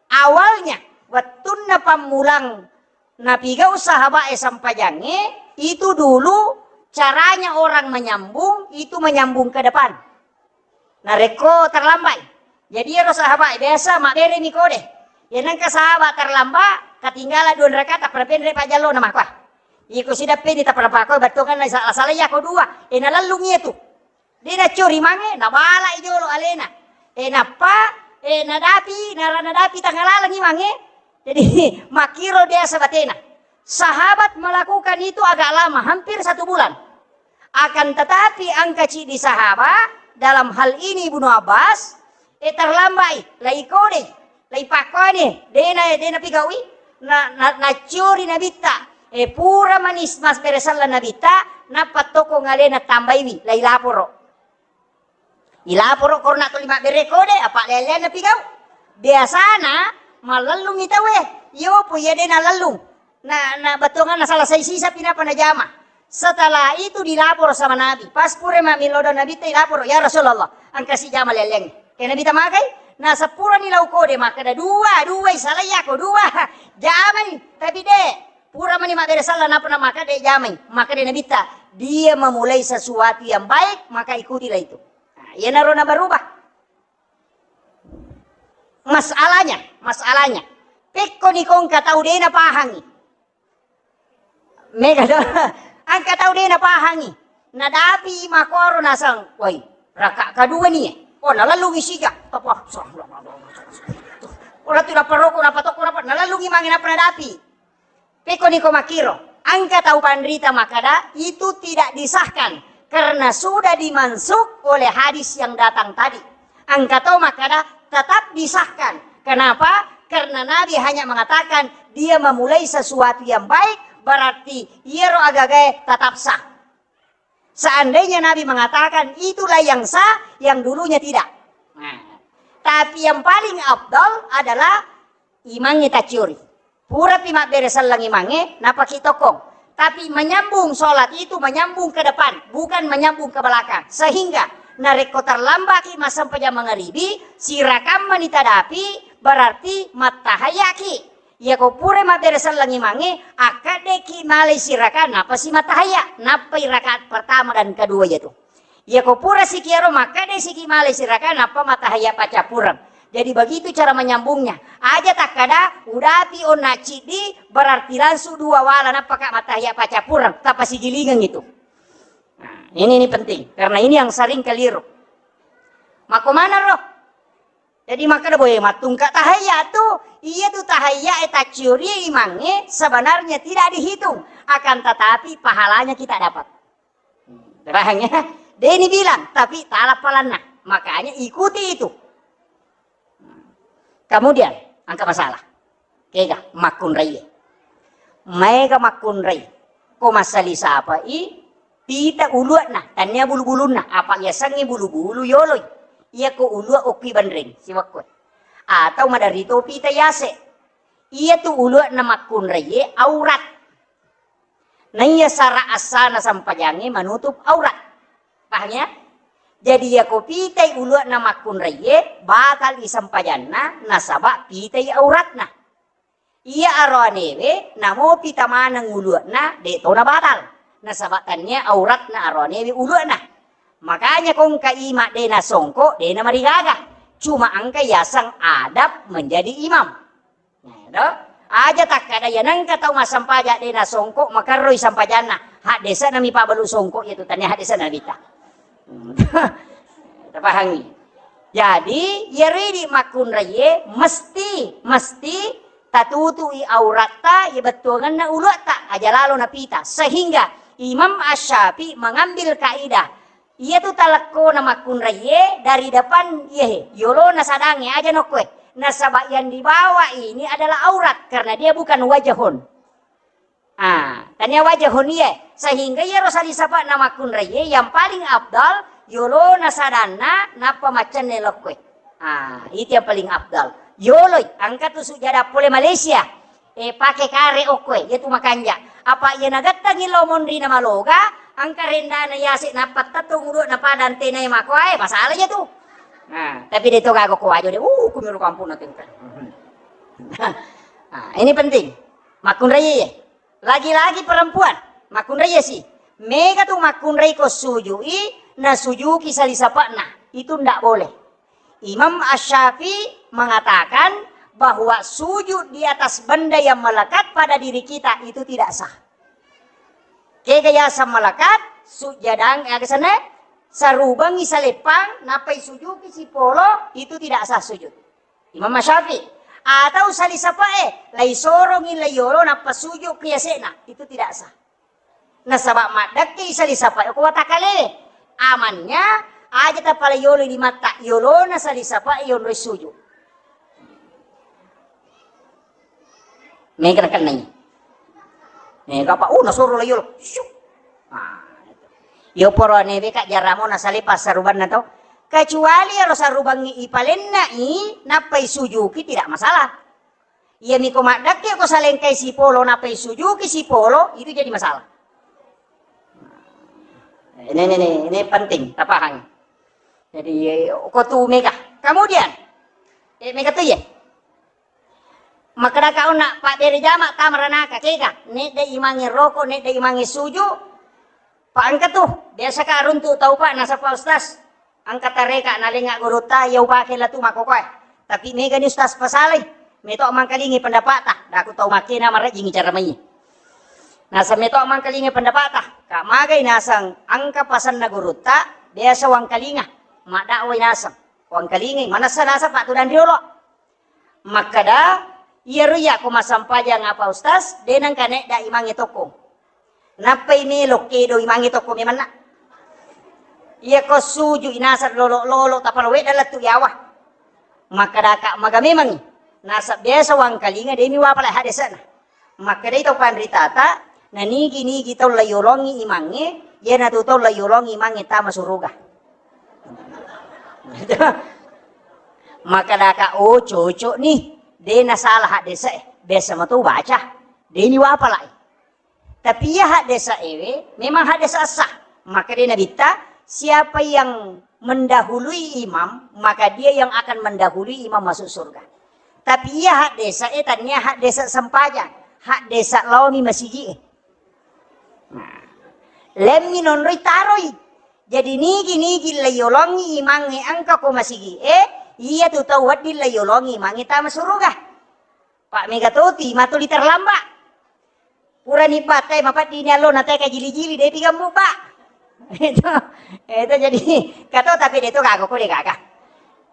awalnya, wettunna pammulang napigau sahabat e sempajangnge, itu dulu caranya orang menyambung, itu menyambung ke depan. Narekko terlambat. Jadi ero sahabat biasa mabbereni kode. Ya nengka sahabat terlambat, ketinggalan dua rakaat, taperpenre pajjallo na makua. Iko sidappeni taperpako battongan na salah-salah ya ko dua. E nalellung iya tu. De nacuri mange, nabala i jolo alena. E nappa, e nadapi, nara nadapi tangalalangi mange. Jadi, makkiro biasa batena. Sahabat melakukan itu agak lama, hampir satu bulan. Akan tetapi, angka cidi sahabat, dalam hal ini Ibnu Abbas, eh, terlambai, lai kodei, lai pakkoni, dena, dena pigaui, na, na, nacuri nabitta, eh, pura manis mas beresalla nabitta, nappa toko ngalena tambaiwi, lai laporo. Ilaporo korona tuli mabbere kode, apa leleanna pigau. Biasana malellungi tauwe. Iyo po iya de nalellung. Na, na bettuanganna salah sai sisa pinapa najama. Setelah itu dilapor sama Nabi. Pas pura mammilodong Nabi te ilapor, "Ya Rasulullah, engka si jama leleng." Ke Nabi tamakai, na sepurani lau kode makkeda dua, dua isalai ako dua. Jamai, tapi de pura mani mabbere salla napa na makkeda jamai. Makkeda Nabitta, "Dia memulai sesuatu yang baik, maka ikutilah itu." Nah, iyanaro nabarubah. Masalahnya, masalahnya. Pekko ni kongka tau de napahangi. Mega do. Angka tau de napahangi. Nadapi makoro nasang, "Woi, raka kedua ni." Oh, nalellungi siga. Apa? Ora tu dapat rokok, dapat toko, dapat. Nalellungi mangi napa nadapi. Pekko niko makkiro, engka tau panrita makkada itu tidak disahkan karena sudah dimansukh oleh hadis yang datang tadi. Engka tau makkada tetap disahkan. Kenapa? Karena Nabi hanya mengatakan dia memulai sesuatu yang baik, berarti iyaro agagae tetap sah. Seandainya Nabi mengatakan itulah yang sah, yang dulunya tidak. Nah, tapi yang paling afdal adalah imangnge tacciori. Purapi mabbere selleng imangnge, napaki tokkong. Tapi menyambung sholat itu menyambung ke depan, bukan menyambung ke belakang. Sehingga narekko terlambaki massempajang mangaribi, sirakammani tadapi, berarti mattahayaki. Iyako pura mabbere selleng imangnge, akkaddeki malai siraka, napasi mattahaya, nappai rakaat pertama dan kedua iyatu. Iyako pura siki ero makkeda siki malai siraka nappa matahaya paccappureng. Jadi begitu cara menyambungnya. Aja takkada udapi onna ciddi berarti langsung dua wala nappa ka matahaya paccappureng, tappa sigilingeng itu. Nah, ini ini penting karena ini yang sering keliru. Mako mana roh? Jadi makkeda boe mattungka tahaya tu, iya tu tahaya e tacciori imangnge sebenarnya tidak dihitung, akan tetapi pahalanya kita dapat. Paham ya? Deni bilang, tapi tala palanna. Makanya ikuti itu. Kemudian, angka masalah. Kega, makkunrai. Maega makkunrai. Ko massali sapai, pita uluanna, tania bulu-bulunna. Apa yasengngi bulu-bulu yoloi. Iya ko ulua okki banreng, siwakko. atau maderri to pita yase. Iyatu ulu'na makkunraiye aurat. Naiya sara assana sempajangnge manutup aurat. Paham ya? Jadi yako pitai ulu'na makkunraiye, batal i sempajanna nasaba pitai auratna. Iya aroanewe namo pita maneng ulu'na, de' to nabatal. Nasaba tania auratna aroanewe ulu'na. Makanya ko engka ima de' nasongko, de' namarigaga. Cuma engka yaseng adab menjadi imam. Nah, to? Aja takkada ya nengka tau massampaja de' nasongko, makerroi sampajanna. Haddese'na mi pabalu songko, iya tu tania haddese'na Nabitta. Tapahangi. Jadi, iyaro idi makkunraiye mesti, mesti tatutui auratta, iya bettuangenna uluatta, aja lalo napita. Sehingga Imam Asy-Syafi'i mengambil kaidah, iyatu talekkona makkunraiye dari depan, iyahe, yolona sadangnge, aja nokkoe. Nasaba yang dibawa ini adalah aurat, karena dia bukan wajahun. Ah, tania wajahun iye. Sehingga iyaro salisapa'na makkunraiye yang paling afdal, yolona sadanna, nappa maccenne lokkoe. Ah, itu yang paling afdal. Yoloi, engka tu sujada pole Malaysia. Eh, pake kare okkoe, iya tu makanja. Apa iya nagattangi lo monri na maloga, engka rendana yase nappa tettung udu na pada antenae makoae, masalah iya tu. Nah, tapi de' to gaga ko wajo de', uh, kumiru kampung na tengka. Ah, ini penting. Makkunraiye. Lagi-lagi perempuan, makkunraiye si. Mega tu makkunrai ko sujui, nasujuki salisapa'na. Itu ndak boleh. Imam Asy-Syafi'i mengatakan bahwa sujud di atas benda yang melekat pada diri kita itu tidak sah. Kega yaseng melekat, sujadang, aga senna, sarubangi saleppang, nappai sujuki sipolo, itu tidak sah sujud. Imam Syafi'i. Atau salisapa'e, laisorongi laiyolo nappa suju ki yase'na, itu tidak sah. Nasaba maddekke salisapa'e ko watakalewe. Amannya, aja tapalaiyolo limatta, yolona salisapa'e yonroi suju. Mega nakennai. Mega apa? Uh, nasoro laiyolo. Syuk. Ah, itu. Yo poro newe ka jaramo nasale passarubanna to. Kecuali ero sarubangngi ipalenna'i, nappai sujuki, tidak masalah. Iya miko maddekke ko salengkai sipolo, nappai sujuki sipolo, itu jadi masalah. Ini, ini, ini, ini penting, tapahang. Jadi, ko tu mega. Kemudian, eh, mega tu ya. Makkedaka onna pabbere jama tama ranaka, kega nedda imangnge roko, nedda imangnge suju. Pa engka tu, biasa ka runtu tau pa nasaba ustaz, engka tareka nalenga gurutta, iya upake latu makkokoe. Tapi mega ni ustaz pasalai, meto mangkalingi pendapata, daku tau makkena marejjingi cara mai. Naseng meto mangkalingi pendapata, ka magai naseng engka pasenna gurutta, biasa wangkalinga, maddakwai naseng, wangkalingai, manessa naseng patudang riolo. Makkeda, iyaro iya ko massampajang apa ustaz, de nengka nedda imangnge tokko. Nappai melo kedo imangnge tokko memanna. Iya ko suju inaseng lolo-lolo tapalowedda lettu yawa. Makkedaka maga memangngi. Nasab biasa wangkalinga demi wapala hadese'na. Makkedai tau panritata, nanigi-nigi tau laiyolongi imangnge, iyanatu tau laiyolongi imangnge tama suruga. Makkedaka, oh cocok nih, de nasalah haddese, biasa mato baca, de ni wapalai. Tapi iya haddese ewe, memang haddese sah. Makkedai Nabitta, siapa yang mendahului imam, maka dia yang akan mendahului imam masuk surga. Tapi iya haddese e, tania haddese sempajang, haddese laomi masigi e. Nah, lemmi nonroi taroi. Jadi nigi-nigi laiyolongi imangnge engka ko masigi e, iya tu tau wedding laiyolongi imangnge tama suruga. Pak mega toti matuli terlambat. Purani pakai mapaddini allo na teka jili-jili de pigammu pak. Itu, itu jadi kato tapi de to gaga ko de gaga.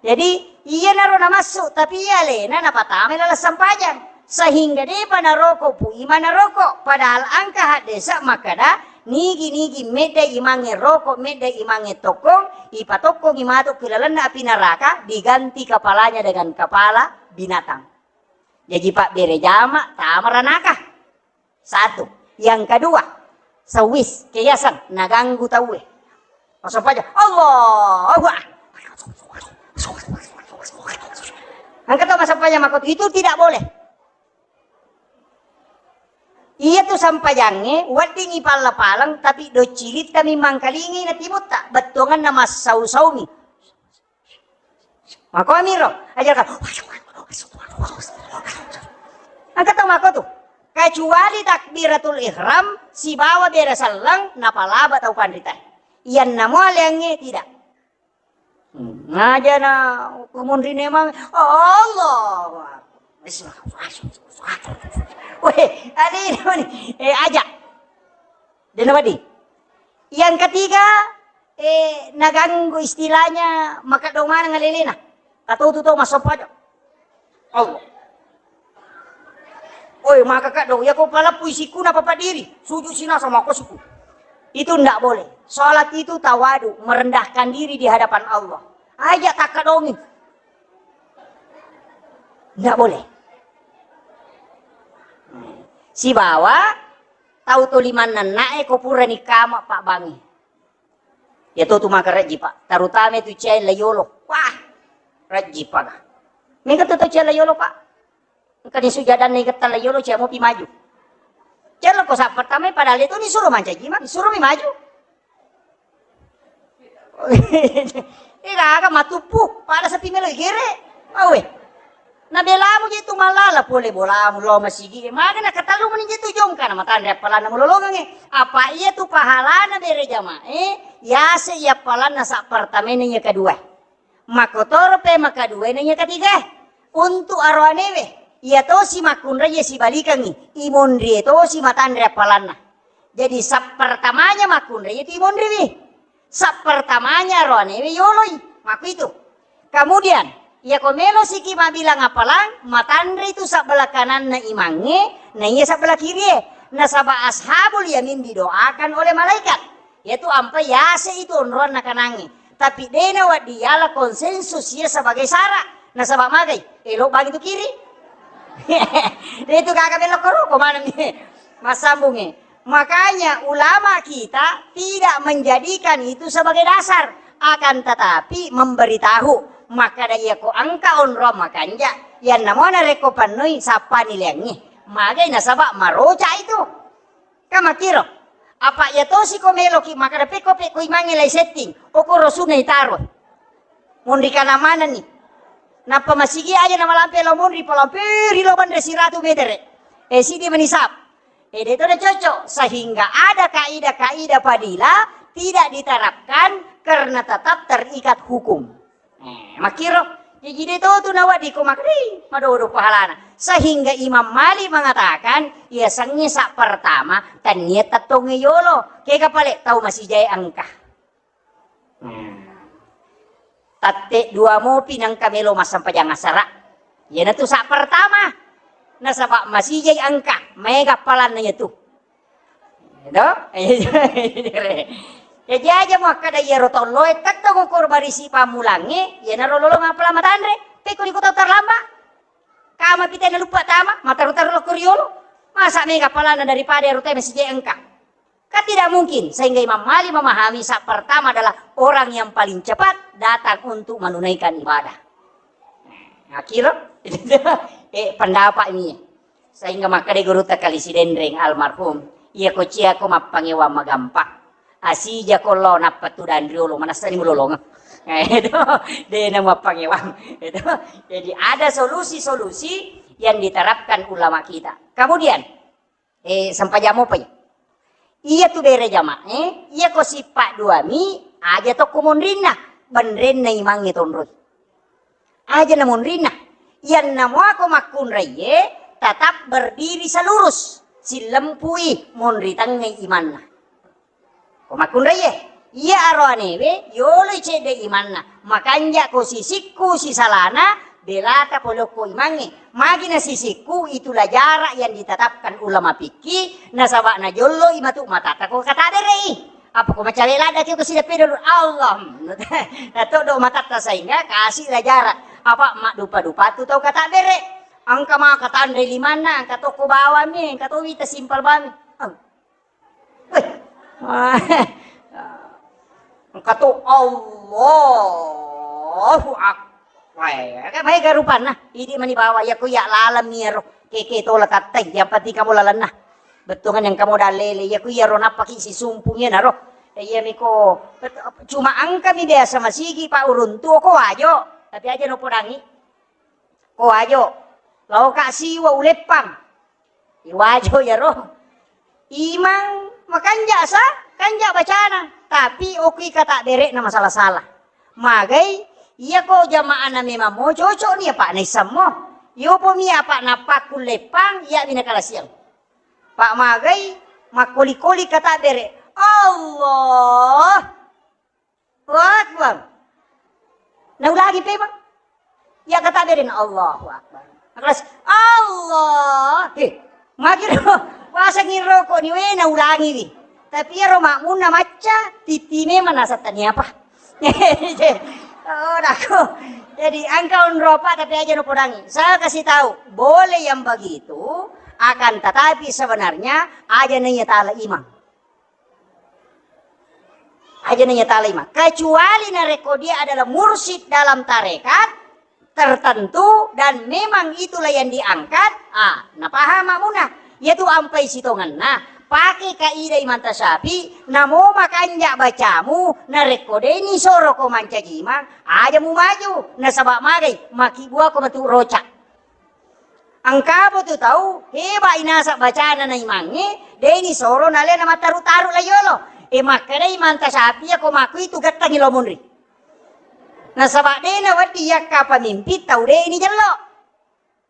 Jadi iyanaro namassu tapi iya alena napatama laleng sempajang sehingga depa naroko pu imana roko padahal engka haddese makkeda nigi-nigi medda imangnge roko medda imangnge tokkong ipatokkongi matu ki lalenna api neraka diganti kepalanya dengan kepala binatang. Jaji pabbere jama tama ranaka. Satu. Yang kedua, sewis, keyasan, naganggu tauwe. Masuk aja, Allahu Akbar. Engka to massempajang makkotu, itu tidak boleh. Iya tu sempajangnge wedding ipalla-paleng, tapi doccilitta mi mangkalingai na timutta, bettuanganna massau-saumi. Makomi ro, aja ka. Engka tau mako tu. Kecuali takbiratul ihram sibawa bere selleng napalaba tau panrita. Iyanna mo aleangnge tidak. Hmm, ngaja na kumunri nemang, Allahu Akbar. Weh, alina mani. Eh, aja. Dena wadi. Yang ketiga, eh, naganggu istilahnya maka dong mana ngalelena. Atau tu tau masoppa aja. Allah. Oi, maka kaddo, iya ko paleppu isikku na papa diri, sujud sinasa mako siku. Itu ndak boleh. Salat itu tawadu, merendahkan diri di hadapan Allah. Aja takkadongi. Ndak boleh. Sibawa tau to limanna nae ko purani kama pabbangi. Iya to tu maka rajji, Pak. Terutama itu cewek layolo. Wah, rajji, Pak. Mega tu, tu cewek layolo, Pak. Engka ni sujadanna igetta layolo, cewek mopi maju. Cewek lo ko saat pertama, padahal itu ni suruh mancaji, Mak. Suruh mi maju. Ega aga matuppu, pada sepi melo igere. Awe. Nabelamu je tu malala pole bolamu lo masigi. Maga na katalu meni je tu jongka na matanre appalanna mulolongange. Apa iya tu pahalana bere jamae, yase iya appalanna sa pertamena iya kedua. Makotoro pe makadua na iya ketiga. Untuk aroanewe, iya tosi makkunrai sibalikangi, imonrie tosi matanre appalanna. Jadi sa pertamanya makkunrai itu imonriwi. Sa pertamanya aroanewe yoloi. Makku itu. Kemudian, iya ko melo siki mabilang apalang, matanre itu sabbelah kananna imangnge, na iya sabbelah kirie. Nasaba ashabul yamin didoakan oleh malaikat. Yaitu ampe yase itu onroanna kanangnge. Tapi dena waddi yala konsensus iya sebagai syarat. Nasaba magai, elo bagi tu kiri. Dia itu gaga belok koro, ko mana mi massambungi. Makanya ulama kita tidak menjadikan itu sebagai dasar, akan tetapi memberitahu. Maka da iya ko engka onroang makanja, yanna mona rekko pannoi sappa nileangngi. Magai nasaba maroca itu. Kan makkiro. Apa iya tosi ko meloki makkeda pekko pekko imangnge lai setting. Okoro sunna itaro. Monri kana manenni. Nappa masigi aja namalampe lao monri, palamperi lao banre siratu metere. Eh, sidi manisap. Eh, de to de cocok. Sehingga ada kaidah-kaidah fadilah tidak diterapkan karena tetap terikat hukum. Eh, makkiro, jaji de to tu nawedding ko makkeda, madodo pahalana. Sehingga Imam Malik mengatakan, iya sengnge sa pertama, tania tettongnge yolo. Kega pale tau masijae engka. Hmm. Tatte dua mopi nengka melo massempajang asara. Iyanatu sa pertama. Nasaba masijai engka, maega palanna iyatu. Edo? Jaji aja muakkeda iyaro tolloe tettong ukur barisi pammulangnge, iyanaro lolong apala matanre, pekko iko tau terlambat. Kama pite naluppa tama, mataru-taru lokko riolo. Masa mega palanna daripada ero teme sije engka. Kan tidak mungkin, sehingga Imam Malik memahami sa pertama adalah orang yang paling cepat datang untuk menunaikan ibadah. Akhirnya, eh, pendapat ini. Sehingga makkeda gurutta Kali Sidenreng almarhum, iya ko cia ko mappangewang magampang. Asija ko lo nappa tudang riolo, manassani mulolong. Itu, dena mappangewang. Itu. Jadi ada solusi-solusi yang diterapkan ulama kita. Kemudian, eh, sempajang mopai. Iya tu bere jamae, iya ko sippa duami, aja tokko monrinna, benrenna imangnge tonroi. Aja na monrinna. Iyanna muako makkunraiye, tetap berdiri selurus, sillempui monri tengnge imanna. Ko makkunraiye, iya aroanewe, yoloi cedde imanna, makanja ko sisikku sisalana, belata polokko imangnge. Magi na sisikku, itulah jarak yang ditetapkan ulama fikih, nasaba najollo imatu matata ko kata berei. Apa ko macawe ladda ki ko sideppe dulu, Allah. Nato do matatta sehingga kasih lah jarak. Apa mak dupa-dupa tu tau kata bere. Engka maka tanre limanna, engka toko bawami, engka to wita simpel bami. Weh. Engka to Allahu Akbar. Wae, maega rupanna, idi mani bawa, iya ko iya laleng iyaro, keke tola tattai, yang penting kamu lalenna. Bettuangan yang kamu dalele, iya ko iyaro nappaki sisumpung iyanaro. Iya miko, cuma engka mi biasa masigi pa uruntu ko wajo, tapi aja no podangi. Ko wajo, lao ka siwa uleppang. Iwajo iyaro. Imang makanja sa, kanja bacana, tapi okki kata bere'na masala-sala. Magai, iya ko jamaahna memang mo cocok ni apa naisammo. Yopo mi apa napakkulle pang, iya mina kalasiang. Pak magai, makkoli-koli kata bere. Allah. Allahu Akbar. Naulangi pe, Bang. Ya kata beden, Allahu Akbar. Keras, Allah. He, makiro, pasang rokok ni we, naulangi wi. Tapi ero makmunna macca, titi memang nasa tani apa. Oh, dako. Jadi engka onropa tapi aja no podangi. Saya kasih tahu, boleh yang begitu, akan tetapi sebenarnya aja nanya tala imang. Aja nanya talai ma. Kecuali narekko dia adalah mursyid dalam tarekat tertentu dan memang itulah yang diangkat, ah, napaham makmuna. Yaitu ampai sitongenna, pakai kaidah Imam Tasyafi, namo makanja bacamu, narekko deni soro ko mancaji imang, aja mu maju, nasaba magai, maki buah ko matu rocak. Engka tu tau heba inasa bacana na imangnge, deni soro nalena mattaru-taru la yolo. E makkedai Imam Tasyafi ko makku itu gettangi lo munri. Nasaba dena wedding yakka pemimpin tau deni jello.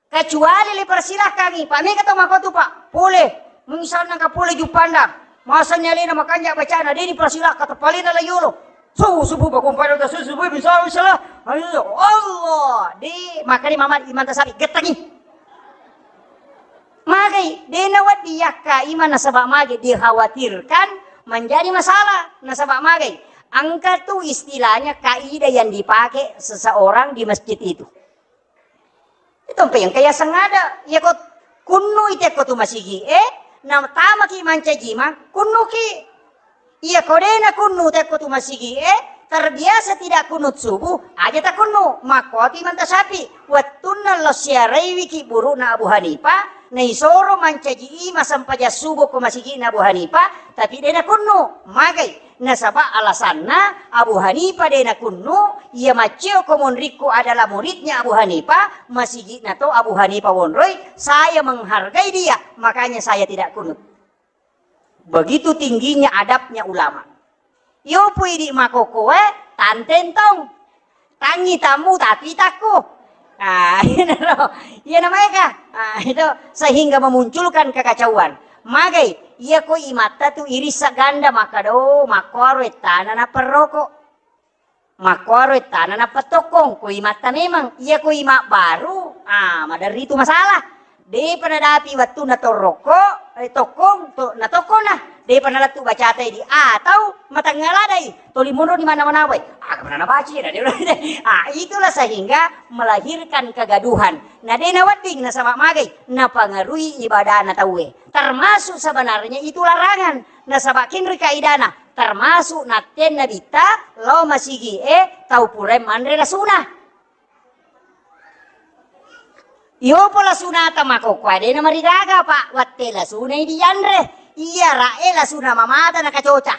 Kecuali le persilakangi, pa mega to makotu, Pak. Pole, misalna ka pole Juppandang. Masani alena makanja bacana, deni persilaka tepalena la yolo. Subuh, subuh, bakung pada subuh, subuh, bisa, bisa lah. Ayo, Allah, di, makanya Mama Imam Tasyafi gettangi. Magai, dena wedding yakka imang nasaba mage dikhawatirkan menjadi masalah, nasaba magai. Engka tu istilahnya kaidah yang dipakai seseorang di masjid itu. Itu mpe yang kaya sengada, iya ko kunnu i tekko tu masigi e, na tamaki mancaji ma, kunnuki. Iya ko dena kunnu tekko tu masigi e, terbiasa tidak kunut subuh, aja ta kunnu, makkuatu Imam Tasyafi. Wettunna lo siaraiwiki burukna Abu Hanifah, naisoro mancaji ima sempajang subuh ko masigi na Abu Hanifah, tapi dena kunnu, magai. Nasaba alasanna Abu Hanifah de nakunnu, iya maccio ko monrikku adalah muridnya Abu Hanifah, masigi'na to Abu Hanifah wonroi, saya menghargai dia, makanya saya tidak kunut. Begitu tingginya adabnya ulama. Yo pui di makokoe, tantentong. Tangi tamu tapi takku. Ah, iya naro. Iya namanya kah? Ah, itu sehingga memunculkan kekacauan. Magai, iya ko imatta tu irissa ganda makkado, makkuaro ettana nappa roko. Makkuaro ettana nappa tokkong, ko imatta memang. Iya ko imak baru, ah, maderri tu masalah. Depa nadapi wettunna torrokko, eh, tokkong, to-, natokkona. Depa nalettu bacata idi. Atau matengnga ladai. Toli monro di mana-mana wai. Aga mana nabaca na de. Ah, itulah sehingga melahirkan kegaduhan. Na de nawedding nasaba magai, napangarui ibadana tauwe. Termasuk sebenarnya itu larangan. Nasaba kinri kaidana, termasuk natten nabitta lo masigi e tau purae manre lasuna. Iyopo lasunata makkokkoe de namarigaga, Pak, wette lasunai dianre. Iya ra'e lasuna mamata nakacoca.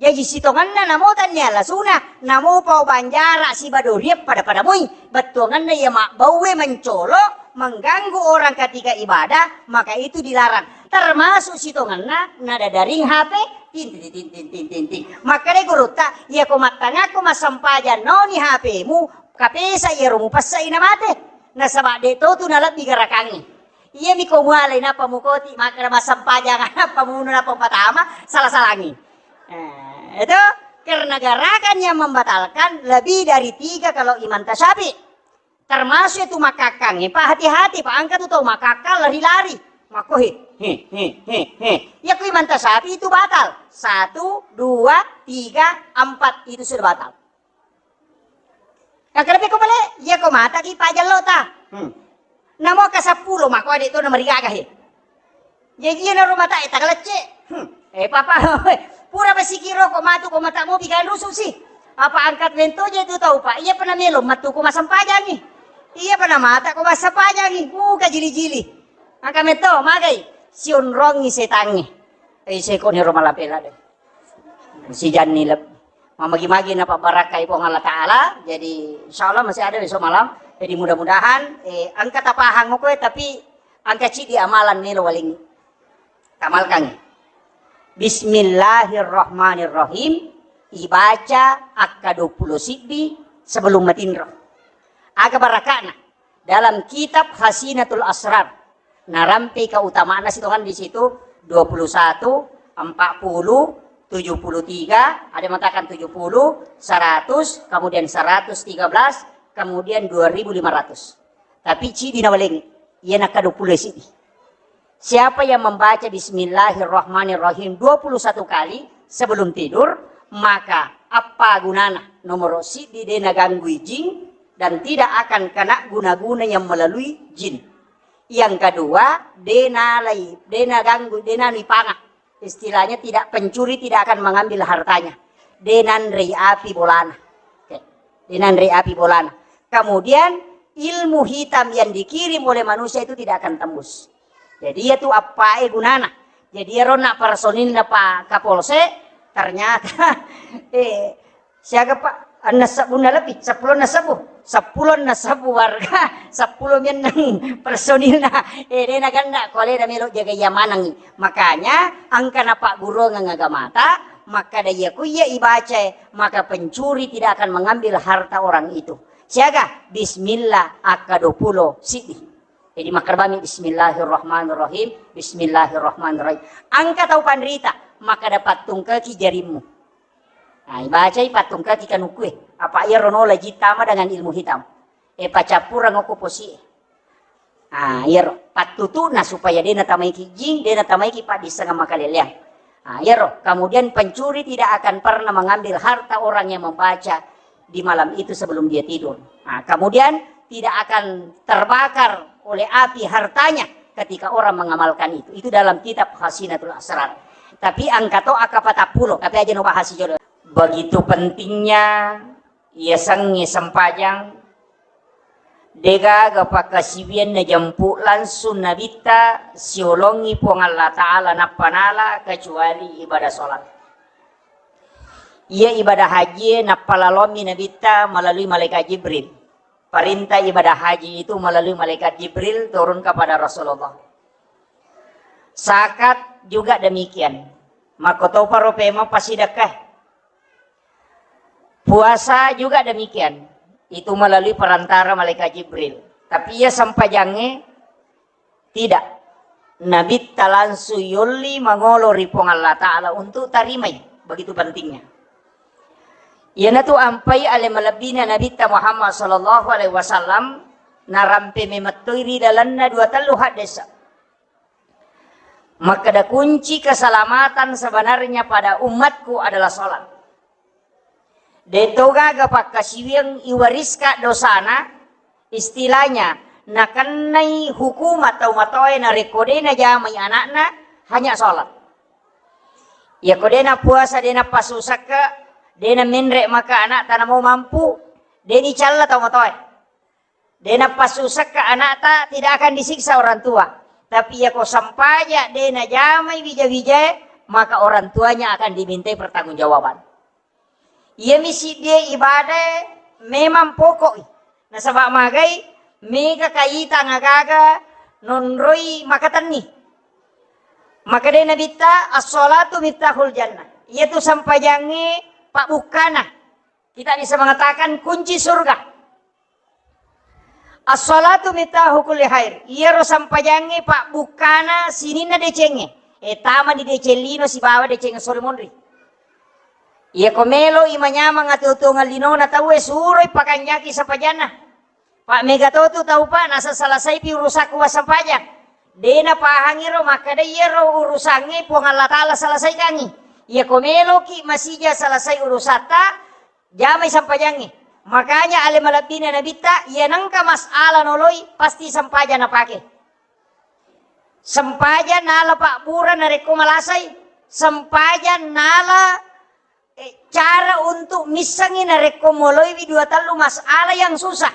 Jaji sitongenna namo tannia lasuna, namo pau banjara siba doriang pada-pada moi. Bettuangenna iya mabbaue mencolo, mengganggu orang ketika ibadah, maka itu dilarang. Termasuk sitongenna nadadaring H P, ting, ting, ting, ting, ting, ting, ting. Makkeda gurutta, iya ko mattangakko massempajang noni H P-mu, kapesa iyaro mupessai namate. Nasaba de to tu nalebbi garakangnge. Iyami ko mualai nappa mukoti makkeda massempajang nappa munu nappa patama, salah-salangi. Eh, itu karena gerakan yang membatalkan lebih dari tiga kalau Imam Tasyafi. Termasuk itu makakang, Pak, hati-hati, Pak, angka tu tau makakang lari-lari. Makko he, he, he, he, he. Ya ku Imam Tasyafi itu batal. Satu, dua, tiga, empat itu sudah batal. Yang kedua ko pale, iya ko mata ki pajallo ta. Hmm. Namo ka seppulo mako ade to namarigaga he. Jaji iyana rumah ta e tagalecce. Hmm. Eh papa, pura basiki roko matu ko mata mopi kan rusu si. Apa angkat mento je tu tau, Pak? Iya pernah melo mattuku massempajangi. Iya pernah mata ko massempajangi. Muka jili-jili. Angka metto magai sionrongi setangnge. Eh, seko ni roma lapela deh. Sijanni leb-, mamagi-magi napabbarakkai Puang Allah Ta'ala. Jadi, insya Allah masih ada besok malam. Jadi, mudah-mudahan, eh, angka tapahang ko, tapi angka cidi amalan melo waling tamalkangi. Bismillahirrahmanirrahim. Ibaca akka dua puluh siddi sebelum matinro. Aga barakana? Dalam kitab Khazinatul Asrar, narampei keutamaanna sitongan di situ, dua puluh satu, empat puluh, tujuh puluh tiga, ada yang mengatakan tujuh puluh, seratus, kemudian seratus tiga belas, kemudian dua ribu lima ratus. Tapi cidi nawalengi, iya nakka dua puluh siddi. Siapa yang membaca Bismillahirrahmanirrahim dua puluh satu kali sebelum tidur, maka apa gunana? Nomor siddi, de naganggui jin dan tidak akan kena guna-guna yang melalui jin. Yang kedua, de nalai, de naganggu, de nanui panga. Istilahnya tidak, pencuri tidak akan mengambil hartanya. De nanrei api bolana. Oke. De nanrei api bolana. Kemudian ilmu hitam yang dikirim oleh manusia itu tidak akan tembus. Jadi, iya tu appae gunana. Jadi, iyaro na personilna Pak Kapolsek, ternyata, eh, siaga, Pak? Enneng sebbunna lebih, seppulo enneng sebbu. Seppulo enneng sebbu warga, seppulo mennang personilna. Eh, de naganna ko alena melo jaga iya manengi. Makanya, engka napagguruang agamata, makkada iya ku iya ibacae, maka pencuri tidak akan mengambil harta orang itu. Siaga, bismillah, akka dua puluh siddi. Jadi, makkadami, "Bismillahirrahmanirrahim, bismillahirrahmanirrahim." Engka tau panrita, makkada, "Pattungkaki jarimmu." Nah, ibacai, "Pattungkaki kanukkue." Apa iyaro nola jin tama dengan ilmu hitam. E, pacappureng okko posie. Ah, iyaro pattutu'na supaya de natamaiki jing, de natamaiki paddissengeng makaleleang. Ah, iyaro, kemudian pencuri tidak akan pernah mengambil harta orang yang membaca di malam itu sebelum dia tidur. Ah, kemudian tidak akan terbakar oleh api hartanya ketika orang mengamalkan itu. Itu dalam kitab Khazinatul Asrar. Tapi engka to akka patappulo, tapi aja no bahas jolo. Begitu pentingnya yasengnge sempajang, degaga pakkasiwiang najempu langsung Nabitta siolongi Puang Allah Ta'ala nappa nala kecuali ibadah sholat. Iya ibadah haji nappa lalommi Nabitta melalui malaikat Jibril. Perintah ibadah haji itu melalui malaikat Jibril turun kepada Rasulullah. Zakat juga demikian. Makkotoparo pemeng pasidekka. Puasa juga demikian. Itu melalui perantara malaikat Jibril. Tapi iya sempajangnge tidak. Nabitta langsung yolli mangolo ri Puang Allah Ta'ala untuk tarimai. Begitu pentingnya. Iyanatu ampai ale malebbina Nabitta Muhammad sallallahu alaihi wasallam narampe memettoi ri lalenna dua tellu haddesa. Makkeda, kunci keselamatan sebenarnya pada umatku adalah sholat. De to gaga pakkasiwiang iwariska dosana, istilahnya, nakennai hukuma tau matoae narekko de najamai anakna, hanya sholat. Iyako de napuasa, de napassusakka, de namenre maka anakta namo mampu, de nicalla tau matoae. De napassusakka anakta, tidak akan disiksa orang tua. Tapi iyako sempaja de najamai wija-wijae, maka orang tuanya akan dimintai pertanggungjawaban. Iyami siddie ibadae memang pokok i. Nasaba magai mega kaita nagaga nonroi makatenni. Maka de Nabitta, "As-sholatu miftahul jannah." Iyatu sempajangnge pabbukkana. Kita bisa mengatakan kunci surga. As-sholatu miftahu kulli khair. Iyaro sempajangnge pabbukkana sininna decengnge. E, tama di deceng lino sibawa deceng sore monri. Iyako melo i manyameng atuo-tuongeng linona tauwe, suroi pakanjaki sempajanna. Pak, mega to tu tau, Pak, nasa selesaipi urusakku wassempajang. De napahangi ro makkeda iyaro urusangnge Puang Allah Ta'ala selesaikangi. Iyako meloki masija selesai urusatta, jamai sempajangnge. Makanya ale malebbina Nabitta, iya nengka masalah noloi, pasti sempajang napake. Sempajang nala pabbura narekko malasai, sempajang nala Eh, cara untuk missengngi narekko moloiwi dua tellu masalah yang susah.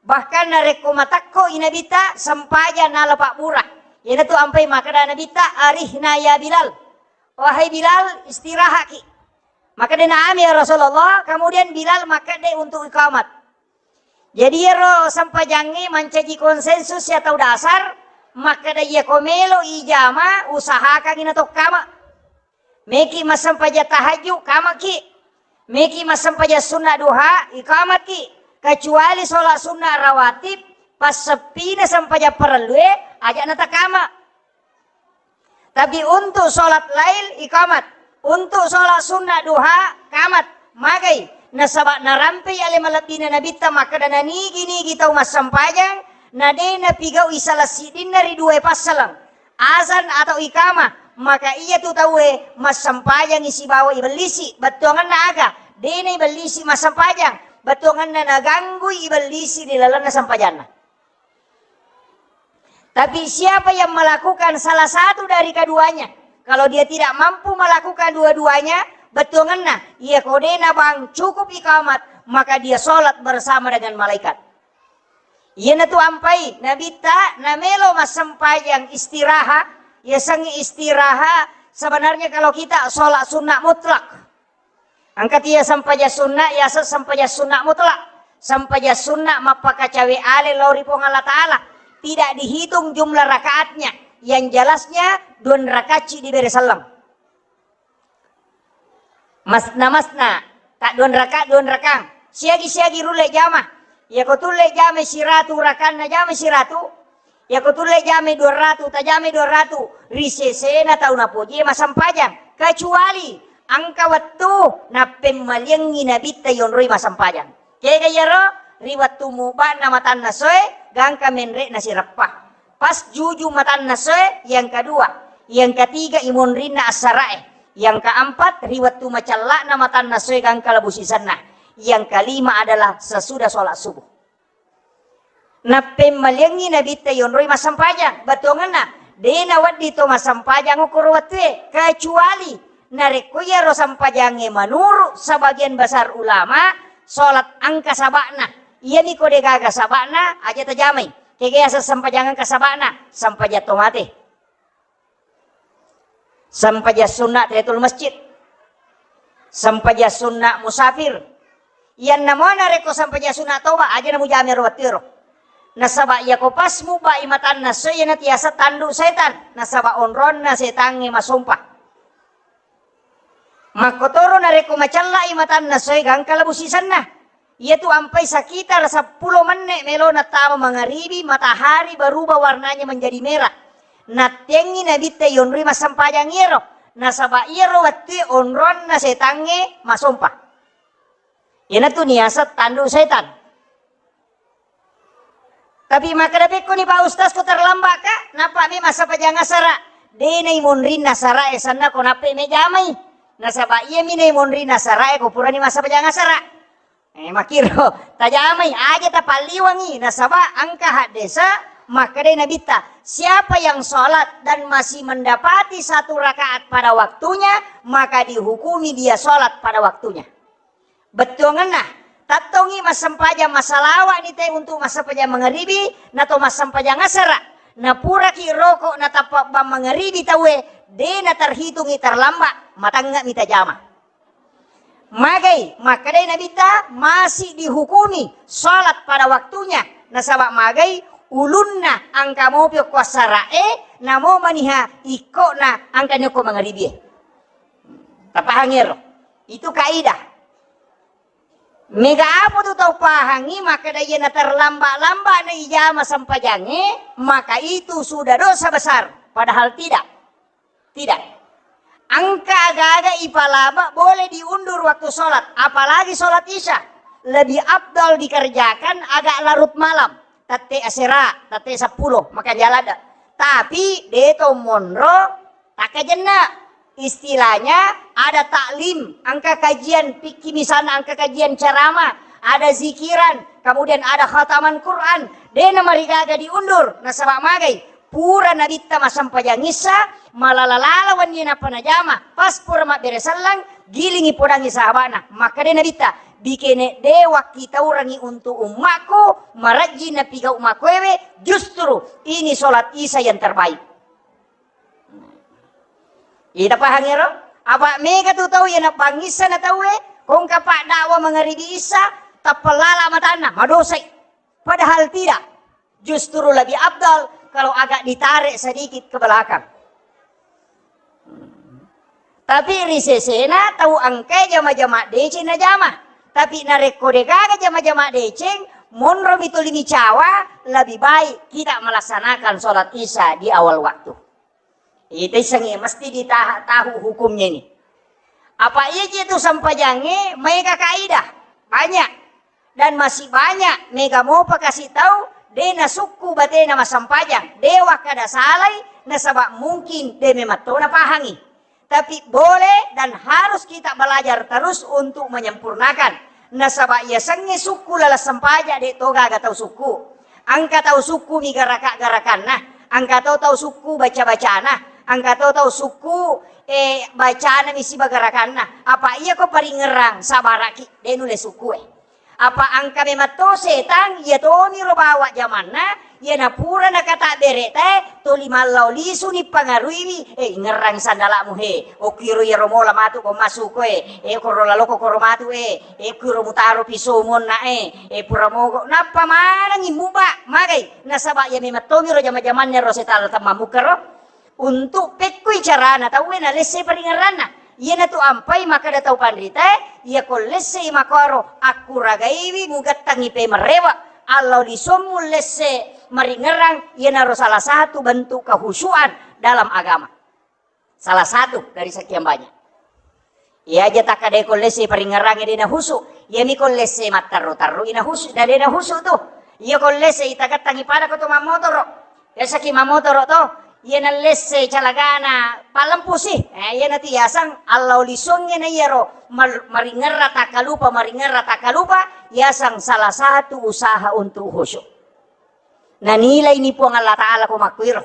Bahkan narekko matekko i Nabitta, sempajang nala pabbura. Iyanatu ampai makkeda Nabitta, "Arihna ya Bilal." "Wahai Bilal, istirahatki." Makkedai, "Na'am ya Rasulullah." Kemudian Bilal makkedai untuk iqamat. Jadi iyaro sempajangnge mancaji konsensus ya tau dasar, makkeda, "Iyako melo ijama, usahakangi natokkama." Meki massempajang tahajud, kamaki. Meki massempajang sunna duha, ikamaki. Kecuali sholat sunna rawatib, passeppina sempajang parellue, aja natakama. Tapi untuk sholat lail, ikamat. Untuk sholat sunna duha, kamat. Magai. Nasaba narampei ale malebbina Nabitta makkeda, nanigi-nigi tau massempajang, na de napigau'i salah siddinna ri duae passaleng. Azan atau ikamah, maka iyatu tauwe massempajangngi sibawa ibellisi. Bettuangenna aga? De na ibellisi massempajang, bettuangenna naganggui ibellisi ri lalenna sempajanna. Tapi siapa yang melakukan salah satu dari keduanya, kalau dia tidak mampu melakukan dua-duanya, bettuangenna, iya ko de na bang cukup ikamat, maka dia sholat bersama dengan malaikat. Iyanatu ampai Nabitta namelo massempajang istiraha, yasengnge istiraha, sebenarnya kalau kita sholat sunnah mutlak. Engka tia sempajang sunnah, yaseng sempajang sunnah mutlak. Sempajang sunnah mappakacawe ale lao ri Puang Allah Ta'ala. Tidak dihitung jumlah rakaatnya. Yang jelasnya, dua rakaatci dibere selleng. Masna-masna, tak dua rakaat, dua rakaat. Siagi-siagi rulle jama. Iya ko tulle jama siratu, rakanna jama siratu. Iya ko tulle jama dua ratu, tajama dua ratu. Ri sesena tau napoji massempajang. Kecuali engka wettu nappemmaliangngi Nabitta yonroi massempajang. Kega iyaro? Ri wettu mubana matanna soe, gangka menre'na sireppa. Pas juju matanna soe, yang kedua, yang ketiga imonrinna assara'e, yang keempat ri wettu macella'na matanna soe gangka labu sisenna, yang kelima adalah sesudah sholat subuh. Nappemmaliangngi Nabitta yonroi massempajang, bettuangenna de nawedding to massempajang okkoro wettue, kecuali narekko iyaro sempajangnge menurut sebagian besar ulama, sholat engka saba'na. Iyami ko degaga saba'na, aja tajamai. Kega yaseng sempajang engka saba'na? Sempajang to mate. Sempajang sunna tahiyatul masjid. Sempajang sunna musafir. Iyanna mo narekko sempajang sunna toba, aja namujama ero wettuero. Nasaba iyako pas mubai matanna soe, iyana tiasa tandu setan. Nasaba onronna setangnge masompa. Makkotoro narekko macellai matanna soe gangka labu sisenna. Iyatu ampai sekitar seppulo menne melona tama mangaribi, matahari berubah warnanya menjadi merah. Nattengngi Nabitta yonroi massempajang iyaro. Nasaba iyaro wettue onronna setangnge masompa. Iyanatu niaseng tandu setan. Tapi makkeda pekkoni, Pak Ustaz, ko terlambat ka, nappa mi massempajang asara. De naimonrinna asara e, sanna ko nappe mejamai. Nasaba iya mi naimonrinna asara e, ko purani massempajang asara. Eh, makkiro, tajamai, aja tapalliwangi. Nasaba engka haddesa makkeda Nabitta, siapa yang sholat dan masih mendapati satu rakaat pada waktunya, maka dihukumi dia sholat pada waktunya. Bettuangenna, tattongi massempajang masalawa'ni te untuk massempajang mangaribi, nato massempajang asara. Napuraki roko natappa bang mangaribi tauwe, de naterhitungi terlambat, matangnga mi tajama. Magai, makkedai Nabitta, masih dihukumi sholat pada waktunya. Nasaba magai, ulunna engka mopi okko asara e, namo maniha ikkona engka ni okko mangaribi e. Tapahangi ero. Itu kaidah. Mega apa tu tau pahangi makkeda iyana terlambat-lambat na ijama sempajangnge, maka itu sudah dosa besar. Padahal tidak. Tidak. Engka aga-aga ipalaba boleh diundur waktu sholat, apalagi sholat isya. Lebih afdal dikerjakan agak larut malam. Tette asera, tette seppulo, maka jalan dah. Tapi deto monro, takkajenna. Istilahnya ada taklim, engka kajian fikih misalnya, engka kajian ceramah, ada zikiran, kemudian ada khataman Quran. De namarigaga diundur, nasaba magai, Pura Nabitta massempajang Isya, malala-lala wenni nappa najama. Pas pura mabbere selleng, gilingi podangi sahabana. Makkeda Nabitta, "Bikene de wakkitaurangi untuk ummakku, marajji napigau makkuewe, justru ini sholat Isya yang terbaik." Ita pahang ero? Apa mega tu tau iya nabbang Isya na tauwe, kongka pak dakwa mangaribi Isya, tappa lala matanna, madosai. Padahal tidak. Justru lebih afdal kalau agak ditarik sedikit ke belakang. Tapi ri sesena tau engkae jama-jama deceng najama. Tapi narekko degaga jama-jama deceng, monromi tuli micawa, lebih baik kita melaksanakan sholat Isya di awal waktu. Ita issengnge mesti ditaha-, tahu hukumnya ini. Apa iya je tu sempajangnge maega kaidah? Banyak. Dan masih banyak mega mopa kasi tau de nasukku batena massempajang, de wakkada salai, nasaba mungkin de memang to napahangi. Tapi boleh dan harus kita belajar terus untuk menyempurnakan. Nasaba yasengnge sukku laleng sempaja de to gaga tau sukku. Engka tau sukku mi garaka-garakanna, engka to tau sukku baca-bacana, engka to tau sukku, eh, bacana mi siba garakanna. Apa iya ko paringerang sabaraki de nulle sukku e. Apa engka memang to setang, iya tomiro bawa jamanna, iya napura nakatabbere tae, toli mallao lisuni pangaruiwi, eh, ingerrang sandala'mu he, okkiro iyaro mola matu ko massu koe, eh, koro laloko koro matu e, eh, kiro mutaro piso muonna e, eh, pura mogo, nappa manengi muba, magai, nasaba iya memang tomiro jama-jamanna ro setang temmammukkaro. Untuk pekkui carana tauwe nalesse paringerranna. Iyanatu ampai makkeda tau panritae, iyako lessei makkoro akkuragaiwi mugettangi pemerrewe, allau lisommu lesse maringerrang, iyanaro salah satu bentuk kehusuan dalam agama. Salah satu dari sekian banyak. Iya aja takkadai ko lesse paringerrangnge de nahusu, iyami ko lesse matterru-terru i nahusu, na de nahusu tu. Iya ko lesse itagettangi pada ko to mammotoro. Biasaki mammotoro to, iya nallesse calagana pallempusi. Eh, iyanatu yasang allau lisongnge na iyaro mar-, maringerra takkalupa, maringerra takkalupa, yasang salah satu usaha untuk khusyuk. Nanilai ni Puang Allah Ta'ala ko makkuiro.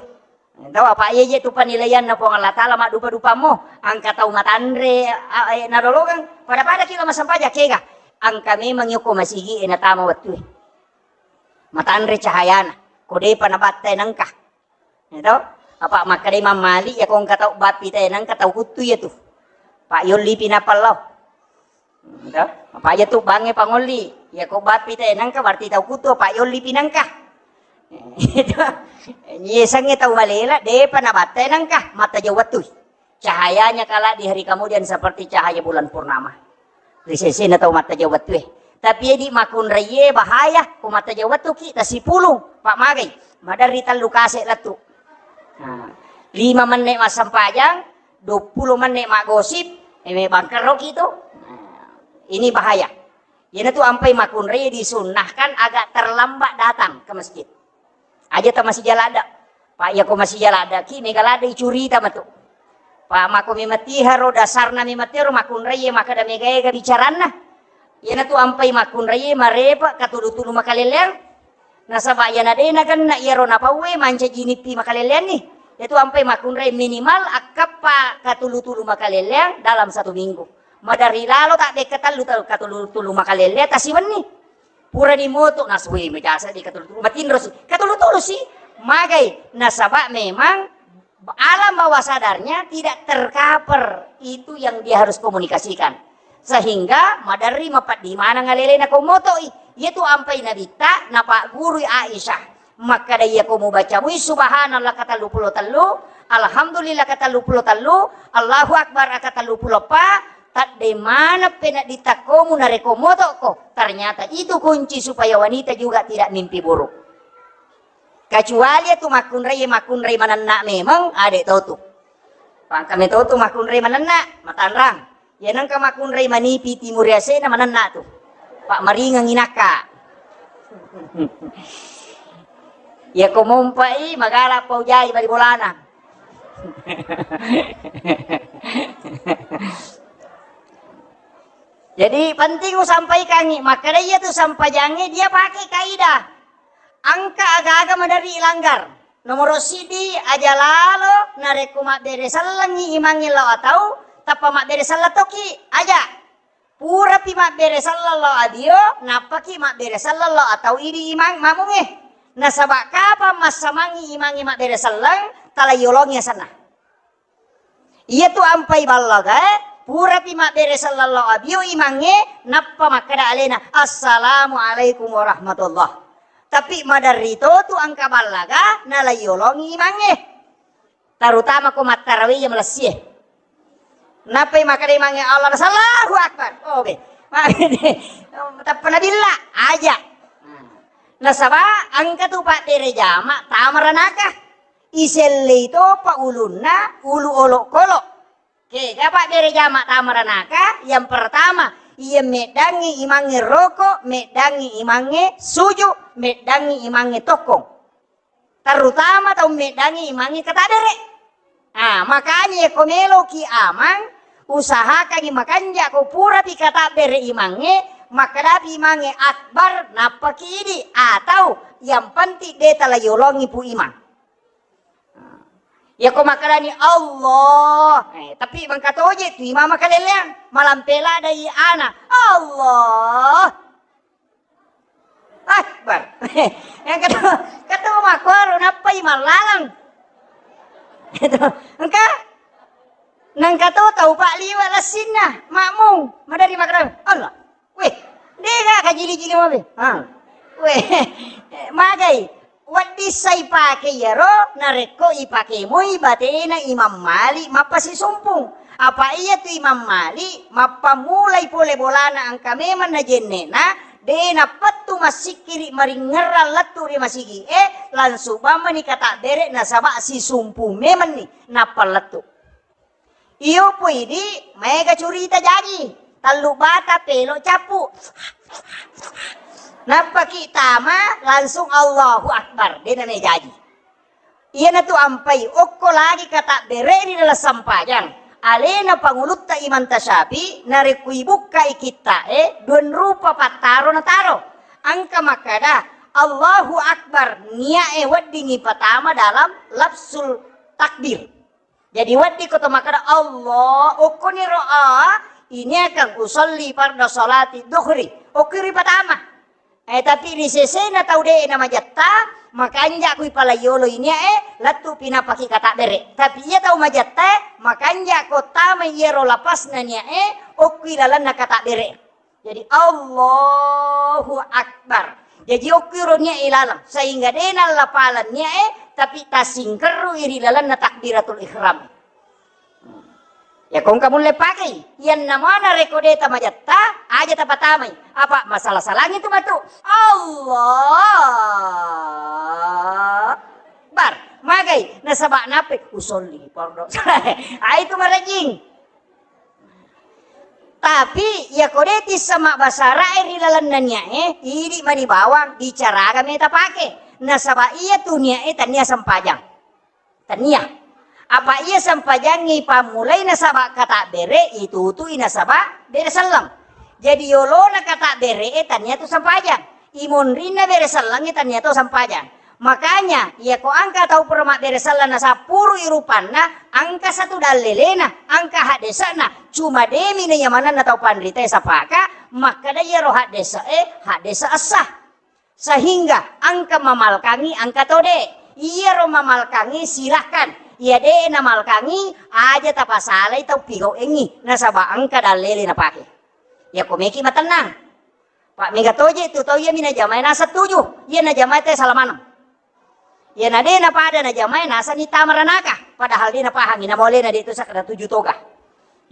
Tau apa iya je tu penilaianna Puang Allah Ta'ala maddupa-dupammo, engka tau matanre, a, e, nalolongeng, pada-pada kilo massempajang kega. Engka memang yoko masigi e natama wettue. Matanre cahayana, ko depa nabattai nengka. Ya tau? Apa makkedai Imam Malik, ya ko engka tau bappi te nengka tau kuttu ya tu. Pak yolli pi napallau. Gitu. Apa aja tu bangnge pangolli. Ya ko bappi te nengka berarti tau kutu apa yolli pi nengka. Itu. Nyesengnge tau malela, depa nabattai nengka, matta jauh wettui. Cahayanya kala di hari kemudian seperti cahaya bulan purnama. Ri sesena tau matta jauh wettue. Tapi edi makunraie bahaya, ko matta jauh wettuki, tasipulung, pak magai. Maderri tellu kase lettu. Nah, lima menit massempajang, dua puluh menit maggosip, eh, me bangkerroki tu. Nah, ini bahaya. Iyanatu ampai makkunrai disunnahkan agak terlambat datang ke masjid. Aja ta masih jaladda. Pak, iya ko masih jaladda ki, mega ladda icurita matu. Pak, mako mematiharo dasarna mematiharo makkunrai makkeda mega ega bicaranna. Iyanatu ampai makkunrai marepe katulu-tulu makaleleang. Nasaba iyana de nagenna iyaro napauwe mancaji nippi makaleleanni. Iyatu ampai makkunrai minimal akkappa katulu-tulu makaleleang dalam satu minggu. Maderri lalo tabbe katellu ta-, katulu-tulu makaleleang tasiwenni. Purani moto nasui majasa di katulu-tulu. Matinrosi. Katulu-tulusi. Magai. Nasaba memang alam bawah sadarnya tidak tercover itu yang dia harus komunikasikan. Sehingga maderri mapeddi maneng alelena ko motoi. Iyatu ampai nabitta napaggurui Aisyah. Makkeda iyako mubaca mui subhanallah katellu pulo tellu, alhamdulillah katellu pulo tellu, Allahu Akbar katellu pulo eppa, tadde maneng peneddi takkomu narekko motokko. Ternyata itu kunci supaya wanita juga tidak mimpi buruk. Kecuali itu makkunrai, makkunrai manenna memang ade totu. Pangka metotu makkunrai manenna, matanrang. Iya nengka makkunrai manipi timur yasena manenna tu. Pak maringeng inakka. Iya ko mompai magala pau jai bali bolana. Jadi penting usampaikangi, makkeda iya tu sampajangnge dia pakai kaidah. Engka aga-aga maderri ilanggar. Nomoro siddi, aja lalo narekko mabbere sellengngi imangnge lao atau, tappa mabbere selleng tokki, aja. Purapi mabbere selleng lao abio, nappaki mabbere selleng lao atau idi imang mamungnge. Nasaba kapang massamangngi imangnge mabbere selleng, tala yolongi asenna. Iyatu ampai ballagae, purapi mabbere selleng lao abio imangnge, nappa makkeda alena, "Assalamualaikum warahmatullah." Tapi maderri to tu engka ballaga, nala yolongi imangnge. Terutama ko mattarawe iya malessie. Nappai makkeda imangnge, "Allah, Allahu Akbar." Oh, be. Tappa nabilla, aja. Nasaba engka tu pabbere jama tama ranaka. Isellei topa ulunna, ulu olokolo. Kega pabbere jama tama ranaka? Yang pertama, iya meddangngi imangnge roko, meddangngi imangnge suju, meddangngi imangnge tokkong. Terutama tau meddangngi imangnge katabbere. Ah, makanya ko meloki amang, usahakangi makanja ko purapi katabbere imangnge, makkadapi imangnge akbar, nappaki idi, atau yang penting de tala yolongi pu imang. Yako makkedani Allah, eh, tapi mangkatoje tu imang makaleleang, malampe ladai ana, Allah Akbar. Yang ketemu, ketemu makkoro nappai mallalang. Engka, nangka to tau pak liwa lassinna, makmum, madari makkeda, Allah. Weh, dega kajili-jili mabe. Ha. Weh, magai. Wedding sai pake iyaro, narekko ipake moi batena Imam Malik mappasisumpung. Apa iya tu Imam Malik mappammulai pole bolana engka memang najenne'na, de nappettu massikkiri maringngerang lettu ri masigi e, langsung bammani katabbere nasaba sisumpung memenni nappa lettu. Iyo pui di maega curita jaji, tellu bata pelo cappu. Nappaki tama langsung Allahu Akbar, de name jaji. Iyanatu ampai okko lagi katabbere ri dalam sampajang. Alena pangulutta Imam Tasyafi narekko ibukkai kitta e, dua rupa pattaro nataro. Engka makkada Allahu Akbar, nia e weddingi patama dalam lafzul takbir. Jadi wedding ko to makkeda Allah, okkoniro a, ini akan usolli farda salati dhuhri. Okko ri patama. Eh, tapi ri sesena tau de na majatta, makanja kui pala yolo ini e, lettu pinapaki katabbere. Tapi iya tau majatta, makanja ko tama iyaro lapasna nia e, okkui lalenna katabbere. Jadi, Allahu Akbar. Jaji, okki ro nia e laleng, sehingga de nallapaleng nia e, tapi tasingkerru iri lalenna takbiratul ihram. Ya, kongka mulle pakai. Yanna mana rekode tamajatta, aja tapatamai. Apa masalah-salangi tu matu. Allah Akbar. Magai, nasaba nape? Usolli, pardon. Ai tu marajing. Tapi, iyako de tissa mabbasarae ri lalenna niae, idi mani bawang, bicaraga meta pake. Nasaba iyatu niae tania sempajang. Tania. Apa iya sempajangngi pammulai nasaba kata bere, itutui nasaba bere selleng. Jadi yolona kata bere e tania tu sempajang. Imonrinna bere sellengnge tania to sempajang. Makanya, iyako engka tau pura mabbere selleng nasappurui rupanna, engka satu dallelena, engka haddese'na, cuma demi na iya manenna tau panritae sapaka, makkeda iyaro haddese e, haddese essa. Sehingga engka mamalkangi, engka to de. Iyaro mamalkangi, silahkan. Iya de namalkangi, aja tapasalai tau pigauengngi, nasaba engka dallele napake. Iyako meki matennang. Pak, mega toje tu tau iya mi najamae naseng tuju, iya najamae te sala maneng. Iya na de napada najamae naseng ni tama ranaka, padahal de napahangi, namolena de tu sakkeda tuju toga.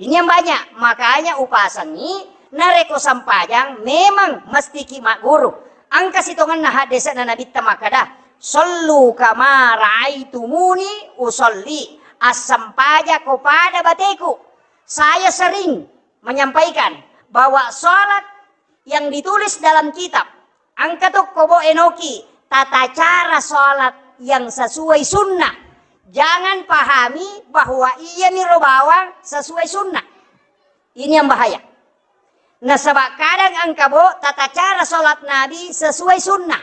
Ini yang banyak, makanya upasengi, narekko sempajang memang mestiki magguru. Engka sitongenna haddese'na Nabitta makkeda, "Sallu kama raaitumuni usolli." Assempajako pada bateku. Saya sering menyampaikan bahwa sholat yang ditulis dalam kitab, engka tokko bo enoki tata cara sholat yang sesuai sunnah. Jangan pahami bahwa iya miro bawang sesuai sunnah. Ini yang bahaya. Nasaba kadang engka bo tata cara sholat Nabi sesuai sunnah.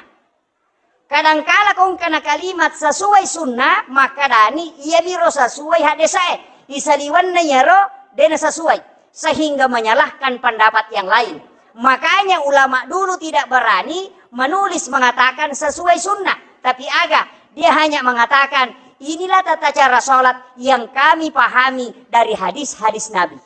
Kadangkala kongkana kalimat sesuai sunnah, makkedani iyamiro sesuai haddesae. Isaliwenna iyaro de' nasesuai, sehingga menyalahkan pendapat yang lain. Makanya ulama dulu tidak berani menulis mengatakan sesuai sunnah. Tapi aga, dia hanya mengatakan, "Inilah tata cara sholat yang kami pahami dari hadis-hadis Nabi."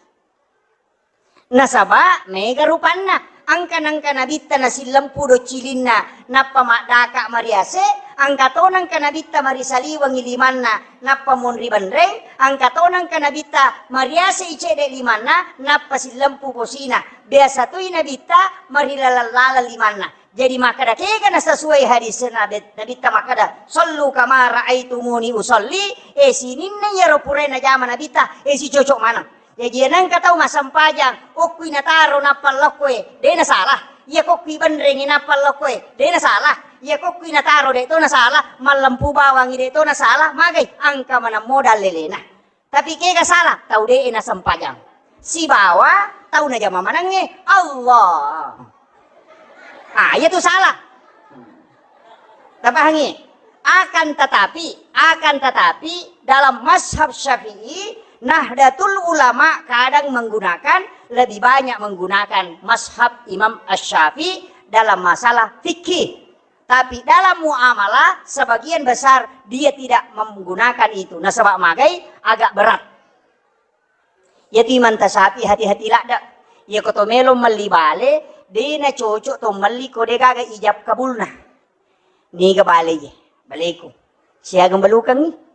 Nasaba mega rupanna, engka nengka nabitta nasillempu doccilinna, nappa maddaka mariase, engka to nengka nabitta marisaliwengi limanna, nappa monri benreng, engka to nengka nabitta mariase i cedde limanna, nappa sillempu posina. Biasa toi nabitta marilaleng-laleng limanna. Jadi makkeda kega nasesuai hadis Nabi, nabitta makkeda, "Sallu kama raaitumuni usalli," eh, sininna iyaro purae najama nabitta, eh, sicocok maneng. Jaji, iya nengka tau massempajang, okkui nataro nappa lokkoe, de' nasalah. Iya kokkui benrengi nappa lokkoe, de' nasalah. Iya kokkui nataro de' to nasalah, mallempu bawangi de' to nasalah, magai engka maneng modal lelena. Tapi kega salah, tau de' nasempajang. Sibawa tau najama manengnge, Allah. Ah, iya tu salah. Tapahangi? Akan tetapi, akan tetapi dalam mazhab Syafi'i, Nahdlatul Ulama kadang menggunakan, lebih banyak menggunakan mazhab Imam Asy-Syafi'i dalam masalah fikih. Tapi dalam muamalah, sebagian besar dia tidak menggunakan itu. Nasaba magai agak berat. Iyatu imanta sapi hati-hati ladde. Iyako to melo melli bale, de' nacocok to melli ko de' gaga ijab kabulna. Niga bale ye, baleku. Siaga belukengngi?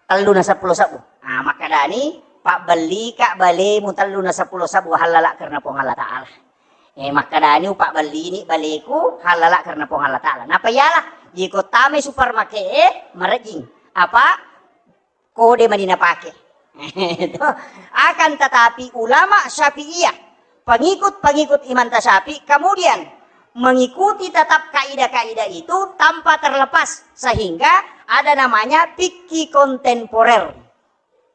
Tellu na seppulo sebbu. Ah, makkedani, "Pabbellika balemu tellu na seppulo sebbu hallala karena Puang Allah Ta'ala." Eh, makkedani, "Upabbellini baleku hallala karena Puang Allah Ta'ala." Napa iyalah, iyako tamai supermarket e, marejjing. Apa? Kode mani napake. Akan tetapi ulama Syafi'iyah, pengikut-pengikut Imam Syafi'i, kemudian mengikuti tetap kaidah-kaidah itu tanpa terlepas, sehingga ada namanya fikih kontemporer.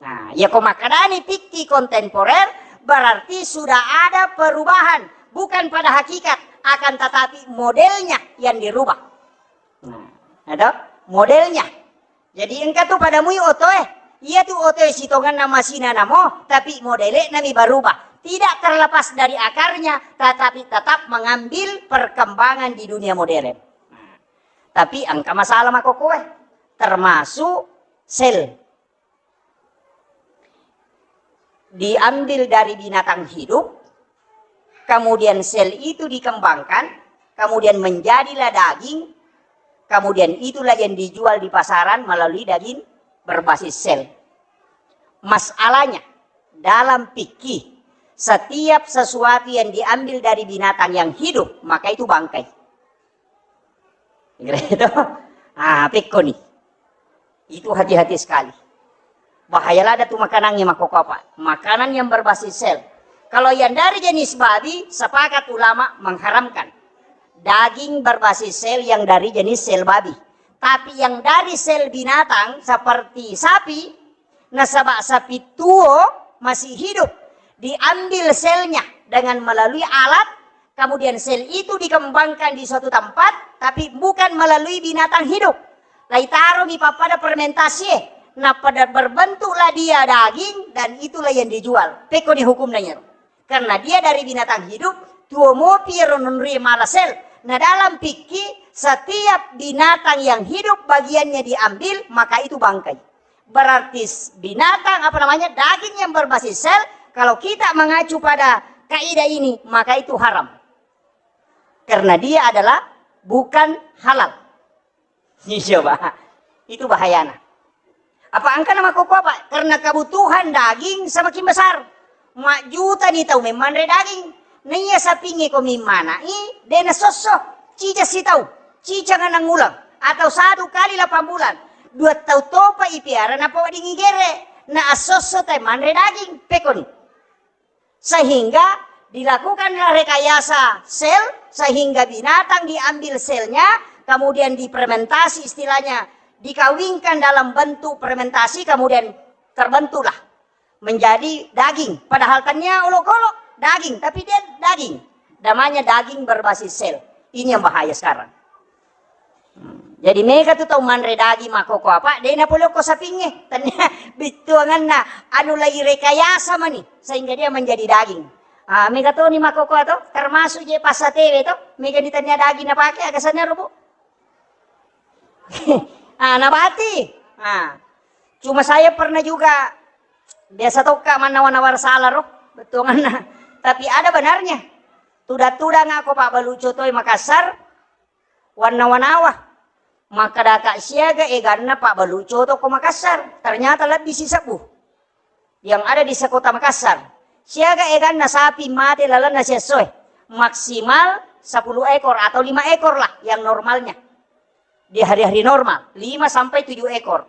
Nah, ya ko makkedani fikih kontemporer, berarti sudah ada perubahan, bukan pada hakikat, akan tetapi modelnya yang dirubah. Nah, ada modelnya. Jadi engka tu pada mui otoe. Iya tu otoe sitongenna masina namo, tapi modele nami barubah. Tidak terlepas dari akarnya, tetapi tetap mengambil perkembangan di dunia modern. Nah, tapi engka masalah makokoe, termasuk sel. Diambil dari binatang hidup, kemudian sel itu dikembangkan, kemudian menjadilah daging, kemudian itulah yang dijual di pasaran melalui daging berbasis sel. Masalahnya, dalam fikih, setiap sesuatu yang diambil dari binatang yang hidup, maka itu bangkai. Gitu. Ah, pekkoni. Itu hati-hati sekali. Bahaya lada tu makanannya makoko apa? Makanan yang berbasis sel. Kalau yang dari jenis babi, sepakat ulama mengharamkan. Daging berbasis sel yang dari jenis sel babi. Tapi yang dari sel binatang seperti sapi, nasaba sapi tuo masih hidup, diambil selnya dengan melalui alat, kemudian sel itu dikembangkan di suatu tempat, tapi bukan melalui binatang hidup. Laitaromi pappada fermentasi, nappa berbentuklah dia daging, dan itulah yang dijual. Pekkoni hukumna iyaro. Karena dia dari binatang hidup, tuo mopi ro nonri mala sel. Nah, dalam fikih, setiap binatang yang hidup bagiannya diambil, maka itu bangkai. Berarti s-, binatang, apa namanya, daging yang berbasis sel, kalau kita mengacu pada kaidah ini, maka itu haram. Karena dia adalah bukan halal. Iya, Pak. Itu bahayana. Apa engka nama koko apa? Karena kebutuhan daging semakin besar. Majjuta ni tau memmanre daging. Naiya sapinge ko mimmana i, de nasosso. Cica sitau. Cica nganang ulang. Atau satu kali delapan bulan. Dua tau topa ipiara napawedding igere. Na assosso tai manre daging. Pekoni. Sehingga dilakukanlah rekayasa sel, sehingga binatang diambil selnya, kemudian difermentasi, istilahnya dikawinkan dalam bentuk fermentasi, kemudian terbentuklah menjadi daging. Padahal tania olok-olok daging, tapi dia daging. Namanya daging berbasis sel. Ini yang bahaya sekarang. Hmm. Jadi mega tu tau manre daging makkokkoe, apa de napole ko sapingnge. Tennia bittuanganna anu lagi rekayasa mani sehingga dia menjadi daging. Ah, mega toni makkokkoe to, termasuk je passatewe to, mega ni tennia daging napake, aga sanna ro, Bu? Ah, nabati. Ah. Cuma saya pernah juga, biasa tokka mannawa-nawa sala ro, bettuanganna. Tapi ada benarnya. Tudang-tudang ako pabbalu cotoe Makassar, wannawa-nawa. Makkadaka siaga eganna pabbalu coto ko Makassar. Ternyata lebbi sisebbu yang ada di sekota Makassar. Siaga eganna sapi mate lalenna siessoe. Maksimal sepuluh ekor atau lima ekor lah yang normalnya. Di hari-hari normal, lima sampai tujuh ekor.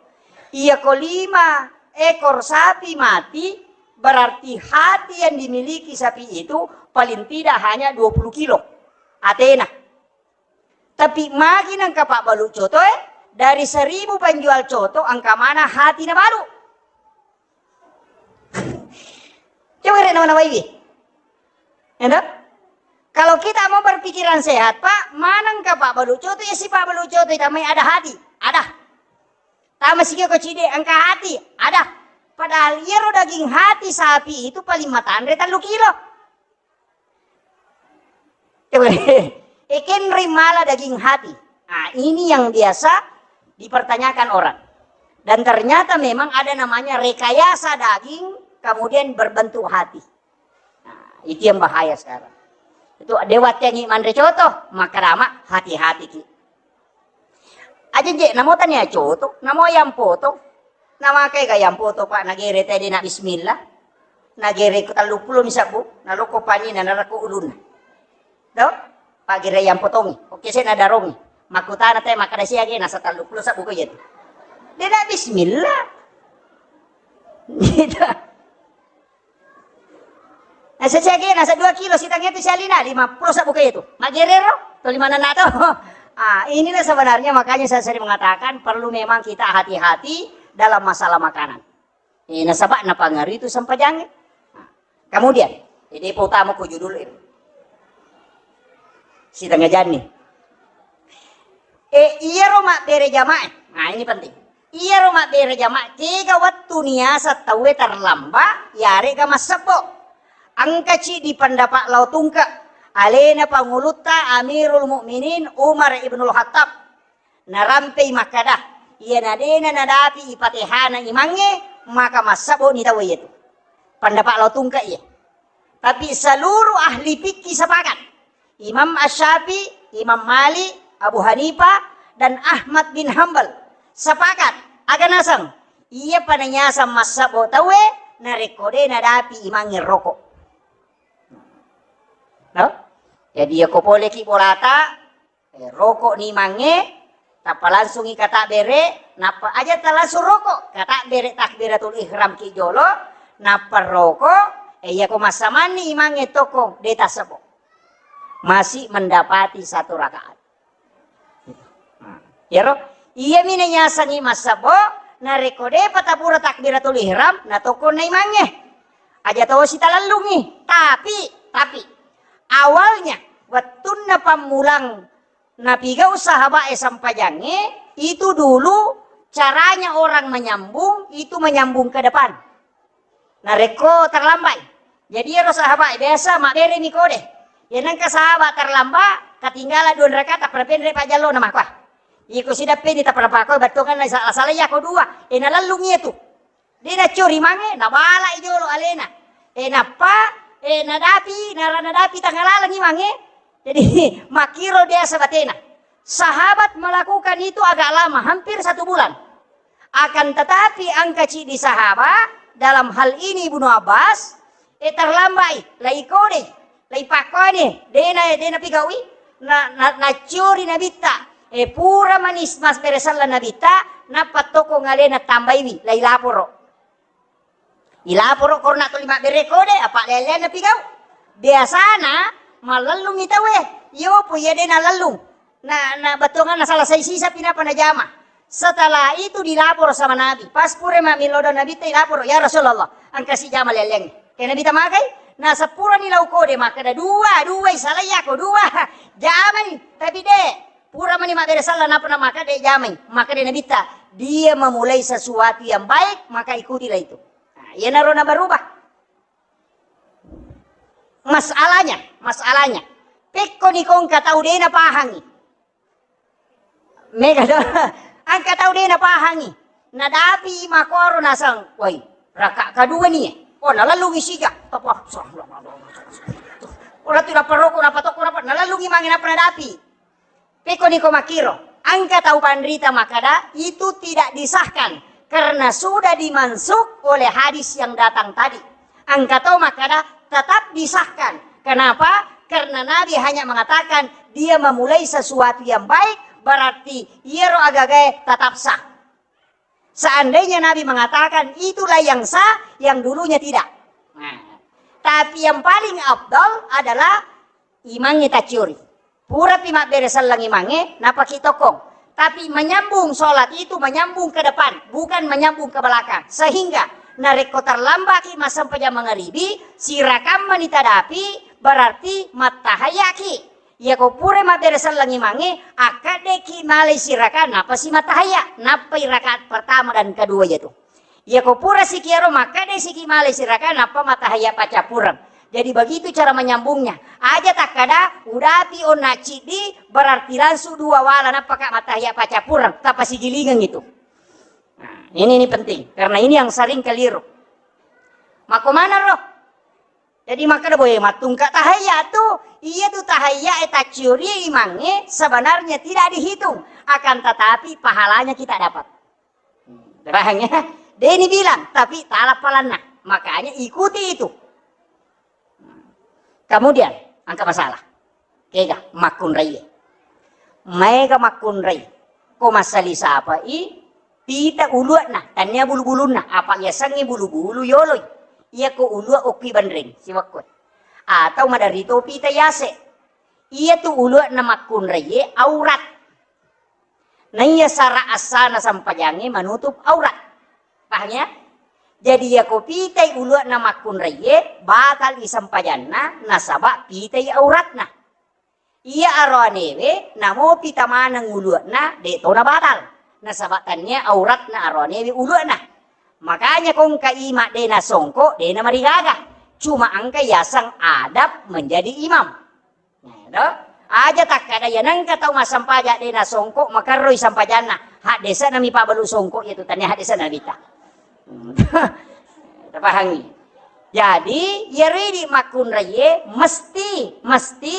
Iya ko lima ekor sapi mati, berarti hati yang dimiliki sapi itu paling tidak hanya dua puluh kilo atena. Tapi magi nengka pabbalu coto, eh, dari seribu penjual coto, engka mana hati nabalu. Coba rek nawa-nawaiwi. Endo? Kalau kita mau berpikiran sehat, Pak, manengka pabbalu coto, ya si pabbalu coto, tamai ada hati, ada. Tama sikio ko cide, engka hati, ada. Padahal iyaro daging hati sapi itu paling matanre tellu kilo. Ekenri mala daging hati. Nah, ini yang biasa dipertanyakan orang. Dan ternyata memang ada namanya rekayasa daging, kemudian berbentuk hati. Nah, itu yang bahaya sekarang. Itu dewa tengi manre coto, maka dama hati-hati ki. Aja je, namo tania coto, namo yang poto. Namakai ga yang poto, Pak, nagere tadi na bismillah. Nagere ko tellu puluh misabbu, naloko pani na narako ulun. Do? Pak gere yang potongi. Oke, saya nadarongi. Makutana te makada siage nasa tellu puluh sabbu ko iya tu. Dia na bismillah. Gitu. Nasa siage, nasa dua kilo, sitang itu sialina, lima puluh sabbu ko iya tu. Magerero, to lima nana to. Ah, inilah sebenarnya makanya saya sering mengatakan perlu memang kita hati-hati dalam masalah makanan. Eh, nasaba napangaruhi itu sempajangnge. Nah, kemudian, jadi utama ko judul itu. Sitengah jani. Eh, iyaro mabbere jamaah. Nah, ini penting. Iyaro mabbere jamaah, kega wettu niasa tauwe terlambat, yarega massebbo. Engkaci di pendapat lao tungke, alena pangulutta Amirul Mukminin Umar ibnul Khattab. Narampei makkada, iyana dena nadapi ipatehana imangnge, maka massaboni tauwe iyatu. Pendapat lao tungke iya. Tapi seluruh ahli fikih sepakat. Imam Asy-Syafi'i, Imam Malik, Abu Hanifah, dan Ahmad bin Hambal sepakat. Aga naseng, iya pananyasang massabbo tauwe, narekko de nadapi imangnge roko. No? Jadi, yako poleki bolata, Eh, roko ni mange, tappa langsungi katabbere, nappa aja talangsung roko, katabbere takbiratul ihram ki jolo, nappa roko, eh, iyako massamanni imangnge tokko, de tassebo. Masih mendapati satu rakaat. Nah, iyaro, iyami nayasengi massebo, narekko depa tapura takbiratul ihram, natokko na imangnge. Aja tosi talellungi, tapi, tapi, awalnya, wettunna pammulang napigau sahabae sempajangnge, itu dulu caranya orang menyambung, itu menyambung ke depan. Narekko terlambat. Jadi ero sahabae biasa mabbereni kode. Ya nengka sahabat terlambat, ketinggalan dua rakaat, tappa penre pajjallo na makua. Iko sidappeni tappa napakoi battonganna sala-sala yako dua. E nalellung iya tu. De naccori mange, nabala i jolo alena. E nappa, e nadapi, nara nadapi tangalaleng i mange. Jadi makkiro biasa batena. Sahabat melakukan itu agak lama, hampir satu bulan. Akan tetapi engka ciddi sahabat, dalam hal ini Ibnu Abbas, e terlambat i, lai kode, lai pakkone, dena, dena pigaui, na, na, naccori nabitta. E pura manis mas beresalla nabitta, nappa toko ngalena tambaiwi, lai laporo. Ilaporo korona tuli mabbere kode, apa lele napigau. Biasana mallellungi tauwe, yopo iya de nalellung. Na, na bettuanganna salasai sisa pi nappa najama. Setelah itu dilapor sama Nabi. Pas pura mammilodong Nabitta, ilapor, "Ya Rasulullah, engka sijama lelleng." Ke Nabitta magai, na seppurani lau kode, makkeda, "Dua, dua, salai yako, dua." Jamani, tapi de, Pura mani mabbere sallang, nappa na maka de' jamai, maka de' nabitta, dia memulai sesuatu yang baik, maka ikutilah itu. Nah, iyanaro na berubah. Masalahnya, masalahnya. Pekko ni ko engka tau de' napahangi. Mega do. Engka tau de' napahangi. Nadapi makoro naseng, "Woi, raka kedua ni, eh." Oh, nalellungi sija. Tapa. Oh, ratu naparoko, napatokko, napa-, nalellungi mange napa nadapi. Pekko ni ko makkiro, engka tau panrita makkada, itu tidak disahkan karena sudah dimansukh oleh hadis yang datang tadi. Engka tau makkada, tetap disahkan. Kenapa? Karena Nabi hanya mengatakan dia memulai sesuatu yang baik, berarti iyaro agagae tetap sah. Seandainya Nabi mengatakan itulah yang sah, yang dulunya tidak. Nah, tapi yang paling afdal adalah imangnge tacciori. Purapi mabbere selleng imangnge, napaki tokkong. Tapi menyambung sholat itu menyambung ke depan, bukan menyambung ke belakang. Sehingga narekko terlambaki massempajang mangaribi, sirakammani tadapi, berarti mattahayaki. Iyako pura mabbere selleng imangnge, akkaddeki malai siraka, napasi mattahaya, nappai rakaat pertama dan kedua jatu. Iyako pura siki ero makkeda siki malai siraka nappa matahayya paccappureng. Jadi begitu cara menyambungnya. Aja takkada udapi onna ciddi berarti langsung dua wala nappaka matahayya paccappureng, tappa sigilingeng itu. Nah, ini, ini penting karena ini yang sering keliru. Mako mana roh? Jadi makkeda boe mattungka tahayya tu, iya tu tahayya e tacciori imangnge sebenarnya tidak dihitung, akan tetapi pahalanya kita dapat. Paham ya? Deni bilang, tapi tala palanna. Makanya ikuti itu. Kemudian, angka masalah. Kega, makkunraie. Maega makkunrai. Ko massali sapai, pita ulua'na, tania bulu-bulunna. Apa yasengnge bulu-bulu yoloi. Iyako ulua okki banreng, siwakko. Atau maderri to pita yase. Iya tu ulua'na makkunraie aurat. Naiya sara assana sampajangnge manutup aurat. Paham ya? Jadi, iyako pitai ulua'na makkunraie, batal i sampajanna, nasaba pitai auratna. Iya aroanewe, namo pita maneng ulua'na, de' to nabatal. Nasaba tania auratna aroanewe ulua'na. Makanya ko engka ima de' nasongko, de' namarigaga. Cuma engka yaseng adab menjadi imam. Nah, to? Aja takkada iya nengka tau massempajang de' nasongko, makerroi sampajanna. Haddese'na mi pabbalu songko iya tu, tania haddese'na nabitta. Hmm. Tapahangi. Jadi, iyaro idi makkunraie mesti, mesti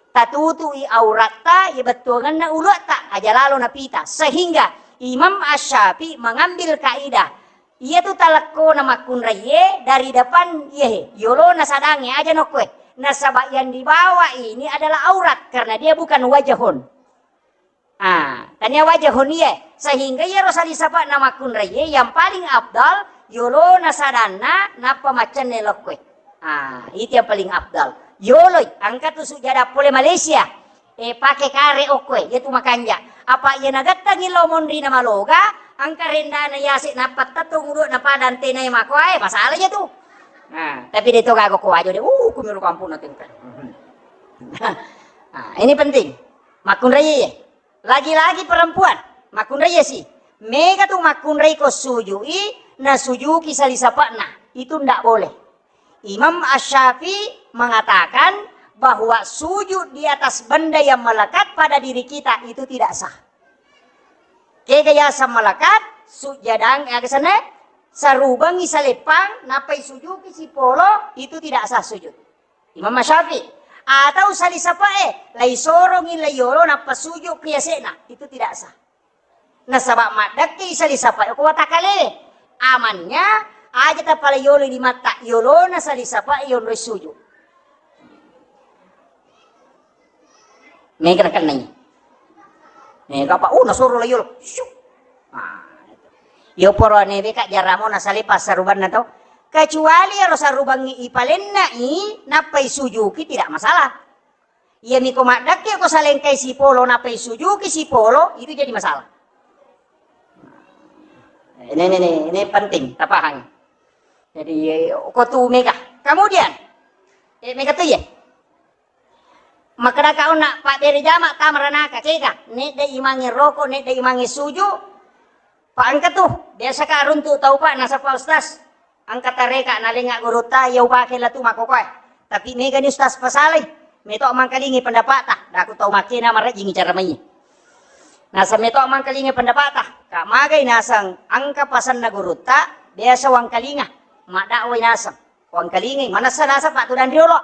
tatutui auratta iya bettuangenna uluatta, aja lalo napita. Sehingga Imam Asy-Syafi'i mengambil kaidah Iyatu talekkona makkunraie dari depan, iyahe, yolona sadangnge, aja nokkoe. Nasaba yang dibawa ini adalah aurat, karena dia bukan wajahun. Ah, tania wajahun iye. Sehingga iyaro salisapa'na makkunraie yang paling afdal, yolona sadanna, nappa maccenne lokkoe. Ah, itu yang paling afdal. Yoloi, engka tu sujada pole Malaysia. Eh, pake kare okkoe, iyatu makanja. Apa iya nagattangi lao monri na maloga, engka rendana yase nappa tettung ulu na padang tenai makoae, masalah iya tu. Nah, tapi de to gaga ko wajo de, uh, kumiru kampung na tengka. Nah, ini penting. Makkunrai iya. Lagi-lagi perempuan, makkunrai iya si. Mega tu makkunrai ko sujui, na sujuki salisapa'na. Itu ndak boleh. Imam Asy-Syafi'i mengatakan bahwa sujud di atas benda yang melekat pada diri kita itu tidak sah. Kega yaseng melekat, sujadang, aga senna, sarubangi saleppang, nappai sujuki sipolo, itu tidak sah sujud. Imam Asy-Syafi'i. Atau salisapa'e, lai sorongi lai yolo, nappa sujud ki yase'na, itu tidak sah. Nasaba maddekke salisapa ko watakalewe. Amannya, aja tapala yolo limatta, yolona salisapa yonroi suju. Mega nakennai. Mega apa? Uh, nasoro la yolo. Syuk. Ah, itu. Yo poro newe ka jaramo nasale passarubanna to. Kecuali ero sarubangi ipalenna i, nappai sujuki tidak masalah. Iyami ko maddekke ko salengkai sipolo nappai sujuki sipolo, itu jadi masalah. Ini, ini, ini, ini penting, tapahang. Jadi, ko tu mega. Kemudian, eh, mega tu ya. Makkedaka onna pabbere jama tama ranaka, kega, nedde imangnge roko, nedde imangnge suju, pa engka tu, biasaka runtu tau pa, nasaba Ustaz, engka tareka nalenga gurutta, iya upake latu makkokoe. Tapi megani Ustaz pasalai, meto mangkalingi pendapata, daku tau makkena marejjingi cara mai. Nasa meto mangkalingi pendapata, ka magai naseng engka pasanna gurutta, biasa wangkalinga, maddakwai naseng, wangkalingai, manessa naseng patudang riolo.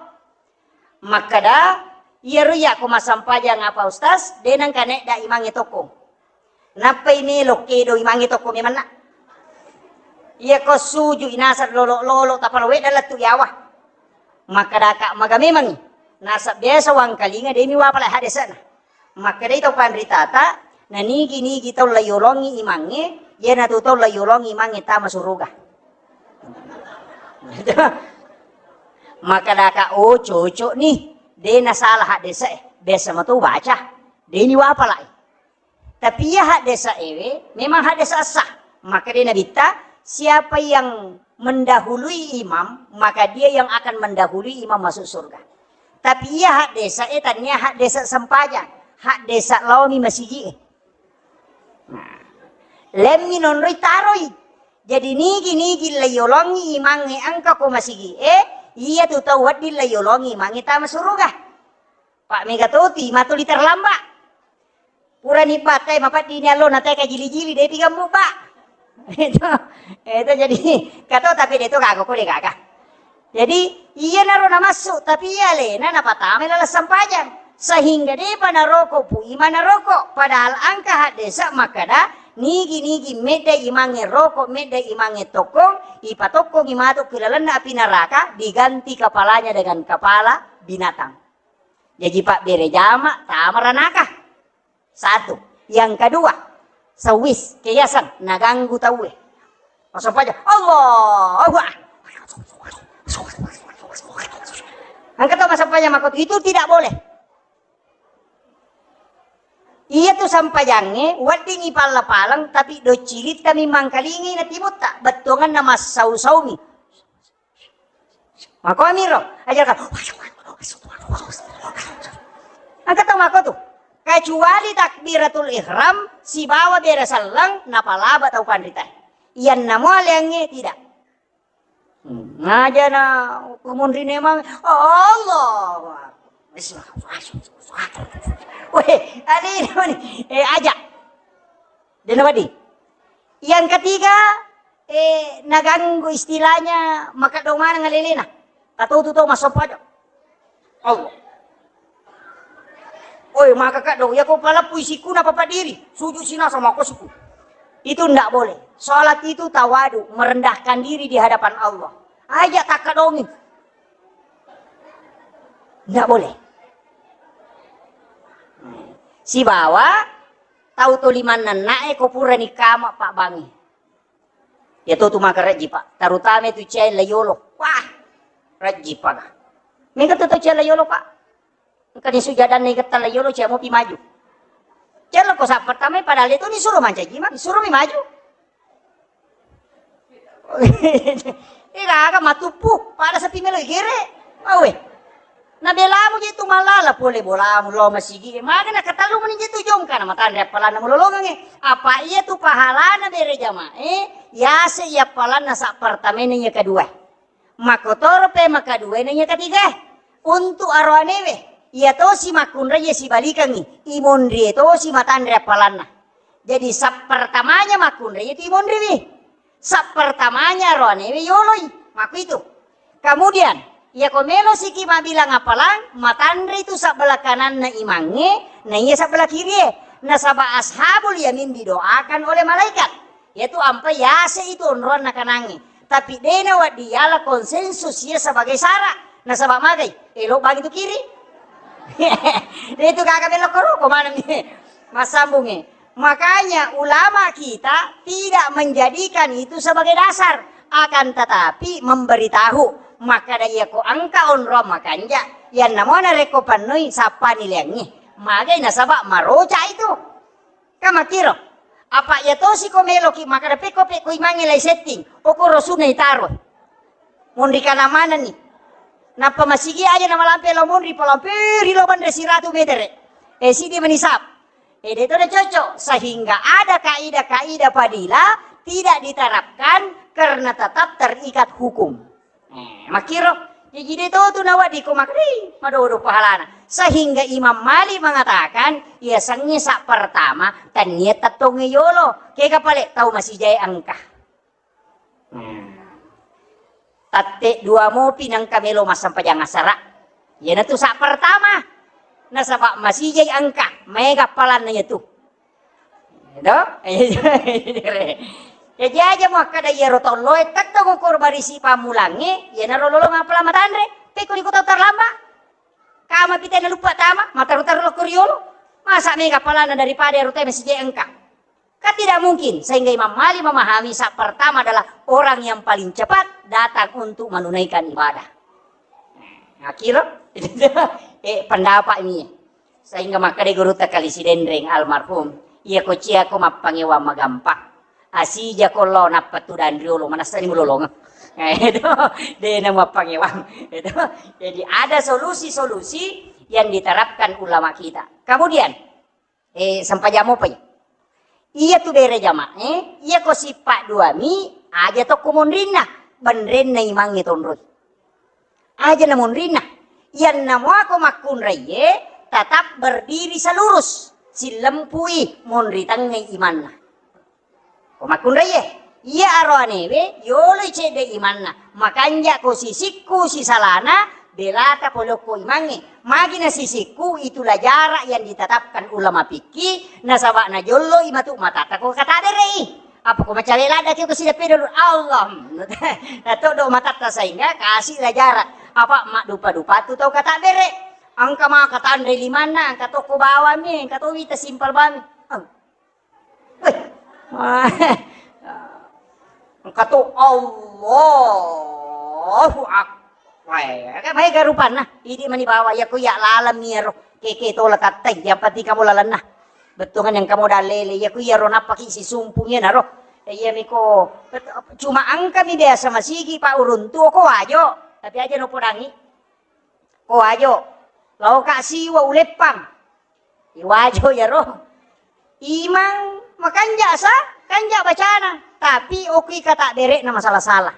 Makkeda, iyaro iyako massempajang apa Ustaz, de nengka nedda imangnge tokko. Nappai melo kedo imangnge tokko memanna. Iyako suju inaseng lolo-lolo tapalo wedda lettu yawa. Makkedaka maga memangngi. Nasab biasa wangkalinga demi wapala hadesana. Makkedai tau panritata, nanigi-nigi tau layolongi imangnge, iyanatu tau layolongi imangnge tama suruga. Makkedaka, oh cocok nih, de nasalah haddesa e, biasa matu baca, de ni wapalai. Tapi iya haddesa ewe memang haddesa sah. Makkedai Nabitta, siapa yang mendahului imam, maka dia yang akan mendahului imam masuk surga. Tapi iya haddesa e tania haddesa sempajang, haddesa laomi masigi e. Nah, lemmi nonroi taroi. Jadi nigi-nigi layolongi imangnge engka ko masigi e, iya tu tau wedding layolongi imangnge tama suruga. Pak mega toti matuli terlambat. Purani batai mapaddini allo na teka jili-jili de tiga muba. Itu, itu jadi kato tapi de to gaga ko de gaga. Jadi, iyanaro namassu, tapi iya alena napatamai laleng sempajang. Sehingga depa naroko pu ima naroko. Padahal engka haddesa makkeda, nigi-nigi medda imangnge roko, medda imangnge tokkong, ipatokkongi matu ki lalenna api neraka, diganti kepalanya dengan kepala binatang. Jaji pabbere jama, tama ranaka. Satu. Yang kedua, sewis, keyasan, naganggu tauwe. Massempajang, Allahu Akbar. Engka tau massempajang makkotu, itu tidak boleh. Iya tu sempajangnge, weddingi palla-paleng, tapi doccilitta mi mangkalingi na timutta, bettuanganna massau-saumi. Makomiro, aja kan. Engka tau mako tu. Kecuali takbiratul ihram sibawa bere selleng napalaba tau panrita. Iyanna mo aleangnge tidak. Hmm, ngaja na kumunri nemang, Allahu Akbar. Weh, ani, ani, eh, aja. Dena wedding. Yang ketiga, eh, naganggu istilahnya makeddo maneng alelena. Tatotu to massempajang. Allah. Oi, maka kaddo, ya ko paleppui sikku na papadiri, sujud sinasa mako sikku. Itu ndak boleh. Salat itu tawadu, merendahkan diri di hadapan Allah. Aja takkedongi. Ndak boleh. Sibawa tau to limanna nae ko purani kama pabbangi. Iya to tu maka rejji, Pak. Terutama itu cia layolo. Wah, rejji, Pak. Mega tu to cia layolo, Pak. Engka ni sujadanna igetta layolo, cia mopi maju. Cia lo ko sa pertama padahal itu disuruh mancaji, Mak. Disuruh mi maju. Ega aga matuppu, pada sepi melo igere. Awe. Nabelamu je tu mallala pole bolamu lo masigi. Maga na katalu meni je tu jongka na matanre appalanna mulolongange. Apa iya tu pahalana bere jamae, yase iya appalanna sa pertamana iya kedua. Makotoro pe makaduana iya ketiga. Untuk aroanewe, iya tosi makkunrai iya sibalikangi. Imonrie tosi matanre appalanna. Jadi sa pertamanya makkunrai iya tu imonriwi. Sa pertamanya aroanewe yoloi. Makku itu. Kemudian, iya ko melo siki mabilang apalang, matanre itu sabbelah kananna imangnge, na iya sabbelah kirie. Nasaba ashabul yamin didoakan oleh malaikat. Yaitu ampe yase itu onroanna kanangnge. Tapi dena waddi yala konsensus iya sebagai syarat. Nasaba magai, elo bagi tu kiri. Itu kagak belok ke ruko mana nih? Massambungi. Makanya ulama kita tidak menjadikan itu sebagai dasar, akan tetapi memberitahu. Maka da iya ko engka onrong makanja, yang namanya reko pannoi sapa nileangi. Magai nasaba maroca itu. Kan makkiro. Apa iya tosi ko meloki makkeda pekko pekko imangnge lai setting. Okoro sunna itaro. Monri kana manenni. Nappa masigi aja namalampe lao monri, palampe ri lao banre siratu metere. Eh, sidi menisab. Eh, de' to de' cocok. Sehingga ada kaidah-kaidah fadilah tidak diterapkan karena tetap terikat hukum. Eh, makkiro. Jaji de' to tu nawaddi ko makri, madodo pahalana. Sehingga Imam Malik mengatakan, iya sengnge sa' pertama, tania tettongnge yolo. Kega pale tau masijae engka. Hmm. Tatte dua mopi nengka melo massempajang asara. Iyanatu sa' pertama. Nasaba masijai engka, maega appalanna iyatu. Edo? Jaji aja muakkada iyaro tolloe, tettong ukur barisi pammulangnge, iyanaro lolong appalang matanre, pekko ri kota terlambat. Kama pitena luppa tama, mataru-taru lokko riolo. Masa mega appalanna daripada ero te masijai engka. Kan tidak mungkin, sehingga Imam Malik memahami sa' pertama adalah orang yang paling cepat datang untuk menunaikan ibadah. Nah, kiro? Eh, pendapat ini. Sehingga makkeda gurutta Kali Sidenreng almarhum, iya ko cia ko mappangewang magampang. Asija ko lo nappa tudang riolo, manassani mulolong. Eh, itu, de' na mappangewang. Itu. Jadi ada solusi-solusi yang diterapkan ulama kita. Kemudian, Eh, sempajang mopa iya. Iya tu bere jamaah, eh, iya ko sippa' dua mi, aja tokko monrinna, benrenna imangnge tonroi. Aja na monrinna. Iyanna muako makkunraiye, tetap berdiri selurus, sillempui monri tengngei imanna. Ko makkunraiye, iya aro anewe, yoloi cedde imanna, makanja ko sisikku sisalana, belata polokko imangnge. Magi na sisikku, itulah jarak yang ditetapkan ulama fikih, nasaba najollo imatu matatta ko katabere'i. Apa ko macawe ladda ki ko sidappe dulu, Allah. Natodo matatta sehingga kasih lah jarak. Apa maddupa-dupa tu tau katabere. Engka maka tanre limanna, engka tokko bawami, engka to wita simpel bami. Weh. Engka to Allahu Akbar. Weh, kan maega rupanna. Idi mani bawa, iya ko iya laleng mi ero. Keke tola kattai, yang penting kamu lalenna. Bettuangan yang kamu dalele, iya ko iya ro nappaki sisumpung iya naro. Iya miko, cuma engka mi biasa masigi Pak Uruntu ko Wajo, tapi aja no podangi. Ko Wajo, lao ka siwa uleppang. Iwajo iyaro. Imang makanja sa, kanja bacana. Tapi okui kata bere'na masala-sala.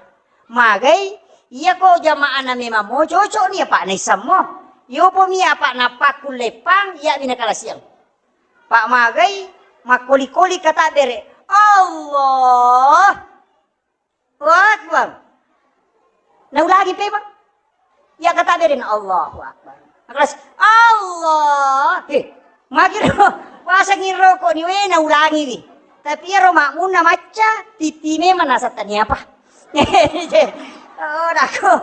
Magai, iya ko jamaahna memang mo cocok ni apa naissammo. Yopo mi apa napakku leppang, iya mina kalasiang. Pak magai, makkoli-koli kata bere. Allah. Allahu Akbar. Naulangi pe, Bang. Iya kata beren Allahu Akbar. Kelas Allah. Eh, magiro. Pasangi rokok ni we naulangi wi. Tapi ero makmunna macca, titi memang nasab tania apa. Oh, dako.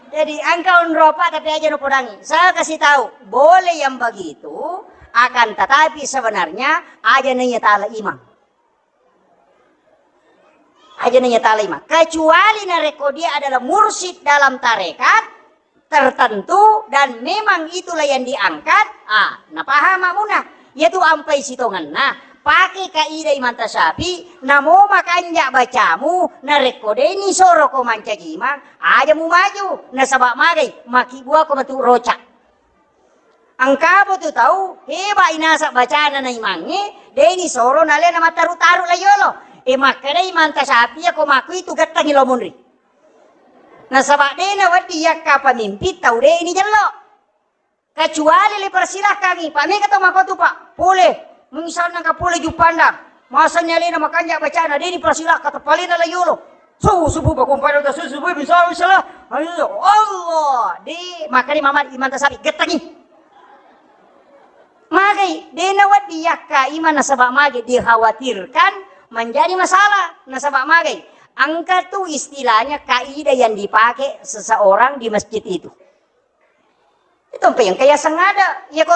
Jadi engka onro apa tapi aja no podangi. Saya kasih tahu, boleh yang begitu, akan tetapi sebenarnya aja nanya tala imang. Aja nanya tala imang. Kecuali narekko dia adalah mursyid dalam tarekat tertentu dan memang itulah yang diangkat, ah, napaham makmuna. Iyatu ampai sitongenna, pake kaidah Imam Tasyafi, namo makanja bacamu, narekko deni soro ko mancaji imang, aja mu maju, nasaba magai, makibuako matu roca. Engka apa tu tau heba inasa bacana na imangnge, deni soro nalena mattaru-taru la yolo. E, makkeda Imam Tasyafi, iya ko makku itu gettangi lo munri. Nasaba dena wedding yakka pemimpin tau deni jello. Kecuali le persilakangi, Pak, mega to makotu, Pak. Pole, misalna ka pole Juppandang. Masanni alena makanja bacana, deni persilakka tepalena la yolo. Subuh, subuh, bakumpai dota subuh, subuh, bisa, bisa lah. Ayo, Allah. De, makani mama Imam Tasyafi, gettangi. Magai, dena wedding yakka imang nasaba magai dikhawatirkan menjadi masalah. Nasaba magai, engka tu istilahnya kaidah yang dipakai seseorang di masjid itu. Itu mpe yang kaya sengada. Iya ko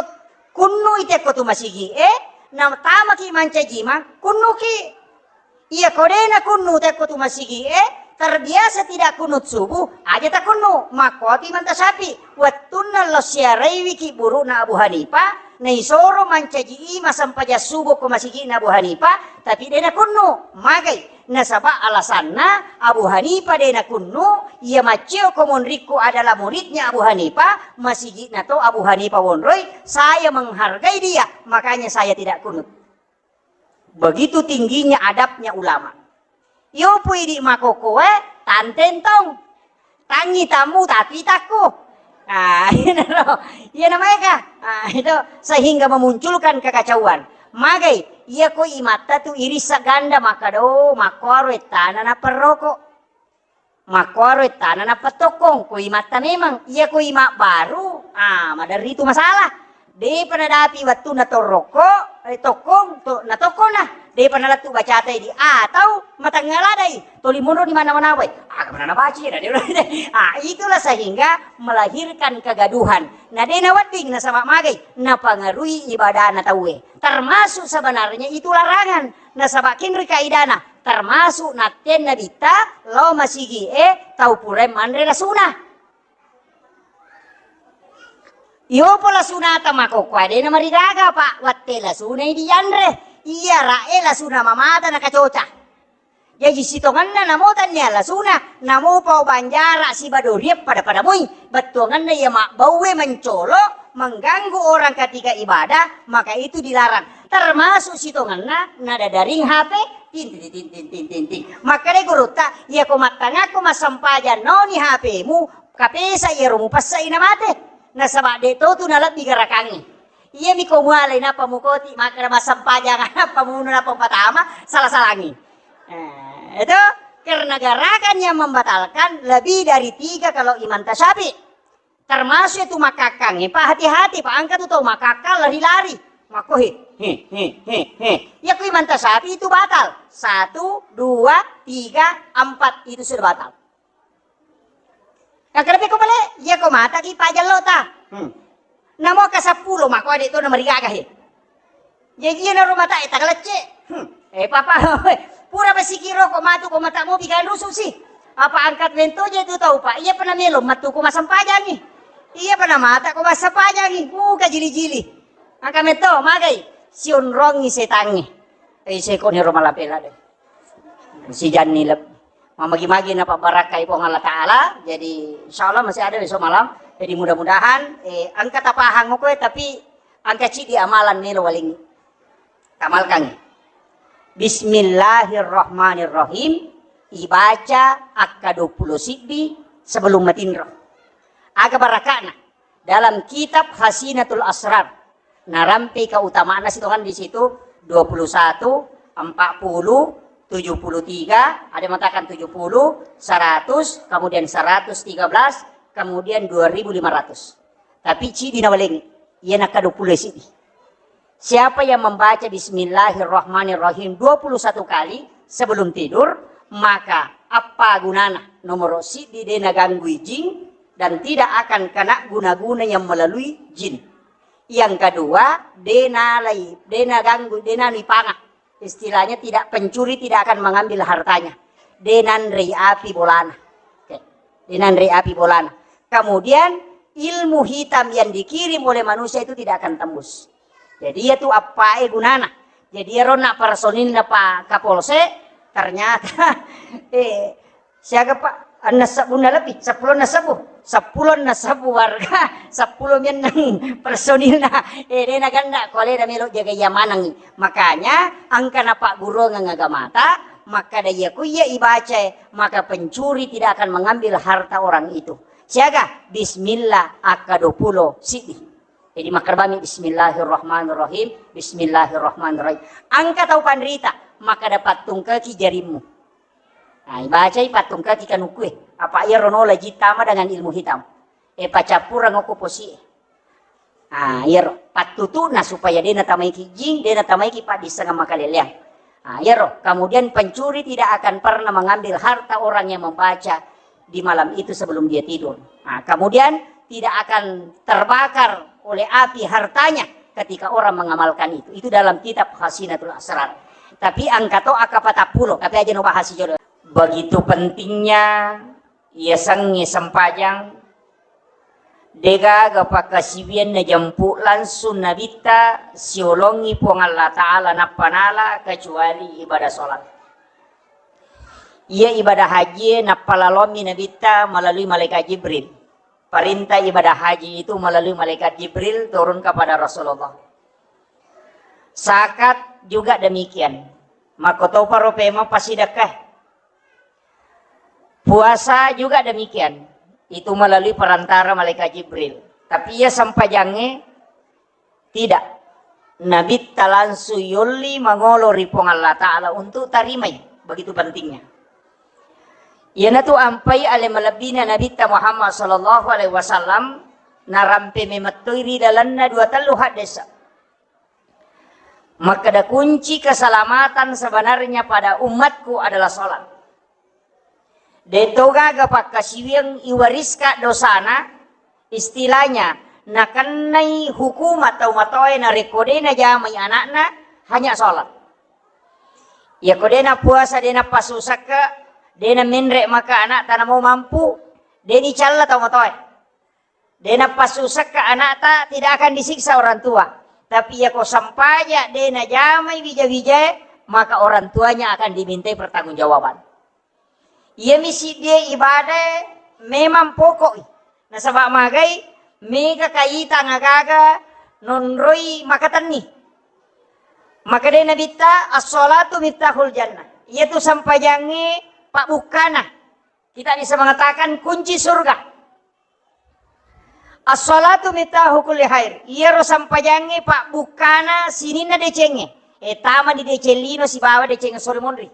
kunnu ite ko tu masigi e, na tamaki mancaji imang, kunnuki. Iya ko dena kunnu te ko tu masigi e, terbiasa tidak kunut subuh, aja ta kunnu, makkuatu Imam Tasyafi. Wettunna lo siaraiwiki burukna Abu Hanifah, Naisoro mancaji ima sempajang subuh ko masigi'na Abu Hanifah, tapi de' nakunnu. Magai? Nasaba alasanna Abu Hanifah de' nakunnu, iya macceo ko monrikku adalah muridnya Abu Hanifah, masigi'na to Abu Hanifah wonroi, saya menghargai dia, makanya saya tidak kunut. Begitu tingginya adabnya ulama. Iyo pui idi' makkokkoe, tanteng tong. Tangngi tammu tapi takku. Ah, iyana ro. Iyana maega. Ah, itu sehingga memunculkan kekacauan. Magai, iya ko imatta tu irissa ganda makkeda, oh, makkuaro ettana naperroko. Makkuaro ettana nappa tokkong, ko imatta memang. Iya ko ima baru, ah, maderri tu masalah. Depa nadapi wettunna torrokko, eh, tokkong, to, natokkona. Depa nalettu bacata idi, atau matengnga ladai, toli monro di mana-mana wai. Ah, kemana nabaca ya? Ah, itulah sehingga melahirkan kegaduhan. Na de nawedding nasaba magai, napangarui ibadana tauwe. Termasuk sebenarnya itu larangan. Nasaba kenri kaidana, termasuk nattenna bitta lao masigi'e tau purae manre lasuna. Iyopo lasunata makkokkoe de namarigaga, Pak, watte lasunai dianre. Iya ra'e lasuna mamata nakacoca. Jaji sitongenna namo tannia lasuna, namo pau banjara siba doriang pada-pada moi. Bettuangenna iya mabbauwe mencolo, mengganggu orang ketika ibadah, maka itu dilarang. Termasuk sitongenna nadadaring H P, ting, ting, ting. Makkedai gurutta, iya ko mattangakko massempajang naoni H P-mu, kapesa iyaro mupessai namate. Nasaba de to tu nalebbi garakangnge. Iyami ko mualai nappa mukoti makkeda massempajang, nappa muno, nappa patama, sala-salangi. Eh, itu karena garakan yang membatalkan lebih dari tiga kalau Imam Tasyafi. Termasuk itu makkakkangnge, Pak, hati-hati, Pak, engka tu tau makkakkang lari-lari. Makko he, he, he, he, he. Ya, kui mantasapi itu batal. Satu, dua, tiga, empat, itu sudah batal. Yang kedua ko bale, ya ko mata ki pajallo ta. Hmm. Namo ka seppulo, makko ade to na marigaga he. Jaji iyana ro matae tagalecce. Hmm. Eh, papa, pura masikiro ko matu ko mata mopi kan rusu si. Apa angkat mento je tu tau, Pak? Iya pernah melo matu ko masempajangi. Iya pernah mata ko masempajangi. Muka jili-jili. Angka metto magai sionrongi setangi. Eh, seko ni ro malapela de. Sijanni leb-, mamagi-magi napabbarakkai Puang Allah Ta'ala. Jadi, insya Allah masih ada besok malam. Jadi, mudah-mudahan, eh, engka tapahang koe, tapi engka cidi amalan melo waling tamalkangi. Bismillahirrahmanirrahim. Ibaca akka dua puluh sibbi sebelum matinro. Aga barakana? Dalam kitab Hasinatul Asrar, narampe keutamaanna sitongan di situ, dua puluh satu, empat puluh, tujuh puluh tiga, ada yang mengatakan tujuh puluh, seratus, kemudian seratus tiga belas, kemudian dua ribu lima ratus. Tapi cidi nawalengi, iya nakka dua puluh sidi. Siapa yang membaca Bismillahirrahmanirrahim dua puluh satu kali sebelum tidur, maka apa gunana? Nomor sidi, de naganggui jin dan tidak akan kena guna-guna yang melalui jin. Yang kedua, de nalai, de naganggu, de nanui panga. Istilahnya tidak, pencuri tidak akan mengambil hartanya. De nanrei api bolana. Oke. De nanrei api bolana. Kemudian ilmu hitam yang dikirim oleh manusia itu tidak akan tembus. Jadi, iya tu appae gunana. Jadi, iyaro na personilna Pak Kapolsek, ternyata, eh, siaga, Pak? Enneng sebbunna lebih, seppulo enneng sebbu. Seppulo enneng sebbu warga, seppulo menneng personilna. Eh, de naganna ko alena melo jaga iya manengi. Makanya, engka napagguruang agamata, makkada iya ku iya ibacae, maka pencuri tidak akan mengambil harta orang itu. Siaga, bismillah, akka dua puluh sidi. Jadi, makkerbami, "Bismillahirrahmanirrahim, bismillahirrahmanirrahim." Engka tau panrita, makkada, "Pattungkaki jarimmu." Nah, ibacai, "Pattungkaki kanukkue." Apa iyaro nola jin tama dengan ilmu hitam. E, pacappureng okko posie. Ah, iyaro. Pattutu'na supaya de natamaiki jin, de natamaiki paddissengeng makaleleang. Ah, iyaro. Kemudian pencuri tidak akan pernah mengambil harta orang yang membaca di malam itu sebelum dia tidur. Nah, kemudian tidak akan terbakar oleh api hartanya ketika orang mengamalkan itu. Itu dalam kitab Khazinatul Asrar. Tapi engka to akka patappulo, tapi aja no bahas jolo. Begitu pentingnya yasengnge sempajang, Degaga pakkasiwiang najempu langsung Nabitta siolongi Puang Allah Ta'ala nappa nala kecuali ibadah sholat. Iya ibadah haji nappa lalommi Nabitta melalui malaikat Jibril. Perintah ibadah haji itu melalui malaikat Jibril turun kepada Rasulullah. Zakat juga demikian. Makkotoparo pemeng passidekka. Puasa juga demikian. Itu melalui perantara malaikat Jibril. Tapi iya sempajangnge tidak. Nabitta langsung yolli mangolo ri Puang Allah Ta'ala untuk tarimai. Begitu pentingnya. Iyanatu ampai ale malebbina Nabitta Muhammad sallallahu alaihi wasallam narampe memettoi ri lalenna dua tellu haddesa. Makkeda kunci keselamatan sebenarnya pada umatku adalah sholat. De to gaga pakkasiwiang iwariska dosana, istilahnya nakennai hukuma tau matoae narekko de najamai anakna, hanya sholat. Iyako de napuasa, de napassusakka, de namenre maka anakta namo mampu, de nicalla tau matoae. De napassusakka anakta, tidak akan disiksa orang tua. Tapi iyako sempaja de najamai wija-wijae, maka orang tuanya akan dimintai pertanggungjawaban. Iyami siddie ibadae memang pokok. Nasaba magai mega kaita ngagaga nonroi makatenni. Makkedai Nabitta, "As-sholatu miftahul jannah." Iyatu sempajangnge pabbukkana. Kita bisa mengatakan kunci surga. As-sholatu miftahu kulli khair. Iyaro sempajangnge pabbukkana sininna decengnge. E, tama di deceng lino sibawa deceng sore monri.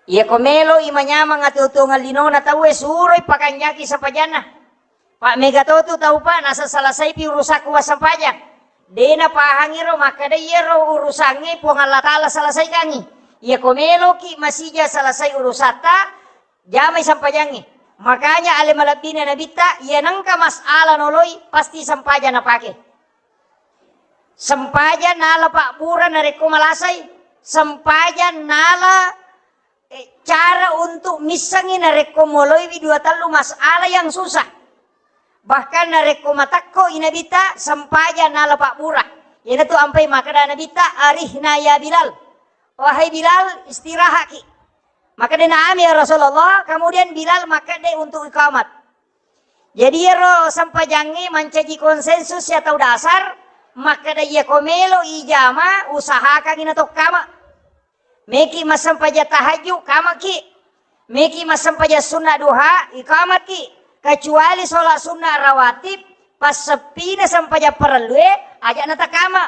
Iyako melo i manyameng atuo-tuongeng linona tauwe, suroi pakanjaki sempajanna. Pak mega to tu tau, Pak, nasa selesaipi urusakku wassempajang. De napahangiro makkeda iyaro urusangnge Puang Allah Ta'ala selesaikangi. Iyako meloki masija selesai urusatta, jamai sempajangnge. Makanya ale malebbina Nabitta, iya nengka masalah noloi, pasti sempaja napake. Sempaja nala pabbura narekko malasai, sempaja nala, eh, cara untuk missengi narekko moloiwi dua tellu masalah yang susah. Bahkan narekko matekko i Nabitta, sempaja nala pabbura. Iyanatu ampai makkeda Nabitta, "Arihna ya Bilal." Wahai Bilal, istirahaki. Makkeda, "Na'am ya Rasulullah." Kemudian Bilal makkeda untuk iqamat. Jadi iyaro sempajangnge mancaji konsensus ya tau dasar, makkeda iyako melo ijama, usahakangi natokkama. Meki massempajang tahajud, kamaki. Meki massempajang sunna duha, iqamaki. Kecuali sholat sunna rawatib, passeppina sempajang parellue, aja natakama.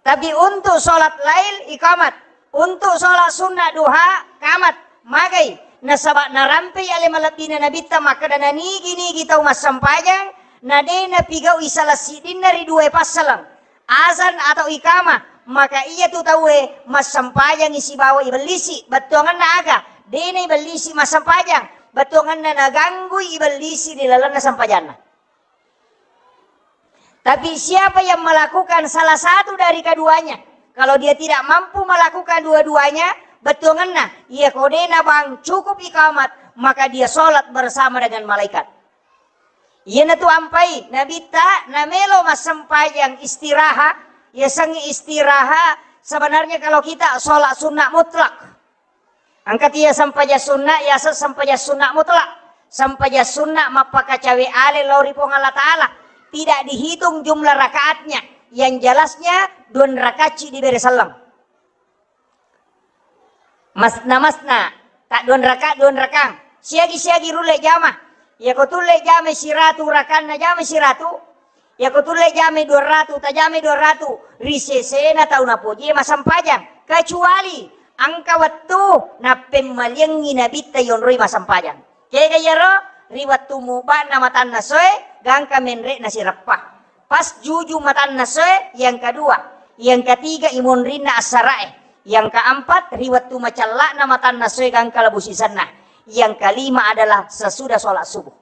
Tapi untuk sholat lail, iqamat. Untuk sholat sunnah duha, qamat. Magai? Nasaba narampei ale malebbina Nabitta makkeda, nanigi-nigi tau massempajang, na de napigau'i salah siddinna ri duae passaleng, azan atau iqamah, maka iyatu tauwe massempajangi sibawa ibellisi. Bettuangenna aga? De naibellisi massempajang, bettuangenna naganggui ibellisi ri lalenna sempajanna. Tapi siapa yang melakukan salah satu dari keduanya, kalau dia tidak mampu melakukan dua-duanya, bettuangenna, iya ko de nabang cukup iqamat, maka dia sholat bersama dengan malaikat. Iyanatu ampai Nabitta namelo massempajang istirahat, yasengnge istirahat, sebenarnya kalau kita sholat sunnah mutlak. Engka tia sempajang sunna, yaseng sempajang sunna mutlak. Sempajang sunna mappakacawe ale lao ri Puang Allah Ta'ala. Tidak dihitung jumlah rakaatnya. Yang jelasnya, dua rakacci dibere selleng. Masna-masna, tak dua rakaat, dua rakaat. Siagi-siagi rulle jama. Yako tulle jama siratu rakanna, jama siratu. Yako tulle jamai dua ratu, tajamai dua ratu, ri sesena tau napojie massempajang, kecuali engka wettu nappemmaliangngi Nabitta yonroi massempajang. Kega iyaro? Ri wettu mubana matanna soe, gangka menre'na sireppa. Pas juju matanna soe, yang kedua, yang ketiga imonrinna assara'e, yang keempat ri wettu macella'na matanna soe gangka labu sisenna, yang kelima adalah sesudah sholat subuh.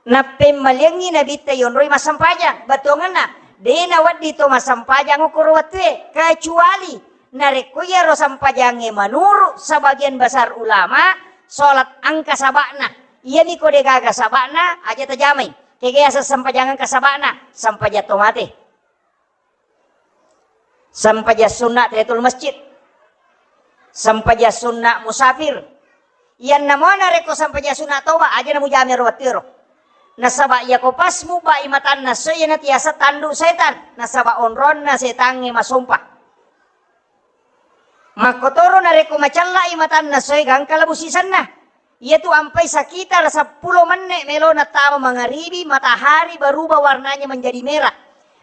Nappemmaliangngi Nabitta yonroi massempajang, bettuangenna de nawedding to massempajang okkoro wettue, kecuali narekko iyaro sempajangnge menurut sebagian besar ulama, sholat engka saba'na, Iyami ko degaga saba'na, aja tajamai. Kega yaseng sempajang engka saba'na? Sempajang to mate. Sempajang sunna tahiyatul masjid. Sempajang sunna musafir. Iyanna mo narekko sempajang sunna toba, aja namujama ero wettuero. Nasaba iyako pas mubai matanna esso, iyanatu yaseng tandu setan. Nasaba onronna setangnge masompa. Makkotoro narekko macellai matanna esso, gangka labu sisenna. Iyatu ampai sekitar seppulo menne' melona tama mangaribi, matahari berubah warnanya menjadi merah.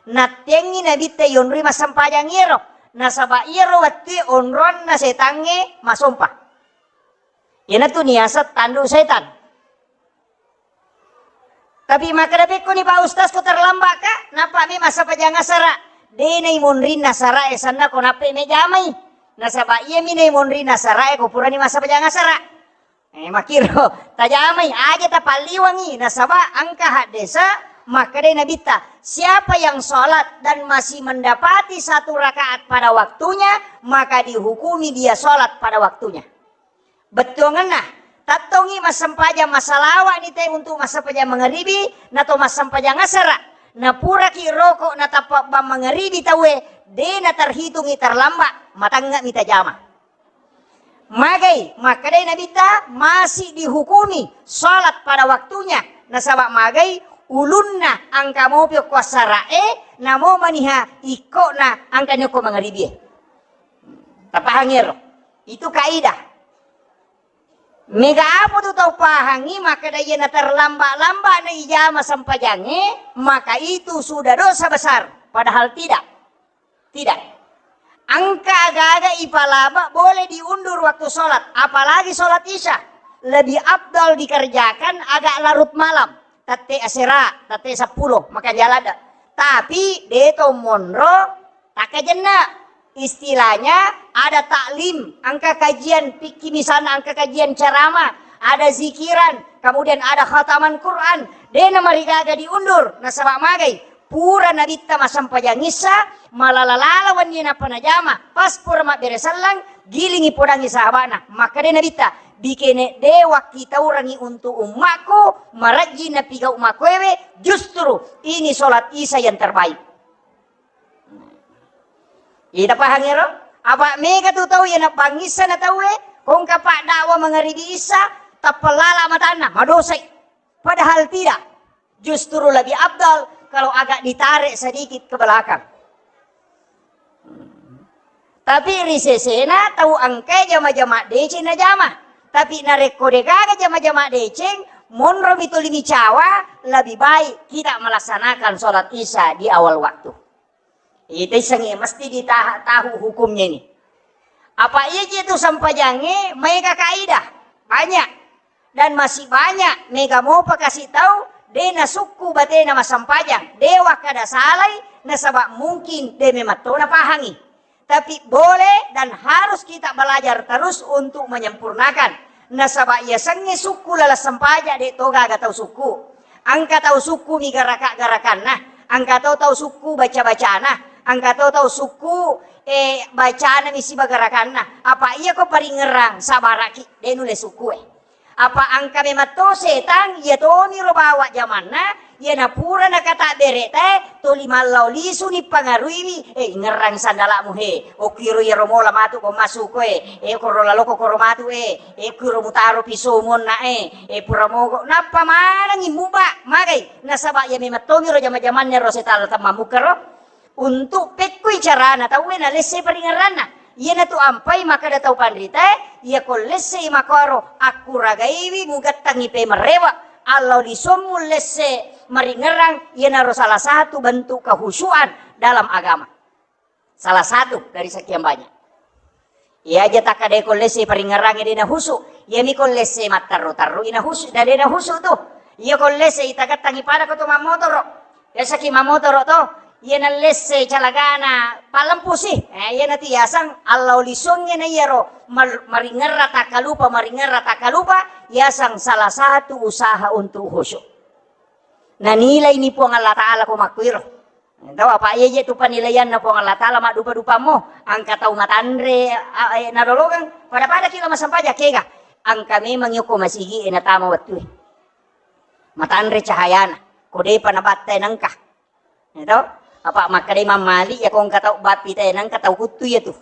Nattengngi Nabitta yonroi massempajang iyaro, nasaba iyaro wettue onronna setangnge masompa. Iyanatu niaseng tandu setan. Tapi makkeda pekkoni, Pak Ustaz, ko terlambat ka, nappa mi massempajang asara. De naimonrinna asara e, sanna ko nappa mi jamai. Nasaba iyami naimonrinna asara e, ko purani massempajang asara. Eh, makkiro, tajamai, aja tapalliwangi, nasaba engka haddese makkedai Nabitta, siapa yang sholat dan masih mendapati satu rakaat pada waktunya, maka dihukumi dia sholat pada waktunya. Bettuangenna, tattongi massempajang, masalawa'ni te untuk massempajang mangaribi, nato massempajang asara, napuraki roko natappa bang mangaribi tauwe, de naterhitungi terlambat, matangnga mi tajama. Magai, makkedai Nabitta, masih dihukumi sholat pada waktunya. Nasaba magai, ulunna engka mopi okko asara e, namo maniha ikkona engka ni okko mangaribi e. Tapahangi ero? Itu kaidah. Mega apa tu tau pahangi, makkeda iyana terlambat-lambat na ijama sempajangnge, maka itu sudah dosa besar. Padahal tidak. Tidak. Engka aga-aga ipalaba boleh diundur waktu sholat, apalagi sholat isya. Lebih afdal dikerjakan agak larut malam, tette asera, tette seppulo, maka jalan. Tapi deto monro, takkajenna. Istilahnya ada taklim, engka kajian fikih misalnya, engka kajian ceramah, ada zikiran, kemudian ada khataman Quran. Dena marigaga diundur, nasaba magai. Pura Nabitta massempajang issa, malala-lala wenni nappa najama. Pas pura mabbere sellang, gilingi podangi sahabana. Makkeda Nabitta, bikene de wakkitaurangi untuk ummakku, marajji napigau makkuewe, justru ini sholat isya yang terbaik. Ita pahang ero? Apa mega tu tau iya nabbangissa na tauwe, kongka pak dakwa mangaribi issa, tappa lala matanna, madosai. Padahal tidak. Justru lebih afdal kalau agak ditarik sedikit ke belakang. Tapi ri sesena tau engkai jama-jama deceng najama. Tapi narekko degaga jama-jama deceng, monromi tuli micawa, lebih baik kita melaksanakan sholat isya di awal waktu. Ita issengngi mesti ditaha-, tahu hukumnya ini. Apa iya je tu sempajangnge maega kaidah? Banyak. Dan masih banyak mega mopa kasih tahu, de nasukku batena massempajang, de wakkada salai, nasaba mungkin de memang to napahangi. Tapi boleh dan harus kita belajar terus untuk menyempurnakan. Nasaba yasengnge sukku laleng sempajang de to gaga tau sukku. Engka tau sukku mi garaka-garakanna, engka to tau sukku baca-bacana, engka to tau sukku, eh, bacana mi siba garakanna. Apa iya ko paringerang sabaraki, de nulle sukku e. Apa engka memang to setang, iya toni ro bawa jamanna, iya napura nakatabbere tae, toli mallau lisuni pangaruiwi, eh, ingerrang sandalamu he, okkiro iyaro mola matu ko massuko e, eh, koro laloko koro matu e, eh, kuro mutaro pisomonna e, eh, pura mogo, nappa manengi muba, magai, nasaba iya memang toni ro jama-jamanna ro setang temmammukkero. Untuk pekkui carana tauwe nalesse paringerranna. Iyanatu ampai makkeda tau panritae, iya ko lessei makkoro akkuragaiwi mugettangi pemerrewa, allau lisommu lesse maringerrang, iyanaro salah satu bentuk kehusuan dalam agama. Salah satu dari sekian banyak. Iya aja takkadai ko lesse paringerrangnge de nahusu. Iyami ko lesse matterru-terru ina husu, na de nahusu tu. Iya ko lesse itagettangi pada ko to mammotoro. Biasaki mammotoro to. Iya nallesse calagana palempusi. Eh, iya nati yasang allau lisongnge na iyaro mar-, maringerra takkalupa, maringerra takkalupa, yasang salah satu usaha untuk khusyuk. Nanilai ni Puang Allah Ta'ala ko makkuiro. Tau apa iya je tu penilaianna Puang Allah Ta'ala maddupa-dupammo, engka tau matanre, a, e, nalolongeng, pada-pada kilo massempajang kega, engka memang yoko masigi e natama wettue. Matanre cahayana, ko depa nabattai nengka. Itu, apa makkedai Imam Malik, ya ko engka tau bappi te nengka tau kuttu ya tu.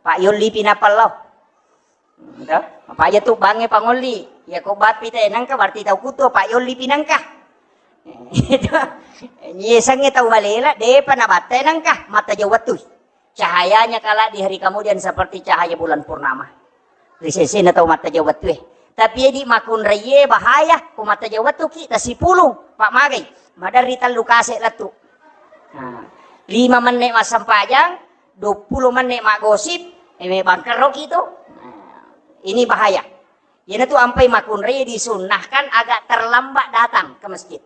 Pak yolli pi napallau. Gitu. Apa aja tu bangnge pangolli. Ya ko bappi te nengka berarti tau kuttu, apa yolli pi nengka. Itu. Yesengnge tau malela, depa nabattai nengka, matta jauh wettu. Cahayanya kala di hari kemudian seperti cahaya bulan purnama. Ri sesena tau matta jauh wettu e. Tapi edi makunraie bahaya, ko matta jauh wettu ki, tasipulung, pak magai. Maderri tellu kase lettu. Nah, lima menit massempajang, dua puluh menit maggosip, eh, me bangkerro ki tu. Nah, ini bahaya. Iyanatu ampai makkunrai disunnahkan agak terlambat datang ke masjid.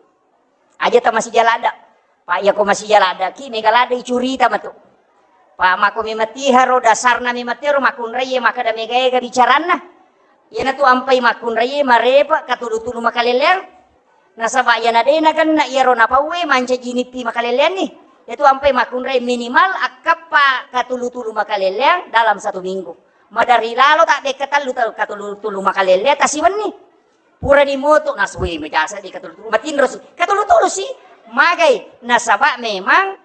Aja ta masija ladde. Pak, iya ko masija ladde ki, mega ladde icurita matu. Pak, mako memetiharo dasarna memetiharo makkunrai makkeda mega-ega bicaranna. Iyanatu ampai makkunrai marepe katulu-tulu makaleleang. Nasaba iyana de nagenna iyaro napauwe mancaji nippi makaleleanni. Iyatu ampai makkunrai minimal akkappa katulu-tulu makaleleang dalam satu minggu. Madari lalo tabbe katellu, katulu-tulu makaleleang tasiwenni. Purani moto nasui majasa di katulu-tulu. Matinro si. Katulu-tulu si. Magai. Nasaba memang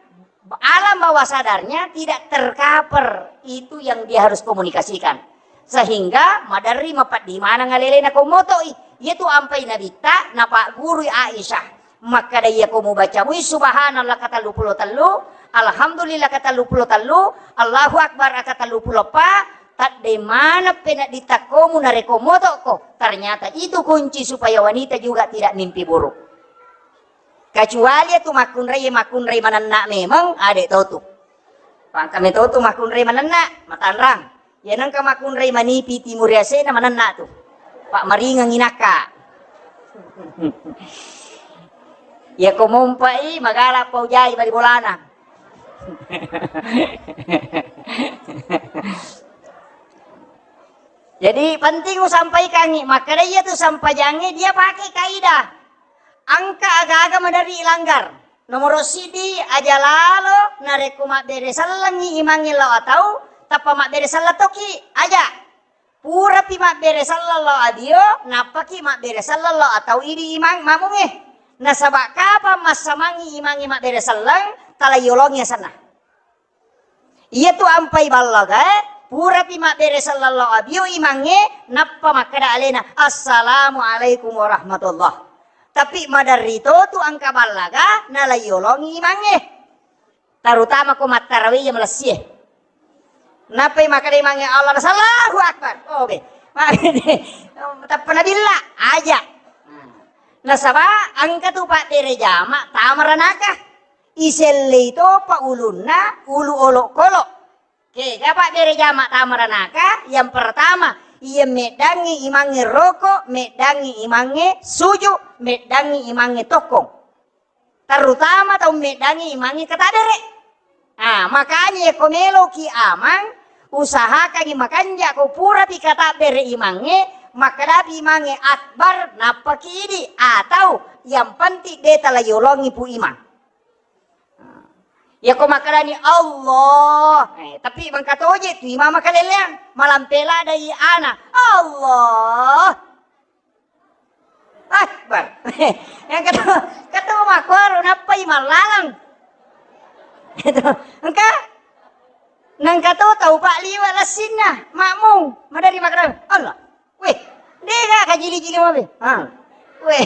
alam bawah sadarnya tidak tercover itu yang dia harus komunikasikan. Sehingga maderri mapeddi maneng alelena ko motoi. Iyatu ampai nabitta napaggurui Aisyah. Makkeda iya ko mubaca mui subhanallah katellu pulo tellu, alhamdulillah katellu pulo tellu, Allahu akbar katellu pulo eppa, tadde maneng peneddi takkomu narekko motoko. Ternyata itu kunci supaya wanita juga tidak mimpi buruk. Kecuali itu makkunrai, makkunrai manenna memang, ade totu. Pangka metotu makkunrai manenna, matanrang. Iya nengka makkunrai manipi timur yasena manenna tu. Pak maringeng inakka. Iya ko mompai magala paujai bali bolana. Jadi penting usampaikangi, makkeda iya tu sampajangnge dia pakai kaidah. Engka aga-aga maderri ilanggar. Nomoro siddi, aja lalo narekko mabbere sellengngi imangnge lao atau, tappa mabbere selleng toki, aja. Purapi mabbere selleng lao abio, nappaki mabbere selleng lao atau idi imang mamungnge. Nasaba kapang massamangngi imangnge mabbere selleng, tala yolongi asenna. Iyatu ampai ballagae, purapi mabbere selleng lao abio imangnge, nappa makkeda alena, "Assalamualaikum warahmatullah." Tapi maderri totu engka ballaga, nalaiyolongi imangnge. Terutama ko mattarawe iya malessie. Nappai makkeda imangnge Allah, Allahu Akbar. Oh, be. Tappa nabilla, aja. Nasaba engka tu pabbere jama tama ranaka. Isellei topa ulunna ulu olokolo. Kega pabbere jama tama ranaka? Yang pertama, iya meddangngi imangnge roko, meddangngi imangnge suju, meddangngi imangnge tokkong. Terutama tau meddangngi imangnge katabbere. Ah, makanya ko meloki amang, usahakangi makanja ko purapi katabbere imangnge, makkadapi imangnge akbar, nappaki idi, atau yang penting de tala yolongi pu imang. Iyako makkedani Allah, eh, tapi mengka toje tu imang makaleleang, malampe ladai ana, Allah Akbar. Yang ketemu, ketemu makkuaro nappai mallalang. Itu, engka, nengka to tau pak liwa lessinna, makmung, madari makkeda, Allah. Weh, dega kajili-jili mabe. Ha. Weh,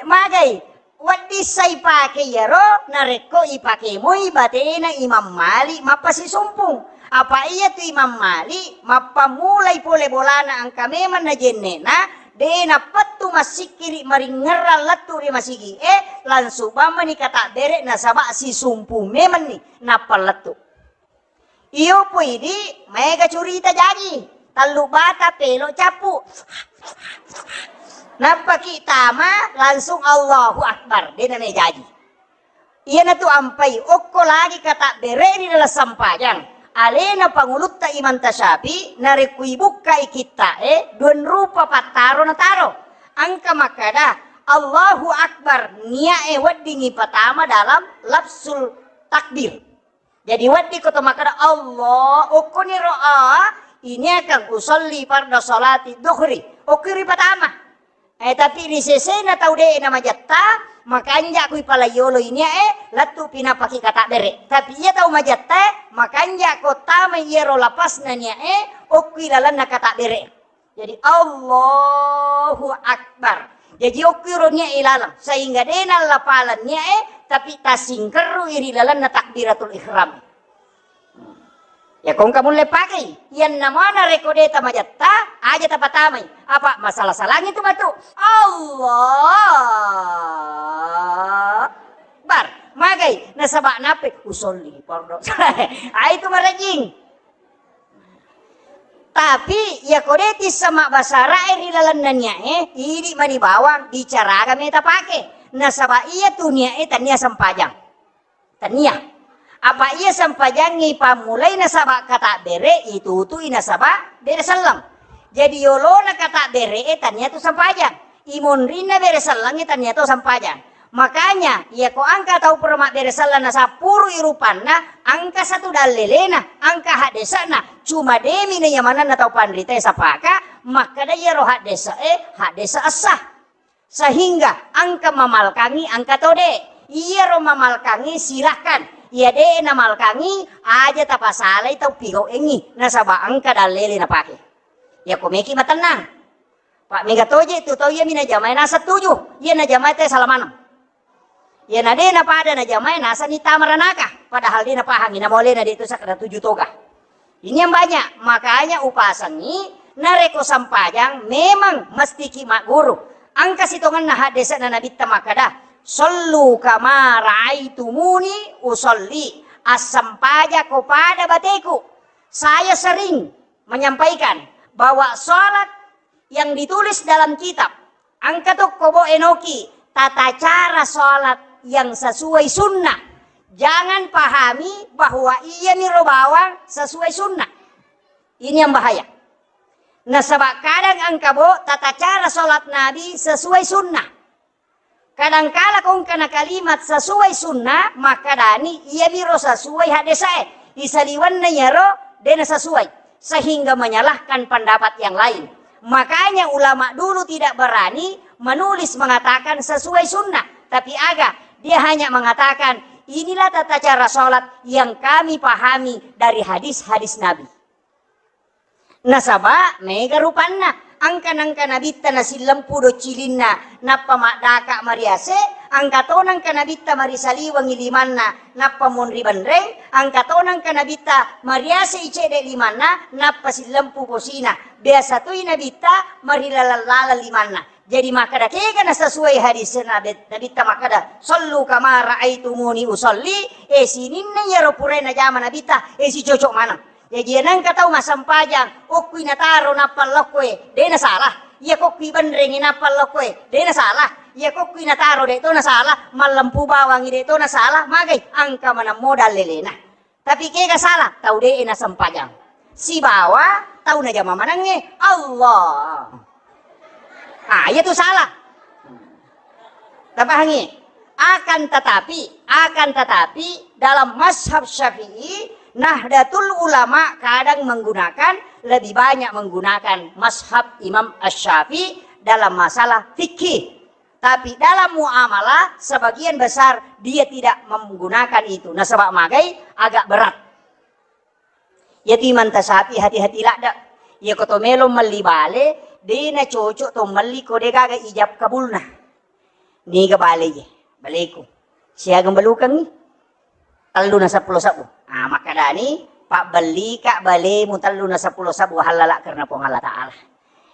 magai. Wedding sai pake iyaro, narekko ipake moi batena Imam Malik mappasisumpung. Apa iya tu Imam Malik mappamulai pole bolana engka memang najenne'na, de nappettu massikkiri maringngerang lettu ri masigi e, langsung bammani katabbere nasaba sisumpung memanni nappa lettu. Iyo pu idi, maega curita jaji. Tellu bata pelo cappu. Nappaki tama langsung Allahu Akbar, de name jaji. Iyanatu ampai okko lagi katabbere ri dalam sampajang. Alena pangulutta Imam Tasyafi, narekko ibukkai kitta e, dua rupa pattaro nataro. Engka makkada, Allahu Akbar, nia e weddingi patama dalam lafzul takbir. Jadi wedding ko to makkeda Allah, okkoniro a, ini akan usolli farda salati dhuhri. Okko ripatama. Eh, tapi ri sesena tau de' na majatta, makanja' kui palaiyolo inia e, lettu pi napaki katabbere'. Tapi iya tau majatta e, makanja' ko tamai iyaro lapasna nia e, okkui lalenna katabbere'. Jadi, Allahu Akbar. Jaji, okkui ro nia e laleng, sehingga de' nallapaleng nia e, tapi tasingkerrui ri lalenna takbiratul ihram. Ya, ko engka mulle pakei, iyanna mana rekko de' tamajatta, aja tapatamai. Apa masala-salangi tu matu. Allah Akbar. Magai, nasaba nappe usolli fardu. Ai tu marejing. Tapi, ya ko de' tisseng mabbasara e ri lalenna nia e, idi mani bawang, bicara aga meta pake. Nasaba iya tu nia e tania sempajang. Tania. Apa iya sempajangngi pammulai nasaba katabbere, itutui nasaba bere selleng. Jadi yolona katabbere e tania tu sempajang. Imonrinna bere selleng e tania to sempajang. Makanya, iya ko engka tau pura mabbere selleng nasappurui rupanna, engka satu dallelena, engka haddese'na. Cuma de' mi na iya manenna tau panrita e sapaka, makkeda iyaro haddese e, haddese essa. Sehingga engka mamalkangi, engka to de'. Iyaro mamalkangi, silahkan. Iya de' namalkangi, aja tapasalai tau pigau'engngi. Nasaba engka dallele napake. Iya ko meki matennang. Pa' mega toje' tu tau iyami najamae naseng tuju. Iya najamae te sala maneng. Iyana de' napada najamae, nasenni tama ranaka. Padahal de' napahangi, namolena de' tu sakkeda tuju toga. Ini yang banyak, makanya upasengi, narekko sempajang memang mestiki magguru. Engka sitongenna haddese'na Nabitta makkeda, "Shollu kama ra'aitumuni usolli." Assempajako pada bateku. Saya sering menyampaikan bahwa sholat yang ditulis dalam kitab, engka tokko bo enoki tata cara sholat yang sesuai sunnah. Jangan pahami bahwa iyami ro bawang sesuai sunnah. Ini yang bahaya. Nasaba kadang engka bo tata cara sholat Nabi sesuai sunnah. Kadangkala ko engkana kalimat sesuai sunnah, makkadani iyamiro sesuai haddesae. Isaliwenna iyaro de' nasesuai, sehingga menyalahkan pendapat yang lain. Makanya ulama dulu tidak berani menulis mengatakan sesuai sunnah. Tapi aga, dia hanya mengatakan, "Inilah tata cara sholat yang kami pahami dari hadis-hadis Nabi." Nasaba mega rupanna, engka nengka Nabitta nasillempu doccilinna, nappa maddaka mariase, engka to nengka Nabitta marisaliwengi limanna, nappa monri benreng, engka to nengka Nabitta mariase i cedde limanna, nappa sillempu posina. Biasa toi Nabitta marilaleng-laleng limanna. Jadi makkeda kega nasesuai hadis Nabi, Nabitta makkeda, "Shollu kama ra'aitumuni usolli," eh, sininna iyaro purae najama Nabitta, eh, sicocok maneng. Jaji, nengka tau massempajang, okkui nataro nappa lokkoe, de' nasalah. Iya kokkui benrengi nappa lokkoe, de' nasalah. Iya kokkui nataro de' to nasalah, mallempu bawangi de' to nasalah, magai engka maneng modal lelena. Tapi kega salah, tau de' nasempajang. Sibawa tau najama manengnge, Allah. Ah, iya tu salah. Tapahangi? Akan tetapi, akan tetapi dalam mazhab Syafi'i, Nahdlatul Ulama kadang menggunakan, lebih banyak menggunakan mazhab Imam Asy-Syafi'i dalam masalah fikih. Tapi dalam muamalah, sebagian besar dia tidak menggunakan itu. Nasaba magai agak berat. Iyatu Imam Tasyafi'i hati-hati ladde. Iya ko to melo melli bale, de' nacocok to melli ko de' gaga ijab kabulna. Niga bale ye? Baleku. Siaga belukengngi? Tellu na seppulo sebbu. Ah, makkadani, "Pabbellika balemu tellu na seppulo sebbu hallala karena Puang Allah Ta'ala."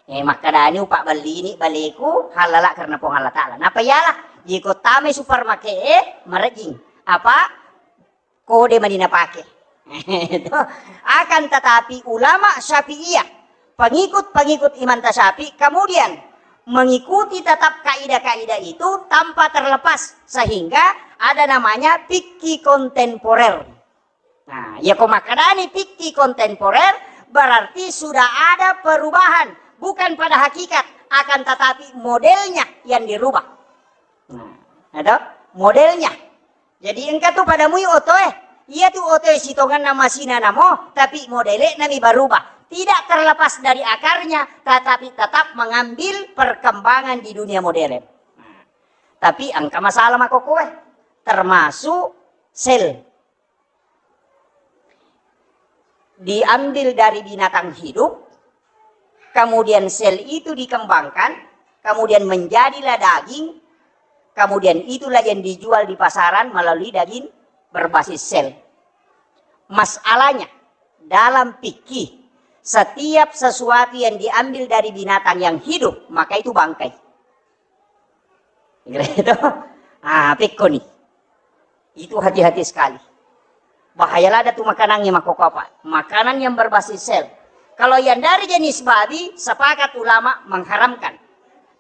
Eh, makkadani, "Upabbellini baleku hallala karena Puang Allah Ta'ala." Napa iyalah? Iko tamai supermarket e, marejing. Apa? Kode mani napake. Akan tetapi ulama Syafi'iyah, pengikut-pengikut Imam Tasyafi, kemudian mengikuti tetap kaidah-kaidah itu tanpa terlepas, sehingga ada namanya fikih kontemporer. Nah, ya ko makkadani fikih kontemporer, berarti sudah ada perubahan, bukan pada hakikat, akan tetapi modelnya yang dirubah. Nah, ada modelnya. Jadi engka tu pada mui otoe. Iya tu otoe sitongenna masina namo, tapi modele'na mi barubah. Tidak terlepas dari akarnya, tetapi tetap mengambil perkembangan di dunia modern. Nah, tapi engka masalah makkokkoe, termasuk sel. Diambil dari binatang hidup, kemudian sel itu dikembangkan, kemudian menjadilah daging, kemudian itulah yang dijual di pasaran melalui daging berbasis sel. Masalahnya, dalam fikih, setiap sesuatu yang diambil dari binatang yang hidup, maka itu bangkai. Gitu. Ah, pekko ni. Itu hati-hati sekali. Bahaya lada tu makanannya makkokkoe, Pak. Makanan yang berbasis sel. Kalau yang dari jenis babi, sepakat ulama mengharamkan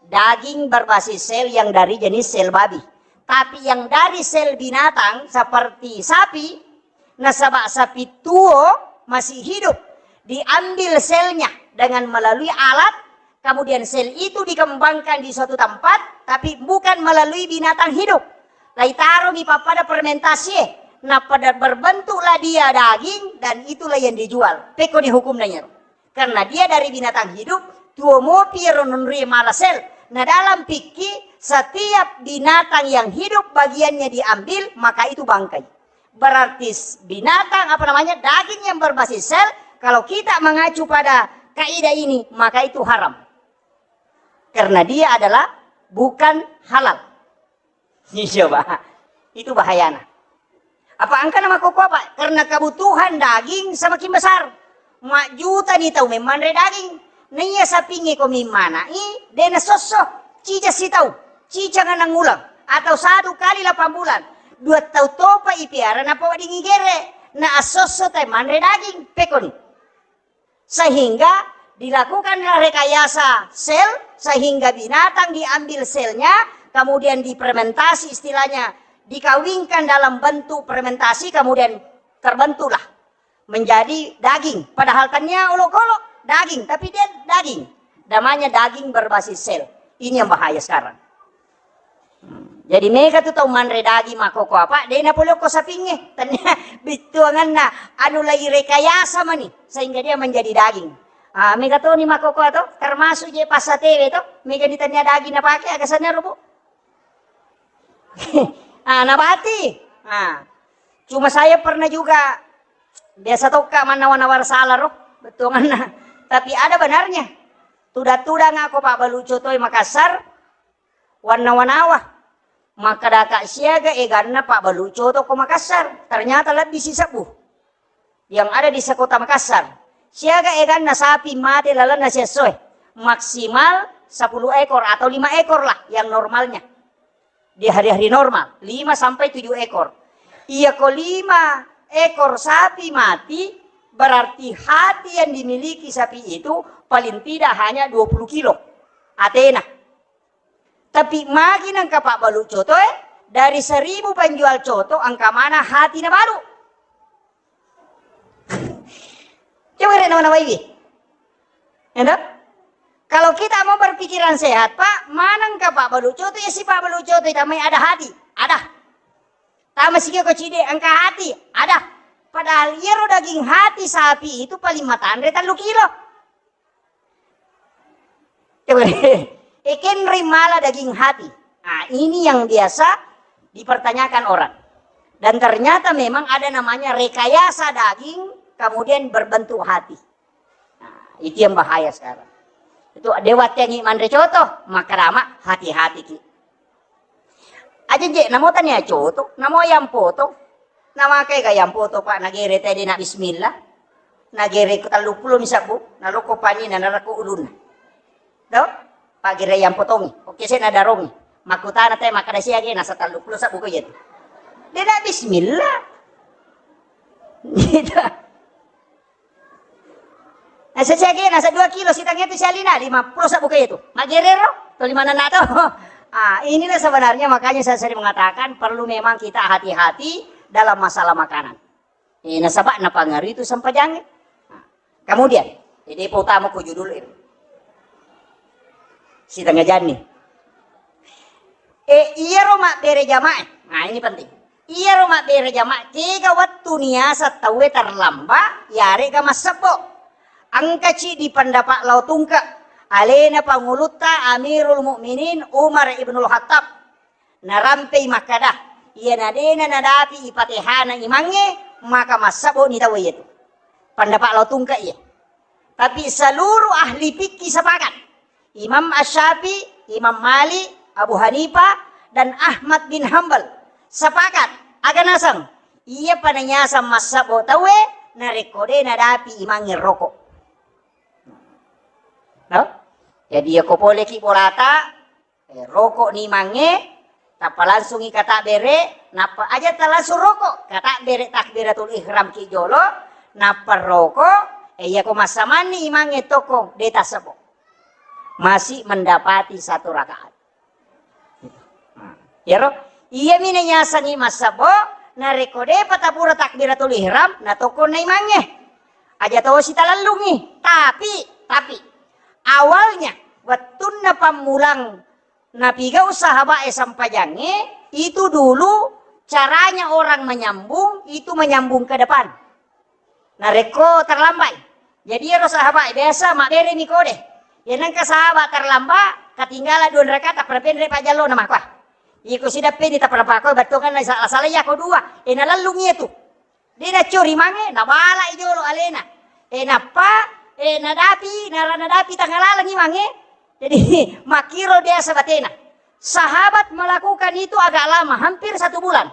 daging berbasis sel yang dari jenis sel babi. Tapi yang dari sel binatang seperti sapi, nasaba sapi tuo masih hidup, diambil selnya dengan melalui alat, kemudian sel itu dikembangkan di suatu tempat, tapi bukan melalui binatang hidup. Laitaromi pappada fermentasi, eh, napada berbentuklah dia daging dan itulah yang dijual. Pekko ni hukumna iyaro. Karena dia dari binatang hidup, tuo mopi ero nonri mala sel. Nah, dalam fikih, setiap binatang yang hidup bagiannya diambil, maka itu bangkai. Berarti s-, binatang, apa namanya, daging yang berbasis sel, kalau kita mengacu pada kaidah ini, maka itu haram. Karena dia adalah bukan halal. Iya, Pak. Itu bahayana. Apa engkana makkokkoe, Pak? Karena kebutuhan daging semakin besar. Majjuta ni tau memmanre daging. Naiya sapingnge ko mimmana i, de nasosso. Cica sitau, cica nganang ulang, atau satu kali delapan bulan. Dua tau topa ipiara napawedding igere. Na assosso tai manre daging. Pekoni. Sehingga dilakukanlah rekayasa sel, sehingga binatang diambil selnya, kemudian difermentasi, istilahnya dikawinkan dalam bentuk fermentasi, kemudian terbentuklah menjadi daging. Padahal tania olok-olok daging, tapi dia daging. Namanya daging berbasis sel. Ini yang bahaya sekarang. Jadi mega tu tau manre daging makkokkoe, apa, de napole okko sapingnge. Tania bittuanganna anu lagi rekayasa mani sehingga dia menjadi daging. Ah, mega toni makkokkoe to, termasuk je passatewe to, mega ni tania daging napake, aga sanna rubu. Ah, nabati. Ah. Cuma saya pernah juga, biasa tokka mannawa-nawa sala ro, bettuanganna. Tapi ada benarnya. Tudang-tudang ako pabbalu cotoi Makassar, wannawa-nawa. Makkadaka siaga eganna pabbalu coto ko Makassar. Ternyata lebbi sisebbu yang ada di sekota Makassar. Siaga eganna sapi mate lalenna siessoe. Maksimal sepuluh ekor atau lima ekor lah yang normalnya. Di hari-hari normal, lima sampai tujuh ekor. Iya ko lima ekor sapi mati, berarti hati yang dimiliki sapi itu paling tidak hanya dua puluh kilo. Atena. Tapi magi nengka pabbalu coto, eh, dari seribu penjual coto, engka mana hati nabalu. Coba rek nawa-nawaiwi. Ya toh? Kalau kita mau berpikiran sehat, Pak, manengka pabbalu coto, ya si pabbalu coto, tamai ada hati. Ada. Tama sikio ko cide, engka hati. Ada. Padahal iyaro daging hati sapi itu paling matanre tellu kilo. Coba deh. Ekenri mala daging hati. Nah, ini yang biasa dipertanyakan orang. Dan ternyata memang ada namanya rekayasa daging, kemudian berbentuk hati. Nah, itu yang bahaya sekarang. Itu dewa tiangi manre coto, maka lama hati-hati ki. Aja je, namo tania coto, namo yang poto. Namakai ga yang poto, Pak, nagere tadi na bismillah. Nagere ko tellu pulo mi sabbu, naloko pani na narako ulunna. Do? Pagere yang potongi. Oke, saya nadarongi. Makutana te makkada siage nasa tellu pulo sabbu ko yetu. De na bismillah. Gitu. Nah, sesiage nasa dua kilo sitang itu sialina, lima pulo sabbu ke itu. Magerero, to lima nana to. Ah, inilah sebenarnya makanya saya sering mengatakan perlu memang kita hati-hati dalam masalah makanan. Eh, nasaba napangaruhi itu sempajangnge. Nah, kemudian, jadi utama ko judul itu. Sitengah jani. Eh, iyaro mabbere jamaah. Nah, ini penting. Iyaro mabbere jamaah, kega wettu niaseng tauwe terlambat, yarega massebbo. Engkaci di pendapat lao tungke, alena pangulutta Amirul Mukminin Umar ibnul Khattab, narampei makkada, iyana dena nadapi ipatehana imangnge, maka massabbo ni tau iyatu. Pendapat lao tungke iya. Tapi seluruh ahli fikih sepakat, Imam Asy-Syafi'i, Imam Malik, Abu Hanifah, dan Ahmad bin Hambal sepakat, aga naseng, iya pananyasang massabbo tauwe narekko de nadapi imangnge roko. No? Jadi, yako poleki bolata, eh, roko ni imangnge, tappa langsungi katabbere, nappa aja talangsung roko, katabbere takbiratul ihram ki jolo, nappa roko, eh, yako massamanni imangnge tokko, de tassebbo. Masih mendapati satu rakaat. Yaro, iyami nayasengngi massebbo, narekko depa tapura takbiratul ihram, natokkonna imangnge. Aja tosi talellungi. Tapi, tapi, awalnya, wettunna pammulang napigau sahabae sempajangnge, itu dulu caranya orang menyambung, itu menyambung ke depan. Narekko terlambat. Jadi ero sahabat biasa mabbereni kode. Ya nengka sahabat terlambat, ketinggalan dua rakaat, tappa penre pajjallo na makua. Iko sidappeni tappa pakoi battongan na sala-sala yako dua. E nalellung iya tu. De nacori mange, nabalai jolo alena. E nappa, e nadapi, nara nadapi tangalalangi mange. Jadi makkiro biasa batena. Sahabat melakukan itu agak lama, hampir satu bulan.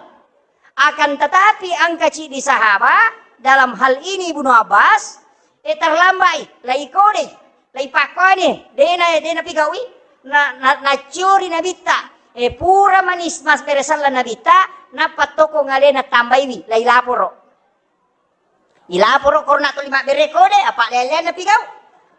Akan tetapi engka ciddi sahabat, dalam hal ini Ibnu Abbas, eh, terlambai, lai kodei, lai pakkoni, dena, dena pigaui, na, na, nacciori nabitta, eh, pura manis mas beresalla nabitta, nappa toko ngalena tambaiwi, lai laporo. Ilaporo korona tuli mabbere kode, apa leleanna pigau.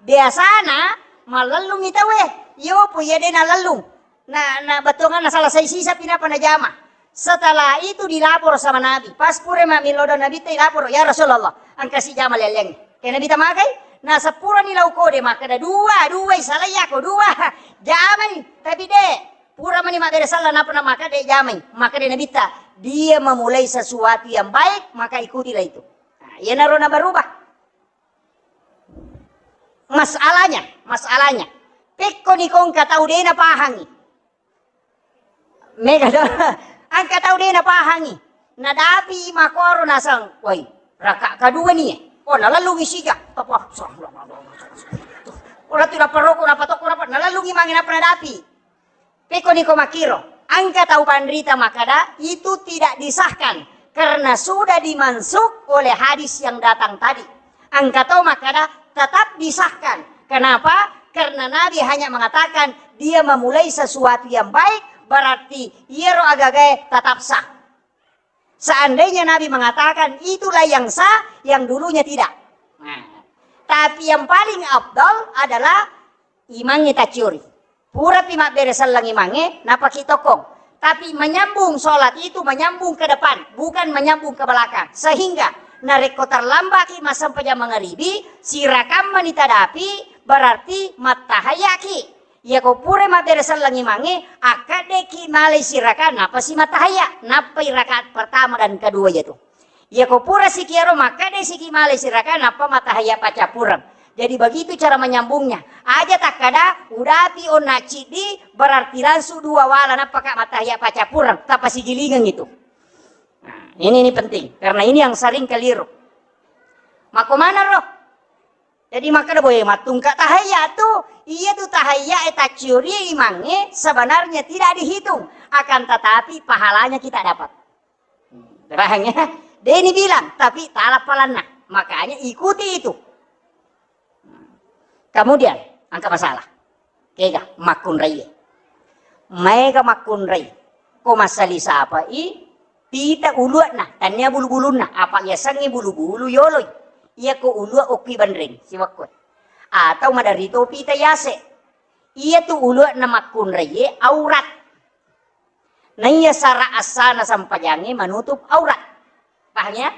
Biasana mallellungi tauwe, yopo iya dena lellung. Na, na bettuanganna salah sai sisa pinapa najama. Setelah itu dilapor sama Nabi. Pas pura mami lodo Nabi te lapor, "Ya Rasulullah, engka si jama leleng." Ke Nabi tamakai, na sepurani lau kode makkeda dua, dua salai yako dua. Jamai, tapi de, pura mani mabbere salla nappa na makkeda jamai. Makkeda Nabitta, "Dia memulai sesuatu yang baik, maka ikutilah itu." Nah, iyanaro na berubah. Masalahnya, masalahnya. Pekko ni kongka tau dena pahangi. Mega do. Angka tau de napahangi. Nadapi makoro naseng, "Woi, raka kedua ni, eh." Oh, nalellungi sija. Apa? Ora tu daparoko, napatoko, napa? Nalellungi mange napa nadapi. Pekko niko makkiro. Angka tau panrita makkada, itu tidak disahkan karena sudah dimansuk oleh hadis yang datang tadi. Engka to makkada tetap disahkan. Kenapa? Karena Nabi hanya mengatakan dia memulai sesuatu yang baik, berarti iyaro agagae tetap sah. Seandainya Nabi mengatakan itulah yang sah, yang dulunya tidak. Nah, tapi yang paling afdal adalah imangnge tacciori. Purapi mabbere selleng imangnge, napaki tokkong. Tapi menyambung sholat itu menyambung ke depan, bukan menyambung ke belakang. Sehingga narekko terlambaki massempajang mangaribi, sirakamma ni tadapi, berarti mattahayaki. Iyako pura mabbere selleng imangnge, akkaddeki malai siraka, napasi mattahaya, nappai rakaat pertama dan kedua yatu. Iyako pura siki ero makkeda siki malai siraka nappa mattahaya paccappureng. Jadi begitu cara menyambungnya. Aja takkada udapi onna ciddi berarti langsung dua wala nappa ka mattahaya paccappureng. Tappa sigilingeng itu. Nah, ini, ini penting karena ini yang sering keliru. Mako mana roh? Jadi makkeda boe mattungka tahayya tu, iya tu tahayya e tacciori imangnge sebenarnya tidak dihitung, akan tetapi pahalanya kita dapat. Paham ya? Deni bilang, tapi tala palanna. Makanya ikuti itu. Kemudian, angka masalah. Kega, makkunraie. Maega makkunrai. Ko massali sapai, pita ulua'na, tania bulu-bulunna. Apa yasengnge bulu-bulu yoloi. Iyako ulua okki banreng, siwakko. Atau maderito pita yase. Iya tu ulua'na makkunraie aurat. Naiya sara assana sampajangnge manutup aurat. Paham ya?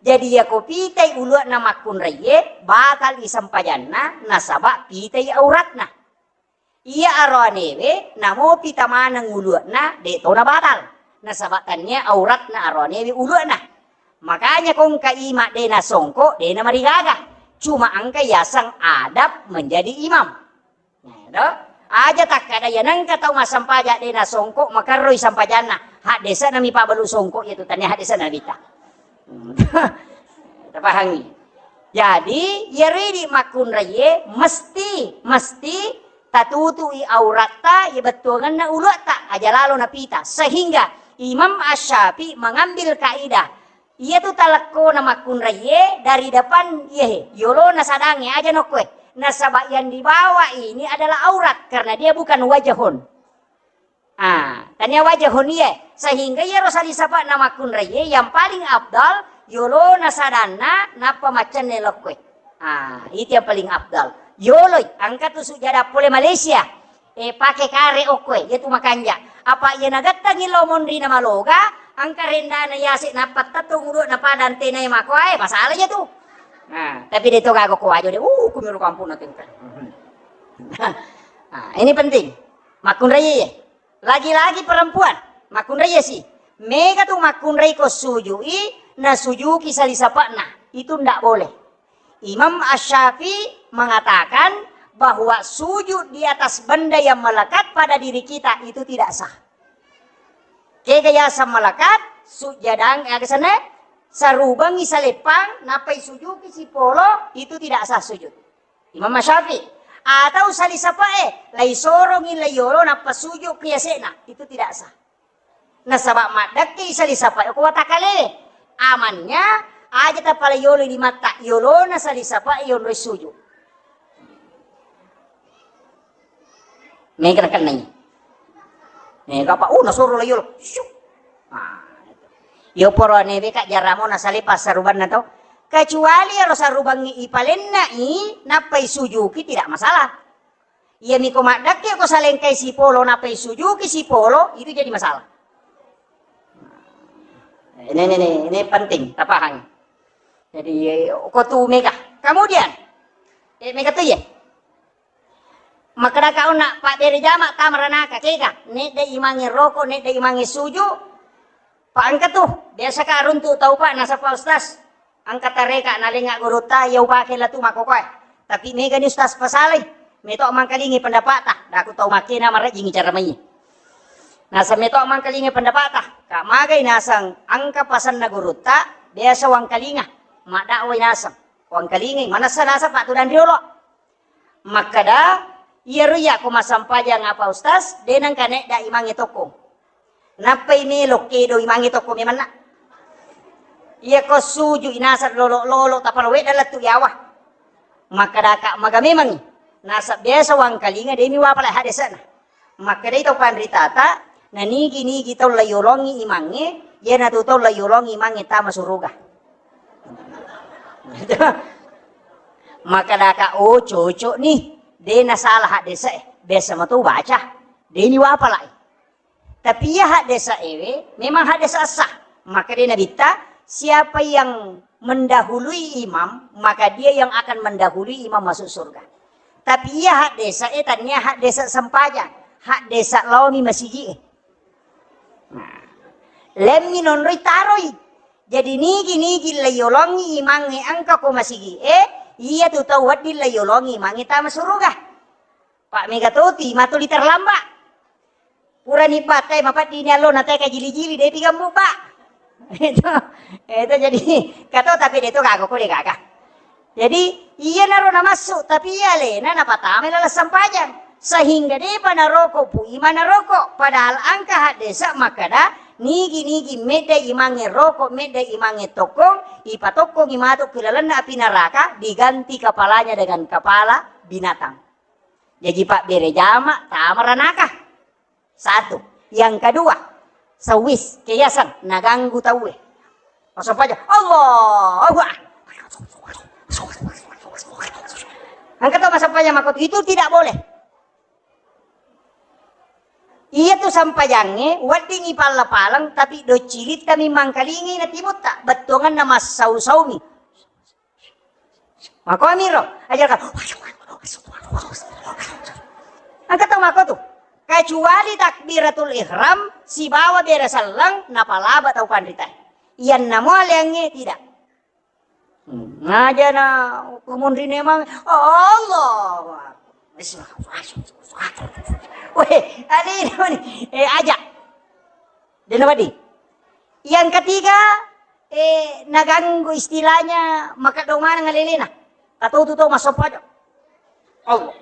Jadi yako pitai ulua'na makkunraie, batal i sampajanna, nasaba pitai auratna. Iya aroanewe, namo pita maneng ulua'na, de tona batal. Nasaba tania auratna aroanewe ulua'na. Makanya kongka ima de nasongko, de namarigaga. Cuma engka yaseng adab menjadi imam. Nah, do? Aja takkada iya nengka tau massempajang de nasongko makerroi sempajanna. Haddese'na mi pabalu songko iya tu tania haddese'na Nabitta. Hmm. Tapahangi. Jadi, iyaro idi makkunraiye mesti, mesti tatutui auratta, iya bettuangenna uluatta, aja lalo napita. Sehingga Imam Asy-Syafi'i mengambil kaidah, iya tu talekko na makkunraiye dari depan, iyehe, yolona sadangnge, aja nokkoe. Nasaba yang dibawa ini adalah aurat, karena dia bukan wajahun. Ah, tania wajahun iye. Sehingga iyaro salisapa'na makkunraiye yang paling afdal, yolona sadanna, nappa maccenne lokkoe. Ah, itu yang paling afdal. Yoloi, engka tu sujada pole Malaysia. Eh, pake kare okkoe, iya tu makanja. Apa iya nagettangi lo monri na maloga, engka rendana yase nappa tettung udu na pada antenae makoae, masalah iya tu. Nah, tapi de to gaga ko wajo de, uh, kumiro kampung na tengka. Ah, ini penting. Makkunraiye. Lagi-lagi perempuan, makkunraiye si. Mega tu makkunrai ko sujui, na sujuki salisapa'na. Itu ndak boleh. Imam Asy-Syafi'i mengatakan bahwa sujud di atas benda yang melekat pada diri kita itu tidak sah. Kega yaseng melekat, sujadang, eh, kesana, sarubangi saleppang, nappai sujuki sipolo, itu tidak sah sujud. Imam Syafi'i. Atau salisapa'e, lai sorongi lai yolo, nappa sujuki yase'na, itu tidak sah. Nasaba maddekke salisapa'e ko watakale. Amannya, aja tapala yolo limatta, yolona salisapa'e yonroi suju. Mega nakennai. Mega apa? Oh, nasoro lai yolo. Syuk. Ah, itu. Yo poro newe ka jaramo nasale passarubanna to. Kecuali ero sarubangngi ipalennai, nappai sujuki, tidak masalah. Iyami ko maddekke ko salengkai sipolo nappai sujuki sipolo, itu jadi masalah. Ini, ini, ini, ini penting, tapahang. Jadi, eh, ko tu mega. Kemudian, eh, mega tu ya. Makkadaka onna pabbere jama tama ranaka, kega, nedda imangnge roko, nedda imangnge suju, pa engka tu, biasa ka runtu tau pa, nasaba Ustaz, engka tareka nalenga gurutta, iya upake latu makkokoe. Tapi mega ni Ustaz pasalai, meto mangkalingi pendapata, daku tau makkena marajingi cara mai. Naseng meto mangkalingi pendapata, ka magai naseng engka pasenna gurutta, biasa wangkalinga, maddakwai naseng, wangkalingai, manessa naseng pa tudang riolo. Makkeda, iyaro iya ko massampajang apa Ustaz, de nengka nedda imangnge tokko. Nappai melo kedo imangnge tokko memanna. Iya ko suju inaseng lolo-lolo tapalowe dalam tu yawa. Makkeda ka maga memangi. Nasab biasa wangkalinga demi wapala hadesana. Makkedai tau panritata, nanigi-nigi tau laiyolongi imangnge, iyanatu tau laiyolongi imangnge tama suruga. Makkedaka, "Oh, cocok ni, de nasalah haddese'e, biasa mato baca, de ni wapalai." Tapi iya haddese'ewe memang haddese' sah. Makkedai Nabitta, "Siapa yang mendahului imam, maka dia yang akan mendahului imam masuk surga." Tapi iya haddese'e tania haddese' sempajang, haddese' laomi masigi'e. Nah, lemmi nonroi taroi. Jadi nigi-nigi laiyolongi imangnge engka ko masigi'e, iya tu tau wedding laiyolongi imangnge tama suruga. Pak mega toti matuli terlambat. Purani batai mapeddini allo na teka jili-jili de pigammu, Pak. Itu, itu jadi kato tapi de to gaga ko de gaga. Jadi, iyanaro namassu, tapi iya alena napatamai laleng sempajang. Sehingga depa naroko pu imang naroko. Padahal engka haddese' makkeda, nigi-nigi medda imangnge roko, medda imangnge tokkong, ipatokkongi matu ki lalenna api neraka, diganti kepalanya dengan kepala binatang. Jaji pabbere jama, tama ranaka. Satu. Yang kedua, sewis, keyaseng, naganggu tauwe. Masempajang, Allahu Akbar. Engka tau masempajang makkotu, itu tidak boleh. Iya tu sempajangnge, weddingi palla-paleng, tapi docilittami mangkalingi na timutta, bettuanganna massau-saumi. Makomiro, aja ka. Engka tau makkotu. Kecuali takbiratul ihram, sibawa bere selleng, napalaba tau panrita. Iyanna mo aleangnge, tidak. Hmm. Ngaja na kumunrine mang, Allahu Akbar. Weh, ade ni, eh, aja. Dena badi. Yang ketiga, eh, naganggu istilahnya maka domanang alelena. Atau tu tau masoppa aja. Allah.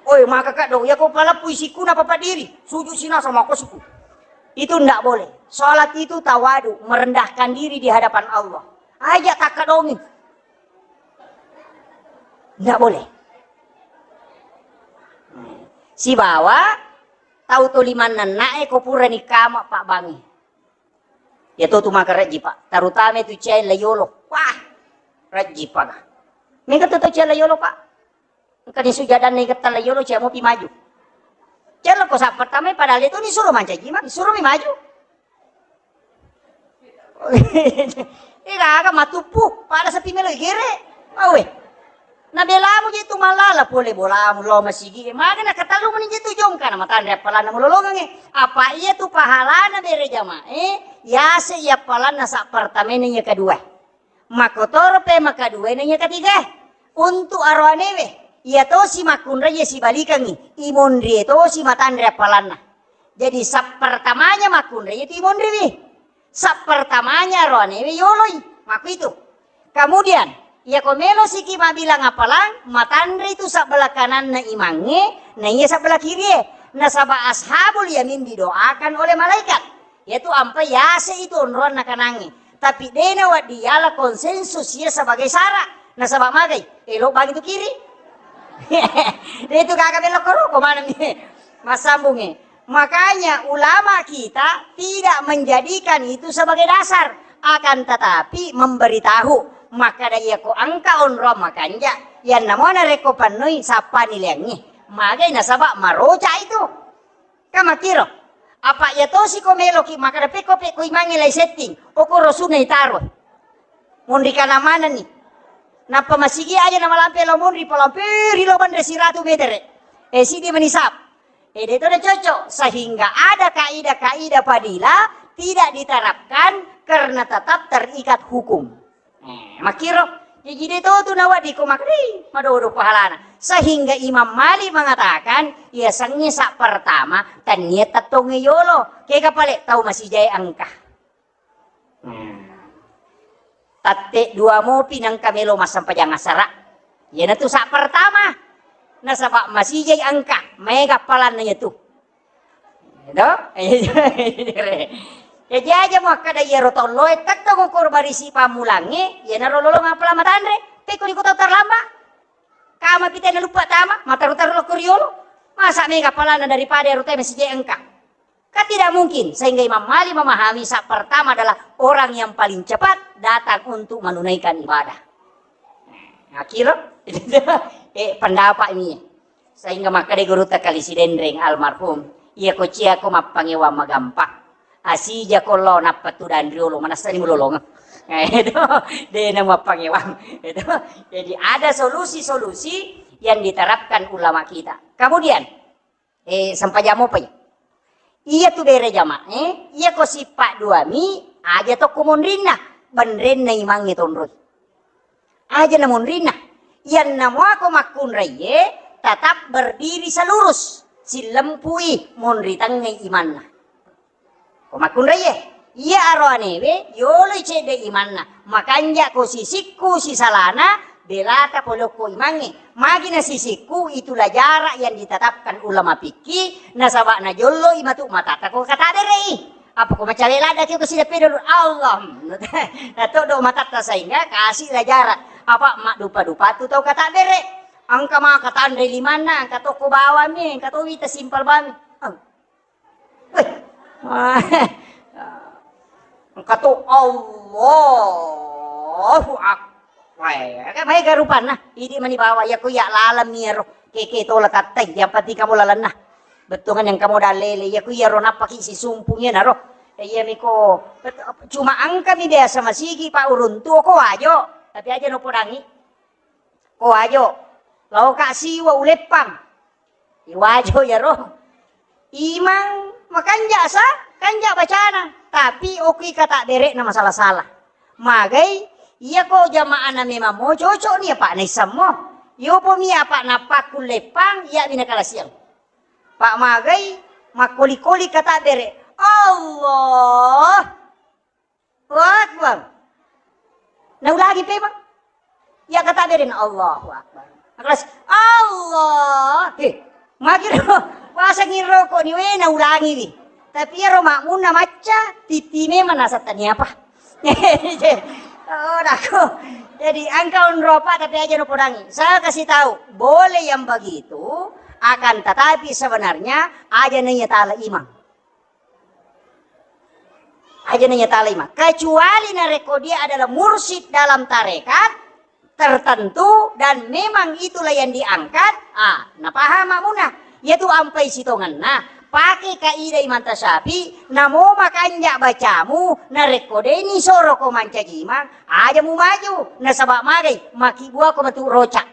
Oi, maka kaddo, ya ko paleppu isikku na papa diri, sujud sinasa mako siku. Itu ndak boleh. Salat itu tawadu, merendahkan diri di hadapan Allah. Aja takkadongi. Ndak boleh. Sibawa tau to limanna na'e ko purani kama pabbangi. Ya to tu maka rajji, Pak. Terutama tu cai layolo. Wah, rajji, Pak. Mega tu tau cai layolo, Pak. Engka ni sujadanna igetta layolo, cai mopi maju. Cai lo ko sa pertama, padahal itu ni suruh mancaji, Mak. Suruh mi maju. Iraga matuppu, pada sepi melo igere. Awe. Na belamu je tu malala pole bolamu lo masigi. Maga na katalu meni je tu jongka na matanre appalanna mulolongang e. Apa iya tu pahalana bere jamae, yase iya appalanna sa pertama ini iya kedua. Makotoro pe makadua ini iya ketiga. Untuk aroanewe, iya tosi makkunrai iya sibalikangi, imonrie tosi matanre appalanna. Jadi sappertamanya makkunrai itu imonriwi. Sappertamanya roanewe yoloi. Makku itu. Kemudian, iya ko melo siki mabilang apalang, matanre itu sabbelah kananna imangnge, na iya sabbelah kirie. Nasaba ashabul yamin didoakan oleh malaikat. Yaitu ampe yase itu onroanna kanangnge. Tapi dena waddi yala konsensus iya sebagai syarat. Nasaba magai, elo bagi tu kiri. Itu kagak belok ke ruko mana nih? Massambung e. Makanya ulama kita tidak menjadikan itu sebagai dasar, akan tetapi memberitahu. Maka da iya ko engka onrong makanja, yang namanya reko pannoi sappa nileangi. Magai nasaba maroca itu. Kan makkiro. Apa iya tosi ko meloki makkeda pekko pekko imangnge lai setting. Okoro sunna itaro. Monri kana manenni. Nappa masigi aja na malampe lao monri, palamperi lao banre siratu metere. Eh, sidi manisap. Eh, de to de cocok. Sehingga ada kaidah-kaidah fadilah tidak diterapkan karena tetap terikat hukum. Eh, makkiro, jaji de to tu nawedding ko makkeda, "Ih, madodo pahalana." Sehingga Imam Malik mengatakan, yasengnge sa pertama, tennia tettongnge yolo, kega pale tau masijae engka. Hmm. Tette dua mopi nengka melo massempajang asara. Iyanatu sa pertama, nasaba masijai engka, maega palanna iyatu. Edo? Jaji aja muakkeda iyaro tolloe tettong ukur barisi pammulangnge, iyanaro lolong apala matanre, pekko niko tau terlambat. Kama pite naluppa tama, mataru-taru lokko riolo. Masa mega palana daripada ero teme sije engka. Kan tidak mungkin, sehingga Imam Malik memahami sa pertama adalah orang yang paling cepat datang untuk menunaikan ibadah. Akiro, eh, pendapat ini. Sehingga makkeda gurutta Kali Sidenreng almarhum, iya ko cia ko mappangewang magampang. Asija ko lo nappa tudang riolo, manessani mulolong. Eh, itu, dena mappangewang. Itu. Jadi ada solusi-solusi yang diterapkan ulama kita. Kemudian, eh, sempajang mopa iya. Iya tu bere jamaah, eh, iya ko sippa duami, aja tokko monrinna, benrenna imangnge tonroi. Aja na monrinna. Iyanna muako makkunraiye tetap berdiri selurus, sillempui monri tengngai imanna. Ko makkunraiye, iya aroanewe yoloi cedde imanna, makanja ko sisikku sisalana, belata pole okko imangnge. Magi na sisikku, itulah jarak yang ditetapkan ulama fikih, nasaba najolloi matu matatta ko katabere'i. Apa ko macawe ladda ki ko sideppe dulu, Allah. Natoddo matatta sehingga kasih lah jarak. Apa maddupa-dupa tu tau katabbere. Engka maka tanre limanna, engka tokko bawami, engka to wita simpel bami. Eng. Weh. Engka to Allahu Akbar. Weh, kan maega rupanna. Idi mani bawa, iya ko iya laleng mi ero. Keke tola tattai, yang penting kamu lalenna. Bettuangan yang kamu dalele, iya ko iya ro nappaki sisumpung iya naro. Iya miko, cuma engka mi biasa masigi pa uruntu ko wajo, tapi aja no podangi. Ko wajo, lao ka siwa uleppang. Iwajo yaro. Imang makanja sa, kanja bacana, tapi okui kata berekna masalah-salah. Magai Iyako jama'ana memang mo cocok ni apa' naissammo. Yopo mi apa' nappakkulleppang, iya mi nakalasiang. Pa' magai makkoli-koli katabbere. Allah. Allahu Akbar. Naulangi pemang. Iya katabbere na Allahu Akbar. Nakalasi, Allah. He, magiro. Pasangi roko ni we naulangi wi. Tapi iyaro makmunna macca, titi memang nasang tania apa. Oh, dako. Jadi engka onro apa tapi aja no podangi. Saya kasih tahu, boleh yang begitu, akan tetapi sebenarnya aja nanya tala imang. Aja nanya tala imang. Kecuali narekko dia adalah mursyid dalam tarekat tertentu dan memang itulah yang diangkat, ah, napaham makmunna. Iyatu ampai sitongenna, pake kaidah Imam Tasyafi, namo makanja bacamu, narekko deni soro ko mancaji imang, aja mumaju, nasaba magai, makibuako matu roca.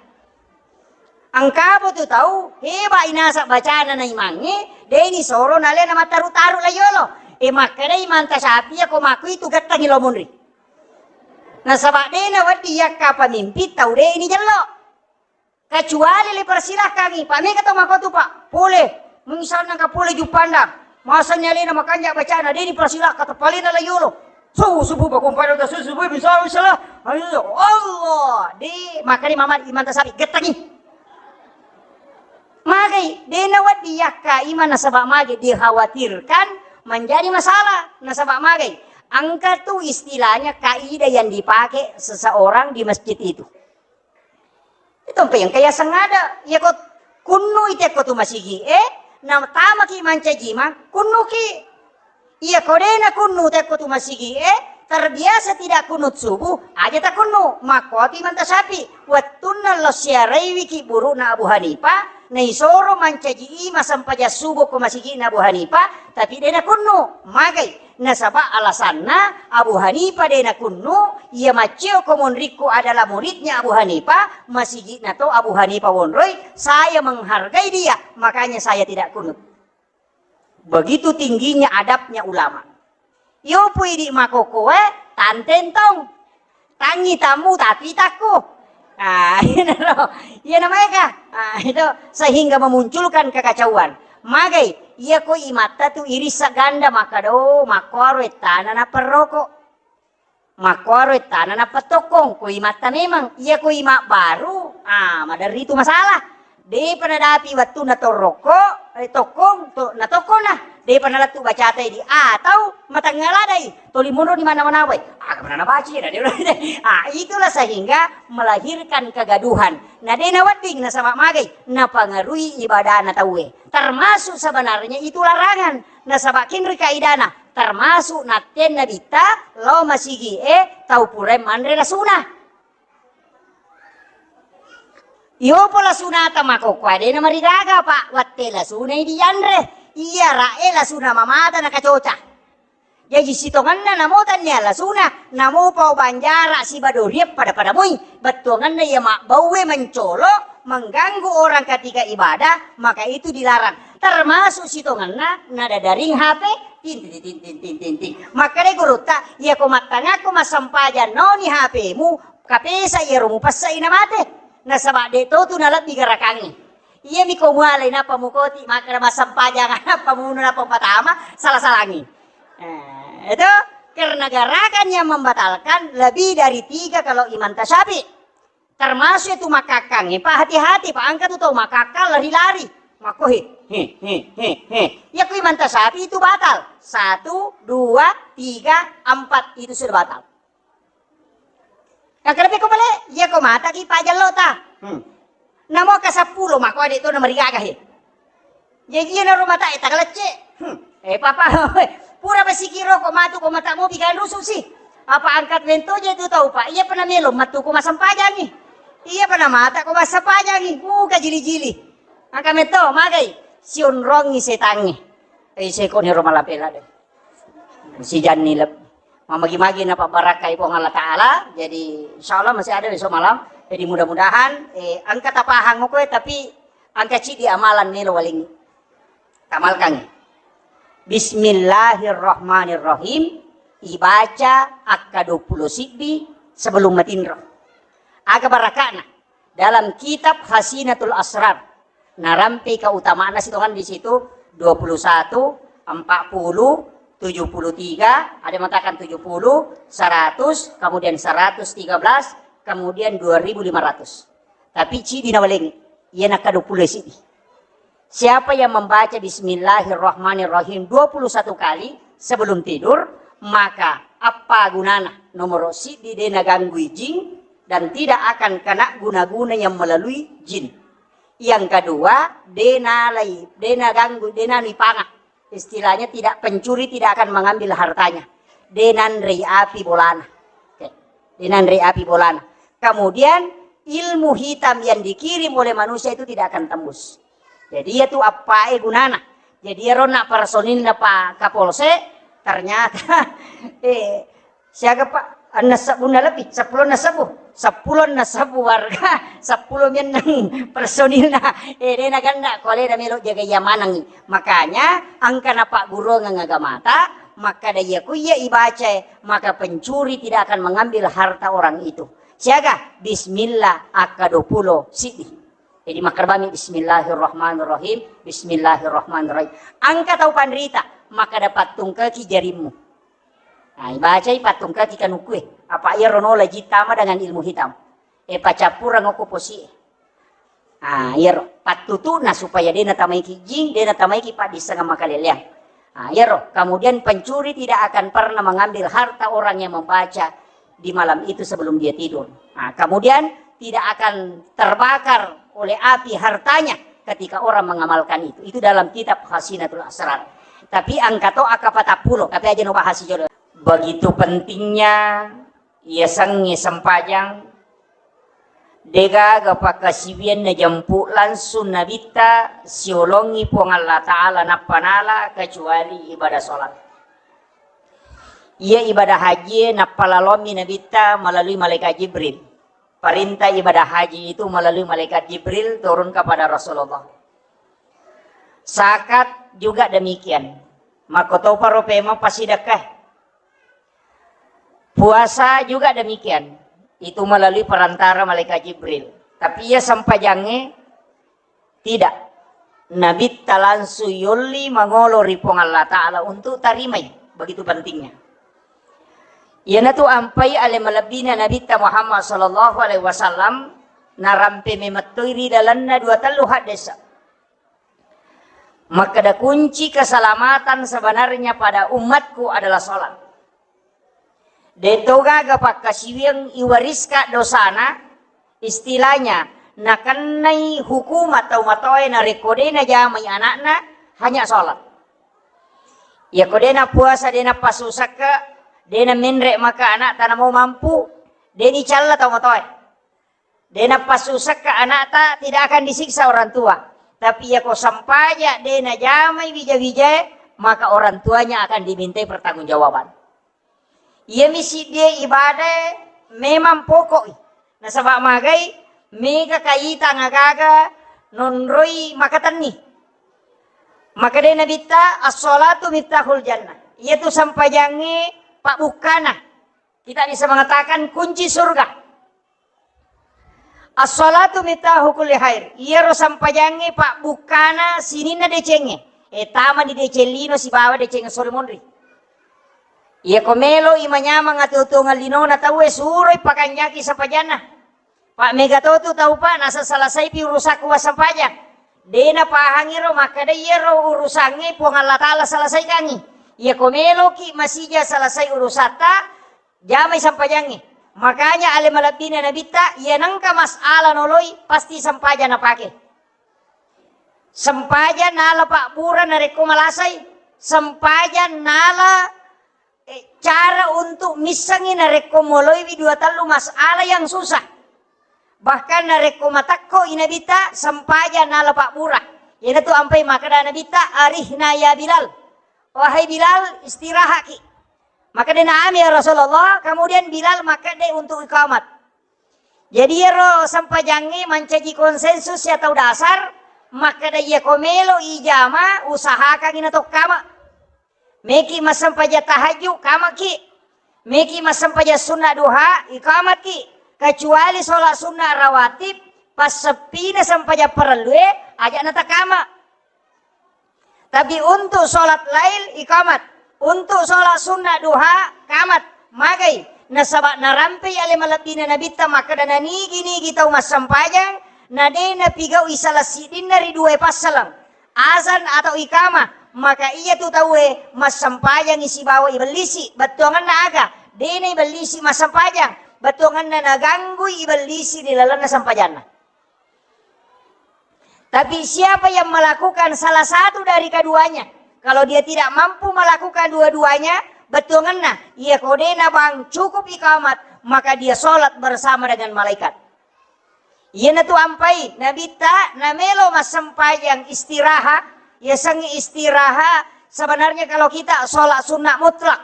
Engkamo tu tau heba inasa bacana na imangnge, deni soro nalena mattaru-taru la yolo. E, makkeda Imam Tasyafi, ko maku itu gettangi lo munri. Nasaba dena wedding yakka pemimpin tau deni jello. Kecuali le persilahkangi, pa mega to makotu, Pak. Pole, misalna ka pole juppandang. Masanni alena makanja bacana, deni persilahkan tepalena la yolo. Subuh, subuh, bakung pada udah subuh, subuh, bisa, bisa lah. Ayo, Allah. De, makanya Mamat Imam Tasyafi, gettangi. Magai, dena wedding yakka imang nasaba magai dikhawatirkan menjadi masalah. Nasaba magai, engka tu istilahnya kaidah yang dipakai seseorang di masjid itu. Itu engka yang kaya sengada, iya ko kunnu ite ko tu masigi, eh, na tamaki mancaji imang, kunnuki. Iya ko dena kunnu te ko tu masigi, eh, terbiasa tidak kunut subuh, aja ta kunnu, makko tu Imam Tasyafi, wettunna lo siaraiwi ki burukna Abu Hanifah, na isoro mancaji imang sempajang subuh ko masigi na Abu Hanifah, tapi dena kunnu, magai. Nasaba alasanna Abu Hanifah de nakunnu, iya macceo ko monrikku adalah muridnya Abu Hanifah, masigi'na to Abu Hanifah wonroi, saya menghargai dia, makanya saya tidak kunut. Begitu tingginya adabnya ulama. Yopo idi makokoe, tantentong. Tangi tamu tapi takku. Ah, iyana ro. Iyana maega. Ah, itu sehingga memunculkan kekacauan. Magai, iya ko imatta tu irissa ganda makkada, oh, makkuaro ettana nappa roko. Makkuaro ettana nappa tokkong, ko imatta memang. Iya ko ima baru, ah, maderri tu masalah. Depa nadapi wettunna torrokko, eh, tokkong, to-, natokkona. Depa nalettu bacata idi. Atau matengnga ladai, toli monro di mana-mana wai. Aga mana nabaca ya, dia bilang gitu. Ah, itulah sehingga melahirkan kegaduhan. Na de nawedding nasaba magai, napangarui ibadana tauwe. Termasuk sebenarnya itu larangan. Nasaba kinri kaidana, termasuk natten nabitta, lo masigi e, tau purae manre lasuna. Iyopo lasunata makkokkoe de namarigaga, Pak, wette lasunai dianre. Iya ra'e lasuna mamata nakacoca. Jaji sitongenna namo tannia lasuna, namo pao banjara siba doriang pada-pada moi. Bettuangenna iya mabbauwe mencolo, mengganggu orang ketika ibadah, maka itu dilarang. Termasuk sitongenna nadadaring H P, ting, ting, ting. Makkeda gurutta, iya ko mattangakko massempajang noni H P-mu, kapesa iyaro mupessai namate. Nasaba de to tu nalebbi garakangnge. Iyami ko mualai nappa mukoti makkeda massempajang nappa munu nappa patama, salah-salangi. Eh, itu karena gerakan yang membatalkan lebih dari tiga kalau Imam Tasyafi. Termasuk itu makakang, eh, Pak, hati-hati, Pak, angka tu tau makakang lari-lari. Makko he, he, he, he, he. Ya ku Imam Tasyafi itu batal. Satu, dua, tiga, empat itu sudah batal. Yang kedua ko bale, iya ko mata ki pajallo ta. Hmm. Namo ka seppulo mako ade to namarigaga he. Jaji iyana ro mata e tagalecce. Hmm. Eh, papa, pura basikiro ko matu ko mata mopi kan rusu si. Apa angkat mento je tu tau, Pak. Iya pernah melo matu ko masempajangi. Iya pernah mata ko masempajangi. Muka jili-jili. Angka mento magai sionrongi setangi. Eh, seko ni ro malapela de. Sijanni leb-, mamagi-magi napabbarakkai Puang Allah Ta'ala. Jadi, insya Allah masih ada besok malam. Jadi, mudah-mudahan, eh, engka tapahang ko, tapi engka cidi amalan melo waling tamalkan. Bismillahirrahmanirrahim. Ibaca akka dua puluh sibbi, sebelum matinro. Aga baraka'na? Dalam kitab Khazinatul Asrar, narampei keutamaanna sitongan di situ, dua puluh satu, empat puluh, tujuh puluh tiga, ada yang mengatakan tujuh puluh, seratus, kemudian seratus tiga belas, kemudian dua ribu lima ratus. Tapi cidi nawalengi, iya nakka dua puluh sidi. Siapa yang membaca Bismillahirrahmanirrahim dua puluh satu kali sebelum tidur, maka apa gunana? Nomor sidi, dena ganggu jin dan tidak akan kena guna-guna yang melalui jin. Yang kedua, dena lai, dena ganggu, dena nipanga. Istilahnya tidak, pencuri tidak akan mengambil hartanya. Denanrei api bolana. Oke. Denanrei api bolana. Kemudian ilmu hitam yang dikirim oleh manusia itu tidak akan tembus. Jadi iya tu appae gunana. Jadi iyaro na personilna Pak Kapolsek, ternyata eh siaga Pak, enneng sebbunna lebih, seppulo enneng sebbu, seppulo enneng sebbu warga, seppulo menneng personilna. Eh dena ganda ko alena melo jaga iya manengi. Makanya engka napaggurungeng agamata, makkada iya ku iya ibacae, maka pencuri tidak akan mengambil harta orang itu. Siaga bismillah akka dua puluh sidi. Jadi makkerbami bismillahirrahmanirrahim, bismillahirrahmanirrahim. Engka tau panrita, makkada pattungkaki jarimmu. Nah, ibacai pattungkaki kanukue. Apa iyaro nola jittama dengan ilmu hitam. E pacappureng okko posie. Ah, iyaro pattutuna supaya dena tamaiki jing, dena tamaiki paddissengeng makaleleang. Ah, iyaro. Kemudian pencuri tidak akan pernah mengambil harta orang yang membaca di malam itu sebelum dia tidur. Nah, kemudian tidak akan terbakar oleh api hartanya ketika orang mengamalkan itu. Itu dalam kitab Khazinatul Asrar. Tapi engka to akka patappulo, tapi aja no bahas jolo. Begitu pentingnya yasengnge sempajang, degaga pakkasiwiang najempu langsung nabitta siolongi Puang Allah Ta'ala nappa nala kecuali ibadah sholat. Iya ibadah haji nappa lalommi nabitta melalui malaikat Jibril. Perintah ibadah haji itu melalui malaikat Jibril turun kepada Rasulullah. Zakat juga demikian. Makkotoparo pemeng pasidekka. Puasa juga demikian. Itu melalui perantara malaikat Jibril. Tapi iya sempajangnge tidak. Nabitta langsung yolli mangolo ri Puang Allah Ta'ala untuk tarimai. Begitu pentingnya. Iyanatu ampai ale malebbina Nabitta Muhammad sallallahu alaihi wasallam narampe memettoi ri lalenna dua tellu haddesa. Makkeda kunci keselamatan sebenarnya pada umatku adalah sholat. De to gaga pakkasiwiang iwariska dosana, istilahnya nakennai hukuma tau matoae narekko de najamai anakna, hanya sholat. Iyako de napuasa, de napassusakka, de namenre maka anakta namo mampu, de nicalla tau matoae. De napassusakka anakta, tidak akan disiksa orang tua. Tapi iyako sampaja de najamai wija-wijae, maka orang tuanya akan dimintai pertanggungjawaban. Iyami siddie ibadae memang pokok. Nasaba magai mega kaita ngagaga nonroi makatenni. Maka de nabitta as-sholatu miftahul jannah. Iyatu sampajangnge pabbukkana. Kita bisa mengatakan kunci surga. As-sholatu miftahu kulli khair. Iyaro sampajangnge pabbukkana sininna decengnge. E, tama di deceng lino sibawa deceng sore monri. Iyako melo i manyameng atuo-tuongeng linona tauwe, suroi pakanjaki sampajanna. Pak mega totu tau Pak, nasa selesaipi urusakku wassempajang. De napahangiro makkeda iyaro urusangnge Puang Allah Ta'ala selesaikangi. Iyako meloki masija selesai urusatta, jamai sampajangnge. Makanya ale malebbina nabitta, iya nengka masalah noloi, pasti sampaja napake. Sampaja nala pabbura narekko malasai, sampaja nala, eh, cara untuk missengi narekko moloiwi dua tellu masalah yang susah. Bahkan narekko matekko i nabitta, sampaja nala pabbura. Iyanatu ampai makkeda nabitta, "Arihna ya Bilal." Wahai Bilal, istirahaki. Makkeda na'am ya Rasulullah, kemudian Bilal makkeda untuk iqamat. Jadi iyaro sampajangnge mancaji konsensus ya tau dasar, makkeda iyako melo ijama, usahakangi natokkama. Meki massempajang tahajud, kamaki. Meki massempajang sunna duha, ikamatki, kecuali sholat sunna rawatib, passeppina sempajang parellue, aja natakama. Tapi untuk sholat lail, ikamat. Untuk sholat sunna duha, kamat. Magai? Nasaba narampei ale malebbina Nabitta makkeda, nanigi-nigi tau massempajang, na de napigau'i salah siddinna ri duae passaleng, azan atau ikamah, maka iyatu tauwe massempajangi sibawa ibellisi. Bettuangenna aga? De naibellisi massempajang, bettuangenna naganggui ibellisi ri lalenna sempajanna. Tapi siapa yang melakukan salah satu dari keduanya, kalau dia tidak mampu melakukan dua-duanya, bettuangenna, iya ko de nabang cukup ikamat, maka dia sholat bersama dengan malaikat. Iyanatu ampai Nabitta namelo massempajang istiraha, yasengnge istiraha, sebenarnya kalau kita sholat sunnah mutlak.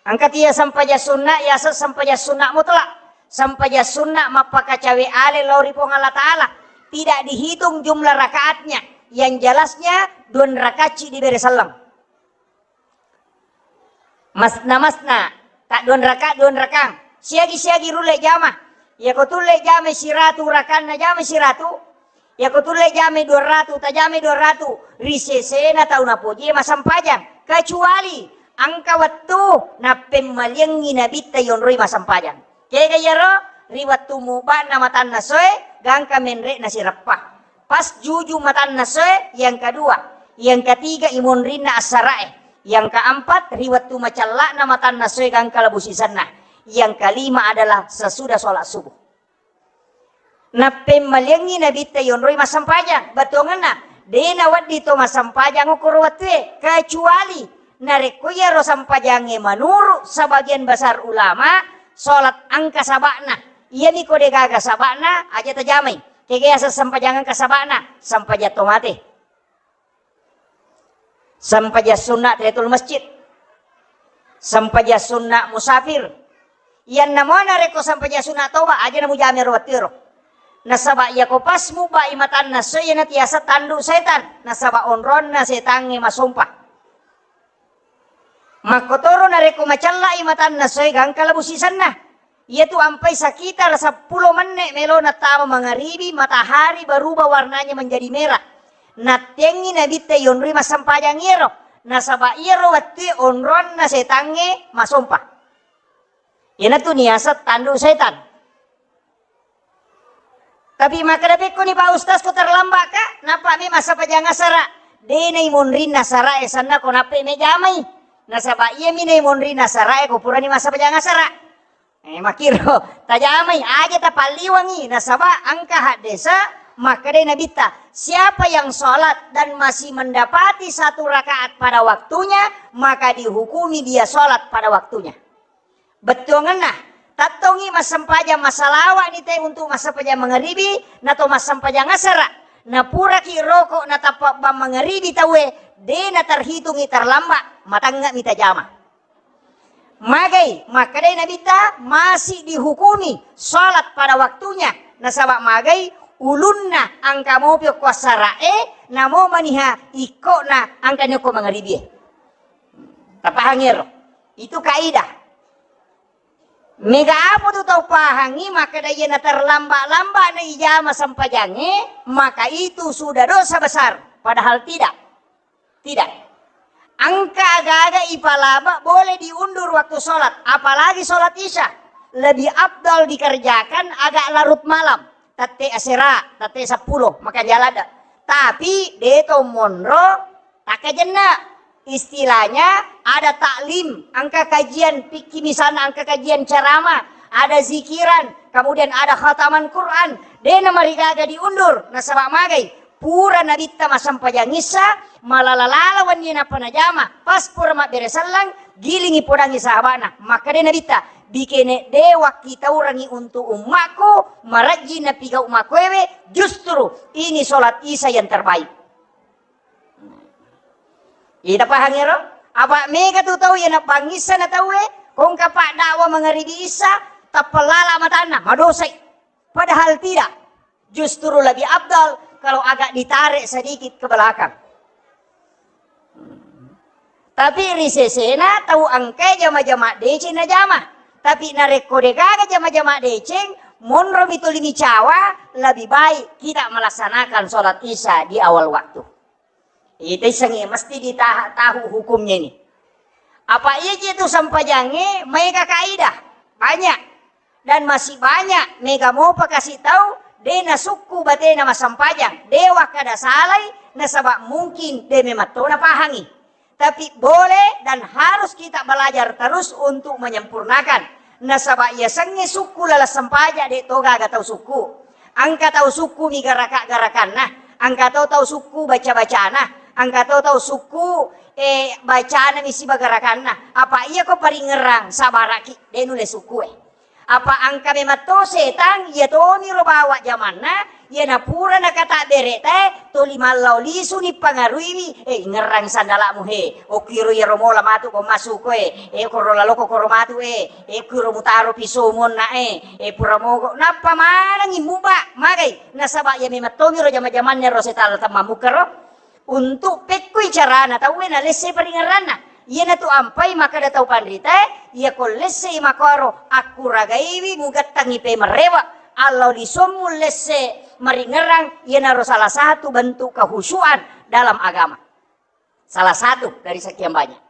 Engka tia sempajang sunna, yaseng sempajang sunna mutlak. Sempajang sunna mappakacawe ale lao ri Puang Allah Ta'ala. Tidak dihitung jumlah rakaatnya. Yang jelasnya, dua rakaatci dibere selleng. Masna-masna, tak dua rakaat, dua rakaat. Siagi-siagi rulle jama. Yako tulle jama siratu, rakanna jama siratu. Yako tulle jamai dua ratu, tajamai dua ratu, ri sesena tau napojie massempajang, kecuali engka wettu nappemmaliangngi Nabitta yonroi massempajang. Kega iyaro? Ri wettu mubanna matanna soe, gangka menre'na sireppa. Pas juju matanna soe, yang kedua. Yang ketiga, imonrinna assara'e. Yang keempat, ri wettu macella'na matanna soe, gangka labu sisenna. Yang kelima adalah sesudah sholat subuh. Nappemmaliangngi Nabitta yonroi massempajang. Bettuangenna, de nawedding to massempajang okkoro wettue, kecuali narekko iyaro sempajangnge, menurut sebagian besar ulama, sholat engka saba'na. Iyami ko degaga saba'na, aja tajamai. Kega yaseng sempajang engka saba'na? Sempajang to mate. Sempajang sunna tahiyatul masjid. Sempajang sunna musafir. Iyanna mo narekko sempajang sunna toba, aja namujamai ro wettuero. Nasaba iyako pas mubai matanna soe, iyana tiasa tandu setan. Nasaba onronna setangnge masompa. Makkotoro narekko macella'i matanna soe, gangka labu sisenna. Iyatu ampai sekitar seppulo menne' melona tama mangaribi, matahari berubah warnanya menjadi merah. Nattengngi Nabitta yonroi massempajang iyaro, nasaba iyaro wettue onronna setangnge masompa. Iyanatu niaseng tandu setan. Tapi makkeda, pekkoni Pak Ustaz, ko terlambat ka, nappa mi massempajang asara. De naimonrinna asara e, sanna ko nappa mi jamai. Nasaba iyami naimonrinna asara e, ko purani massempajang asara. Eh, makkiro, tajamai, aja tapalliwangi. Nasaba engka haddesa, makkeda Nabitta, siapa yang sholat dan masih mendapati satu rakaat pada waktunya, maka dihukumi dia sholat pada waktunya. Bettuangenna, tattongi massempajang, masalawa'ni te untuk massempajang mangaribi, nato massempajang asara. Napuraki roko natappa bang mangaribi tauwe, de naterhitungi terlambat, matangnga mi tajama. Magai, makkedai Nabitta, masih dihukumi sholat pada waktunya. Nasaba magai, ulunna engka mopi okko asara e, namo maniha ikkona engkani okko mangaribi e. Tapahangi ero? Itu kaidah. Mega apa tu tau pahangi, makkeda iyana terlambat-lambat na ijama sempajangnge, maka itu sudah dosa besar. Padahal tidak. Tidak. Engka aga-aga ipalaba boleh diundur waktu sholat, apalagi sholat isya. Lebih afdal dikerjakan agak larut malam. Tette asera, tette seppulo, maka jalan dah. Tapi de to monro, takkajenna. Istilahnya ada taklim, engka kajian fikih misalnya, engka kajian ceramah, ada zikiran, kemudian ada khataman Quran. De namarigaga diundur, nasaba magai. Pura Nabitta massempajang issa, malala-lala wenni nappa najama. Pas pura mabbere selleng, gilingi podangi sahabana. Makkeda Nabitta, bikene de wakkitaurangi untuk ummakku, marajji napigau makkuewe, justru ini sholat isya yang terbaik. Ita pahang ero? Apa mega tu tau iya nabbangissa na tauwe, kongka pak dakwa mangaribi issa, tappa lala matanna, madosai. Padahal tidak. Justru lebih afdal kalau agak ditarik sedikit ke belakang. Tapi ri sesena tau engkae jama-jama deceng najama. Tapi narekko degaga jama-jama deceng, monromi tuli micawa, lebih baik kita melaksanakan sholat Isya di awal waktu. Ita issengngi mesti ditaha-, tahu hukumnya ini. Apa iya je tu sempajangnge maega kaidah? Banyak. Dan masih banyak mega mopa kasi tau de nasukku batena massempajang, de wakkada salai, nasaba mungkin de mematto napahangi. Tapi boleh dan harus kita belajar terus untuk menyempurnakan. Nasaba yasengnge sukku laleng sempajang de to gaga tau sukku. Engka tau sukku mi garaka-garakanna, engka to tau sukku baca-bacana, engka to tau sukku, eh, bacana mi siba garakanna. Apa iya ko paringerang sabaraki, de nulle sukku e. Apa engka memang to setang, iya tomiro bawa jamanna, iya napura nakatabbere tae, toli mallau lisuni pangaruiwi, eh, ingerrang sandalamu he, okkiro iyaro mola matu ko masuko e, eh, koro laloko koro matu e, eh, kiro mutaro pisomonna e, eh, pura mogo, nappa manengi muba, magai, nasaba iya memang tomiro jama-jamanna ro setang temmammukkaro. Untuk pekkui carana tauwe nalesse paringerranna. Iyanatu ampai makkeda tau panritae, iyako lessei makkoro akkuragaiwi mugattangi pemerrewa, allau lisommu lesse maringerrang, iyanaro salah satu bentuk kehusuan dalam agama. Salah satu dari sekian banyak.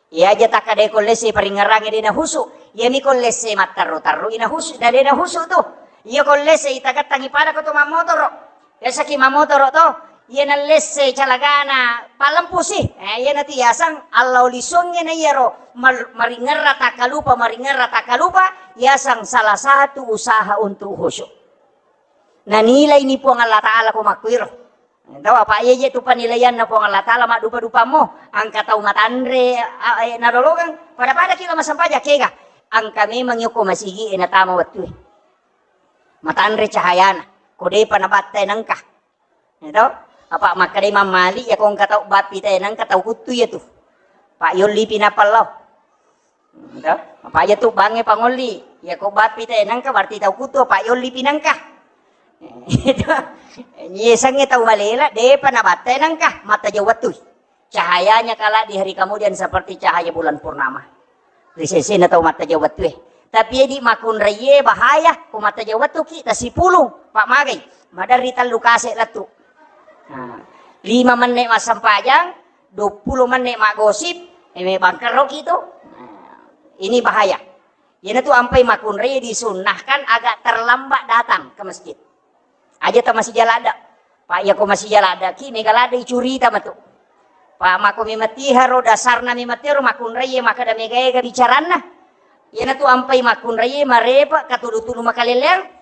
Iya aja takkadai ko lesse paringerrangnge de nahusu, iyami ko lesse mattarru-tarru i nahusu, na de nahusu tu. Iya ko lesse itagattangi pada ko to mammotoro. Biasaki mammotoro to, iya nallesse calagana pallempusi. Eh, iya natu yasang allau lisongnge na iyaro mar-, maringerra takkalupa, maringerra takkalupa, yasang salah satu usaha untuk khusyuk. Nanilai ni Puang Allah Ta'ala ko makkuiro. Tau apa iya je tu penilaianna Puang Allah Ta'ala maddupa-dupammo, engka tau matanre, a, e, nalolongeng, pada-pada ki lo massempajang kega, engka memang yoko masigi e natama wettue. Matanre cahayana, ko depa nabattai nengka. Ya tau? Apa makkeda Imam Malik, ya ko engka tau bappi tai nengka tau kuttu ya tu. Pak yolli pi napallau. Ento? Apa aja tu bangnge pangolli. Ya ko bappi te nengka berarti tau kutu apa yolli pi nengka. Itu. Yesengnge tau malela, depa nabattai nengka, matta jauh wettui. Cahayanya kala di hari kemudian seperti cahaya bulan purnama. Ri sesena tau matta jauh wettue. Tapi edi makunraie bahaya, ko matta jauh wettuki, tasipulung, pak magai. Maderri tellu kase lettu. Nah, lima menit massempajang, dua puluh menit maggosip, eh, me bangkerroki tu. Nah, ini bahaya. Iyanatu ampai makunrai disunnahkan agak terlambat datang ke masjid. Aja ta masih jaladda. Pak, iya ko masih jaladda ki, mega ladda icurita matu. Pak, mako mematiha ro dasarna mematiha ro makunrai makkeda mega ega bicaranna. Iyanatu ampai makunrai marepa katulu-tulu makaleleang.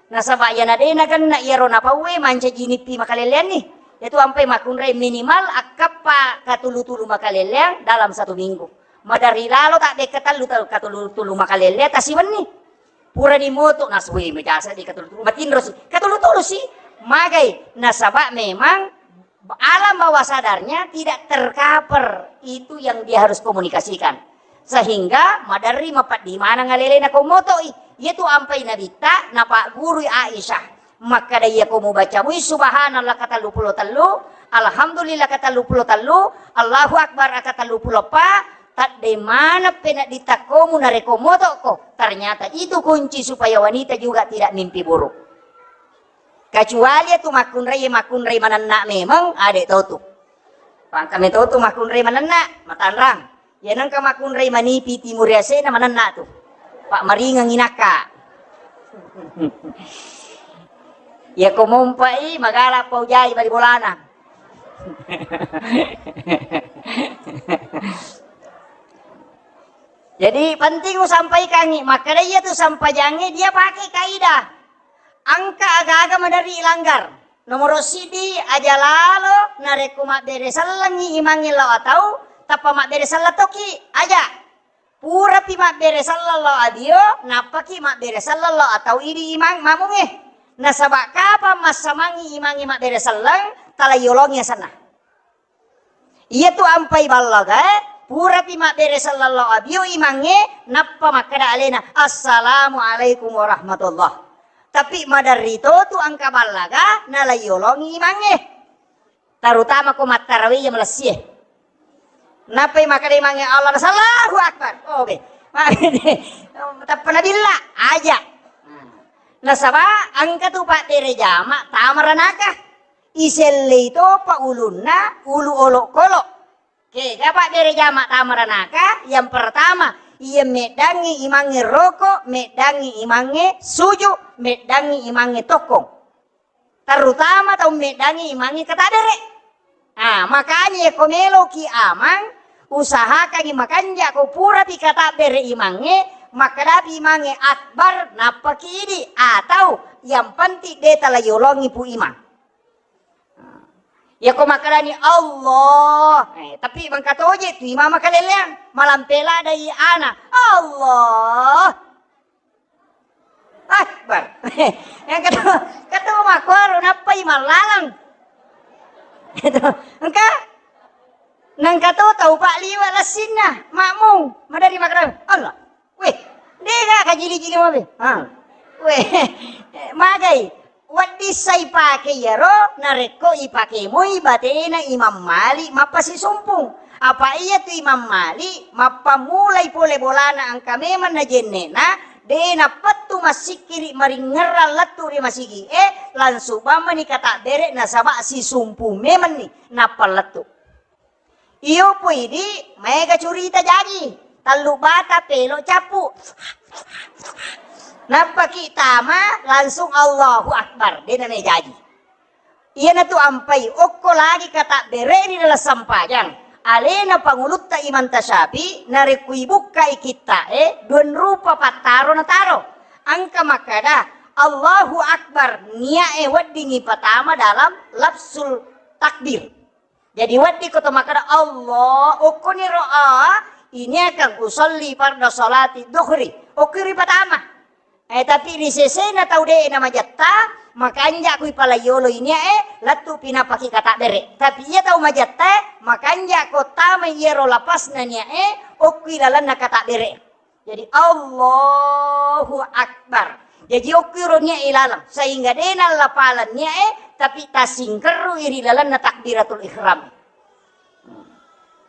Nasaba iyana de nagenna iyaro napauwe mancaji nippi makaleleanni. Iyatu ampai makkunrai minimal akkappa katulu-tulu makaleleang dalam satu minggu. Maderri lalo tabbekka tellu ta-, katulu-tulu makaleleang tasiwenni. Purani moto nasue majasa di katulu-tulu. Matinro si. Katulu-tulu si. Magai. Nasaba memang alam bawah sadarnya tidak tercover itu yang dia harus komunikasikan. Sehingga maderri mapeddi maneng alelena ko motoi. Iyatu ampai Nabitta napaggurui Aisyah. Makkeda iyako mubaca mui subhanallah katellu pulo tellu, alhamdulillah katellu pulo tellu, Allahu Akbar katellu pulo eppa, tadde maneng peneddi takkomu narekko motokko. Ternyata itu kunci supaya wanita juga tidak mimpi buruk. Kecuali itu makkunrai, makkunrai manenna memang ade totu. Pangka metotu makkunrai manenna, matanrang. Iya nengka makkunrai manipi timur yasena manenna tu. Pak maringeng inakka. Iya ko mompai magala pau jai bali bolana. Jadi penting usampaikangi, makkeda iya tu sampajangnge dia pakai kaidah. Engka aga-aga maderri ilanggar. Nomoro siddi, aja lalo narekko mabbere sellengngi imangnge lao atau tappa mabbere selleng tokki, aja. Purapi mabbere selleng lao adio, nappaki mabbere selleng lao atau idi imang mamungnge. Nasaba kapang massamangngi imangnge mabbere selleng, tala yolongi asenna. Iyatu ampai ballaga, purapi mabbere selleng lao abio imangnge, nappa makkeda alena, "Assalamualaikum warahmatullah." Tapi maderri to tu engka ballaga, nalaiyolongi imangnge. Terutama ko mattarawe iya malessie. Nappai makkeda imangnge Allah, Allahu Akbar. Oh, be. Tappa nabilla, aja. Nasaba engka tu pabbere jama tama ranaka. Isellei topa ulunna, ulu olokolo. Kega pabbere jama tama ranaka? Yang pertama, iya meddangngi imangnge roko, meddangngi imangnge suju, meddangngi imangnge tokkong. Terutama tau meddangngi imangnge katabbere. Ah, makanya ko meloki amang, usahakangi makanja ko purapi katabbere imangnge, makkadapi imangnge akbar, nappaki idi, atau yang penting de tala yolongi pu imang. Yako makkedani Allah, eh, tapi mengkatoje tu imama kaleleang, malampe ladai ana, Allah. Akbar. Yang ketemu, ketemu makkuaro nappai mallalang. Itu, engka? Nengka to tau pak liwa lassinna, makmung, madari makkeda, Allah. Weh, dega kajili-jili mabe. Ha. Weh, magai. Wedding sai pake iyaro, narekko ipake moi batena Imam Malik mappasisumpung. Apa iya tu Imam Malik mappammulai pole bolana engka memang najenne'na, de nappettu massikkiri maringngerang lettu ri masigi e, langsung bammani katabbere nasaba sisumpung memenni nappa lettu. Iyo pu idi, maega curita jaji. Tallu bata pelo cappu. Nappaki tama, langsung Allahu Akbar. De name jaji. Iyanatu ampai okko lagi katabbere ri dalam sampajang. Alena pangulutta Imam Tasyafi, narekko ibukkai kitta e, dua rupa pattaro nataro. Engka makkada, Allahu Akbar, nia e weddingi patama dalam lafzul takbir. Jadi wedding ko to makkeda Allah, okkoniro a, ini akan usolli farda salati dhuhri. Okko ripatama. Eh, tapi ri sesena tau de na majatta, makanja kui palayolo inia e, lettu pinapaki katabbere. Tapi iya tau majatta, makanja ko tama iyaro lapasna nia e, okkui lalenna katabbere. Jadi, Allahu Akbar. Jaji, okkiro nia e ilalang, sehingga de nallapaleng nia e, tapi tasingkerru iri lalenna takbiratul ihram.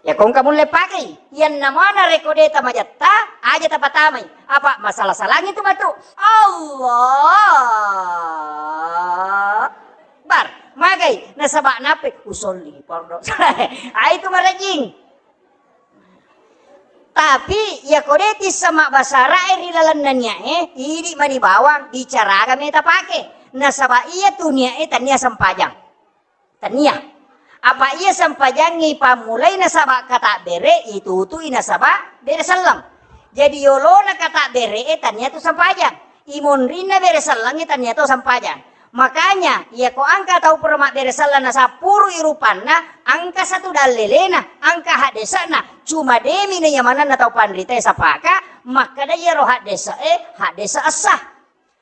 Ya, kongka mulle pakai. Yanna mana rekode tamajatta, aja tapatamai. Apa masalah salangi tu matu? Allah Akbar. Magai, nasaba nape? Usolli, fardu. Ai tu marajing. Tapi, iyako de tissa mabbasarae ri lalenna niae, idi mani bawang, bicara aga meta pake. Nasaba iya tu niae tania sempajang. Tania. Apa iya sempajangngi pammulai nasaba katabbere, itutui nasaba bere selleng. Jadi yolona katabbere e tania tu sempajang. Imonrinna bere sellengnge tania to sempajang. Makanya, iyako engka tau pura mabbere selleng nasappurui rupanna, engka satu dallelena, engka haddese'na, cuma demi na yamanenna tau panritae sapaka, makkeda iyaro haddese'e, haddese' essah.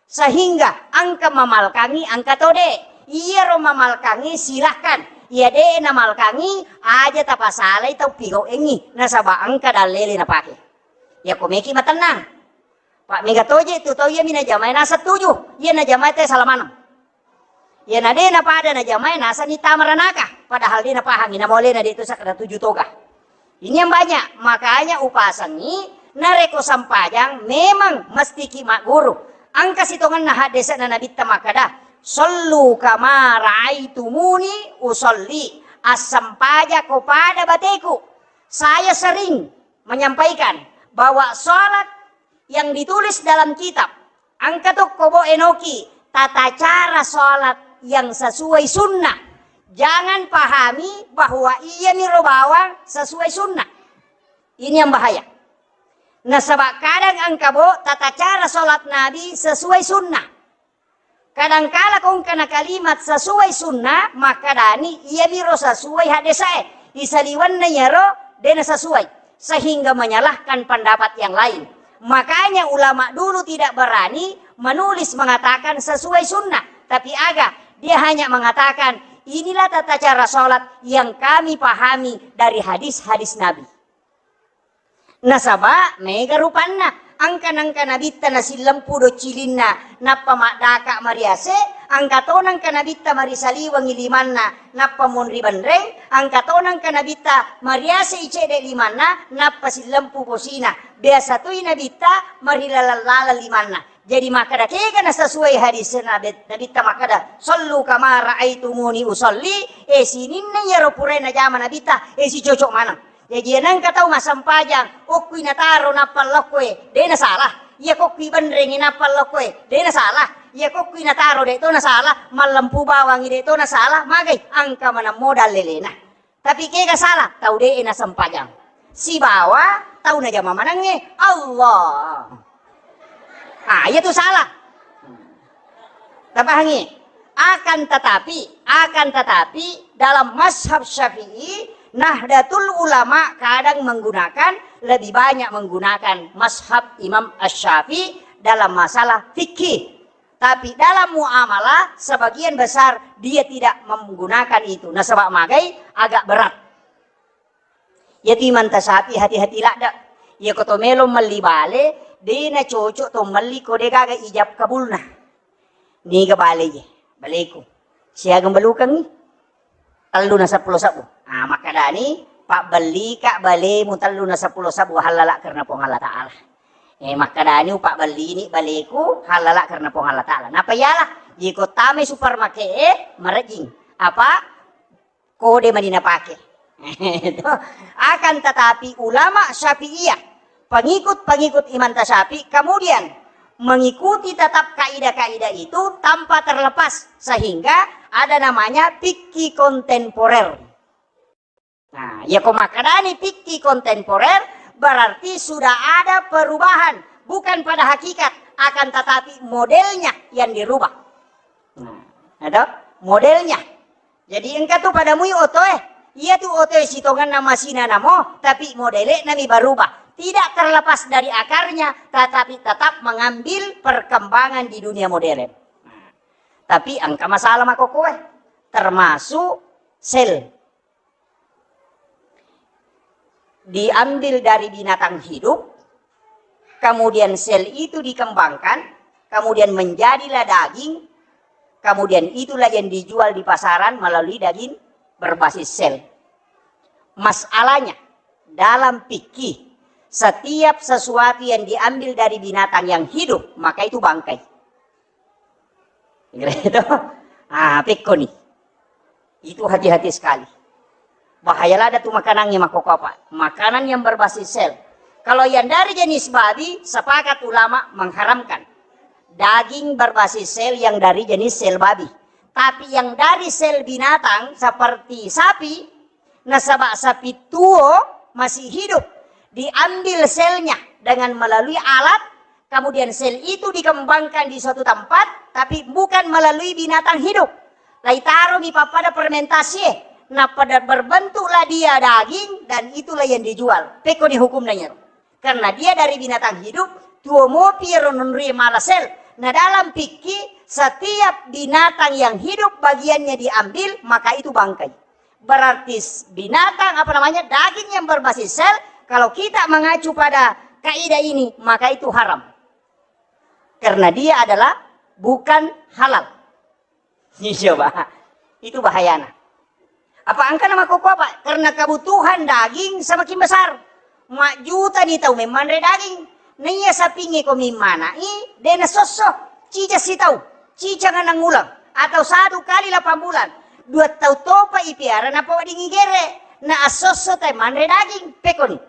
Sehingga engka mamalkangi, engka to de. Iyaro mamalkangi, silahkan. Iya de namalkangi, aja tapasalai tau pigau'engngi, nasaba engka dallele napake. Iyako meki matennang. Pak mega toje tu tau iyami najamae naseng tuju, iya najamae te sala maneng. Iya na de napada najamae nasenni tama ranaka, padahal de napahangi namolena de tu sakkeda tuju toga. Ini yang banyak, makanya upasengi narekko sempajang memang mestiki magguru. Engka sitongenna haddese'na Nabitta makkeda, "Sallu kama raaitumuni usalli." Assempajako pada bateku. Saya sering menyampaikan bahwa salat yang ditulis dalam kitab, engka tokko bo enoki tata cara salat yang sesuai sunnah. Jangan pahami bahwa iyami ro bawang sesuai sunnah. Ini yang bahaya. Nasaba kadang engka bo tata cara salat Nabi sesuai sunnah. Kadangkala ko engkana kalimat sesuai sunnah, makkadani iyamiro sesuai haddesae. Isaliwenna iyaro dena sesuai, sehingga menyalahkan pendapat yang lain. Makanya ulama dulu tidak berani menulis mengatakan sesuai sunnah, tapi aga, dia hanya mengatakan, "Inilah tata cara sholat yang kami pahami dari hadis-hadis Nabi." Nasaba mega rupanna, engka nengka nabitta nasillempu do cilinna, nappa maddaka mariase, Engka to nengka Nabitta marisaliwengi limanna, nappa monri benreng, engka to nengka Nabitta mariasei cedde limanna, nappa sillempu posina. Biasa toi Nabitta marilaleng-laleng limanna. Jadi makkeda kega nasasuai hadis Nabi, Nabitta makkeda, "Sallu kama raaitumuni usalli," eh, sininna iyaro purae najama Nabitta, eh, sicocok maneng. Jaji, nengka tau massempajang, okkui nataro nappa lokkoe, de nasalah. Iya kokkui benrengi nappa lokkoe, de nasalah. Iya kokkui nataro, de to nasalah. Mallempu bawangi, de to nasalah. Magai, engka maneng modal lelena. Tapi kega salah? Tau de nasempajang. Sibawa tau najama manengnge, Allah. Ah, iya tu salah. Tapahangi? Akan tetapi, akan tetapi dalam mazhab Syafi'i, Nahdlatul Ulama kadang menggunakan, lebih banyak menggunakan mazhab Imam Asy-Syafi'i dalam masalah fikih. Tapi dalam muamalah, sebagian besar dia tidak menggunakan itu. Nasaba magai, agak berat. Iyatu Imam Tasyafi'i hati-hati ladde. Iya ko to melo melli bale, de nacocok to melli ko de gaga ijab kabulna. Niga bale ye? Baleku. Siaga melukangngi? Tellu na seppulo sebbu. Ah, makkadani, pabbellika balemu tellu na seppulo sebbu hallala karena Puang Allah Ta'ala. Eh, makkadani, upabbellini baleku hallala karena Puang Allah Ta'ala. Napa iyalah? Iko tamai supermarket, eh, marejing. Apa? Kode mani napake. Akan tetapi ulama Syafi'iyah, pengikut-pengikut Imam Tasyafi, kemudian mengikuti tetap kaidah-kaidah itu tanpa terlepas, sehingga ada namanya fikih kontemporer. Nah, ya ko makkadani fikih kontemporer, berarti sudah ada perubahan, bukan pada hakikat, akan tetapi modelnya yang dirubah. Nah, itu modelnya. Jadi engka tu pada mui otoe. Iya tu otoe sitongenna masina namo, tapi modele nami barubah. Tidak terlepas dari akarnya, tetapi tetap mengambil perkembangan di dunia modern. Nah, tapi engka masalah makokoe, termasuk sel. Diambil dari binatang hidup, kemudian sel itu dikembangkan, kemudian menjadilah daging, kemudian itulah yang dijual di pasaran melalui daging berbasis sel. Masalahnya, dalam fikih, setiap sesuatu yang diambil dari binatang yang hidup, maka itu bangkai. Gitu. Ah, pekko ni. Itu hati-hati sekali. Bahaya lada tu makanannya makoko apa? Makanan yang berbasis sel. Kalau yang dari jenis babi, sepakat ulama mengharamkan. Daging berbasis sel yang dari jenis sel babi. Tapi yang dari sel binatang seperti sapi, nasaba sapi tuo masih hidup, diambil selnya dengan melalui alat, kemudian sel itu dikembangkan di suatu tempat, tapi bukan melalui binatang hidup. Laitaromi pappada fermentasi, nappa berbentuklah dia daging, dan itulah yang dijual. Pekko ni hukumna iyaro. Karena dia dari binatang hidup, tuo mopi ro nonri mala sel. Nah, dalam fikih, setiap binatang yang hidup bagiannya diambil, maka itu bangkai. Berarti s-, binatang, apa namanya, daging yang berbasis sel, kalau kita mengacu pada kaidah ini, maka itu haram. Karena dia adalah bukan halal. Iya, Pak. Itu bahayana. Apa engka nama koko apa? Karena kebutuhan daging semakin besar. Majjuta ni tau memmanre daging. Naiya sapinge ko mimmana i, dena sosso. Cica sitau. Cica nganang ulang. Atau satu kali delapan bulan. Dua tau topa ipiara napa wedding igere. Na assosso tai manre daging. Pekoni.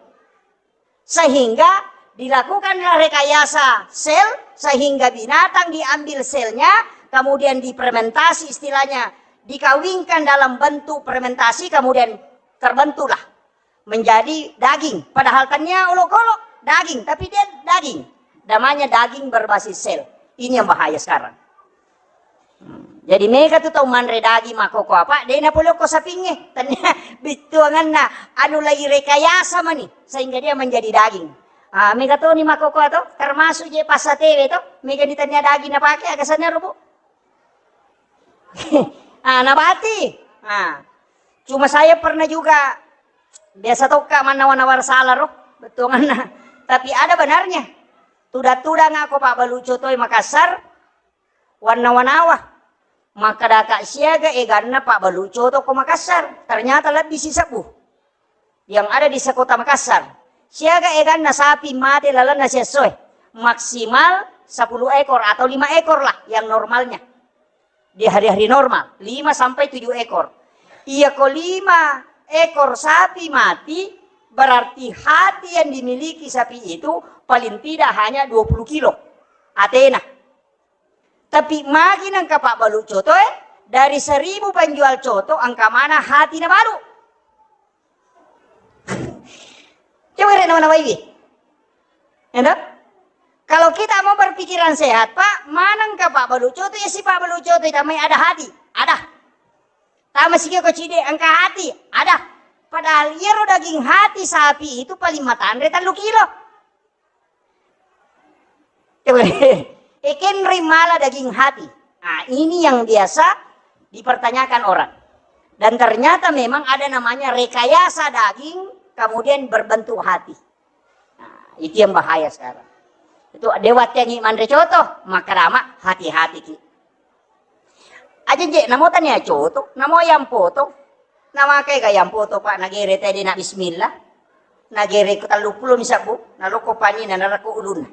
Sehingga dilakukanlah rekayasa sel, sehingga binatang diambil selnya, kemudian difermentasi, istilahnya dikawinkan dalam bentuk fermentasi, kemudian terbentuklah menjadi daging. Padahal tania olok-olok daging, tapi dia daging. Namanya daging berbasis sel. Ini yang bahaya sekarang. Jadi mega tu tau manre daging makkoko apa, de napole okko sapingnge. Tania bittuanganna anu lagi rekayasa mani sehingga dia menjadi daging. Ah, mega toni makkoko to, termasuk je passatewe to, mega ni tania daging napake, aga sanna ro, Bu? Ah, nabati. Ah. Cuma saya pernah juga, biasa tokka mannawa-nawa sala ro, bettuanganna. Tapi ada benarnya. Tudang-tudang ako Pak Baluco toi Makassar, wannawa-nawa. Makkadaka siaga eganna pabbalu coto ko Makassar, ternyata lebbi sisebbu yang ada di sekota Makassar. Siaga eganna sapi mate lalenna siessoe, maksimal sepuluh ekor atau lima ekor lah yang normalnya. Di hari-hari normal, lima sampai tujuh ekor. Iya ko lima ekor sapi mati, berarti hati yang dimiliki sapi itu paling tidak hanya dua puluh kilo atena. Tapi magi nengka pabbalu coto, eh, dari seribu penjual coto, engka mana hati nabalu. Coba rek nawa-nawaiwi. Ya toh? Kalau kita mau berpikiran sehat, Pak, manengka pabbalu coto, ya si pabbalu coto, tamai ada hati, ada. Tama sikio ko cide, engka hati, ada. Padahal iyaro daging hati sapi itu paling matanre tellu kilo. Coba, ekenri mala daging hati. Nah, ini yang biasa dipertanyakan orang. Dan ternyata memang ada namanya rekayasa daging, kemudian berbentuk hati. Nah, itu yang bahaya sekarang. Itu dewa tengi manre coto, maka lama hati-hati ki. Aja je, namo tania coto, namo yang potong. Namakai ga yang potong, Pak, nagere tadi nak bismillah. Nagere ko tellu puluh misabbu, naloko pani na narako ulun.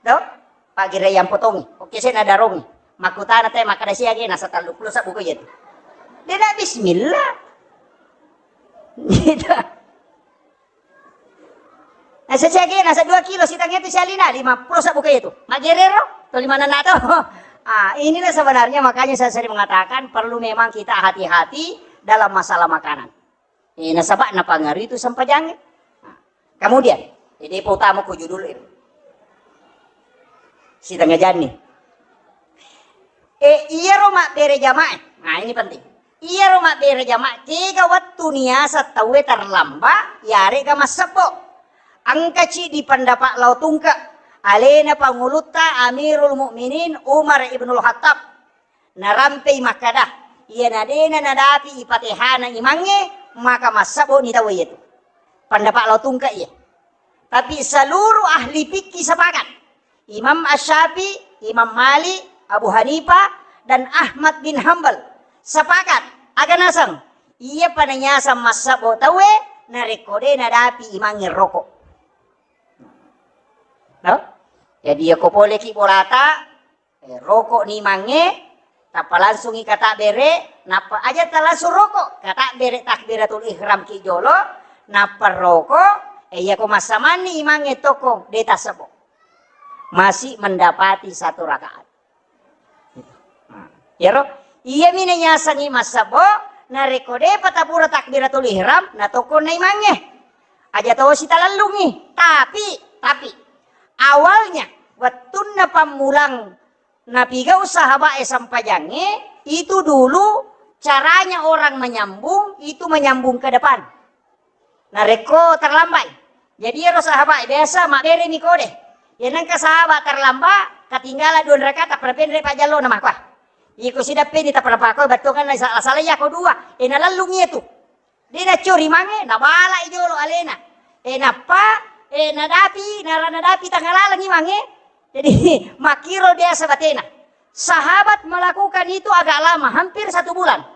Do? Pak gere yang potongi. Oke, saya nadarongi. Makutana te makada siage nasa tellu puluh sabbu ko iya tu. Dia nak bismillah. Gitu. Nasa siage, nasa dua kilo, sitang itu sialina, lima puluh sabbu ke itu. Magerero, to lima nana to. Ah, inilah sebenarnya makanya saya sering mengatakan perlu memang kita hati-hati dalam masalah makanan. Eh, nasaba napangaruhi itu sempajang. Nah, kemudian, jadi utama ko judul itu. Sitang janni. E, iyaro mabbere jamaah. Nah, ini penting. Iyaro mabbere jamaah, kega wettu niaseng tauwe terlamba, yarega massebbo. Engkaci di pendapat lao tungke, alena pangulutta Amirul Mukminin Umar ibnul Khattab. Narampei makkada, iyana dena nadapi ipatehana imangnge, maka massebbo ni tauwe iyatu. Pendapat lao tungke iya. Tapi seluruh ahli fikih sepakat. Imam Asy-Syafi'i, Imam Malik, Abu Hanifah, dan Ahmad bin Hambal sepakat. Aga naseng, iya pananyasang massebbo tauwe narekko de nadapi imangnge roko. No? Jadi, yako poleki bolata, eh, roko ni mange, tappa langsungi kata bere, nappa aja talangsung roko, kata bere takbiratul ihram ki jolo, nappa roko, eh, yako massamanni imangnge toko, de tassebbo. Masih mendapati satu rakaat. Yaro, iyami nayasengngi massebbo, narekko depa tapura takbiratul ihram, natokko naimangnge. Aja tosi talellungngi. Tapi, tapi, awalnya, wettunna pammulang napigau sahabae sempajangnge, itu dulu caranya orang menyambung, itu menyambung ke depan. Narekko terlambai. Jadi iyaro sahabat biasa mabbereni kode. Iya nengka sahabat terlambat, ketinggalan dua rakaat, tappa napenre pajjallo na makua. Iko sidappeni tappa napakoi battonganna sala-sala iya ko dua. E nalellung iya tu. De naccori mange, nabalai jolo alena. E nappa, e nadapi, nara nadapi tangalalengi mange. Jadi makkiro biasa batena. Sahabat melakukan itu agak lama, hampir satu bulan.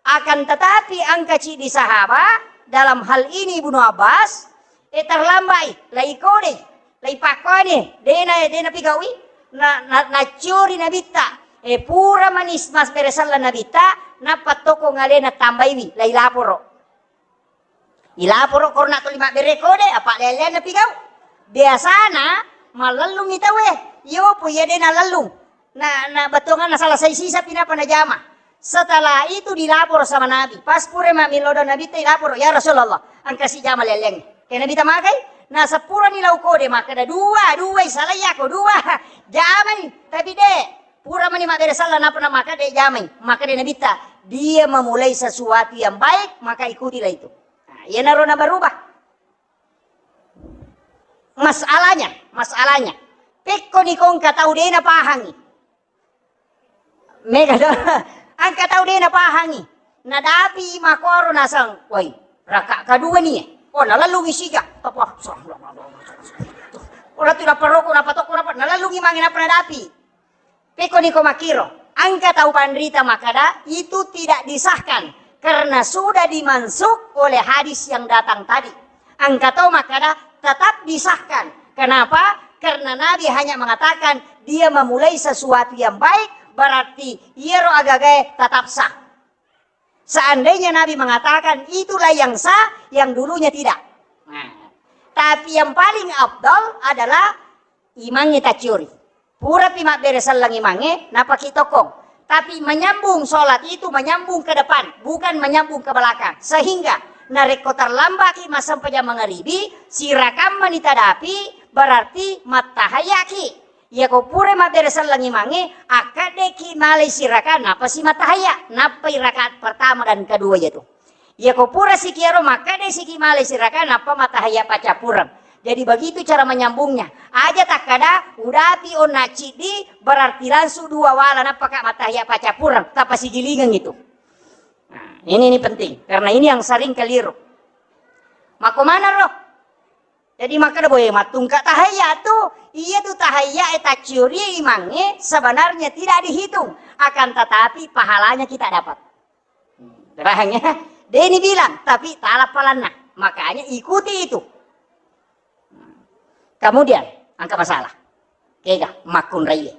Akan tetapi, engka ciddi sahabat, dalam hal ini Ibnu Abbas, e, terlambai, lai kodei, lai pakkoni, dena, dena pigaui, na, na, naccuri nabitta, e, pura manis mas beresalla nabitta, nappa toko ngalena tambaiwi, lai laporo. Ilaporo korona tuli mabbere kode, apa lele napigau. Biasana, malellungi tauwe, yopo iya dena lellung. Na, na bettuanganna salasai sisa pi nappa najama. Setelah itu dilapor sama Nabi. Pas pura mammilodong Nabitta, ilapor, "Ya Rasulullah, engka sijama lelleng." Ke Nabitta magai, na seppurani lau kode, makkeda, "Dua, dua, salai yako, dua." Jamani, tapi de, pura mani mabbere salla, nappa namaka de jamai. Makkeda Nabitta, "Dia memulai sesuatu yang baik, maka ikutilah itu." Nah, iyanaro nabarubah. Masalahnya, masalahnya. Pekko ni ko engka tau de napahangi. Mega do. Engka tau de napahangi. Nadapi makoro nasang, "Woi, raka kedua ni." Oh, nalellungi sija. Apa? Ora tu naparoko, napatoko, napa? Nalellungi mange napa nadapi. Pekko ni ko makkiro. Engka tau panrita makkeda itu tidak disahkan karena sudah dimansukh oleh hadis yang datang tadi. Engka tau makkeda tetap disahkan. Kenapa? Karena Nabi hanya mengatakan dia memulai sesuatu yang baik, berarti iyaro agagae tetap sah. Seandainya Nabi mengatakan itulah yang sah, yang dulunya tidak. Nah, tapi yang paling afdal adalah imangnge tacciori. Purapi mabbere selleng imangnge, napaki tokkong. Tapi menyambung sholat itu menyambung ke depan, bukan menyambung ke belakang. Sehingga narekko terlambaki massempajang mangaribi, sirakamma nitadapi, berarti mattahayaki. Iyako pura mabbere selleng imangnge, akkaddeki malai siraka, napasi mattahayya, nappai rakaat pertama dan kedua itu. Iyako pura sikiaro makkeda siki malai siraka nappa matahayya paccappureng. Jadi begitu cara menyambungnya. Aja takkada udapi onna ciddi berarti langsung dua wala nappa ka matahayya paccappureng, tappa sigilingeng itu. Nah, ini ini penting karena ini yang sering keliru. Mako mana roh? Jadi makkeda boe mattungka tahayya tu, iya tu tahayya e tacciori imangnge sebenarnya tidak dihitung, akan tetapi pahalanya kita dapat. Paham ya? Deni bilang, tapi tala palanna. Makanya ikuti itu. Kemudian, angka masalah. Kega makkunraie.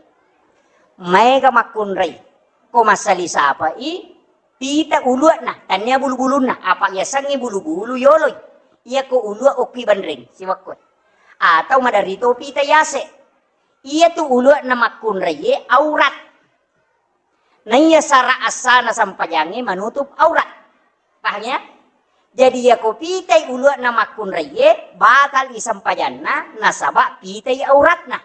Maega makkunrai. Ko massali sapai pita ulua'na, tania bulu-bulunna. Apa yasengnge bulu-bulu yoloi. Iyako ulua okki banreng, siwakko. Atau maderito pita yase. Iya tu ulua'na makkunraie aurat. Naiya sara assana sampajangnge manutup aurat. Paham ya? Jadi yako pitai ulua'na makkunraie, batal i sampajanna nasaba pitai auratna.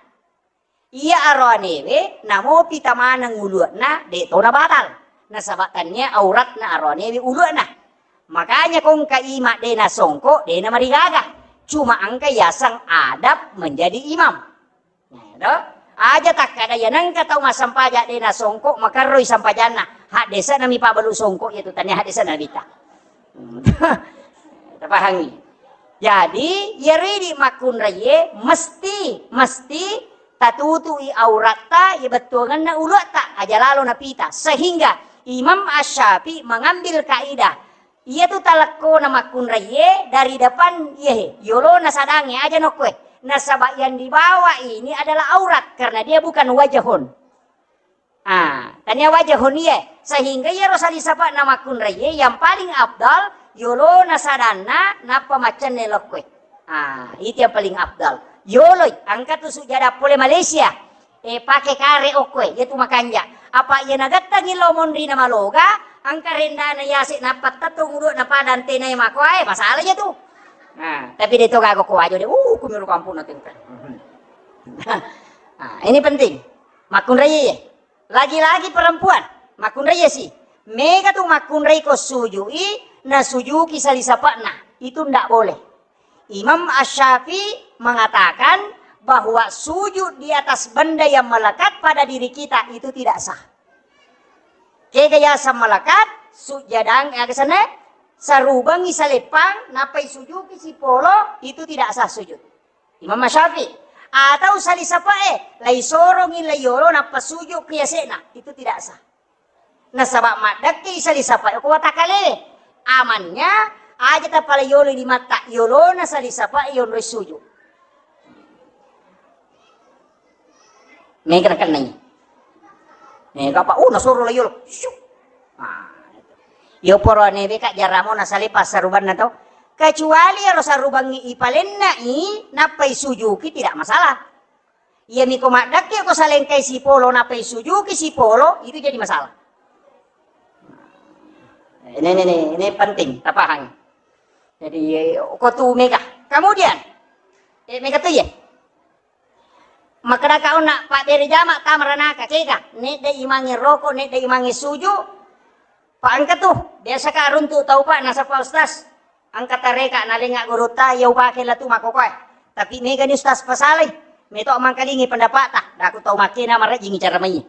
Iya aroanewe namo pita maneng ulua'na de tona batal. Nasaba tania auratna aroanewe ulua'na. Makanya kongka ima de nasongko, de namarigaga. Cuma engka yaseng adab menjadi imam. Nah, to? Aja takkada iya nengka tau massampaja de nasongko makarroi sampajanna. Haddesa nami pabalu songko iya tu tania haddesa nabita. Tapahangi. Jadi, iyaro idi makkunraie mesti, mesti tatutui auratta, iya bettuangenna uluatta, aja lalo napita. Sehingga Imam Asy-Syafi'i mengambil kaidah Iyatu talekkona makkunraié dari depan, iyahe, yolona sadangnge, aja nokkoe. Nasaba yang dibawa ini adalah aurat, karena dia bukan wajahun. Ah, tania wajahun iye. Sehingga iyaro salisapa'na makkunraié yang paling afdal, yolona sadanna, nappa maccenne lokkoe. Ah, itu yang paling afdal. Yoloi, engka tu sujada pole Malaysia. Eh, pake kare okkoe, iyatu makanja. Apa iya nagattangi lao monri na maloga, engka rendana yase nappa tettung udu na pada antenae makoae, masalah iya tu. Nah, tapi de to gaga ko wajo de, uh, kumiro kampung na tengka. Nah, ini penting. Makkunrai iya. Lagi-lagi perempuan, makkunrai iya si. Mega tu makkunrai ko sujui, na sujuki salisapa'na. Itu ndak boleh. Imam Asy-Syafi'i mengatakan bahwa sujud di atas benda yang melekat pada diri kita itu tidak sah. Kega yaseng melekat, sujadang, aga senna, sarubangi saleppang, nappai sujuki sipolo, itu tidak sah sujud. Imam Asy-Syafi'i. Atau salisapa'e, lai sorongi lai yolo, nappa sujud ki yase'na, itu tidak sah. Nasaba maddekke salisapa ko watakkalele. Amannya, aja tapala yolo limatta, yolona salisapa yonroi suju. Mega nakennai. Mega apa? Uh, nasoro la yolo. Syuk. Ah, itu. Yo poro newe ka jaramo nasale passarubanna to. Kecuali ero sarubangi ipalennai, nappai sujuki, tidak masalah. Iyami ko maddekke ko salengkai sipolo, nappai sujuki sipolo, itu jadi masalah. Ini, ini, ini, ini penting, tapahang. Jadi, ko tu mega. Kemudian, eh, mega tu ya. Makkadaka onna pabbere jama tama ranaka, kega, nedda imangnge roko, nedda imangnge suju, Pa engka tu, biasa ka runtu tau pa nasaba ustaz. Engka tareka nalenga gurutta, iya upake latu makkokoe. Tapi mega ni ustaz pasalai. Meto mangkalingi pendapata, daku tau makkena marajingi cara mai.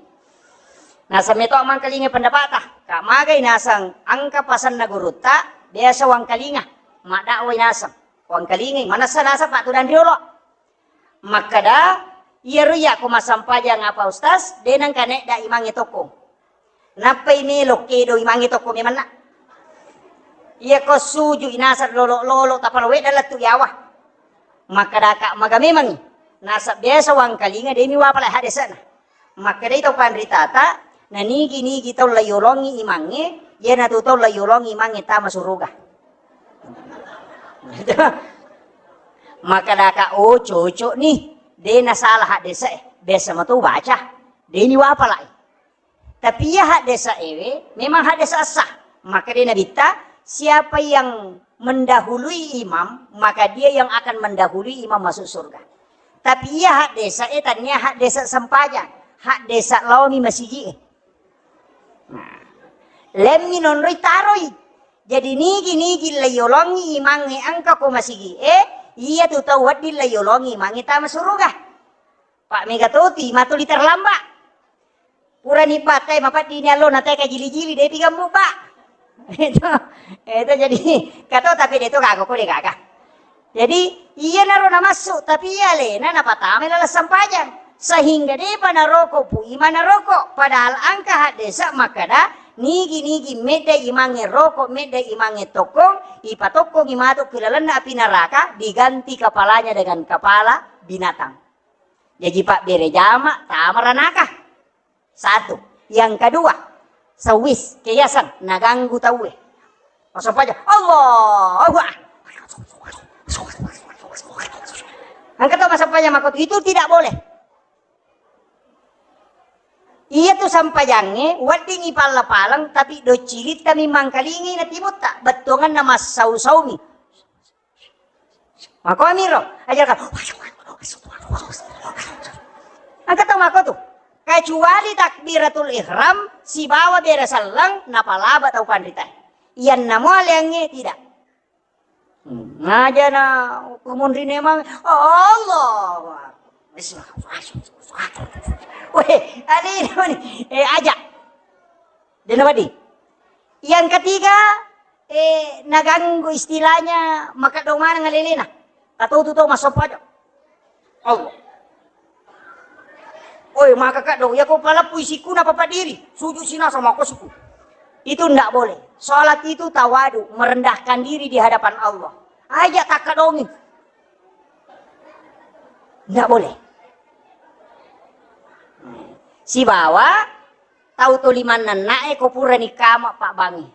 Naseng meto mangkalingi pendapata, ka magai naseng engka pasanna gurutta, biasa wangkalinga, maddakwai naseng. Wangkalingi, manessa naseng Pak Tudang riolo. Makkada, iyaro iya ko massampajang apa ustaz, de nengka nedda imangnge tokko. Nappai melo kedo imangnge tokko memanna. Iya ko suju inaseng lolo-lolo tapalowe dalam tu yawa. Makkadaka maga memangngi. Nasab biasa wangkalinga demi wapala hadesana. Makkadai tau panritata, nanigi-nigi tau layolongi imangnge, iyanatu tau layolongi imangnge tama suruga. Makkadaka, oh cocok nih, de nasalah haddesa e, biasa mato baca, de ni wapala e. Tapi iya haddesa ewe memang haddesa sah. Maka dia Nabitta, siapa yang mendahului imam, maka dia yang akan mendahului imam masuk surga. Tapi iya haddesa e tania haddesa sempajang, haddesa laomi masigi e. Nah, lemmi nonroi taroi. Jadi nigi-nigi layolongi imangnge engka ko masigi e, iya tu tau wedding layolongi imangnge tama suruga. Pak mega toti matuli terlambat. Purani batai mapaddini allo na teka jili-jili de pigammu pak. Itu, itu jadi kato tapi de to gaga ko de gaga. Jadi iyanaro namassu tapi iya alena napatamai laleng sempajang sehingga depa naroko pu imana roko padahal angka haddesa makkada nigi-nigi medda imangnge roko medda imangnge tokkong ipatokkongi matu ki lalenna api neraka diganti kepalanya dengan kepala binatang. Jaji pabbere jama tama ranaka. Satu. Yang kedua, sewis, keyasan, naganggu tauwe. Masuk aja, Allahu Akbar. Angka tau masuk aja makotu, itu tidak boleh. Iya tu sampajangnge, weddingi palla-palang, tapi docilitta mi mangkalingi na timutta, bettuanganna massau-saumi. Makomiro, aja kan. Engka tau mako tu. Kecuali takbiratul ihram sibawa bere selleng napalaba tau panrita. Iyanna mo aleangnge tidak. Hmm, ngaja na kumunri nemang, Allahu Akbar. Weh, ani, ani, eh, aja. Dena wadi. Yang ketiga, eh, naganggu istilahnya maka do maneng alelena. Atau tu tau masoppa aja. Allah. Oi, maka kak dong, ya kau palapu isiku napa padiri, sujud sinasa mako suku. Itu ndak boleh. Salat itu tawadu, merendahkan diri di hadapan Allah. Aja tak kadongi. Ndak boleh. Sibawa tau to limanna nae ko purani kama pabbangi.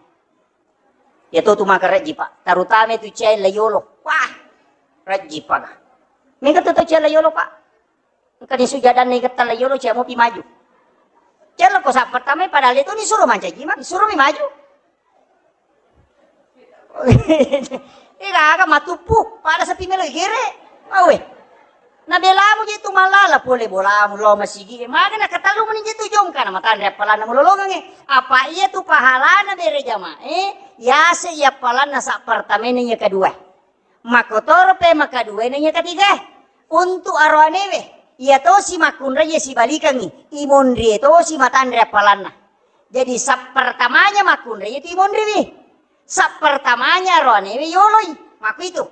Ya to tu maka rejji pak, terutama itu cai layolo. Wah, rejji pak. Mega tu to cai layolo pak. Engka ni sujadanna igetta layolo cai mopi maju. Cai lo ko saat pertama padahal itu ni suruh mancaji mak, suruh mi maju. Ega aga matuppu, pada sepi melo igere. Awe. Na belamu je tu malala pole bolamu lo masigi. Maga na katalu meni je tu jongka na matanre appalanna mulolongange. Apa iya tu pahalana bere jamae, yase iya appalanna sa pertamena iya kedua. Makotoro pe makaduena iya ketiga. Untuk aroanewe, iya tosi makkunrai iya sibalikangi. Imonrie tosi matanre appalanna. Jadi, sappertamanya makkunrai itu imonriwi. Sappertamanya roanewi yoloi. Makkuitu.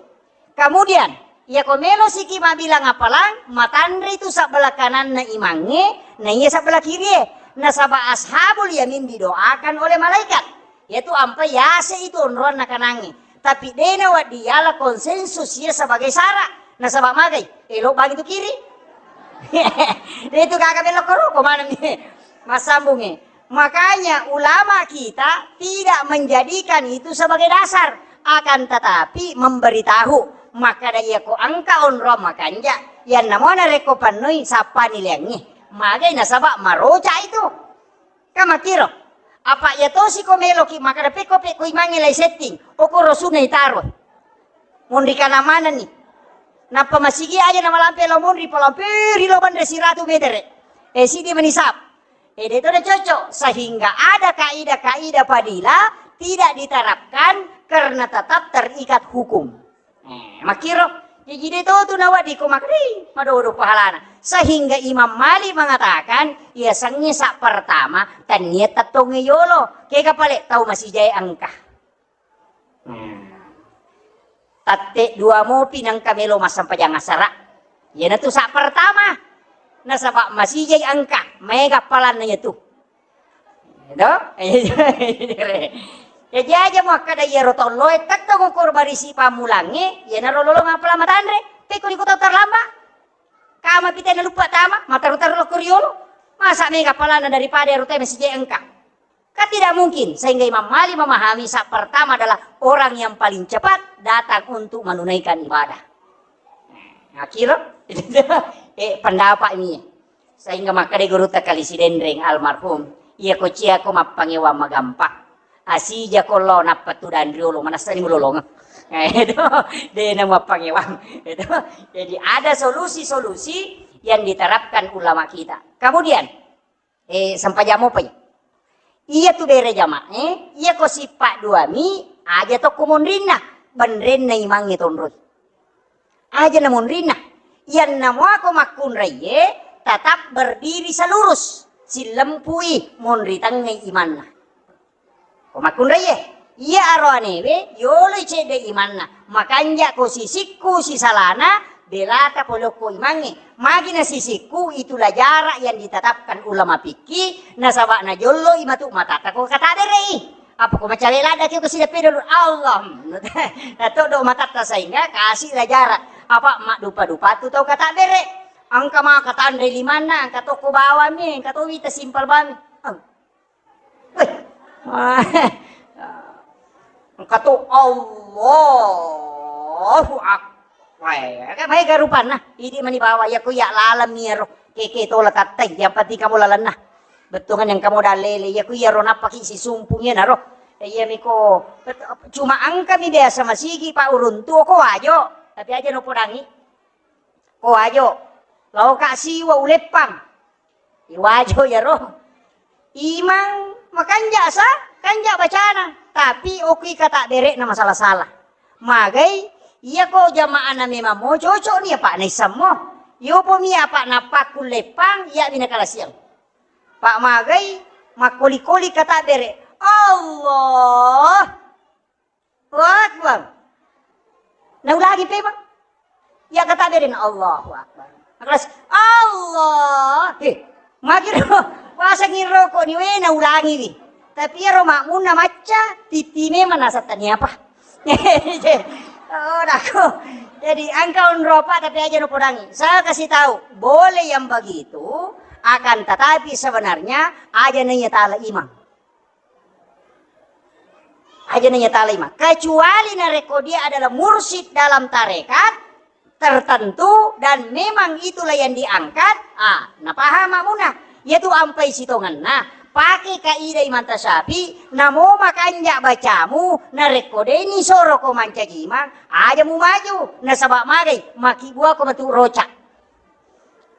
Kemudian, iya ko melo siki mabilang apalang, matanre itu sabbelah kananna imangnge, na iya sabbelah kirie. Nasaba ashabul yamin didoakan oleh malaikat. Yaitu ampe yase itu onroanna kanangnge. Tapi dena waddi yala konsensus iya sebagai syarat. Nasaba magai, elo bagi tu kiri. Itu kagak belok ke rokok mana nih? Massambungi. Makanya ulama kita tidak menjadikan itu sebagai dasar, akan tetapi memberitahu. Maka da iya ko engka onrong makanja, yang namanya reko pannoi sappa nileangi. Magai nasaba maroca itu. Kan makkiro. Apa iya tosi ko meloki makkada pekko pekko imangnge lai setting. Okoro sunna itaro. Monri kana manenni. Nappa masigi aja namalampe lao monri, palamperi lao banre siratu metere. Eh, sidi menisap. Eh, de to de cocok. Sehingga ada kaidah-kaidah fadilah tidak diterapkan karena tetap terikat hukum. Eh, makkiro, jaji de to tu nawaddi ko makkeda, madodo pahalana. Sehingga Imam Malik mengatakan, iya sengnge sa pertama, tania tettongnge yolo. Kega pale tau masijae engka. Hmm. Tatte dua mopi nengka melo massempajang asara. Iyanatu sa pertama. Nasaba masijai engka, maega palanna iyatu. Edo? Jadi aja muakkeda iyaro tolloe tettong ukur barisi pammulangnge, iyanaro lolong apala matanre, pekko ri kota terlambat. Kama pitena luppa tama, mataru-taru lokko riolo. Masa mega palana daripada ero tama sije engka. Kan tidak mungkin, sehingga Imam Malik memahami saat pertama adalah orang yang paling cepat datang untuk menunaikan ibadah. Akhirnya, eh, pendapat ini. Sehingga makkeda gurutta Kali Sidenreng almarhum, "Iya ko ciako mappangewang magampang. Asija ko lo nappa tudang riolo, manassani mulolongeng." Itu, dena mappangewang. Itu. Jadi ada solusi-solusi yang diterapkan ulama kita. Kemudian, eh, sempajang mopa iya. Iya tu bere jamaah, eh, iya ko sippa duami, aja tokko monrinna, benrenna imangnge tonroi. Aja na monrinna. Iyanna muako makkunraiye, tetap berdiri selurus, sillempui monri tengngei imanna. Ko makkunraiye, iya aroanewe, yoloi cedde imanna, makanja ko sisikku sisalana, belata polokko imangnge. Magi na sisikku, itulah jarak yang ditetapkan ulama fikih, nasaba najollo imatu matata ko kata berei. Apa ko macawe ladda ki ko sidape dulu, Allah. Nato do matatta sehingga kasih lah jarak. Apa mak dupa-dupa tu tau kata bere. Engka maka tanre limanna, engka toko bawami, engka to wita simpel bami. Eng-, weh. Engka to Allahu Akbar. Wah, kan maega rupanna. Idi mani bawa ya ku ya laleng mi ero. Keke tola tattai, yang penting kamu lalenna. Bettuangan yang kamu dalele, ya ku iya ro nappaki sisumpung ya naro. Iya miko, cuma engka mi biasa masigi Pak Uruntu, ko wajo, tapi aja no podangi. Ko wajo, lao ka siwa uleppang. Iwajo ya ro. Imang makanja sa, kanja bacana, tapi okui kata bere na masalah-salah. Magai, iya ko jamaah na memang mo cocok ni apa na isammo. Yopo mi apa napakku leppang, iya mi na kalasiang. Pak magai, makkoli-koli kata bere. Allahu Akbar. Naulangi pe, Bang. Ya kata bere na Allahu Akbar. Kelas Allah. Eh, magi ro. Pasang rokok ni we naulangi wi. Tapi ya ro makmunna macca, titi memang nasa tani apa. Oh, dako. Jadi engka onro apa tapi aja no podangi. Saya kasih tahu, boleh yang begitu, akan tetapi sebenarnya aja nanya tala imang. Aja nanya tala imang. Kecuali narekko dia adalah mursyid dalam tarekat tertentu dan memang itulah yang diangkat, ah, napaham makmunna. Yaitu ampai sitongenna. Pake kaidah Imam Tasyafi, namo makanja bacamu, narekko deni soro ko mancaji imang, aja mu maju, nasaba magai, maki buako matu roca.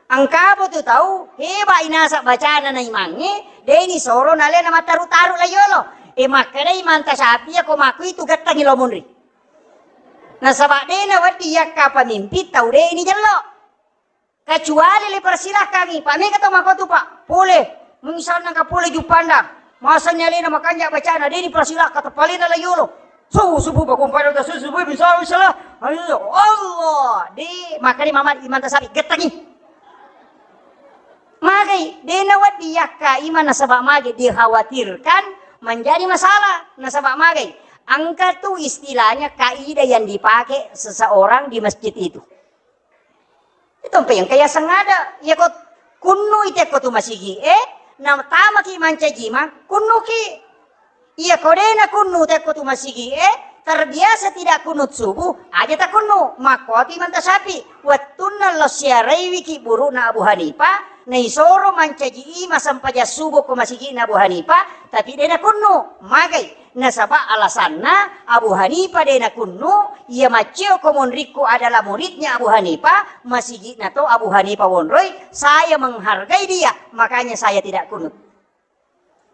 Engka apa tu tau, heba inasa bacana na imangnge, deni soro nalena mattaru-taru la yolo. E makkeda Imam Tasyafi ko maku itu gettangi lo munri. Nasaba dena wedding yakka pamimpin tau deni jello. Kecuali le persilahkangi, Pak, mega to makotu, Pak. Pole, misalna ka pole Juppandang, masani alena makanja bacana, de dipersilahkan, tepalena la yolo. Subuh, subuh, bakung pada udah subuh, subuh, bisa, bisa lah. Ayo, Allah, de, makani mama Imam Tasyafi, gettangi. Magai, de nawaddi yakka imam nasaba magai dikhawatirkan menjadi masalah, nasaba magai. Engka tu istilahnya kaidah yang dipakai seseorang di masjid itu. Itu mpe yang kaya sengada. Iya ko kunnu ite ko tu masigi e, na tamaki mancaji imang, kunnuki. Iya ko dena kunnu te ko tu masigi e, terbiasa tidak kunut subuh, aja ta kunnu, makkuatu Imam Tasyafi. Wettunna lo siaraiwiki burukna Abu Hanifah, na isoro mancaji imang sempajang subuh ko masigi na Abu Hanifah, tapi dena kunnu, magai. Nasaba alasanna Abu Hanifah de nakunnu, iya maccio ko monrikku adalah muridnya Abu Hanifah, masigi'na to Abu Hanifah wonroi, saya menghargai dia, makanya saya tidak kunut.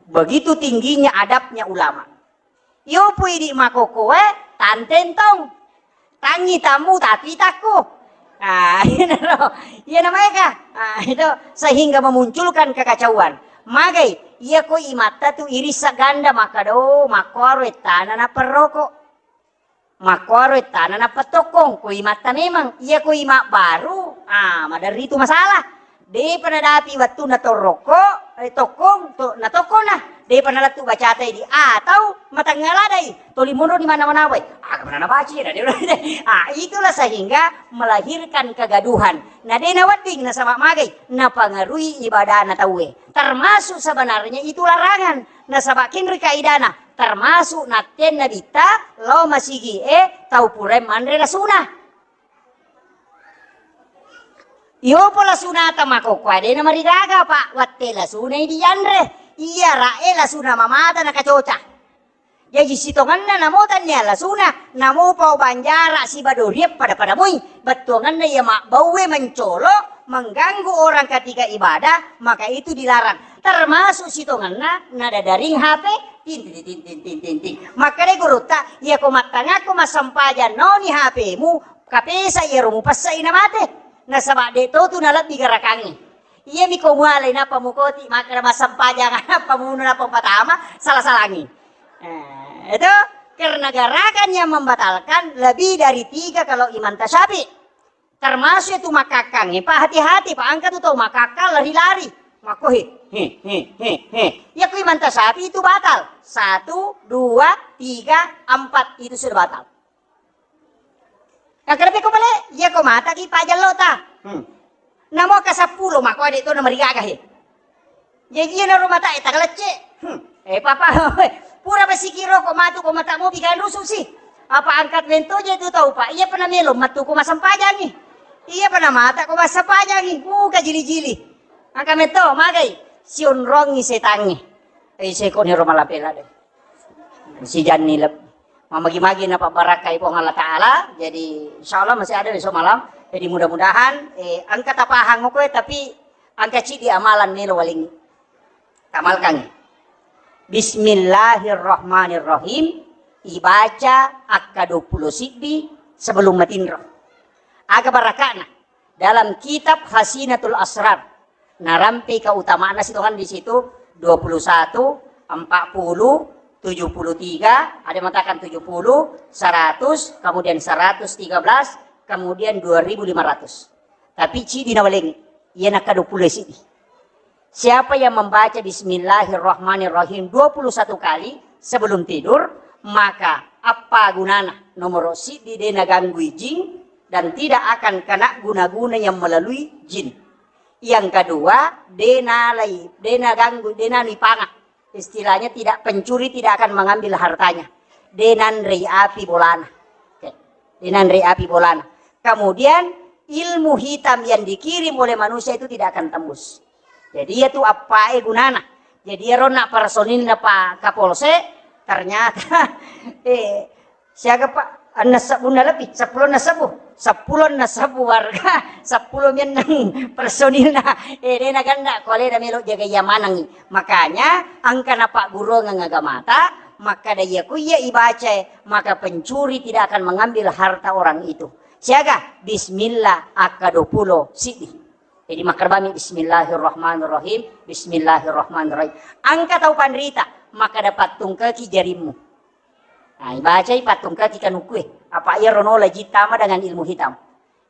Begitu tingginya adabnya ulama. Iyo pui di makokoe, tantentong. Tangi tamu tapi takku. Ah, iya naro. Iya namanya kah? Ah, itu sehingga memunculkan kekacauan. Magai, iya ko imatta tu irissa ganda makkado, makkuaro ettana naperroko. Makkuaro ettana napettokkong, ko imatta memang. Iya ko imak baru, ah, maderri tu masalah. Depa nadapi wettu natorroko, eh, tokkong, to, natokkona. Depa nalettu bacata idi, atau matengnga ladai, toli monro di mana-mana wai. Aga mana nabaca na de. Ah, itulah sehingga melahirkan kegaduhan. Na de nawedding nasaba magai, napangarui ibadana tauwe. Termasuk sebenarnya itu larangan. Nasaba kenri kaidana, termasuk nattenna bitta lao masigi e tau purae manre lasuna. Iyopo lasunata makokkoe de namarigaga, Pak, watte lasunai dianre. Iya ra'e lasuna mamata nakacoca. Jaji sitongenna namo tannia lasuna, namo pau banjara siba doriang pada-pada moi. Bettuangenna iya mabbauwe mencolo, mengganggu orang ketika ibadah, maka itu dilarang. Termasuk sitongenna nadadaring H P, ting, ting, ting. Makkeda gurutta, iyako mattangakko massempajang naoni H P-mu, kapesa iyaro mupessai namate. Nasaba de to tu nalebbi garakangnge. Iyami ko mualai nappa mukoti, makkeda massempajang, nappa muno, nappa patama, salah-salangi. Eh, itu karena gerakan yang membatalkan lebih dari tiga kalau Imam Tasyafi. Termasuk itu makkakkangnge, Pak, hati-hati, Pak, engka tu tau makkakkang lari-lari. Makko he, he, he, he, he. Ya kui mantasapi itu batal. Satu, dua, tiga, empat, itu sudah batal. Yang kenapa kau balik? Ya kau mata ki pajallo ta. Hmm. Namo ke sepuluh, makko adek tu nama rigaga he. Jaji iyana rumah tak, eh, tagalecce. Hmm. Eh, papa, pura basikiro ko matu ko mata mopi kan rusuh sih. Apa angkat mento je tu tau, Pak? Iya pernah melo matu ko masempajangi. Iya pernah mata ko masempajangi. Muka jili-jili. Angka metto, magai. Sionrongi setangi. Eh, seko ni rumah lapela deh. Sijanni leb-, mamagi-magi napabbarakai Puang Allah Ta'ala. Jadi, insya Allah masih ada besok malam. Jadi, mudah-mudahan, eh, engka tapahang koe, tapi engka cidi amalan melo waling tamalkangi. Bismillahirrahmanirrahim. Ibaca akka dua puluh siddi sebelum matinro. Aga barakana? Dalam kitab Khazinatul Asrar, narampe keutamaan sitongan di situ, dua puluh satu, empat puluh, tujuh puluh tiga, ada yang mengatakan tujuh puluh, seratus, kemudian seratus tiga belas, kemudian dua ribu lima ratus. Tapi cidi nawalengi, iya nakka dua puluh sidi. Siapa yang membaca Bismillahirrahmanirrahim dua puluh satu kali sebelum tidur, maka apa gunana? Nomor sidi, de naganggui jin dan tidak akan kena guna-guna yang melalui jin. Yang kedua, de nalai, de naganggu, de nanui panga. Istilahnya tidak, pencuri tidak akan mengambil hartanya. De nanrei api bolana. Oke. De nanrei api bolana. Kemudian ilmu hitam yang dikirim oleh manusia itu tidak akan tembus. Jadi iya tu appae gunana. Jadi iyaro na personilna Pak Kapolsek, ternyata, eh, siaga, Pak? Enneng sebbunna lebih, seppulo enneng sebbu. Seppulo enneng sebbu warga, seppulo menneng personilna. Eh, de naganna ko alena melo jaga iya manengi. Makanya engka napagguruang agamata, makkada iya ku iya ibacae, maka pencuri tidak akan mengambil harta orang itu. Siaga, bismillah akka dua puluh siddi. Jadi makkadami bismillahirrahmanirrahim, bismillahirrahmanirrahim. Engka tau panrita, makkada pattungkeki jarimmu. Nah, ibacai pattungkeki kanukue. Apa iyaro nola jin tama dengan ilmu hitam.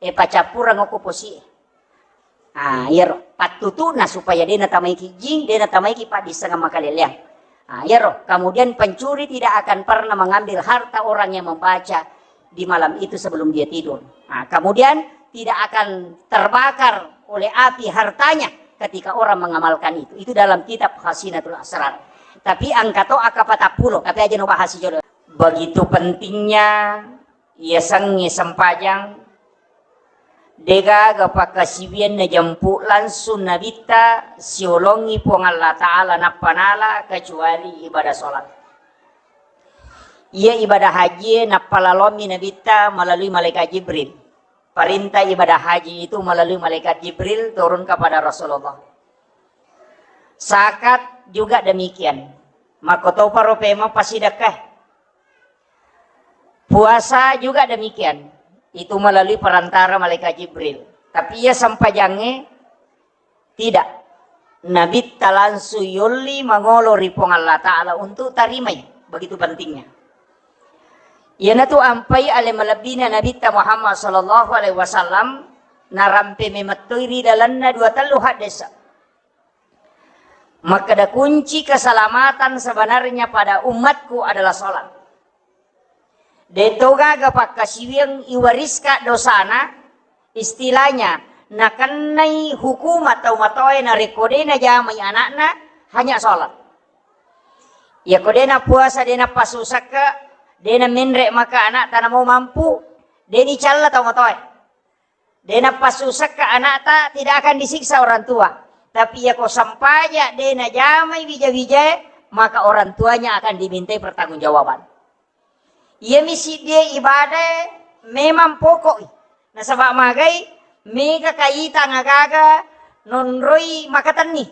E, pacappurang okko posie. Ah, iyaro pattutuna supaya de natamaiki jin, de natamaiki paddissengeng makaleleang. Ah, iyaro. Kemudian pencuri tidak akan pernah mengambil harta orang yang membaca di malam itu sebelum dia tidur. Ah, kemudian tidak akan terbakar oleh api hartanya ketika orang mengamalkan itu. Itu dalam kitab Khazinatul Asrar. Tapi engka to akka patappulo, tapi aja no bahas jolo. Begitu pentingnya yasengnge sempajang, degaga pakkasiwianna jampu langsung Nabitta siolongi Puang Allah Ta'ala nappa nala kecuali ibadah sholat. Iya ibadah hajie nappalalomi Nabitta melalui malaikat Jibril. Perintah ibadah haji itu melalui malaikat Jibril turun kepada Rasulullah. Zakat juga demikian. Makkotoparo pemeng pasidekka. Puasa juga demikian. Itu melalui perantara malaikat Jibril. Tapi iya sempajangnge tidak. Nabitta langsung yolli mangolo ri Puang Allah Ta'ala untuk tarimai. Begitu pentingnya. Iyanatu ampai ale malebbina Nabitta Muhammad sallallahu alaihi wasallam narampe memettoi ri lalenna dua tellu haddesa. Makkeda kunci keselamatan sebenarnya pada umatku adalah sholat. De to gaga pakkasiwiang iwariska dosana, istilahnya nakennai hukuma tau matoae narekko de najamai anakna, hanya sholat. Iyako de napuasa, de napassusakka, de namenre maka anakta namo mampu, de nicalla tau matoae. De napassusakka anakta, tidak akan disiksa orang tua. Tapi iyako sempaja de najamai wija-wijae, maka orang tuanya akan dimintai pertanggungjawaban. Iyami siddie ibadae memang pokok. Nasaba magai, mega kaita agaga nonroi makatenni.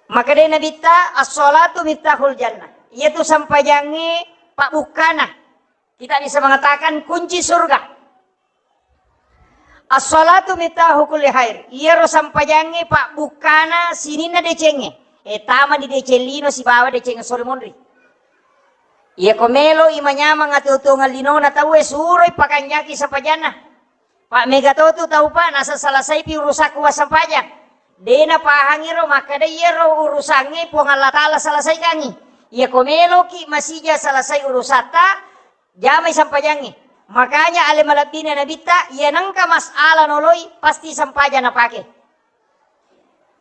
Makkedai Nabitta, "As-sholatu miftahul jannah." Iyatu sempajangnge pabbukkana. Kita bisa mengatakan kunci surga. As-sholatu miftahu kulli khair. Iyaro sempajangnge pabbukkana sininna decengnge. E, tama di deceng lino sibawa deceng sore monri. Iyako melo i manyameng atuo-tuongeng linona tauwe, suroi pakanjaki sempajanna. Pak, mega to tu tau, Pak, nasa selesaipi urusakku wassempajang. De napahangi ro makkeda iyaro urusangnge Puang Allah Ta'ala selesaikangi. Iyako meloki masija selesai urusatta, jamai sempajangnge. Makanya ale malebbina Nabitta, iya nengka masalah noloi, pasti sempaja napake.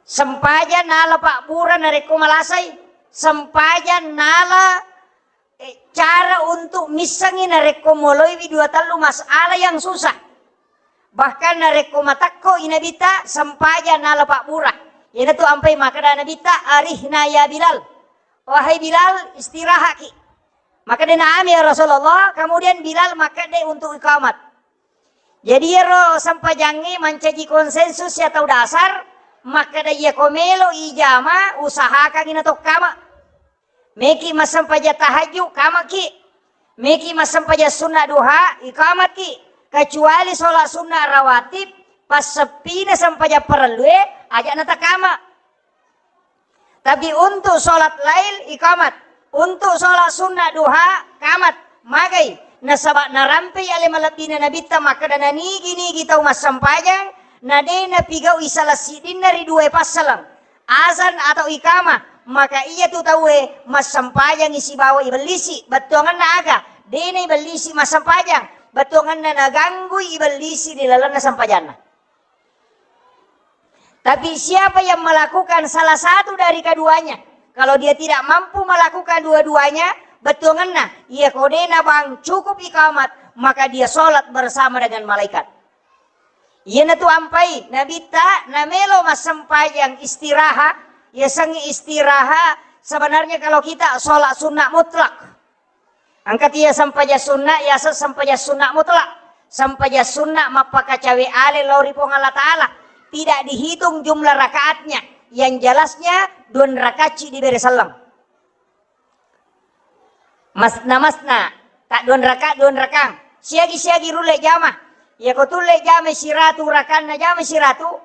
Sempaja nala pabbura narekko malasai, sempaja nala, eh, cara untuk missengi narekko moloiwi dua tellu masalah yang susah. Bahkan narekko matekko i Nabitta, sempaja nala pabbura. Iyanatu ampai makkeda Nabitta, "Arihna ya Bilal." Wahai Bilal, istirahaki. Makkeda, "Na'am ya Rasulullah." Kemudian Bilal makkeda untuk iqamat. Jadi iyaro sempajangnge mancaji konsensus ya tau dasar, makkeda iyako melo ijama, usahakangi natokkama. Meki massempajang tahajud, kamaki. Meki massempajang sunna duha, iqamaki. Kecuali sholat sunna rawatib, passeppina sempajang parellue, aja natakama. Tapi untuk sholat lail, iqamat. Untuk sholat sunnah duha, qamat. Magai? Nasaba narampei ale malebbina Nabitta makkeda, nanigi-nigi tau massempajang, na de napigau'i salah siddinna ri duae passaleng, azan atau iqamah, maka iyatu tauwe massempajangi sibawa ibellisi. Bettuangenna aga? De naibellisi massempajang, bettuangenna naganggui ibellisi ri lalenna sempajanna. Tapi siapa yang melakukan salah satu dari keduanya, kalau dia tidak mampu melakukan dua-duanya, bettuangenna, iyako de nabang cukup iqamat, maka dia sholat bersama dengan malaikat. Iyanatu ampai Nabitta namelo massempajang istirahat, yasengnge istirahat, sebenarnya kalau kita sholat sunnah mutlak. Engka tia sempajang sunna, yaseng sempajang sunna mutlak. Sempajang sunna mappakacawe ale lao ri Puang Allah Ta'ala. Tidak dihitung jumlah rakaatnya. Yang jelasnya, dua rakacci dibere selleng. Masna-masna, tak dua rakaat, dua rakaat. Siagi-siagi rulle jama. Yako tulle jama siratu rakanna, jama siratu.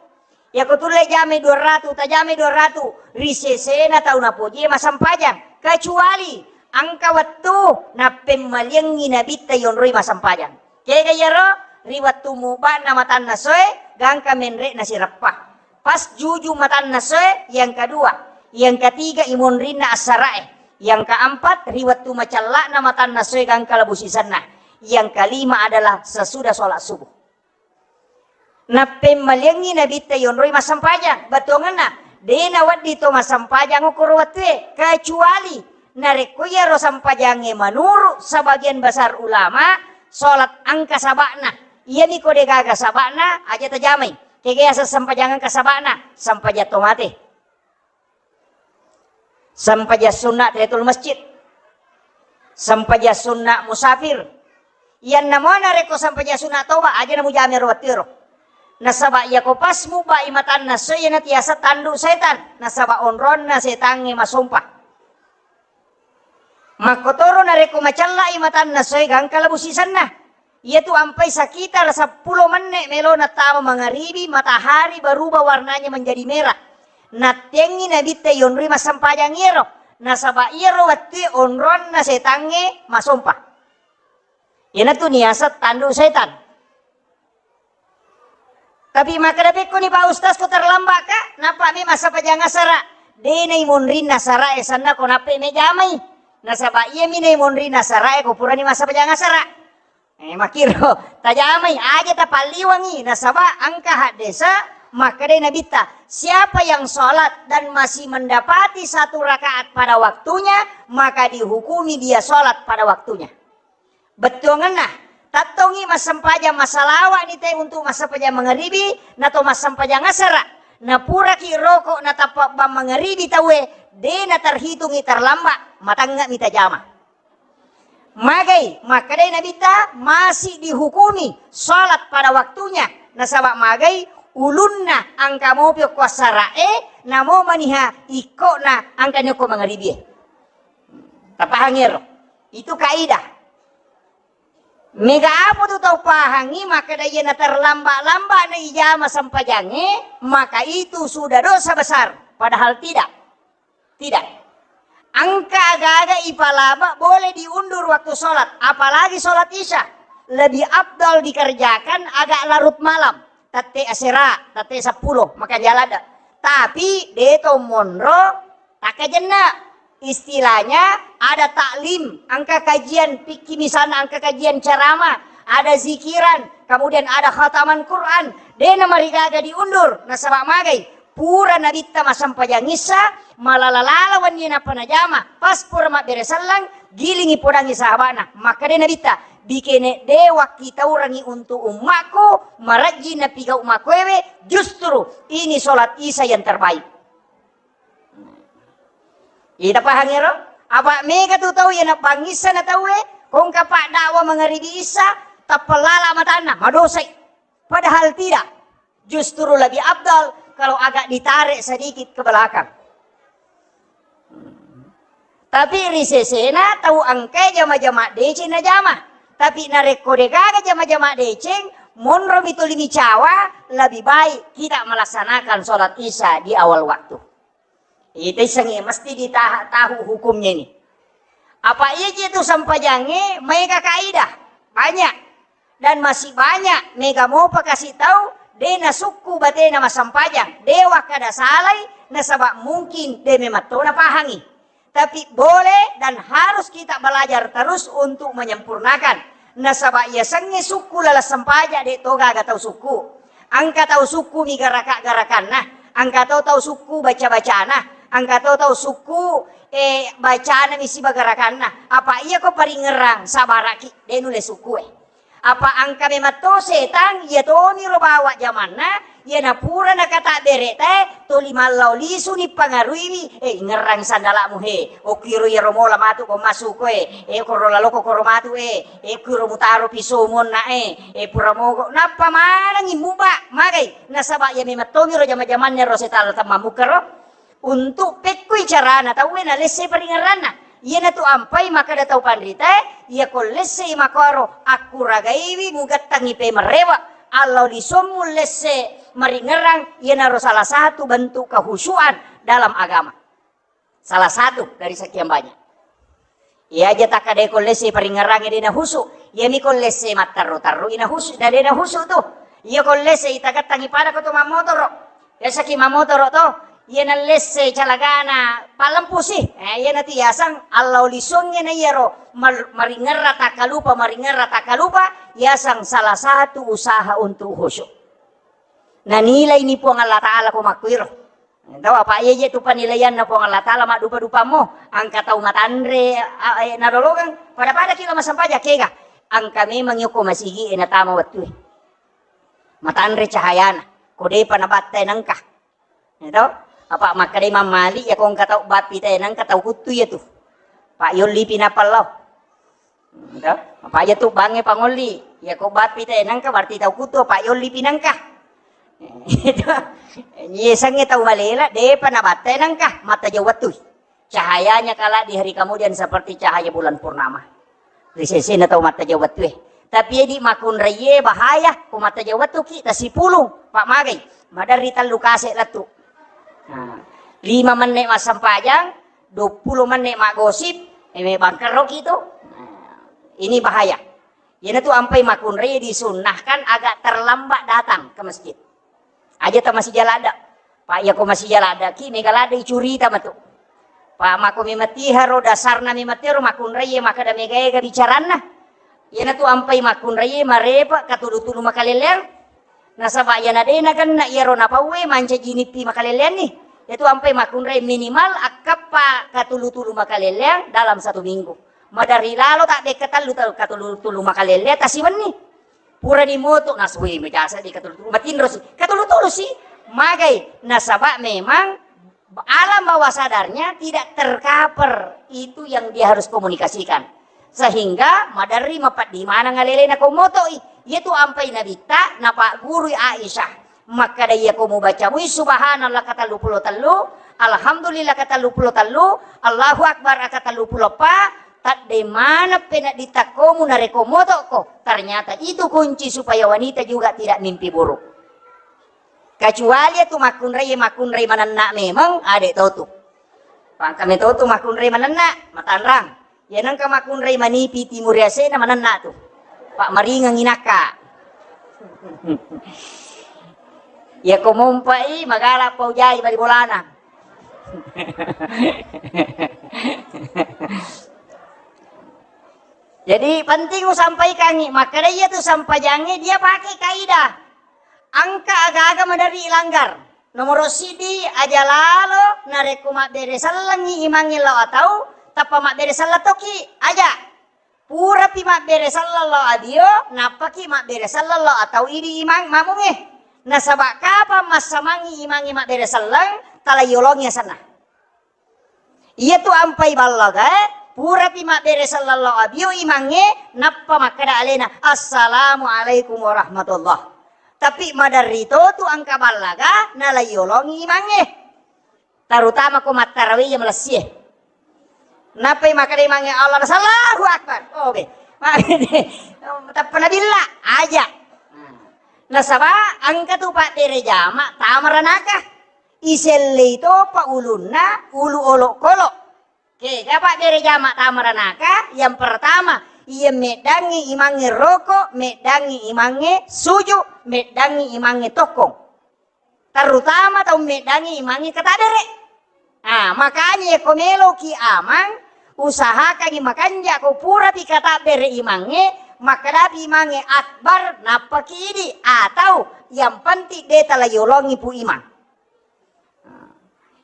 Yako tulle jamai dua ratu, tajamai dua ratu, ri sesena tau napojie massempajang, kecuali engka wettu nappemmaliangngi Nabitta yonroi massempajang. Kega iyaro? Ri wettu mubana matanna soe, gangka menre'na sireppa. Pas juju matanna soe, yang kedua, yang ketiga imonrinna assara'e, yang keempat ri wettu macella'na matanna soe gangka labu sisenna, yang kelima adalah sesudah sholat subuh. Nappemmaliangngi Nabitta yonroi massempajang. Bettuangenna, de nawedding to massempajang okkoro wettue, kecuali narekko iyaro sempajangnge menurut sebagian besar ulama, sholat engka saba'na. Iyami ko degaga saba'na, aja tajamai. Kega yaseng sempajang engka saba'na? Sempajang to mate. Sempajang sunna tahiyatul masjid. Sempajang sunna musafir. Iyanna mo narekko sempajang sunna toba, aja namujama ero wettuero. Nasaba iyako pas mubai matanna soe, iyanatu yaseng tandu setan. Nasaba onronna setangnge masompa. Makkotoro narekko macellai matanna soe gangka labu sisenna. Iyatu ampai sekitar seppulo menne' melo nattama mangaribi, matahari berubah warnanya menjadi merah. Nattengngi Nabitta yonroi massempajang iyaro, nasaba iyaro wettue onronna setangnge masompa. Iyanatu niaseng tandu setan. Tapi makkeda pekkoni, Pak Ustaz, ko terlambat ka, nappa mi massempajang asara. De' naimonrinna sarae sanna ko nappe' mejamai. Nasaba' iyami naimonrinna sarae ko purani massempajang asara. Eh, makkiro, tajamai, aja tapalliwangi, nasaba' engka haddese' makkedai Nabitta, "Siapa yang sholat dan masih mendapati satu rakaat pada waktunya, maka dihukumi dia sholat pada waktunya." Bettuangenna, tattongi massempajang masalawa'ni te untuk massempajang mangaribi, nato massempajang asara. Napuraki roko' natappa bang mangaribi tauwe, de' naterhitungi terlambat, matangnge'mi tajama. Magai, makkedai Nabitta, masih dihukumi sholat pada waktunya. Nasaba' magai, ulunna engka mopi okko asara'e, namo maniha ikko'na engka ni okko mangaribie. Tapahangi ero? Itu kaidah. Mega apa tu tau pahangi, makkeda iyana terlambat-lambat na ijama sempajangnge, maka itu sudah dosa besar. Padahal tidak. Tidak. Engka aga-aga ipalaba boleh diundur waktu sholat, apalagi sholat isya. Lebih afdal dikerjakan agak larut malam, tette asera, tette seppulo, maka jalan. Tapi de to monro, takkajenna. Istilahnya ada taklim, engka kajian fikih misalnya, engka kajian ceramah, ada zikiran, kemudian ada khataman Quran. De namarigaga diundur, nasaba magai? Pura Nabitta massempajang issa, malala-lala wenni nappa najama, pas pura mabbere sellang, gilingi podangi sahabana. Makkeda Nabitta, "Bikene de wakkitaurangi untuk ummakku, marajji napigau makkuewe, justru ini sholat isya yang terbaik." Ita pahang ero? Apa mega tu tau iya nabbangissa na tauwe, kongka pak dakwa mangaribi issa, tappalala matanna, madosai. Padahal tidak. Justru lebih afdal kalau agak ditarik sedikit ke belakang. Tapi ri sesena tau engkai jama-jama deceng najama. Tapi narekko degaga jama-jama deceng, monromi tuli micawa, lebih baik kita melaksanakan sholat isya di awal waktu. Ita issengngi mesti ditaha-, tahu hukumnya ini. Apa iya je tu sempajangnge maega kaidah? Banyak. Dan masih banyak mega mopa kasih tahu, de nasukku batena massempajang, de wakkada salai, nasaba mungkin de memang to napahangi. Tapi boleh dan harus kita belajar terus untuk menyempurnakan. Nasaba yasengnge sukku laleng sempajang, de to gaga tau sukku. Engka tau sukku mi garaka-garakanna, engka to tau sukku baca-bacana, engka to tau sukku, eh, bacana mi siba garakanna. Apa iya ko paringerang sabaraki, de nulle sukku e. Apa engka memang to setang, iya toni ro bawa jamanna, iya napura nakatabbere tae, toli mallau lisuni pangaruiwi, eh, ingerrang sandalamu he, okkiro iyaro mola matu ko massuko e, eh, koro laloko koro matu e, eh, kiro mutaro piso muonna e, eh, pura mogo, nappa manengi muba, magai, nasaba iya memang toni ro jama-jamanna ro setang temmammukkaro. Untuk pekkui carana tauwe nalesse paringerranna. Iyanatu ampai makkeda tau panritae, iya ko lessei makkoro akkuragaiwi mugettangi pemerrewa, allau lisommu lesse maringerrang, iyanaro salah satu bentuk kehusuan dalam agama. Salah satu dari sekian banyak. Iya aja takkadai ko lesse paringerrangnge de nahusu. Iyami ko lesse matterru-terru ina husu, na de nahusu tu. Iya ko lesse itagettangi pada ko to mammotoro. Biasaki mammotoro to. Iya na lesse calagana palempusi. Eh, iya nati yasang allau lisongnge na iyaro mar-, maringerra takkalupa, maringerra takkalupa, yasang salah satu usaha untuk khusyuk. Nanilai ni Puang Allah Ta'ala ko makkuiro. Tau apa iya je tu penilaianna Puang Allah Ta'ala maddupa-dupammo, engka tau matanre, a, e, nalolongeng, pada-pada kilo massempajang kega, engka memang yoko masigi e natama wettue. Matanre cahayana, ko depa nabattai nengka. Ya tau? Apa makkedai Imam Malik, ya ko engka tau bappi te nengka tau kuttu ya tu. Pak yolli pi napallau. Ento, apa aja tu bangnge pangolli. Ya ko bappi te nengka berarti tau kutu apa yolli pi nengka. Itu. Yesengnge tau malela, depa nabattai nengka, mattajeng wettui. Cahayanya kala di hari kemudian seperti cahaya bulan purnama. Ri sesena tau mattajeng wettue. Tapi edi makunraie bahaya, ko mattajeng wettuki tasipulung, pak magai. Maderri tellu kase lettu. Nah, lima menit massempajang, duappulo menit maggosip, eh, me bangkerroki tu. Nah, ini bahaya. Iyanatu ampai makkunrai disunnahkan agak terlambat datang ke masjid. Aja ta masih jalan dak. Pa iyako masija laddaki, mega ladde icurita matu. Pa mako memetiharo dasarna memetiharo makkunraie makkeda mega-ega bicaranna. Iyanatu ampai makkunraie marepe katulu-tulu makaleleang. Nasaba iyana de nagenna iyaro napauwe mancaji nippi makaleleanni. Iyatu ampai makkunrai minimal akkappa katulu-tulu makaleleang dalam satu minggu. Maderri lalo tabbekka tellu ta-, katulu-tulu makaleleang tasiwenni. Purani moto nasui majasa di katulu-tulu. Matinrosi. Katulu-tulusi. Magai. Nasaba memang alam bawah sadarnya tidak tercover itu yang dia harus komunikasikan. Sehingga maderri mapaddi maneng alelena ko motoi. Iyatu ampai nabitta napaggurui Aisyah. Makkeda iyako mubaca mui subhanallah katelluppulo tellu, alhamdulillah katelluppulo tellu, Allahu Akbar katelluppulo eppa, tadde maneng peneddi takkomu narekko motokko. Ternyata itu kunci supaya wanita juga tidak mimpi buruk. Kecuali itu makkunrai, makkunrai manenna memang ade totu. Pangka metotu makkunrai manenna, matanrang. Iya nengka makkunrai manipi timur yasena manenna tu. Pak maringeng inakka. Iya ko mompai magala paujai bali bolana. Jadi penting usampaikangi, makkeda iya tu sampajangnge dia pakai kaidah. Engka aga-aga maderri ilanggar. Nomoro siddi, aja lalo narekko mabbere sellengngi imangnge lao atau, tappa mabbere selleng toki, aja. Purapi mabbere selleng lao abio, nappaki mabbere selleng lao atau idi imang mamungnge. Nasaba kapang massamangngi imangnge mabbere selleng, tala yolongi asenna. Iyatu ampai ballagae, purapi mabbere selleng lao abio imangnge, nappa makkeda alena, "Assalamualaikum warahmatullah." Tapi maderri totu engka ballaga, nalaiyolongi imangnge. Terutama ko mattarawe iya malessie. Nappai makkeda imangnge, "Allah, Allahu Akbar." Oh, be. Tappa nabilla, aja. Nasaba engka tu pabbere jama tama ranaka. Isellei topa ulunna, ulu olokolo. Kega pabbere jama tama ranaka, yang pertama, iya meddangngi imangnge roko, meddangngi imangnge suju, meddangngi imangnge tokkong. Terutama tau meddangngi imangnge katabbere. Ah, makanya ko meloki amang, usahakangi makanja ko purapi katabbere imangnge, makkadapi imangnge akbar, nappaki idi, atau yang penting de tala yolongi pu imang.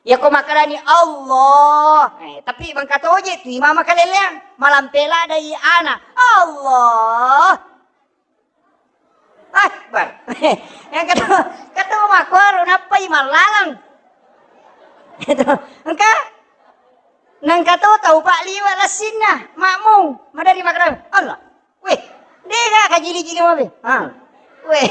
Iyako makkedani Allah, eh, tapi mengka toje tu imama kaleleang, malampe ladai ana, Allah Akbar. Yang ketemu, ketemu makkuaro nappai mallalang. Itu, engka, nengka to tau pak liwa lessinna, makmum, madari makkeda, Allah. Weh, dega kajili-jili mabe. Ha. Weh,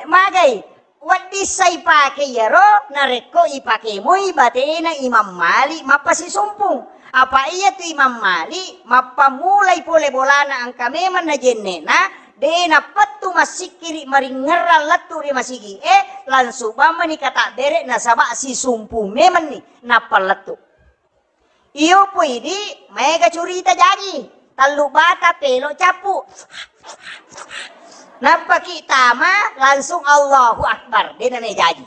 magai. Wedding sa ipake iyaro, narekko ipake moi batena Imam Malik mappasisumpung. Apa iya tu Imam Malik mappammulai pole bolana engka memang najenne'na, de nappettu massikkiri maringngerang lettu ri masigi e, langsung bammani katabbere nasaba sisumpung memenni nappa lettu. Iyo pui di, maega curita jaji. Tallu bata pelo cappu. Nappaki tama langsung Allahu Akbar, dena me jaji.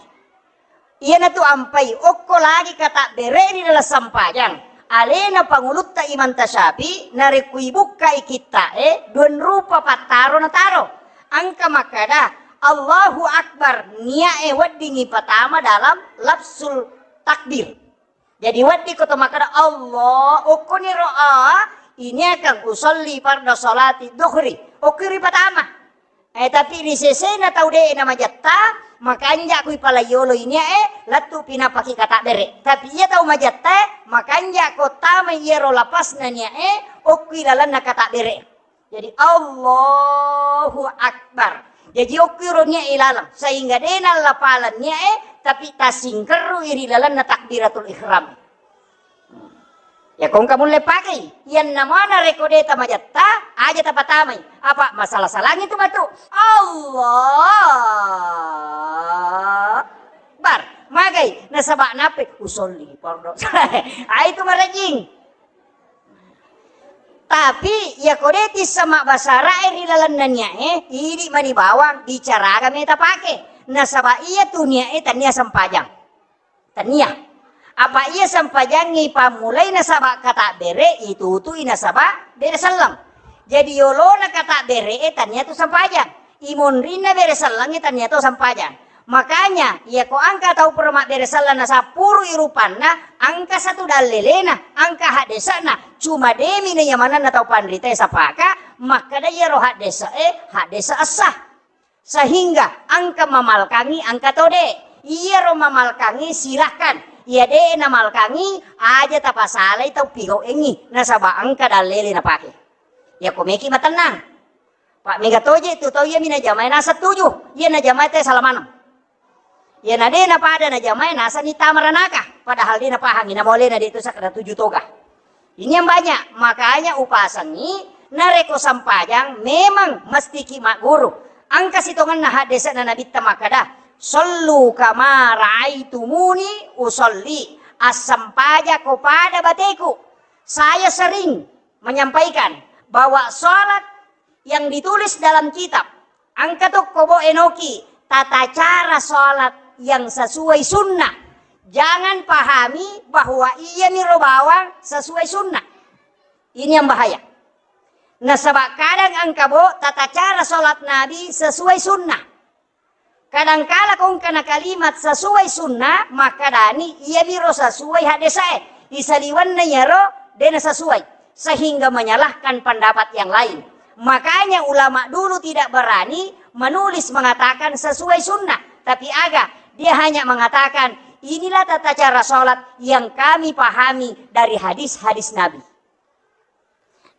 Iyanatu ampai okko lagi katabbere ri dalam sampajang. Alena pangulutta Imam Tasyafi narekko ibukkai kitta e, dua rupa pattaro nataro. Engka makkada Allahu Akbar, nia e weddingi patama dalam lafzul takbir. Jadi wedding ko to makkeda Allah, okkoniro a, ini akan usolli farda salati dhuhri. Okko ripatama. Eh, tapi ri sesena tau de na majatta, makanja kui pala yolo ini e, lettu pinapaki katabbere. Tapi iya tau majatta e, makanja ko tama iyaro lapasna nia e, okkui lalenna katabbere. Jadi, Allahu Akbar. Jaji, okkiuro nia e laleng, sehingga de nallapaleng nia e, tapi tasingkerrui ri lalenna takbiratul ihram. Ya, kongka mulle pakai. Iyanna mana rekode tamajatta, aja tapatamai. Apa masalah-salangi tu matu. Allah Akbar. Magai, nasaba nape? Usolli, fardu. Ai tu marajing. Tapi, iyako de tissa mabbasarae ri lalenna nia e, idi mani bawang, bicaraga meta pake. Nasaba iya tu nia e tania sempajang. Tania. Apa iya sempajangnge ipammulai nasaba katabbere, itutui nasaba bere selleng. Jadi yolona katabbere e tania tu sempajang. Imonrinna bere sellengnge tania to sempajang. Makanya, iya ko engka tau pura mabbere selleng nasappurui rupanna, engka satu dallelena, engka haddese'na, cuma demi na iya manenna tau panritae sapaka, makkeda iyaro haddese e, haddese essa. Sehingga engka mamalkangi, engka to de. Iyaro mamalkangi, silahkan. Iya de namalkangi, aja tapasalai tau pigauengngi, nasaba engka dallele napake. Iya ko meki matennang. Pak mega toje tu tau iya mi najamae naseng tuju, iya najamae te salah maneng. Iya na de napada najamae naseng ni tama ranaka, padahal de napahangi namolena de tu sakkeda tuju toga. Ini yang banyak, makanya upasengi narekko sempajang memang mestiki magguru. Engka sitongenna haddese'na Nabitta makkeda, "Sallu kama ra'aitumuni usalli." Assempajako pada bateku. Saya sering menyampaikan bahwa sholat yang ditulis dalam kitab, engka tokko bo enoki tata cara sholat yang sesuai sunnah. Jangan pahami bahwa iya miro bawang sesuai sunnah. Ini yang bahaya. Nasaba kadang engka bo tata cara sholat Nabi sesuai sunnah. Kadangkala ko engkana kalimat sesuai sunnah, makkadani iyamiro sesuai haddesae. Isaliwenna iyaro dena sesuai, sehingga menyalahkan pendapat yang lain. Makanya ulama dulu tidak berani menulis mengatakan sesuai sunnah. Tapi aga, dia hanya mengatakan, "Inilah tata cara sholat yang kami pahami dari hadis-hadis Nabi."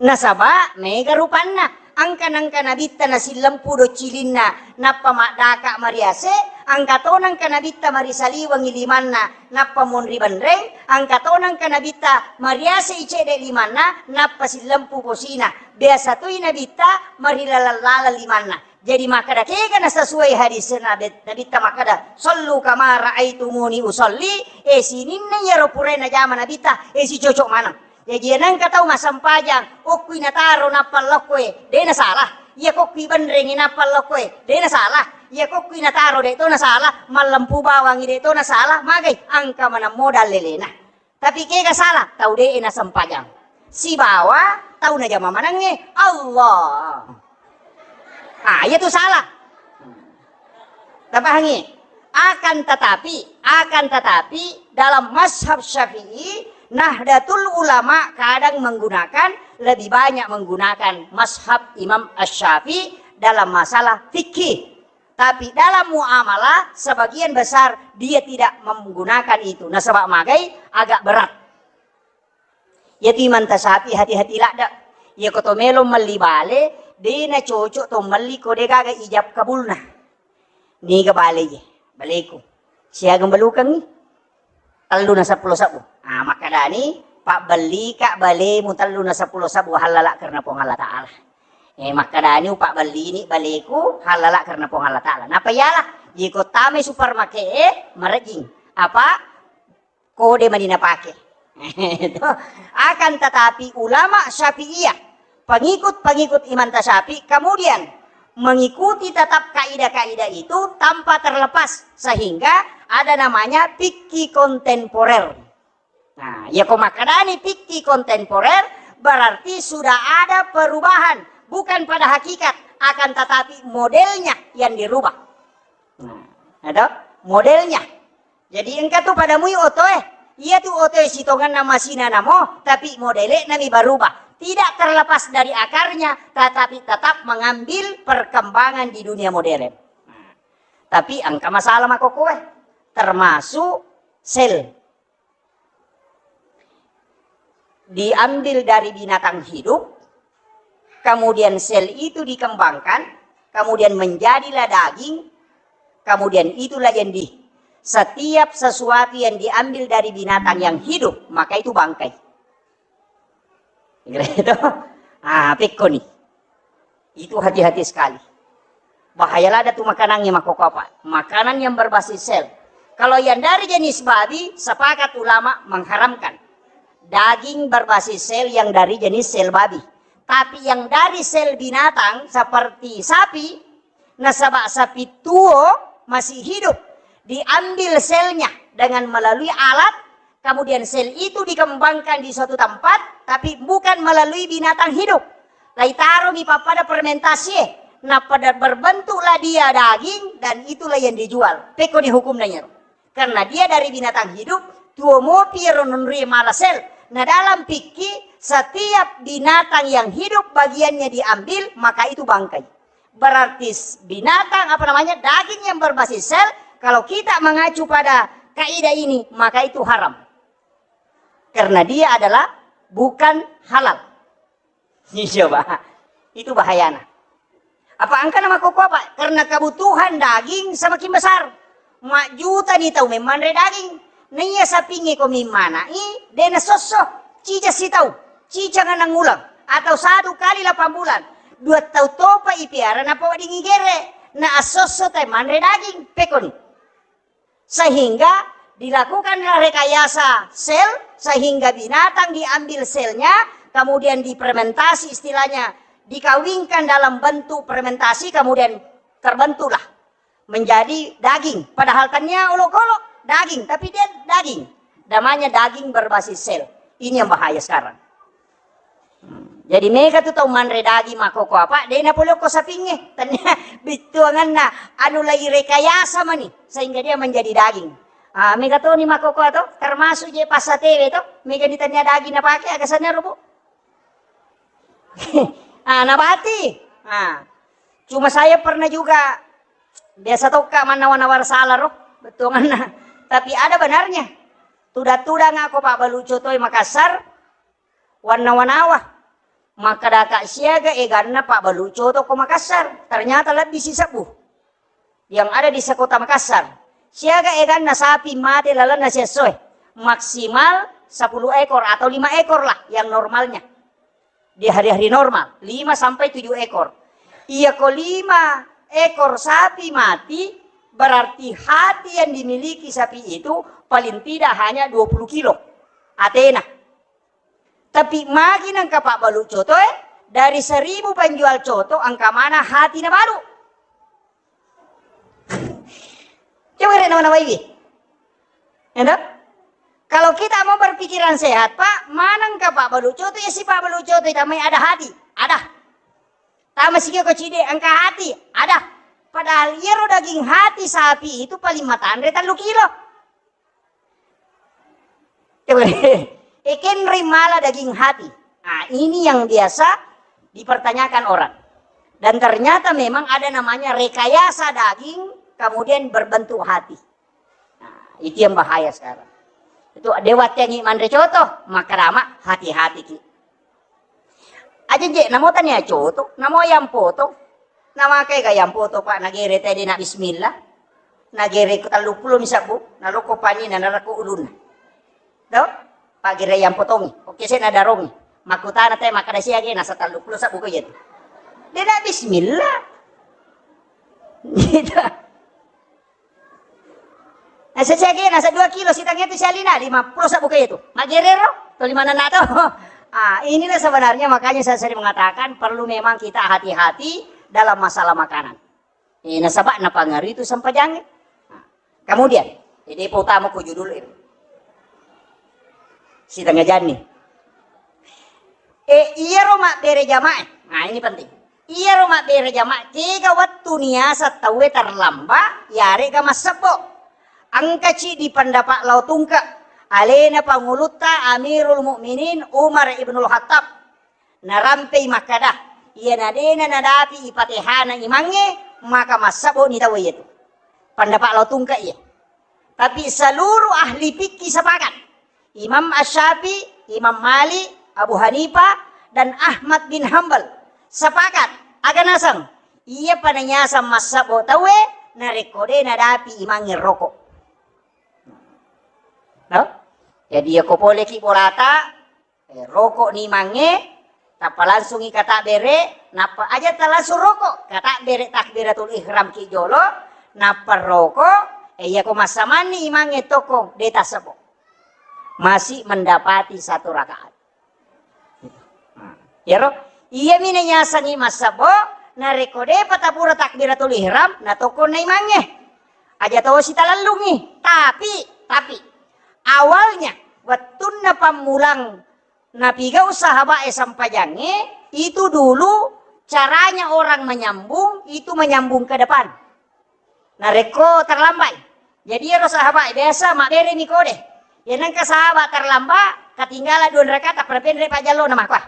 Nasaba mega rupanna, engka nengka nabitta nasillempu doccilinna, nappa maddaka mariase, engka to nengka nabitta marisaliwengi limanna, nappa monri benreng, engka to nengka nabitta mariase i cedde limanna, nappa sillempu posina. Biasa toi nabitta marilaleng-laleng limanna. Jadi makkeda kega nasesuai hadis Nabi, Nabitta makkeda, "Sallu kama ra'aitumuni usalli," eh, sininna iyaro purae najama Nabitta, eh, sicocok maneng. Jaji, nengka tau massempajang, okkui nataro nappa lokkoe, de nasalah. Iya kokkui benrengi nappa lokkoe, de nasalah. Iya kokkui nataro de to nasalah, mallempu bawangi de to nasalah, magai engka maneng modal lelena. Tapi kega salah, tau de nasempajang. Sibawa tau najama manengnge, Allah. Ah, iya tu salah. Tapahangi? Akan tetapi, akan tetapi dalam mazhab Syafi'i, Nahdlatul Ulama kadang menggunakan, lebih banyak menggunakan mazhab Imam Asy-Syafi'i dalam masalah fikih. Tapi dalam muamalah, sebagian besar dia tidak menggunakan itu. Nasaba magai agak berat. Iyatu Imam Tasyafi'i hati-hati ladde. Iya ko to melo melli bale, de nacocok to melli ko de gaga ijab kabulna. Niga bale ye, baleku. Siaga belukengngi? Tellu na seppulo sebbu. Ah, makkadani, pabbellika balemu tellu na seppulo sebbu hallala karena Puang Allah Ta'ala. Eh, makkadani, upabbellini baleku hallala karena Puang Allah Ta'ala. Napa iyalah, iko tamai supermarket, eh, marejing. Apa? Kode mani napake. Itu. Akan tetapi ulama Syafi'iyah, pengikut-pengikut Imam Tasyafi, kemudian mengikuti tetap kaidah-kaidah itu tanpa terlepas, sehingga ada namanya fikih kontemporer. Nah, ya ko makkadani fikih kontemporer, berarti sudah ada perubahan, bukan pada hakikat, akan tetapi modelnya yang dirubah. Nah, ada modelnya. Jadi engka tu pada mui otoe, iya tu otoe sitongenna masina namo, tapi modele nami berubah. Tidak terlepas dari akarnya, tetapi tetap mengambil perkembangan di dunia modern. Nah, tapi engka masalah makokoe, termasuk sel. Diambil dari binatang hidup, kemudian sel itu dikembangkan, kemudian menjadilah daging, kemudian itulah yang di, setiap sesuatu yang diambil dari binatang yang hidup, maka itu bangkai. Gitu. Ah, pekko ni. Itu hati-hati sekali. Bahaya lada tu makanannya makoko apa? Makanan yang berbasis sel. Kalau yang dari jenis babi, sepakat ulama mengharamkan. Daging berbasis sel yang dari jenis sel babi. Tapi yang dari sel binatang seperti sapi, nasaba sapi tuo masih hidup. Diambil selnya dengan melalui alat, kemudian sel itu dikembangkan di suatu tempat, tapi bukan melalui binatang hidup. Laitaromi pappada fermentasi, eh, napada berbentuklah dia daging dan itulah yang dijual. Pekoni hukumna iyaro. Karena dia dari binatang hidup, tuo mopi ero nonri mala sel. Nah, dalam fikih, setiap binatang yang hidup bagiannya diambil, maka itu bangkai. Berarti s-, binatang, apa namanya, daging yang berbasis sel, kalau kita mengacu pada kaidah ini, maka itu haram. Karena dia adalah bukan halal. Iya, Pak. Itu bahayana. Apa engka nama koko apa? Karena kebutuhan daging semakin besar. Majjuta ni tau memmanre daging. Naiya sapinge ko mimmana i, de nasosso. Cica sitau, cica nganang ulang, atau satu kali delapan bulan. Dua tau topa ipiara napawedding igere. Na assosso tai manre daging. Pekoni. Sehingga dilakukanlah rekayasa sel, sehingga binatang diambil selnya, kemudian difermentasi, istilahnya dikawinkan dalam bentuk fermentasi, kemudian terbentuklah menjadi daging. Padahal tania olok-olok daging, tapi dia daging. Namanya daging berbasis sel. Ini yang bahaya sekarang. Jadi mega tu tau manre daging makkoko apa, de napole okko sapingnge. Tania bittuanganna anu lagi rekayasa mani, sehingga dia menjadi daging. Ah, mega toni makkoko to, termasuk je passatewe to, mega ni tania daging napake, aga sanna rubu. Ah, nabati. Ah. Cuma saya pernah juga, biasa tokka mannawa-nawa sala ro, bettuanganna. Tapi ada benarnya. Tudang-tudang ako pabbalu cotoi Makassar, wannawa-nawa. Makkadaka siaga eganna pabbalu coto ko Makassar. Ternyata lebbi sisebbu yang ada di sekota Makassar. Siaga eganna sapi mate lalenna siessoe. Maksimal sepuluh ekor atau lima ekor lah yang normalnya. Di hari-hari normal, lima sampai tujuh ekor. Iya ko lima ekor sapi mati, berarti hati yang dimiliki sapi itu paling tidak hanya dua puluh kilo. Atena. Tapi magi nengka pabbalu coto, eh, dari seribu penjual coto, engka mana hati na balu. Coba re nawa-nawaiwi. Ya toh? Kalau kita mau berpikiran sehat, Pak, manengka pabbalu coto, ya si pabbalu coto, tamai ada hati. Ada. Tama sikio ko cide, engka hati. Ada. Padahal iyaro daging hati sapi itu paling matanre tellu kilo. Coba, ekenri mala daging hati. Nah, ini yang biasa dipertanyakan orang. Dan ternyata memang ada namanya rekayasa daging, kemudian berbentuk hati. Nah, itu yang bahaya sekarang. Itu dewa tiangi manre coto, maka lama hati-hati ki. Aja je, namo tania coto, namo yang poto. Namakai ga yang poto, Pak, nagere tadi na bismillah. Nagere ko tellu puluh mi sabbu, naloko pani na narako ulunna. Do? Pak gere yang potongi. Oke, saya nadarongi. Makutana te makkada siage nasa tellu puluh sabbu ko yetu. De na bismillah. Gitu. Nah, sesiage nasa dua kilo sitang itu sialina, lima puluh sabbu ke itu. Magerero, to lima nana to. Ah, inilah sebenarnya makanya saya sering mengatakan perlu memang kita hati-hati dalam masalah makanan. Eh, nasaba napangaruhi itu sempajangnge. Nah, kemudian, jadi utama ko judul itu. Sitengah jani. Eh, iyaro mabbere jamaah. Nah, ini penting. Iyaro mabbere jamaah, kega wettu niaseng tauwe terlambat, yarega massebbo. Engkaci di pendapat lao tungke, alena pangulutta Amirul Mukminin Umar Ibnul Khattab. Narampei makkada, iyana dena nadapi ipatehana imangnge, maka massebbo ni tauwe iyatu. Pendapat lao tungke iya. Tapi seluruh ahli fikih sepakat. Imam Asy-Syafi'i, Imam Malik, Abu Hanifah, dan Ahmad bin Hambal sepakat. Aga naseng? Iya pananyasang massebbo tauwe narekko de nadapi imangnge roko. No? Jadi, yako poleki bolata, eh, roko ni imangnge, tappa langsungi kata bere, nappa aja talangsung roko, kata bere takbiratul ihram ki jolo, nappa roko, eh, yako massamanni imangnge toko, de tassebbo. Masih mendapati satu rakaat. Yaro, iyami nayasengi massebbo, narekko depa tapura takbiratul ihram, natokko na imangnge. Aja tosi talellungi, tapi, tapi awalnya wettunna pammulang napigau sahabae sempajangnge, itu dulu caranya orang menyambung, itu menyambung ke depan. Narekko terlambat. Jadi ero sahabae biasa mabbereni kode. Ya nengka sahabat terlambat, ketinggalan dua rakaat, tak pernah pendek Pak Jallo nama kuah.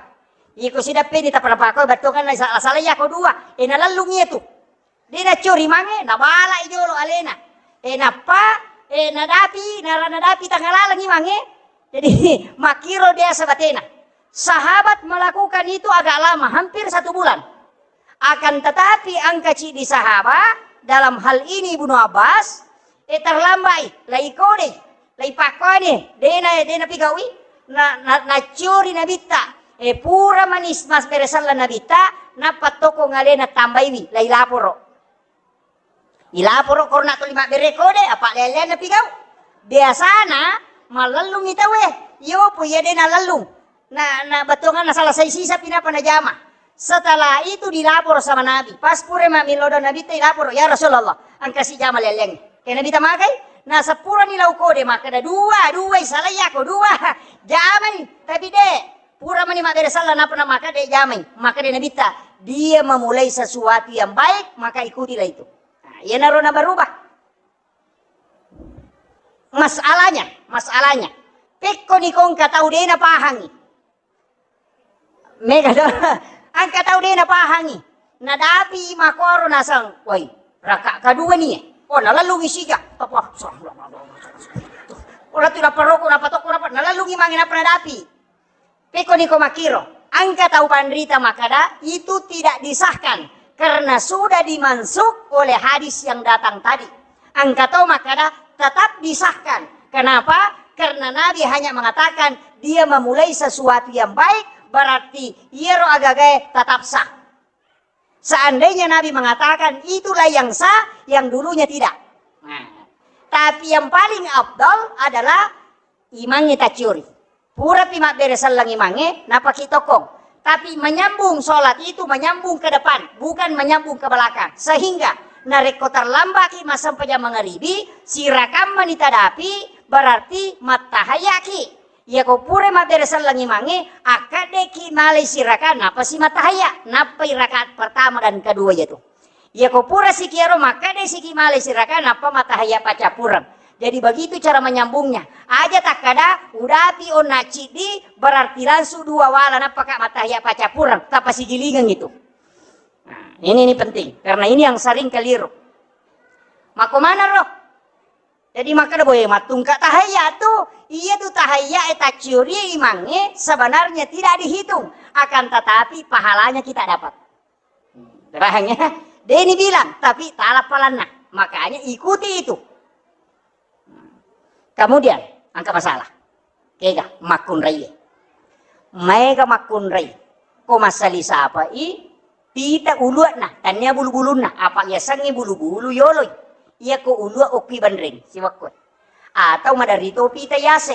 Iko sidappeni tak pernah pakoi, bettuanna sala-sala iya ko dua. Eh, nalellung iya tu. De' naccori mange, nabala'i jolo alena. Eh, nappa, eh, nadapi, nara-, nadapi tangalalengi mange. Jadi, makkiro biasa batena. Sahabat melakukan itu agak lama, hampir satu bulan. Akan tetapi, angka ciddi sahabat, dalam hal ini Ibnu Abbas, eh, terlambai, lai kode, lai pakkone, dena, dena pigaui, na, na, naccori nabitta, eh, pura manis mas beresalla nabitta, nappa toko ngalena tambaiwi, lai laporo. Ilaporo korona tuli mabbere kode, apa lele napigau. Biasana, mallellungi tauwe, yopo iya dena lellung. Na, na bettuanna salah sai sisa pinapa najama. Setelah itu dilapor sama Nabi. Pas pura mamillodo Nabi te dilapor, "Ya Rasulullah, engka si jama lelleng." Ke Nabi tamakai, na sepurani lau kode makkeda, "Dua, dua, salai ako dua." Jamai, tapi de, pura mani mabbere sala napa na makkeda jamai. Makkeda Nabi ta, "Dia memulai sesuatu yang baik, maka ikutilah itu." Nah, iyanaro na berubah. Masalahnya, masalahnya. Pekko ni kongka tau dena pahangi. Mega do. Angka tau de napahangi. Nadapi makoro nasang, "Woi, raka kedua ni, eh." Oh, nalellungi sija. Apa? Ora tu daparoko, napa toko, napa? Nalellungi mange napa nadapi. Peko ni ko makiro. Angka tau panrita makada, itu tidak disahkan karena sudah dimansuk oleh hadis yang datang tadi. Angka to makkada tetap disahkan. Kenapa? Karena Nabi hanya mengatakan dia memulai sesuatu yang baik, berarti iyaro agagae tetap sah. Seandainya Nabi mengatakan itulah yang sah, yang dulunya tidak. Nah, tapi yang paling afdal adalah imangnge tacciori. Purapi mabbere selleng imangnge, napaki tokkong. Tapi menyambung sholat itu menyambung ke depan, bukan menyambung ke belakang. Sehingga narekko terlambaki massempajang mangaribi, sirakammani tadapi, berarti mattahayaki. Iyako pura mabbere selleng imangnge, akkaddeki malai siraka, napasi mattahaya, nappai rakaat pertama dan kedua itu. Iyako pura siki ero makkeda siki malai siraka nappa mattahayya paccappureng. Jadi begitu cara menyambungnya. Aja takkada udapi onna ciddi berarti langsung dua wala nappa ka mattahayya paccappureng. Tappa sigilingeng itu. Nah, ini, ini penting karena ini yang sering keliru. Mako mana roh? Jadi makkeda boe mattungka tahayya tu, iya tu tahayya e tacciori imangnge sebenarnya tidak dihitung, akan tetapi pahalanya kita dapat. Paham ya? Deni bilang, tapi tala palanna. Makanya ikuti itu. Kemudian, angka masalah. Kega, makkunrai. Maega makkunrai. Ko massali sapai, pita uluakna, tania bulu-bulunna. Apa yasengngi bulu-bulu yoloi. Iya ko uluak okki banreng, siwakko. Atau madarito pita yase.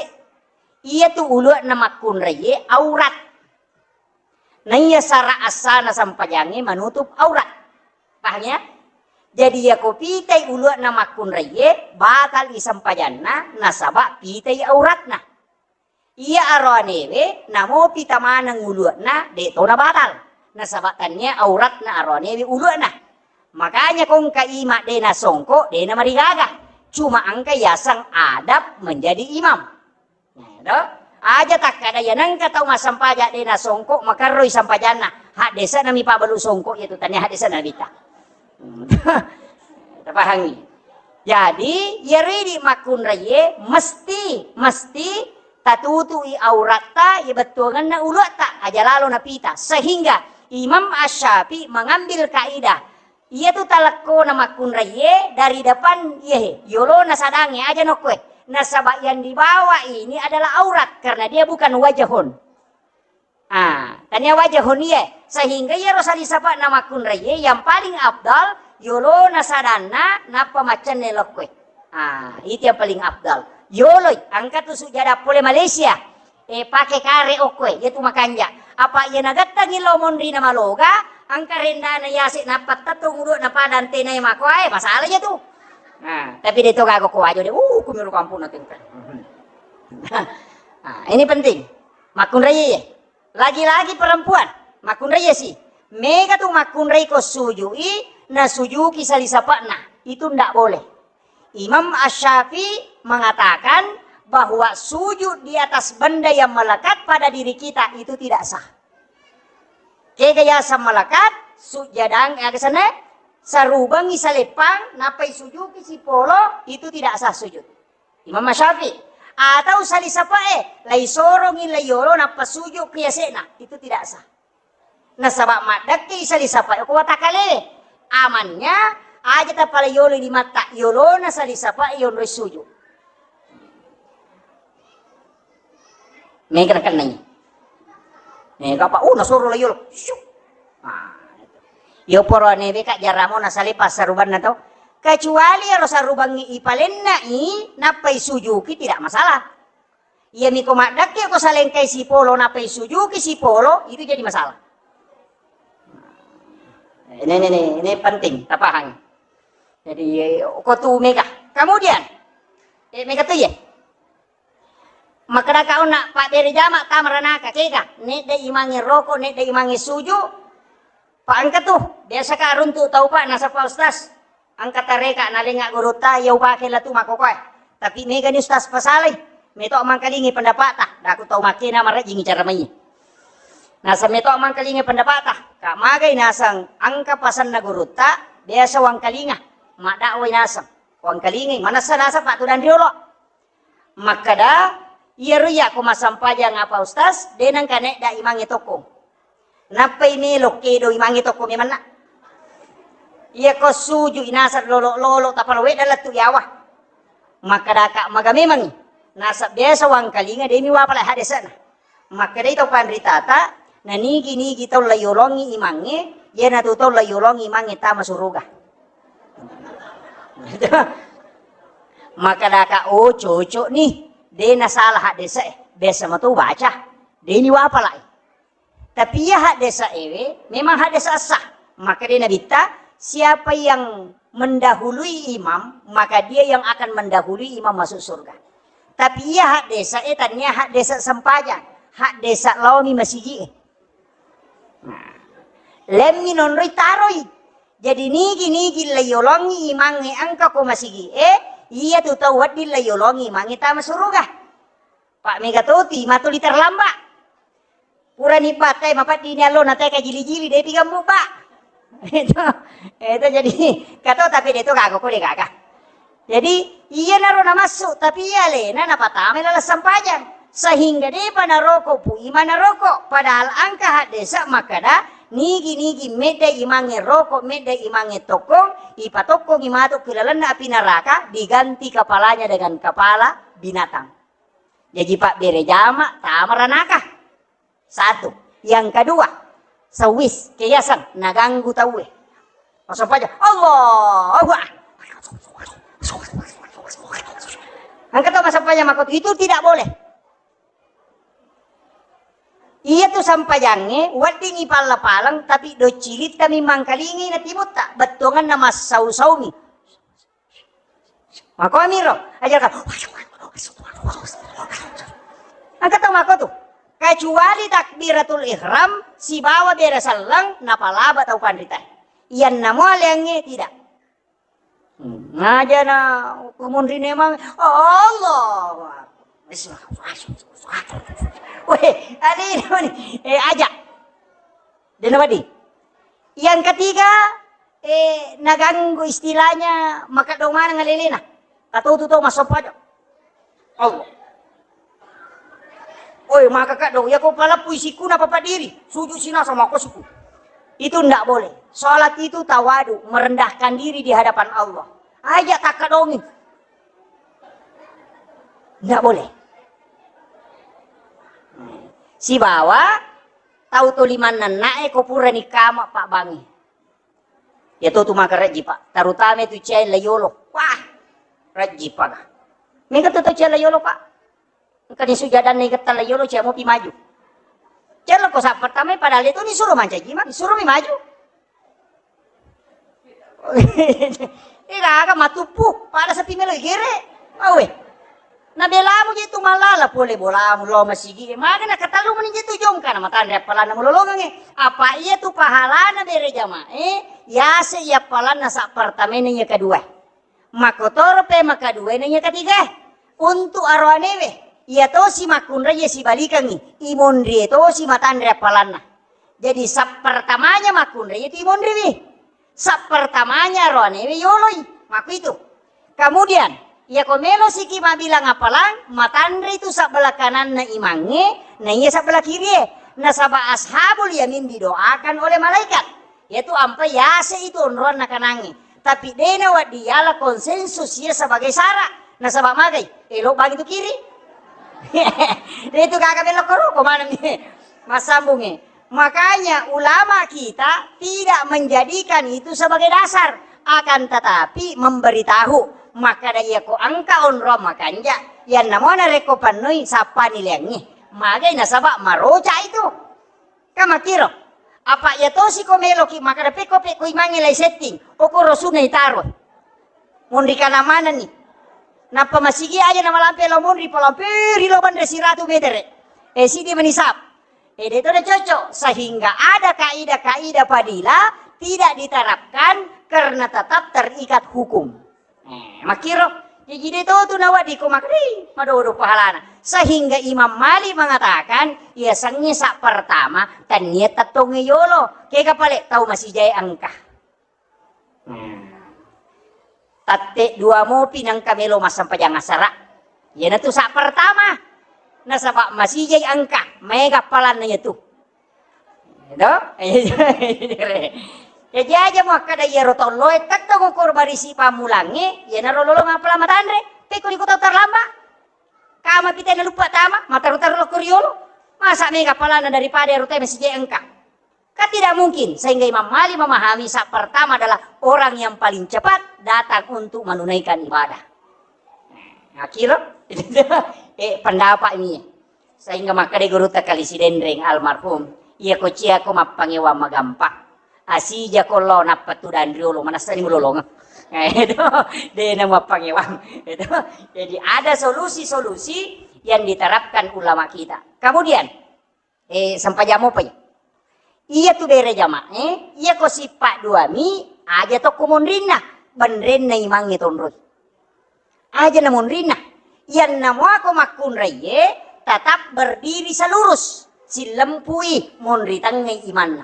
Iya tu uluakna makkunrai, aurat. Naiya sara assana sempajangnge manutup aurat. Paham ya? Jadi iyako pitai uluakna makkunraiye, batal i sempajanna nasaba pitai auratna. Iya aroanewe namo pita maneng uluakna de tona batal. Nasaba tania auratna aroanewe uluakna. Makanya kongka ima de nasongko, de namarigaga. Cuma engka yaseng adab menjadi imam. Nah, do? Aja takkada iya nengka tau massempajang de nasongko makerroi sempajanna. Haddesa nami pabalu songko iya tu tania haddesa nabita. Hmm. Tapahangi. Jadi, iya ridi makkunraiye mesti, mesti tatutui auratta, iya bettuangenna uluatta, aja lalo napita. Sehingga Imam Asy-Syafi'i mengambil kaidah Iyatu talekkona makkunraiye dari depan iyehe, yolona sadangnge aja nokkoe. Nasaba yang dibawa ini adalah aurat karena dia bukan wajahun. Ah, tania wajahun iye. Sehingga iyaro salisapa'na makkunraiye yang paling afdal yolona sadanna nappa maccenne lokkoe. Ah, itu yang paling afdal. Yoloi, engka tu sujada pole Malaysia. Eh, pake kare okkoe, iyatu makanja. Apa iya nagettengi lo monri na maloga, engka rendana yase nappa tettung udu na padang tenai makoae, masalah iya tu. Nah, tapi de to gaga ko wajo de, uh, kumiro kampung na tengka. Nah, ini penting. Makkunrai ye. Lagi-lagi perempuan, makkunrai ye si. Mega tu makkunrai ko sujui, na sujuki sali sapa'na. Itu ndak boleh. Imam Asy-Syafi'i mengatakan bahwa sujud di atas benda yang melekat pada diri kita itu tidak sah. Kega yaseng melekat, sujadang, eh, aga senna, sarubangi saleppang, nappai sujuki sipolo, itu tidak sah sujud. Imam Syafi'i. Atau sali sapae, lai sorongi lai yolo, nappa sujud ki yase'na, itu tidak sah. Nasaba maddekke sali sapae ko watakale. Amannya, aja tapala yolo limatta, yolona sali sapae yonroi sujud. Mega nakennai. Mega apa? Oh, nasoro la yolo. Syuk. Ah, itu. Yo poro newe ka jaramo nasale passarubanna to. Kecuali ero sarubangngi ipalennai, nappai sujuki, tidak masalah. Iya miko maddekke ko salengkai sipolo, nappai sujuki sipolo, itu jadi masalah. Ini, ini, ini, ini penting, tapahang. Jadi, eh, ko tu mega. Kemudian, eh, mega tu ya. Makkeda kau nak pabbere jama tama ranaka kega, nedda imangnge roko, nedda imangnge suju, pa engka tu, biasa ka runtu tau pa nasaba Ustaz, engka tareka nalenga gurutta, iya upake latu makkokoe. Tapi mega ni Ustaz pasalai, meto mangkalingi pendapata, daku tau makkena marajingi cara mai. Nasa meto mangkalingi pendapata, ka magai nasang engka pasanna gurutta, biasa wangkalinga, maddakwai nasang, wangkalingi, manessa nasang pa tudang riolo. Makkeda, iyaro iya ko massempajang apa Ustaz, de nengka nedda imangnge tokko. Nappai melo kedo imangnge tokko memanna. Iya ko suju inaseng lolo-lolo tapala wedda lettu yawa. Makkeda ka maga memangngi. Nasab biasa wangkalinga demi wapala hadesana. Makkedai tau panritata, nanigi-nigi tau laiyolongi imangnge, iyanatu tau laiyolongi imangnge tama suruga. Makkedaka, "Oh, cocok nih, de nasalah haddese e, biasa mato baca, de ni wapalai." Tapi iya haddese ewe memang haddese sah. Makkeda Nabitta, siapa yang mendahului imam, maka dia yang akan mendahului imam masuk surga. Tapi iya haddese e tania haddese sempajang, haddese laomi masigi e. Nah, lemmi nonroi taroi. Jadi nigi-nigi laiyolongi imangnge engka ko masigi e, iya tu tau wedding laiyolongi imangnge tama suruga. Pak mega toti matuli terlambat. Purani batai mapeddini allo na teka jili-jili de tiga muba. Itu, itu jadi kato tapi de to gaga ko de gaga. Jadi, iyanaro namassu, tapi iya alena napatamai laleng sempajang. Sehingga depa naroko pu ima naroko. Padahal engka haddese makkeda, nigi-nigi medda imangnge roko, medda imangnge tokkong, ipatokkongi matu ki lalenna api neraka, diganti kepalanya dengan kepala binatang. Jaji pabbere jama, tama ranaka. Satu. Yang kedua, sewis, keyaseng, naganggu tauwe. Massempajang, Allahu Akbar. Engka tau massempajang makkotu, itu tidak boleh. Iya tu sempajangnge, weddingi palla-paleng, tapi doccilittami mangkalingi na timutta, bettuanganna massau-saumi. Makomiro, aja ka. Engka tau mako tu. Kecuali takbiratul ihram sibawa bere selleng napalaba tau panrita. Iyanna mo aleangnge tidak. Hmm, ngaja na kumunri nemang, Allahu Akbar. Weh, ade ini, eh, aja. Dena badi. Yang ketiga, eh, naganggu istilahnya maka domaneng alelena. Atau tu tau massempajang. Allah. Oi, maka kaddo, ya ko paleppu isikku na papa diri, sujud sinasa mako siku. Itu ndak boleh. Salat itu tawadu, merendahkan diri di hadapan Allah. Aja takkadongi. Ndak boleh. Sibawa tau to limanna na'e ko purani kama pabbangi. Ya to tu maka rejji, Pak. Terutama tu cai layolo. Wah, rejji, Pak. Mega tu tau cai layolo, Pak. Engka ni sujadanna igetta layolo, cai mopi maju. Cai lo ko sa pertama padahal itu ni suruh mancaji, Mak. Suruh mi maju. Gaga matuppu, pada sepi melo igere. Awe. Nabelamu je tu mallala pole bolamu lo masigi. Maga nakatellu meni je tu jongka na matanre appalanna mulolongangnge. Apa iya tu pahalana bere jamae, yase iya appalanna sa pertamae na iya kedua. Makotoro pe makaduae na iya ketiga. Untuk aroanewe, iya tosi makkunrai sibalikangngi, imonrie tosi matanre appalanna. Jadi sappertamanya makkunrai itu imonriwi. Sappertamanya aroanewe yoloi. Makku itu. Kemudian, iya ko melo siki mabilang appalang, matanre itu sabbelah kananna imangnge, na iya sabbelah kirie. Nasaba ashabul yamin didoakan oleh malaikat. Yaitu ampai yase itu onroanna kanangnge. Tapi dena waddi yala konsensus iya sebagai syarat. Nasaba magai, elo bagi tu kiri. Dia itu kagak belok ke ruko mana nih? Masambunge. Makanya ulama kita tidak menjadikan itu sebagai dasar, akan tetapi memberitahu. Maka da iya ko engka onrong makanja, yang namanya reko pannoi sappa nileangi. Magai nasaba maroca itu. Ka makkiro. Apa iya tosi ko meloki makkeda pekko pekko imangnge lai setting. Okoro sunna itaro. Monri kana manenni. Nappa masigi aja namalampe lao monri, palamperi lao banre siratu metere. Eh, sidi manisap. Eh, de toda cocok. Sehingga ada kaidah-kaidah fadilah tidak diterapkan karena tetap terikat hukum. Eh, makkiro, jaji de to tu nawedding ko makkeda, "Ih, madodo pahalana." Sehingga Imam Malik mengatakan, iya sengnge sa pertama, tennia tettongnge yolo, kega pale tau masijae engka. Hmm. Tette dua mopi nengka melo massempajang asara. Iyanatu sa pertama, nasaba masijai engka, maega palanna iyatu. Edo? Jaji aja muakkeda iyaro tolloe tettong ukur barisi pammulangnge, iyanaro lolong apala matanre, pekko iko tau terlambat. Kama pite naluppa tama, mataru-taru lokko riolo. Masa mega palana daripada ero teme sije engka. Kan tidak mungkin, sehingga Imam Malik memahami sa pertama adalah orang yang paling cepat datang untuk menunaikan ibadah. Akiro, eh, pendapat ini. Sehingga makkeda gurutta Kali Sidenreng almarhum, iya ko cia ko mappangewang magampang. Asija ko lo nappa tudang riolo, manessani mulolongeng. Edo, dena mappangewang. Edo. Jadi ada solusi-solusi yang diterapkan ulama kita. Kemudian, eh, sempajang mopa iya. Iya tu bere jamae, iya ko sippa duami, aja tokko monrinna, benrenna imangnge tonroi. Aja na monrinna. Iyanna muako makkunraiye tetap berdiri selurus, sillempui monri tengngai imanna.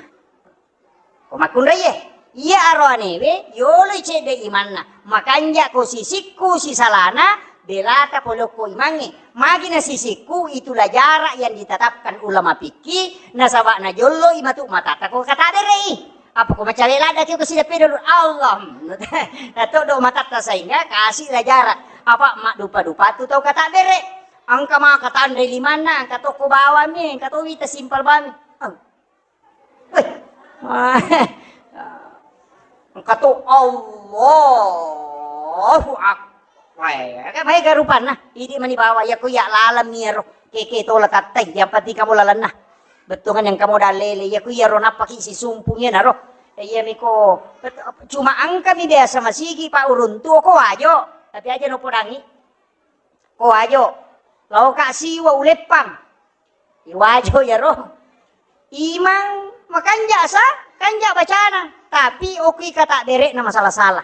Ko makkunraiye, iya aroanewe yoloi cedde imanna, makanja ko sisikku sisalana, belata pole okko imangnge. Magi na sisikku, itulah jarak yang ditetapkan ulama fikih, nasaba najolloi matu matatta ko katabere'i. Apa ko macawe ladda ki ko sideppe dulu, Allah. Natoddo matatta sehingga kasih lah jarak. Apa maddupa-dupa tu tau katabbere. Engka maka tanre limanna, engka tokko bawami, engka to wita simpel bami. Eng. Weh. Engka to Allahu Akbar. Weh, engka maega rupanna. Idi mani bawa, iya ko iya laleng mi ero. Keke tola tattai, yang penting kamu lalenna. Bettuangan yang kamu dalele, iya ku iyaro nappaki sisumpung iyanaro. Iya miko, cuma engkami biasa masigi pa uruntu ko wajo, tapi aja no podangi. Ko wajo, lao ka siwa uleppang. Iwajo iyaro. Imang makanja sa, kanja bacana, tapi okui kata berekna masalah-salah.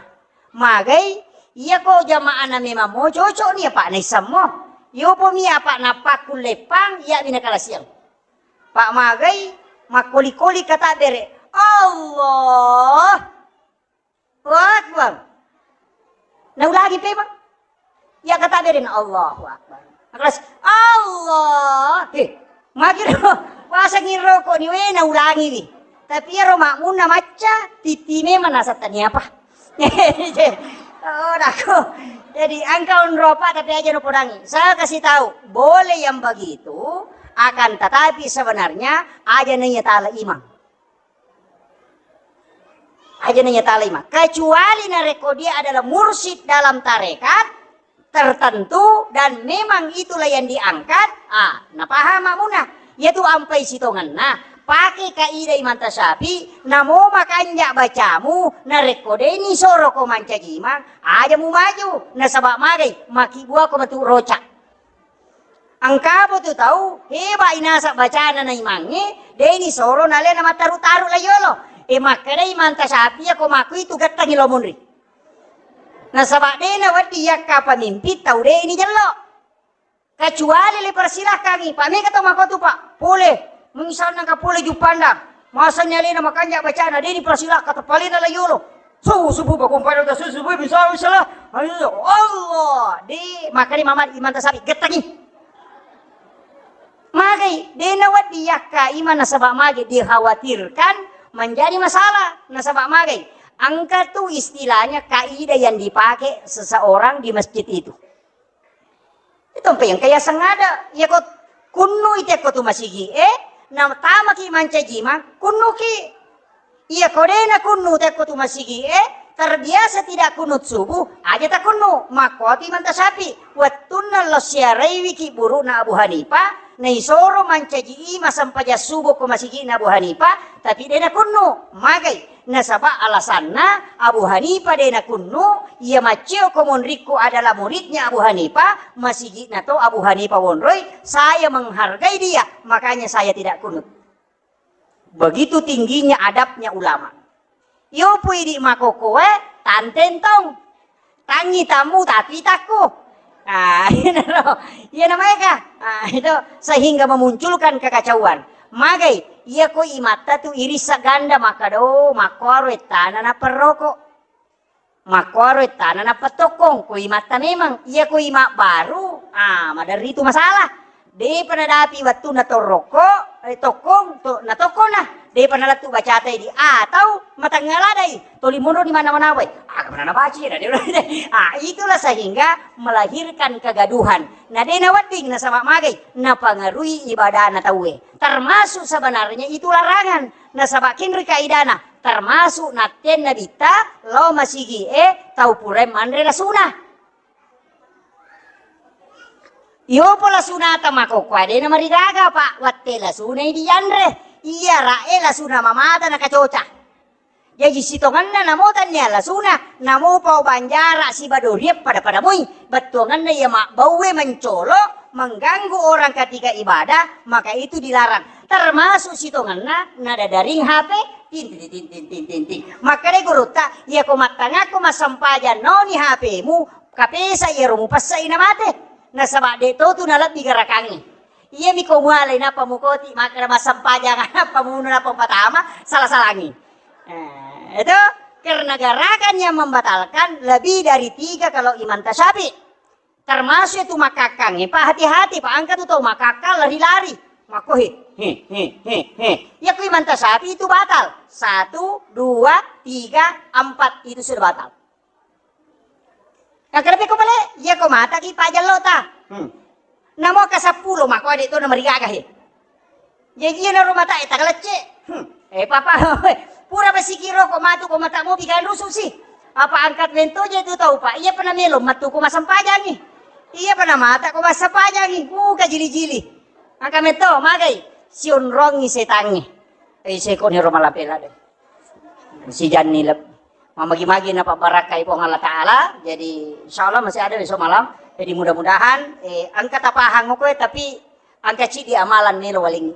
Magai, iya ko jamaahna memang mo cocok ni apa naissammo. Yopo mi apa napakku leppang, iya bina kalasiang. Pak magai, makkoli-koli kata bere. Allah. Allahu Akbar. Naulangi pe, Bang. Iya kata bere na Allahu Akbar. Keras, Allah. Eh, makiro pasangi rokok ni we naulangi wi. Tapi ero makmunna macca, titi memang nasattani apa. Oh, dako. Jadi engka onropa tapi aja no podangi. Saya kasih tahu, boleh yang begitu, akan tetapi sebenarnya aja nanya tala imang. Aja nanya tala imang. Kecuali narekko dia adalah mursyid dalam tarekat tertentu dan memang itulah yang diangkat, ah, napaham makmunna. Yaitu ampai sitongenna, Pake kaidah Imam Tasyafi, namo makanja bacamu, narekko deni soro ko mancaji imang, aja mu maju, nasaba magai, maki buah ko matu roca. Engkabo tu tau, heba inasa bacana na imangnge, deni soro nalena mataru-taru la yolo. E makkedai Imam Tasyafi, ko maku itu gettangi lo munri. Nasaba dena wedding yakka pamimpin tau deni jello. Kecuali le persilahkangi, Pak, mega tau makotu, Pak. Pole, misalna ka pole Juppandang. Masani alena makanja bacana, deni persilahkan tepalena la yolo. Subuh, subuh, bakung pada udah subuh, subuh, bisa, bisa lah. Ayo, Allah, de, makanya Mama Imam Tasyafi, gettangi. Magai, dena wedding yakka imang nasaba magai dikhawatirkan menjadi masalah. Nasaba magai, engka tu istilahnya kaidah yang dipakai seseorang di masjid itu. Itu mpa yang kaya sengada, iya ko kunnu ite ko tu masigi, eh, na tamaki mancaji imang, kunnuki. Iya ko dena kunnu te ko tu masigi, eh, terbiasa tidak kunut subuh, aja ta kunnu, makkuatu Imam Tasyafi. Wettunna lo siaraiwiki burukna Abu Hanifah, na isoro mancaji imang sempajang subuh ko masigina Abu Hanifah, tapi dena kunnu, magai. Nasaba alasanna Abu Hanifah de nakunnu, iya macceo ko monrikku adalah muridnya Abu Hanifah, masigi'na to Abu Hanifah wonroi, saya menghargai dia, makanya saya tidak kunut. Begitu tingginya adabnya ulama. Yopo idi makokoe, tantentong. Tangi tamu tapi takku. Ah, iyana ro. Iyana maega. Ah, itu sehingga memunculkan kekacauan. Magai, iya ko imatta tu irissa ganda makkada, oh, makkuaro ettana naperroko. Makkuaro ettana napettokkong. Ko imatta memang, iya ko ima baru, ah, maderri tu masalah. Depa nadapi wettunna torrokko, eh, tokkong, to, na tokkonna. Depa nalettu bacata idi. Atau matengnga ladai, toli monro di mana-mana wai. Aga mana nabaca ya, dia. Ah, itulah sehingga melahirkan kegaduhan. Na de nawedding nasaba magai, napangarui ibadana tauwe. Termasuk sebenarnya itu larangan. Nasaba kinri kaidana, termasuk nattenna bitta, lo masigi e, tau purae manre lasuna. Iyopo lasunata makokkoe de namarigaga, Pak, watte lasunai dianre. Iya rae lasuna mamata nakacoca. Jaji sitongenna namo tannia lasuna, namo pau banjara siba doriang pada-pada moi. Bettuangenna iya mabbaue mencolo, mengganggu orang ketika ibadah, maka itu dilarang. Termasuk sitongenna nadadaring H P, ting, ting, ting. Makkedai gurutta, iya ko mattangakko massempajang noni H P-mu, kapesa iyaro mupessai namate. Nasaba de to tu nalebbi garakangnge. Iyami ko mualai nappa mukoti makkeda massempajang, nappa munu, nappa patama, salah-salangi. Eh, itu karena gerakan yang membatalkan lebih dari tiga kalau Imam Tasyafi. Termasuk itu makakang, eh, Pak, hati-hati, Pak, angka tu tau makakang lari-lari. Makko he, he, he, he, he. Ya ku Imam Tasyafi itu batal. Satu, dua, tiga, empat, itu sudah batal. Yang kedua ko bale, iya ko mata ki pajallo ta. Hmm. Namo ka seppulo mako ade to na marigaga he. Jaji iyana ro mata e taga lecce. Hmm. Eh, papa, pura basikiro ko matu ko mata mopi kan rusu si. Apa angkat mento je tu tau, Pak? Iya pernah melo matu ko masempajangi. Iya pernah mata ko masempajangi. Buka jili-jili. Angka mento magai. Sionrongi setangi. Eh, seko ni ro malapela de. Sijanni leb-, mamagi-magi napabbarakkai Puang Allah Ta'ala. Jadi, insya Allah masih ada besok malam. Jadi, mudah-mudahan, eh, engka tapahang ko, tapi engka cidi amalan melo waling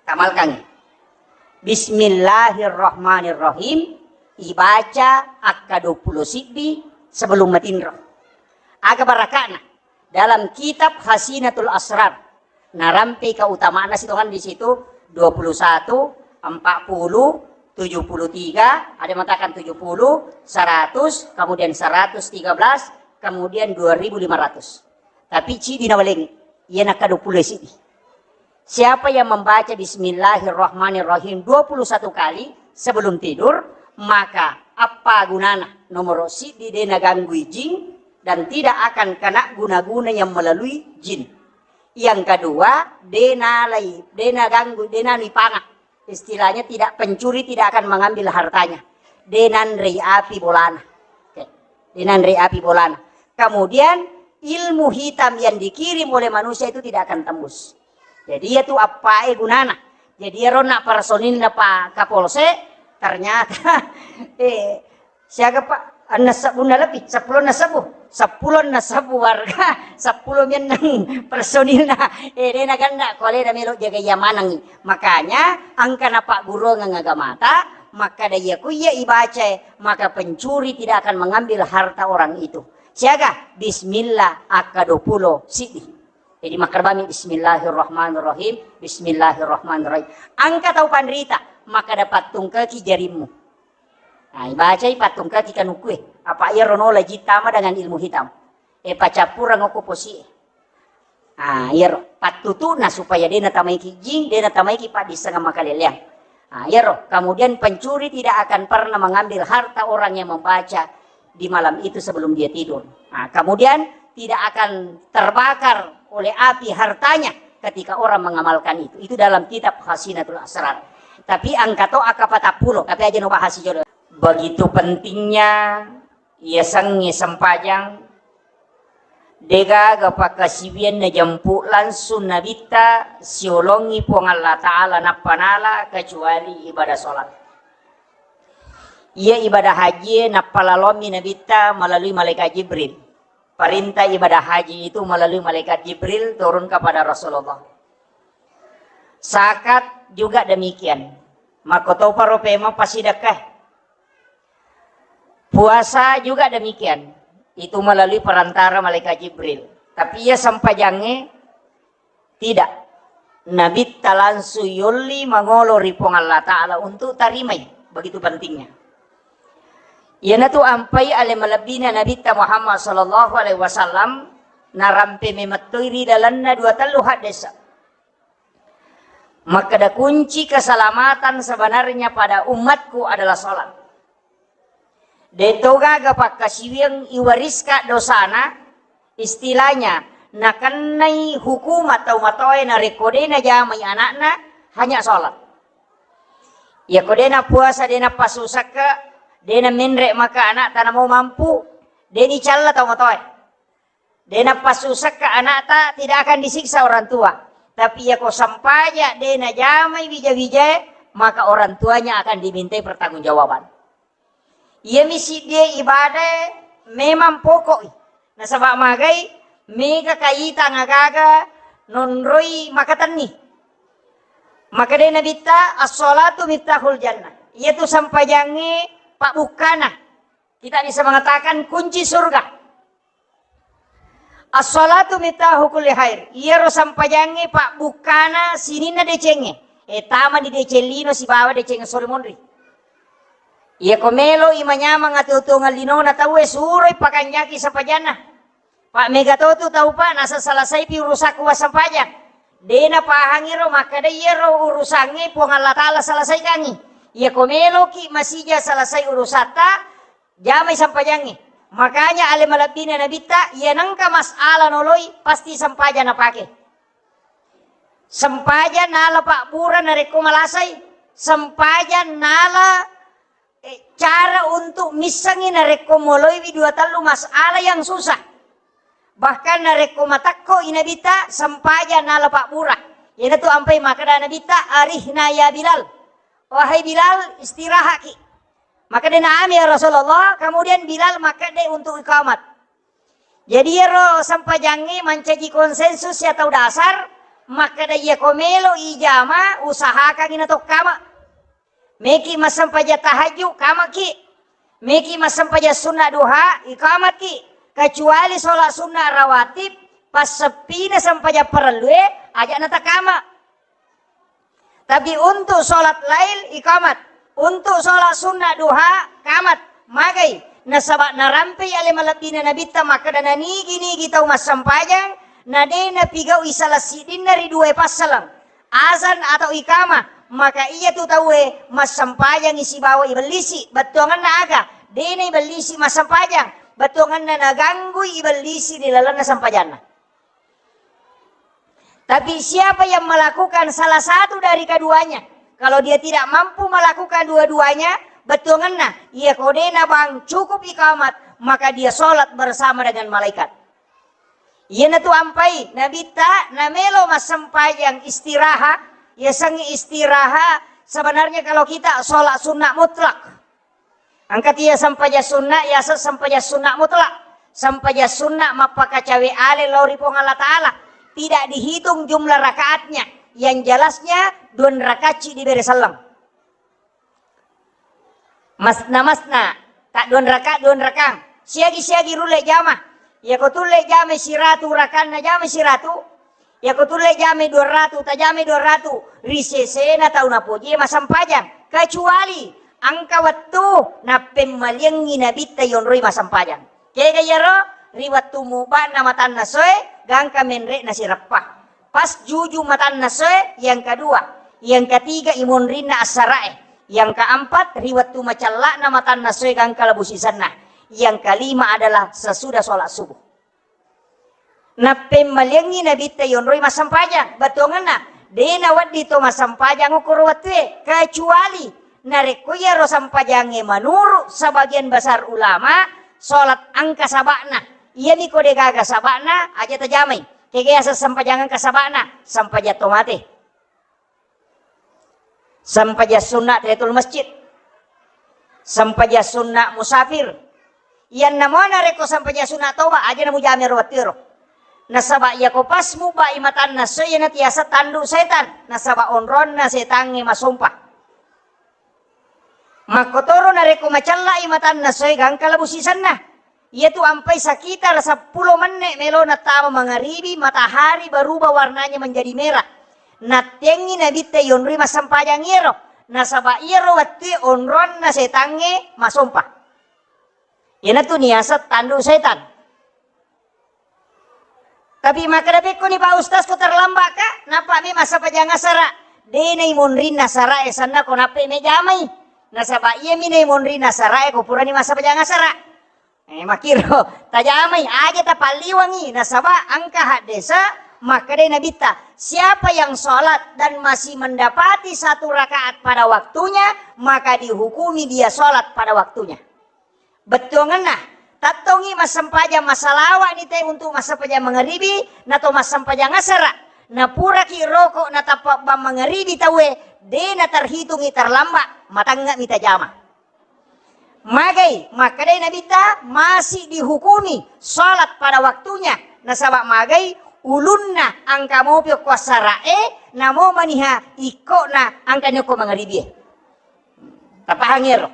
tamalkan. Bismillahirrahmanirrahim. Ibaca akka dua puluh sibbi sebelum matinro. Aga barakana. Dalam kitab Hasinatul Asrar, narampe keutamaanna sitongan di situ, dua puluh satu, empat puluh, tujuh puluh tiga, ada yang mengatakan tujuh puluh, seratus, kemudian seratus tiga belas, kemudian dua ribu lima ratus. Tapi cidi nawalengi, iya naka dua puluh sidi. Siapa yang membaca Bismillahirrahmanirrahim dua puluh satu kali sebelum tidur, maka apa gunana? Nomor sidi de naganggui jin dan tidak akan kena guna-guna yang melalui jin. Yang kedua, de nalai, de naganggui, de nanui panga. Istilahnya tidak, pencuri tidak akan mengambil hartanya. De nanrei api bolana. Oke. De nanrei api bolana. Kemudian ilmu hitam yang dikirim oleh manusia itu tidak akan tembus. Jadi, iya tu appae gunana. Jadi ero na personilna Pak Kapolsek, ternyata, eh, siaga, Pak? Enneng sebbunna lebih, seppulo enneng sebbu. Seppulo enneng sebbu warga, seppulo mi enneng personilna. Eh, de' naganna ko alena melo jaga iya manengngi. Makanya engka napaggurungeng agamata, makkada iya ku iya ibacae, maka pencuri tidak akan mengambil harta orang itu. Siaga, bismillah, akka dua pulo siddi. Jadi makkadami bismillahirrahmanirrahim, bismillahirrahmanirrahim. Engka tau panrita, makkada pattungkaki jarimmu. Nah, ibacai pattungkaki kanukue. Apa iyaro nola jittama dengan ilmu hitam. E, pacappureng okko posie. Ah, iyaro pattutuna supaya de' natamaiki jing, de' natamaiki paddissengeng makaleleang. Ah, iyaro. Kemudian pencuri tidak akan pernah mengambil harta orang yang membaca di malam itu sebelum dia tidur. Nah, kemudian tidak akan terbakar oleh api hartanya ketika orang mengamalkan itu. Itu dalam kitab Khazinatul Asrar. Tapi engka to akka patappulo, tapi aja no bahas jolo. Begitu pentingnya yasengnge sempajang, degaga pakkasiwiang najempu langsung Nabitta siolongi Puang Allah Ta'ala nappa nala kecuali ibadah sholat. Iya ibadah haji nappalalomi Nabitta melalui malaikat Jibril. Perintah ibadah haji itu melalui malaikat Jibril turun kepada Rasulullah. Zakat juga demikian. Makkotoparo pemeng pasidekka. Puasa juga demikian. Itu melalui perantara malaikat Jibril. Tapi iya sempajangnge tidak. Nabitta langsung yolli mangolo ri Puang Allah Ta'ala untuk tarimai. Begitu pentingnya. Iyanatu ampai ale malebbina Nabitta Muhammad sallallahu alaihi wasallam narampe memettoi ri lalenna dua tellu haddesa. Makkeda kunci keselamatan sebenarnya pada umatku adalah sholat. De' to gaga pakkasiwiang iwariska dosana, istilahnya nakennai hukuma tau matoae narekko de' najamai anakna, hanya sholat. Iyako de' napuasa, de' napassu sekka, de' namenre maka anakta namo mampu, de' nicalla tau matoae. De' napassu sekka anakta, tidak akan disiksa orang tua. Tapi iyako sempaja de' najamai wija-wijae, maka orang tuanya akan dimintai pertanggungjawaban. Iyami siddie ibadae memang pokok i. Nasaba magai, mega kaita nagaga nonroi makatenni. Maka de' Nabitta, "As-sholatu miftahul jannah." Iyatu sempajangnge pabbukkana. Kita bisa mengatakan kunci surga. As-sholatu miftahu kulli khair. Iyaro sempajangnge pabbukkana sininna decengnge. E, tama di deceng lino sibawa deceng sore monri. Iyako melo i manyameng atuo-tuongeng linona tauwe, suroi pakanjaki sempajanna. Pak, mega to tu tau, Pak, nasa selesaipi urusakku wassempajang. De' napahangi ro makkeda iyaro urusangnge Puang Allah Ta'ala selesaikangi. Iyako meloki masija selesai urusatta, jamai sempajangnge. Makanya ale malebbina Nabitta, iya nengka masalah noloi, pasti sempaja napake. Sempaja nala pabbura narekko malasai, sempaja nala, eh, cara untuk missengi narekko moloiwi dua tellu masalah yang susah. Bahkan narekko matekko i Nabitta, sempaja nala pabbura. Iyanatu ampai makkeda Nabitta, "Arihna ya Bilal." Wahai Bilal, istirahaki. Maka de' naami ya Rasulullah, kemudian Bilal makkeda untuk iqamat. Jadi iyaro sempajangnge mancaji konsensus ya tau dasar, makkeda iyako melo ijama, usahakangi natokkama. Meki massempajang tahajud, kamaki. Meki massempajang sunna duha, iqamaki. Kecuali sholat sunna rawatib, passeppina sempajang parellue, aja natakama. Tapi untuk sholat lail, iqamat. Untuk sholat sunnah duha, qamat. Magai? Nasaba narampei ale malebbina Nabitta makkeda, nanigi-nigi tau massempajang, na de napigau'i salah siddinna ri duae passaleng, azan atau iqamah, maka iyatu tauwe massempajangi sibawa ibellisi. Bettuangenna aga? De naibellisi massempajang, bettuangenna naganggui ibellisi ri lalenna sempajanna. Tapi siapa yang melakukan salah satu dari keduanya, kalau dia tidak mampu melakukan dua-duanya, bettuangenna, iya ko de nabang cukup iqamat, maka dia sholat bersama dengan malaikat. Iyanatu ampai Nabitta namelo massempajang istirahat, Yasengnge istirahat, sebenarnya kalau kita sholat sunnah mutlak. Engka tia sempajang sunnah, yaseng sempajang sunnah mutlak. Sempajang sunnah mappakacawe ale lao ri Puang Allah Ta'ala. Tidak dihitung jumlah rakaatnya. Yang jelasnya, dua rakaatci dibere selleng. Masna-masna, ta dua raka, dua rakang. Siagi-siagi rulle jama. Yako tulle jama siratu rakanna, jama siratu. Yako tulle jama dua ratu, tajama dua ratu. Ri sesena tau napoji massempajang. Kecuali engka wettu nappemmaliangngi Nabitta yonroi massempajang. Kega iyaro? Ri wettu mubana matanna soe, gangka menre'na sireppa. Pas juju matanna soe, yang kedua, yang ketiga imonrinna assara'e, yang keempat ri wettu macella'na matanna soe gangka labu sisenna, yang kelima adalah sesudah sholat subuh. Nappemmaliangngi Nabitta yonroi massempajang, bettuangenna de nawedding to massempajang okkoro wettue, kecuali narekko iyaro sempajangnge menurut sebagian besar ulama, sholat engka saba'na. Iyami ko degaga saba'na, aja tajamai. Kega yaseng sempajang engka saba'na? Sempajang to mate. Sempajang sunna tahiyatul masjid. Sempajang sunna musafir. Iyanna mo narekko sempajang sunna toba, aja namujama ero wettuero. Nasaba iyako pas mubai matanna soe, iyana tiaseng tandu setan. Nasaba onronna setangnge masompa. Makkotoro narekko macellai matanna soe gangka labu sisenna. Iyatu ampai sekitar seppulo menne' melo nattama mangaribi, matahari berubah warnanya menjadi merah. Nattengngi Nabitta yonroi massempajang iyaro. Nasaba iyaro wettue onronna setangnge masompa. Iyanatu niaseng tandu setan. Tapi makkeda pekkoni, Pak Ustaz, ko terlambat ka, nappa mi massempajang asara. De naimonrinna asara e, sanna ko nappa mi jamai. Nasaba iyami naimonrinna asara e ko purani massempajang asara. Eh, makkiro, tajamai, aja tapalliwangi. Nasaba engka haddesa makkeda Nabitta, siapa yang sholat dan masih mendapati satu rakaat pada waktunya, maka dihukumi dia sholat pada waktunya. Bettuangenna, tattongi massempajang masalawa'ni te untuk massempajang mangaribi, nato massempajang asara. Napuraki roko natappa bang mangaribi tauwe, de naterhitungi terlambat, matangnga mi tajama. Magai, makkedai Nabitta, masih dihukumi sholat pada waktunya. Nasaba magai, ulunna engka mopi okko asara e, namo maniha ikkona engka ni okko mangaribi e. Tapahangi ero.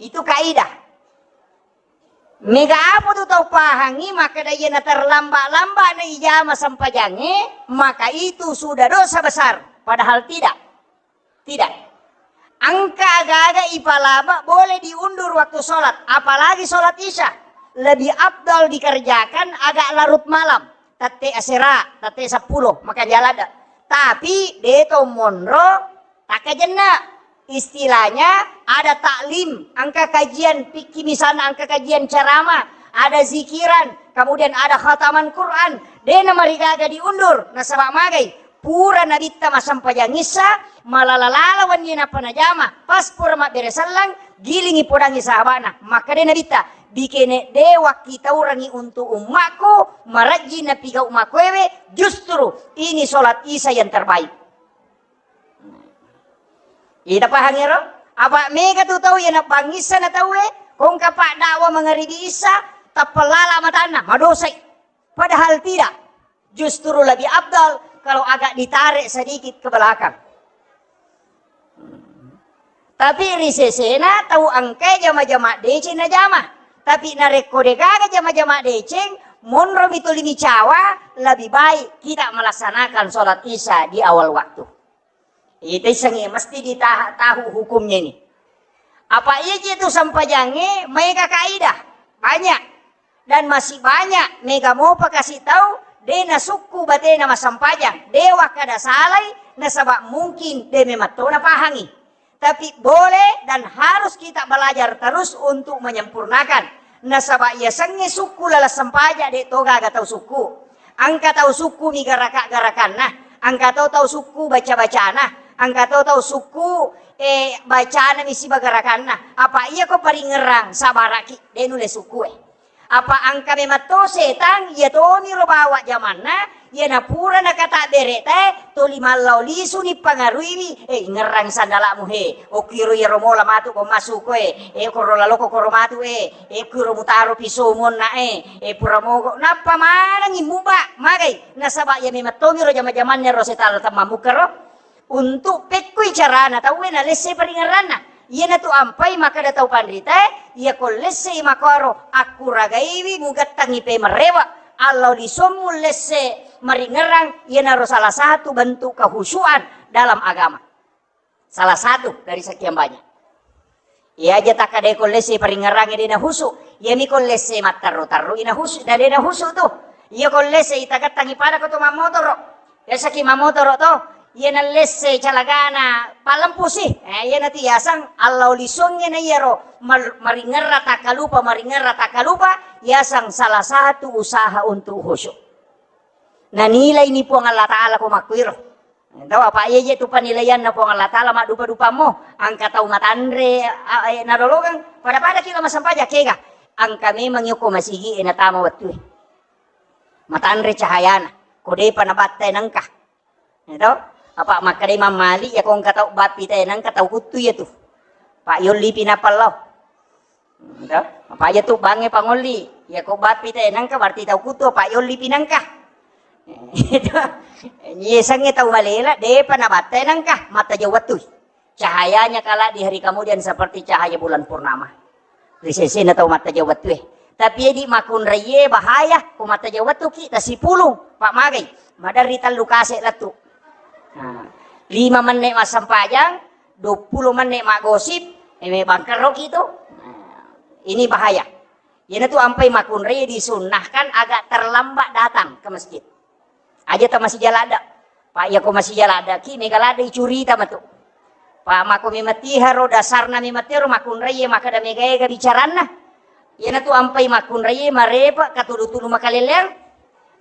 Itu kaidah. Mega apa tu tau pahangi, makkeda iyana terlambat-lambat na ijama sempajangnge, maka itu sudah dosa besar. Padahal tidak. Tidak. Engka aga-aga ipalaba boleh diundur waktu sholat, apalagi sholat isya. Lebih afdal dikerjakan agak larut malam. Tette asera, tette seppulo, maka jalan dah. Tapi de to monro, takkajenna. Istilahnya ada taklim, engka kajian fikih, misalnya engka kajian ceramah, ada zikiran, kemudian ada khataman Quran. De namarigaga diundur, nasaba magai, pura Nabitta massempajang issa, malala-lala wenni nappa najama, pas pura mabbere selleng, gilingi podangi sahabana. Makkeda Nabitta, bikene de wakkitaurangi untuk ummakku, marajji napigau makkuewe, justru ini sholat isya yang terbaik. Ita pahang ero? Apa mega tu tau iya nabbangissa na tauwe, kongka pak dakwa mangaribi issa, tappalala matanna, madosai. Padahal tidak. Justru lebih afdal kalau agak ditarik sedikit ke belakang. Tapi ri sesena tau engkai jama-jama deceng najama. Tapi narekko degaga jama-jama deceng, monro mi tuli micawa, lebih baik kita melaksanakan sholat isya di awal waktu. Ita issengngi mesti ditaha-, tahu hukumnya ini. Apa iya je tu sempajangnge maega kaidah? Banyak. Dan masih banyak mega mopa kasi tau de nasukku batena massempajang, de wakkada salai, nasaba mungkin de memang to napahangi. Tapi boleh dan harus kita belajar terus untuk menyempurnakan. Nasaba yasengnge sukku laleng sempajang de to gaga tau sukku. Engka tau sukku mi garaka-garakanna, engka to tau sukku baca-bacana, engka to tau sukku, eh, bacana mi siba garakanna. Apa iya ko paringerang sabaraki, de nulle sukku e. Apa engka memang to setang, iya tomiro bawa jamanna, Iyana pura nakatabbere tae, toli mallao lisuni pangaruiwi, eh, ingerrang sandala'mu he, okkiro iyaro mola matu ko masuko e, eh, koro laloko koro matu e, eh, kiro mutaro pisomu onna e, eh, pura mogo, nappa manengi muba, magai, nasaba iya memang tongiro jama-jamanna ro setala temmammukkaro. Untuk pekkui carana tauwe nalesse paringerranna. Iyanatu ampai makkeda tau panritae, iyako lessei makkoro akkuragaiwi mugettangi pemerrewa, allau lisommu lesse maringerrang, iyanaro salah satu bentuk kehusuan dalam agama. Salah satu dari sekian banyak. Iya aja takkadai ko lesse paringerrangnge de nahusu. Iyami ko lesse mattarru-tarru i nahusu, na de nahusu tu. Iya ko lesse itagattangi pada ko to mammotoro. Biasaki mammotoro to. Iya nallesse calagana palempusi. Eh, iya natu yasang allau lisongnge na iyaro mar-, maringerra takkalupa, maringerra takkalupa, yasang salah satu usaha untuk khusyuk. Nanilai ni Puang Allah Ta'ala ko makkuiro. Tau apa iya je tu penilaianna Puang Allah Ta'ala maddupa-dupammo, angka tau matanre, a, e, nalolongeng, pada-pada kilo massempajang kega, angka memang yoko masigi e natama wettue. Matanre cahayana, ko depa nabatta e nengka. Ya tau? Apa makkedai Imam Malik, ya ko engka tau bappi te nengka tau kuttu ya tu. Pak yolli pi napallau. Ento? Apa aja tu bangnge pangolli. Ya ko bappi te nengka berarti tau kutu apa yolli pi nengka. Itu. Nyesengnge tau malela, depa nabatta nengka, matta jauh wettui. Cahayanya kala di hari kemudian seperti cahaya bulan purnama. Ri sesena tau matta jauh wettue. Tapi edi makunraie bahaya, ko matta jauh wettuki, tasipulung, pak magai. Maderri tellu kase lettu. Nah, lima menit massempajang, dua puluh menit maggosip, eh, me bangkerroki tu. Nah, ini bahaya. Iyanatu ampai makkunrai disunnahkan agak terlambat datang ke masjid. Aja ta masih jaladda. Pak, iya ko masih jaladda ki, mega ladda icurita matu. Pak, mako memang tiharo dasarna memang tero makkunrai makkeda mega ega bicaranna. Iyanatu ampai makkunrai marepa katulu-tulu makaleleang.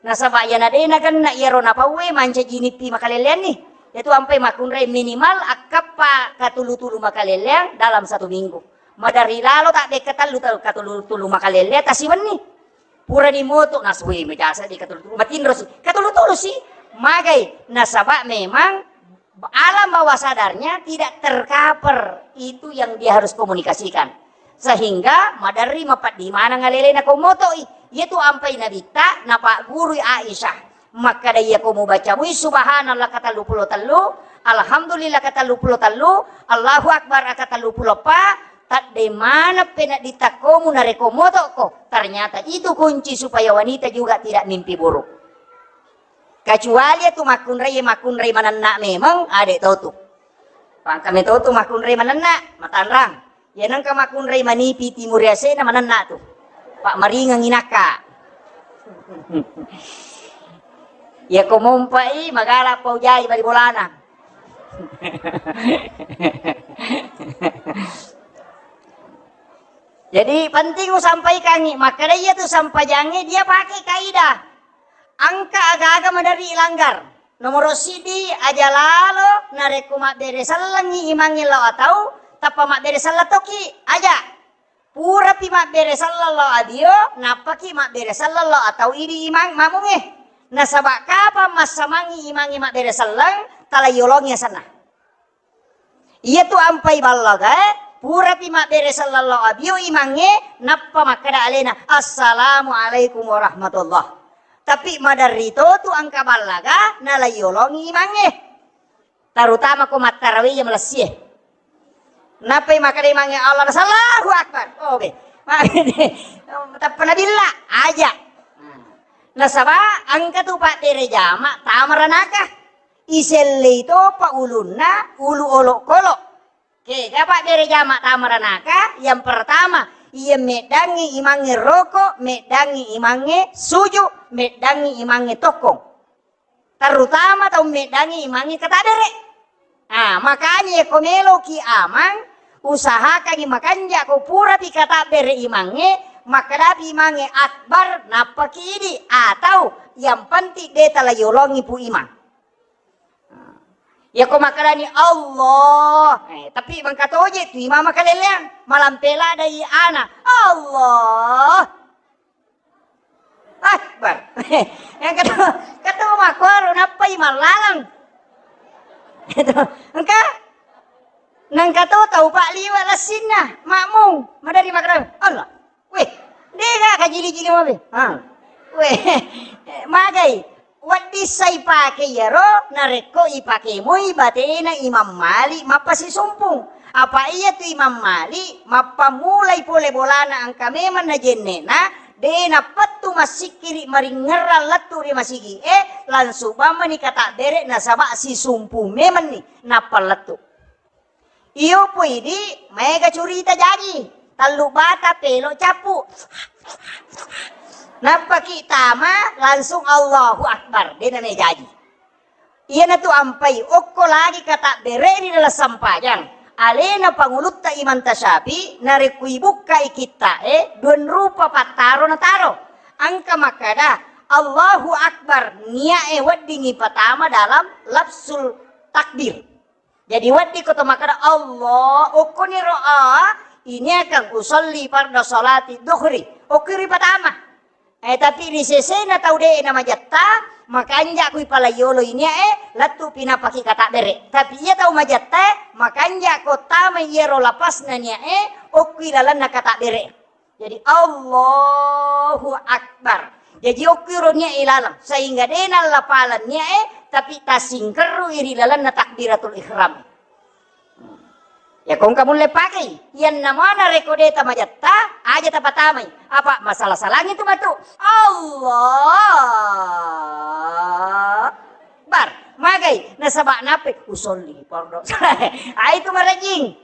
Nasaba iyana de nagenna iyaro napauwe mancaji nippi makaleleanni. Iyatu ampai makkunrai minimal akkappa katulu-tulu makaleleang dalam satu minggu. Maderri lalo tabbe katellu ta-, katulu-tulu makaleleang tasiwenni. Purani moto nasue majasa di katulu-tulu. Matinro si. Katulu-tulu si. Magai. Nasaba memang alam bawah sadarnya tidak tercover itu yang dia harus komunikasikan. Sehingga maderri mapaddi maneng alelena ko motoi. Iyatu ampai nabitta napaggurui Aisyah. Makkeda iya ko mubaca mui subhanallah katellu pulo tellu, alhamdulillah katellu pulo tellu, Allahu akbar katellu pulo eppa, tadde maneng peneddi takkomu narekko motokko. Ternyata itu kunci supaya wanita juga tidak mimpi buruk. Kecuali itu makkunrai, makkunrai manenna memang ade totu. Pangkame totu makkunrai manenna, matanrang. Iya nengka makkunrai manipi timur yasena manenna tu. Pak maringeng inakka. Iya ko mompai magala paujai bali bolana. Jadi penting usampaikangi, makkeda iya tu sampajangnge dia pakai kaidah. Engka aga-aga maderri ilanggar. Nomoro siddi, aja lalo narekko mabbere sellengngi imangnge lao atau tappa mabbere selleng tokki, aja. Purapi mabbere selleng lao abio, nappaki mabbere selleng lao atau idi imang mamungnge. Nasaba kapang massamangngi imangnge mabbere selleng, tala yolongi asenna. Iyatu ampai ballagae, purapi mabbere selleng lao abio imangnge, nappa makkeda alena, "Assalamualaikum warahmatullah." Tapi maderri to tu engka ballaga, nala yolongi imangnge. Terutama ko mattarawe iya malessie. Nappai makkeda imangnge Allah, Allahu Akbar. Oh, be. Tappa nabilla, aja. Nasaba engka tu paddere jama tama ranaka. Isellei topa ulunna ulu olokolo. Kega paddere jama tama ranaka? Yang pertama, iya meddangngi imangnge roko, meddangngi imangnge suju, meddangngi imangnge tokkong. Terutama tau meddangngi imangnge kataddere. Ah, makanya ko meloki amang, usahakangi makanja ko purapi kataddere imangnge, makkadapi imangnge akbar, nappaki idi, atau yang penting de tala yolongi pu imang. Yako makkedani Allah, eh, tapi mengkatoje tu imama kaleleang, malampe ladai ana, Allah Akbar. Yang ketemu, ketemu Makkuaro nappai mallalang. Engka? Nengka to tau pa liwe' lassinna, makmung, madari makkeda, "Allah, weh, de' ga kajili-jili mabe." Ha. Weh, magai, wedding sa ipake iyaro, narekko ipake moi batena Imam Malik mappasisumpung. Apa iyatu Imam Malik, mappammulai pole bolana engka memang najenne'na, de' nappettu massikkiri' maringngerang lettu ri masigi'e, langsung bammani katabbere' nasaba' sisumpung memenni nappa lettu. Iyo pui di maega curita jaji, tallu bata pelo cappu. Nappaki tama langsung Allahu Akbar, de' name jaji. Iyanatu ampai okko lagi katabbere'i ri laleng sampajang. Alena pangulutta Imam Tasyafi, narekko ibukkai kitta'e, duang rupa pattaro nataro. Engka makkada, Allahu Akbar, nia'e wedding ipatama dalam lafzul takbir. Jadi wedding ko to makkada, Allah, okkoniro a, ini akan usolli farda sholati dhuhri. Okkoi ripatama. Eh, tapi ri sesena tau de' na majatta, makanja' kui palaiyolo ini, eh, lettu pi napaki katabbere'. Tapi iya tau majatta, makanja' ko tama iyaro lapasna nia, eh, okkoi lalenna katabbere'. Jadi, Allahu Akbar. Jaji, okkoi ro nia ilaleng, sehingga de' nallapaleng nia, eh, tapi tasingkerru iri lalenna takbiratul ihram. Ya, ko engka mulle pakei, iyanna mana reko de' tamajatta, aja tapatamai. Apa masalah-salangi tu matu? Allah Akbar. Magai, nasaba' nape? Usolli fardu. Ai tu marejing.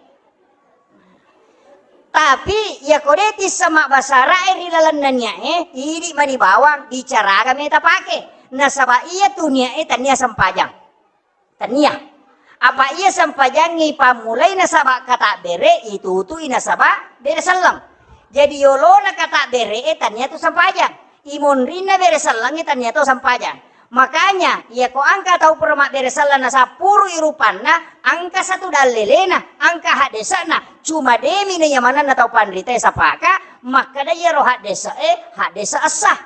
Tapi, iya ko de' tissa mabbasarae ri lalenna nia'e, idi' mani bawang, bicara aga meta pake. Nasaba' iya tu nia'e tania sempajang. Tania. Apa iya sempajangngi pammulai nasaba' katabbere', itutui nasaba' bere selleng. Jadi, yolona katabbere'e tania tu sempajang. Imonrinna bere sellengnge tania to sempajang. Makanya, iya ko engka tau pura mabbere selleng nasappurui rupanna, engka satu dallelena, engka haddese'na. Cuma demi na iya manenna tau panritae sapaka, makkada iyaro haddese'e, haddese' essah.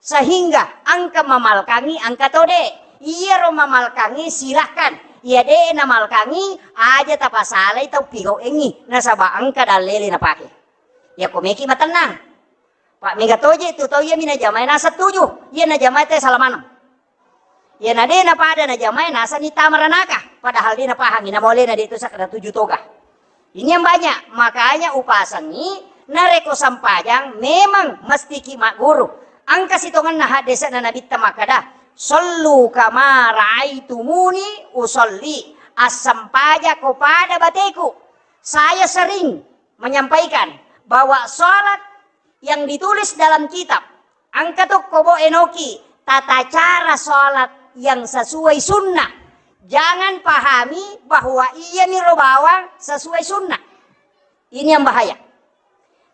Sehingga engka mamalkangi, engka to de'. Iyaro mamalkangi, silahkan. Iya de' namalkangi, aja tapasalai tau pigau'engngi. Nasaba' engka dallele napake. Iya ko meki matennang. Pa' mega toje' tu tau iyami najamae naseng tuju, iya najamae te sala maneng. Iya na de' napada najamae naseng ni tama ranaka, padahal de' napahangi, namolena de' tu sakkeda tuju toga. Ini yang banyak, makanya upasengi narekko sempajang memang mestiki magguru. Engka sitongenna haddese'na Nabitta makkada, "Shollu kama ra'aitumuni usolli." Assempajako pada bateku. Saya sering menyampaikan bahwa sholat yang ditulis dalam kitab, engka tokko bo enoki tata cara sholat yang sesuai sunnah. Jangan pahami bahwa iyami ro bawang sesuai sunnah. Ini yang bahaya.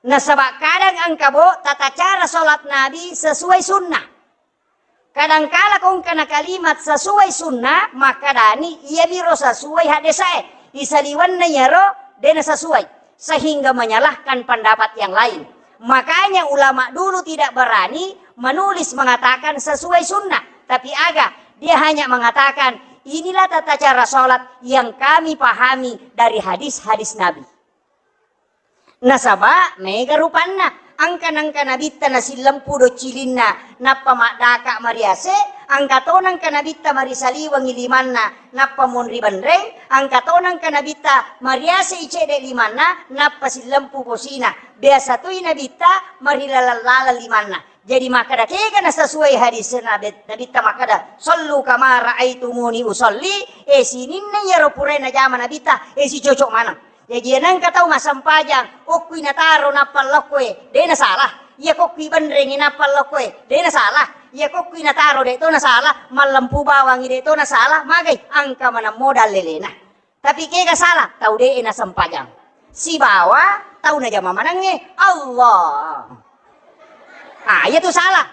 Nasaba' kadang engka bo tata cara sholat Nabi sesuai sunnah. Kadangkala ko engkana kalimat sesuai sunnah, makkadani iyamiro sesuai haddesae. Isaliwenna iyaro de' nasesuai, sehingga menyalahkan pendapat yang lain. Makanya ulama dulu tidak berani menulis mengatakan sesuai sunnah, tapi aga, dia hanya mengatakan, "Inilah tata cara sholat yang kami pahami dari hadis-hadis Nabi." Nasaba' mega rupanna, engka nengka Nabitta nasillempu doccilinna, nappa maddaka' mariase, engka to nengka Nabitta marisaliwengngi limanna, nappa monri benreng, engka to nengka Nabitta mariase i cedde' limanna, nappa sillempu posina. Biasa toi Nabitta marilaleng-laleng limanna. Jadi makkeda kega nasesuai hadis Nabi, Nabitta makkeda, "Shollu kama ra'aitumuni usolli," eh, sininna iyaro purae najama Nabitta, eh, sicocok maneng. Jaji, nengka tau massempajang, okkui nataro nappa lokkoe, de' nasalah. Iya kokkui benrengi nappa lokkoe, de' nasalah. Iya kokkui nataro de' to nasalah, mallempu bawangi de' to nasalah, magai engka maneng modal lelena. Tapi kega salah, tau de' nasempajang. Sibawa tau najama manengnge, Allah. Ah, iya tu salah.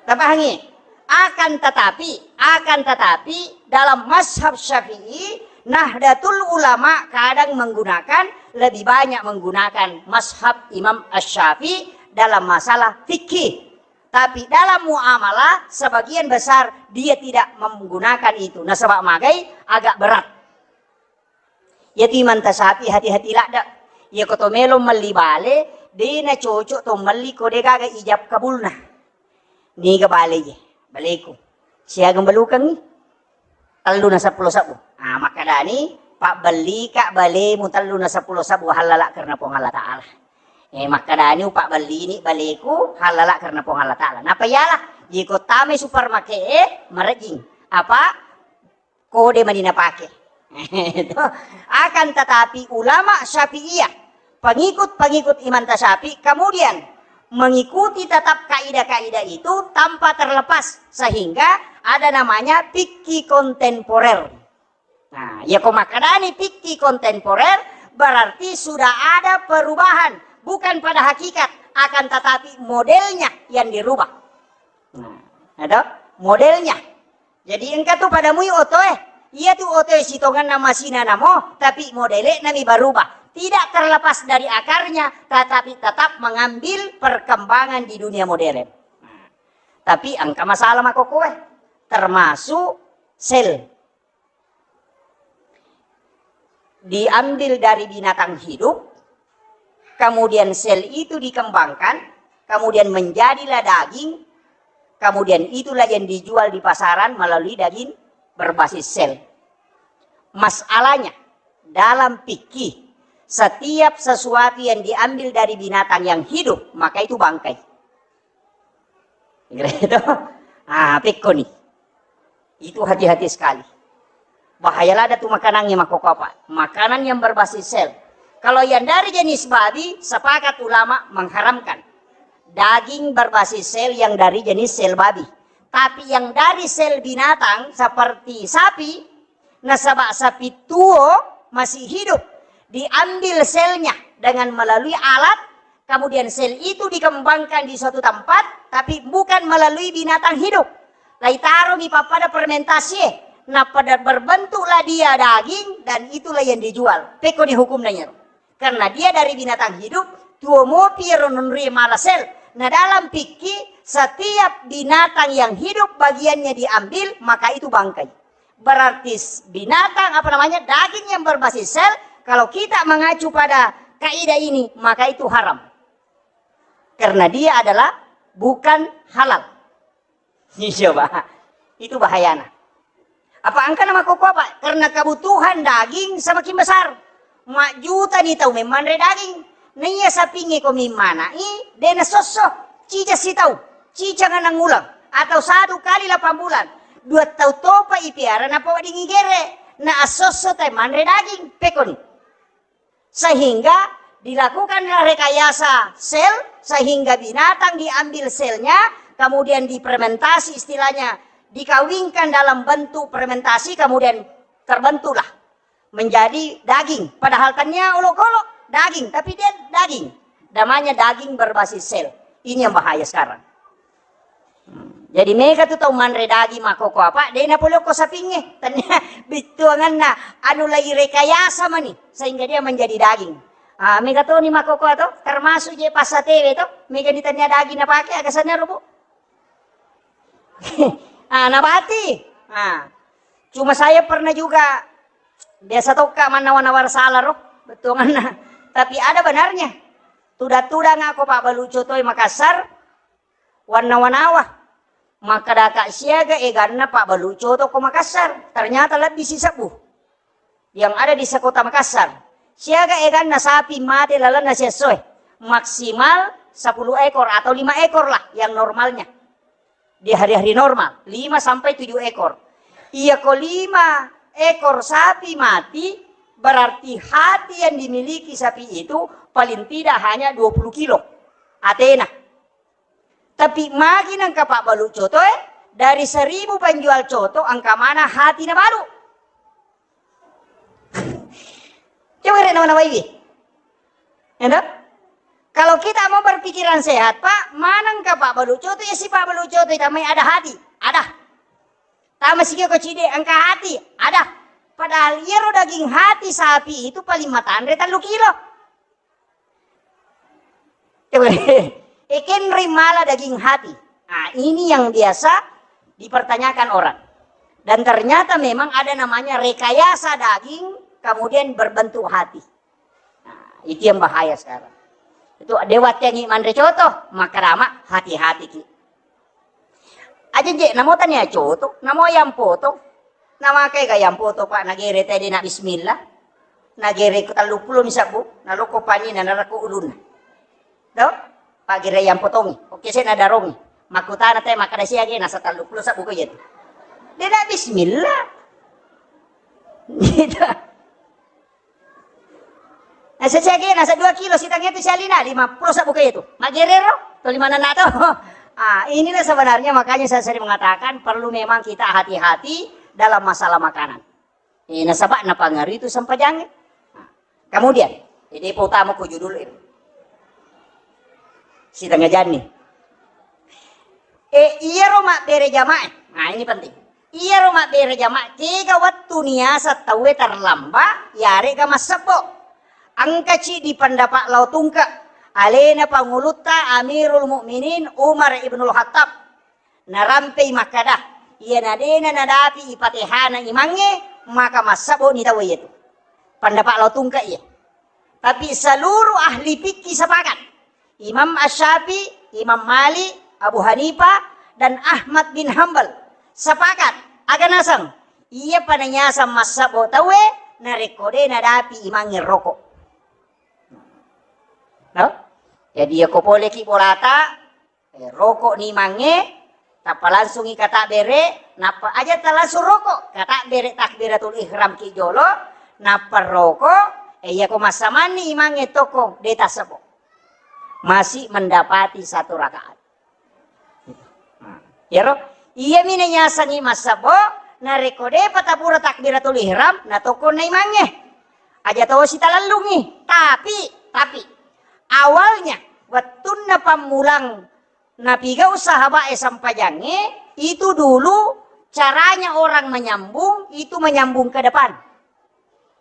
Tapahangi? Akan tetapi, akan tetapi, dalam mazhab Syafi'i, Nahdlatul Ulama kadang menggunakan, lebih banyak menggunakan mazhab Imam Asy-Syafi'i dalam masalah fikih. Tapi dalam muamalah, sebagian besar dia tidak menggunakan itu. Nasaba magai, agak berat. Iyatu imanta sapi hati-hati ladde. Iyako to melo melli bale, de nacocok to melli ko de gaga ijab kabulna. Niga bale je, baleku. Siaga melukangngi? Tellu na seppulo sebbu. Ah, makkadani, pabbellika balemu tellu na seppulo sebbu hallala karena Puang Allah Ta'ala. Eh, makkadani, upabbellini baleku hallala karena Puang Allah Ta'ala. Napa ialah? Jeko tamai supermarket, eh, marejing. Apa? Kode mani napake. Akan tetapi ulama Syafi'iyah, pengikut-pengikut Imam Syafi'i, kemudian mengikuti tetap kaidah-kaidah itu tanpa terlepas, sehingga ada namanya fikih kontemporer. Nah, ya ko makkadani fikih kontemporer, berarti sudah ada perubahan, bukan pada hakikat, akan tetapi modelnya yang dirubah. Nah, ada modelnya. Jadi engka tu pada mui otoe. Iya tu otoe sitonganna masina namo, tapi modele nami barubah. Tidak terlepas dari akarnya, tetapi tetap mengambil perkembangan di dunia modern. Nah, tapi engka masalah makokoe, termasuk sel. Diambil dari binatang hidup, kemudian sel itu dikembangkan, kemudian menjadilah daging, kemudian itulah yang dijual di pasaran melalui daging berbasis sel. Masalahnya, dalam fikih, setiap sesuatu yang diambil dari binatang yang hidup, maka itu bangkai. Gitu. Ah, pekkoni. Itu hati-hati sekali. Bahaya lada tu makanannya makoko apa? Makanan yang berbasis sel. Kalau yang dari jenis babi, sepakat ulama mengharamkan. Daging berbasis sel yang dari jenis sel babi. Tapi yang dari sel binatang seperti sapi, nasaba sapi tuo masih hidup, diambil selnya dengan melalui alat, kemudian sel itu dikembangkan di suatu tempat, tapi bukan melalui binatang hidup. Laitaromi pappada fermentasi, napada berbentuklah dia daging, dan itulah yang dijual. Pekkoni hukumna iyaro. Karena dia dari binatang hidup, tuo mopi ero nonri mala sel. Nah, dalam fikih, setiap binatang yang hidup bagiannya diambil, maka itu bangkai. Berarti s-, binatang, apa namanya, daging yang berbasis sel, kalau kita mengacu pada kaidah ini, maka itu haram. Karena dia adalah bukan halal. Iya, Pak. Itu bahayana. Apa engka nama koko, Pak? Karena kebutuhan daging semakin besar. Majjuta ni tau memmanre daging. Naiya sapinge ko mimmanai, de nasosso. Cica sitau, cica nganang ulang, atau satu kali delapan bulan. Dua tau topa ipiara napawedding igere. Na assosso tai manre daging. Pekoni. Sehingga dilakukanlah rekayasa sel, sehingga binatang diambil selnya, kemudian difermentasi, istilahnya dikawinkan dalam bentuk fermentasi, kemudian terbentuklah menjadi daging. Padahal tania olok-olok daging, tapi dia daging. Namanya daging berbasis sel. Ini yang bahaya sekarang. Hmm. Jadi mega tu tau manre daging makkoko apa, de napole ko sapinge. Tania bittuanganna anu lai rekayasa mani sehingga dia menjadi daging. Ah, mega toni makkoko to, termasuk je passatewe to, mega ni tania daging napake, aga sanna rubu. Ah, nabati. Ah. Cuma saya pernah juga, biasa tokka mannawa-nawa sala ro, bettuanganna. Tapi ada benarnya. Tudang-tudang ako Pak Balu Cotoi Makassar, wannawa-nawa. Makkadaka siaga eganna Pak Balu Coto ko Makassar. Ternyata lebih sisebbu yang ada di sekota Makassar. Siaga eganna sapi mate lalenna siessoe. Maksimal sepuluh ekor atau lima ekor lah yang normalnya. Di hari-hari normal, lima sampai tujuh ekor. Iya ko lima ekor sapi mati, berarti hati yang dimiliki sapi itu paling tidak hanya dua puluh kilo. Atena. Tapi magi nengka Pak Balu Coto, eh, dari seribu penjual coto, engka mana hati na balu. Coba re nawa-nawaiwi. Ya toh? Kalau kita mau berpikiran sehat, Pak, mana engka Pak Balu Coto, ya si Pak Balu Coto, tamai ada hati. Ada. Tama sike ko cide, engka hati. Ada. Padahal iyaro daging hati sapi itu paling matanre tellu kilo. Coba, ikenri mala daging hati. Nah, ini yang biasa dipertanyakan orang. Dan ternyata memang ada namanya rekayasa daging, kemudian berbentuk hati. Nah, itu yang bahaya sekarang. Itu dewa tiangi manre coto, makarama hati-hati ki. Aja je, namo tania coto, namo yang potong. Namakai ga yang potong, Pak, nagere tadi nak bismillah. Nagere ku tellu puluh misabbu, naloko pani na narako ulunna. To? Pagere yang potongi. Oke, saya nadarongi. Makutana te makkada siage nasa tellu puluh sabbu ko yetu. De nak bismillah. Gitu. Nasa siage, nasa dua kilo sitang itu sialina, lima puluh sabbu ko yetu. Magerero, to lima nana to. Ah, inilah sebenarnya makanya saya sering mengatakan perlu memang kita hati-hati dalam masalah makanan. Eh, nasaba napangaruhi itu sempajangnge. Nah, kemudian, jadi utama ko judul itu. Sitengah jani. Eh, iyaro mabbere jamaah. Nah, ini penting. Iyaro mabbere jamaah, kega wettu niasa tauwe terlambat, yarega massebbo. Engka ci di pendapat lao tungke, alena pangulutta Amirul Mukminin Umar Ibnul Khattab. Narampei makkada, iyana dena nadapi ipatehana imangnge, maka massebbo ni tauwe yetu. Pendapat lao tungke iye. Tapi seluruh ahli fikih sepakat. Imam Asy-Syafi'i, Imam Malik, Abu Hanifah, dan Ahmad bin Hambal sepakat. Aga naseng, iya pananyasang massebbo tauwe narekko de nadapi imangnge roko. No? Jadi, yako poleki bolata, eh, roko ni mange, tappa langsungi katabbere, nappa aja talangsung roko, katabbere takbiratul ihram ki jolo, nappa roko, eh, yako massamanni imangnge toko, de tassebbo. Masih mendapati satu rakaat. Yaro, iyami nayasengngi massebbo, narekko depa tapura takbiratul ihram, natokonna imangnge. Aja tosi talellungi. Tapi, tapi, awalnya, wettunna pammulang napigau sahabae sempajangnge, itu dulu caranya orang menyambung, itu menyambung ke depan.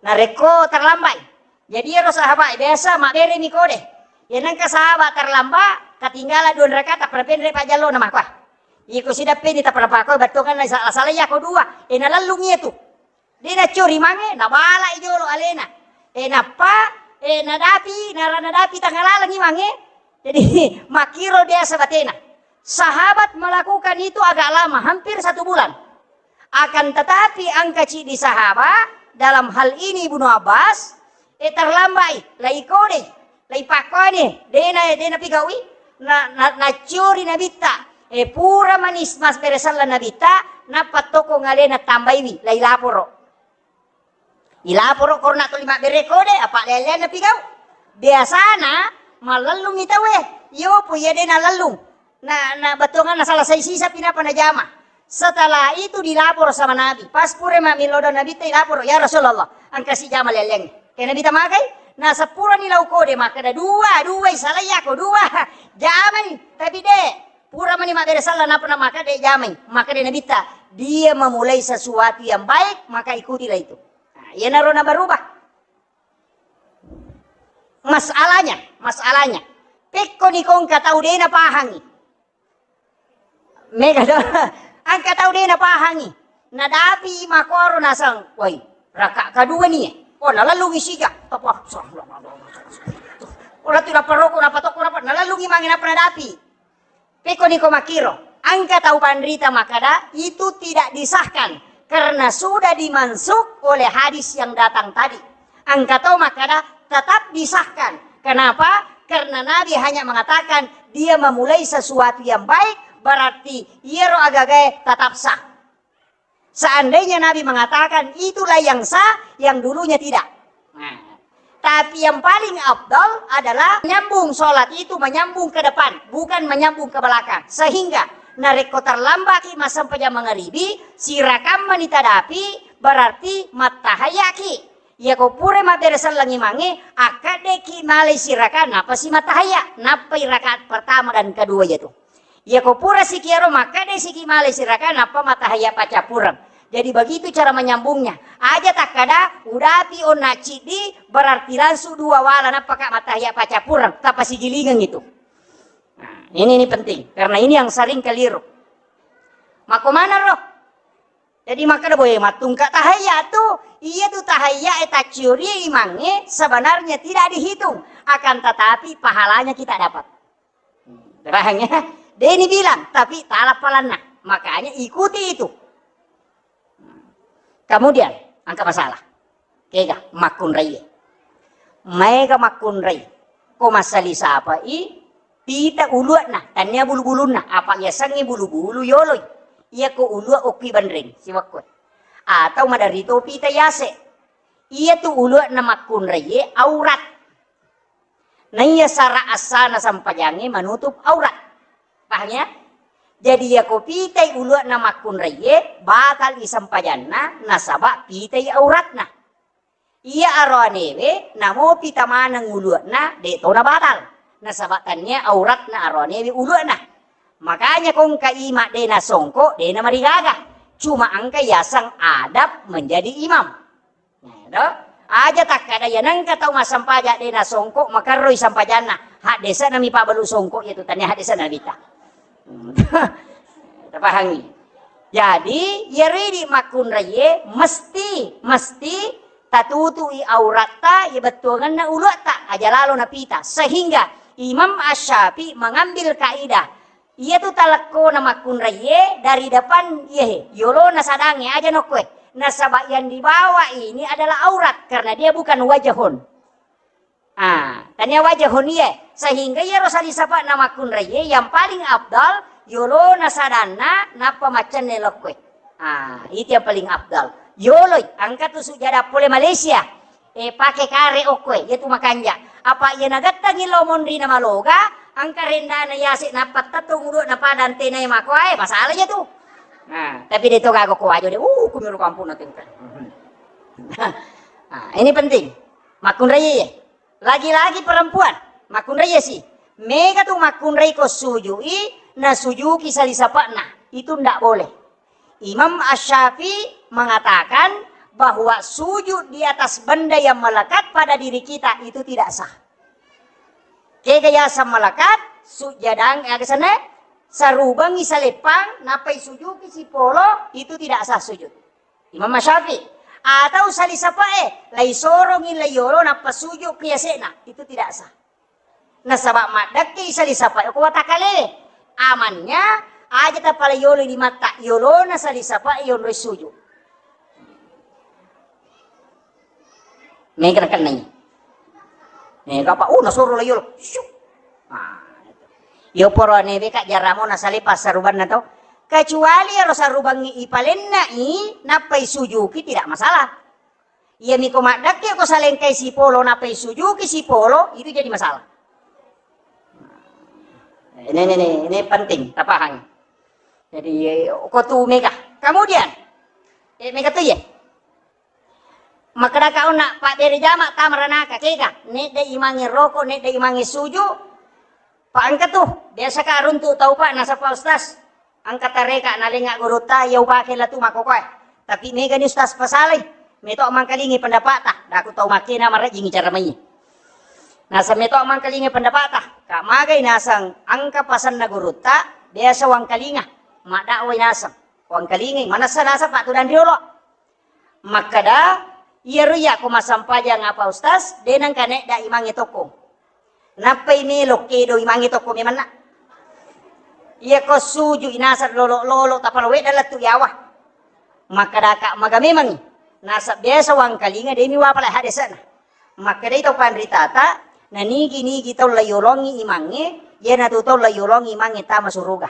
Narekko terlambai. Jadi iyaro sahabat biasa mabbereni kode. Iya nengka sahabat terlambat, ketinggalan dua rakaat, tappa penre pajallona maka. Iko sidappeni tappa napakoi battonganna sala-sala iyako dua. Eh, nalellung iya tu. De naccori mange, nabalai jolo alena. Eh, nappa, eh, nadapi, nara-, nadapi tangalalengi mange. Jadi, makkiro biasa batena. Sahabat melakukan itu agak lama, hampir satu bulan. Akan tetapi, engka ciddi sahabat, dalam hal ini Ibnu Abbas, eh, terlambai, lai kodei, lai pakkoni, dena, dena pigaui, na, na, naccuri nabitta, eh, pura manis mas beresalla nabitta, nappa toko ngalena tambaiwi, lai laporo. Ilaporo korona tuli mabbere kode, apa lele-lele pigau. Biasana mallellungi tauwe. Iyo po iya de nallellung. Na, na bettuanganna salah sai sisa pinapa najama. Setelah itu dilapor sama Nabi. Pas pura mami lodo Nabi te ilapor, "Ya Rasulullah, engka si jama leleng." Ke Nabi tamakai, na sepurani lau kode makkeda dua, dua isalai yako dua. Jamai, tapi de. Pura mani mabbere salla nappa namaka de jamai. Maka de nabitta, dia memulai sesuatu yang baik, maka ikutilah itu. Nah, iyanaro nabarubah. Masalahnya, masalahnya. Pekko ni kongka tau de napahangi. Mega do. Angka tau de napahangi. Nadapi makoro nasang, woi, raka kedua ni. Oh, nalalungi siga. Apa? Oh, latu naparoko, napatoko, napa-, nalalungi mange napa nadapi. Pekko niko makkiro, engka tau panrita makkada, itu tidak disahkan karena sudah dimansukh oleh hadis yang datang tadi. Engka tau makkada, tetap disahkan. Kenapa? Karena Nabi hanya mengatakan dia memulai sesuatu yang baik, berarti iyaro agagae tetap sah. Seandainya Nabi mengatakan itulah yang sah, yang dulunya tidak. Nah, tapi yang paling afdal adalah menyambung sholat itu, menyambung ke depan, bukan menyambung ke belakang. Sehingga narekko terlambaki massempajang mangaribi, sirakammani tadapi, berarti mattahayaki. Yako pura mabbere sellengi mange, akkaddeki malai siraka, napasi mattahaya, nappai rakaat pertama dan kedua yatu. Iyako pura siki ero, makkeda siki malai siraka, nappa mattahaya paccappureng. Jadi begitu cara menyambungnya. Aja takkada, udapi onna ciddi, berarti langsung dua wala, nappaka mattahaya paccappureng, tappa sigilingeng itu. Nah, Ini, ini penting, karena ini yang sering keliru. Mako mana ro? Jadi makkeda boe mattungka tahayya tu, iya tu tahayya e tacciori imangnge sebenarnya tidak dihitung, akan tetapi pahalanya kita dapat. Paham ya? Deni bilang, tapi talappalanna. Makanya ikuti itu. Kemudian, angka masalah. Kega makkunraie. Maega makkunrai. Ko massali sapai pita ulu'na, tania bulu-bulunna, apa yasengnge bulu-bulu yoloi. Iya ko ulu'a okki banreng, siwakko. Atau maderito pita yase. Iya tu ulu'na makkunraie aurat. Naiya sara assana sempajangnge manutup aurat. Paham ya? Jadi yako pitai ulu'na makkunraie, batal i sempajanna, nasaba pitai auratna. Iya aroanewe, namo pita maneng ulu'na, de to nabatal. Nasaba tania auratna aroanewe ulu'na. Makanya kongka ima de nasongko, de namarigaga. Cuma engka yaseng adab menjadi imam. Nah, to? Aja takkada iya nengka tau massempajang de nasongko, makerroi sempajanna. Haddese'na mi pabalu songko, iya tu tania haddese'na Nabitta. Tapahangi. Jadi, iya ridi makkunraie mesti, mesti tatutui auratta, iya bettuangenna uluatta, aja lalo napita. Sehingga Imam Asy-Syafi'i mengambil kaidah, iya tu talekkona makkunraie dari depan, iyahe, yolona sadangnge aja nokkoe. Nasaba yang dibawa ini adalah aurat karena dia bukan wajahun. Ah, tania wajahun iye. Sehingga iyaro sali sapa'na makkunraie yang paling afdal yolona sadanna nappa maccenne lokkoe. Ah, itu yang paling afdal. Yoloi, angka tu sujada pole Malaysia. Eh, pake kare okkoe, iya tu makanja. Apa iya nagattangi lo monri na maloga, angka rendana yase nappa tettung udu na padang tenai makoae, masalah iya tu. Nah, tapi de to gaga ko wajo de, uh, kumiro kampung na tengka. Nah, ini penting. Makkunrai ye. Lagi-lagi perempuan, makkunrai ye si. Mega tu makkunrai ko sujui, na sujuki sali sapa'na. Itu ndak boleh. Imam Asy-Syafi'i mengatakan bahwa sujud di atas benda yang melekat pada diri kita itu tidak sah. Kega yaseng melekat, sujadang, eh, kesana, sarubangi saleppang, nappai sujuki sipolo, itu tidak sah sujud. Imam Asy-Syafi'i. Atau sali sapa'e, lai sorongi lai yolo, nappa sujud ke yase'na, itu tidak sah. Nasaba maddekke sali sapa'e ko watakale. Amannya, aja tapala yolo limatta, yolona sali sapa'e yonroi sujud. Mega nakennai. Mega apa? Oh, nasoro la yolo. Syuk. Ah, itu. Yo poro newe ka jaramo nasale passarubanna to. Kecuali ero sarubangi ipalennai, nappai sujuki, tidak masalah. Iya miko maddekke ko salengkai sipolo, nappai sujuki sipolo, itu jadi masalah. Ini, ini, ini, ini penting, tapahang. Jadi, ko tu mega. Kemudian, eh, mega tu ye. Makkedaka onna pabbere jama tama ranaka, kega, nedde imangnge roko, nedde imangnge suju, pa engka tu, biasa ka runtu tau pa, nasaba ustaz, engka tareka nalenga gurutta, iya upake latu makkokoe. Tapi mega ni ustaz pasalai, meto mangkalingi pendapata, daku tau makkena marejjingi cara mai. Naseng meto mangkalingi pendapata, ka magai naseng engka pasanna gurutta, biasa wangkalinga, maddakwai naseng, wangkalingi, manessa naseng patudang riolo. Makkeda, iyaro iya ko massampajang apa ustaz, de nengka nedda imangnge tokko. Nappai melo kedo imangnge tokko memanna. Iya ko suju inaseng lolo-lolo tapalowe dalattu yawa. Makkeda ka maga memangi. Nasab biasa wangkalinga demi wapala hadese'na. Makkedai tau panritata, nanigi-nigi tau laiyolongi imangnge, iyanatu tau laiyolongi imangnge tama suruga.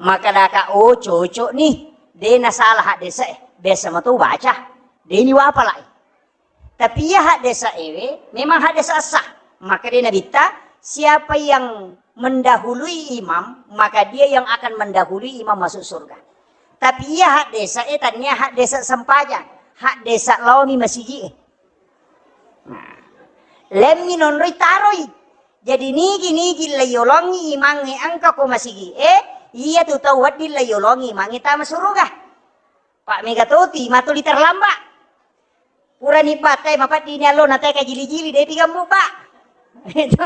Makkedaka, oh, cocok nih, de nasalah haddese, biasa mato baca, de ni wapalai. Tapi iya haddese ewe, memang haddese sah. Maka de nabitta, siapa yang mendahului imam, maka dia yang akan mendahului imam masuk surga. Tapi iya haddese e tania haddese sempajang, haddese laomi masigi e. Nah, lemmi nonroi taroi. Jadi nigi-nigi laiyolongi imangnge engka ko masigi e, iya tu tau wedding laiyolongi imangnge tama suruga. Pak mega toti matuli terlambat. Purani batai mapaddini allo na teka jili-jili depi gambu ba. Itu,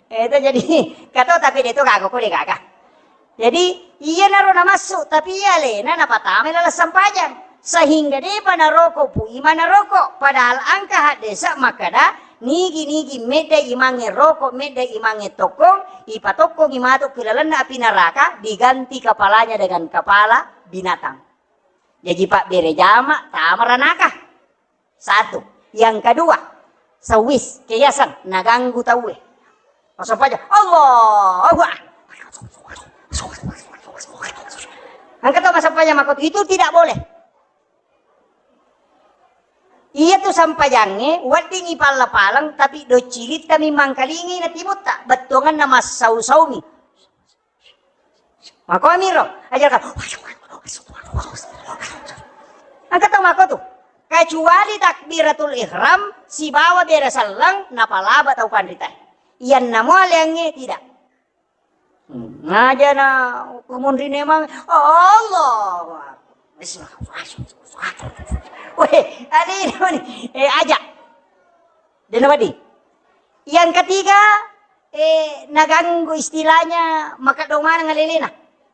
itu jadi kato, tapi de' to gaga ko de' gaga. Jadi, iyanaro namassu, tapi iya alena napatama laleng sempajang. Sehingga de'pa naroko Pu Imang naroko, padahal engka haddese' makkeda, nigi-nigi medda imangnge roko, medda imangnge tokkong, ipatokkongi matu ki lalenna api neraka, diganti kepalanya dengan kepala binatang. Jaji pabbere jama, tama ranaka. Satu. Yang kedua, sewis, keyasan, naganggu tauwe. Massempajang, Allahu Akbar. Engka to massempajang makkotu, itu tidak boleh. Iya tu sempajangnge, weddingi palla-paleng, tapi docilitta mi mangkalingi na timutta, bettuanganna massau-saumi. Makomiro, aja ka. Engka tau mako tu. Kecuali takbiratul ihram sibawa bere selleng napalaba tau panrita. Iyanna mo aleangnge tidak. Hmm, ngaja na kumunri memang, Allahu Akbar. Weh, alena mani. Eh, aja. Dena wadi. Yang ketiga, eh, naganggu istilahnya maka do maneng alelena.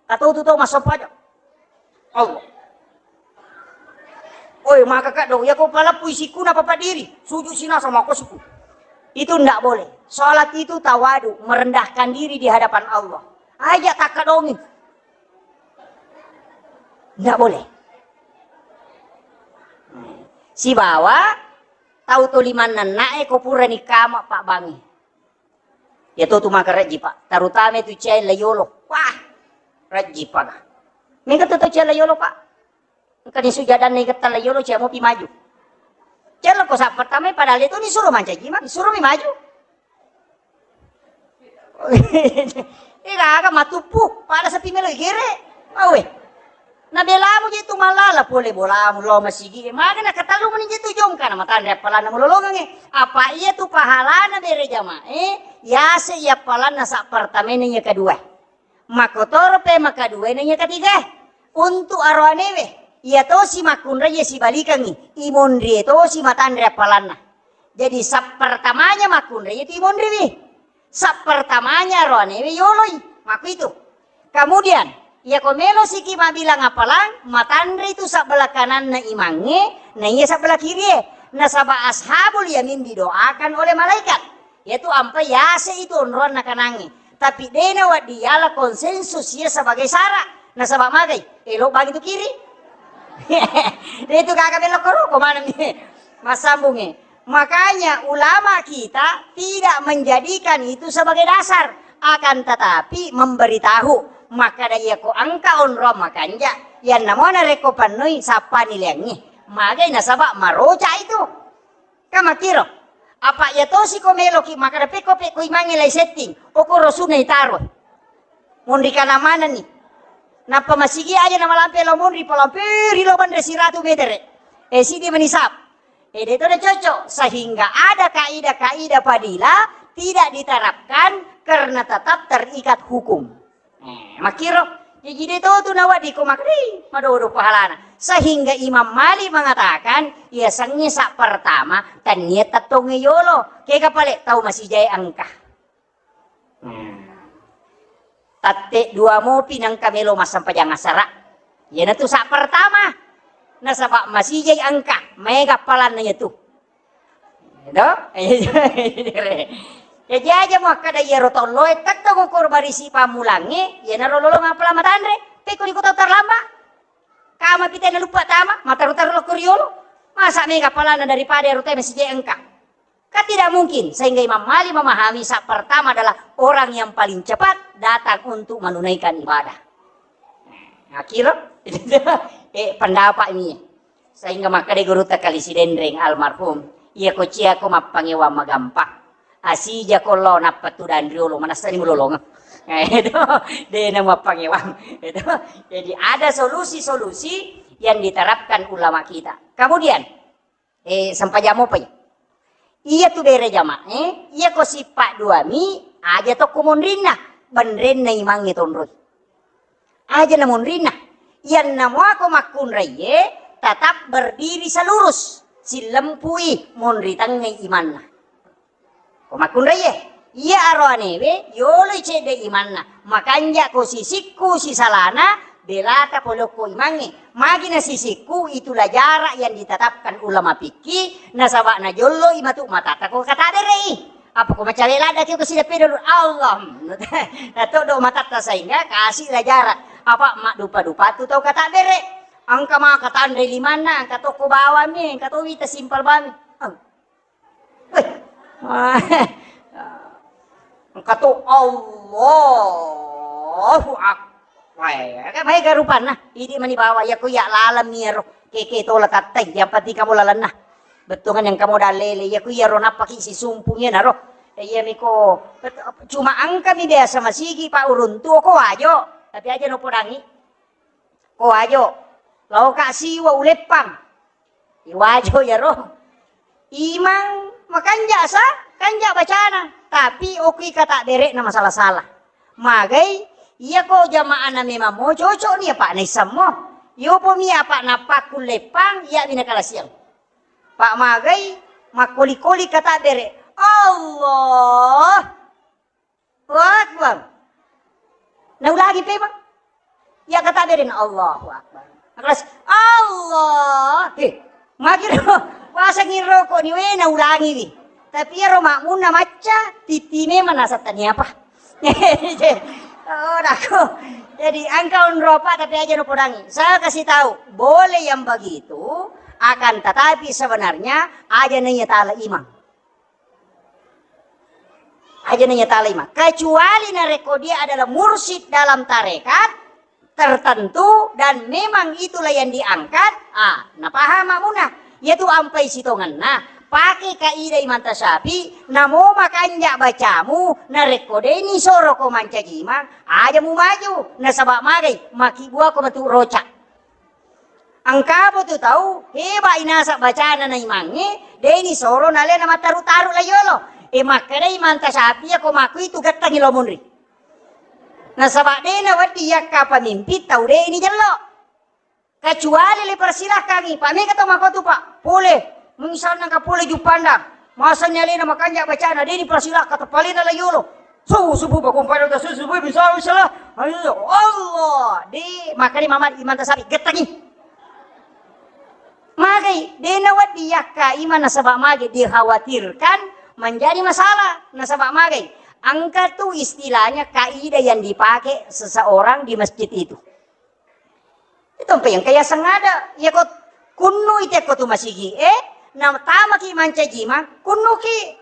Atau tu tau massempajang. Allah. Oi, maka kak do, ya ko paleppu isiku na papa diri, sujud sinasa mako siku. Itu ndak boleh. Salat itu tawadu, merendahkan diri di hadapan Allah. Aja tak kadongi. Ndak boleh. Sibawa tau to limanna na'e ko purani kama pabbangi. Iya to tu maka rajji, Pak. Terutama tu cia layolo. Wah, rajji, Pak. Mingka tu tau cia layolo, Pak. Engka ni sujadanna igetta layolo, cia mopi maju. Cia lo ko sa pertama, padahal itu ni suruh mancaji, Mak. Suruh mi maju. Ega aga matuppu, pada sepi melo igere. Awe. Na belamu je tu malala pole bolamu lo masigi. Maga na katalu meni je tu jongka na matanre appalanna mulolongange. Apa iya tu pahalana bere jamae, yase iya appalanna sa pertama ini iya kedua. Makotoro pe makaduaina iya ketiga. Untuk aroanewe, iya tosi makkunrai iya sibalikangi, imonrie tosi matanre appalanna. Jadi sappertamanya makkunrai iya tu imonriwi. Sappertamanya aroanewe yoloi. Makkuitu. Kemudian, iya ko melo siki mabilang appalang, matanre itu sabbelah kananna imangnge, na iya sabbelah kirie. Nasaba ashabul yamin didoakan oleh malaikat. Yaitu ampai yase itu onroanna kanangnge. Tapi dena waddi yala konsensus iya sebagai syarat. Nasaba magai, elo bagi tu kiri. De itu gaga belok ko ruko maneng massambungnge. Makanya ulama kita tidak menjadikan itu sebagai dasar, akan tetapi memberitahu. Maka da iya ko engka onroang makanja, yanna mona rekko pannoi sappani leangngi. Magai nasaba maroca itu. Ka makkiro. Apa iya tosi ko meloki makkeda pekko pekko imangnge lai setting. Okoro sunna itaro. Monri kana manenni. Nappa masigi aja namalampe lao monri, palamperi lao banre siratu metere. Eh, sidi manisab. Eh, de to de cocok. Sehingga ada kaidah-kaidah fadilah tidak diterapkan karena tetap terikat hukum. Eh, makkiro, jaji de to tu nawedding ko makkeda, "Ih, madodo pahalana." Sehingga Imam Malik mengatakan, iya sengnge sa pertama, tennia tettongnge yolo. Kega pale tau masijae engka. Hmm. Tette dua mopi nengka melo massempajang asara. Iyanatu sa pertama. Nasaba masijai engka, maega palanna iyatu. Edo? Jaji aja muakkeda iyaro tolloe tettong ukur barisi pammulangnge, iyanaro lolong apala matanre, pekko iko tau terlambat. Kama pite naluppa tama, mataru-taru lokko riolo. Masa mega palanna daripada ero teme sije engka? Kan tidak mungkin, sehingga Imam Malik memahami sa pertama adalah orang yang paling cepat datang untuk menunaikan ibadah. Akhirnya, eh, pendapat ini. Sehingga makkeda gurutta Kali Sidenreng almarhum, "Iya ko cia ko mappangewang magampang. Asija ko lo nappa tudang riolo, manassani mulolongeng." Itu, dena mappangewang. Itu. Jadi ada solusi-solusi yang diterapkan ulama kita. Kemudian, eh, sempajang mopai. Iya tu bere jamae, iya ko sippa duami, aja tokko monrinna, benrenna imangnge tonroi. Aja na monrinna. Iyanna muako makkunraiye, tetap berdiri selurus, sillempui monri tengngai imanna. Ko makkunraiye, Iya aro anewe, yoloi cedde imanna. Makanja ko sisikku sisalana, belata pole okko imangnge. Magi na sisikku, itulah jarak yang ditetapkan ulama fikih, nasaba najollo imatu matatta ko katabere'i. Apa ko macawe ladda ki ko sideppe dulu, Allah. Natoddo matatta sehingga kasih lah jarak. Apa maddupa-dupa tu tau katabere. Engka maka tanre limanna, engka tokko bawammi, engka to wita simpel bami. Weh. Engka to Allahu Akbar. Weh, maega rupanna. Idi mani bawa, iya ko iya laleng mi ero. Keke tola tattai, yang penting kamu lalenna. Bettuangan yang kamu dalele, iya ko iya ro nappaki sisumpungi naro. Iya miko, bet-, cuma engka mi biasa masigi Pak Uruntu ko wajo, tapi aja no podangi. Ko wajo, lao ka siwa uleppang. Iwajo iyaro. Imang makanja sa, kanja bacana, tapi okki kata bere'na masala-sala. Magai, iya ko jamaahna memang mo cocok ni apa naisammo. Yopo mi apa napakkulleppang, iya bina kalasiang. Pak magai, makkoli-koli kata bere. Allah. Allahu Akbar. Naulangi pe, Bang. Iya kata beren, Allahu Akbar. Keras, Allah. Eh, magiro, wasangi rokok ni, we, naulangi wi. Tapi iyaro makmunna macca, titi memang nasa tani apa. Oh, dako. Jadi, engka onropa, tapi aja no podangi. Saya kasih tahu, boleh yang begitu, akan tetapi sebenarnya aja nanya tala imang. Aja nanya talima. Kecuali narekko dia adalah mursyid dalam tarekat tertentu dan memang itulah yang diangkat, ah, napaham makmuna. Iyatu ampai sitongenna, pake kaidah Imam Tasyafi, namo makanja bacamu, narekko deni soro ko mancaji imang, aja mu maju, nasaba magai, maki buako matu roca. Engkamo tu tau, heba inasa bacana na imangnge, deni soro nalena mattaru-taru la yolo. E, makkedai Imam Tasyafi, iya ko makku itu gettangi lo munri. Nasaba dena wedding yakka pemimpin tau deni jello. Kecuali le persilahkangi, Pak, mega tau makotu, Pak. Pole, misalna ka pole Juppandang. Masani alena makanja bacana, deni persilahkan, tepalena la yolo. Subuh, subuh, bakung pada subuh, subuh, bisa, bisa lah. Ayo, Allah. De, makanya Mama Imam Tasyafi, gettangi. Magai, dena wedding yakka imang nasaba magai dikhawatirkan menjadi masalah. Nasaba magai, engka tu istilahnya kaidah yang dipakai seseorang di masjid itu. Itu mpe engka yaseng ada. Iya ko kunnu i tekko tu masigi e, na tamaki mancaji imang, kunnuki.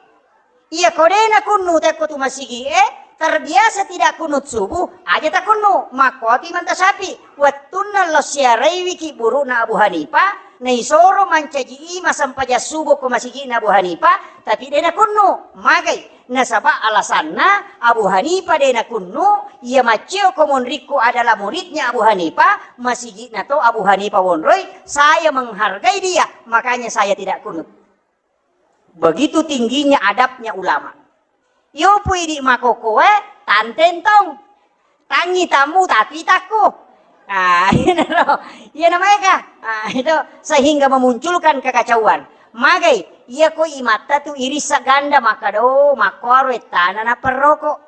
Iya ko dena kunnu tekko tu masigi e, terbiasa tidak kunut subuh, aja takunnu. Makko tu Imam Tasyafi, wettunna lo siaraiwiki burukna Abu Hanifah, naisoro mancaji imang sempajang subuh ko masigina Abu Hanifah, tapi dena kunnu, magai. Nasaba alasanna Abu Hanifah de nakunnu, iya maccio ko monrikku adalah muridnya Abu Hanifah, masigi'na to Abu Hanifah wonroi, saya menghargai dia, makanya saya tidak kunut. Begitu tingginya adabnya ulama. Iyo pui di makokoe, tantentong. Tangi tamu tapi takku. Ah, iyana ro. Iyana maega. Ah, itu sehingga memunculkan kekacauan. Magai, iya ko imatta tu irissa ganda makkado, makkuaro ettana naperroko.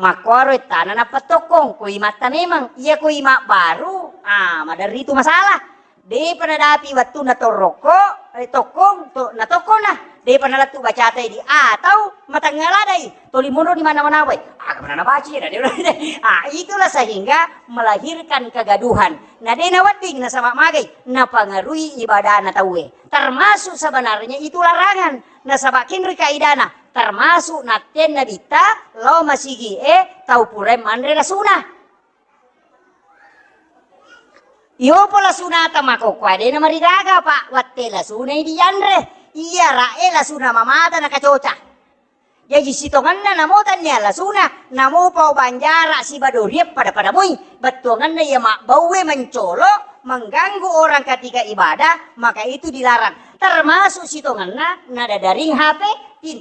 Makkuaro ettana napettokkong, ko imatta memang. Iya ko imak baru, ah, maderri tu masalah. Depa nadapi wettunna torrokko, eh, tokkong, to-, natokkona. Depa nalettu bacata idi. Atau matengnga ladai, toli monro di mana-mana wai. Aga mana nabaca ya, dadi. Ah, itulah sehingga melahirkan kegaduhan. Na de nawedding nasaba magai, napangarui ibadana tauwe. Termasuk sebenarnya itu larangan. Nasaba kinri kaidana, termasuk nattenna bitta, lo masigi e, tau purae manre lasuna. Iyopo lasunata makokkoe, de namarigaga, Pak, watte lasunai dianre. Iya, rae lasuna mamata nakacoca. Jaji sitongenna namo tannia lasuna, namo pau banjara siba doriang pada-pada moi. Bettuangenna iya mabbauwe mencolo, mengganggu orang ketika ibadah, maka itu dilarang. Termasuk sitongenna nadadaring H P, tin,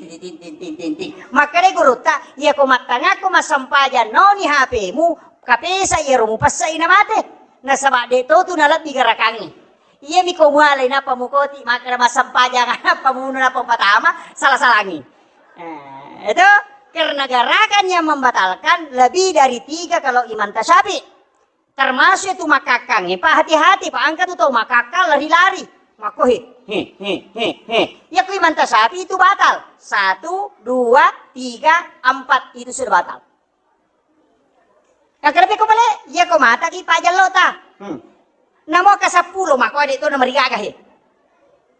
tin, tin. Makkeda gurutta, iya ko mattangakko massempajang noni H P-mu, kapesa iyaro mupessai namate. Nasaba de to tu nalebbi garakangnge. Iyami ko mualai nappa mukoti, makkeda massempajang nappa munu nappa patama, sala-salangi. Eh, itu Karena gerakan yang membatalkan lebih dari tiga kalau Imam Tasyafi. Termasuk itu makakang, eh, Pak, hati-hati, Pak, angka tu tau makakang lari-lari. Makko, he, he, he, he, he. Ya, ku Imam Tasyafi itu batal. Satu, dua, tiga, empat, itu sudah batal. Yang kelebih ko bale, ya ko mata ki pajallo ta. Hmm. Namo ke sepuluh, mako adik tu nomor tiga he.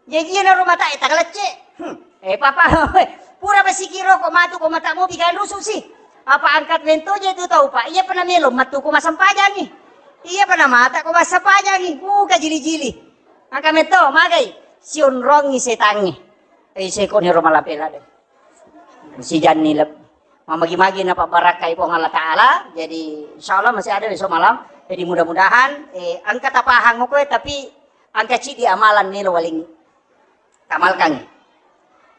Jadi iya naro mata e tagalecce. Hmm. Eh, papa, pura basikiro ko matu ko mata mo bigan rusu si. Apa angkat mento je tu tau, Pak? Iya pernah melo matu ko masampajangi. Iya pernah mata ko masampajangi. Buka jili-jili. Angka meto magai. Siunrongi setangi. Eh, seko ni roma lapela deh. Sijanni leb-, mamagi-magi napabbarakkai Puang Allah Ta'ala. Jadi, insya Allah masih ada besok malam. Jadi, mudah-mudahan, eh, angka tapahang ko, tapi angka cidi amalan melo waling tamalkan.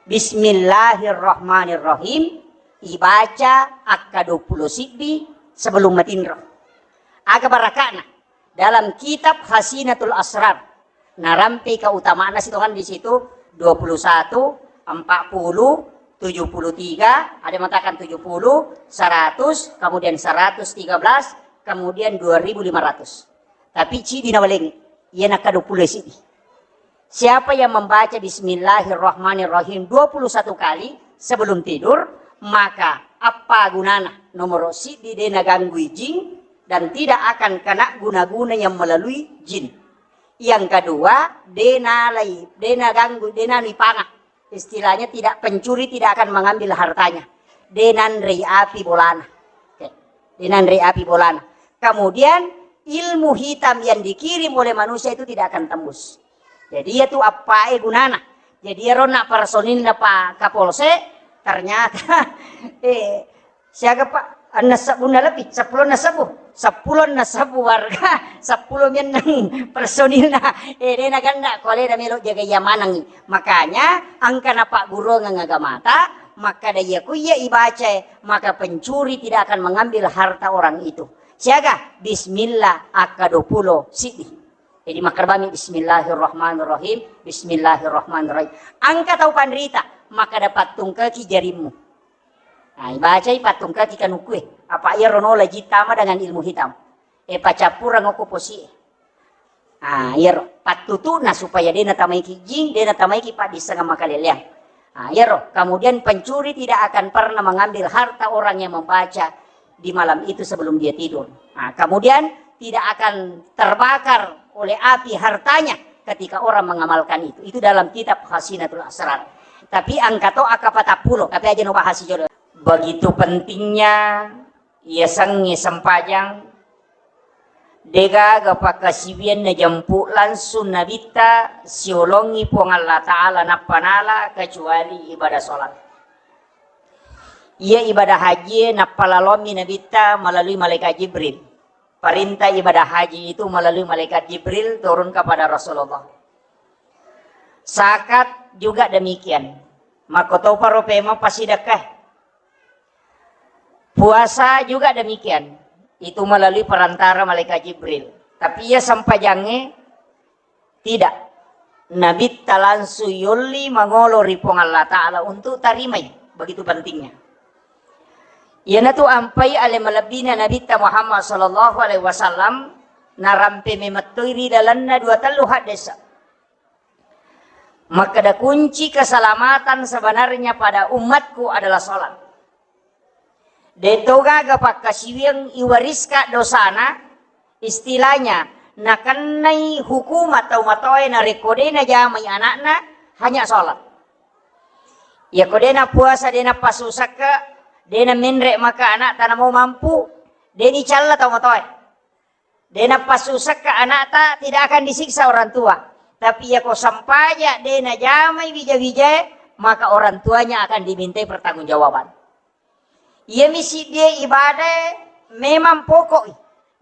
Bismillahirrahmanirrahim. Ibaca akka dua puluh sibbi sebelum matinro. Aga barakana. Dalam kitab Hasinatul Asrar, narampe keutamaanna sitongan di situ, dua puluh satu, empat puluh, tujuh puluh tiga, ada yang mengatakan tujuh puluh, seratus, kemudian seratus tiga belas, kemudian dua ribu lima ratus. Tapi cidi nawalengi, iya nakka dua puluh sidi. Siapa yang membaca Bismillahirrahmanirrahim dua puluh satu kali sebelum tidur, maka apa gunana? Nomor sidi, de naganggui jin dan tidak akan kena guna-guna yang melalui jin. Yang kedua, de nalai, de naganggu, de nanui panga. Istilahnya tidak, pencuri tidak akan mengambil hartanya. De nanrei api bolana. Oke. De nanrei api bolana. Kemudian ilmu hitam yang dikirim oleh manusia itu tidak akan tembus. Jadi iya tu appae gunana. Jadi iyaro na personilna Pak Kapolsek, ternyata, eh, siaga, Pak? Enneng sebbunna lebih, seppulo enneng sebbu. Seppulo enneng sebbu warga, seppulo mennang personilna. Eh, de naganna ko alena melo jaga iya manengi. Makanya engka napagguruang agamata, makkada iya ku iya ibaca, maka pencuri tidak akan mengambil harta orang itu. Siaga? Bismillah akka dua puluh siddi. Jadi makkadabami bismillahirrahmanirrahim, bismillahirrahmanirrahim. Engka tau panrita, makkada pattungkaki jarimmu. Nah, ibacai pattungkaki kanukue. Apa iyaro nola jittama dengan ilmu hitam. E pacappureng okko posie. Ah, iyaro pattutuna supaya de natamaiki jing, de natamaiki paddissengeng makaleleang. Ah, iyaro. Kemudian pencuri tidak akan pernah mengambil harta orang yang membaca di malam itu sebelum dia tidur. Nah, kemudian tidak akan terbakar oleh api hartanya ketika orang mengamalkan itu. Itu dalam kitab Khazinatul Asrar. Tapi engka to akka patappulo, tapi aja no bahas jolo. Begitu pentingnya yasengnge sempajang, degaga pakkasiwiang najempu langsung Nabitta siolongi Puang Allah Ta'ala nappa nala kecuali ibadah sholat. Iya ibadah hajie nappalalommi Nabitta melalui malaikat Jibril. Perintah ibadah haji itu melalui malaikat Jibril turun kepada Rasulullah. Zakat juga demikian. Makkotoparo pemeng passidekkae. Puasa juga demikian. Itu melalui perantara malaikat Jibril. Tapi iya sempajangnge tidak. Nabitta langsung yolli mangolo ri Puang Allah Ta'ala untuk tarimai. Begitu pentingnya. Iyanatu ampai ale malebbina Nabitta Muhammad sallallahu alaihi wasallam narampe memettoi ri lalenna dua tellu haddesa. Makkeda kunci keselamatan sebenarnya pada umatku adalah salat. De to gaga pakkasiwiang iwariska dosana, istilahnya, nakennai hukuma tau matoae narekko de najamai anakna, hanya salat. Iyako de napuasa, de napassu sekke, de namenre maka anakta namo mampu, de nicalla tau matoae. De napassu sekke anakta, tidak akan disiksa orang tua. Tapi iyako sempaja de najamai wija-wijae, maka orang tuanya akan dimintai pertanggungjawaban. Iyami siddie ibadae memang pokok.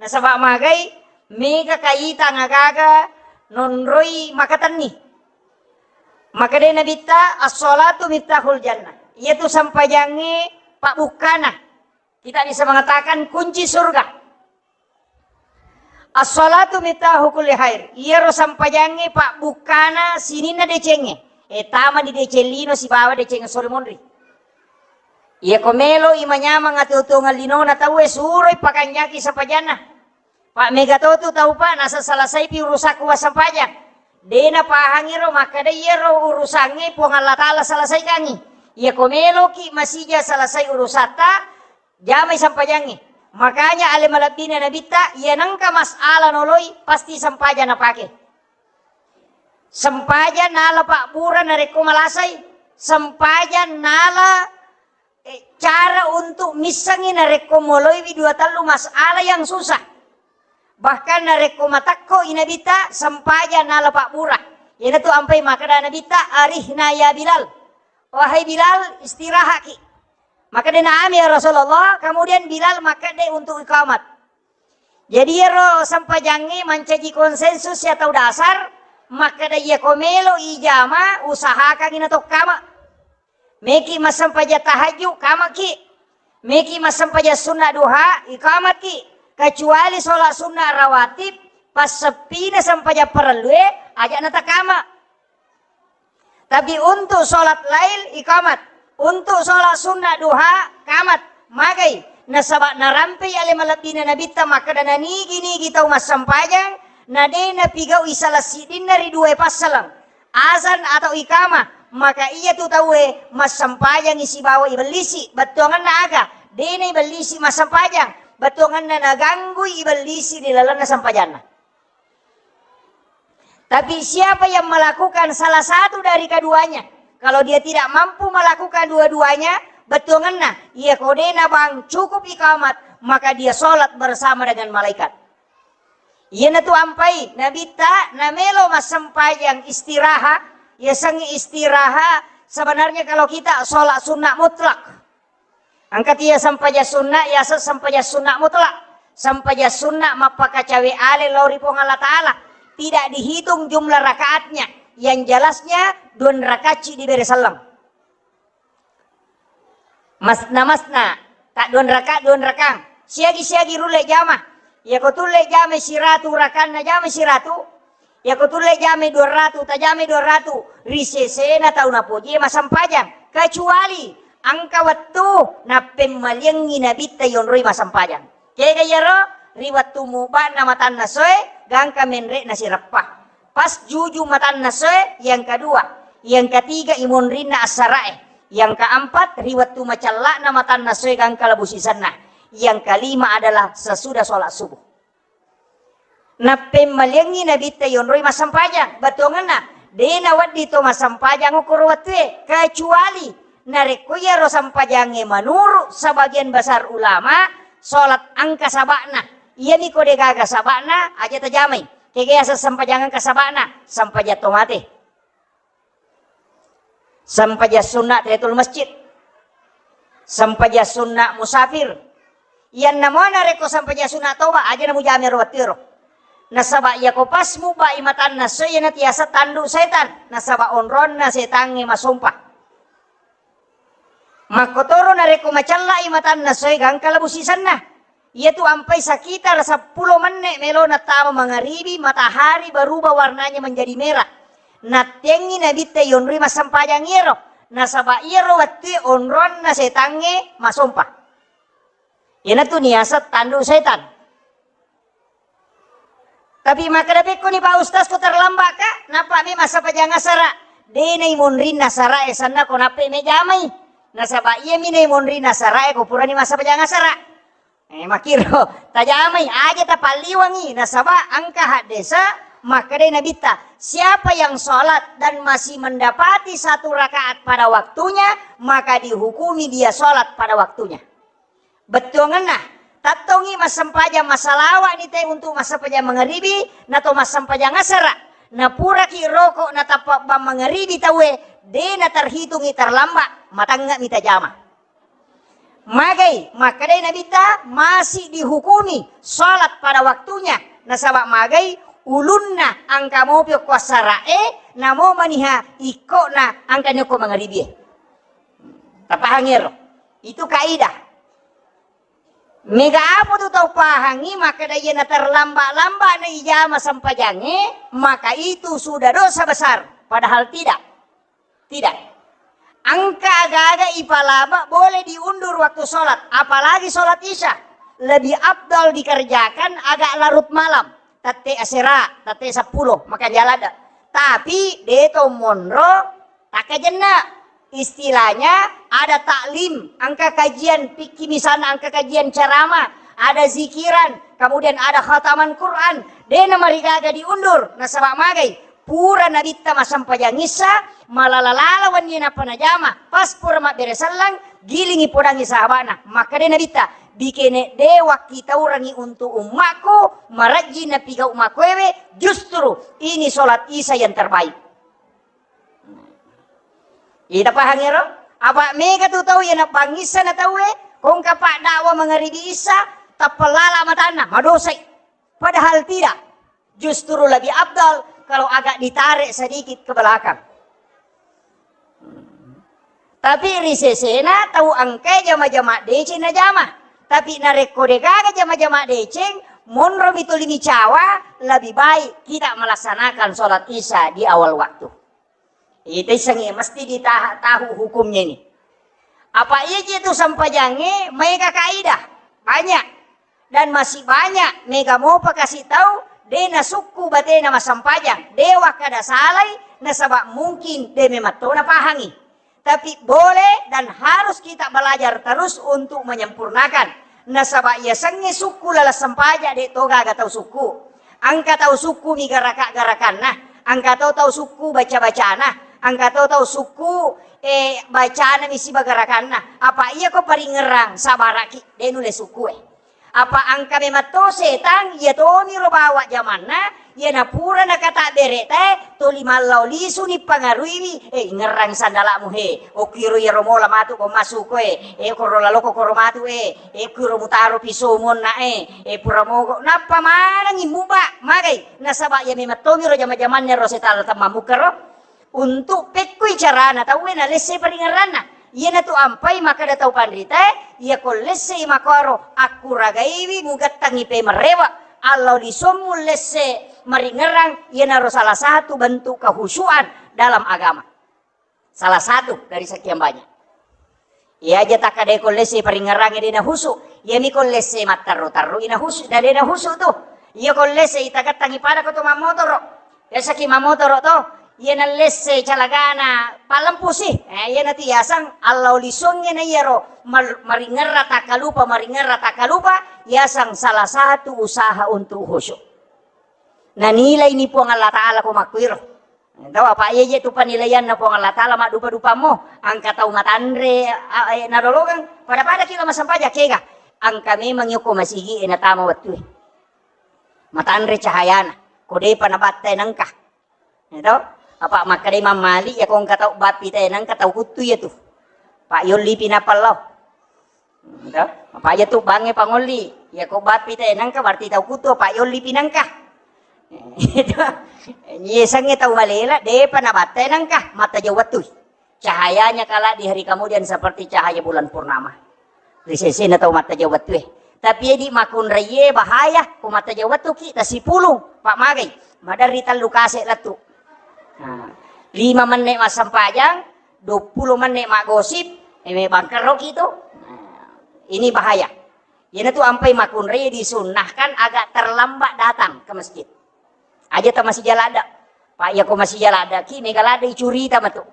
Nasaba magai mega kaita nagaga nonroi makatenni. Maka de Nabitta, "As-sholatu miftahul jannah." Iyatu sempajangnge pabbukkana. Kita bisa mengatakan kunci surga. As-sholatu miftahu kulli khair. Iyaro sempajangnge pabbukkana sininna decengnge. E, tama di deceng lino sibawa deceng sore monri. Iyako melo i manyameng atuo-tuongeng linona tauwe, suroi pakanjaki sempajanna. Pa mega to tu tau, Pak, nasasalasaipi urusakku massempajang. De napahangi ro makkeda iyaro urusangnge Puang Allah Ta'ala salasaikangngi. Iyako meloki masija salasai urusatta, jamai sempajangnge. Makanya ale malebbina Nabitta, iya nengka masalah noloi, pasti sempajang napake. Sempajang nala pabbura narekko malasai, sempajang nala eh, cara untuk missengngi narekko moloiwi dua tellu masalah yang susah. Bahkan narekko matekko i Nabitta, sempajang nala pabbura. Iyanatu ampai makkeda Nabitta, "Arihna ya Bilal." Wahai Bilal, istirahaki. Makkeda, "Na'am ya Rasulullah." Kemudian Bilal makkeda untuk iqamat. Jadi iyaro sempajangnge mancaji konsensus ya tau dasar, makkeda iyako melo ijama, usahakangi natokkama. Meki massempajang tahajud, kamaki. Meki massempajang sunna duha, ikamaki. Kecuali sholat sunna rawatib, passeppina sempajang parellue, aja natakama. Tapi untuk sholat lail, ikamat. Untuk sholat sunna duha, kamat. Magai. Nasaba narampei ale malebbina Nabitta makkeda nanigi-nigi tau massempajang, na de napigau'i salah siddinna ri duae passaleng. Azan atau ikamah, maka iyatu tauwe massempajangngi sibawa ibellisi. Bettuangenna aga? Dena ibellisi massempajang. Bettuangenna naganggui ibellisi ri lalenna sempajanna. Tapi siapa yang melakukan salah satu dari keduanya, kalau dia tidak mampu melakukan dua-duanya, bettuangenna, iya ko dena bang cukup ikamat, maka dia sholat bersama dengan malaikat. Iyanatu ampai Nabitta namelo massempajang istiraha, yasengnge istiraha, sebenarnya kalau kita sholat sunnah mutlak. Engka tia sempajang sunnah, yaseng sempajang sunnah mutlak. Sempajang sunnah mappakacawe ale lao ri Puang Allah Ta'ala. Tidak dihitung jumlah rakaatnya. Yang jelasnya, dua rakaat ci dibere selleng. Masna-masna, tak dua rakaat, dua rakaat. Siagi-siagi rulle jama. Yako tulle jama siratu rakanna, jama siratu. Yako tulle jamai dua ratu, tajamai dua ratu, ri sesena tau napoji massempajang, kecuali engka wettu nappemmaliangngi Nabitta yonroi massempajang. Kega iyaro? Ri wettu mubana matanna soe, gangka menre'na sireppa. Pas juju matanna soe, yang kedua, yang ketiga imonrinna assarae, yang keempat ri wettu macella'na matanna soe gangka labu sisenna, yang kelima adalah sesudah sholat subuh. Nappemmaliangngi Nabitta yonroi massempajang, bettuangenna, de nawedding to massempajang okkoro wettue, kecuali narekko iyaro sempajangnge menurut sebagian besar ulama, sholat engka saba'na. Iyami ko degaga saba'na, aja tajamai. Kega yaseng sempajang engka saba'na? Sempajang to mate. Sempajang sunna tahiyatul masjid. Sempajang sunna musafir. Iyanna mo narekko sempajang sunna toba, aja namujame ro wettuero. Nasaba iyako pas mubai matanna soe, iyana tiasa tandu setan. Nasaba onronna setangnge masompa. Makkotoro narekko macellai matanna soe gangka labu sisenna. Iyatu ampai sekitar seppulo menne melona tama mangaribi, matahari berubah warnanya menjadi merah. Nattengngi Nabitta yonroi massempajang iyaro, nasaba iyaro wettue onronna setangnge masompa. Iyanatu niaseng tandu setan. Tapi makkeda pekkoni Pak Ustaz, ko terlambat ka, nappa mi massempajang asara. De naimonrinna asara e, sanna ko nappe me jamai. Nasaba iya mi naimonrinna asara e, ko purani massempajang asara. Eh, makkiro, tajamai, aja tapalliwangi. Nasaba engka haddesa, makkedai Nabitta, siapa yang sholat dan masih mendapati satu rakaat pada waktunya, maka dihukumi dia sholat pada waktunya. Bettuangenna, tattongi massempajang, masalawa'ni te untuk massempajang mangaribi, nato massempajang asara. Napuraki roko natappa bang mangaribi tauwe, de naterhitungi terlambat, matangnga mi tajama. Magai, makkedai Nabitta, masih dihukumi sholat pada waktunya. Nasaba magai, ulunna engka mopi okko asara e, namo maniha ikkona engka ni okko mangaribi e. Tapahangi ero? Itu kaidah. Mega apa tu tau pahangi, makkeda iya naterlambat-lambat na ijama sempajangnge, maka itu sudah dosa besar. Padahal tidak. Tidak. Engka aga-aga ipalaba boleh diundur waktu sholat, apalagi sholat isya. Lebih afdal dikerjakan agak larut malam, tette asera, tette seppulo, maka jalan dah. Tapi deto monro, takkajenna. Istilahnya ada taklim, engka kajian fikih misalnya, engka kajian ceramah, ada zikiran, kemudian ada khataman Quran. Dena marigaga diundur, nasaba magai. Pura nabitta massempajang issa, malala-lala wenni nappa najama. Pas pura mabbere sellang, gilingi podangi sahabana. Makkeda nabitta, bikene de wakkitaurangi untuk ummakku, marajji napigau makkoewe, justru ini sholat isya yang terbaik. Ita pahang ero? Apa mega tu tau ya napangissa na tau e, kongka pak dakwa mangaribi issa, tappalala matanna, madosai. Padahal tidak. Justru lebih afdal kalau agak ditarik sedikit ke belakang. Tapi ri sesena tau engkai jama-jama deceng najama. Tapi narekko degaga jama-jama deceng, monro mituli micawa, lebih baik kita melaksanakan sholat isya di awal waktu. Ita issengngi mesti ditaha-, tahu hukumnya ini. Apa iya je tu sempajangnge maega kaidah? Banyak. Dan masih banyak mega mopa kasi tau de nasukku batena massempajang, de wakkada salai, nasaba mungkin de mematto napahangi. Tapi boleh dan harus kita belajar terus untuk menyempurnakan. Nasaba yasengnge sukku laleng sempaja de to gaga tau sukku. Engka tau sukku mi garaka-garakanna, engka to tau sukku baca-bacana, engka to tau sukku, eh, bacana mi siba garakanna. Apa iya ko paringerang sabaraki de nulle sukku e. Apa engka memang to setang, iya tomiro bawa jamanna, iya napura nakatabbere tae, toli mallau lisuni pangaruiwi, eh, ingerrang sandala'mu he, okkiro iyaro mola matu ko massuko e, eh, koro laloko koro matu e, eh, kiro mutaro piso muonna e, eh, pura mogo, nappa manengi muba, magai, nasaba iya memang tomiro jama-jamanna ro setang temmammukkaro. Untuk pekkui carana tauwe nalesse paringerranna. Iyanatu ampai makkeda tau panritae, iyako lessei makkoro, akkuragaiwi mugattangi pemerrewa, allau lisommu lesse maringerrang, iyanaro salah satu bentuk kehusuan dalam agama. Salah satu dari sekian banyak. Iya aja takkadai ko lesse paringerrangnge de nahusu. Iyami ko lesse mattarru-tarru i nahusu, na de nahusu tu. Iya ko lesse itagattangi pada ko to mammotoro. Biasaki mammotoro to. Iya na lesse calagana pallempusi. Eh, iya natu yasang allau lisongnge na iyaro mar-, maringerra takkalupa, maringerra takkalupa, yasang salah satu usaha untuk khusyuk. Nanilai ni Puang Allah Ta'ala ko makkuiro. Tau apa iya je tu penilaianna Puang Allah Ta'ala maddupa-dupammo, engka tau matanre, a, e, nalologang, pada-pada kilo massempajang kega. Engka memang yoko masigi e natama wettue. Matanre cahayana, ko depa nabatta e nengka. Tau? Apa makkeda Imam Malik ya ko engka tau bappi te nengka tau kuttu ya tu. Pak yolli pi napallau. Ento, apa aja tu bangnge pangolli. Ya ko bappi te nengka berarti tau kutu apa yolli pi nengka. Itu. Yesengnge tau malela depa nabatta nengka mata jauh wettu. Cahayanya kala di hari kemudian seperti cahaya bulan purnama. Ri sesena tau mata jauh wettu e. Tapi edi makunraie bahaya ko mata jauh wettu ki tasipulung pak magai. Maderri tellu kase lettu. Nah, lima menit massempajang, dua puluh menit maggosip, eh, me bangkerroki tu. Nah, ini bahaya. Iyanatu ampai makkunrai disunnahkan agak terlambat datang ke masjid. Aja ta masih jaladda. Pak, iya ko masih jaladda ki mega ladda icurita matu.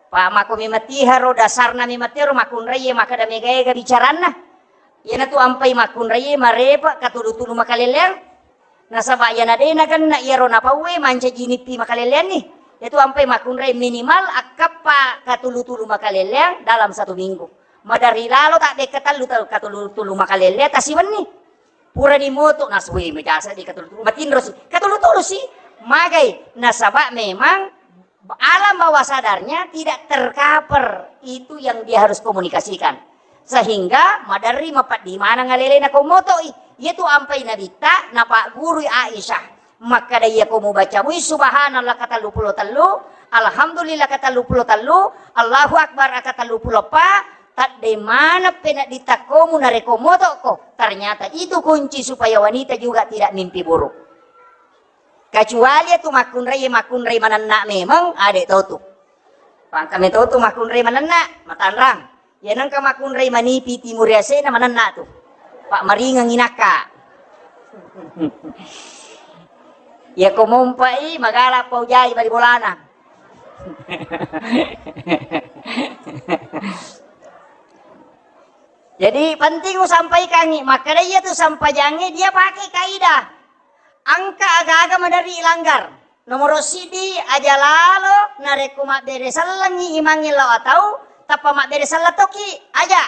Pak, mako mematiharo dasarna mematiharo makkunrai makkeda mega ega bicaranna. Iyanatu ampai makkunrai marepa katulu-tulu makaleleang. Nasaba iyana de nagenna iyaro napauwe mancaji nippi makaleleanni. Iyatu ampai makkunrai minimal akkappa katulu-tulu makaleleang dalam satu minggu. Maderri lalo tadde katelu tau katulu-tulu makaleleang tasiwenni. Purani moto nasue majasa di katulu-tulu. Matinro si. Katulu-tulu si. Magai nasaba memang alam bawah sadarnya tidak tercover itu yang dia harus komunikasikan. Sehingga maderri mapeddi maneng alelena ko motoi. Iyatu ampai nabitta napaggurui Aisyah. Makkeda iyako mubaca mui subhanallah katelluppulo tellu, alhamdulillah katelluppulo tellu, Allahu akbar katelluppulo eppa, tadde maneng peneddi takkomu nareko motoko. Ternyata itu kunci supaya wanita juga tidak mimpi buruk. Kecuali itu makkunrai, makkunrai manenna memang ade to tu. Pangka meto tu makkunrai manenna, matanrang. Iya nengka makkunrai manipi timur yasena manenna tu. Pak maringeng inakka. Iya ko mompai magala pau jai bali bolana. Jadi penting usampaikangi, makkeda iya tu sampajangnge dia pakai kaidah. Engka aga-aga maderri ilanggar. Nomoro siddi, aja lalo narekko mabbere sellengngi imangnge lao atau, tappa mabbere selleng tokki, aja.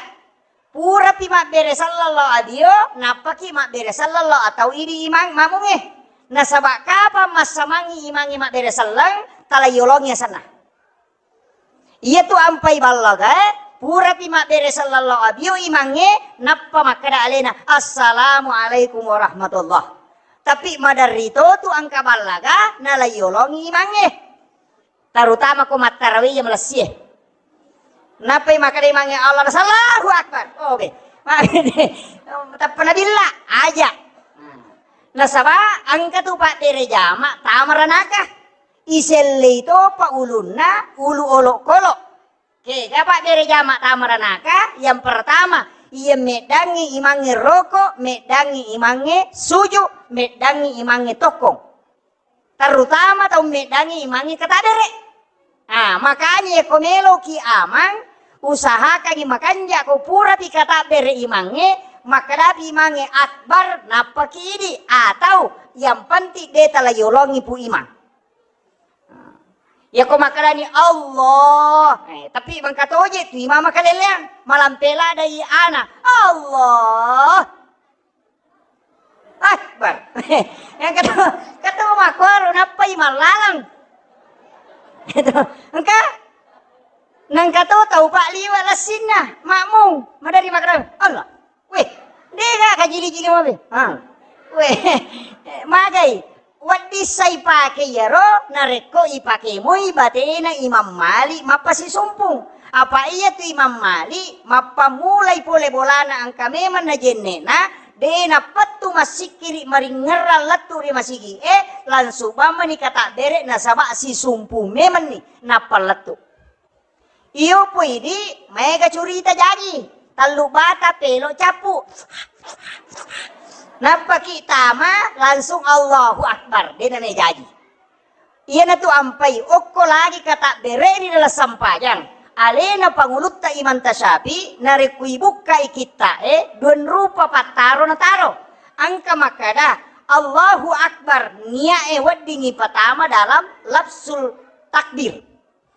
Purapi mabbere selleng lao adio, nappaki mabbere selleng lao atau idi imang mamungnge. Nasaba kapang massamangngi imangnge mabbere selleng, tala yolongi asenna. Iyatu ampai ballagae, purapi mabbere selleng lao abio imangnge, nappa makkeda alena, "Assalamualaikum warahmatullah." Tapi maderri to tu engka ballaga, nalaiyolongi imangnge. Terutama ko mattarawei iya malessie. Nappai makkeda imangnge, "Allah, Allahu Akbar." Oh, be. Tappa nabilla, aja. Nasaba engka tu pabbere jama tama ranaka. Isellei topa ulunna ulu olokolo. Kega pabbere jama tama ranaka? Yang pertama, iya meddangngi imangnge roko, meddangngi imangnge suju, meddangngi imangnge tokkong. Terutama tau meddangngi imangnge katabbere. Ah, makanya ko meloki amang, usahakangi makanja ko purapi katabbere imangnge, makkadapi imangnge akbar, nappaki idi, atau yang penting de tala yolongi pu imang. Yako makkedani Allah, eh, tapi mengkatoje tu imama kaleleang, malampe ladai ana, Allah Akbar. Yang ketemu, ketemu makkoro, nappai mallalang. Engka, nengka to tau pak liwa lassinna, makmum, madari makkeda, Allah. Weh, dega kajili-jili mabe. Ha. Weh, magai. Wedding sa ipake iyaro, narekko ipake moi batena Imam Malik mappasisumpung. Apa iya tu Imam Malik mappammulai pole bolana engka memang najenne'na, de nappettu massikkiri maringngerang lettu ri masigi e, langsung bammani katabbere nasaba sisumpung memenni nappa lettu. Iyo pui di, maega curita jaji. Tallu bata pelo cappu. Nappaki tama langsung Allahu Akbar, de name jaji. Iyanatu ampai okko lagi katabbere ri dalam sampajang. Alena pangulutta Imam Tasyafi, narekko ibukkai kitta e, dua rupa pattaro nataro. Engka makkada Allahu Akbar, nia e weddingi patama dalam lafzul takbir.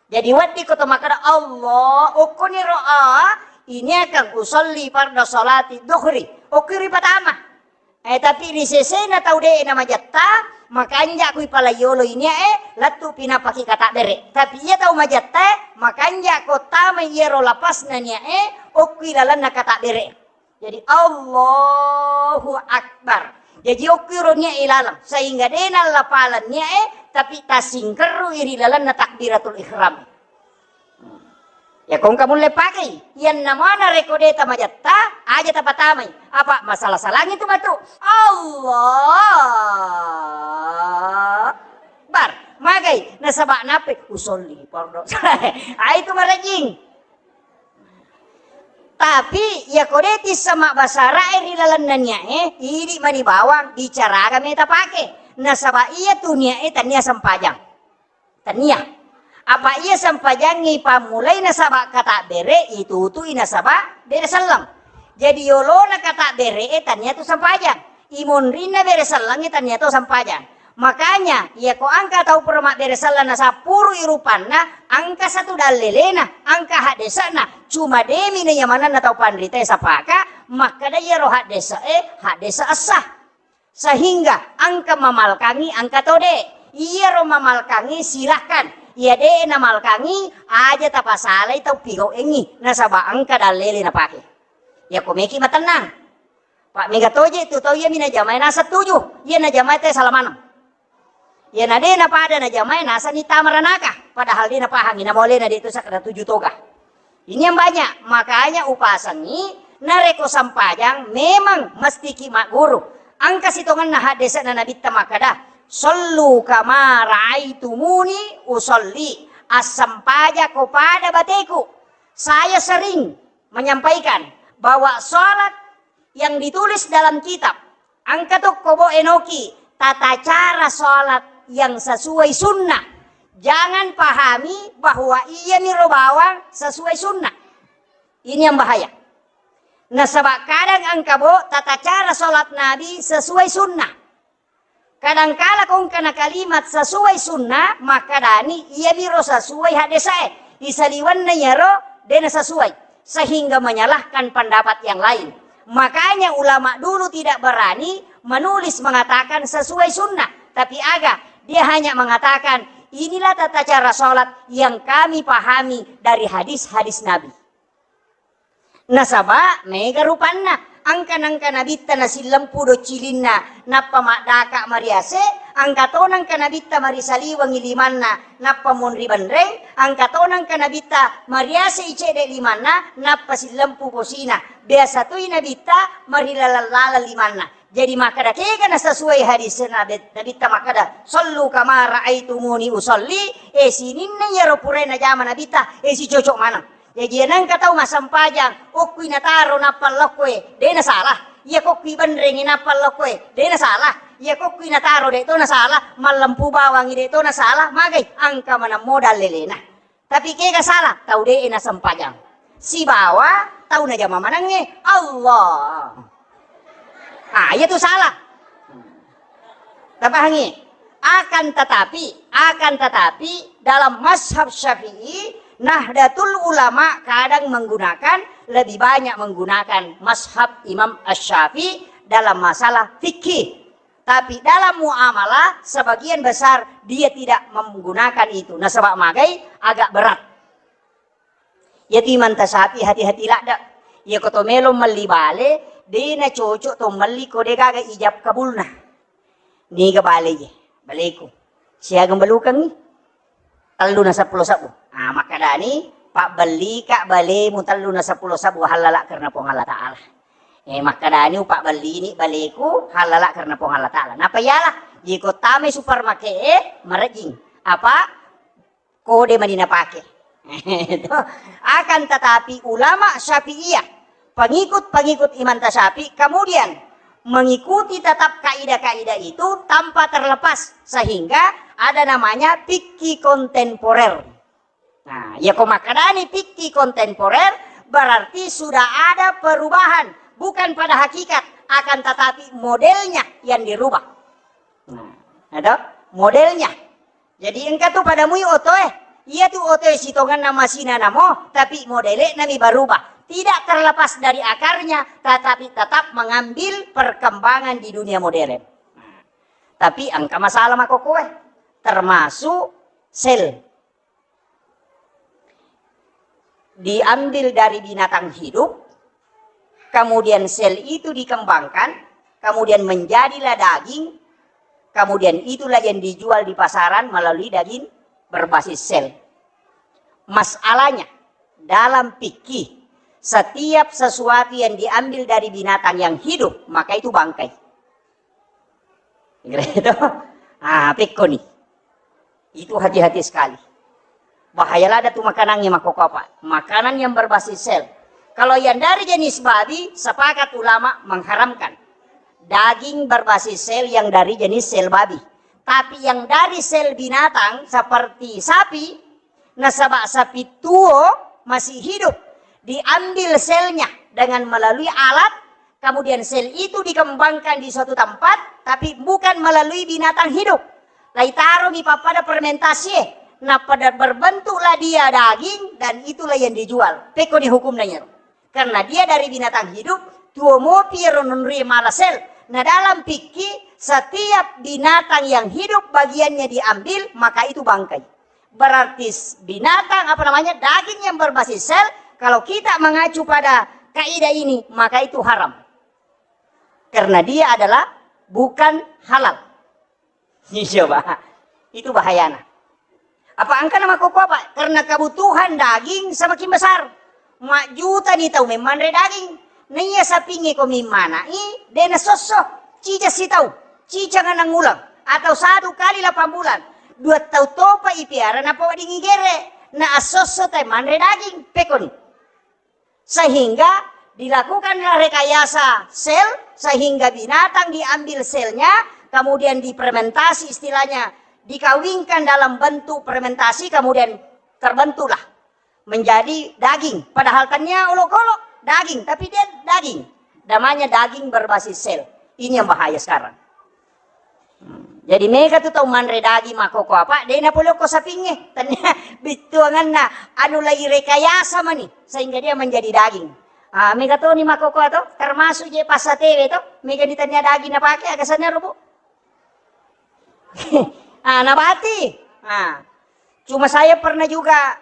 Jadi wedding ko to makkeda, Allah, okkoniro a, ini akan usolli farda salati dhuhri. Okko ripatama. Eh, tapi ri sesena tau de na majatta, makanja kui pala yolo ini e, lettu pinapaki katabbere. Tapi iya tau majatta, makanja ko tama iyaro lapasna nia e, okko lalenna katabbere. Jadi, Allahu Akbar. Jaji, okko iro nia e laleng, sehingga de nallapaleng nia e, tapi tasingkerru iri lalenna takbiratul ihram. Ya, kongka mulle pakai. Iyanna mana rekode tamajatta, aja tapatamai. Apa masalah salangi tu matu? Allah Akbar. Magai, nasaba nape? Usolli, pardon. Ai tu marajing. Tapi, yako de tissa mabbasarae ri lalenna nia e, idi mani bawang, bicaraga meta pake. Nasaba iya tu nia e tania sempajang. Tania. Apa iya sempajangngi pammulai nasaba katabbere, itutui nasaba bere selleng. Jadi, yolona katabbere e tania tu sempajang. Imonrinna bere sellengnge tania to sempajang. Makanya, iyako engka tau pura mabbere selleng nasappurui rupanna, engka satu dallelena, engka haddese'na, cuma demi na yamanenna tau panritae sapaka, makkeda iyaro haddese e, haddese essa. Sehingga engka mamalkangi, engka to de. Iyaro mamalkangi, silahkan. Iya de namalkangi, aja tapasalai tau pigau'engngi, nasaba engka dallele napake. Yako meki matennang. Pak, mega toje tu tau iya mi najamae naseng tuju. Iya najamae te sala maneng. Iya na de napada najamae naseng ni tama ranaka. Padahal de napahangi namolena de tu sakra tuju toga. Ini yang banyak. Makanya upasangi narekko sampajang memang mesti ki magguru. Engka sitongenna haddese'na Nabitta makkeda, "Sallu kama raaitumuni usalli." Assempajako pada bateku. Saya sering menyampaikan bahwa sholat yang ditulis dalam kitab, engka tokko bo enoki tata cara sholat yang sesuai sunnah. Jangan pahami bahwa iyamiro bawang sesuai sunnah. Ini yang bahaya. Nasaba kadang engka bo tata cara sholat Nabi sesuai sunnah. Kadangkala ko engkana kalimat sesuai sunnah, makkadani iyamiro sesuai haddesae. Isaliwenna iyaro dena sesuai, sehingga menyalahkan pendapat yang lain. Makanya ulama dulu tidak berani menulis mengatakan sesuai sunnah. Tapi aga, dia hanya mengatakan, "Inilah tata cara sholat yang kami pahami dari hadis-hadis Nabi." Nasaba mega rupanna, engka nengka nabitta nasillempu doccilinna, nappa maddaka mariase, engka to nengka nabitta marisaliwengi limanna, nappa monri benreng, engka to nengka nabitta mariase icedde limanna, nappa sillempu posina. Biasa toi nabitta marilaleng-laleng limanna. Jadi makkeda kega nasesuai hadis Nabi, Nabitta makkeda, "Sallu kama raaitumuni usalli," eh, sininna iyaro purae najama Nabitta, eh, sicocok maneng. Jaji engka tau massempajang, okkui nataro nappa lokkoe, de nasalah. Iya kokkui benrengi nappa lokkoe, de nasalah. Iya kokkui nataro de to nasalah, mallempu bawangi de to nasalah, magai engka maneng modal lelena. Tapi kega salah? Tau de'e nasempajang. Sibawa tau najama manengnge Allah. Ah, iya tu salah. Tapahangi? Akan tetapi, akan tetapi dalam mazhab Syafi'i, Nahdlatul Ulama kadang menggunakan, lebih banyak menggunakan mazhab Imam Asy-Syafi'i dalam masalah fikih. Tapi dalam muamalah, sebagian besar dia tidak menggunakan itu. Nasaba magai, agak berat. Iyatu Imam Tasyafi'i hati-hati ladde. Iya ko to melo melli bale, de na cocok to melli ko de gaga ijab kabulna. Niga bale je, baleku. Siaga belukangngi? Tellu na seppulo sebbu. Ah, makkadani, pabbellika balemu tellu na seppulo sebbu hallala karena Puang Allah Ta'ala. Eh, makkadani, upabbellini baleku hallala karena Puang Allah Ta'ala. Napa iyalah, jiko tamai supermarket e, marejing. Apa? Kode mani napake. Akan tetapi ulama Syafi'iyah, pengikut-pengikut Imam Tasyafi, kemudian mengikuti tetap kaidah-kaidah itu tanpa terlepas, sehingga ada namanya fikih kontemporer. Nah, ya ko makkadani fikih kontemporer, berarti sudah ada perubahan, bukan pada hakikat, akan tetapi modelnya yang dirubah. Nah, ada modelnya. Jadi engka tu pada mui otoe, iya tu otoe sitongenna masina namo, tapi modele nami berubah. Tidak terlepas dari akarnya, tetapi tetap mengambil perkembangan di dunia modern. Nah, tapi engka masalah makokoe, termasuk sel. Diambil dari binatang hidup, kemudian sel itu dikembangkan, kemudian menjadilah daging, kemudian itulah yang dijual di pasaran melalui daging berbasis sel. Masalahnya, dalam fikih, setiap sesuatu yang diambil dari binatang yang hidup, maka itu bangkai. Gitu. Ah, pekko ni. Itu hati-hati sekali. Bahaya lada tu makanannya makoko apa? Makanan yang berbasis sel. Kalau yang dari jenis babi, sepakat ulama mengharamkan. Daging berbasis sel yang dari jenis sel babi. Tapi yang dari sel binatang seperti sapi, nasaba sapi tuo masih hidup, diambil selnya dengan melalui alat, kemudian sel itu dikembangkan di suatu tempat, tapi bukan melalui binatang hidup. Laitaromi pappada fermentasi, eh, napada berbentuklah dia daging, dan itulah yang dijual. Pekko ni hukumna nyero. Karena dia dari binatang hidup, tuo mopi ero nonri mala sel. Nah, dalam fikih, setiap binatang yang hidup bagiannya diambil, maka itu bangkai. Berarti s-, binatang, apa namanya, daging yang berbasis sel, kalau kita mengacu pada kaidah ini, maka itu haram. Karena dia adalah bukan halal. Iya, Pak. Itu bahayana. Apa engka nama koko apa? Karena kebutuhan daging semakin besar. Majjuta ni tau memmanre daging. Naiya sapinge ko mimmanai, dena sosso. Cica sitau, cica nganang uleng, atau satu kali delapan bulan. Dua tau topa ipiara nappa wedding igere. Na esso-esso tae manre daging, pekoni. Sehingga dilakukanlah rekayasa sel, sehingga binatang diambil selnya, kemudian difermentasi, istilahnya dikawinkan dalam bentuk fermentasi, kemudian terbentuklah menjadi daging. Padahal tania olokolo daging, tapi dia daging. Namanya daging berbasis sel. Ini yang bahaya sekarang. Hmm. Jadi mega tu tau manre daging makkoko apa, de napolokko sapingnge. Tania bittuanganna anu lagi rekayasa mani sehingga dia menjadi daging. Ah, mega toni makkoko to, termasuk je passatewe to, mega ni tania daging napake, aga sanna robo. Ah, nabati. Ah. Cuma saya pernah juga,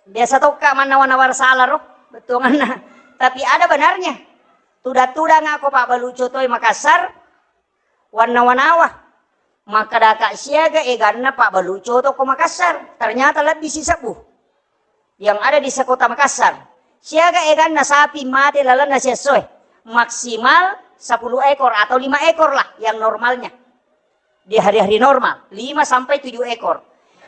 biasa tokka mannawa-nawara sala ro, bettuanganna. Tapi ada benarnya. Tudang-tudang ako pabbalu coto e Makassar, wannawa-nawa. Makkadaka siaga eganna pabbalu coto ko Makassar. Ternyata lebih sisebbu yang ada di sekota Makassar. Siaga eganna sapi mate lalenna siessoe, maksimal sepuluh ekor atau lima ekor lah yang normalnya. Di hari-hari normal, lima sampai tujuh ekor.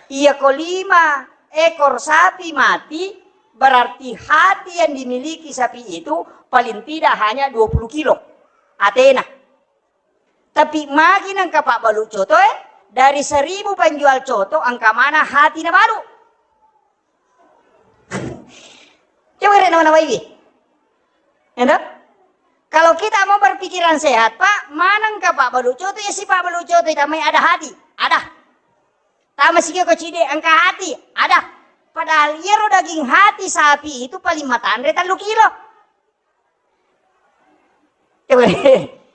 Iya ko lima ekor sapi mati, berarti hati yang dimiliki sapi itu paling tidak hanya dua puluh kilo atena. Tapi magi nengka pabbalu coto e, dari seribu penjual coto engka mana hati nabalu. Coba rek nawa-nawai. Endo? Kalau kita mau berpikiran sehat, Pak, manengka pabbalu coto, ya si pabbalu coto, tamai ada hati, ada. Tama sigi ko cide engka hati, ada. Padahal iyaro daging hati sapi itu paling matanre tellu kilo.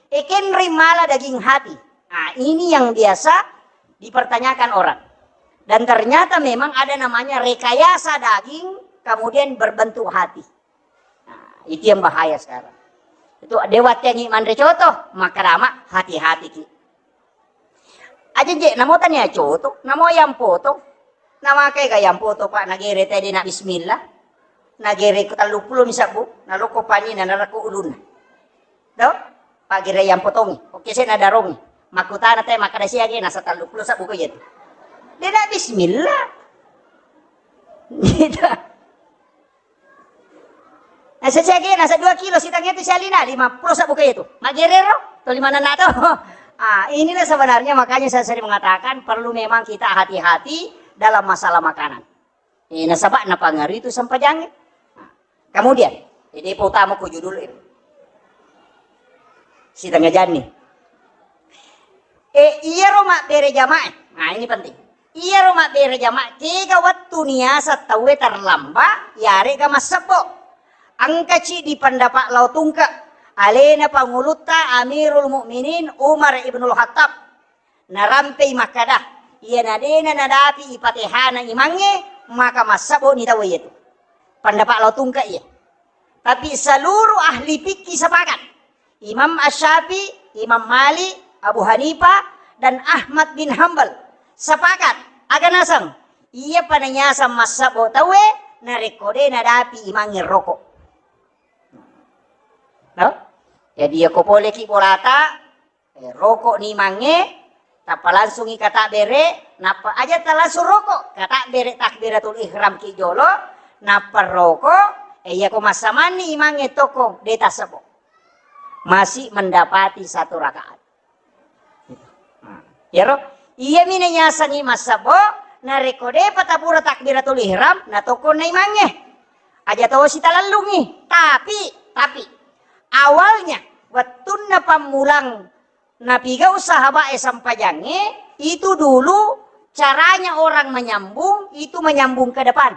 Ekenri mala daging hati. Nah, ini yang biasa dipertanyakan orang. Dan ternyata memang ada namanya rekayasa daging, kemudian berbentuk hati. Nah, itu yang bahaya sekarang. Itu dewa tengi manre coto, maka dama hati-hati ki. Aja je, namo tania coto, namo yang potong. Namakai ga yang potong, Pak, nagere tadi nak bismillah. Nagere ko tellu puluh mi sabbu, naloko pani na narako ulunna. Do? Pak gere yang potongi. Oke, saya nadarongi. Makutana te makkada siage nasa tellu puluh sabbu ko iya tu. De nak bismillah. Gitu. Nasa siage nasa dua kilo sitang itu sialina lima puluh sabbu ko iya tu. Magerero to lima nana to. Ah, inilah sebenarnya makanya saya sering mengatakan perlu memang kita hati-hati dalam masalah makanan. Eh, nasaba napangaruhi tu sempajangnge. Nah, kemudian, eh, depa utama ko judul e. Sitengah janni. Eh, iyaro mabbere jamaah. Nah, ini penting. Iyaro mabbere jamaah, kega wettu niasa tauwe terlambat, yarega massebbo. Engkaci di pendapat lao tungke, alena pangulutta Amirul Mukminin Umar ibnul Khattab. Narampei makkada, iyana dena nadapi ipatehana imangnge, maka massebbo ni tau iyatu. Pendapat lao tungke iya. Tapi seluruh ahli fikih sepakat. Imam Asy-Syafi'i, Imam Malik, Abu Hanifah, dan Ahmad bin Hambal sepakat. Aga naseng, iya pananyaseng massebbo tauwe, narekko de nadapi imangnge roko. No? Jadi, iya ko poleki bolata, eh, roko ni mange, tappa langsungi kata bere, nappa aja ta langsung roko, kata bere takbiratul ihram ki jolo, nappa roko, eh, iya ko massamanni imangnge toko, de tassebbo. Masih mendapati satu rakaat. Nah, iyaro, iyami nanyasangi massebbo, narekko depa tapura takbiratul ihram, natokonna imangnge. Aja tosi talellungi. Tapi, tapi, awalnya, wettunna pammulang napigau sahabat e sempajangnge, itu dulu caranya orang menyambung, itu menyambung ke depan.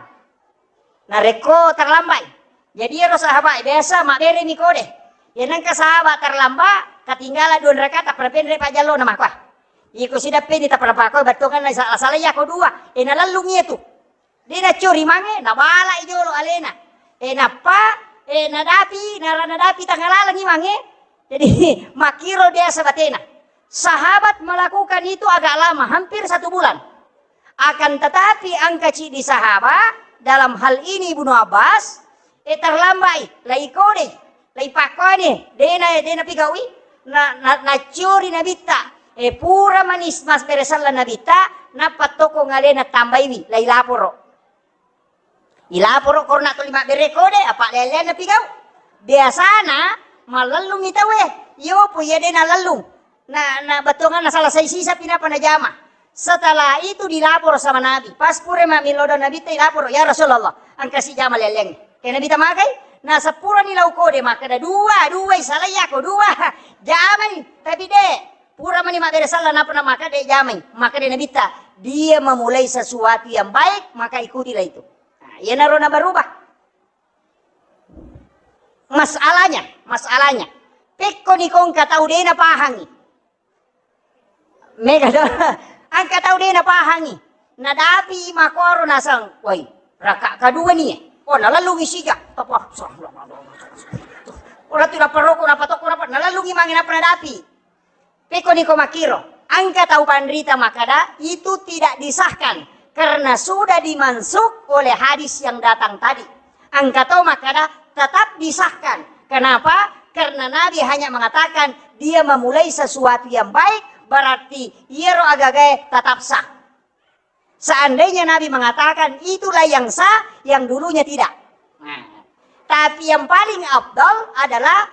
Narekko terlambat. Jadi iyaro sahabat biasa mabbereni kode. Ya nengka sahabat terlambat, ketinggalan dua rakaat, tappa penre pajjallo na makua. Iko sidappeni tappa pako battongan na sala-sala yako dua. E nalellung iya tu. De nacuri mange, nabala i jolo alena. E nappa, e nadapi, nara nadapi tangalalang i mange. Jadi makkiro biasa batena. Sahabat melakukan itu agak lama, hampir satu bulan. Akan tetapi engka ciddi sahaba, dalam hal ini Ibnu Abbas, e terlambai, lai kodei, lai pakkoni, dena, dena pigaui, na, na, nacuri nabitta, E pura manis mabbere selleng Nabitta, nappa tokkong alena tambaiwi, lai laporo. Ilaporo korona tuli mabbere kode, apa lele-lele pigau. Biasana mallellungi tauwe. Iyo po iya de nallellung. Na, na bettuanganna salah sai sisa pinapa najama. Setelah itu dilapor sama Nabi. Pas pura mammilodong Nabitta ilaporo, "Ya Rasulullah, engka si jama leleng." Ke Nabitta magai, na sepurani lau kode makkeda, "Dua, dua, salai ako dua." Jamai, tapi de, pura mani mabbere selleng napa na makkeda jamai. Makkeda Nabitta, "Dia memulai sesuatu yang baik, maka ikutilah itu." Nah, iyanaro na berubah. Masalahnya, masalahnya. Pekkoni ko engka tau de napahangi. Mega do. Engka tau de napahangi. Nadapi makoro nasang, "Woi, raka kedua ni." Oh, nalellungi sija. Tapa. Oh, latu naparoko, napatoko, napa, nalellungi mange napa nadapi. Pekkoni ko makkiro, engka tau panrita makkeda, "Itu tidak disahkan karena sudah dimansukh oleh hadis yang datang tadi." Engka tau makkeda, "Tetap disahkan." Kenapa? Karena Nabi hanya mengatakan dia memulai sesuatu yang baik, berarti iyaro agagae tetap sah. Seandainya Nabi mengatakan itulah yang sah, yang dulunya tidak. Nah, tapi yang paling afdal adalah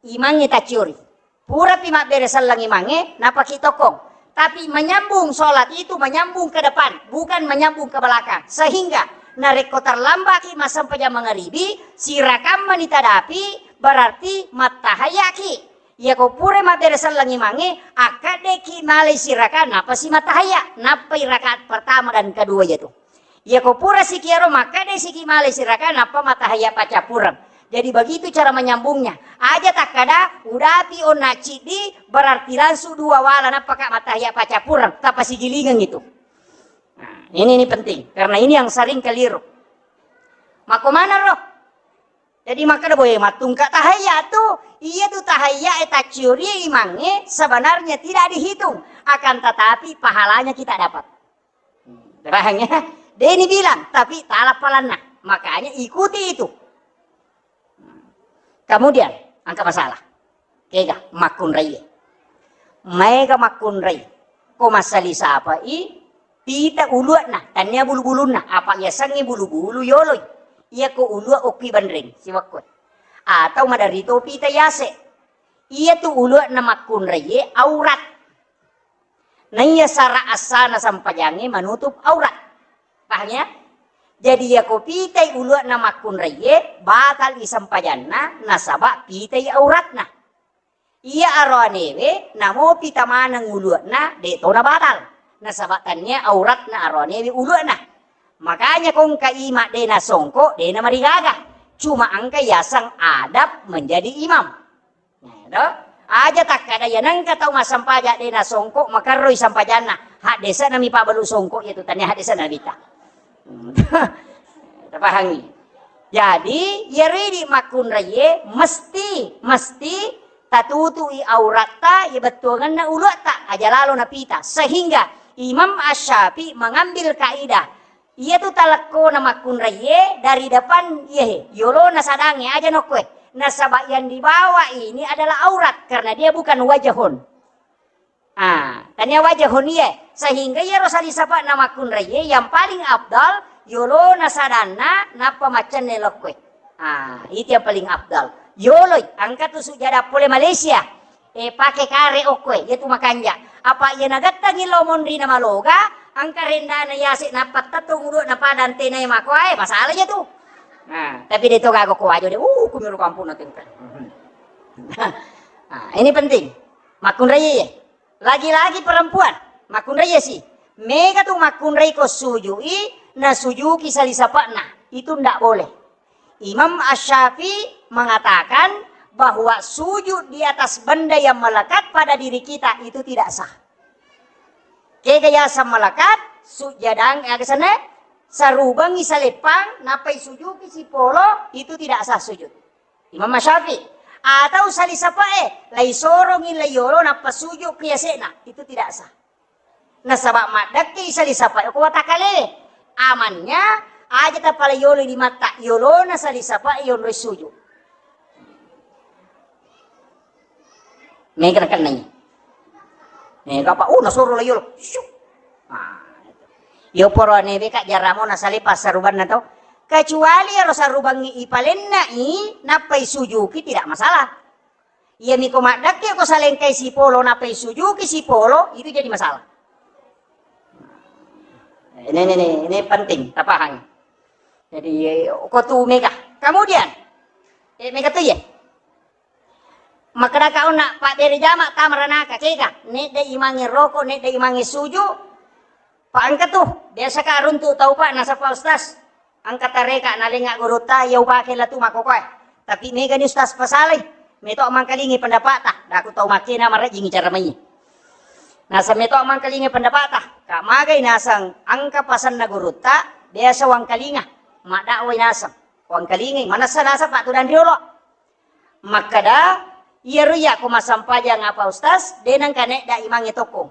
imangnge tacciori. Purapi mabbere selleng imangnge, napaki tokkong. Tapi menyambung sholat itu menyambung ke depan, bukan menyambung ke belakang. Sehingga narekko terlambaki massempajang mangaribi, sirakammani tadapi, berarti mattahayaki. Iyako pura mabbere selleng imangnge, akkaddeki malai siraka, napasi mattahaya, nappai rakaat pertama dan kedua iyatu. Iyako pura siki ero makkeda siki malai siraka nappa matahaya paccappureng. Jadi begitu cara menyambungnya. Aja takkada udapi onna ciddi berarti langsung dua wala nappa ka matahaya paccappureng, tappa sigilingeng itu. Nah, ini, ini penting karena ini yang sering keliru. Mako mana roh? Jadi makkeda boe mattungka tahaya tu, iya tu tahaya e tacciori imangnge sebenarnya tidak dihitung, akan tetapi pahalanya kita dapat. Paham ya? Deni bilang, tapi tala palanna. Makanya ikuti itu. Kemudian, angka masalah. Kega makkunraie. Maega makkunrai. Ko massali sapai pita ulua'na, tania bulu-bulunna. Apa yasengnge bulu-bulu yoloi. Iya ko ulua okki banreng, siwakko. Atau maderri to pita yase. Iya tu ulua'na makkunraie aurat. Naiya sara assana sampajangnge manutup aurat. Paham ya? Jadi yako pitai ulua'na makkunraie, batal i sampajanna, nasaba pitai auratna. Iya aroanewe, namo pita maneng ulua'na, de tona batal. Nasaba tania auratna aroanewe ulua'na. Makanya kongka ima de nasongko, de namarigaga. Cuma engka yaseng adab menjadi imam. Nah, to? Aja takkada iya nengka tau massampaja de nasongko, makerroi sampajanna. Haddese'na mi pabalu songko iya tu, tania haddese'na Nabitta. Tapahangi. Jadi, iyaro idi makkunraie mesti, mesti tatutui auratta, iya bettuangenna uluatta, aja lalo napita. Sehingga Imam Asy-Syafi'i mengambil kaidah, Iyatu talekkona makkunraie dari depan iyahe, yolona sadangnge aja nokkoe. Nasaba yang dibawa ini adalah aurat karena dia bukan wajahun. Ah, tania wajahun iye. Sehingga iyaro salisapa'na makkunraie yang paling afdal yolona sadanna nappa maccenne lokkoe. Ah, itu yang paling afdal. Yoloi, angka tu sujada pole Malaysia. Eh, pake kare okkoe, iyatu makanja. Apa iya nagettengi lo monri na maloga, angka rendana yase nappa tettung udu na padang tenai makoae, masalah iya tu. Nah, tapi de to gaga ko wajo de, uh, kumiru kampung na tengka. Nah, ini penting. Makkunrai iya. Lagi-lagi perempuan, makkunrai iya si. Mega tu makkunrai ko sujui, na sujuki salisapa'na. Itu ndak boleh. Imam Asy-Syafi'i mengatakan bahwa sujud di atas benda yang melekat pada diri kita itu tidak sah. Kega yaseng melekat, sujadang, aga senne, sarubangi saleppang, nappai sujuki sipolo, itu tidak sah sujud. Imam Asy-Syafi'i. Atau salisapa'e, lai sorongi lai yolo, nappa sujud ke yase'na, itu tidak sah. Nasaba maddekke isali sapai ko watakkalele. Amannya, aja tapala yolo limatta, yolona sali sapai yonroi suju. Mega nakennai. Eh, kapa, uh, nasoro la yolo. Syuk. Ah, itu. Yo poro ne beka jaramo nasale passarubanna to. Kecuali ero sarubangngi ipalenna'i, nappai sujuki, tidak masalah. Iya miko maddakke ko salengkai sipolo, nappai sujuki sipolo, itu jadi masalah. Ini, ini, ini, ini penting, tapahangi. Jadi, ko tu mega. Kemudian, eh, mega tu ya. Makkedaka onna pabbere jama tama ranaka, kega, nedda imangnge roko, nedda imangnge suju, pa engka tu, biasa ka runtu tau pa, nasaba Ustaz, engka tareka nalenga gurutta, iya upake latu makkokoe. Tapi megani Ustaz pasalai, meto mangkalingi pendapata, daku tau makkena marejjingi cara mai. Naseng meto mangkalingi pendapata, ka magai naseng engka pasanna gurutta, biasa wangkalinga, maddakwai naseng, wangkalingi, manessa naseng patudang riolo. Makkeda, iyaro iya ko massempajang apa Ustaz, de nengka nedda imangnge tokko.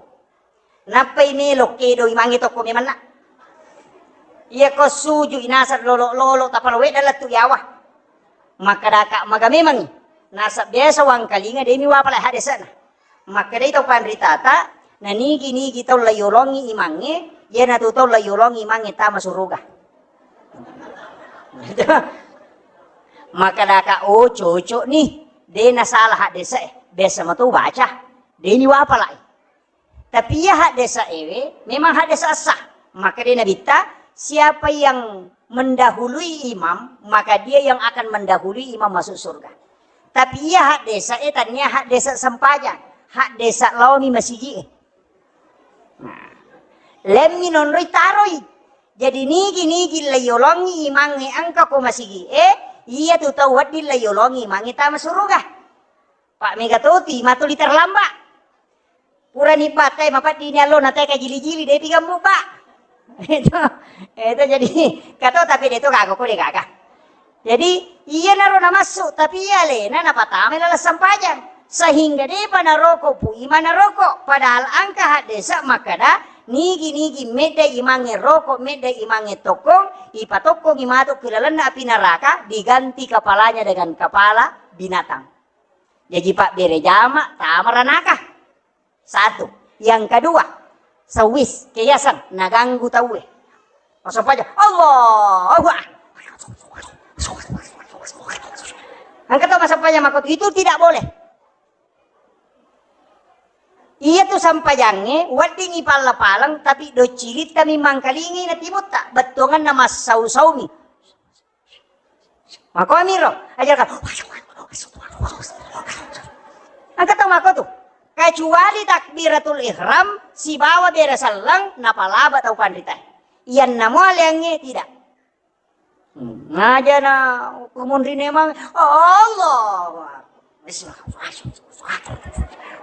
Nappai melo kedo imangnge tokko memanna. Iya ko suju inaseng lolo-lolo tapalo wedda lettu yawa. Makkeda ka maga memangi. Nasab biasa wangkalinga demi wapala hadesana. Makkedai tau panritata, nanigi-nigi tau laiyolongi imangnge, iyanatu tau laiyolongi imangnge tama suruga. Makkedaka, "Oh, cocok nih, de nasalah haddese, biasa mato baca, de ni wapalai." Tapi iya haddese ewe, memang haddese sah. Maka de nabitta, siapa yang mendahului imam, maka dia yang akan mendahului imam masuk surga. Tapi iya haddese e, tania haddese sempajang, haddese laomi masigi e. Nah, lemmi nonroi taroi. Jadi nigi-nigi laiyolongi imangnge engka ko masigi e, iya tu tau wedding laiyolongi imangnge tama suruga. Pak mega toti matuli terlambat. Purani patai mapaddini allo na teka jili-jili de pigammu, Pak. Itu, itu jadi kato tapi de to gaga ko de gaga. Jadi, iyanaro namassu, tapi iya alena napatamai laleng sempajang. Sehingga depa naroko pu ima naroko. Padahal engka haddese makkeda, nigi-nigi medda imangnge roko, medda imangnge tokkong, ipatokkongi matu ki lalenna api neraka, diganti kepalanya dengan kepala binatang. Jaji pabbere jama, tama ranaka. Satu. Yang kedua, sewis, keyasan, naganggu tauwe. Masuk aja, Allahu Akbar. Engka to masempajang makkotu, itu tidak boleh. Iya tu sempajangnge, weddingi palla-palang, tapi doccilitta mi mangkalingi na timutta, bettuanganna massau-saumi. Makomi ro, aja ka. Engka tau mako tu. Kecuali takbiratul ihram sibawa bere selleng napalaba tau panrita. Iyanna mo aleangnge tidak. Hmm, ngaja na kumunri nemang, Allahu Akbar.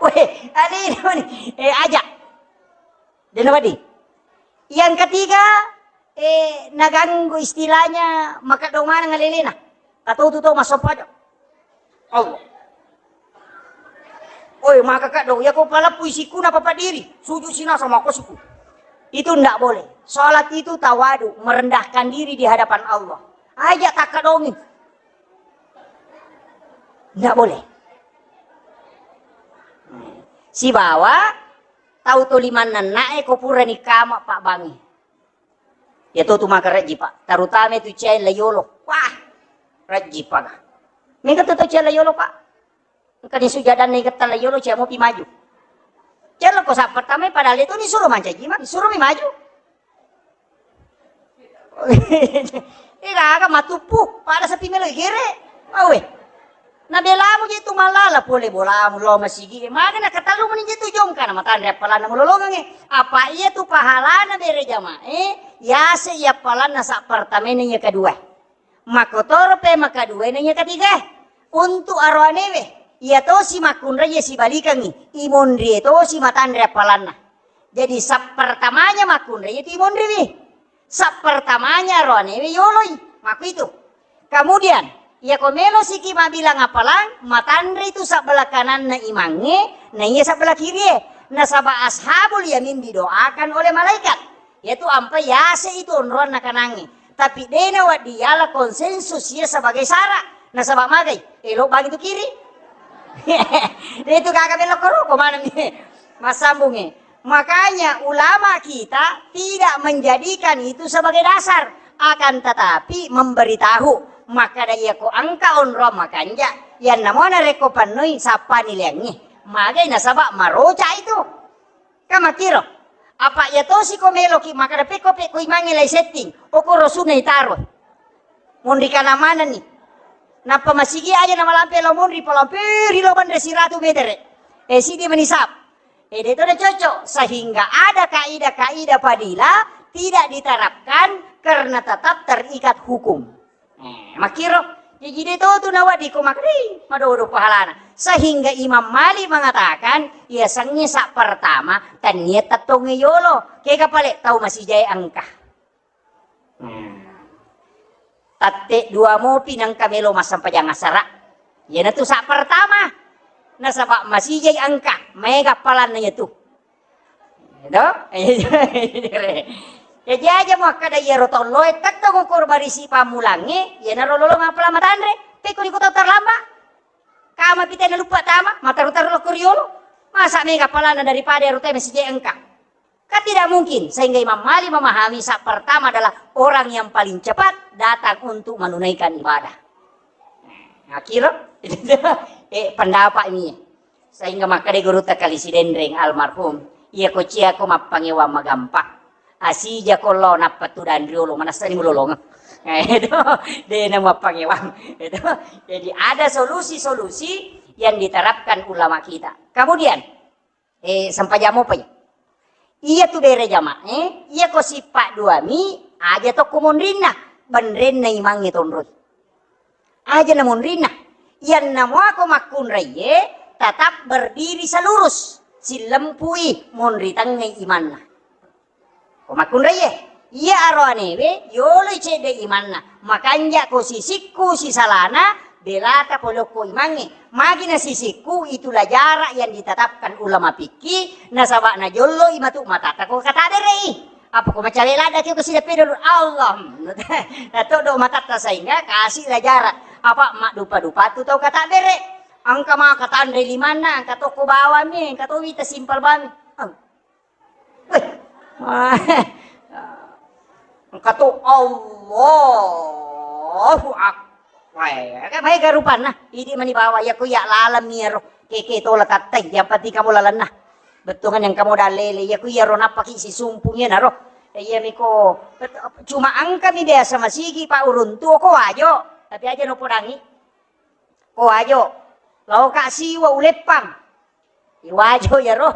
Weh, alina mani. Eh, aja. Dena wadi. Yang ketiga, eh, naganggu istilahnya maka do maneng alelena. Atau tu tau masoppa do. Allah. Oi, maka kak do, ya ko palappui sikuna papa diri, sujud sinasa mako siku. Itu ndak boleh. Salat itu tawadu, merendahkan diri di hadapan Allah. Aja takkadongi. Ndak boleh. Sibawa tau to limanna na'e ko purani kama pabbangi. Ya to tu maka rejji, Pak. Terutama itu cai layolo. Wah, rejji, Pak. Mingka tu, tu cai layolo, Pak. Engka ni sujadanna igetta layolo, cai mopi maju. Cai lo ko sa pertama, padahal itu ni suruh mancaji, Mak. Suruh mi maju. Ega aga matuppu, pada sepi melo igere. Awe. Na belamu je tu malala pole bolamu lo masigi. Maga na katalu meni je tu jongka na matanre appalanna mulolongange. Apa iya tu pahalana bere jamae, yase iya appalanna sa pertamena iya kedua. Makkotoro pe makaduae na iya ketiga. Untuk aroanewe, iya tosi makkunrai iya sibalikangi, imonrie tosi matanre appalanna. Jadi sappertamanya makkunrai itu imonriwi. Sappertamanya aroanewe yoloi. Makku itu. Kemudian, iya ko melo siki mabilang apalang, matanre itu sabbelah kananna imangnge, na iya sabbelah kirie. Nasaba ashabul yamin didoakan oleh malaikat. Yaitu ampai yase itu onroanna kanangnge. Tapi dena waddi yala konsensus iya sebagai syarat. Nasaba magai, elo bagi tu kiri. De itu gaga belok ko roko maneng. Massambungnge. Makanya ulama kita tidak menjadikan itu sebagai dasar, akan tetapi memberitahu. Makkeda iyako engka onrong makanja, iyanna mo narekko pennui sappa nileangngi. Magai nasaba maroca itu. Kan makkiro. Apa iya tosi ko meloki makkeda pekko pekko imangnge lai setting. Okoro sunna itaro. Monri kana manenni. Nappa masigi aja namalampe lao monri, palampe ri lao banre siratu metere. Eh, sidi manisap. Eh, de to de cocok. Sehingga ada kaidah-kaidah fadilah tidak diterapkan karena tetap terikat hukum. Eh, makkiro. Jaji de to tu nawaddi ko makri, madodo pahalana. Sehingga Imam Malik mengatakan, iya sengnge sa pertama, tania tettongnge yolo. Kega pale tau masijae engka. Hmm. Tatte dua mopi nengka melo massempajang asara. Iyanatu sa pertama. Nasaba masijai engka, maega appalanna iyatu. Edo? Jaji aja muakkeda iyaro tolloe tettong ukur barisi pammulangnge, iyanaro lolong appalang matanre, pekko iko tau terlambat. Kama pite naluppa tama, mataru-taru lokko riolo. Masa mega appalanna daripada ero te masijai engka. Kan tidak mungkin, sehingga Imam Malik memahami sa pertama adalah orang yang paling cepat datang untuk menunaikan ibadah. Akhirnya, eh, pendapat ini. Sehingga makkeda gurutta Kali Sidenreng almarhum, iya ko cia ko mappangewang magampang. Asija ko lo nappa tudang riolo, manassani mulolongeng. Itu, de na mappangewang. Itu. Jadi ada solusi-solusi yang diterapkan ulama kita. Kemudian, Eh, sempajang mopa iya. Iya tu bere jamaah, eh, iya ko sippa duami, aja tokko monrinna, benrenna imangnge tonroi. Aja na monrinna. Iyanna muako makkunraiye, tetap berdiri selurus, sillempui monri tengnge imanna. Ko makkunraiye, iya aroanewe yoloi cedde imanna, makanja ko sisikku sisalana, belata polokko imangnge. Magi na sisikku, itulah jarak yang ditetapkan ulama fikih, nasaba najollo imatu matatta ko katabere'i. Apa ko macawe ladda ki ko sideppe dulu Allah. Natoddo matatta sehingga kasih lah jarak. Apa maddupa-dupa tu tau katabere. Engka maka tanre limanna, engka tokko bawammi, engka to wita simpel bami. Weh. Engka to Allahu Akbar. Kan maega rupanna. Idi mani bawa iya ku iya laleng iyaro. Keke tola tattai. Yang penting kamu lalenna. Bettuangan yang kamu dalele. Iya ku iyaro nappaki sisumpung iyanaro. Iya miko. Cuma engka mi biasa masigi Pak Uruntu ko Wajo. Tapi aja no podangi. Ko Wajo. Lao ka siwa uleppang. Iwajo iyaro.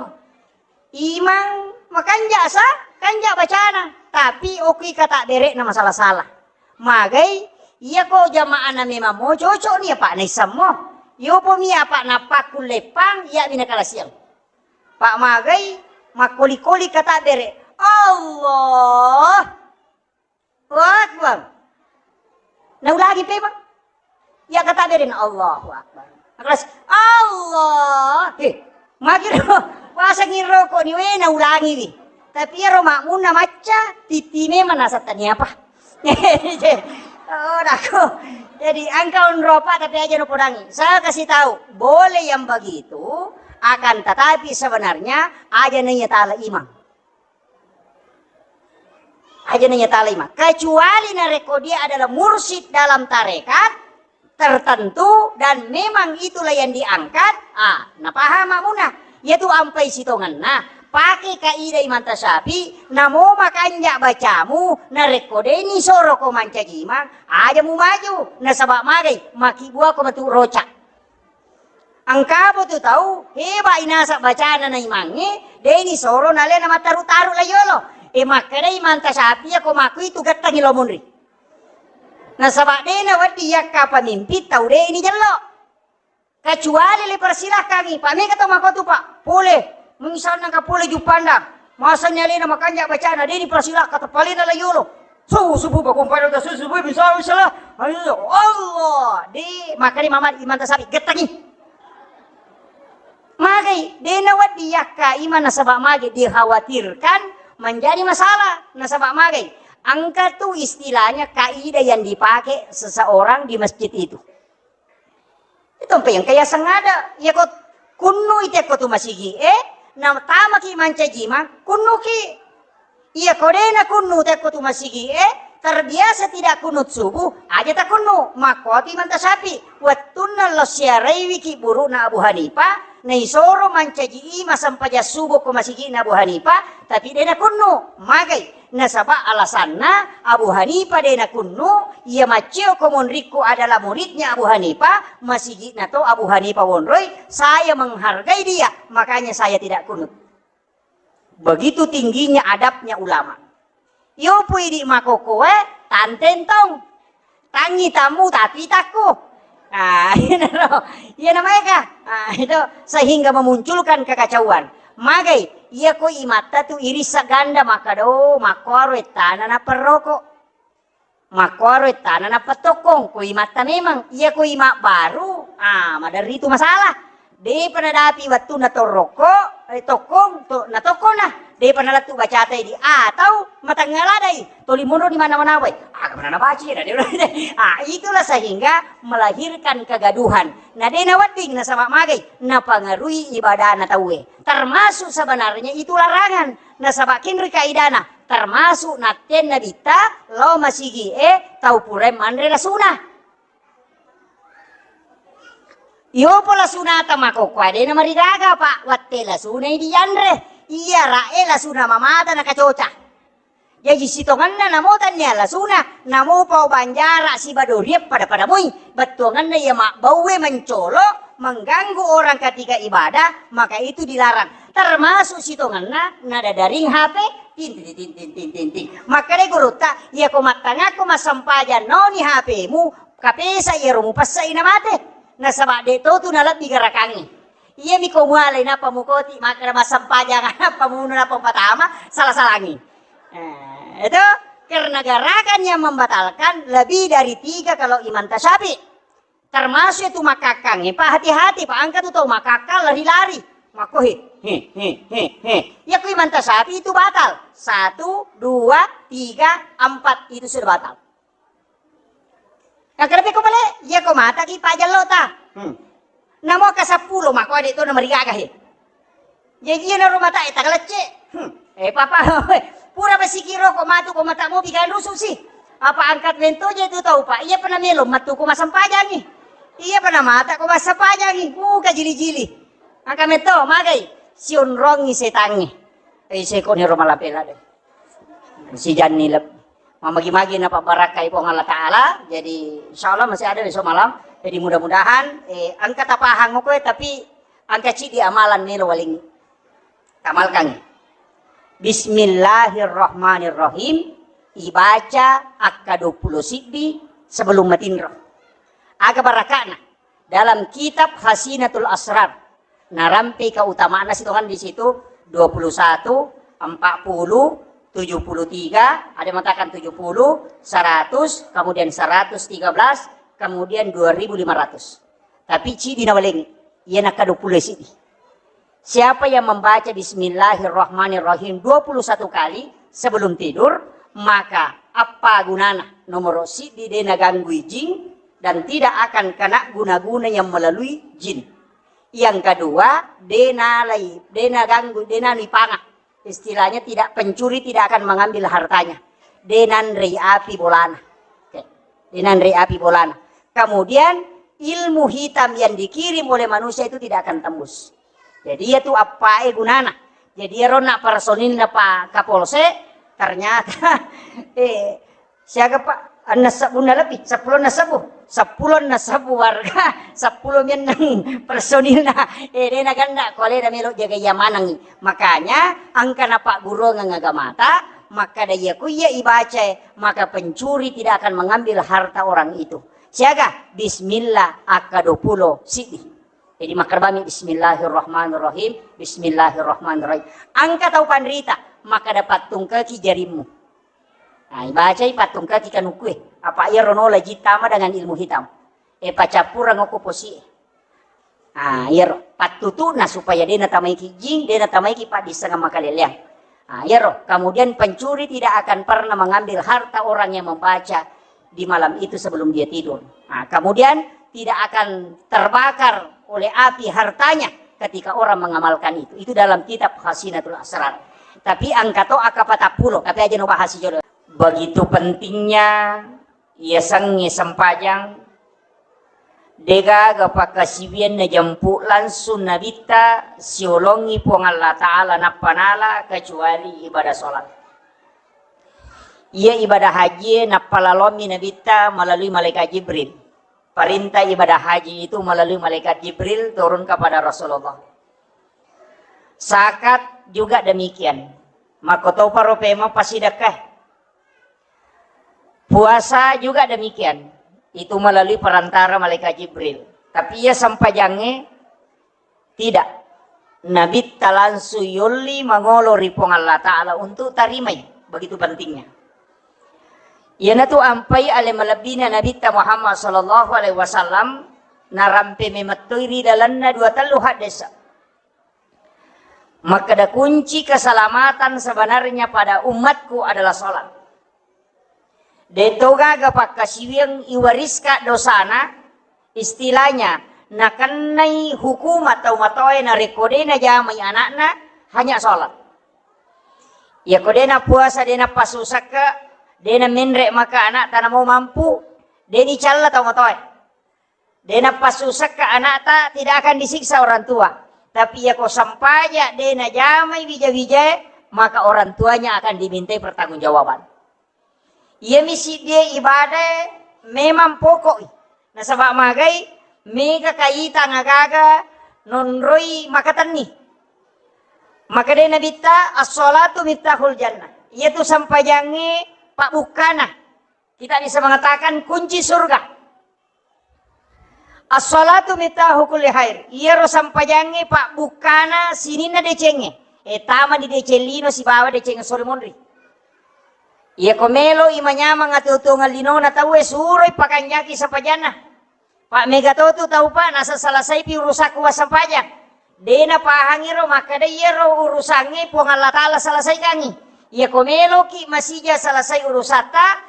Imang makanja sa, kanja bacana. Tapi okui kata berekna masalah-salah. Magai, iya ko jamaahna memang mo cocok ni apa naissammo. Yopo mi apa napakku leppang, iya mina kalasiang. Pak magai, makkoli-koli kata bere. Allah. Allahu Akbar. Naulangi pe, Bang. Iya kata bede na Allahu Akbar. Keras, Allah. Eh, magi ro, pasangi rokok ni we naulangi wi. Tapi iyaro makmunna macca, titi memang nasa tani apa. Oh, dako. Jadi engka onropa tapi aja no podangi. Saya kasih tahu, boleh yang begitu, akan tetapi sebenarnya aja nanya tala imang. Aja nanya talai ma. Kecuali narekko dia adalah mursyid dalam tarekat tertentu dan memang itulah yang diangkat, ah, napaham makmuna. Iyatu ampai sitongenna, pake kaidah Imam Tasyafi, namo makanja bacamu, narekko deni soro ko mancaji imang, aja mu maju, nasaba magai, maki buako matu rocak. Engkabo tu tau, heba inasa bacana na imangnge, deni soro nalena mattaru-taru la yolo. E makkedai Imam Tasyafi, ko makku itu gettangi lo munri. Nasaba dena wedding yakka pamimpin tau deni jello. Kecuali le persilakangi, Pak, mega to makotu, Pak. Pole, misalna ka pole Juppandang. Masani alena makanja bacana, deni persilaka tepalena la yolo. Subuh, subuh, bakung pada udah subuh, subuh, bisa, bisa lah. Ayo, Allah. Di, makanya Imam Tasyafi, gettangi. Magai, dena wedding yakka imang nasaba magai dikhawatirkan menjadi masalah. Nasaba magai, engka tu istilahnya kaidah yang dipakai seseorang di masjid itu. Itu mpe yang kaya sengada. Iya ko kunnu ite ko tu masigi, eh? Natamaki mancaji imang, kunnuki. Iya ko de' nakunnu tekko tu masigi'e, terbiasa tidak kunut subuh, aja takunnu, makkuatu Imam Syafi'i. Wettunna lo siaraiwiki buru'na Abu Hanifah, naisoro mancaji imang sempajang subuh ko masigi'na Abu Hanifah, tapi de' nakunnu, magai. Nasaba alasanna Abu Hanifah de' nakunnu, iya macceo ko monrikku adalah muridnya Abu Hanifah, masigi'na to Abu Hanifah wonroi, saya menghargai dia, makanya saya tidak kunut. Begitu tingginya adabnya ulama. Iyo pui di makokoe, tantentong. Tangi tamu tapi takku. Ah, iya naro. Iya namanya kah? Ah, itu sehingga memunculkan kekacauan. Magai, iya ko imatta tu irissa ganda makkada, oh, makkuaro ettana nappa roko. Makkuaro ettana nappa tokkong, ko imatta memang. Iya ko ima baru, ah, maderri tu masalah. Depa nadapi wettunna torrokko, eh, tokkong, to-, natokkona. Depa nalettu bacata idi. Atau matengnga ladai. Toli monro di mana-mana wai. Aga mana nabaca na de-, ah, itulah sehingga melahirkan kegaduhan. Na de nawedding nasaba magai, napangaruhi ibadahna tauwe. Termasuk sebenarnya itu larangan. Nasaba kenri kaidana, termasuk nattenna bitta lao masigi e tau purae manre lasuna. Iyopo lasunata makokkoe de namarigaga, Pak, watte lasunai dianre. Iya rae lasuna mamata nakacoca. Jaji sitongenna namo tannia lasuna, namo pau banjara siba doriang pada-pada moi. Bettuangenna iya mabbaue mencolo, mengganggu orang ketika ibadah, maka itu dilarang. Termasuk sitongenna nadadaring H P, ting, ting, ting. Makkeda gurutta, iya ko mattangakko massempajang naoni H P-mu, kapesa iyaro mupessai namate. Nasaba de to tu nalebbi garakangnge. Iyami ko mualai nappa mukoti, makkeda massempajang nappa munu nappa patama, salah-salangi. Eh, itu karena garakan yang membatalkan lebih dari tiga kalau Imam Tasyafi. Termasuk itu makakang, eh, Pak, hati-hati, Pak, angka tu tau makakang lari-lari. Makko he, he, he, he, he. Ya ku Imam Tasyafi itu batal. Satu, dua, tiga, empat, itu sudah batal. Yang kenapa kau balik? Ya kau mata ki pajallo ta. Hmm. Namo ke sepuluh, mako adik tu nama rigaga he. Jaji iyana rumah tak, eh, tagalecce. Hmm. Eh, papa, pura basikiro ko matu ko mata mopi kan rusuh sih. Apa angkat mento je tu tau, Pak? Iya pernah melo matu ko masempajangi. Iya pernah mata ko masempajangi. Muka jili-jili. Angka meto, magai. Sionrongi setangi. Eh, seko ni rumah lapela deh. Sijanni leb-, mamagi-magi napabbarakkai Puang Allah Ta'ala. Jadi, insya Allah masih ada besok malam. Jadi, mudah-mudahan, eh, angka tapahang ko, eh, tapi angka cidi amalan melo waling. Tamalkangngi. Bismillahirrahmanirrahim. Ibaca akka dua puluh siddi sebelum matinro. Aga barakana. Dalam kitab Hasinatul Asrar, narampe keutamaan sitongan di situ dua puluh satu, empat puluh, tujuh puluh tiga, ada yang mengatakan tujuh puluh, seratus, kemudian seratus tiga belas, kemudian dua ribu lima ratus. Tapi cidi nawalengi, iya nakka dua puluh siddi. Siapa yang membaca Bismillahirrahmanirrahim dua puluh satu kali sebelum tidur, maka apa gunana? Nomor siddi de naganggu jin dan tidak akan kena guna-guna yang melalui jin. Yang kedua, de nalai, de naganggu, de nanui panga. Istilahnya tidak, pencuri tidak akan mengambil hartanya. De nanrei api bolana. Oke. De nanrei api bolana. Kemudian ilmu hitam yang dikirim oleh manusia itu tidak akan tembus. Jadi iya tu appae gunana. Jadi iyaro na personilna Pak Kapolsek, ternyata, eh, siaga, Pak? Enneng sebbunna lebih, seppulo enneng sebbu. Seppulo enneng sebbu warga, seppulo menneng personilna. Eh, de naganna ko alena melo jaga iya manengi. Makanya engka napagguruang agamata, makkada iya ku iya ibacae, maka pencuri tidak akan mengambil harta orang itu. Siaga, bismillah akka dua puluh siddi. Jadi, makkerbami, "Bismillahirrahmanirrahim, bismillahirrahmanirrahim." Engka tau panrita, makkada, "Pattungkeki jarimmu." Nah, ibacai, "Pattungkeki kanukue." Apa iyaro nola jin tama dengan ilmu hitam. E, pacappureng okko posie. Ah, iyaro. Pattutu'na supaya de natamaiki jin, de natamaiki paddissengeng makaleleang. Ah, iyaro. Kemudian pencuri tidak akan pernah mengambil harta orang yang membaca di malam itu sebelum dia tidur. Nah, kemudian tidak akan terbakar oleh api hartanya ketika orang mengamalkan itu. Itu dalam kitab Khazinatul Asrar. Tapi engka to akka patappulo, tapi aja no bahas jolo. Begitu pentingnya yasengnge sempajang, degaga pakkasiwiang najempu langsung Nabitta siolongi Puang Allah Ta'ala nappa nala kecuali ibadah sholat. Iya ibadah haji nappa lalommi Nabitta melalui malaikat Jibril. Perintah ibadah haji itu melalui malaikat Jibril turun kepada Rasulullah. Zakat juga demikian. Makkotoparo pemeng pasidekka. Puasa juga demikian. Itu melalui perantara malaikat Jibril. Tapi iya sempajangnge tidak. Nabitta langsung yolli mangolo ri Puang Allah Ta'ala untuk tarimai. Begitu pentingnya. Iyanatu ampai ale malebbina Nabitta Muhammad sallallahu alaihi wasallam narampe memettoi ri lalenna dua tellu haddesa. Makkeda kunci keselamatan sebenarnya pada umatku adalah sholat. De to gaga pakkasiwiang iwariska dosana, istilahnya nakennai hukuma tau matoae narekko de najamai anakna, hanya sholat. Iyako de napuasa, de napassusakka, de namenre maka anakta namo mampu, de nicalla tau matoae. De napassusakka anakta, tidak akan disiksa orang tua. Tapi iyako sempaja de najamai wija-wijae, maka orang tuanya akan dimintai pertanggungjawaban. Iyami siddie ibadae memang pokok i. Nasaba magai mega kaitang agaga nonroi makatenni. Makkedai Nabitta, "As-sholatu miftahul jannah." Iyatu sempajangnge pabbukkana. Kita bisa mengatakan kunci surga. As-sholatu miftahu kulli khair. Iyaro sempajangnge pabbukkana sininna decengnge. E, tama di deceng lino sibawa deceng sore monri. Iyako melo i manyameng atuo-tuongeng linona tauwe, suroi pakanjaki sempajanna. Pak mega to tu tau, Pak, nasa selesaipi urusakku wassempajang. De napahangi ro makkeda iyaro urusangnge Puang Allah Ta'ala selesaikangi. Iyako meloki masija selesai urusatta,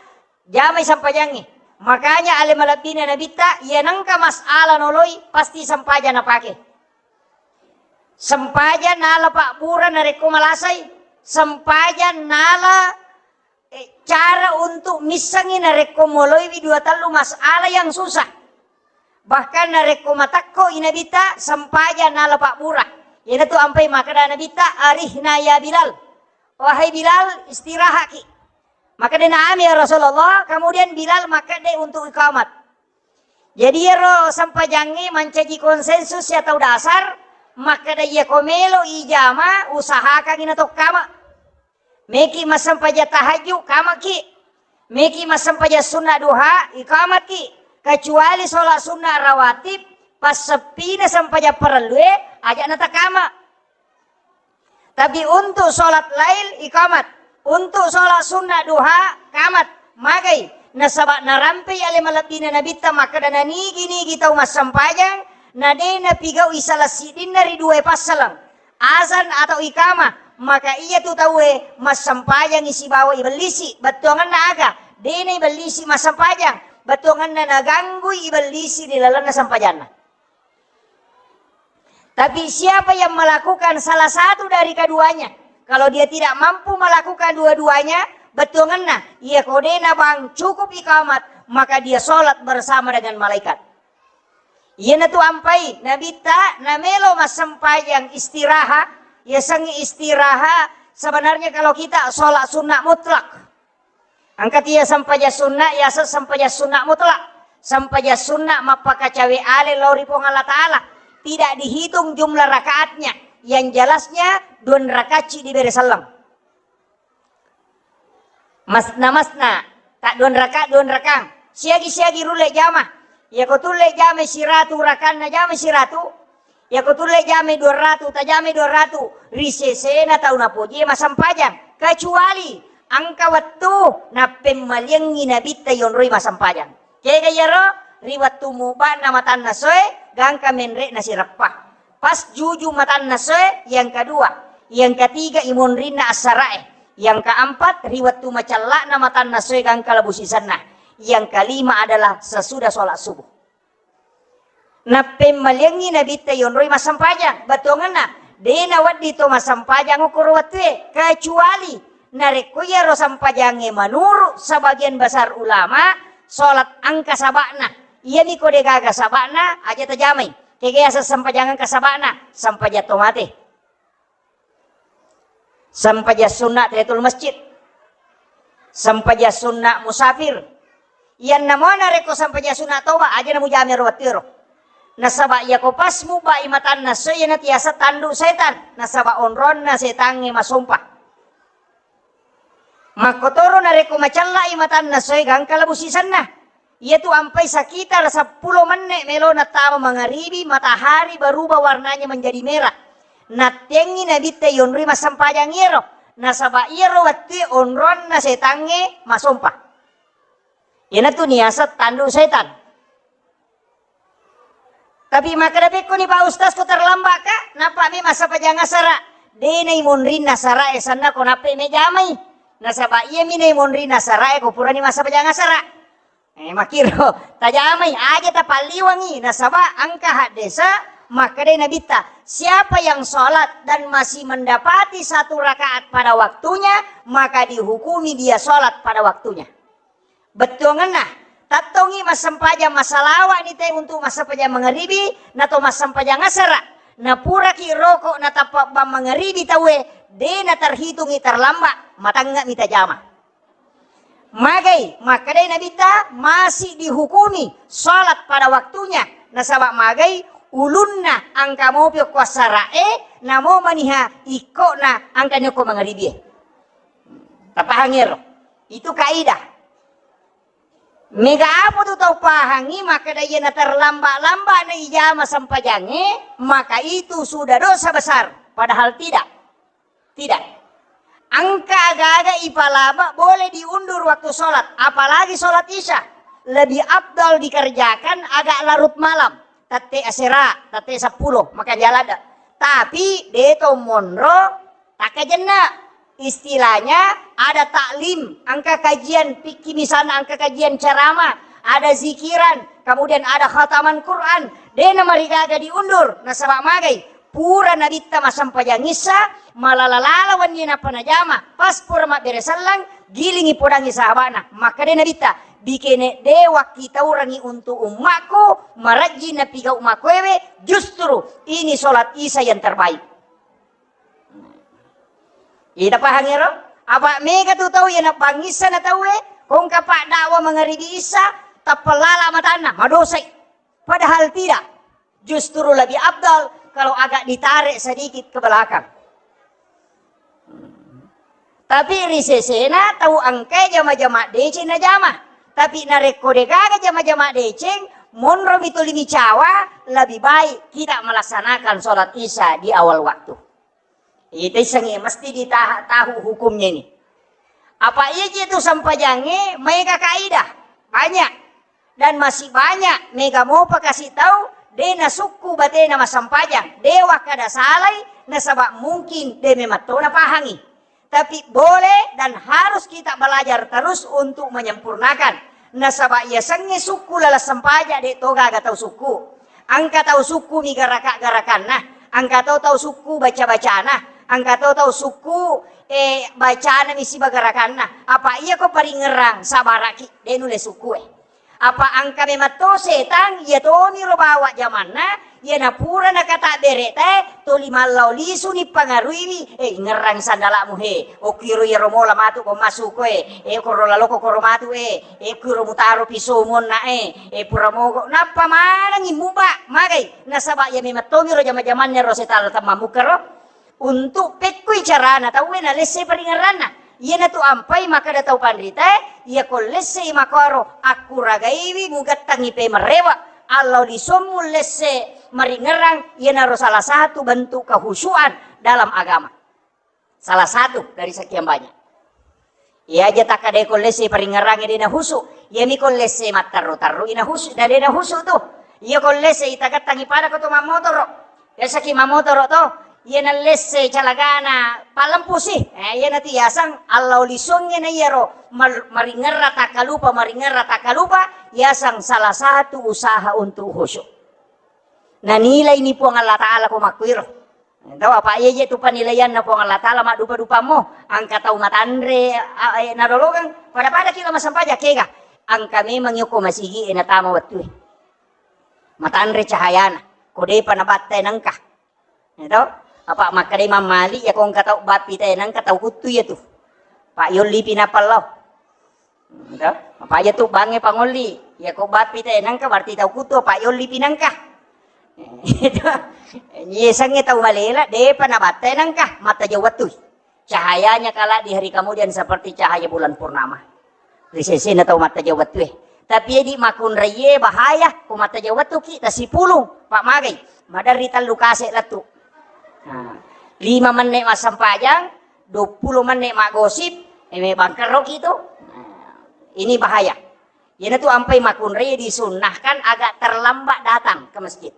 jamai sempajangnge. Makanya ale malebbina Nabitta, iya nengka masalah noloi, pasti sempaja napake. Sempaja nala pabbura narekko malasai, sempaja nala, eh, cara untuk missengi narekko moloiwi dua tellu masalah yang susah. Bahkan narekko matekko i Nabitta, sempaja nala pabbura. Iyanatu ampai makkeda Nabitta, "Arihna ya Bilal." Wahai Bilal, istirahaki. Makkeda, "Na'am ya Rasulullah." Kemudian Bilal makkeda untuk iqamat. Jadi iyaro sempajangnge mancaji konsensus ya tau dasar, makkeda iyako melo ijama, usahakangi nato kama. Meki massempajang tahajud, kamaki. Meki massempajang sunna duha, ikamaki. Kecuali sholat sunna rawatib, passeppina sempajang parellue, aja natakama. Tapi untuk sholat lail, iqamat. Untuk sholat sunnah duha, qamat. Magai? Nasaba narampei ale malebbina Nabitta makkeda, nanigi-nigi tau massempajang, na de napigau'i salah siddinna ri duae passaleng, azan atau iqamah, maka iyatu tauwe massempajangi sibawa ibellisi. Bettuangenna aga? De naibellisi massempajang, bettuangenna naganggui ibellisi ri lalenna sempajanna. Tapi siapa yang melakukan salah satu dari keduanya, kalau dia tidak mampu melakukan dua-duanya, bettuangenna, iya ko de nabang cukup iqamat, maka dia sholat bersama dengan malaikat. Iyanatu ampai Nabitta namelo massempajang istiraha, yasengnge istiraha, sebenarnya kalau kita sholat sunnah mutlak. Engka tia sempajang sunna, yaseng sempajang sunna mutlak. Sempajang sunna mappakacawe ale lao ri Puang Allah Ta'ala. Tidak dihitung jumlah rakaatnya. Yang jelasnya, dua rakatci dibere selleng. Masna-masna, tak dua rakaat, dua rakaat. Siagi-siagi rulle jama. Yako tulle jama siratu rakanna, jama siratu. Yako tulle jamai dua ratu, tajamai dua ratu, ri sesena tau napojie massempajang, kecuali engka wettu nappemmaliangngi Nabitta yonroi massempajang. Kega iyaro? Ri wettu mubana matanna soe, gangka menre'na sireppa. Pas juju matanna soe, yang kedua, yang ketiga imonrinna assara'e, yang keempat ri wettu macella'na matanna soe gangka labu sisenna, yang kelima adalah sesudah sholat subuh. Nappemmaliangngi Nabitta yonroi massempajang. Bettuangenna, de' nawedding to massempajang okkoro wettue, kecuali narekko iyaro sempajangnge menurut sebagian besar ulama, salat engka saba'na. Iyami ko de' gaga saba'na, aja tajamai. Kega yaseng sempajang engka saba'na, sempajang to mate. Sempajang sunna tahiyatul masjid. Sempajang sunna musafir. Iyanna mo narekko sempajang sunna toba, aja namujama ero wettuero. Nasaba iyako pas mubai matanna esso, iyana tiasa tandu setan. Nasaba onronna setangnge masompa. Makkotoro narekko macellai matanna esso, gangka labu sisenna. Iyatu ampai sekitar seppulo menne' melo nattama mangaribi, matahari berubah warnanya menjadi merah. Nattengngi Nabitta yonroi massempajang iyaro, nasaba iyaro wettue onronna setangnge masompa. Iyanatu niaseng tandu setan. Tapi makkeda, "Pekkoni Pak Ustaz, ko terlambat ka, nappa mi massempajang asara." De' naimonrinna asara e sanna ko nappa mi jamai. Nasaba iyami naimonrinna asara e ko purani massempajang asara. Eh, makkiro, tajamai, aja tapalliwangi, nasaba engka haddesa makkedai Nabitta, "Siapa yang sholat dan masih mendapati satu rakaat pada waktunya, maka dihukumi dia sholat pada waktunya." Bettuangenna, tattongi massempajang, masalawa'ni te untuk massempajang mangaribi, nato massempajang asara. Napuraki roko natappa bang mangaribi tauwe, de' naterhitungi terlambat, matangnga mi tajama. Magai, makkedai Nabitta, masih dihukumi sholat pada waktunya. Nasaba magai, ulunna engka mopi okko asara e, namo maniha ikkona engkani okko mangaribi e. Tapahangi ero? Itu kaidah. Mega apa tu tau pahangi, makkeda iyana terlambat-lambat na ijama sempajangnge, maka itu sudah dosa besar. Padahal tidak. Tidak. Engka aga-aga ipalaba boleh diundur waktu sholat, apalagi sholat isya. Lebih afdal dikerjakan agak larut malam, tette asera, tette seppulo, makan jalan dah. Tapi de to monro, takkajenna. Istilahnya ada taklim, engka kajian fikih misalnya, engka kajian ceramah, ada zikiran, kemudian ada khataman Quran. De na marigaga diundur, nasaba magai. Pura Nabitta massempajang issa, malala-lala wenni nappa najama. Pas pura mabbere sellang, gilingi podangi sahabana. Makkeda Nabitta, "Bikene de wakkitaurangi untuk ummakku, marajji napigau makkuewe, justru ini sholat isya yang terbaik." Ita pahang ero? Apa mega tu tau iya nabbangissa na tauwe, kongka pak dakwa mangaribi issa, tappalala matanna, madosai. Padahal tidak. Justru lebih afdal kalau agak ditarik sedikit ke belakang. Tapi ri sesena tau engkae jama-jama deceng najama. Tapi narekko degaga jama-jama deceng, monromi tuli micawa, lebih baik kita melaksanakan sholat isya di awal waktu. Ita issengnge mesti ditaha-, tahu hukumnya ini. Apa iya je tu sempajangnge maega kaidah? Banyak. Dan masih banyak mega mopa kasi tau de nasukku batena massempajang, de wakkada salai, nasaba mungkin de memang to napahangi. Tapi boleh dan harus kita belajar terus untuk menyempurnakan. Nasaba iya sengnge sukku laleng sempaja de to gaga tau sukku. Engka tau sukku mi garaka-garakanna, engka to tau sukku baca-bacana, engka to tau sukku, eh, bacana mi siba garakanna. Apa iya ko paringerang sabaraki de nulle sukku e. Apa engka memang to setang, iya tomiro bawa jamanna, iya napura nakatabbere tae, toli mallao lisuni pangaruiwi, eh, ingerrang sandala'mu he, okkiro iyaro mola matu ko massuko e, eh, koro laloko koro matu e, eh, kiro mutaro piso muonna e, eh, pura mogo, nappa manengi muba, magai, nasaba iya memang tomiro jama-jamanna ro setang temmammukkaro. Untuk pekkui carana tauwe nalesse paringerranna. Iyanatu ampai makkeda tau panritae, iyako lessei makoro akkuragaiwi mugettangi pemerrewa, allau lisommu lesse maringerrang, iyanaro salah satu bentuk kehusuan dalam agama. Salah satu dari sekian banyak. Iya aja takkadai ko lesse paringerrangnge de nahusu. Iyami ko lesse matterru-terru ina husu, na de nahusu tu. Iya ko lesse itagettangi pada ko to mammotoro. Biasaki mammotoro to. Iya na lesse calagana pallempusi. Eh, iya natu yasang allau lisongnge na iyaro mar-, maringerra takkalupa, maringerra takkalupa, yasang salah satu usaha untuk khusyuk. Nanilaini Puang Allah Ta'ala ko makkuiro. Tau apa iya je tu penilaianna Puang Allah Ta'ala maddupa-dupammo, angka tau matanre, a-, e, nalolongeng, pada-pada kila massempajang kega, angka memang yoko masigi e natama wettue. Matanre cahayana, ko depa nabattai nengka. Itu, apa makkeda Imam Malik, ya ko engka tau bappi te nengka tau kuttu ya tu. Pak yolli pinapallo. Gitu. Apa aja tu bangnge pangolli. Ya ko bappi te nengka berarti tau kutu apa yolli pinangka. Itu. Nyesangnge tau malela depa nabattai nengka matta jauh wettui. Cahayanya kala di hari kemudian seperti cahaya bulan purnama. Ri sesena tau matta jauh wettue. Tapi edi makunraie bahaya ko matta jauh wettuki tasipulung pak magai. Maderri tellu kase lettu. Nah, lima menit massempajang, dua puluh menit maggosip, eh, me bangkerroki tu. Nah, ini bahaya. Iyanatu ampai makkunrai disunnahkan agak terlambat datang ke masjid.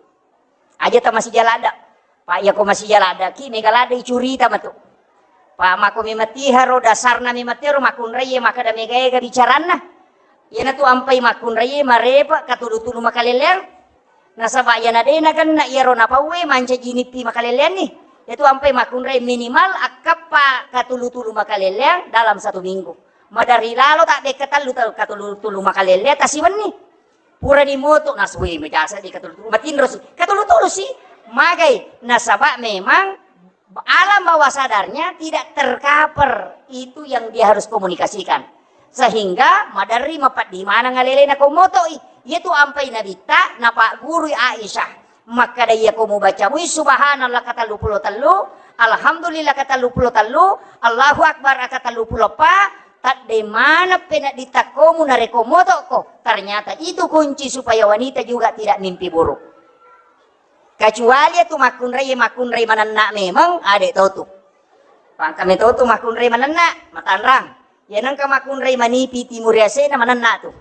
Aja ta masih jaladda. Pak yako masih jaladda ki mega ladda icurita matu. Pak mako mematiharo dasarna mematiharo makkunrai makkeda mega-ega bicaranna. Iyanatu ampai makkunrai marepa katulu-tulu makaleleang. Nasaba iyana de nagenna iyaro napauwe mancaji nippi makaleleanni. Iyatu ampai makkunrai minimal akkappa katulu-tulu makaleleang dalam satu minggu. Maderri lalo tabbe katellu tau katulu-tulu makaleleang tasiwenni. Purani moto nasue majasa di katulu-tulu. Matinrosi. Katulu-tulu si. Magai. Nasaba memang alam bawah sadarnya tidak tercover itu yang dia harus komunikasikan. Sehingga maderri mapaddi maneng alelena ko motoi. Iyatu ampai nabitta napaggurui Aisyah. Makkeda iyako mubaca mui subhanallah katellu pulo tellu, alhamdulillah katellu pulo tellu, Allahu akbar katellu pulo pa, tadde maneng peneddi takkomu nareko motoko. Ternyata itu kunci supaya wanita juga tidak mimpi buruk. Kecuali itu makkunrai, makkunrai manenna memang ade totu. Pangkame totu makkunrai manenna, matanrang. Iya nengka makkunrai manipi timur yasena manenna tu.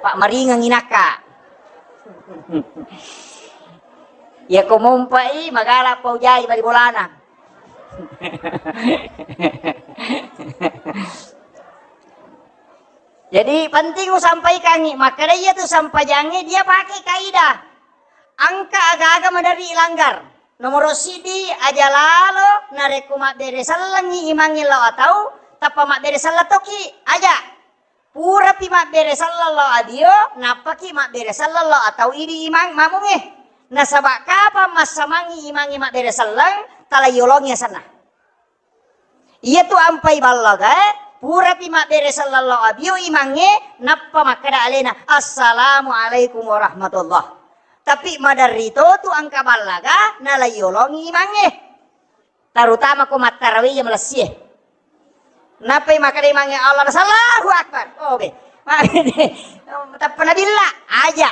Pak maringeng inakka. Iya ko mompai magala pau jai bari bolana. Jadi penting usampaikangi, makkeda iya tu sampajangi dia pakai kaidah. Engka aga-aga maderri ilanggar. Nomoro siddi, aja lalo narekko mabbere sellengngi imangnge lao atau tappa mabbere selleng tokki, aja. Purapi mabbere selleng lao abio, nappaki mabbere selleng lao atau idi imang mamungnge. Nasaba kapang massamangngi imangnge mabbere selleng, tala yolongi asenna. Iyatu ampai ballagae, purapi mabbere selleng lao abio imangnge, nappa makkeda alena, "Assalamualaikum warahmatullah." Tapi maderri to tu engka ballaga, nalaiyolongi imangnge. Terutama ko mattarawe iya malessie. Nappai makkeda imangnge, "Allah, Allahu Akbar." Oh, be. Tappa nabilla, aja.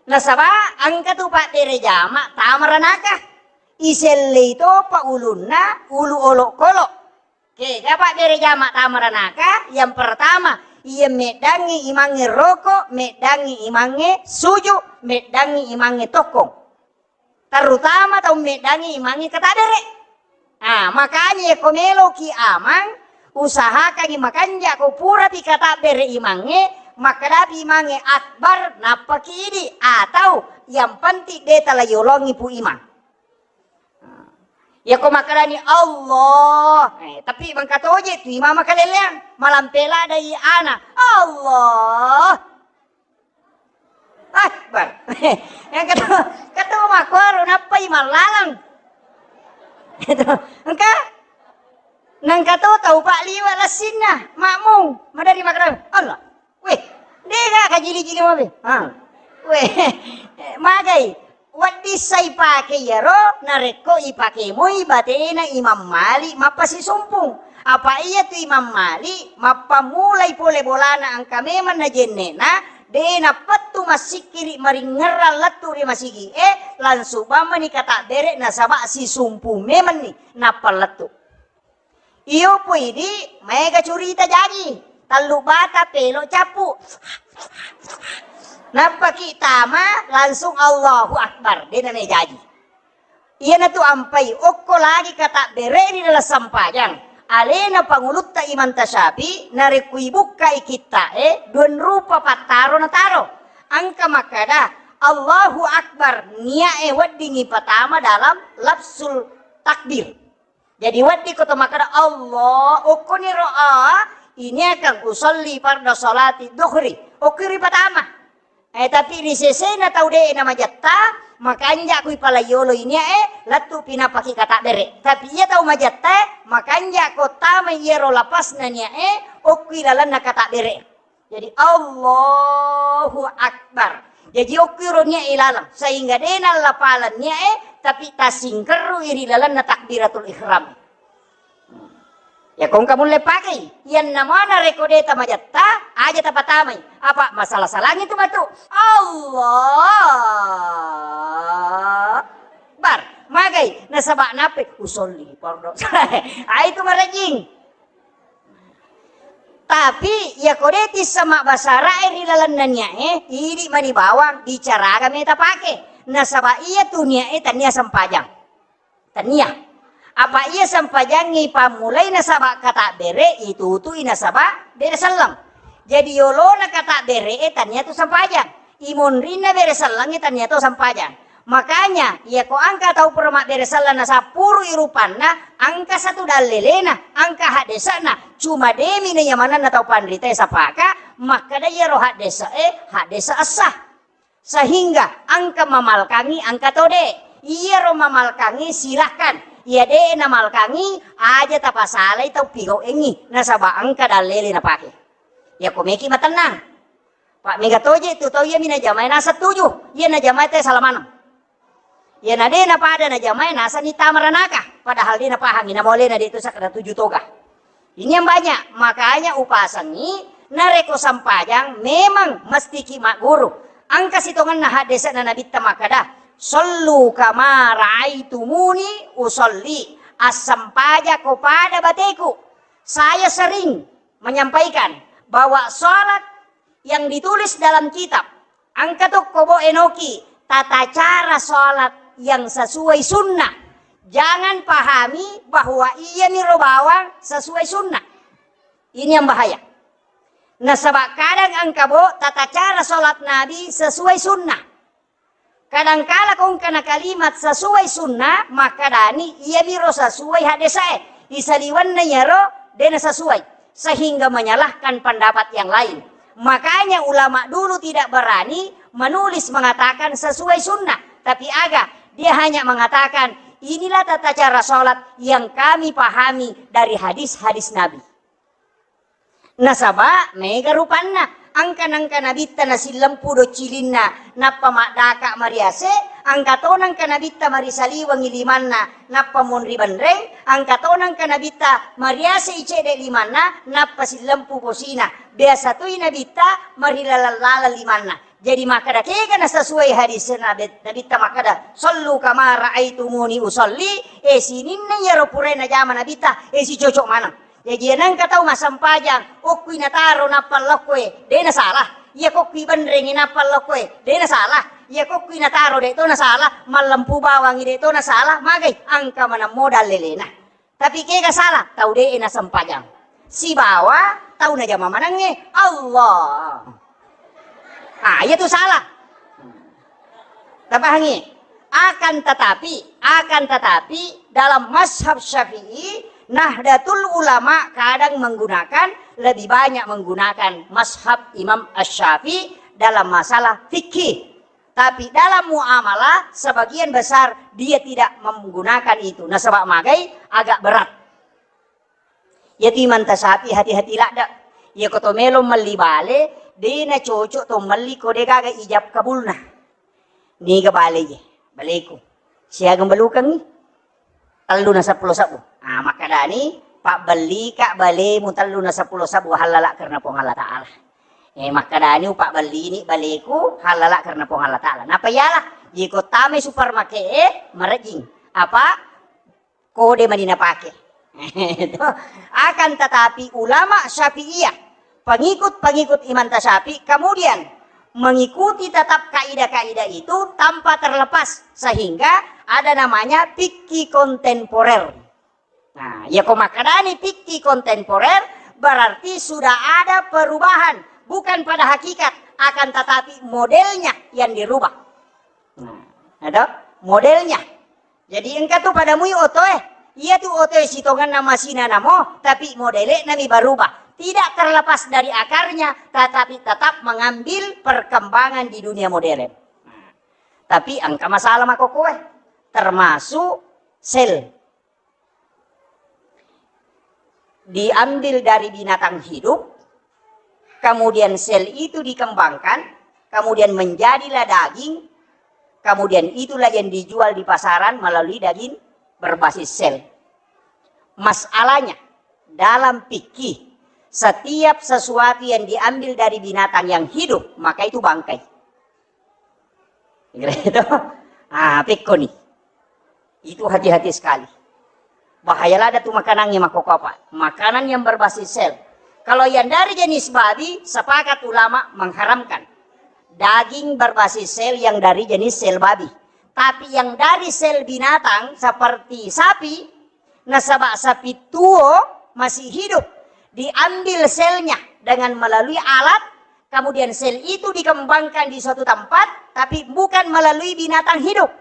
Nasaba engka tu pabbere jama tama ranaka. Isellei topa ulunna ulu olokolo. Kega pabbere jama tama ranaka? Yang pertama, iya meddangngi imangnge roko, meddangngi imangnge suju, meddangngi imangnge tokkong. Terutama tau meddangngi imangnge katabbere. Ah, makanya ko meloki amang, usahakangi makanja ko purapi katabbere imangnge, makkadapi imangnge akbar, nappaki idi, atau yang penting de tala yolongi pu imang. Yako makkedani Allah, eh, tapi mengkatoje tu imama kaleleang, malampe ladai ana, Allah. Akbar. Yang ketua, ketua makuaro nappai mallalang. Itu. Engka? Nang ketua tau pak liwa lassinna, makmum, madari makkeda, Allah. Weh, dega kajili-jili mabe. Ha. Weh, magai. Wedding sai pake iyaro, narekko ipake moi batena Imam Malik mappasisumpung. Apa iya tu Imam Malik mappammulai pole bolana engka memang najenne'na, de nappettu massikkiri maringngerang lettu ri masigi e, langsung bammani katabbere nasaba sisumpung memenni nappa lettu. Iyo pui di maega curita jaji, tellu bata pelo cappu. Nappaki tama langsung Allahu Akbar, de name jaji. Iyanatu ampai okko lagi katabbere ri dalam sampajang. Alena pangulutta Imam Tasyafi narekko ibukkai kitta e dua rupa pattaro nataro. Engka makkada Allahu Akbar, niae weddingngi patama dalam lafzul takbir. Jadi wedding ko to makkeda Allah, okkoniro a, ini akan usolli farda salati dhuhri. Okkoi ripatama. Eh, tapi ri sesena tau de' na majatta, makanja' kui palaiyolo ini, eh, lettu pi nappaki katabbere'. Tapi iya tau majatta, eh, makanja' ko tama iyaro lapasna nia, eh, okkoi lalenna katabbere'. Jadi, Allahu Akbar. Jadi, okki ro nia ilaleng. Sehingga de' nallapaleng nia, eh, tapi tasingkerru iri lalenna takbiratul ihram. Ya, kongka mulle pakai. Iyanna mana reko de' tamajatta, aja tapatamai. Apa masalah-salahnya itu matu? Allah Akbar. Magai, nasaba nape? Usolli, pardon. Ah, itu marajing. Tapi, iyako de' tisseng mabbasarae ri lalenna niae, idi' mani bawang bicaraga meta pake. Nasaba iya tu niae tania sempajang. Tania. Apa iya sempajangngi pammulai nasaba katabbere, itutui nasaba bere selleng. Jadi yolona katabbere e tania tu sempajang. Imonrinna bere sellengnge tania to sempajang. Makanya, iyako engka tau pura mabbere selleng nasappurui rupanna, engka satu dallelena, engka haddese'na, cuma demi na iya manenna tau panritae sapaka, makkeda iyaro haddese' e, haddese' essa. Sehingga engka mamalkangi, engka to de'. Iyaro mamalkangi silahkan. Iya de' namalkangi, aja tapasalai tau pigau'engngi, nasaba engka dallele napake. Iyako meki matennang. Pa' mega toje' tu tau iyami najamae naseng tuju, iya najamae te sala maneng. Iya na de' napada najamae nasenni tama ranaka, padahal de' napahangi, namolena de' tu sakkeda tuju toga. Ini yang banyak, makanya upasengi narekko sempajang memang mestiki magguru. Engka sitongenna haddese'na Nabitta makkeda, "Shollu kama ra'aitumuni usolli." Assempajako pada bateku. Saya sering menyampaikan bahwa sholat yang ditulis dalam kitab, engka tokko bo enoki tata cara sholat yang sesuai sunnah. Jangan pahami bahwa iyami ro bawang sesuai sunnah. Ini yang bahaya. Nasaba kadang engka bo tata cara sholat Nabi sesuai sunnah. Kadangkala kongkana kalimat sesuai sunnah, makkadani iyamiro sesuai haddesae. Isaliwenna iyaro de' nasesuai, sehingga menyalahkan pendapat yang lain. Makanya ulama dulu tidak berani menulis mengatakan sesuai sunnah, tapi aga, dia hanya mengatakan, "Inilah tata cara sholat yang kami pahami dari hadis-hadis Nabi." Nasaba mega rupanna, engka nengka Nabitta nasillempu doccilinna, nappa maddaka mariase, engka to nengka Nabitta marisaliwengi limanna, nappa monri benreng, engka to nengka Nabitta mariase i cedde limanna, nappa sillempu posina. Biasa toi Nabitta marilaleng-laleng limanna. Jadi makkeda kega nasesuai hadis Nabi, Nabitta makkeda, "Shollu kama ra'aitumuni usolli," eh, sininna iyaro purae najama Nabitta, eh, sicocok maneng. Jaji, iya nengka tau massempajang, okkui nataro nappa lokkoe, de' nasalah. Iya kokkui benrengi nappa lokkoe, de' nasalah. Iya kokkui nataro, de' to nasalah. Mallempu bawangi, de' to nasalah. Magai, engka maneng modal lelena. Tapi kega salah? Tau de' nasempajang. Sibawa tau najama manengnge, Allah. Ah, iya tu salah. Tapahangi? Akan tetapi, akan tetapi, dalam mazhab Syafi'i, Nahdlatul Ulama kadang menggunakan, lebih banyak menggunakan mazhab Imam Asy-Syafi'i dalam masalah fikih. Tapi dalam muamalah, sebagian besar dia tidak menggunakan itu. Nasaba magai, agak berat. Iyatu Imam Tasyafi hati-hati ladde. Iyako to melo melli bale, de' nacocok to melli ko de' gaga ijab kabulna. Niga bale ye? Baleku. Siaga belukengngi? Tellu na seppulo sebbu. Ah, makkadani, "Pabbellika balemu tellu na seppulo sebbu hallala karena Puang Allah Ta'ala." Eh, makkadani, "Upabbellini baleku hallala karena Puang Allah Ta'ala." Napa iyalah? Iyako tamai supermarket, eh, marejing. Apa? Kode mani napake. Akan tetapi ulama Syafi'iyah, pengikut-pengikut Imam Tasyafi, kemudian mengikuti tetap kaidah-kaidah itu tanpa terlepas, sehingga ada namanya fikih kontemporer. Nah, ya ko makkedani fikih kontemporer, berarti sudah ada perubahan, bukan pada hakikat, akan tetapi modelnya yang dirubah. Ada modelnya. Jadi engka tu pada mui otoe, iya tu otoe sitongenna masina namo, tapi modele nami berubah. Tidak terlepas dari akarnya, tetapi tetap mengambil perkembangan di dunia modern. Nah, tapi engka masalah makokoe, termasuk sel. Diambil dari binatang hidup, kemudian sel itu dikembangkan, kemudian menjadilah daging, kemudian itulah yang dijual di pasaran melalui daging berbasis sel. Masalahnya, dalam fikih, setiap sesuatu yang diambil dari binatang yang hidup, maka itu bangkai. Gitu. Ah, pekko ni. Itu hati-hati sekali. Bahaya lada tu makanannya makoko apa? Makanan yang berbasis sel. Kalau yang dari jenis babi, sepakat ulama mengharamkan. Daging berbasis sel yang dari jenis sel babi. Tapi yang dari sel binatang seperti sapi, nasaba sapi tuo masih hidup, diambil selnya dengan melalui alat, kemudian sel itu dikembangkan di suatu tempat, tapi bukan melalui binatang hidup.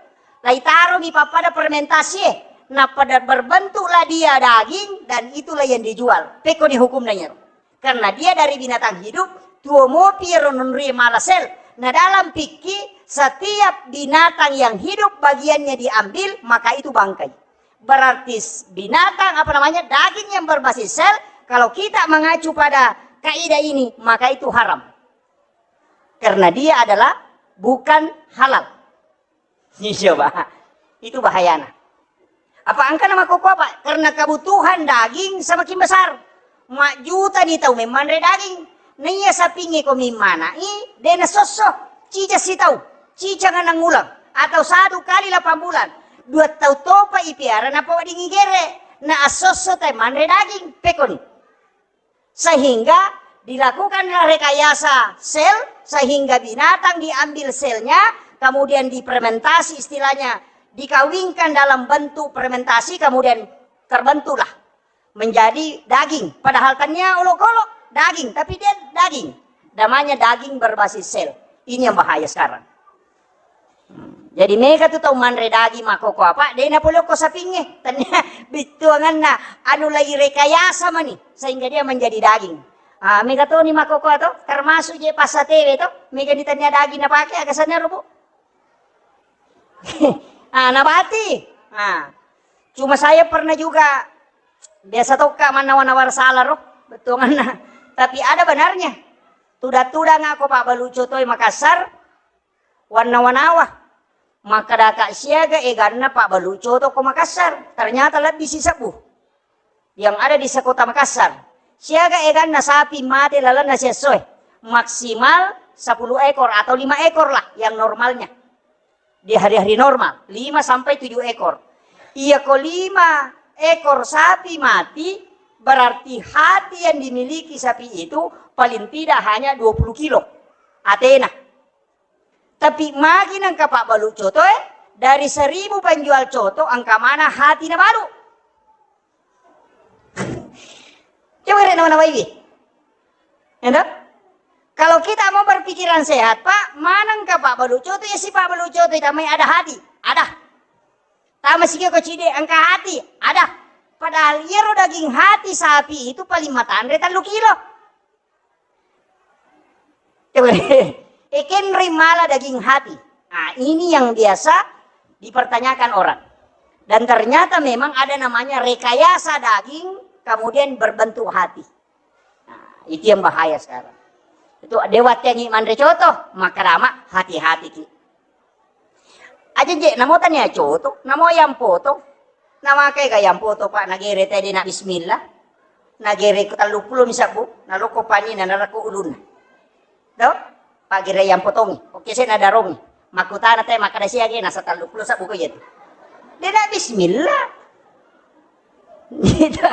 Laitaromi pappada fermentasi, nah pada berbentuklah dia daging dan itulah yang dijual. Pekko ni hukumna iyaro. Karena dia dari binatang hidup, tuo mopi ro nonri mala sel. Nah, dalam fikih, setiap binatang yang hidup bagiannya diambil, maka itu bangkai. Berarti s-, binatang, apa namanya, daging yang berbasis sel, kalau kita mengacu pada kaidah ini, maka itu haram. Karena dia adalah bukan halal. Iya, Pak. Itu bahayana. Apa engka nama koko apa? Karena kebutuhan daging semakin besar. Majjuta ni tau memmanre daging. Naiya sapingnge ko mimmana i, de nasosso. Cica sitau, cica nganang ulang, atau satu kali delapan bulan. Dua tau topa ipiara napawedding igere. Na assosso tai manre daging. Pekoni. Sehingga dilakukanlah rekayasa sel, sehingga binatang diambil selnya, kemudian difermentasi, istilahnya dikawinkan dalam bentuk fermentasi, kemudian terbentuklah menjadi daging. Padahal tania olok-olok daging, tapi dia daging. Namanya daging berbasis sel. Ini yang bahaya sekarang. Jadi mega tu tau manre daging makkoko apa, de napole okko sapingnge. Tania bittuanganna anu lagi rekayasa mani sehingga dia menjadi daging. Ah, mega toni makkoko to, termasuk je passatewe to, mega ni tania daging napake, aga sanna ro, Bu? Ah, nabati. Ah. Cuma saya pernah juga biasa tokka mannawa-nawa sala ro, bettuanganna. Tapi ada benarnya. Tudang-tudang ako Pak Baluco toi Makassar, wannawa-nawa. Makkadaka siaga eganna Pak Baluco to ko Makassar. Ternyata lebbi sisebbu yang ada di sekota Makassar. Siaga eganna sapi mate lalenna siessoe. Maksimal sepuluh ekor atau lima ekor lah yang normalnya. Di hari-hari normal, lima sampai tujuh ekor. Iya ko lima ekor sapi mati, berarti hati yang dimiliki sapi itu paling tidak hanya dua puluh kilo. Atena. Tapi magi nengka Pak Balu Coto, eh, dari seribu penjual coto, engka mana hati na balu. Coba rek nawa-nawaiwi. Endo? Kalau kita mau berpikiran sehat, Pak, mana engka Pak Balu Coto, ya si Pak Balu Coto, tamai ada hati. Ada. Tama sigi ko cide, engka hati. Ada. Padahal iyaro daging hati sapi itu paling matanre tellu kilo. Coba deh. Ekenri mala daging hati. Nah, ini yang biasa dipertanyakan orang. Dan ternyata memang ada namanya rekayasa daging, kemudian berbentuk hati. Nah, itu yang bahaya sekarang. Itu dewa tengi manre coto, maka dama hati-hati ki. Aja je, namo tania coto, namo yang poto. Namakai ga yang poto, Pak, nagere tadi na bismillah. Nagere ko tellu puluh misabbu, naloko pani na narako ulunna. Do? Pak gere yang potongi. Oke, saya nadarongi. Makutana te makkada siage nasa tellu puluh sabbu ko iya tu. De na bismillah. Gitu.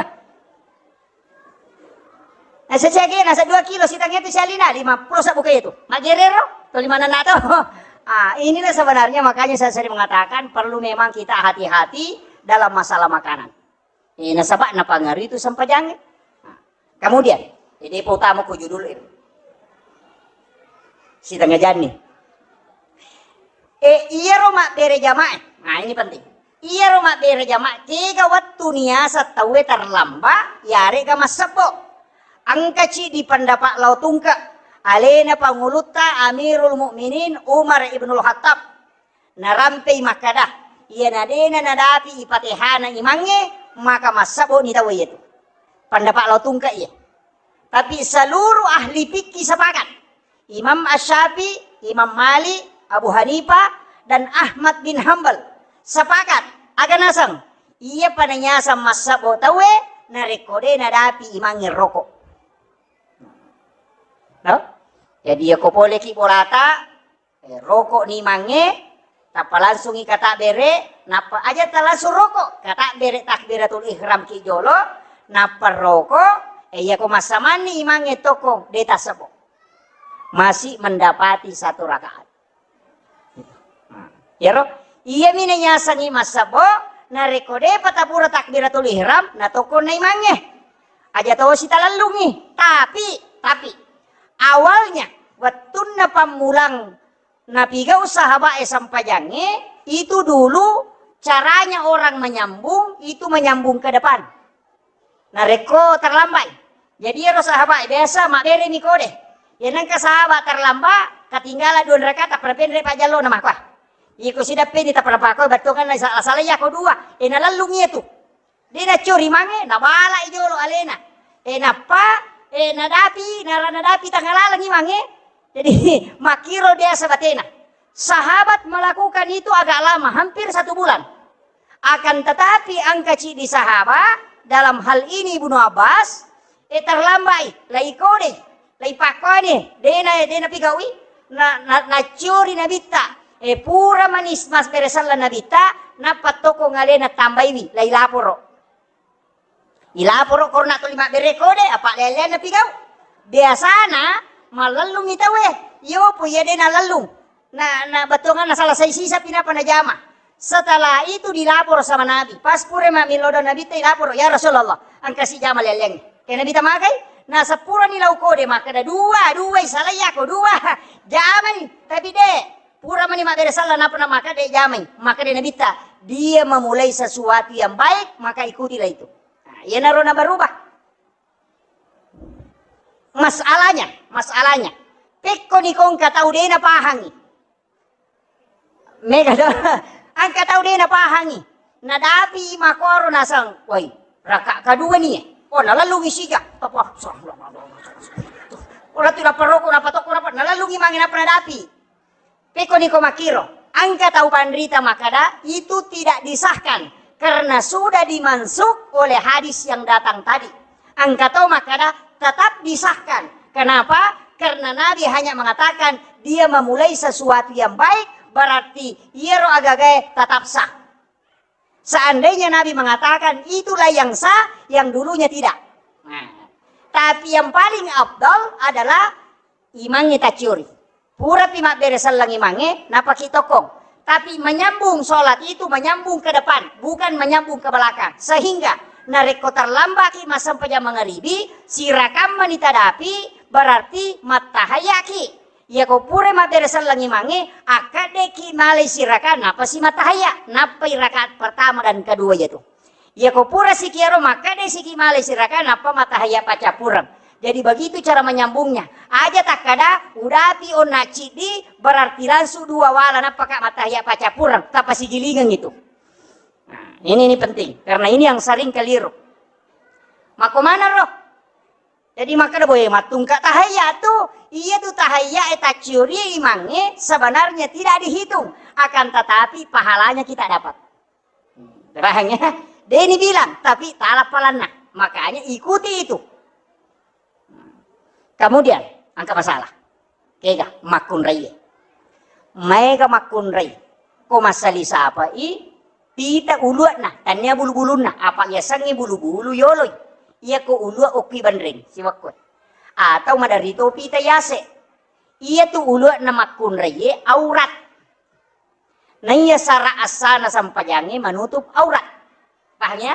Nasa siage, nasa dua kilo, sitang itu sialina, lima puluh sabbu ko iya tu. Magerero, to lima nana to. Ah, inilah sebenarnya makanya saya sering mengatakan perlu memang kita hati-hati dalam masalah makanan. Eh, nasaba napangaruhi tu sempajangnge. Nah, kemudian, jadi utama ko judul itu. Sitengah jani. E, iyaro mabbere jamaah. Nah, ini penting. Iyaro mabbere jamaah, kega wettu niaseng tauwe terlambat, yarega massebbo. Engkaci di pendapat lao tungke, alena pangulutta Amirul Mukminin Umar ibnul Khattab. Narampei makkada, iyana dena nadapi ipatehana imangnge, maka massebbo ni tauwe iyatu. Pendapat lao tungke iya. Tapi seluruh ahli fikih sepakat. Imam Asy-Syafi'i, Imam Malik, Abu Hanifah, dan Ahmad bin Hambal sepakat. Aga naseng? Iya pananyasang massebbo tauwe narekko de nadapi imangnge roko. No? Jadi, yako poleki bolata, eh, roko ni mange, tappa langsungi katabbere, nappa aja talangsung roko, katabbere takbiratul ihram ki jolo, nappa roko, eh, yako massamanni imangnge tokko, de tassebbo. Masih mendapati satu rakaat. Yaro, iyami nayasengngi massebbo, narekko depa tapura takbiratul ihram, natokkonna imangnge. Aja tosi talellungi. Tapi, tapi, awalnya, wettunna pammulang napigau sahabae sempajangnge, itu dulu caranya orang menyambung, itu menyambung ke depan. Narekko terlambat. Jadi ero sahabat biasa mabbereni kode. Ya nengka sahabat terlambat, ketinggalan dua rakaat, tappa penre pajjallo na makua. Iko sidappeni tappa napakoi battonganna sala-sala yako dua. E nalellung iya tu. De nacori mange, nabalai jolo alena. E nappa, e nadapi, nara nadapi tangalalengi mange. Jadi makkiro biasa batena. Sahabat melakukan itu agak lama, hampir satu bulan. Akan tetapi engka cidi sahabat, dalam hal ini Ibnu Abbas, e terlambai, lai kode, lai pakkone, dena, dena pigaui, na, na, nacuri nabitta, e pura manis mas beresalla nabitta, nappa toko ngalena tambaiwi, lai laporo. Ilaporo korona tuli mabbere kode, apa lelean napigau. Biasana malellungi tauwe, yopo iya de nalellung. Na, na bettuanganna salasai sisa pinapa najama. Setelah itu dilapor sama Nabi. Pas pura mammilo do Nabi te lapor, "Ya Rasulullah, engka si jama lelleng." E Nabi tamakai, na sepurani lau kode makkeda, "Dua, dua, salai yako dua." Jamai, tapi de, pura mani mabbere salla napa na makkeda jamai. Makkeda Nabi ta, "Dia memulai sesuatu yang baik, maka ikutilah itu." Nah, iyanaro na berubah. Masalahnya, masalahnya. Pekko ni kongka tau de napahangi. Mega do. Angka tau de napahangi. Nadapi makoro nasang, "Woi, raka kedua ni." Oh, nalellungi sija. Apa? Ora tu napa roko, napa toko, napa? Nalellungi mange napa nadapi. Pekko ni ko makkiro, angka tau panrita makkada itu tidak disahkan karena sudah dimansukh oleh hadis yang datang tadi. Angka tau makkada tetap disahkan. Kenapa? Karena Nabi hanya mengatakan dia memulai sesuatu yang baik, berarti iyaro agagae tetap sah. Seandainya Nabi mengatakan itulah yang sah, yang dulunya tidak. Nah, tapi yang paling afdal adalah imangnge tacciori. Purapi mabbere selleng imangnge, napaki tokkong. Tapi menyambung sholat itu menyambung ke depan, bukan menyambung ke belakang. Sehingga narekko terlambaki massempajang mangaribi, sirakammani tadapi, berarti mattahayaki. Iyako pura mabbere selleng imangnge, akkaddeki malai siraka, napasi mattahaya, nappai rakaat pertama dan kedua iyatu. Iyako pura siki ero makkeda siki malai siraka nappa mattahaya paccappureng. Jadi begitu cara menyambungnya. Aja takkada udapi onna ciddi berarti langsung dua wala nappaka mattahaya paccappureng, tappa sigilingeng itu. Nah, ini, ini penting karena ini yang sering keliru. Mako mana roh? Jadi makkeda boe mattungka tahayya tu, iya tu tahayya e tacciori imangnge sebenarnya tidak dihitung, akan tetapi pahalanya kita dapat. Paham ya? Deni bilang, tapi tala palanna. Makanya ikuti itu. Kemudian, angka masalah. Kega makkunraie. Maega makkunrai. Ko massali sapai pita ulua'na, tania bulu-bulunna, apa yasengnge bulu-bulu yoloi. Iyako ulua okki banreng, siwakko. Atau maderri to pita yase. Iyatu ulua'na makkunraie aurat. Naiya sara assana sempajangnge manutup aurat. Paham ya?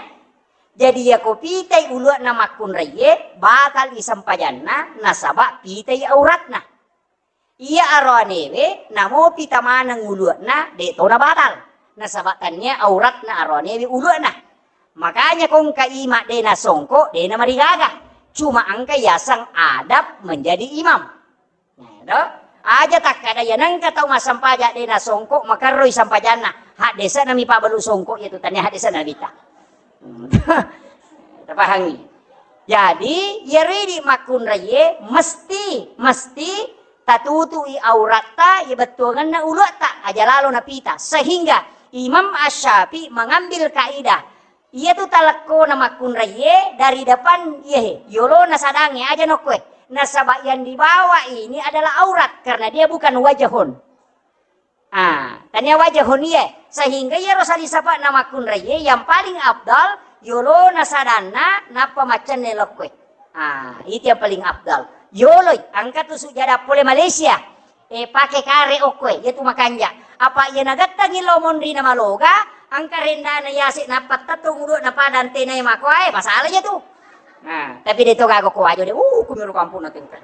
Jadi yako pitai ulua'na makkunraie, batal i sempajanna nasaba pitai auratna. Iya aroanewe namopi tamaneng ulue'na, de' to nabatal. Nasaba' tania auratna aroanewe ulue'na. Makanya ko engka ima de' nasongko, de' namarigaga. Cuma engka yaseng adab menjadi imam. Nah, to? Aja takkada iya nengka tau massempajang de' nasongko, makerroi sempajanna. Haddese'na mi pabbalu songko iya tu, tania haddese'na Nabitta. Tapahangi. Jadi, iyaro idi makkunraie mesti, mesti tatutui auratta, iya bettuangenna ulue'ta, aja lalo napita. Sehingga Imam Asy-Syafi'i mengambil kaidah, iya tu talekkona makkunraie dari depan, iyahe, yolona sadangnge, aja nokkoe. Nasaba' yang dibawa ini adalah aurat, karena dia bukan wajahun. Ah, tania wajahun iye. Sehingga iyaro salisapa'na makkunraie yang paling afdal, yolona sadanna, nappa maccenne lokkoe. Ah, itu yang paling afdal. Yoloi, engka tu sujada pole Malaysia. Eh, pake kare okkoe, iya tu makanja. Apa iya nagettangi lo monri na maloga, engka rendana yase nappa tettung udu na padang tenai makoae, masalah iya tu. Nah, tapi de' to gaga ko wajo de', uh, kumiru kampung na tengka.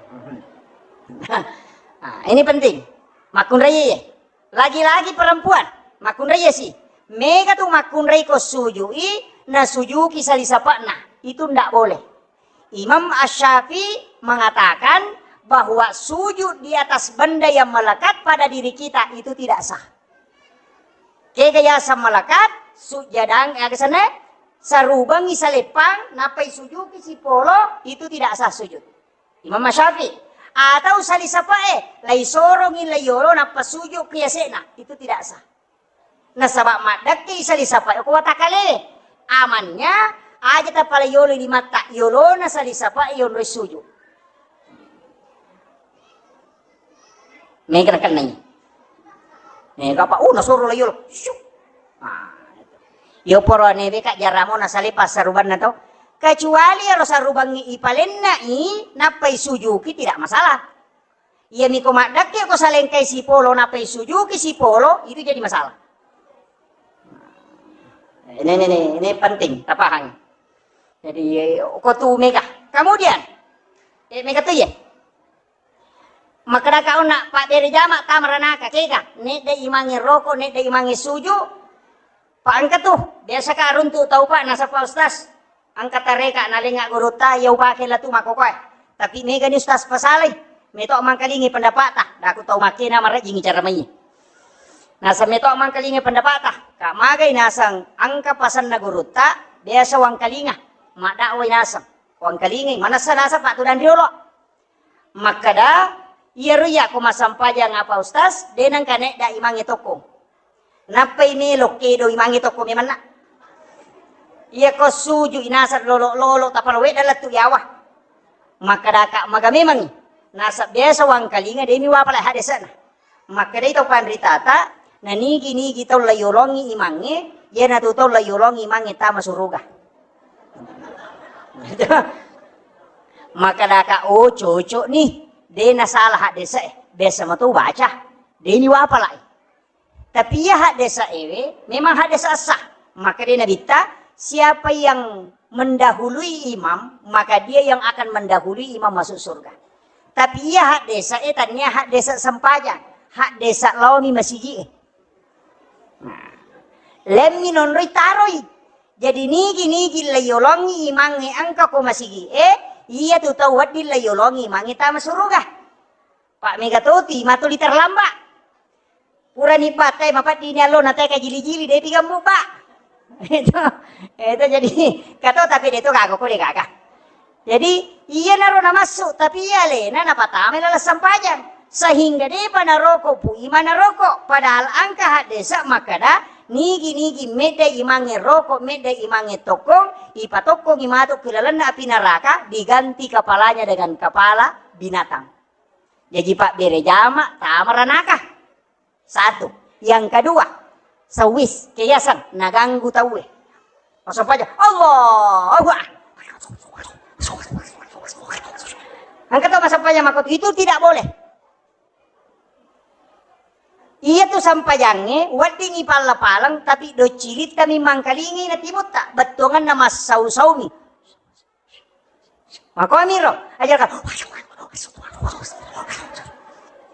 Ah, ini penting. Makkunraie. Lagi-lagi perempuan, makkunraie si. Mega tu makkunrai ko sujui, nasujuki salisapa'na. Itu ndak boleh. Imam Asy-Syafi'i mengatakan bahwa sujud di atas benda yang melekat pada diri kita itu tidak sah. Kega yaseng melekat, sujadang, aga senna, sarubangi saleppang, nappai sujuki sipolo, itu tidak sah sujud. Imam Syafi'i. Atau salisapa'e, laisorongi laiyolo nappa sujud ki yase'na, itu tidak sah. Nasaba' maddekkei salisapa'e ko watakkalele. Amannya, aja tapalaiyolo limatta, yolona salisapa'e yonroi sujud. Mega nakennai. Mega apa? Uh, nasoro laiyolo. Syuk. Ah, itu. Yo poro newe ka jaramo nasale passarubanna to. Kecuali ero sarubangngi ipalennai, nappai sujuki, tidak masalah. Iya miko maddekke ko salengkai sipolo, nappai sujuki sipolo, itu jadi masalah. Ini, ini, ini, ini penting, tapahang. Jadi, ko tu mega. Kemudian, eh, mega tu ya. Makkedaka onna, pabbere jama tama ranaka, kega, nedda imangnge roko, nedda imangnge suju, pa engka tu, biasa ka runtu tau pa, nasaba Ustaz, engka tareka nalenga gurutta, iya upake latu makkokoe. Tapi mega ni Ustaz pasalai, meto mangkalingi pendapata, daku tau makkena marejjingi cara mai. Nasa meto mangkalingi pendapata, ka magai naseng engka pasenna gurutta, biasa wangkalinga, maddakwai naseng, wangkalingai, manessa naseng patudang riolo. Makkeda, iyaro iya ko massempajang apa Ustaz, de nengka nedda imangnge tokko. Nappai melo kedo imangnge tokko memanna. Iya ko suju inaseng lolo-lolo tapalo wedda lettu yawa. Makkedaka maga memangngi. Nasab biasa wangkalinga demi wapala hadesana. Makkedai tau panritata, nanigi-nigi tau laiyolongi imangnge, iyanatu tau laiyolongi imangnge tama suruga. Makkedaka, oh, cocok ni, de nasalah haddese'e, biasa mato baca, de ni wapalai. Tapi iya haddese'ewe memang haddese' sah. Makkedai Nabitta, siapa yang mendahului imam, maka dia yang akan mendahului imam masuk surga. Tapi iya haddese'e tania haddese' sempajang, haddese' laomi masigi'e. Nah, lemmi nonroi taroi. Jadi nigi-nigi laiyolongi imangnge engka ko masigi'e, iyatu tau wedding laiyolongi imangnge tama suruga. Pa mega toti matuli terlambat. Purani patai mapaddini allo na teka jili-jili de pigammu, Pak. Itu, itu jadi kato tapi de to gaga ko de gaga. Jadi iyanaro namassu tapi iya alena napatamai laleng sempajang. Sehingga depa naroko pu ima naroko. Padahal engka haddese' makkeda nigi-nigi medda imangnge roko, medda imangnge tokkong, ipatokkongi matu ki lalenna api neraka, diganti kepalanya dengan kepala binatang. Jaji pabbere jama tama ranaka. Satu. Yang kedua, sewis, keyasan, naganggu tauwe. Masempajang, Allahu Akbar. Engka tau masempajang makotu, itu tidak boleh. Iya tu sempajangnge, wedding ipalla-paleng, tapi doccilitta mi mangkalingi na timutta, bettuanganna massau-saumi. Makomiro, aja ka.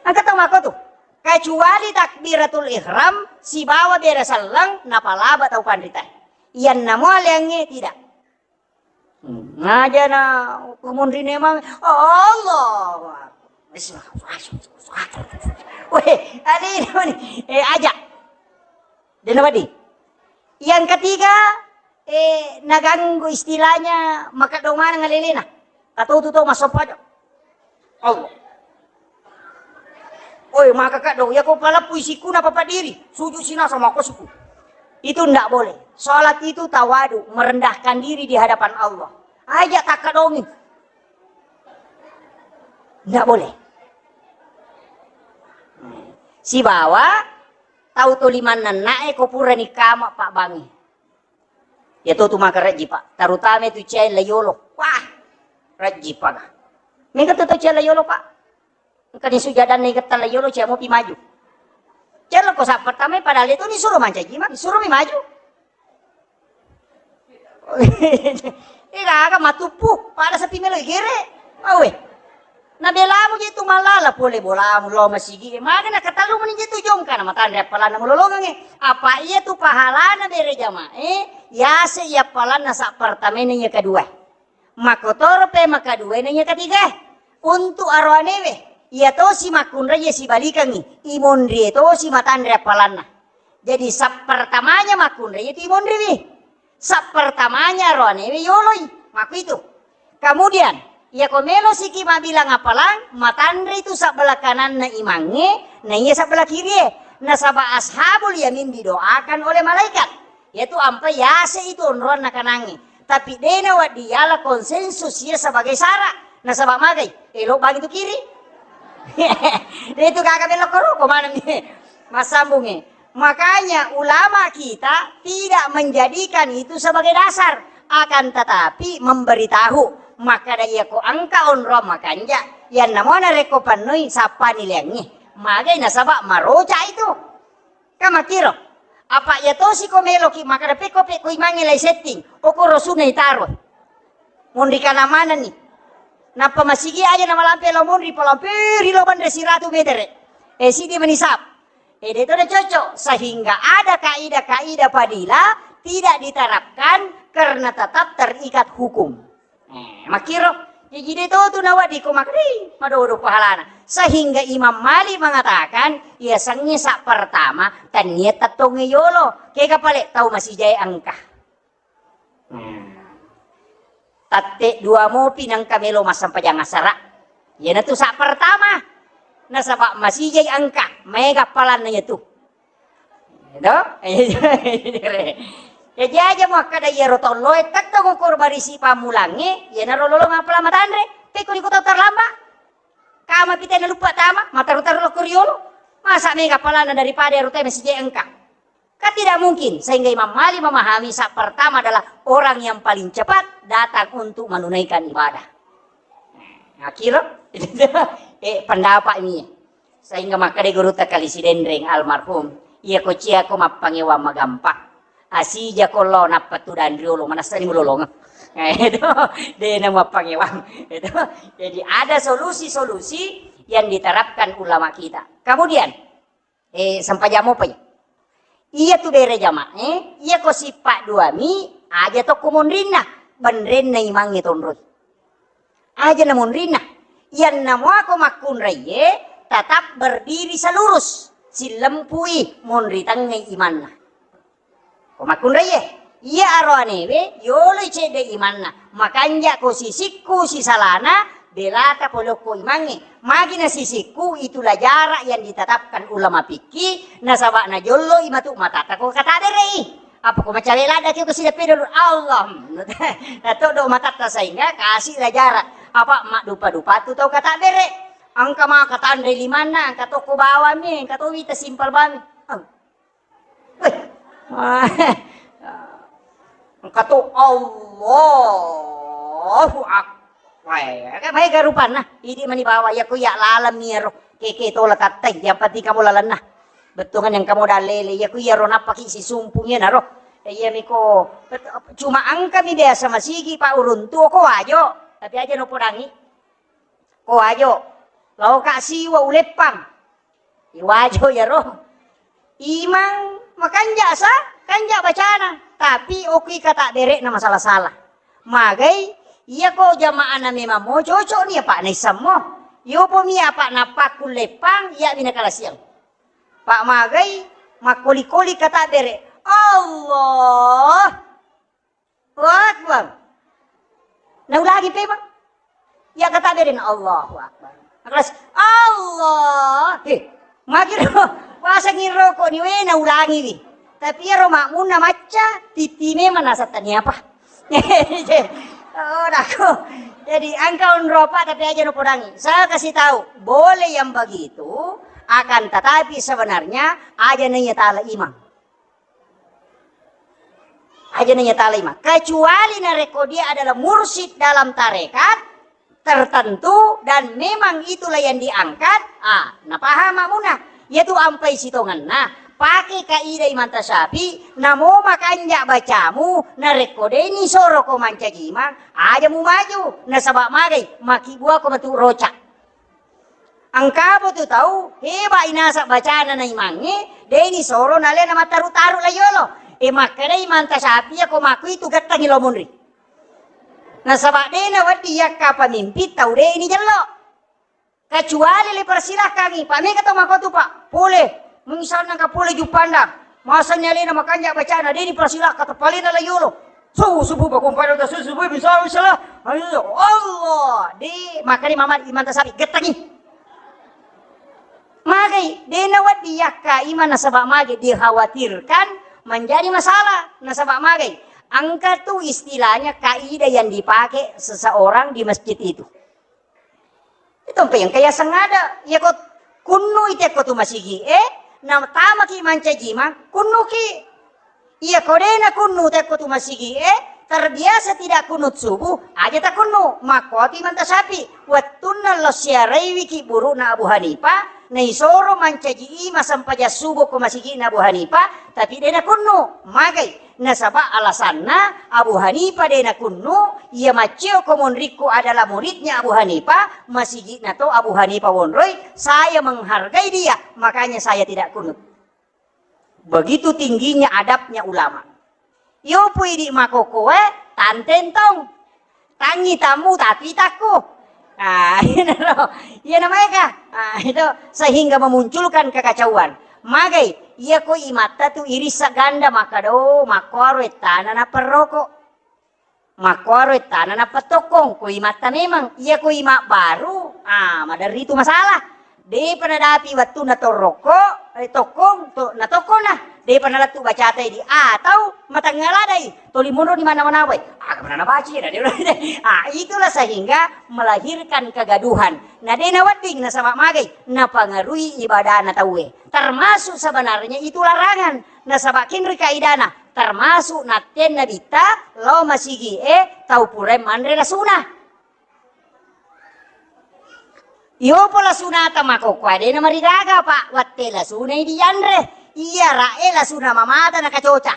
Engka, Engka tau makko tu, kecuali takbiratul ihram sibawa bere selleng napalaba tau panrita. Iyanna mua leangnge tidak. Hmm, aja na kumunrine mang, Allahu Akbar. Weh, ani, ani, eh, aja. Dena wadi. Yang ketiga, eh, naganggu istilahnya maka domana ngalelena. Atau tu tau masoppa aja. Allah. Oi, maka kaddo, ya ko paleppu isikku na papa diri, sujud sinasa mako siku. Itu ndak boleh. Salat itu tawadu, merendahkan diri di hadapan Allah. Aja takkadongi. Ndak boleh. Sibawa tau to limanna na'e ko purani kama pabbangi. Ya to tu maka rajji, Pak. Terutama itu cai layolo. Wah, rajji, Pak. Mega tu tau cai layolo, Pak. Engka ni sujadanna igetta layolo, cai mopi maju. Cai lo ko sa pertama padahal itu ni suruh mancaji, Mak. Suruh mi maju. Ega aga matuppu, pada sepi melo igere. Awe. Na belamu je tu malala pole bolamu lo masigi. Maga na katalu meni je tu jongka na matanre appalanna mulolongange. Apa iya tu pahalana bere jamae, yase iya appalanna sa pertamana iya kedua. Makotoro pe makaduena iya ketiga. Untuk aroanewe, iya tosi makkunrai sibalikangi, imonrie tosi matanre appalanna. Jadi sa pertamanya makkunrai itu imonriwi. Sa pertamanya aroanewe yoloi. Makku itu. Kemudian, iya ko melo siki mabilang apalang, matanre itu sabbelah kananna imangnge, na iya sabbelah kirie. Nasaba ashabul yamin didoakan oleh malaikat. Yaitu ampe yase itu onroanna kanangnge. Tapi dena waddi yala konsensus iya sebagai syarat. Nasaba magai, elo bagi tu kiri. Dia itu kagak belok ke ruko mana nih? Massambungi. Makanya ulama kita tidak menjadikan itu sebagai dasar, akan tetapi memberitahu. Maka da iya ko engka onrong makanja, yang namanya reko pannoi sapa nileangi. Magai nasaba maroca itu. Kan makkiro. Apa iya tosi ko meloki makkada pekko pekko imangnge lai setting. Okoro sunna itaro. Monri kana manenni. Nappa masigi aja namalampe lao monri, palamperi lao banre siratu metere. Eh, sidi manisap. Eh, de to de cocok. Sehingga ada kaidah-kaidah fadilah tidak diterapkan karena tetap terikat hukum. Eh, makkiro, jaji de to tu nawaddi ko makkeda, madodo pahalana. Sehingga Imam Malik mengatakan, iya sengnge sa pertama, tania tettongnge yolo. Kega pale tau masijae engka. Hmm. Tatte dua mopi nengka melo massempajang asara. Iyanatu sa pertama. Nasaba masijai engka, maega palanna iyatu. Edo? Jaji aja muakkeda iyaro tolloe tettong ukur barisi pammulangnge, iyanaro lolong apala matanre, pekko iko tau terlambat. Kama pite naluppa tama, mataru-taru lokko riolo. Masa mega palana daripada ero tau masijai engka. Kan tidak mungkin, sehingga Imam Malik memahami sa pertama adalah orang yang paling cepat datang untuk menunaikan ibadah. Akhirnya, eh, pendapat ini. Sehingga makkeda gurutta Kali Sidenreng almarhum, iya ko cia ko mappangewang magampang. Asija ko lo nappa tudang riolo, manassani mulolong. Eh, itu, dena mappangewang. Itu. Jadi ada solusi-solusi yang diterapkan ulama kita. Kemudian, eh, sempajang mopa iya. Iya tu bere jamaah, eh, iya ko sippa duami, aja tokko monrinna, benrenna imangnge tonroi. Aja na monrinna. Iyanna muako makkunraiye, tetap berdiri selurus, sillempui monri tengngai imanna. Ko makkunraiye, iya aroanewe, yoloi cedde imanna, makanja ko sisikku sisalana, belata polokko imangnge. Magi na sisikku, itulah jarak yang ditetapkan ulama fikih, nasaba najollo imatu matata ko kata berei. Apa ko macawe ladda ki ko sideppe dulu, Allah. Natodo matatta sehingga kasih lah jarak. Apa maddupa-dupa tu tau kata bere. Engka maka tanre limanna, engka toko bawami, engka to wita simpel bami. Eng. Weh. Engka to Allahu Akbar. Wah, kan maega rupanna. Idi mani bawa, iya ko iya lalemmi ero. Keke tola kattai, yang penting kamu lalenna. Bettuangan yang kamu dalele, iya ko iya ro nappaki sisumpung iya naro. Iya miko, cuma engka mi biasa masigi pa uruntu ko wajo, tapi aja no podangi. Ko wajo, lao ka siwa uleppang. Iwajo iyaro. Imang makanja sa, kanja bacana, tapi okui kata bere'na masala-sala. Magai, iyako jama'ana memang mo cocok ni apa naissammo. Yopo mi apa nappakkulleppang, iya mi nakalasiang. Pak magai, makkoli-koli kata bere. Allah. Allahu Akbar. Naulangi pe, Bang. Iya kata bere, Allahu Akbar. Keras, Allah. Eh, magiro. Pasangi rokok ni we, naulangi wi. Tapi iyaro makmunna macca, titi memang nasatani apa. Oh, dako. Jadi engka onropa tapi aja no podangi. Saya kasih tahu, boleh yang begitu, akan tetapi sebenarnya aja nanya tala imang. Aja nanya tala imang. Kecuali narekko dia adalah mursyid dalam tarekat tertentu dan memang itulah yang diangkat, ah, napaham makmuna. Iyatu ampai sitongenna, pake kaidah Imam Tasyafi, namo makanja bacamu, narekko deni soro ko mancaji imang, aja mumaju, nasaba magai, makibua ko matu roca. Engkamo tu tau, heba inasa bacana na imangnge, deni soro nalena mattaru-taru la yolo. E makkeda Imam Tasyafi ko makku itu gettangi lo munri. Nasaba dena wedding yakka pamimpin tau deni jello. Kecuali le persilakangi, Pak, mega tau makotu, Pak. Pole, misalna ka pole Juppandang. Masanni alena makanja bacana, deni persilakka tepalena la yolo. Subuh, subuh, bakung pada udah subuh, subuh, bisa, bisa lah. Ayo, Allah, di, makanya mama Imam Tasyafi, gettangi. Magai, dena wedding yakka imang nasaba magai dikhawatirkan menjadi masalah. Nasaba magai, engka tu istilahnya kaidah yang dipakai seseorang di masjid itu. Itu mpe engka yaseng ada. Iyako kunnu itekko tu masigi e, natamaki mancaji imang, kunnuki. Iyako dena kunnu tekko tu masigi e, terbiasa tidak kunut subuh, aja takunnu. Makkuatu Imam Tasyafi, wettunna lo siaraiwiki burukna Abu Hanifah, naisoro mancaji imang sempajang subuh ko masigina Abu Hanifah, tapi dena kunnu. Magai? Nasaba alasanna Abu Hanifah de nakunnu, iya macceo ko monrikku adalah muridnya Abu Hanifah, masigi'na to Abu Hanifah wonroi, saya menghargai dia, makanya saya tidak kunut. Begitu tingginya adabnya ulama. Yopo idi makokoe, tantentong. Tangi tamu tapi takku. Ah, iyana ro. Iyana maega. Ah, itu sehingga memunculkan kekacauan. Magai, iya ko imatta tu irissa ganda makkada, oh, makkuaro ettana nappa roko. Makkuaro ettana nappa tokkong. Ko imatta memang, iya ko ima baru, ah, maderri tu masalah. Depa nadapi wettunna torrokko, eh, tokkong, to-, natokkona. Depa nalettu bacata idi. Atau matengnga ladai, toli monro di mana-mana wai. Aga mana nabaca na dia. Ah, itulah sehingga melahirkan kegaduhan. Na de nawedding nasaba magai, napangarui ibadana tauwe. Termasuk sebenarnya itu larangan. Nasaba kinri kaidana, termasuk natten nabitta lao masigi e tau purae manre lasuna. Iyopo lasunata makokkoe de namarigaga, Pak, watte lasunai dianre. Iya ra'e lasuna mamata nakacoca.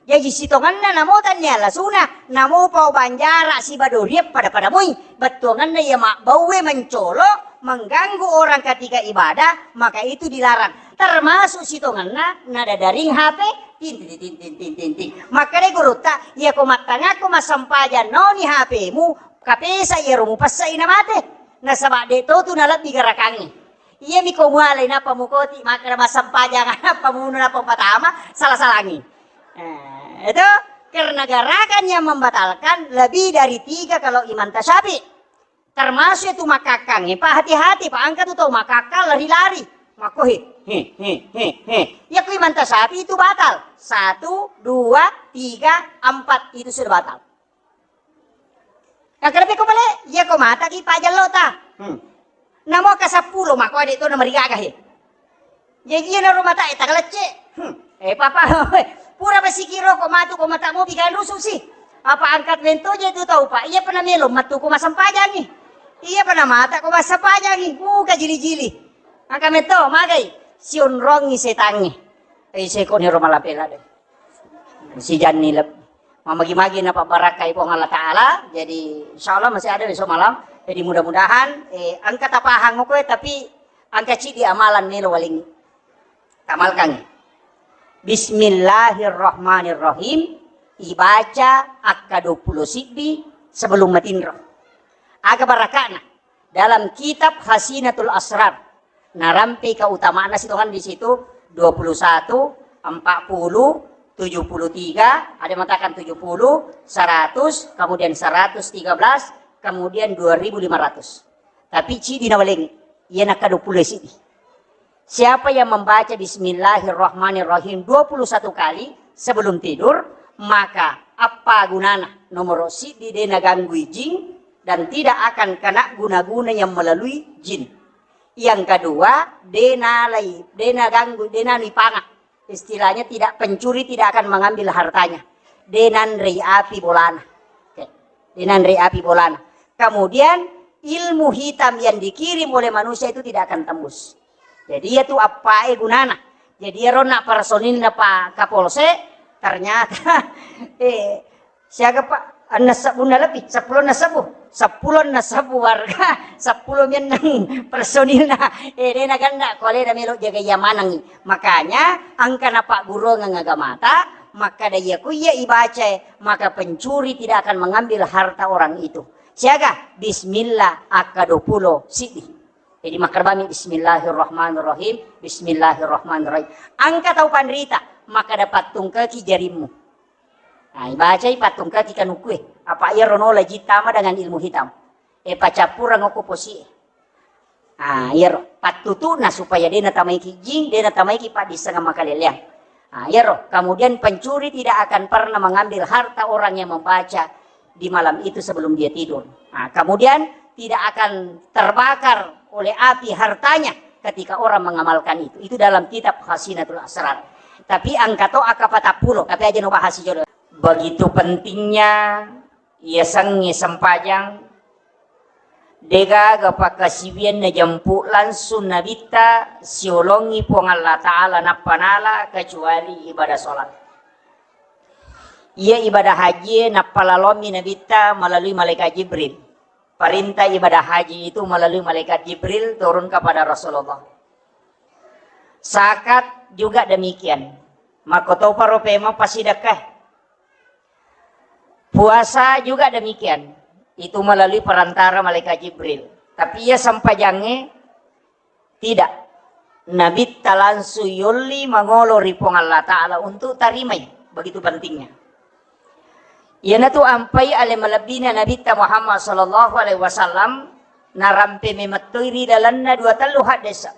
Jaji sitongenna namo tannia lasuna, namo pau banjara siba doriang pada-pada moi. Bettuangenna iya mabbauwe mencolo, mengganggu orang ketika ibadah, maka itu dilarang. Termasuk sitongenna nadadaring H P, ting, ting, ting, ting, ting, ting, ting. Makkeda gurutta, iyako mattangakko massempajang noni H P-mu, kapesa iyaro mupessai namate. Nasaba de to tu nalebbi garakangnge. Iyami ko mualai nappa mukoti makkeda massempajang nappa muno nappa patama, salah-salangi. Eh, itu karena gerakan yang membatalkan lebih dari tiga kalau Imam Tasyafi. Termasuk itu makakang, eh, Pak, hati-hati, Pak, angka tu tau makakang lari-lari. Mako he, he, he, he, he. Ya ku Imam Tasyafi itu batal. Satu, dua, tiga, empat itu sudah batal. Yang kedua ko bale, iya ko mata ki pajallo ta. Hmm. Namo ka seppulo mako ade to namarigaga he. Jaji iyana ro matae tagalecce. Hmm. Eh, papa, pura masigiro ko matu ko mata mopi kan rusu si. Apa angkat mento je tu tau, Pak? Iya pernah melo matu ko masempajangi. Iya pernah mata ko masempajangi. Muka jili-jili. Angka mento magai. Sionrongi setangi. Eh, seko ni ro malapela de. Sijanni leb-, mamagi-magi napabbarakkai Puang Allah Ta'ala. Jadi, insya Allah masih ada besok malam. Jadi, mudah-mudahan, eh, engka tapahang ko, tapi Engka ciddi amalan melo walengngi. Tamalkangngi. Bismillahirrahmanirrahim. Ibaca akka dua puluh siddi sebelum matinro. Aga baraka'na? Dalam kitab Hasinatul Asrar, narampei keutama'na sitongan di situ, dua puluh satu, empat puluh, tujuh puluh tiga, ada mengatakan tujuh puluh, seratus, kemudian seratus tiga belas, kemudian dua ribu lima ratus. Tapi ciddi nawalengngi, iya nakka dua puluh siddi. Siapa yang membaca Bismillahirrahmanirrahim dua puluh satu kali sebelum tidur, maka apa gunana? Nomor siddi, de naganggui jin dan tidak akan kena guna-guna yang melalui jin. Yang kedua, de nalai, de naganggu, de nanui panga. Istilahnya tidak, pencuri tidak akan mengambil hartanya. De nanrei api bolana. Oke. De nanrei api bolana. Kemudian ilmu hitam yang dikirim oleh manusia itu tidak akan tembus. Jadi iya tu appae gunana. Jadi iyaro na personilna Pak Kapolsek, ternyata eh siaga Pak, enneng sebbunna lebih, seppulo enneng sebbu, seppulo enneng sebbu warga, seppulo menneng personilna. Eh de naganna ko alena melo jaga iya manengngi. Makanya engka napagguruangeng agamata, makkada iya ku iya ibacae, maka pencuri tidak akan mengambil harta orang itu. Siaga bismillah akka dua puluh siddi. Jadi makkerbami bismillahirrahmanirrahim, bismillahirrahmanirrahim. Engka tau panrita, makkada pattungkeki jarimmu. Nah, ibacai pattungkeki kanukkue. Apa iyaro nola jin tama dengan ilmu hitam. E pacappureng okko posie. Ah, iyaro pattutuna supaya de natamaiki jin, de natamaiki paddissengeng makaleleang. Ah, iyaro. Kemudian pencuri tidak akan pernah mengambil harta orang yang membaca di malam itu sebelum dia tidur. Nah, kemudian tidak akan terbakar oleh api hartanya ketika orang mengamalkan itu. Itu dalam kitab Khazinatul Asrar. Tapi engka to akka patappulo, tapi aja no bahas jolo. Begitu pentingnya yasengnge sempajang, degaga pakkasiwiang najempu langsung nabitta siolongi Puang Allah Ta'ala nappa nala kecuali ibadah sholat. Iya ibadah haji nappa lalommi nabitta melalui malaikat Jibril. Perintah ibadah haji itu melalui malaikat Jibril turun kepada Rasulullah. Zakat juga demikian. Makkotoparo pemeng pasidekka. Puasa juga demikian. Itu melalui perantara malaikat Jibril. Tapi iya sempajangnge tidak. Nabitta langsung yolli mangolo ri Puang Allah Ta'ala untuk tarimai. Begitu pentingnya. Iyanatu ampai ale malebbina Nabitta Muhammad sallallahu alaihi wasallam narampe memettoi ri lalenna dua tellu haddesa.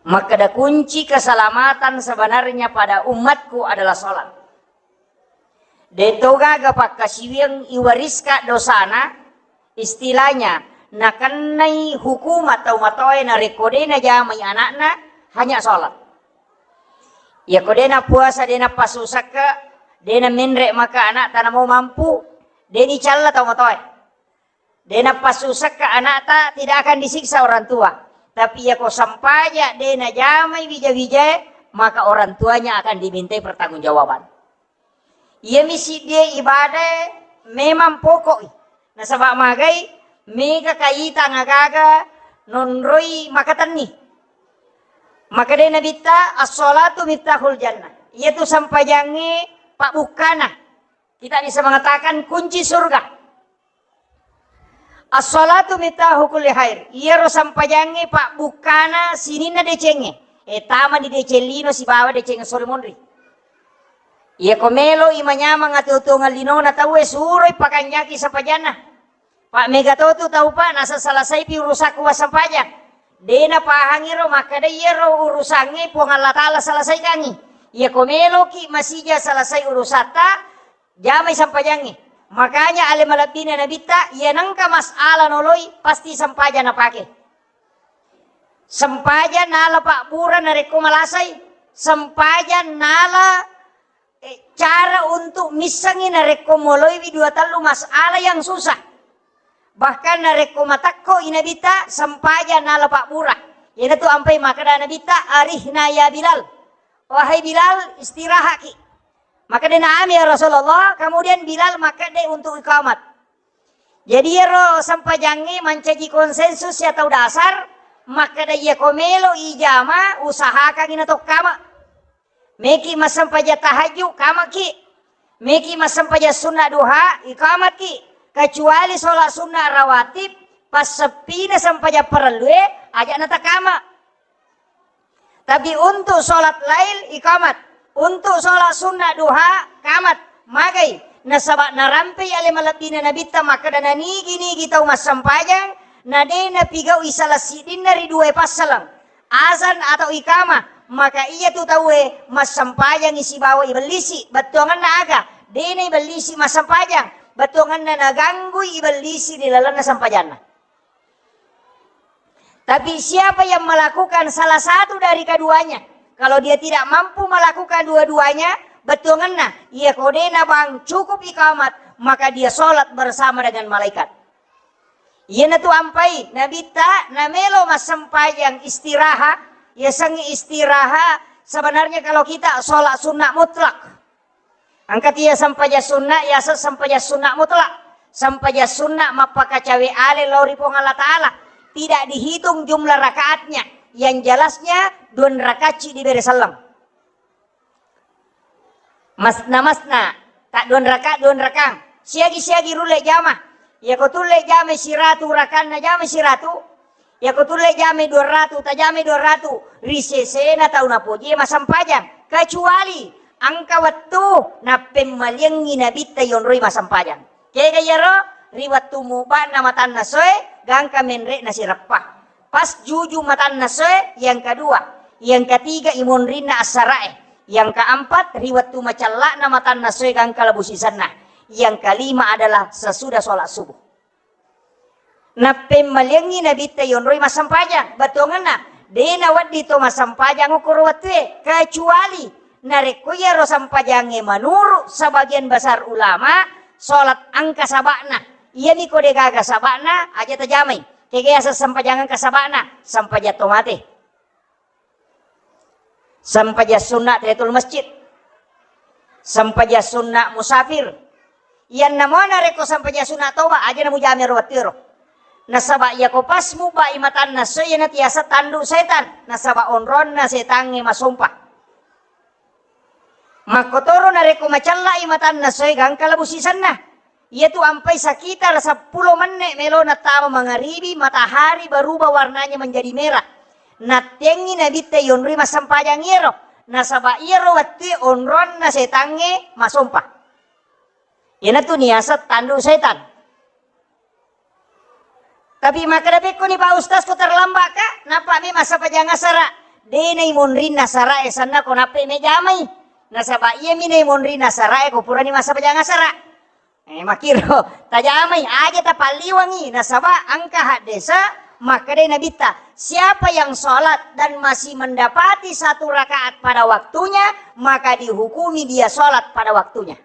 Makkeda kunci keselamatan sebenarnya pada umatku adalah sholat. De to gaga pakkasiwiang iwariska dosana, istilahnya nakennai hukuma tau matoae narekko de najamai anakna, hanya sholat. Iyako de napuasa, de napassusakka, de namenre maka anakta namo mampu, de nicalla tau matoae. De napassusakka anakta, tidak akan disiksa orang tua. Tapi iyako sempaja de najamai wija-wijae, maka orang tuanya akan dimintai pertanggungjawaban. Iyami siddie ibadae memang pokok i. Nasaba magai mega kaita agaga nonroi makatenni. Makkedai Nabitta, "As-sholatu miftahul jannah." Iyatu sempajangnge pabbukkana. Kita bisa mengatakan kunci surga. As-sholatu miftahu kulli khair. Iyaro sempajangnge pabbukkana sininna decengnge. E, tama di deceng lino sibawa deceng sore monri. Iyako melo i manyameng atuo-tuongeng linona tauwe, suroi pakanjaki sempajanna. Pak mega totu tau, Pak, nasa selesaipi urusakku wassempajang. De napahangi ro makkeda iyaro urusangnge Puang Allah Ta'ala selesaikangi. Iyako meloki masija selesai urusatta, jamai sempajangnge. Makanya ale malebbina Nabitta, iya nengka masalah noloi, pasti sempaja napake. Sempaja nala pabbura narekko malasai, sempaja nala, eh, cara untuk missengi narekko moloiwi dua tellu masalah yang susah. Bahkan narekko matekko i Nabitta, sempaja nala pabbura. Iyanatu ampai makkeda Nabitta, "Arihna ya Bilal." Wahai Bilal, istirahaki. Makkeda na'am ya Rasulullah, kemudian Bilal makkeda untuk iqamat. Jadi iyaro sempajangnge mancaji konsensus ya tau dasar, Makkeda, iya ko melo ijama, usahakangi na tokkama. Meki massempajang tahajud, kamaki. Meki massempajang sunna duha, ikamaki. Kecuali sholat sunna rawatib, passeppina sempajang parellue, aja natakama. Tapi untuk sholat lail, ikamat. Untuk sholat sunna duha, kamat. Magai. Nasaba narampei ale malebbina Nabitta makkeda, nanigi-nigi tau massempajang, na de napigau'i salah siddinna ri duae passaleng, azan atau ikamah, maka iya tu tauwe massempajangi sibawa ibellisi. Bettuangenna aga? De naibellisi massempajang. Bettuangenna naganggui ibellisi ri lalenna sempajanna. Tapi siapa yang melakukan salah satu dari keduanya, kalau dia tidak mampu melakukan dua-duanya, bettuangenna, iya ko de nabang cukup ikamat, maka dia sholat bersama dengan malaikat. Iyanatu ampai Nabitta namelo massempajang istiraha, yasengnge istiraha, sebenarnya kalau kita sholat sunnah mutlak. Engka tia sempajang sunna, yaseng sempajang sunna mutlak. Sempajang sunna mappakacawe ale lao ri Puang Allah Ta'ala. Tidak dihitung jumlah rakaatnya. Yang jelasnya, dua rakacci dibere selleng. Masna-masna, tak dua rakaat, dua rakaat. Siagi-siagi rulle jama. Iya ko tulle jama siratu, rakanna jama siratu. Iya ko tulle jamai dua ratu, tajamai dua ratu, ri sesena tau napojie massempajang, kecuali engka wettu nappemmaliangngi Nabitta yonroi massempajang. Kega iyaro? Ri wettu mubana matanna soe, gangka menre'na sireppa. Pas juju matanna soe, yang kedua, yang ketiga imonrinna assara'e, yang keempat ri wettu macella'na matanna soe gangka labu sisenna, yang kelima adalah sesudah sholat subuh. Nappemmaliangngi Nabitta yonroi massempajang. Bettuangenna, de nawedding to massempajang okkoro wettue, kecuali narekko iyaro sempajangnge menurut sebagian besar ulama, sholat engka saba'na. Iyami ko degaga saba'na, aja tajamai. Kega yaseng sempajang engka saba'na? Sempajang to mate. Sempajang sunna tahiyatul masjid. Sempajang sunna musafir. Iyanna mo narekko sempajang sunna toba, aja namujama ero wettuero. Nasaba iya ko pas mubai matanna soe, iyanatu yaseng tandu setan. Nasaba onronna setangnge masompa. Makkotoro narekko macellai matanna soe gangka labu sisenna. Iyatu ampai sekitar seppulo menne' melona tama mangaribi, matahari berubah warnanya menjadi merah. Nattengngi Nabitta yonroi massempajang iyaro, nasaba iyaro wettue onronna setangnge masompa. Iyanatu niaseng tandu setan. Tapi makkeda pekkoni, Pak Ustaz, ko terlambat ka, nappa mi massempajang asara. De naimonrinna asara e sanna ko nappa mi jamai. Nasaba iyami naimonrinna asara e ko purani massempajang asara. Eh, makkiro tajamai aja tapalliwangi, nasaba engka haddese makkedai Nabitta, siapa yang sholat dan masih mendapati satu rakaat pada waktunya, maka dihukumi dia sholat pada waktunya.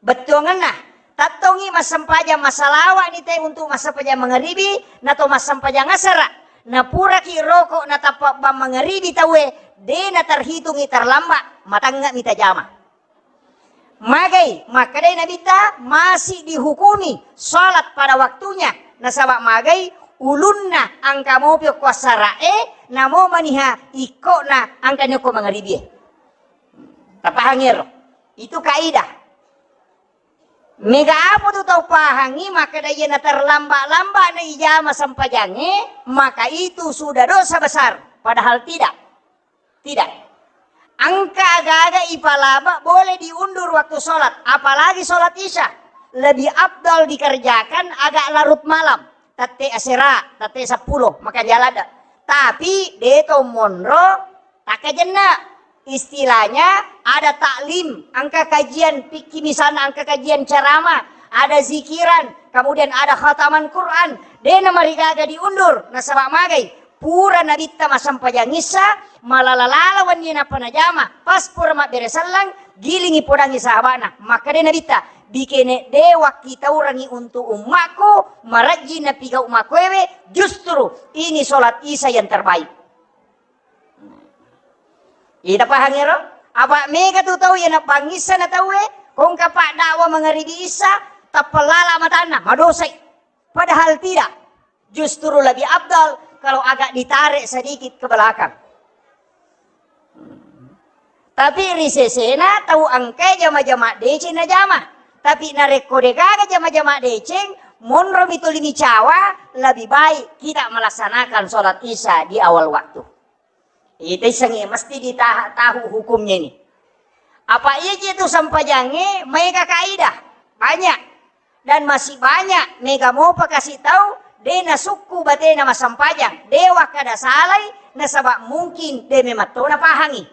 Bettuangenna, tattongi massempajang masalawa'ni te untuk massempajang mangaribi, nato massempajang asara. Napuraki roko natappa bang mangaribi tauwe, de naterhitungi terlambat, matangnga mi tajama. Magai, makkedai Nabitta, masih dihukumi sholat pada waktunya. Nasaba magai, ulunna engka mopi okko asara e, namo maniha ikkona engka ni okko mangaribi e. Tapahangi ero. Itu kaidah. Mega apa tu tau pahangi, makkeda iyana terlambat-lambat na ijama sempajangnge, maka itu sudah dosa besar. Padahal tidak. Tidak. Engka aga-aga ipalaba boleh diundur waktu sholat, apalagi sholat isya. Lebih afdal dikerjakan agak larut malam, tette asera, tette seppulo, maka jalan. Tapi deto monro, takkajenna. Istilahnya ada taklim, engka kajian fikih misalnya, engka kajian ceramah, ada zikiran, kemudian ada khataman Quran. Dena marigaga diundur, nasaba magai. Pura Nabitta massempajang issa, malala-lala wenni nappa najama. Pas pura mabbere selleng, gilingi podangi sahabana. Makkeda Nabitta, bikene de wakkitaurangi untuk ummakku, marajji napigau makkuewe, justru ini sholat isya yang terbaik. Ita pahang ero? Apa mega tu tau iya nabbangissa na tauwe, kongka pak dakwa mangaribi issa, tappalala matanna, madosai. Padahal tidak. Justru lebih afdal kalau agak ditarik sedikit ke belakang. Tapi ri sesena tau engkae jama-jama deceng najama. Tapi narekko degaga jama-jama deceng, monromi tuli micawa, lebih baik kita melaksanakan sholat isya di awal waktu. Ita issengngi mesti ditaha-, tahu hukumnya ini. Apa iya je tu sempajangnge maega kaidah? Banyak. Dan masih banyak mega mopa kasi tau de nasukku batena massempajang, de wakkada salai, nasaba mungkin de memang to napahangi.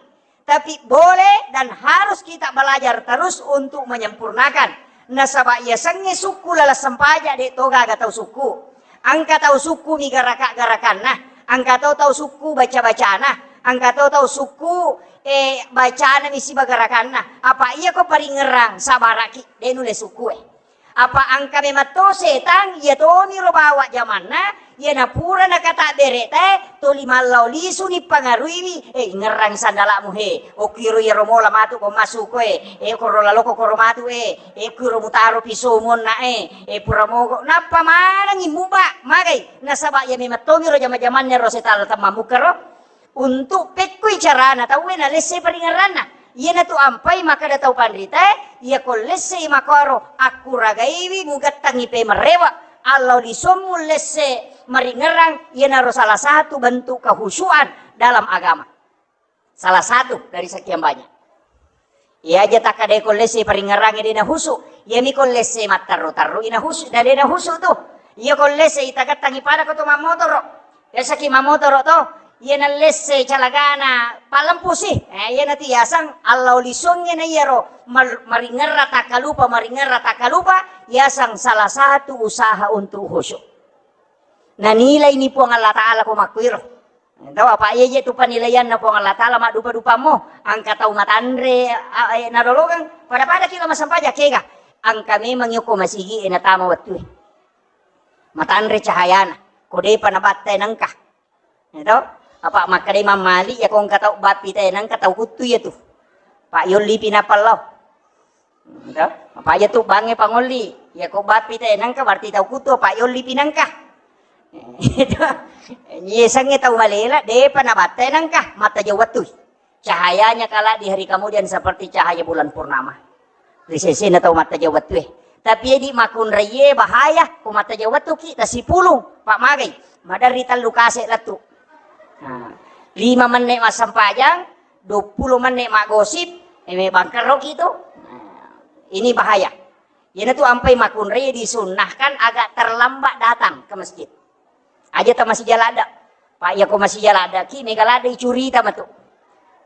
Tapi boleh dan harus kita belajar terus untuk menyempurnakan. Nasaba yasengnge sukku laleng sempajang de to gaga tau sukku. Engka tau sukku mi garaka-garakanna, engka to tau sukku baca-bacana, engka to tau sukku, eh, bacana mi siba garakanna. Apa iya ko paringerang sabaraki, de nulle sukku e. Apa engka memang to setang, iya tomi ro bawa jamanna, iya napura nakatabbere tae, toli mallau lisu ni pangaruiwi, eh, ingerrang sandalamu he, okkiro iyaro mola matu ko masuko e, eh, koro laloko koro matu e, eh, kiro mutaro pisomonna e, eh, pura mogo, nappa manengi muba, magai, nasaba iya memang tomi ro jama-jamanna ro setang temmamukka ro. Untuk pekkui carana tauwe nalesse paringerranna. Iyanatu ampai makkeda tau panritae, iya ko lessei makkoro akkuragaiwi mugettangi pemerrewa, allau lisommu lesse maringerrang, iyanaro salah satu bentuk kehusuan dalam agama. Salah satu dari sekian banyak. Iya aja takkadai ko lesse paringerrangnge de nahusu, iyami ko lesse matterru-terru i nahusu, na de nahusu tu. Iya ko lesse itagettangi pada ko to mammotoro. Biasaki mammotoro to, iya nallesse calagana pallempusi. Eh, iya natu yasang allau lisongnge na iyaro mar-, maringerra takkalupa, maringerra takkalupa, yasang salah satu usaha untuk khusyuk. Nanilai ni Puang Allah Ta'ala ko makkuiro. Tau apa iya je tu penilaianna Puang Allah Ta'ala maddupa-dupammo, engka tau matanre, a, e, nalolongeng, pada-pada ki lo massempajang kega. Engka memang yoko masigi e natama wettue. Matanre cahayana, ko depa nabattai nengka. Ya tau? Apa makkedai Imam Malik, ya ko engka tau bappi te nengka tau kuttu ya tu. Pak yolli pi napallau. Gitu. Apa aja tu bangnge pangolli. Ya ko bappi te nengka berarti tau kutu apa yolli pi nengka. Gitu. Ye sangnge tau malela, depa nabatte nengka, mata jauh wettui. Cahayanya kala di hari kemudian seperti cahaya bulan purnama. Ri sesena tau mata jauh wettue. Tapi edi makunraie bahaya, ko mata jauh wettuki, tasipulung, pak magai. Maderri tellu kase lettu. Nah, lima menit massempajang, dua puluh menit maggosip, eh, me bangkerroki tu. Nah, ini bahaya. Iyanatu ampai makkunrai disunnahkan agak terlambat datang ke masjid. Aja ta masih jaladda. Pak, iya ko masih jaladda ki, mega ladda icurita matu.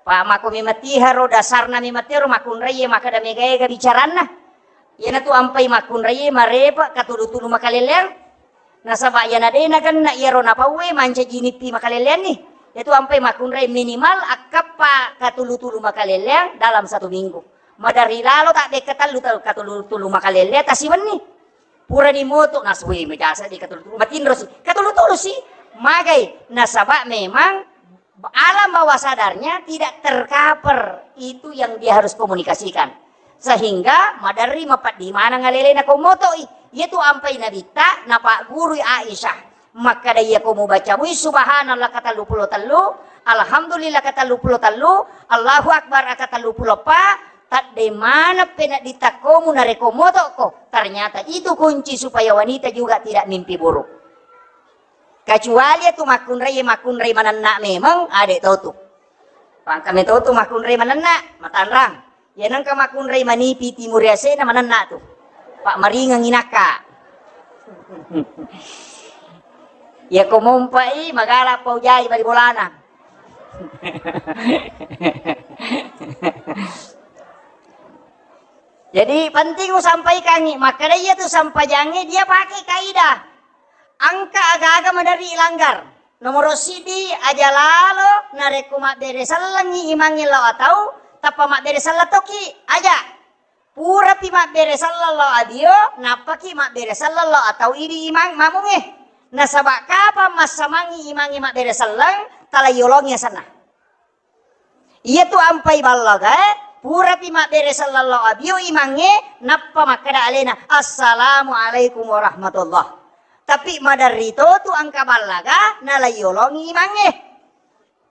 Pak, mako mematiha ro dasarna mematiha ro makkunrai makkeda mega ega bicaranna. Iyanatu ampai makkunrai marepa katulu-tulu makaleleang. Nasaba iyana de nagenna iyaro napauwe mancaji nippi makaleleanni. Iyatu ampai makkunrai minimal akkappa katulu-tulu makaleleang dalam satu minggu. Maderri lalo tabbe katellu ta-, katulu-tulu makaleleang tasiwenni. Purani moto nasui mejasa di katulu-tulu. Matinrosi. Katulu-tulusi. Magai. Nasaba memang alam bawah sadarnya tidak tercover itu yang dia harus komunikasikan. Sehingga maderri mapeddi maneng alelena ko motoi. Iyatu ampai nabitta napaggurui Aisyah. Makkeda iya ko mubaca mui subhanallah katellu pulo tellu, alhamdulillah katellu pulo tellu, Allahu akbar katellu pulo eppa, tadde maneng peneddi takkomu narekko motokko. Ternyata itu kunci supaya wanita juga tidak mimpi buruk. Kecuali tu makkunrai, makkunrai manenna memang ade to tu. Pangka meto tu makkunrai manenna, matanrang. Iya nengka makkunrai manipi timur yasena manenna tu. Pak maringengi nakka. Iya ko mompai magala paujai bali bolana. Jadi penting usampaikangi, makkeda iya tu sampajangnge dia pakai kaidah. Engka aga-aga maderri ilanggar. Nomoro siddi, aja lalo narekko mabbere sellengngi imangnge lao atau, tappa mabbere selleng toki, aja. Purapi mabbere selleng lao abio, nappaki mabbere selleng lao atau idi imang mamungnge. Nasaba kapang massamangngi imangnge mabbere selleng, tala yolongi asenna. Iyatu ampai ballagae, purapi mabbere selleng lao abio imangnge, nappa makkeda alena, "Assalamualaikum warahmatullah." Tapi maderri to tu engka ballaga nalaiyolongi imangnge.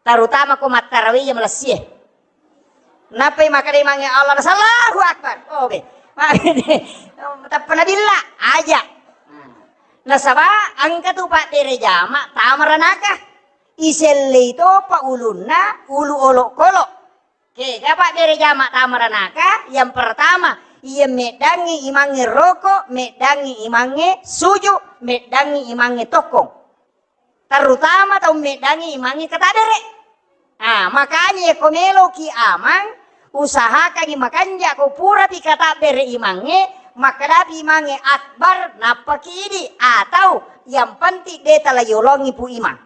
Terutama ko mattarawe iya malessie. Nappai makkeda imangnge Allah, Allahu Akbar. Oh, be. Tappa nabilla aja. Nasaba engka tu paddere jama tama ranaka. Isellei topa ulunna, ulu olokolo. Kega paddere jama tama ranaka? Yang pertama, iya meddangngi imangnge roko, meddangngi imangnge suju, meddangngi imangnge tokkong. Terutama tau meddangngi imangnge kataddere. Ah, makanya ko meloki amang, usahakangi makanja ko purapi kataddere imangnge, makkadapi imangnge akbar, nappaki idi, atau yang penting de tala yolongi pu imang.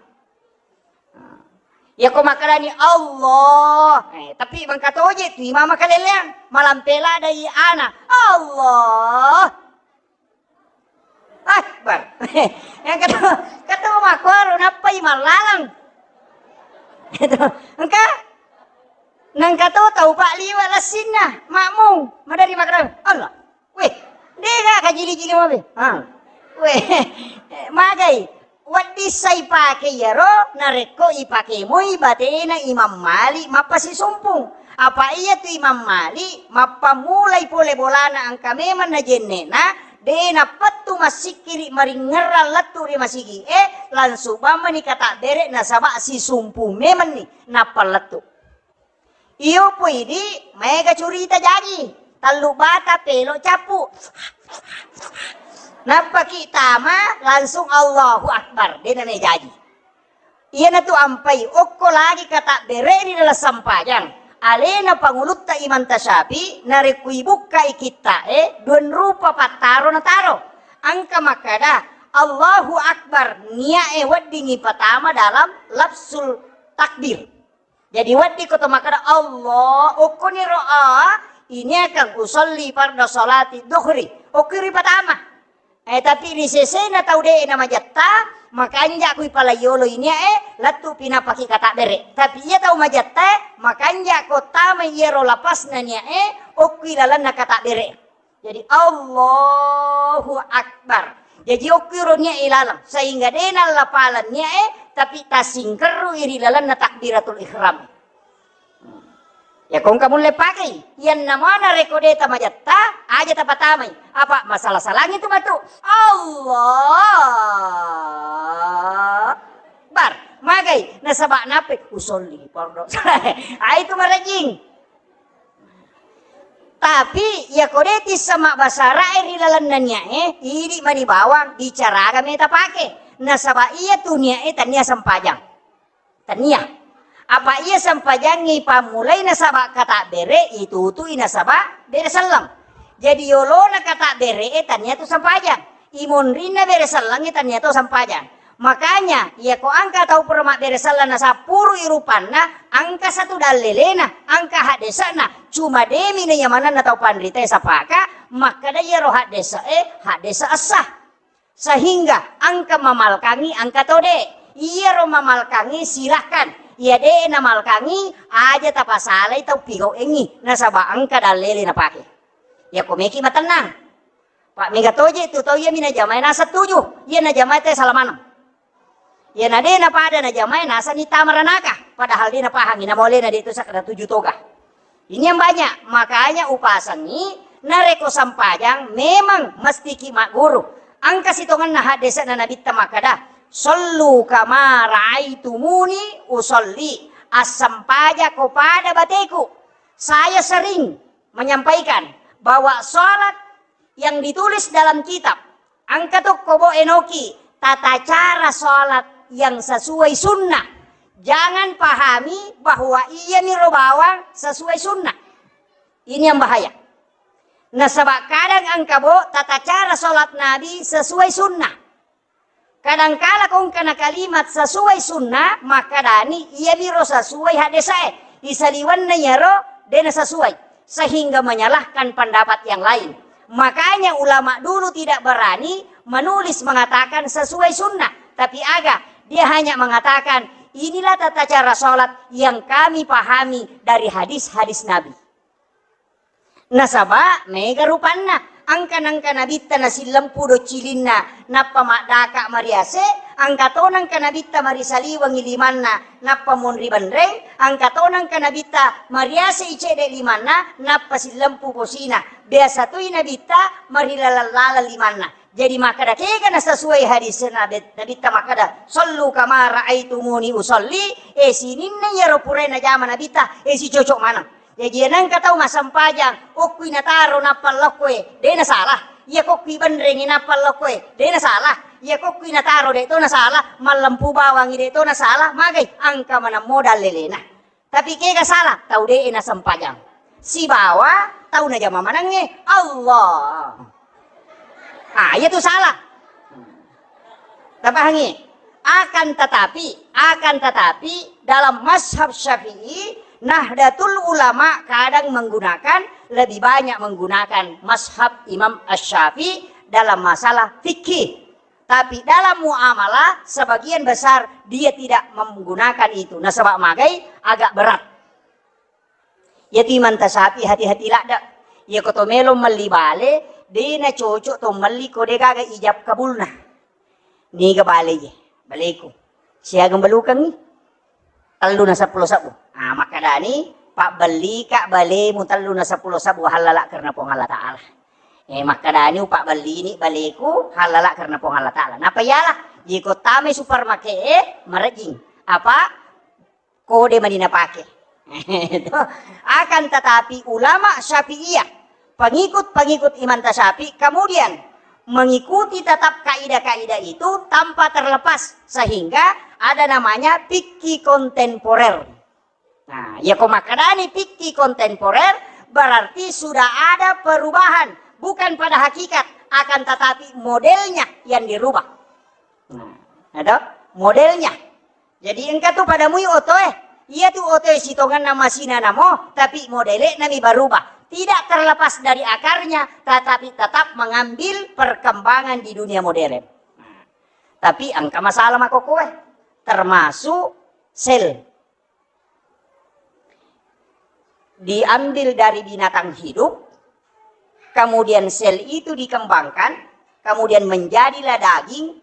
Iya ko makkedani Allah, eh, tapi mengkatoje tu imang makaleleang, malampe ladai ana, Allah Akbar. Yang katu, katu makkuaro nappai mallalang. Itu, engka, nang katu tau pak liwa lassinna, makmung, madari makkeda, Allah. Weh, dega kajili-jili mabe. Ha. Weh, magai. Wedding sa ipake iyaro, narekko ipake moi batena Imam Malik mappasisumpung. Apa iya tu Imam Malik mappammulai pole bolana engka memang najenne'na, de nappettu massikkiri maringngerang lettu ri masigi'e, langsung bammani katabbere nasaba sisumpung memenni nappa lettu. Iyo pu idi, maega curita jaji, tallu bata pelo cappu. Nappaki tama, langsung Allahu Akbar, de name jaji. Iyanatu ampai okko lagi katabbere ri dalam sampajang. Alena pangulutta Imam Tasyafi, narekko ibukkai kitta'e, dua rupa pattaro nataro. Engka makkada, Allahu Akbar, nia'e weddingi patama dalam lafzul takbir. Jadi wedding ko to makkeda Allah, okkoniro a, ini akan usolli farda salati dhuhri. Okko ripatama. Eh, tapi ri sesena tau de na majatta, makanja kui palaiyolo ini eh, lettu pinapaki katabbere. Tapi iya tau majatta, makanja ko tama iyaro lapasna nia eh, okkui lalenna katabbere. Jadi, Allahu Akbar. Jaji, okki ro nia ilaleng, sehingga de nallapaleng nia e, tapi tasingkerru iri lalenna takbiratul ihram. Ya, kongka mulle pakai. Iyanna mana reko de tamajatta, aja tapatamai. Apa masalah salangi tu matu? Allah Akbar. Magai, nasaba nape? Usolli, fardu. Ai tu marajing. Tapi, iya ko de tissa mabbasarae ri lalenna nia e, idi mani bawang, bicara aga meta pake. Nasaba iya tu nia e tania sempajang. Tania. Apa iya sempajangngi pammulai nasaba katabbere, itutui nasaba bere selleng. Jadi yolona katabbere e tania tu sempajang. Imonrinna bere selleng e tania tu sempajang. Makanya, iya ko engka tau pura mabbere selleng nasappurui rupanna, engka satu dallelena, engka haddese'na, cuma demi na iya manenna tau panrita e sapaka, makkeda iyaro haddese e, haddese essa. Sehingga engka mamalkangi, engka to de. Iyaro mamalkangi silahkan, iya de namalkangi aja tapasalai tau pigau engi, nasaba engka dallele napake. Iya ko meki matennang. Pak mega toje tu tau iya mi najamae naseng tuju, iya najamae te sala maneng. Iya na de napada najamae naseng ni tama ranaka, padahal de napahangi namolena de tu sakkeda tuju toga. Ini yang banyak, makanya upasengi nareko sampajang memang mesti ki magguru. Engka sitongenna haddese'na Nabitta makkeda, "Sallu kama raaitumuni usalli." Assampajako pada bateku. Saya sering menyampaikan bahwa salat yang ditulis dalam kitab, engka tokko bo enoki tata cara salat yang sesuai sunnah. Jangan pahami bahwa iya miro bawang sesuai sunnah. Ini yang bahaya. Nasaba kadang engka bo tata cara salat Nabi sesuai sunnah. Kadangkala ko engkana kalimat sesuai sunnah, makkadani iyamiro sesuai haddesae. Isaliwenna iyaro dena sesuai, sehingga menyalahkan pendapat yang lain. Makanya ulama dulu tidak berani menulis mengatakan sesuai sunnah, tapi aga, dia hanya mengatakan, "Inilah tata cara sholat yang kami pahami dari hadis-hadis Nabi." Nasaba mega rupanna, Engka nengka nabitta nasillempu doccilinna, nappa maddaka mariase, engka to nengka nabitta marisaliwengi limanna, nappa monri benreng, engka to nengka nabitta mariase i cedde limanna, nappa sillempu posina. Biasa toi nabitta marilaleng-laleng limanna. Jadi makkeda kega nasasuai hadis Nabi, nabitta makkeda, "Sallu kama raaitumuni usalli," eh, sininna iyaro purai najama nabitta, eh, sicocok maneng. Jaji, nengka tau massempajang, okkui nataro nappa lokkoe, de nasalah. Iya kokkui benrengi nappa lokkoe, de nasalah. Iya kokkui nataro, de to nasalah. Mallempu bawangi, de to nasalah. Magai, engka maneng modal lelena. Tapi kega salah? Tau de nasempajang. Sibawa tau najama manengnge, Allah. Ah, iya tu salah. Tapahangi? Akan tetapi, akan tetapi, dalam mazhab Syafi'i, Nahdlatul Ulama kadang menggunakan, lebih banyak menggunakan mazhab Imam Asy-Syafi'i dalam masalah fikih. Tapi dalam muamalah, sebagian besar dia tidak menggunakan itu. Nasaba magai, agak berat. Iyatu Imam Tasyafi'i hati-hati ladde. Iyako to melo melli bale, de nacocok to melli ko de gaga ijab kabulna. Niga bale je, baleku. Siaga belukengngi? Tellu na seppulo sebbu. Ah, makkadani, pabbellika balemu tellu na seppulo sebbu hallala karena Puang Allah Ta'ala. Eh, makkadani, upabbellini baleku hallala karena Puang Allah Ta'ala. Napa iyalah? Iko tamai supermarket, eh, marejing. Apa? Kode mani napake. Akan tetapi ulama Syafi'iyah, pengikut-pengikut Imam Tasyafi, kemudian mengikuti tetap kaidah-kaidah itu tanpa terlepas, sehingga ada namanya fikih kontemporer. Nah, ya ko makkedani fikih kontemporer, berarti sudah ada perubahan, bukan pada hakikat, akan tetapi modelnya yang dirubah. Nah, ada modelnya. Jadi engka tu pada mui otoe. Iya tu otoe sitongenna masina namo, tapi modele nami berubah. Tidak terlepas dari akarnya, tetapi tetap mengambil perkembangan di dunia modern. Nah, tapi engka masalah makokoe, termasuk sel. Diambil dari binatang hidup, kemudian sel itu dikembangkan, kemudian menjadilah daging,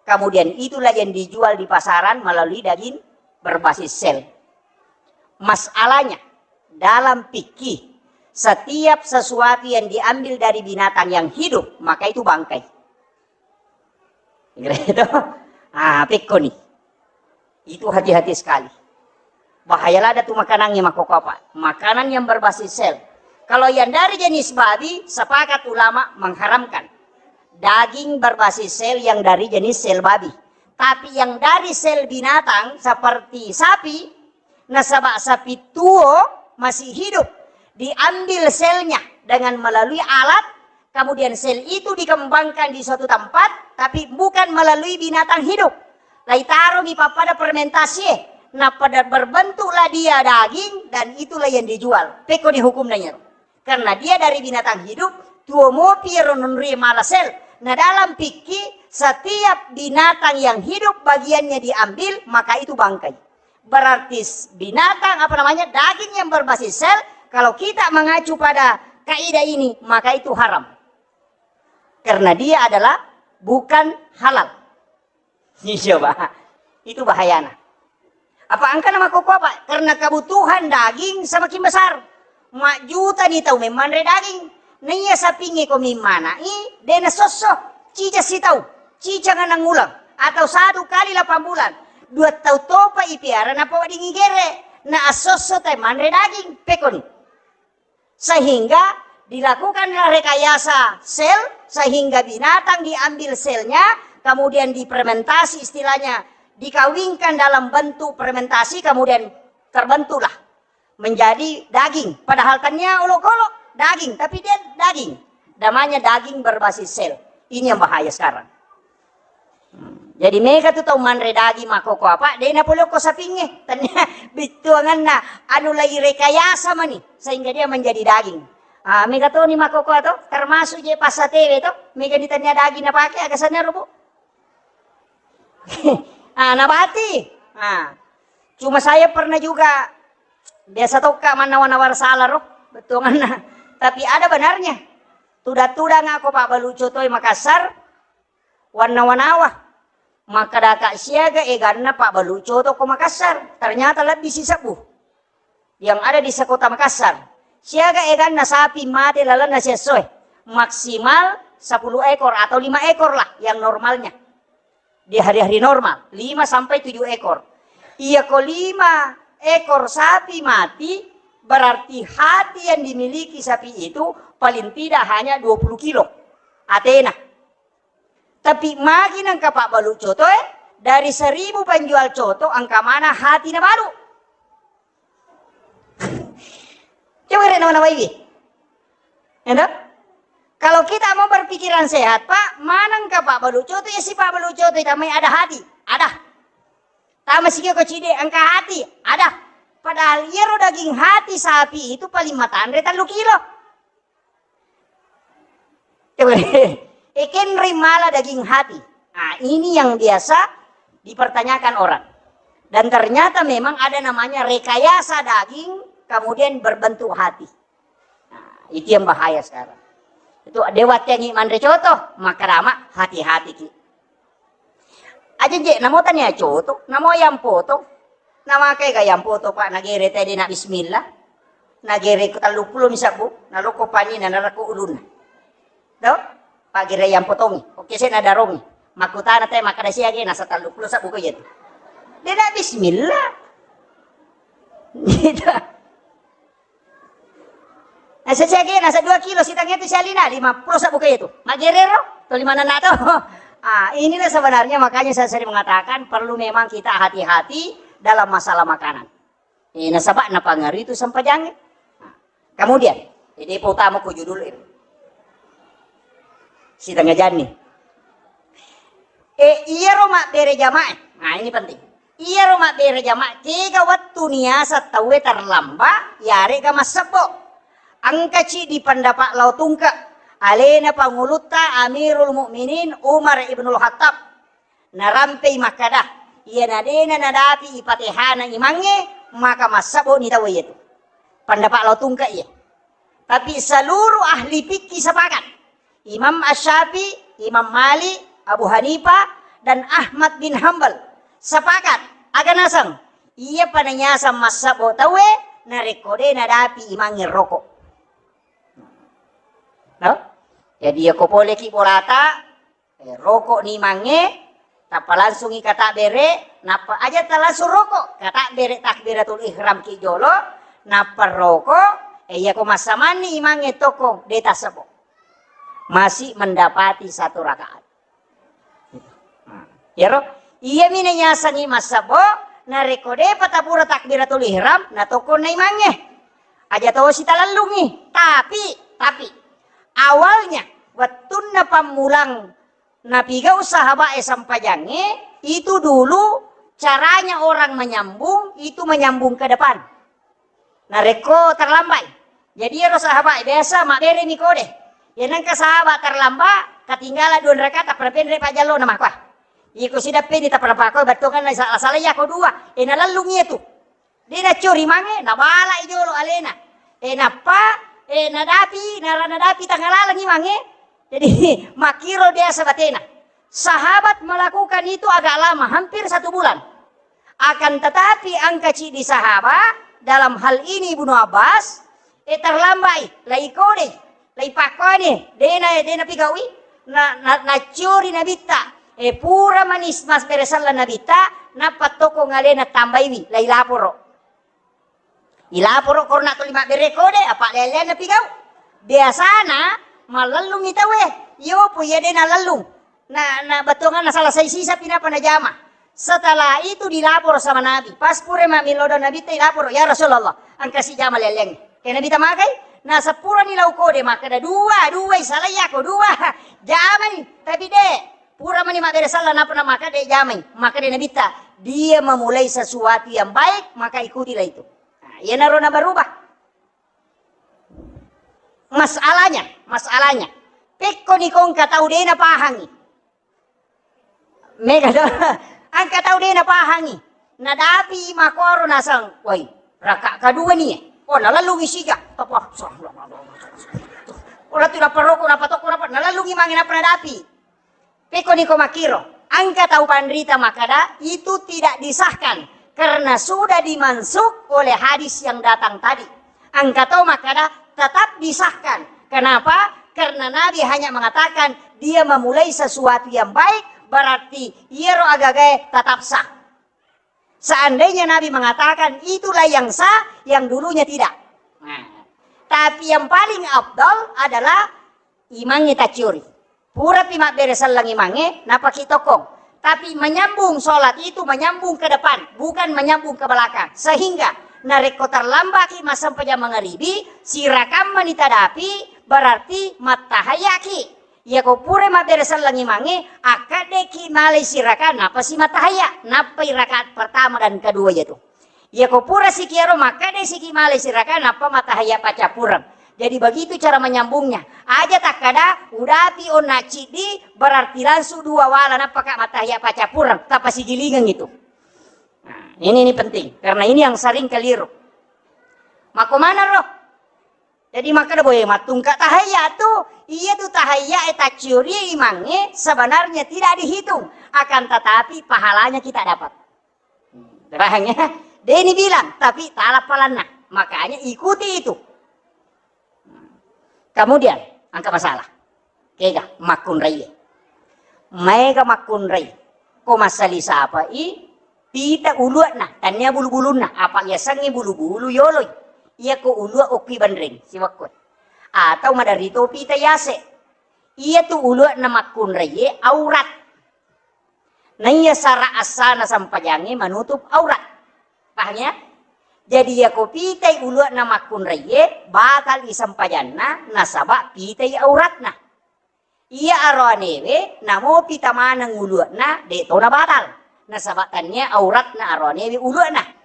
kemudian itulah yang dijual di pasaran melalui daging berbasis sel. Masalahnya, dalam fikih, setiap sesuatu yang diambil dari binatang yang hidup, maka itu bangkai. Gitu. Ah, pekko ni. Itu hati-hati sekali. Bahaya lada tu makanan yang makoko apa? Makanan yang berbasis sel. Kalau yang dari jenis babi, sepakat ulama mengharamkan daging berbasis sel yang dari jenis sel babi. Tapi yang dari sel binatang seperti sapi, nasaba sapi tuo masih hidup, diambil selnya dengan melalui alat, kemudian sel itu dikembangkan di suatu tempat, tapi bukan melalui binatang hidup. Laitaromi pappada fermentasi, eh, napada berbentuklah dia daging dan itulah yang dijual. Pekko ni hukumna iyaro. Karena dia dari binatang hidup, tuo mopi ro nonri mala sel. Nah, dalam fikih, setiap binatang yang hidup bagiannya diambil, maka itu bangkai. Berarti s-, binatang, apa namanya, daging yang berbasis sel, kalau kita mengacu pada kaidah ini, maka itu haram. Karena dia adalah bukan halal. Iya, Pak. Itu bahayana. Apa engka nama koko apa? Karena kebutuhan daging semakin besar. Majjuta ni tau memmanre daging. Naiya sapingnge ko mimmana i, de nasosso. Cica sitau, cica nganang ulang, atau satu kali delapan bulan. Dua tau topa ipiara napawedding igere. Na asosso tai manre daging. Pekoni. Sehingga dilakukanlah rekayasa sel, sehingga binatang diambil selnya, kemudian difermentasi, istilahnya dikawinkan dalam bentuk fermentasi, kemudian terbentuklah menjadi daging. Padahal tania olok-olok daging, tapi dia daging. Namanya daging berbasis sel. Ini yang bahaya sekarang. Hmm. Jadi mega tu tau manre daging makkoko apa, de napolokko sapingnge. Tania bittuanganna anu lai rekayasa mani sehingga dia menjadi daging. Ah, mega toni makkoko to, termasuk je passatewe to, mega ditania daging napake, aga sanna rubu. Ah, nabati. Ah. Cuma saya pernah juga, biasa tokka mannawa-nawa sala ro, bettuanganna. Tapi ada benarnya. Tudang-tudang ako pabbalu cotoe Makassar, wanna-wanawa. Makkadaka siaga eganna pabbalu coto ko Makassar. Ternyata lebbi sisebbu yang ada di sekota Makassar. Siaga eganna sapi mate lalenna siessoe. Maksimal sepuluh ekor atau lima ekor lah yang normalnya. Di hari-hari normal, lima sampai tujuh ekor. Iya ko lima ekor sapi mati, berarti hati yang dimiliki sapi itu paling tidak hanya dua puluh kilo. Atena. Tapi magi nengka pabbalu coto, eh, dari seribu penjual coto, engka mana hati na balu. Coba rek nawa-nawaiwi. Ya toh? Kalau kita mau berpikiran sehat, Pak, manengka pabbalu coto, ya si pabbalu coto tamai ada hati. Ada. Tama sikio ko cide, engka hati. Ada. Padahal iyaro daging hati sapi itu paling matanre tellu kilo. Ekenri mala daging hati. Nah, ini yang biasa dipertanyakan orang. Dan ternyata memang ada namanya rekayasa daging, kemudian berbentuk hati. Nah, itu yang bahaya sekarang. Itu dewa tiangi manre coto, maka lama hati-hati ki. Aja je, namo tania coto, namo yang poto. Namakai ga yang poto, Pak, nagere tadi na bismillah. Nagere ko tellu puluh mi sabbu, naloko pani na narakko ulunna. Do? Pagere yang potongi. Oke, saya nadarongi. Makutana te makkada siage nasa tellu puluh sabbu ko yetu. Dia na bismillah. Gitu. Nasa siage nasa dua kilo sitang itu sialina lima puluh sabbu ko yetu. Magerero, to lima nana to. Ah, inilah sebenarnya makanya saya sering mengatakan perlu memang kita hati-hati dalam masalah makanan. Eh, nasaba napangaruhi itu sempajangnge. Kemudian, jadi utama ko judul itu. Sitengah jani. Eh, iyaro mabbere jamaah. Nah, ini penting. Iyaro mabbere jamaah, kega wettu niasa tauwe terlambat, yarega massebbo. Engkaci di pendapat lao tungke, alena pangulutta Amirul Mukminin Umar Ibnul Khattab. Narampei makkada, iyana dena nadapi ipatehana imangnge, maka massebbo ni tau iyetu. Pendapat lao tungke iye. Tapi seluruh ahli fikih sepakat. Imam Asy-Syafi'i, Imam Malik, Abu Hanifah, dan Ahmad bin Hambal sepakat. Aga naseng, iya pananyasang massebbo tauwe, narekko de nadapi imangnge roko. No? Jadi, yako poleki bolata, Eh, roko ni mange, tappa langsungi kata bere, nappa aja ta langsung roko, kata bere takbiratul ihram ki jolo, nappa roko, eh, yako massamanni imangnge toko, de tassebo. Masih mendapati satu rakaat. Nah, yaro, iya mi nayasangi massebo, narekko depa tapura takbiratul ihram, na toko na imangnge. Aja to sitalellungi, tapi, tapi, awalnya, wettunna pammulang Napigau sahabae sempajangnge, itu dulu caranya orang menyambung, itu menyambung ke depan. Narekko terlambat. Jadi ero sahabae biasa mabbereni kode. Ya nengka sahabat terlambat, ketinggalan dua rakaat, tappa penre pajallona makua. Iko sidappeni tappa pakoi bettuanna sala-sala yako dua. E nalellung iya tu. De naccori mange, nabalai jolo alena. E, nappa, e, nadapi, nara-, nadapi tangalalengi mange. Jadi, makkiro biasa batena. Sahabat melakukan itu agak lama, hampir satu bulan. Akan tetapi, angka cidi sahabat, dalam hal ini Ibnu Abbas, e, terlambai, lai kode. Lai pakkoni, dena, dena pigaui, na, na, naccuri nabitta. E, pura manis mas beresalla nabitta, nappa toko ngalena tambaiwi, lai laporo. Ilaporo korona tuli mabbere kode, apa lele napigau. Biasana, malellung itawe, yopo iya dena lellung. Na, na bettuanganna salah sai sisa pinapa najama. Setelah itu dilapor sama Nabi. Pas pura mammilodong Nabitta ilapor, "Ya Rasulullah, engka sijama lelleng." Ke Nabitta magai, na sepurani lau kode makkeda, "Dua, dua, salai yako, dua." Jamai, tapi de, pura mani mabbere sala napa na makkeda jamai. Makkeda Nabitta, "Dia memulai sesuatu yang baik, maka ikutilah itu." Nah, iyanaro na berubah. Masalahnya, masalahnya. Pekko ni kongka tau de napahangi. Mega do. Angka tau de napahangi. Nadapi makoro nasang, "Woi, raka kedua ni." Oh, nalellungi siga. Apa? Ora tu nappa roko, nappa tokko, nappa nalellungi mange, nappa nadapi. Pekko niko makkiro, engka tau panrita makkada itu tidak disahkan karena sudah dimansukh oleh hadis yang datang tadi. Engka tau makkada tetap disahkan. Kenapa? Karena Nabi hanya mengatakan dia memulai sesuatu yang baik, berarti iyaro agagae tetap sah. Seandainya Nabi mengatakan itulah yang sah, yang dulunya tidak. Nah, tapi yang paling afdal adalah imangnge tacciori. Purapi mabbere selleng imangnge, napaki tokkong. Tapi menyambung sholat itu menyambung ke depan, bukan menyambung ke belakang. Sehingga narekko terlambaki massempajang mangaribi, sirakammani tadapi, berarti mattahayaki. Iyako pura mabbere selleng imangnge, akkaddeki malai siraka, nappa si mattahayya, nappai rakaat pertama dan kedua iyatu. Iyako pura siki ero, makkaddai siki malai siraka, nappa mattahayya paccappureng. Jadi begitu cara menyambungnya. Aja takkada, udapi onna ciddi, berarti langsung dua wala, nappaka mattahayya paccappureng, tappa sigilingeng itu. Nah, ini, ini penting, karena ini yang sering keliru. Mako mana roh? Jadi makkeda boe mattungka tahayya tu, iya tu tahayya e tacciori imangnge sebenarnya tidak dihitung, akan tetapi pahalanya kita dapat. Paham ya? Deni bilang, tapi tala palanna. Makanya ikuti itu. Kemudian, angka masalah. Kega makkunraie. Maega makkunrai. Ko massali sapai pita ulua'na, tania bulu-bulunna. Apa yasengnge bulu-bulu yoloi. Iyako ulua okki banreng, siwakko. Atau maderito pita yase. Iya tu ulua'na makkunraie aurat. Naiya sara assana sempajangnge manutup aurat. Paham ya? Jadi iyako pitai ulua'na makkunraie, batal i sempajanna, nasaba pitai auratna. Iya aroanewe, namo pita maneng ulua'na, de' to nabatal. Nasaba tania auratna aroanewe ulua'na.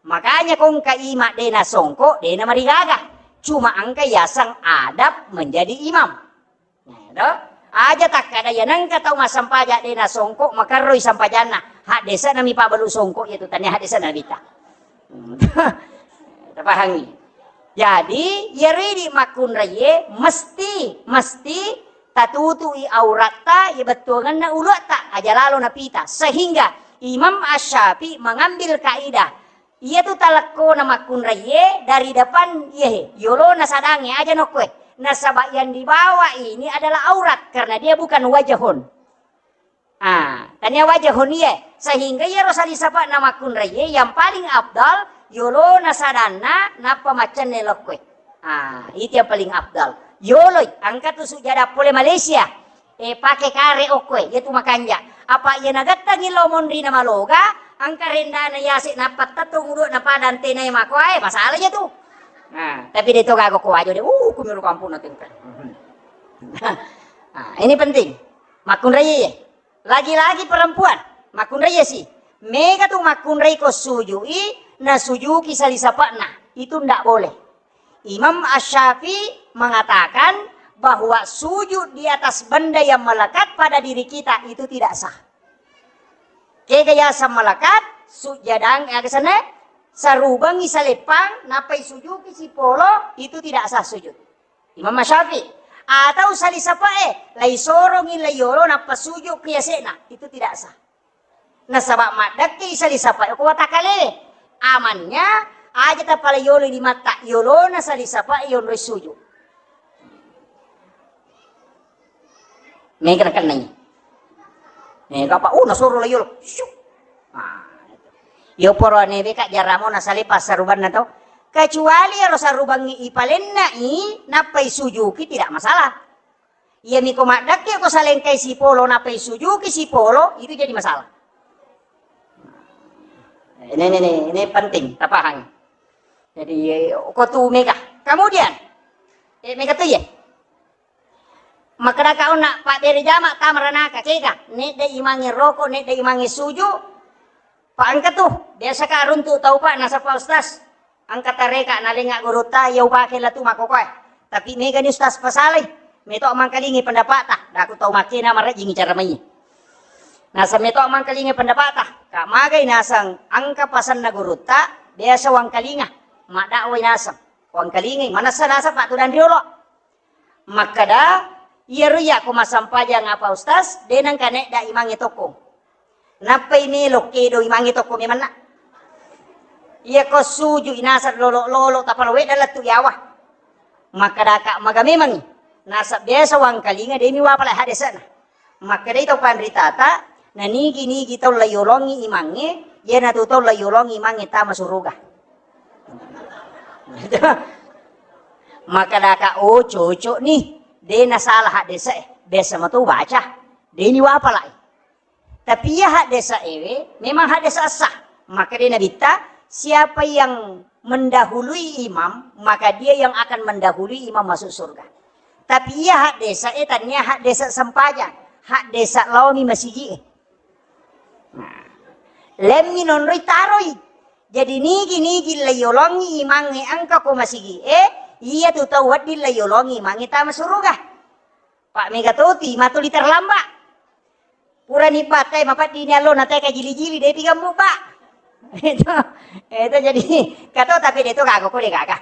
Makanya ko engka imam de' nasongko, de' namarigaga. Cuma engka yaseng adab menjadi imam. Nah, do? Aja takkada iya nengka tau massempajang de' nasongko, makerroi sempajanna. Haddese'na mi pabalu songko iya tu, tania haddese'na bita. Tapahangi. Jadi, iyaro idi makkunraie mesti, mesti tatutui auratta, iya bettuangenna uluatta, aja lalo napita. Sehingga Imam Asy-Syafi'i mengambil kaidah, iya tu talekkona makkunraie dari depan, iyahe, yolona sadangnge, aja nokkoe. Nasaba yang dibawa ini adalah aurat, karena dia bukan wajahun. Ah, tania wajahun iye. Sehingga iyaro sali sapa'na makkunraie yang paling afdal, yolona sadanna, nappa maccenne lokkoe. Ah, itu yang paling afdal. Yoloi, engka tu sujada pole Malaysia. Eh, pake kare okkoe, iya tu makanja. Apa iya nagettangi lo monri na maloga, engka rendana yase nappa tettong udu'na pada antenae makoae, masalah iya tu. Nah, tapi de' to gaga ko wajo de', uh, kumiro kampung na tengka. Ah, ini penting. Makkunraie. Lagi-lagi perempuan, makkunrai si. Mega tu makkunrai ko sujui, nasujuki sali sapa'na. Itu ndak boleh. Imam Asy-Syafi'i mengatakan bahwa sujud di atas benda yang melekat pada diri kita itu tidak sah. Kega yaseng melekat, sujadang, eh, kesana, sarubangi saleppang, nappai sujuki sipolo, itu tidak sah sujud. Imam Syafi'i. Atau sali sapa'e, lai sorongi lai yolo, nappa sujud ki yase'na, itu tidak sah. Nasaba maddekki sali sapa'e ko watakale. Amannya, aja tapale yolo limatta, yolona sali sapa'e yonroi sujud. Mega nakennai. Mega apa? Oh, nasoro lai yolo. Syuk. Ah, itu. Yo poro newe ka jaramo nasale passarubanna to. Kecuali ero sarubangngi ipalennai, nappai sujuki, tidak masalah. Iya miko maddekke ko salengkai sipolo, nappai sujuki sipolo, itu jadi masalah. Ini, ini, ini, ini penting, tapahang. Jadi, eh, ko tu mega. Kemudian, eh, mega tu ya. Makkedaka onna pabbere jama tama ranaka, cega, nedde imangnge roko, nedde imangnge suju, pa engka tu, biasa ka runtu tau pa nasaba ustaz, engka tareka nalenga gurutta, iya upake latu makkokoe. Tapi mega ni ustaz pasalai, meto mangkalingi pendapata, daku tau makkena marajingi cara mai. Naseng meto mangkalingi pendapata, ka magai naseng engka pasenna gurutta, biasa wangkalinga, maddakwai naseng, wangkalingai, manessa naseng pa tudang riolo. Makkeda, iyaro iyako massampajang apa Ustaz, de nengka nedda imangnge tokko. Nappai melo kedo imangnge tokko memanna. Iyako suju inaseng lolo-lolo tapalowe dalettu yawa. Makkedaka maga memangngi. Nasab biasa wangkalinga demi wapala hadesana. Makkedai tau panritata, na nigi-nigi tau laiyolongi imangnge, iyanatu tau laiyolongi imangnge tama suruga. Makkedaka, oh cocok nih, de nasalah haddesa e, biasa mato baca, de ni wapalai. Tapi iya haddesa ewe memang haddesa sah. Makkedai Nabitta, siapa yang mendahului imam, maka dia yang akan mendahului imam masuk surga. Tapi iya haddesa e tania haddesa sempajang, haddesa laomi masigi e. Nah, lemmi nonroi taroi. Jadi nigi-nigi laiyolongi imangnge engka ko masigi e, iya tu tau wedding laiyolongi imangnge tama suruga. Pak mega toti matuli terlambat. Purani batai mapaddini allo na teka jili-jili de tiga muba. Itu, itu jadi kato tapi de to gaga ko de gaga.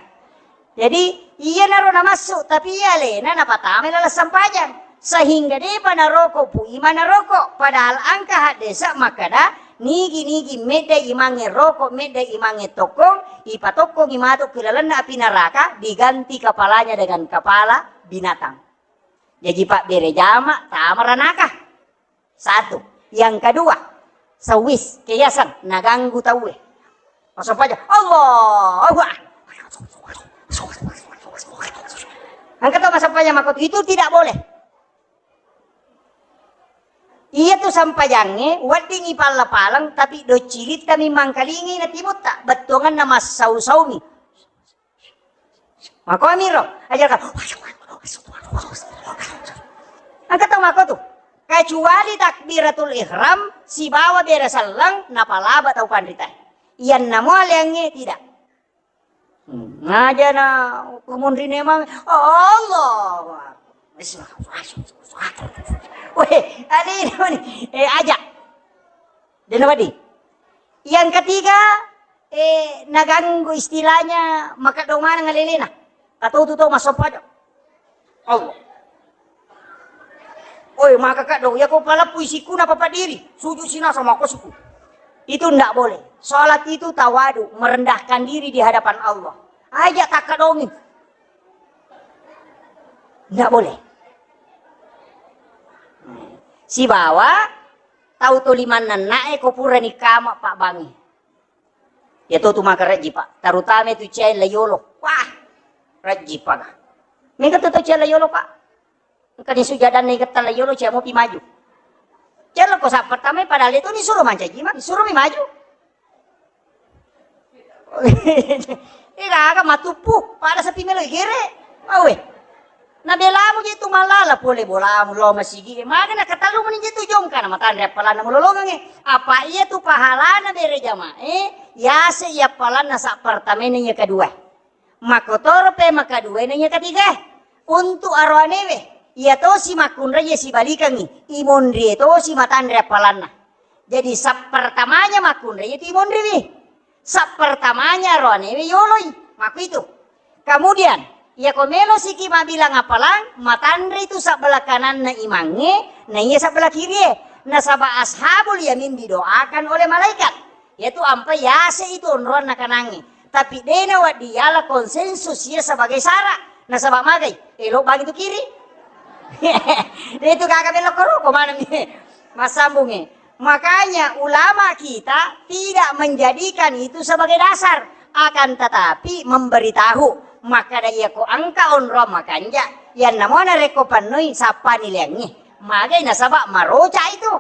Jadi iyanaro namassu tapi iya alena napatama laleng sempajang sehingga depa naroko pu imana roko padahal engka haddesa makkeda nigi-nigi medda imangnge roko medda imangnge tokkong ipatokkongi matu ke lalenna api neraka diganti kepalanya dengan kepala binatang. Jaji pabbere jama tama ranaka. Satu. Yang kedua, sewis, keyasan, naganggu tauwe. Masuk aja, Allahu Akbar. Engka to massampajang makotu, itu tidak boleh. Iya tu sampajangnge, weddingi palla-palang, tapi docilittami mangkalingi na timutta, bettuanganna massau-saumi. Makomiro, aja ka. Engka tau mako tu. Kecuali takbiratul ihram sibawa bere selleng napalaba tau panrita. Iyanna mo aleangnge tidak. Hmm, ngaja na kumunri nemang, Allahu Akbar. Bismillah. Weh, ade ini mani. Eh, aja. Dena wadi. Yang ketiga, eh, naganggu istilahnya maka do maneng alelena. Atau tu tau masoppa aja. Allah. Oi, maka kaddo, ya ko palappui sikuna papa diri, sujud sinasa mako siku. Itu ndak boleh. Salat itu tawadu, merendahkan diri di hadapan Allah. Aja takkadongi. Ndak boleh. Sibawa tau to limanna nae ko purani kama pabbangi. Ya to tu maka rajji, Pak. Terutama itu cai layolo. Wah, rajji, Pak. Mega tu tau cai layolo, Pak. Engka ni sujadanna igetta layolo, cai mopi maju. Cai lo ko sa pertama, padahal itu ni suruh mancaji, Mak. Suruh mi maju. Ega aga matuppu, pada sepi melo igere. Awe. Na belamu je tu malala pole bolamu lo masigi. Maga na katalu meni je tu jongka na matanre appalanna mulolongange. Apa iya tu pahalana bere jamae, yase iya appalanna sa pertama ini iya kedua. Makotoro pe makaduena iya ketiga. Untuk aroanewe, iya tosi makkunrai iya sibalikangi, imonrie tosi matanre appalanna. Jadi sappertamanya makkunrai iya tu imonriwi. Sappertamanya aroanewe yoloi, makkuitu. Kemudian, iya ko melo siki mabilang appalang, matanre itu sabbelah kananna imangnge, na iya sabbelah kirie. Nasaba ashabul yamin didoakan oleh malaikat. Yaitu ampai yase itu onroanna kanangnge. Tapi dena waddi yala konsensus iya sebagai syarat. Nasaba magai, elo bagi tu kiri. Dia itu kagak belok ke rokok mana nih? Massambunge. Makanya ulama kita tidak menjadikan itu sebagai dasar, akan tetapi memberitahu. Maka da iya ko engka onrong makanja, yang namanya reko pannoi sappa nileangi. Magai nasaba maroca itu.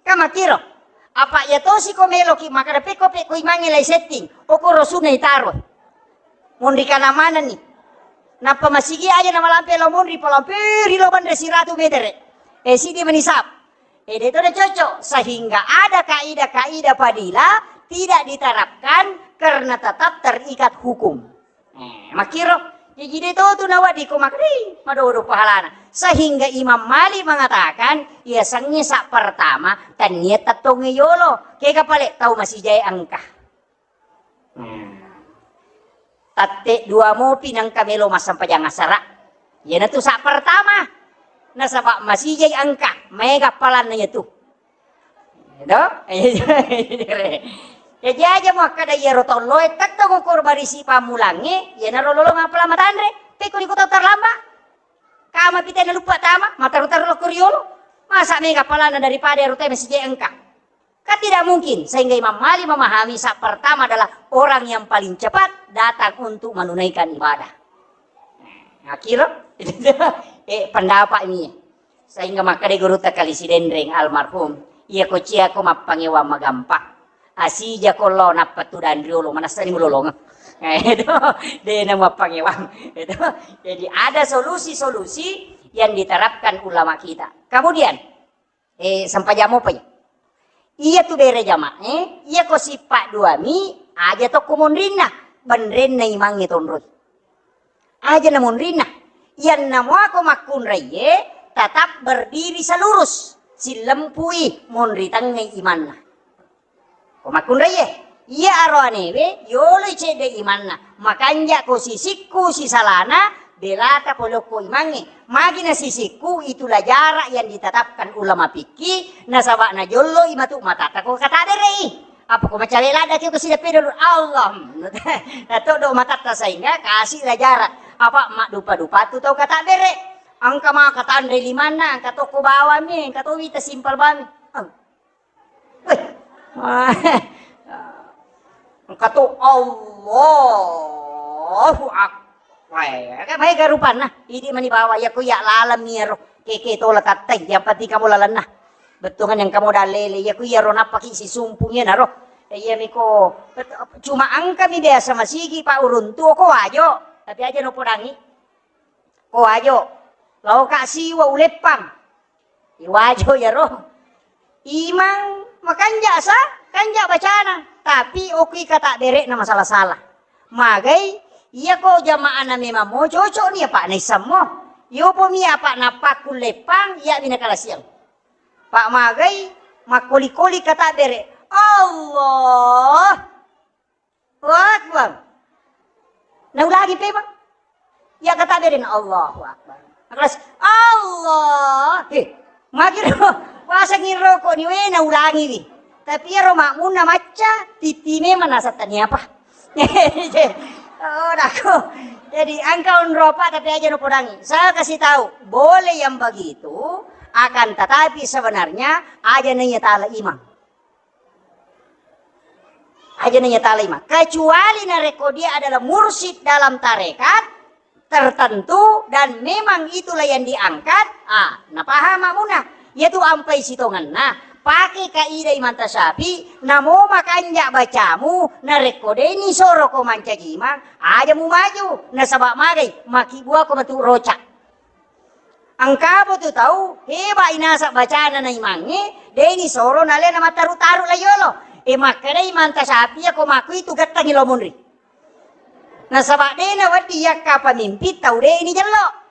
Ka makkiro. Apa iya tosi ko meloki makkeda pekko pekko imangnge lai setting. Okoro sunna itaro. Monri kana manenni. Nappa masigi aja namalampe lo monri, palampe ri lo banre siratu metere. Eh, sidi menisap. Eh, de to de cocok. Sehingga ada kaidah-kaidah fadilah tidak diterapkan karena tetap terikat hukum. Eh, makkiro, jaji de to tu nawedding ko makkeda, "Ih, madodo pahalana." Sehingga Imam Malik mengatakan, yasengnge sa pertama, tania tettongnge yolo, kega pale tau masijae engka. Hmm. Tatte dua mopi nengka melo massempajang asara. Iyanatu sa pertama. Nasaba masijai engka, maega appalanna iyatu. Edo? Jaji aja muakkeda iyaro tolloe tettong ukur barisi pammulangnge, iyanaro lolong appalang matanre, pekko iko tau terlambat. Kama pitena luppa tama, mataru-taru lokko riolo. Masa mega appalanna daripada ero te masijai engka. Kan tidak mungkin, sehingga Imam Malik memahami sa pertama adalah orang yang paling cepat datang untuk menunaikan ibadah. Akhirnya, eh, pendapat ini. Sehingga makkeda gurutta Kali Sidenreng almarhum, iya ko cia ko mappangewang magampang. Asija ko lo nappa tudang riolo, manessani mulolongeng. Eh, itu, de na mappangewang. Itu. Jadi ada solusi-solusi yang diterapkan ulama kita. Kemudian, eh, sempajang mopa iya. Iya tu bere jamaah, eh, iya ko sippa duami, aja tokko monrinna, benrenna imangnge tonroi. Aja na monrinna. Iyanna muako makkunraiye, tetap berdiri selurus, sillempui monri tengngai imanna. Ko makkunraiye, iya aroanewe, yoloi cedde imanna, makanja ko sisikku sisalana, belata polokko imangnge. Magi na sisikku, itulah jarak yang ditetapkan ulama fikih, nasaba na jolloi matu matatta ko katabere'i. Apa ko macawe ladda ki ko sideppe dulu, Allah. Na todo matatta sehingga kasih lah jarak. Apa mak dupa-dupa tu tau katabere. Engka maka tanre limanna, engka toko bawami, engka to wita simpel bami. Eng. Weh. Engka to Allahu Akbar. Weh, kan maega rupanna. Idi mani bawa ya ku ya lalam iyaro. Keke tola tattai, yang penting kamu lalenna. Bettuangan yang kamu dalele, ya ku iyaro nappaki sisumpung ya naro. Iya miko, cuma engka mi biasa masigi pa uruntu ko wajo, tapi aja no podangi. Ko wajo, lao ka siwa uleppang. Iwajo iyaro. Imang makanja sa, kanja bacana, tapi okui kata berekna masalah-salah. Magai, iya ko jamaahna memang mo cocok ni apa naissammo. Yopo mi apa napakku leppang, iya bina kalasiang. Pak magai, makkoli-koli kata bere. Allah. Allahu Akbar. Naulangi pe, Bang. Ya kata bere na Allahu Akbar. Kelas Allah. Eh, magiro. Pasangi rokok ni we naulangi wi. Tapi ero makmunna macca, titi memang nasa tania apa. Oh, dako. Jadi engka onropa tapi aja no podangi. Saya kasih tahu, boleh yang begitu, akan tetapi sebenarnya aja nanya tala imang. Aja nanya tala imang. Kecuali narekko dia adalah mursyid dalam tarekat tertentu dan memang itulah yang diangkat, ah, napaham makmuna. Yatu ampai sitongenna, pake kaidah Imam Tasyafi, namo makanja bacamu, narekko deni soro ko mancaji imang, aja mu maju, nasaba magai, maki buako matu roca. Engkabo tu tau heba inasa bacana na imangnge, deni soro nalena mataru-taru la yolo. E makkeda Imam Tasyafi ko makui tu gettangi lo munri. Nasaba dena wedding yakka pamimpin tau deni jello.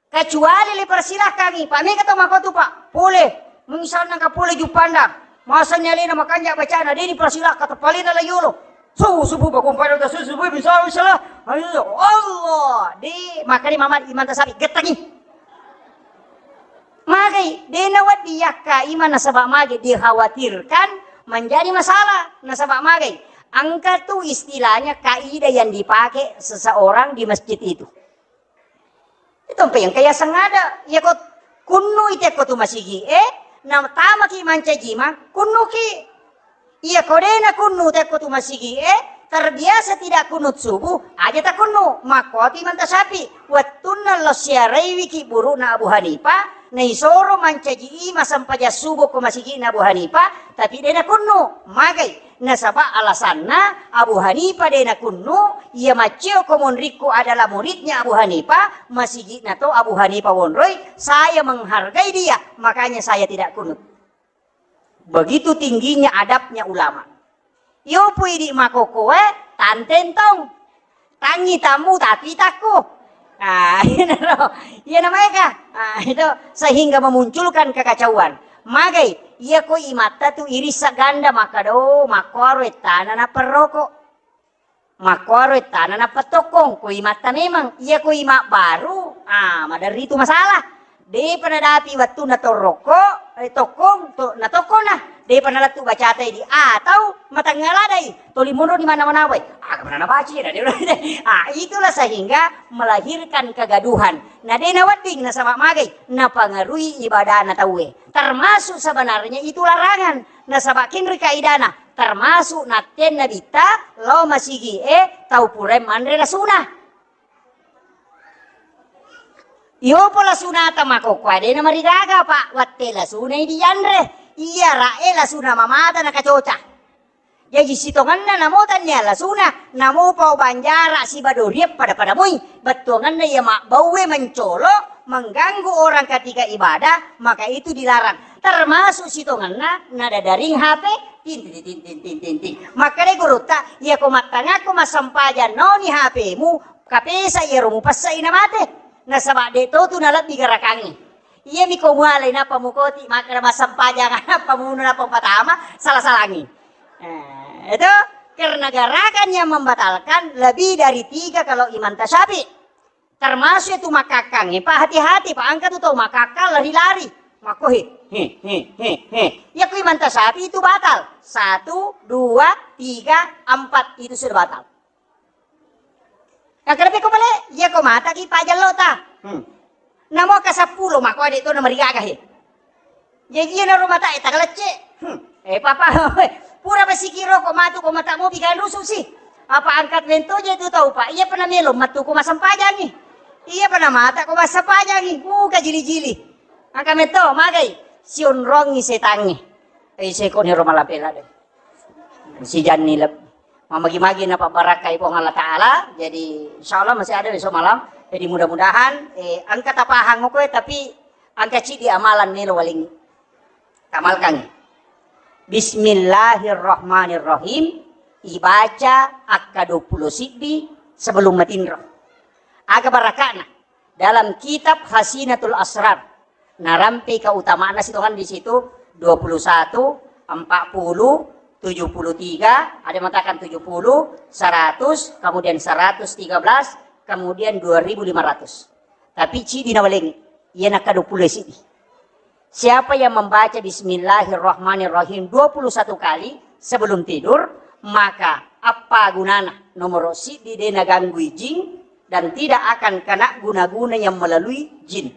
Kecuali le persilahkangi, Pak, mega to makotu, Pak. Pole, misalna ka pole Juppandang. Masani alena makanja bacana, deni persilahkan tepalena la yolo. Subuh, subuh, bakung pada udah subuh, subuh, bisa, bisa lah. Ayo, Allah. De, makanya Mama Imam Tasyafi, gettangi. Magai, dena wedding yakka imang nasaba magai dikhawatirkan menjadi masalah. Nasaba magai, engka tu istilahnya kaidah yang dipakai seseorang di masjid itu. Itu mpe yang kaya sengada. Iya ko kunnu i tekko tu masigi e, na tamaki mancaji imang, kunnuki. Iya ko dena kunnu tekko tu masigi e, terbiasa tidak kunut subuh, aja takunnu. Makkotu Imam Tasyafi, wettunna lo siaraiwiki burukna Abu Hanifah, naisoro mancaji imang sempajang subuh ko masigina Abu Hanifah, tapi dena kunnu. Magai. Nasaba alasanna Abu Hanifah de nakunnu, iya macceo ko monrikku adalah muridnya Abu Hanifah, masigi'na to Abu Hanifah wonroi, saya menghargai dia, makanya saya tidak kunut. Begitu tingginya adabnya ulama. Yopo idi makokoe, tantentong. Tangi tamu tapi takku. Ah, iyana maega. Ah, itu sehingga memunculkan kekacauan. Magai, iya ko imatta tu irissa ganda makkada, oh, makkuaro ettana napperroko. Makkuaro ettana nappettokkong, ko imatta memang. Iya ko ima baru, Ah, maderri tu masalah. Depa nadapi wettunna torokko, eh, tokkong, to, natokkona. Depa nalettu bacata idi atau matengnga ladai. Toli monro di mana-mana wae. Ah, kemana nabaca ya? Ah, itulah sehingga melahirkan kegaduhan. Na de nawedding nasaba magai napangarui ibadana tauwe. Termasuk sebenarnya itu larangan. Nasaba kenri kaidana. Termasuk nattenna bitta lao masigi e tau purae manre lasuna. Iyopo lasunata makokkoe de namarigaga, Pak. Watte lasunai dianre. Iya ra'e lasuna mamata nakacoca. Jaji sitongenna namo tannia lasuna, namo pau banjara siba doriep pada-pada moi. Bettuangenna iya mabbauwe mencolo, mengganggu orang ketika ibadah, maka itu dilarang. Termasuk sitongenna nadadaring H P, ting, ting, ting. Makkeda gurutta, iya ko mattangakko massempajang noni H P-mu, kapesa iyaro mupessai namate. Nasaba de to tu nalebbi garakangnge. Iyami ko mualai nappa mukoti makkeda massempajang nappa munu nappa patama, salah-salangi. Eh, itu karena gerakan yang membatalkan lebih dari tiga kalau Imam Tasyafi. Termasuk itu makakang, eh, Pak, hati-hati, Pak, angka tu tau makakang lari-lari. Makko he, he, he, he, he. Ya ku Imam Tasyafi itu batal. Satu, dua, tiga, empat itu sudah batal. Yang kedua ko bale, ya ko mata ki pajallo ta. Hmm. Namo ka seppulo mako ade to na marigaga he. Jaji iyana ro matae tagalecce. Hmm. Eh, papa, pura basikiro ko matu ko matamu bigan rusu si. Apa angkat mento je tu tau, Pak? Iya pernah melo matu ko masempajangi. Iya pernah mata ko masempajangi. Buka jili-jili. Angka metto magai sionrongi setangi. Eh, seko ni ro malapela de. Sijanni lebbi. Mamagi-magi napabbarakkai Puang Allah Ta'ala. Jadi, insya Allah masih ada besok malam. Jadi, mudah-mudahan, eh, engka tapahang koe, tapi engka cidi amalan melo waling. Tamalkan. Bismillahirrahmanirrahim. Ibaca akka dua puluh sibbi sebelum matinro. Aga barakakna. Dalam kitab Hasinatul Asrar, narampei keutamaanna sitongan di situ, dua puluh satu, empat puluh, tujuh puluh tiga, ada yang mengatakan tujuh puluh, seratus, kemudian seratus tiga belas, kemudian dua ribu lima ratus. Tapi cidi nawalengi, iya nakka dua puluh sidi. Siapa yang membaca Bismillahirrahmanirrahim dua puluh satu kali sebelum tidur, maka apa gunana? Nomor sidi, de naganggui jin dan tidak akan kena guna-guna yang melalui jin.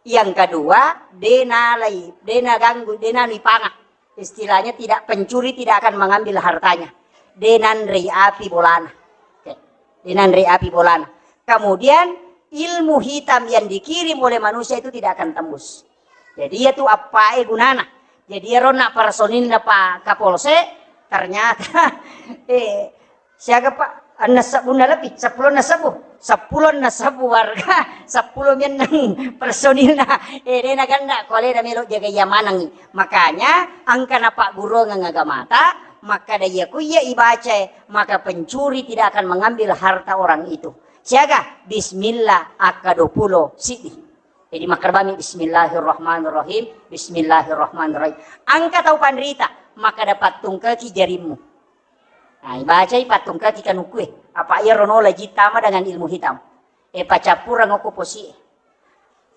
Yang kedua, de nalai, de naganggui, de nanui panga. Istilahnya tidak, pencuri tidak akan mengambil hartanya. De nanrei api bolana. Oke. De nanrei api bolana. Kemudian ilmu hitam yang dikirim oleh manusia itu tidak akan tembus. Jadi iya tu appae gunana. Jadi iyaro na personilna Pak Kapolsek, ternyata, eh, siaga, Pak? Enneng sebbunna lebbi, seppulo enneng sebbu. Seppulo enneng sebbu warga, seppulo menneng personilna. Eh, de naganna ko alena melo jaga iya manengi. Makanya engka napaggurungeng agamata, makkada iya ku iya ibacae, maka pencuri tidak akan mengambil harta orang itu. Siaga, bismillah akka dua puluh siddi. Jadi makkadami bismillahirrahmanirrahim, bismillahirrahmanirrahim. Engka tau panrita, makkada pattungkaki jarimmu. Nah, ibacai pattungkaki kanukkue. Apa iyaro nola jittama dengan ilmu hitam. E pacappureng okko posie.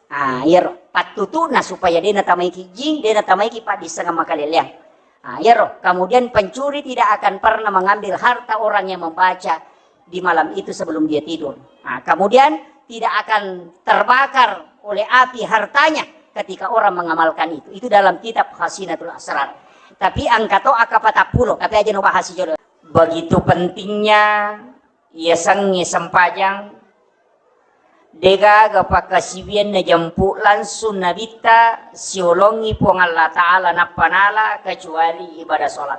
Ah, iyaro pattutuna supaya de natamaiki jing, de natamaiki paddissengeng makaleleang. Ah, iyaro. Kemudian pencuri tidak akan pernah mengambil harta orang yang membaca di malam itu sebelum dia tidur. Nah, kemudian tidak akan terbakar oleh api hartanya ketika orang mengamalkan itu. Itu dalam kitab Khazinatul Asrar. Tapi engka to akka patappulo, tapi aja no bahas jolo. Begitu pentingnya yasengnge sempajang, degaga pakkasiwianna jempu langsung nabitta siolongi Puang Allah Ta'ala nappa nala kecuali ibadah sholat.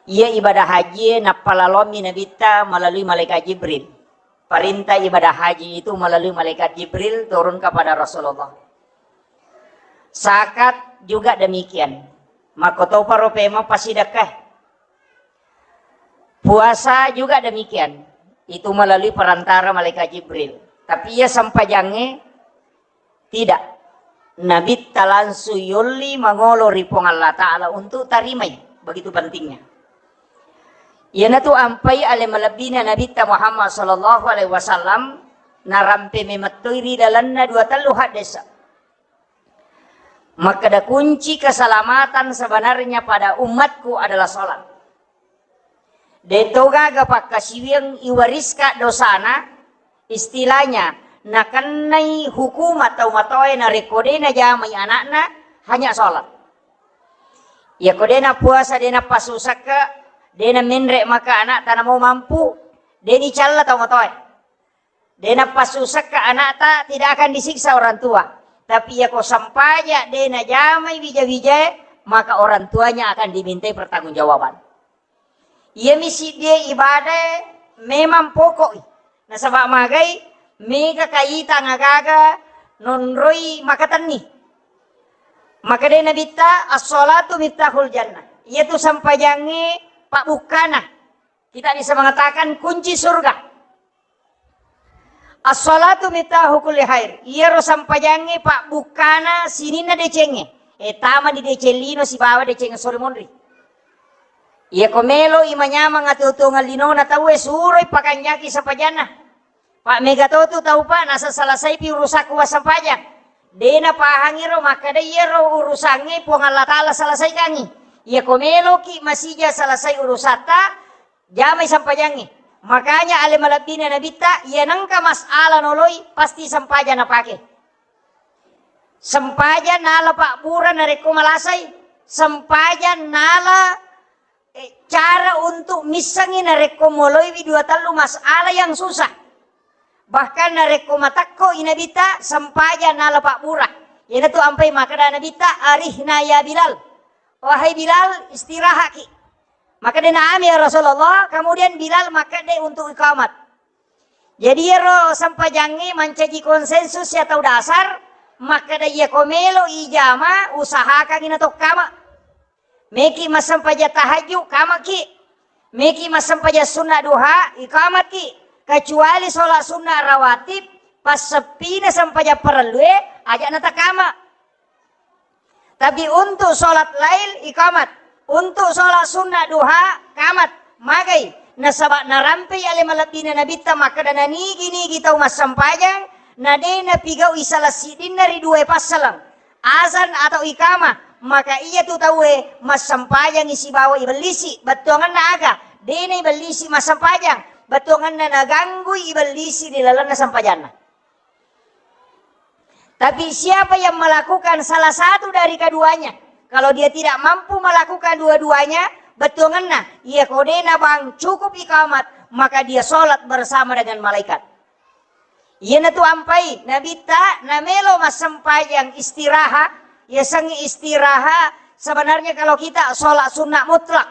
Iya ibadah haji nappa lalommi nabitta melalui malaikat Jibril. Perintah ibadah haji itu melalui malaikat Jibril turun kepada Rasulullah. Zakat juga demikian. Makkotoparo pema pasidekka. Puasa juga demikian. Itu melalui perantara malaikat Jibril. Tapi iya sempajangnge tidak. Nabitta langsung yolli mangolo ri Puang Allah Ta'ala untuk tarimai. Begitu pentingnya. Iyanatu ampai ale malebbina Nabitta Muhammad sallallahu alaihi wasallam Narampe memettoi ri lalenna dua tellu haddese. Makkeda kunci keselamatan sebenarnya pada umatku adalah sholat. De to gaga pakkasiwiang iwariska dosana, istilahnya nakennai hukuma tau matoae narekko de najamai anakna, hanya sholat. Iyako de napuasa, de napassusakke, de namenre maka anakta namo mampu, de nicalla tau matoae. De napassusakka anakta, tidak akan disiksa orang tua. Tapi iyako sampaja de najamai wija-wijae, maka orang tuanya akan dimintai pertanggungjawaban. Iyami siddie ibadae memang pokok i. Nasaba magai, mega kaitang agaga nonroi makatenni. Maka de nabitta, "As-sholatu miftahul jannah." Iyatu sampajangnge pabbukkana. Kita bisa mengatakan kunci surga. As-sholatu miftahu kulli khair. Iyaro sampajangnge pabbukkana sininna decengnge. E, tama di deceng lino sibawa deceng sore monri. Iyako melo i manyameng atuo-tuongeng linona tauwe, suroi pakanjaki sampajanna. Pak, mega totu tau, Pak, nasa selesaipi urusakku wassampajang. De napahangi ro makkeda iyaro urusangnge Puang Allah Ta'ala selesaikangi. Iyako meloki masija selesai urusatta, jamai sampajangnge. Makanya ale malebbina nabitta, iya nengka masalah noloi, pasti sampaja napake. Sempaja nala pabbura narekko malasai, sempaja nala, eh, cara untuk missengi narekko moloiwi dua tellu masalah yang susah. Bahkan narekko matekko i nabitta, sempaja nala pabbura. Iyanatu ampai makkeda nabitta, "Arihna ya Bilal." Wahai Bilal, istirahaki. Makkeda, "Na'am ya Rasulullah." Kemudian Bilal makkeda untuk iqamat. Jadi iyaro sampajangnge mancaji konsensus ya tau dasar, makkeda, "Iyako melo ijama, usahakangi natokkama." Meki massempajang tahajud, kamaki. Meki massempajang sunna duha, ikamaki. Kecuali sholat sunna rawatib, passeppina sempajang parellue, aja natakama. Tapi untuk sholat lail, ikamat. Untuk sholat sunna duha, kamat. Magai. Nasaba narampei ale malebbina nabitta makkeda, nanigi-nigi tau massempajang, na de napigau'i salah siddinna ri duae passaleng, azan atau ikamah, maka iyatu tauwe massempajangi sibawa ibellisi. Bettuangenna aga? De naibellisi massempajang. Bettuangenna naganggui ibellisi ri lalenna sempajanna. Tapi siapa yang melakukan salah satu dari keduanya, kalau dia tidak mampu melakukan dua-duanya, bettuangenna, iya ko de nabang cukup ikamat, maka dia sholat bersama dengan malaikat. Iyanatu ampai nabitta namelo massempajang istiraha, yasengnge istiraha, sebenarnya kalau kita sholat sunnah mutlak.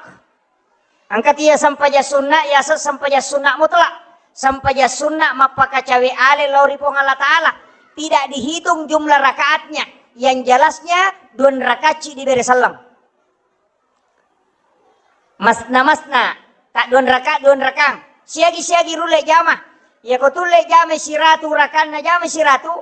Engka tia sempajang sunna, yaseng sempajang sunna mutlak. Sempajang sunna mappakacawe ale lao ri Puang Allah Ta'ala. Tidak dihitung jumlah rakaatnya. Yang jelasnya, duan rakacci dibere selleng. Masna-masna, tak duan rakaat, duan rakang. Siagi-siagi rulle jama. Yako tulle jama siratu rakanna, jama siratu.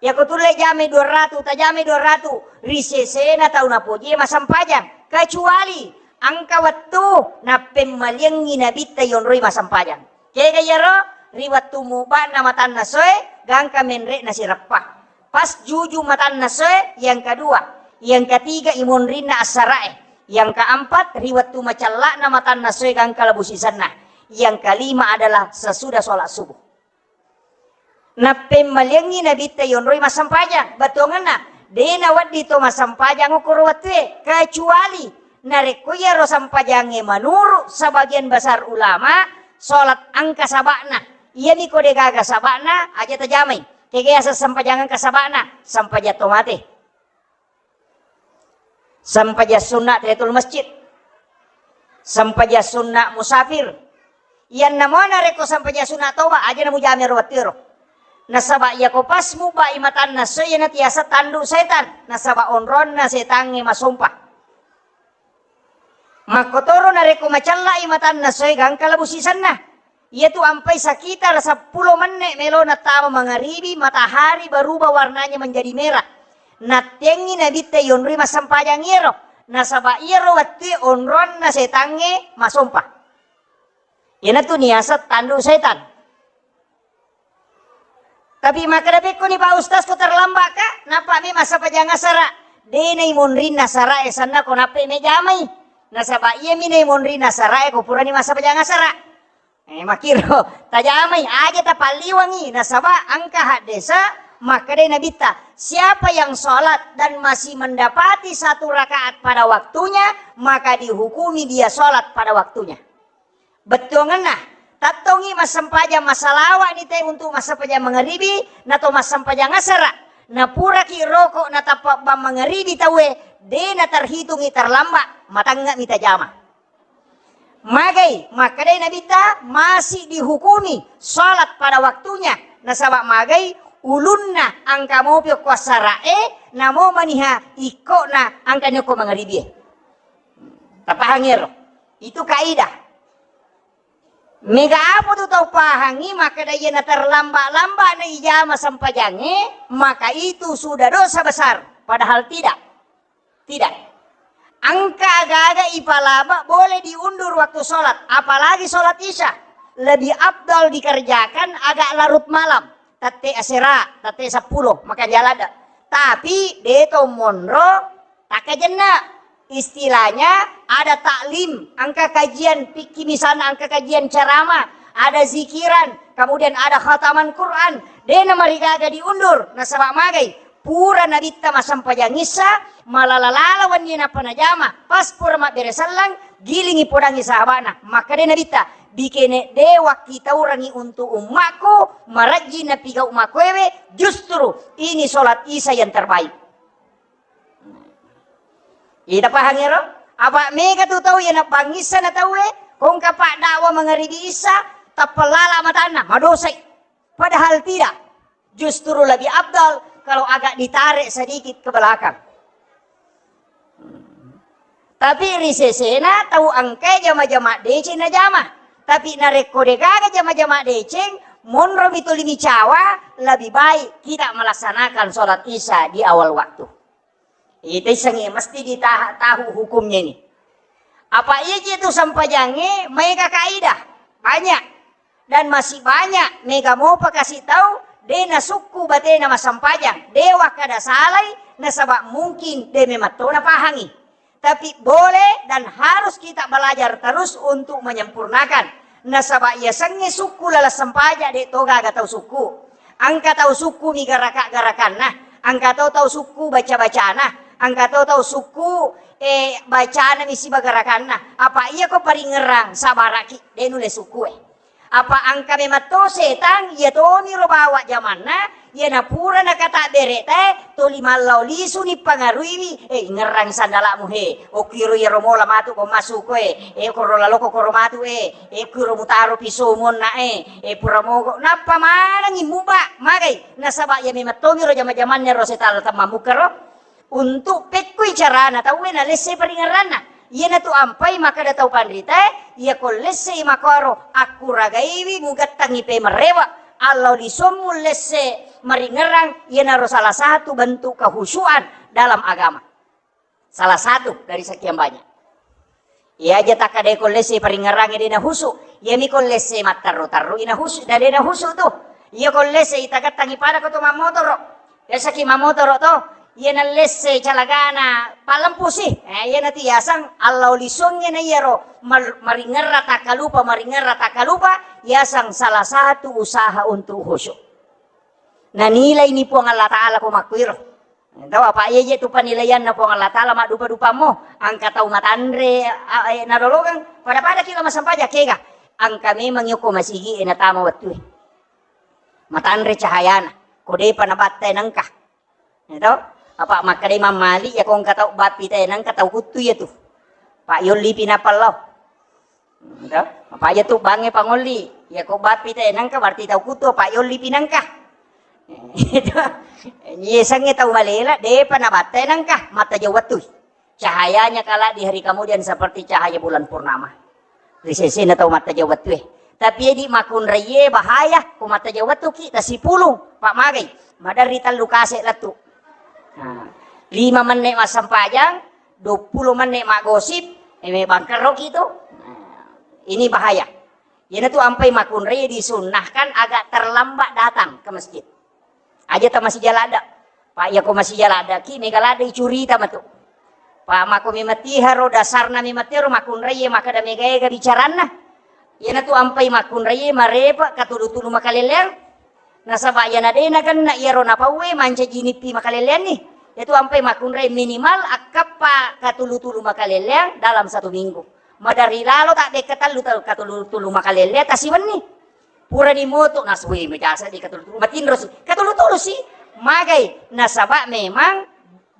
Yako tulle jamai dua ratu, tajamai dua ratu, ri sesena tau napoji massempajang, kecuali engka wettu nappemmaliangngi nabitta yonroi massempajang. Kega iyaro? Ri wettu mubana matanna soe, gangka menre'na sireppa. Pas juju matanna soe, yang kedua, yang ketiga imonrinna assara'e, yang keempat ri wettu macella'na matanna soe gangka labu sisenna, yang kelima adalah sesudah sholat subuh. Nappemmaliangngi nabitta yonroi massempajang, bettuangenna, de nawedding to massempajang okkoro wettue, kecuali narekko iyaro sempajangnge menurut sebagian besar ulama, sholat engka saba'na. Iyami ko de gaga saba'na, aja tajamai. Kega yaseng sempajang engka saba'na? Sempajang to mate. Sempajang sunna tahiyatul masjid. Sempajang sunna musafir. Iyanna mo narekko sempajang sunna toba, aja namujame ro wettuero. Nasaba iyako pas mubai matanna soe, iyana tiasa tandu setan. Nasaba onronna setangnge masompa. Makkotoro narekko macella'i matanna soe gangka labu sisenna. Iyatu ampai sekitar seppulo menne' melona tama mangaribi, matahari berubah warnanya menjadi merah. Nattengngi nabitta yonroi massempajang iyaro. Nasaba iyaro wettue onronna setangnge masompa. Iyanatu niaseng tandu setan. Tapi makkeda pekkoni, Pak Ustaz, ko terlambat ka, nappa mi massempajang asara. De naimonrinna asara e sanna ko nappe me jamai. Nasaba iya mi naimonrinna asara e ko purani massempajang asara. Eh, makkiro, tajamai, aja tapalliwangi, nasaba engka haddesa makkedai Nabitta, siapa yang sholat dan masih mendapati satu rakaat pada waktunya, maka dihukumi dia sholat pada waktunya. Bettuangenna, tattongi massempajang masalawani te untuk massempajang mangaribi, nato massempajang asara, napuraki roko natappa bang mangaribi tauwe, de naterhitungi terlambat, matangnga mi tajama. Magai, makkedai Nabitta, masih dihukumi salat pada waktunya. Nasaba magai, ulunna engka mopi okko assara'e, namo maniha ikko'na engkani okko mangaribie. Tapahangi ero? Itu kaidah. Mega apa tu tau pahangi, makkeda iya naterlambat-lambat na ijama sempajangnge, maka itu sudah dosa besar. Padahal tidak. Tidak. Engka aga-aga ipalaba boleh diundur waktu sholat, apalagi sholat isya. Lebih afdal dikerjakan agak larut malam, tette asera, tette seppulo, maka jalan. Tapi deto monro takkajenna. Istilahnya ada taklim, engka kajian fikih misalnya, engka kajian ceramah, ada zikiran, kemudian ada khataman Quran. Dena marigaga diundur, nasaba magai. Pura Nabitta massempajang issa, malala-lala wenni nappa najama, pas pura mabbere sellang, gilingi podangi sahabana. Makkeda Nabitta, bikene de wakkitaurangi untuk ummakku, marajji napigau makkuewe, justru ini sholat isya yang terbaik. Ita pahang ero? Apa mega tu tau iya nabbangissa na tauwe, kongka pak dakwa mangaribi issa, tappa lala matanna, madosai. Padahal tidak. Justru lebih afdal kalau agak ditarik sedikit ke belakang. Tapi ri sesena tau engkae jama-jama deceng najama. Tapi narekko degaga jama-jama deceng, monromi tuli micawa, lebih baik kita melaksanakan sholat isya di awal waktu. Ita issengngi mesti ditaha-, tahu hukumnya ini. Apa iya je tu sempajangnge maega kaidah? Banyak. Dan masih banyak mega mopa kasi tau de nasukku batena massempajang, de wakkada salai, nasaba mungkin de memang to napahangi. Tapi boleh dan harus kita belajar terus untuk menyempurnakan. Nasaba iya sengnge sukku laleng sempaja de to gaga tau sukku. Engka tau sukku mi garaka-garakanna, engka to tau sukku baca-bacana, engka to tau sukku, eh, bacana mi siba garakanna. Apa iya ko paringerang sabaraki, de nulle sukku e. Apa engka memang to setang, iya tomiro bawa jamanna, iya napura nakatabbere tae, toli mallau lisuni pangaruiwi, eh, ingerrang sandalamu he, okkiro iyaro mola matu ko masuko e, eh, koro laloko koro matu e, eh, okkiro mutaro piso muonna e, eh, pura mogo, nappa manengi muba, magai, nasaba iya memang tomiro jama-jamanna ro setang temmammukkaro. Untuk pekkui carana tauwe nalesse paringerranna. Iyanatu ampai makkeda tau panritae, iyako lessei makkoro akkuragaiwi mugattangi pemerrewa, allau lisommu lesse maringerrang, iyanaro salah satu bentuk kehusuan dalam agama. Salah satu dari sekian banyak. Iya aja takkadai ko lesse paringerrangnge de nahusu. Iyami ko lesse matterru-terru i nahusu, na de nahusu tu. Iya ko lesse itagattangi pada ko to mammotoro. Biasaki mammotoro to. Iya nallesse calagana pallempusi. Eh, iya natu yasang allau lisongnge na iyaro mar-, maringerra takkalupa, maringerra takkalupa, yasang salah satu usaha untuk khusyuk. Nanilai ni Puang Allah Ta'ala ko makkuiro. Tau apa iya je tu penilaianna Puang Allah Ta'ala maddupa-dupammo, engka tau matanre, a, e, nalolongeng, pada-pada ki lo massempajang kega, engka memang yoko masigi e natama wettue. Matanre cahayana, ko depa nabatta e nengka. Ya tau? Apa makkedai Imam Malik, ya ko engka tau bappi te nengka tau kuttu ya tu. Pak yolli pi napallau. Ento? Apa aja tu bangnge pangolli. Ya ko bappi te nengka berarti tau kutu apa yolli pi nengka. Itu. Ye sengnge tau malela, depa nabatta nengka, matta jauh wettui. Cahayanya kala di hari kemudian seperti cahaya bulan purnama. Ri sesena tau matta jauh wettue. Tapi edi makunraie bahaya, ko matta jauh wettuki, tasipulung, pak magai. Maderri tellu kase lettu. Nah, lima menit massempajang, dua puluh menit maggosip, eh, me bangkerroki tu. Nah, ini bahaya. Iyanatu ampai makunrai disunnahkan agak terlambat datang ke masjid. Aja ta masija ladda. Pa iyako masija ladda ki mega ladda icurita matu. Pa mako memetiharo dasarna memetero makkunraie makkeda mega-ega bicaranna. Iyanatu ampai makkunraie marepa katulu-tulu makalelleang. Nasaba iyana de nagenna iyaro napauwe mancaji nippi makalelleanni. Iyatu ampai makkunrai minimal akkappa katulu-tulu makalelleang dalam satu minggu. Maderri lalo tabbe katellu ta-, katulu-tulu makalelleang tasiwenni. Purani moto nasui majasa di katulu-tulu. Matinro si. Katulu-tulu si. Magai. Nasaba memang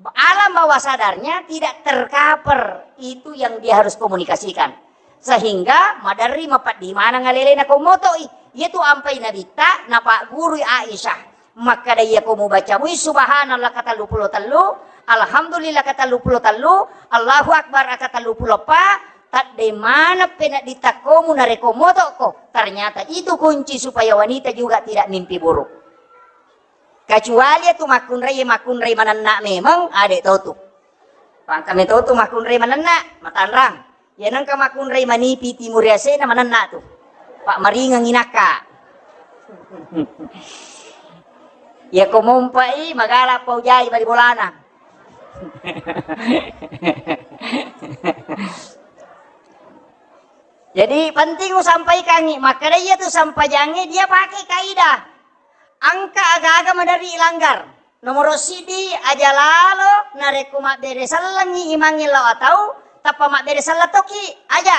alam bawah sadarnya tidak tercover itu yang dia harus komunikasikan. Sehingga maderri mapaddi maneng alelena ko motoi. Iyatu ampai nabitta napaggurui Aisyah. Makkeda iyako mubaca mui subhanallah katelluppulo tellu, alhamdulillah katelluppulo tellu, Allahu akbar katelluppulo eppa, tadde maneng peneddi takkomu narekko motokko. Ternyata itu kunci supaya wanita juga tidak mimpi buruk. Kecuali itu makkunrai, makkunrai manenna memang ade totu. Pangkame totu makkunrai manenna, matanrang. Iya nengka makkunrai manipi timur yasena manenna tu. Pak maringengi nakka. Iya ko mompai magala pau jai bali bolana. Jadi penting usampaikangi, makkeda iya tu sampajangnge dia pakai kaidah. Engka aga-aga maderri ilanggar. Nomoro siddi, aja lalo narekko mabbere sellengngi imangnge lao atau tappa mabbere selleng tokki, aja.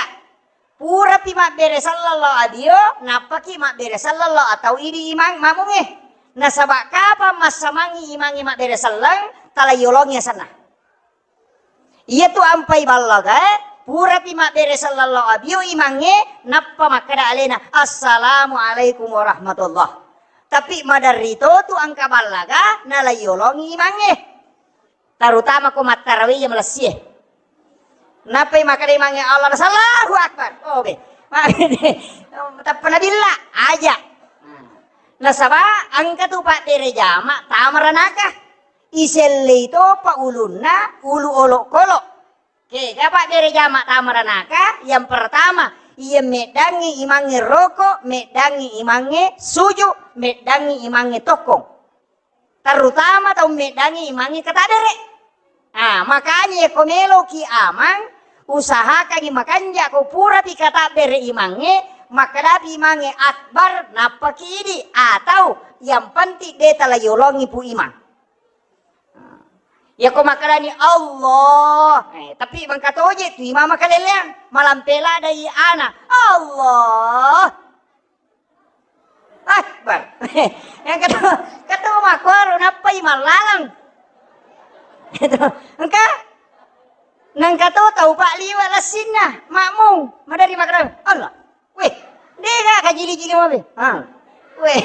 Purapi mabbere selleng lao abio, nappaki mabbere selleng lao atau idi imang mamungnge. Nasaba kapang massamangngi imangnge mabbere selleng, tala yolongi asenna. Iyatu ampai ballagae, purapi mabbere selleng lao abio imangnge, nappa makkeda alena, "Assalamualaikum warahmatullah." Tapi maderri to tu engka ballaga, nalaiyolongi imangnge. Terutama ko mattarawe iya malessie. Nappai makkeda imangnge, "Allah, Allahu Akbar." Oh, be. Tappa nabilla, aja. Nasaba engka tu paddere jama tama ranaka. Isellei topa ulunna ulu olokolo. Kega paddere jama tama ranaka? Yang pertama, iya meddangngi imangnge roko, meddangngi imangnge suju, meddangngi imangnge tokkong. Terutama tau meddangngi imangnge kataddere. Ah, makanya ko meloki amang, usahakangi makanja ko purapi kataddere imangnge, makkadapi imangnge akbar, nappaki idi, atau yang penting de tala yolongi pu imang. Yako makkedani Allah, eh, tapi mengkatoje tu imama kaleleang, malampe ladai ana, Allah Akbar. Yang ketemu, ketemu makkoro nappai mallalang. Itu, engka, nengka to tau pak liwa lassinna, makmum, madari makkeda, Allah. Weh, dega kajili-jili mabe. Ha. Weh,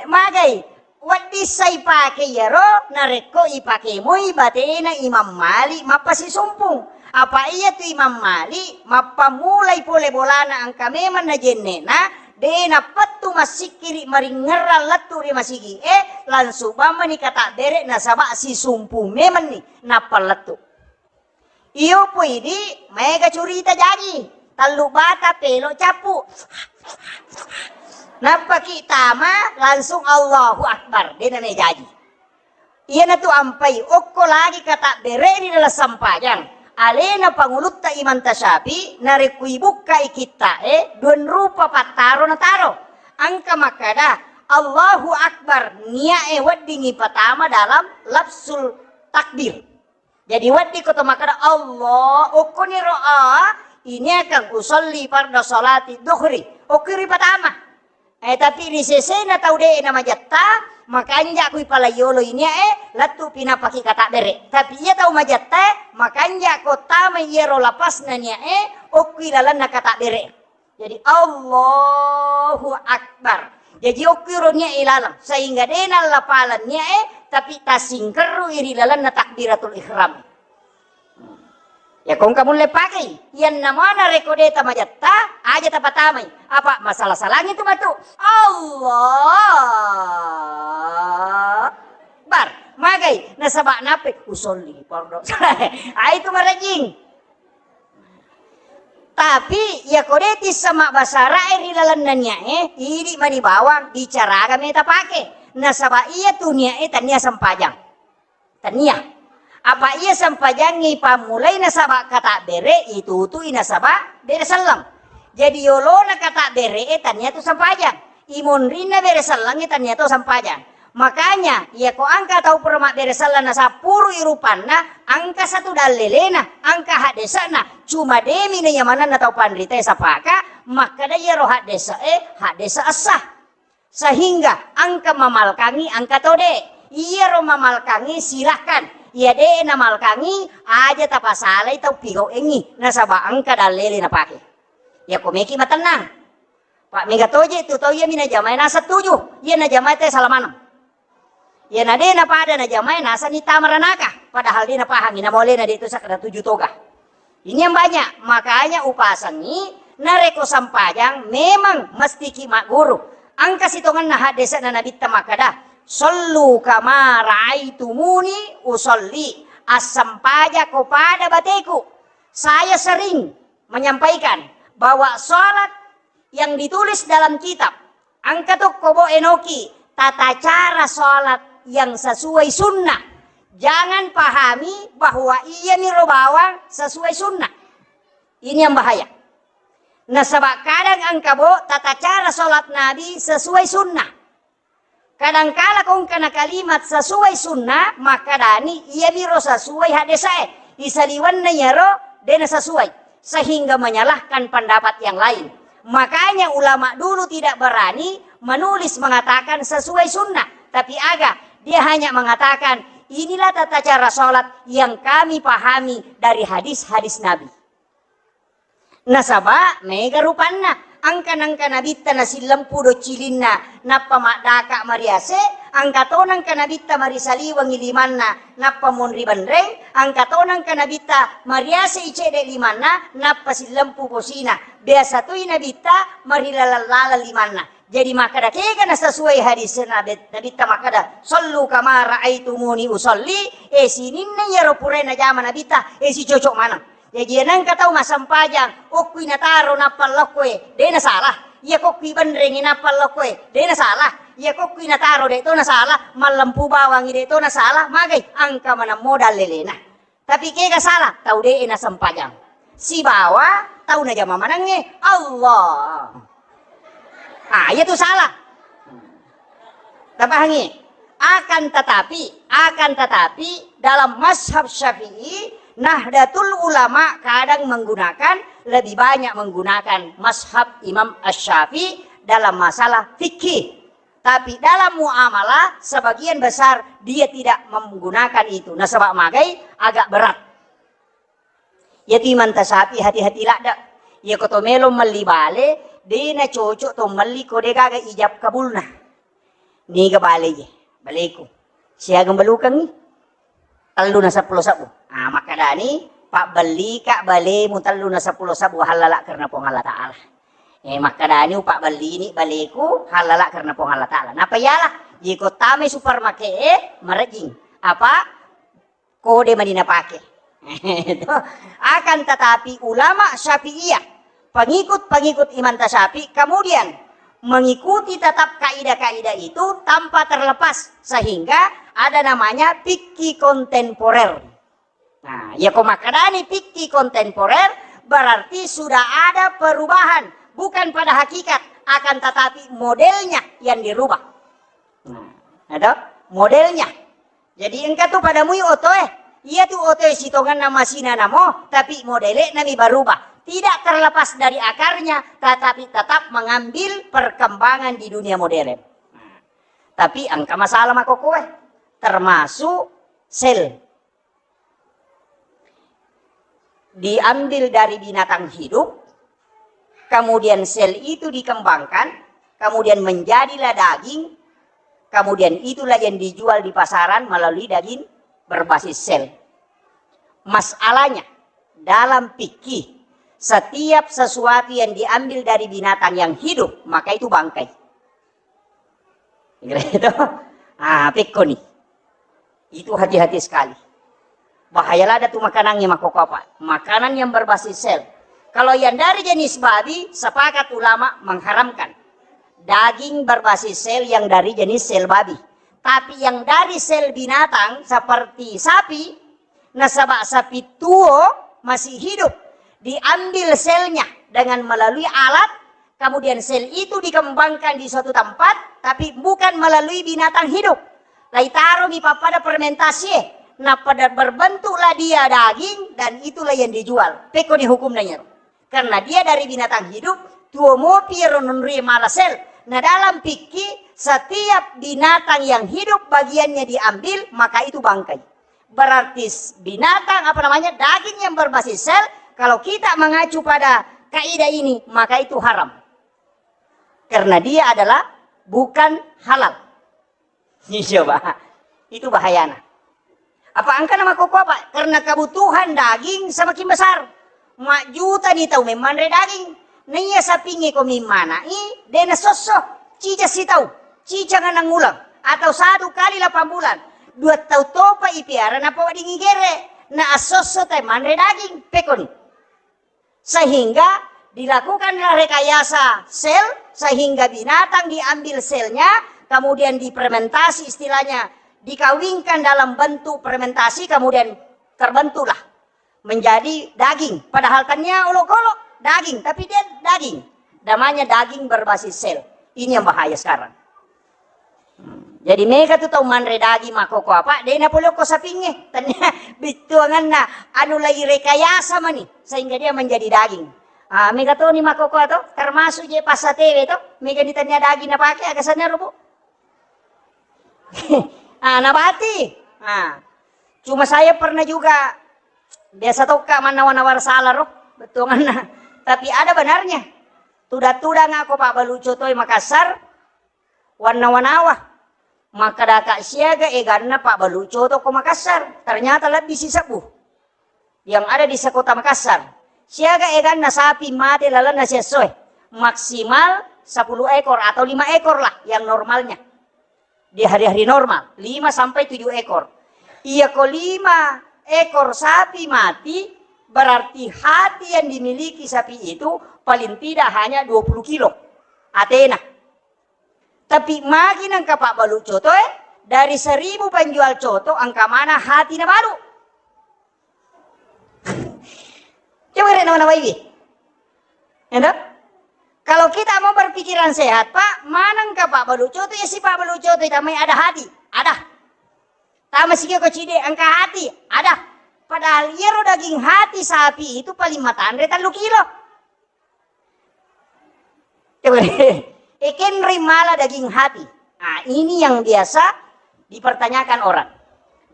magai. Wedding sai pake iyaro, narekko ipake moi batena Imam Malik mappasisumpung. Apa iya tu Imam Malik mappammulai pole bolana engka memang najenne'na, de nappettu massikkiri maringngerang lettu ri masigi e, langsung bammani katabbere nasaba sisumpung memenni nappa lettu. Iyo pu idi maega curita jaji, tellu bata pelo cappu. Nappaki tama langsung Allahu Akbar, de name jaji. Iyanatu ampai okko lagi katabbere ri dalam sampajang. Alena pangulutta Imam Tasyafi narekko ibukkai kitta e, dua rupa pattaro nataro. Engka makkada Allahu Akbar, niae weddingi patama dalam lafzul takbir. Jadi wedding ko to makkeda Allah, okkoniro a, ini akan usolli farda salati dhuhri. Okkoi ripatama. Eh, tapi ri sesena tau de na majatta, makanja kui palaiyolo ini e, lettu pinapaki katabbere. Tapi iya tau majatta, makanja ko tama iyaro lapasna nia e, okkoi lalenna katabbere. Jadi, Allahu Akbar. Jaji, okkiiro nia ilalang, sehingga de nallapaleng nia e, tapi tasingkerru iri lalenna takbiratul ihram. Ya, kongka mulle pakai. Iyanna mana rekode tamajatta, aja tapatamai. Apa masalah salangi tu matu? Allah Akbar. Magai, nasaba nape? Usolli, fardu. Ai tu marajing. Tapi, iyako de tissa mabbasarae ri lalenna niae, idi mani bawang, bicara aga meta pake. Nasaba iya tu niae tania sempajang. Tania. Apa iya sempajangngi pammulai nasaba katabbere, itutui nasaba bere selleng. Jadi yolona katabbere e tania tu sempajang. Imonrinna bere sellengnge tania tu sempajang. Makanya, iya ko engka tau pura mabbere selleng nasappurui rupanna, engka satu dallelena, engka haddese'na, cuma demi na iya manenna tau panritae sapaka, makkeda iyaro haddese e, haddese essa. Sehingga engka mamalkangi, engka to de. Iyaro mamalkangi silahkan. Iya de namalkangi, aja tapasalai tau pigauengi, nasaba engka dallele napake. Iya ko meki matennang. Pak mega toje tu tau iya mi najamae nasa tuju, iya najamae te sala maneng. Iya na de napada najamae nasa ni tama ranaka, padahal de napahangi namolena de tu sakra tuju toga. Ini yang banyak, makanya upasengi narekko sempajang memang mestiki magguru. Engka sitongenna haddese'na Nabitta makkeda, "Sallu kama raaitumuni usalli." Assempajako pada bateku. Saya sering menyampaikan bahwa salat yang ditulis dalam kitab, engka tokko bo enoki tata cara salat yang sesuai sunnah. Jangan pahami bahwa iya miro bawang sesuai sunnah. Ini yang bahaya. Nasaba kadang engka bo tata cara salat Nabi sesuai sunnah. Kadangkala ko engkana kalimat sesuai sunnah, makkadani iya miro sesuai haddesae. Isaliwenna iyaro dena sesuai, sehingga menyalahkan pendapat yang lain. Makanya ulama dulu tidak berani menulis mengatakan sesuai sunnah, tapi aga, dia hanya mengatakan, "Inilah tata cara salat yang kami pahami dari hadis-hadis Nabi." Nasaba mega rupanna, engka nengka Nabitta nasillempu doccilinna, nappa maddaka mariase, engka to nengka Nabitta marisaliwengi limanna, nappa monri benreng, engka to nengka Nabitta mariase icedde limanna, nappa sillempu posina. Biasa toi Nabitta marilaleng-laleng limanna. Jadi makkeda kega nasesuai hadis Nabi, Nabitta makkeda, "Sallu kama raaitumuni usalli." Eh, sininna iyaro purae najama Nabitta, eh, sicocok maneng. Jaji, nengka tau massempajang, okkui nataro nappa lokkoe, de nasalah. Iya kokkui benrengi nappa lokkoe, de nasalah. Iya kokkui nataro, de to nasalah. Mallempu bawangi, de to nasalah. Magai, engka maneng modal lelena. Tapi kega salah? Tau de nasempajang. Sibawa tau najama manengnge, Allah. Ah, iya tu salah. Tapahangi? Akan tetapi, akan tetapi dalam mazhab Syafi'i, Nahdlatul Ulama kadang menggunakan, lebih banyak menggunakan mazhab Imam Asy-Syafi'i dalam masalah fikih. Tapi dalam muamalah sebagian besar dia tidak menggunakan itu. Nasaba magai agak berat. Iyatu Imam Tasyafi'i hati-hati ladde. Iya ko to melo melli bale, de nacocok to melli ko de gaga ijab kabulna. Niga bale je, baleku. Siaga melukangi? Tellu na seppulo sebbu. Ah, makkadani, pabbellika balemu tellu na seppulo sebbu hallala karena Puang Allah Ta'ala. Eh, makkadani, upabbellini baleku hallala karena Puang Allah Ta'ala. Napa iyalah? Jeko tamai supermarket, eh, marejing. Apa? Kode mani napake. Akan tetapi ulama Syafi'iyah, pengikut-pengikut Imam Tasyafi, kemudian mengikuti tetap kaidah-kaidah itu tanpa terlepas, sehingga ada namanya fikih kontemporer. Nah, ya ko makkadani fikih kontemporer, berarti sudah ada perubahan, bukan pada hakikat, akan tetapi modelnya yang dirubah. Nah, ada modelnya. Jadi engka tu pada mui otoe. Iya tu otoe sitongenna masina namo, tapi modele nami berubah. Tidak terlepas dari akarnya, tetapi tetap mengambil perkembangan di dunia modern. Nah, tapi engka masalah makokoe, termasuk sel. Diambil dari binatang hidup, kemudian sel itu dikembangkan, kemudian menjadilah daging, kemudian itulah yang dijual di pasaran melalui daging berbasis sel. Masalahnya, dalam fikih, setiap sesuatu yang diambil dari binatang yang hidup, maka itu bangkai. Gitu. Ah, pekko nih. Itu hati-hati sekali. Bahaya lada tu makanannya makoko apa. Makanan yang berbasis sel. Kalau yang dari jenis babi, sepakat ulama mengharamkan. daging berbasis sel yang dari jenis sel babi. Tapi yang dari sel binatang seperti sapi, nasaba sapi tuo masih hidup, diambil selnya dengan melalui alat, kemudian sel itu dikembangkan di suatu tempat, tapi bukan melalui binatang hidup. Laitaromi pappada fermentasi, nappa berbentuklah dia daging, dan itulah yang dijual. Pekkoni hukumna iyaro. Karena dia dari binatang hidup, tuo mopi ero nonri mala sel. Nah, dalam fikih, setiap binatang yang hidup bagiannya diambil, maka itu bangkai. Berarti s-, binatang, apa namanya, daging yang berbasis sel, kalau kita mengacu pada kaidah ini, maka itu haram. Karena dia adalah bukan halal. Iya, Pak. Itu bahayana. Apa engka nama koko apa? Karena kebutuhan daging semakin besar. Majjuta ni tau memmanre daging. Naiya sapinge ko mimmana i, de nasosso. Cica sitau, cica nganang ulang, atau satu kali delapan bulan. Dua tau topa ipiara napawedding igere. Na assosso tai manre daging. Pekoni. Sehingga dilakukanlah rekayasa sel, sehingga binatang diambil selnya, kemudian difermentasi, istilahnya dikawinkan dalam bentuk fermentasi, kemudian terbentuklah menjadi daging. Padahal tania olok-olok daging, tapi dia daging. Namanya daging berbasis sel. Ini yang bahaya sekarang. Jadi mega tu tau manre daging makkoko apa, de napole okko sapingnge. Tania bittuanganna anu lai rekayasa mani sehingga dia menjadi daging. Ah, mega toni makkoko to, termasuk je passatewe to, mega ni tania daging napake, aga sanna rubu. Ah, nabati. Ah. Cuma saya pernah juga, biasa tokka mannawa-nawa sala ro, bettuanganna. Tapi ada benarnya. Tudang-tudang ako pabbalu cotoi Makassar, wannawa-nawa. Makkedaka siaga eganna pabbalu coto ko Makassar. Ternyata lebbi sisebbu yang ada di sekota Makassar. Siaga eganna sapi mate lalenna siessoe. Maksimal sepuluh ekor atau lima ekor lah yang normalnya. Di hari-hari normal, lima sampai tujuh ekor. Iya ko lima ekor sapi mati, berarti hati yang dimiliki sapi itu paling tidak hanya dua puluh kilo. Atena. Tapi magi nengka pabbalu coto, eh, dari seribu penjual coto, engka mana hati na baru. Coba rek nawa-nawaiwi. Ya toh? Kalau kita mau berpikiran sehat, Pak, mana engka pabbalu coto, ya si pabbalu coto, tamai ada hati. Ada. Tama sike ko cide, engka hati. Ada. Padahal iyaro daging hati sapi itu paling matanre tellu kilo. Coba deh. Ekenre mala daging hati. Nah, ini yang biasa dipertanyakan orang.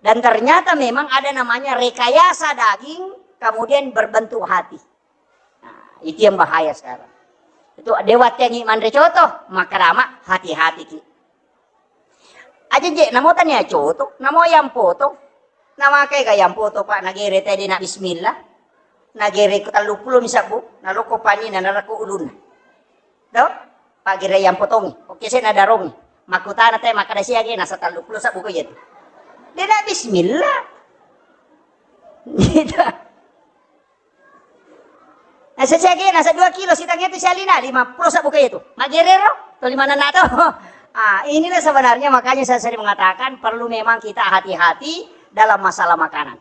Dan ternyata memang ada namanya rekayasa daging, kemudian berbentuk hati. Nah, itu yang bahaya sekarang. Itu dewa tiangi manre coto, makarama hati-hati ki. Aja je, namo tania coto, namo yang poto. Namakai ga yang poto, Pak, nagere tadi na bismillah. Nagere ko tellu pulo misabbu, naloko pani na narako ulunna. To? Pak gere yang potongi. Oke, saya nadarongi. Makutana te makkada siage nasa tellu pulo sabbu ko iya tu. De na bismillah. Gitu. Nasa siage, nasa dua kilo, sitang itu sialina, lima pulo sabbu ko iya tu. Magerero, to lima nana to. Ah, inilah sebenarnya makanya saya sering mengatakan perlu memang kita hati-hati dalam masalah makanan.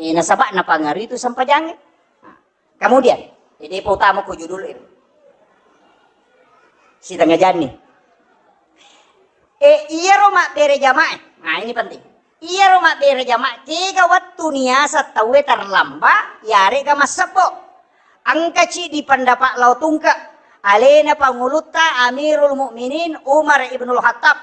Eh, nasaba napangaruhi itu sempajangnge. Nah, kemudian, jadi utama ko judul itu. Sitang janni. Eh, iyaro mabbere jamaah. Nah, ini penting. Iyaro mabbere jamaah, kega wettu niaseng tauwe terlambat, yarega massebbo. Engkaci di pendapat lao tungke, alena pangulutta Amirul Mukminin Umar Ibnul Khattab.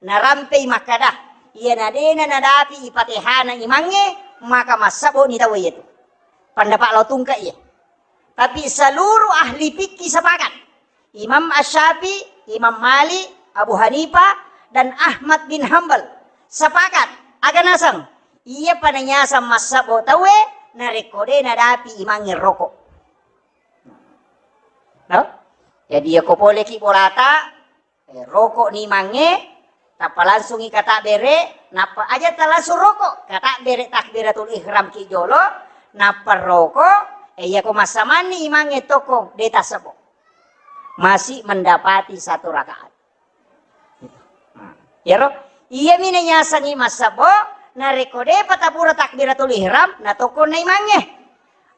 Narampei makkada, iyana dena nadapi ipatehana imangnge, maka massebbo ni tauwe iyatu. Pendapat lao tungke iya. Tapi seluruh ahli fikih sepakat. Imam Asy-Syafi'i, Imam Malik, Abu Hanifah, dan Ahmad bin Hambal sepakat. Aga naseng, iya pananyasang massebbo tauwe narekko de nadapi imangnge roko. No? Jadi, iya ko poleki bolata, eh, roko ni imangnge, tappa langsungi katabbere, nappa aja talangsung roko, katabbere takbiratul ihram ki jolo, nappa roko, eh, iya ko massamanni imangnge toko, de tassebbo. Masih mendapati satu rakaat. Iyaro, iyami nayasengngi massebbo, narekko de'pa tapura takbiratul ihram, natokko naimangnge.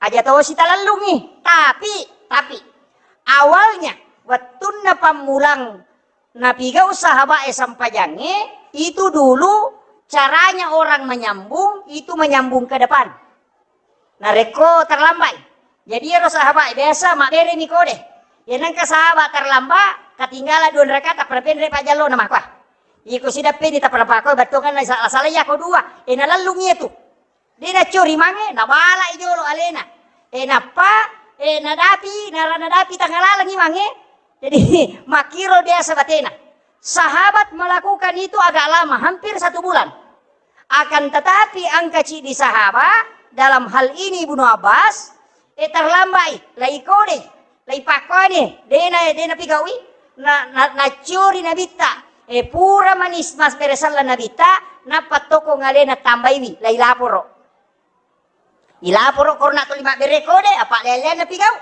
Aja tosi talellungngi. Tapi, tapi, awalnya, wettunna pammulang napigau sahaba'e sempajangnge, itu dulu caranya orang menyambung, itu menyambung ke depan. Narekko terlambai. Jadi iyaro sahabae biasa mabbereni kode. Iya nengka sahabat terlambat, ketinggalan dua rakaat, tappa napenre pajallona makkua. Iko sidappeni tappa napakoi battuanganna sala-sala iyako dua. E nalellung iyatu. De naccori mange, nabalai jolo alena. E nappa, e nadapi, nara-, nadapi tangalalengi mange. Jadi makkiro biasa batena. Sahabat melakukan itu agak lama, hampir satu bulan. Akan tetapi engka ciddi sahaba, dalam hal ini Ibnu Abbas, e terlambai, lai kodei, lai pakkone, dena, dena pigaui, na, na, naccuri nabitta, e pura manis mas beresalla nabitta, nappa toko ngalena tambaiwi, lai laporo. Ilaporo korona tuli mabbere kode, apa lele napigau.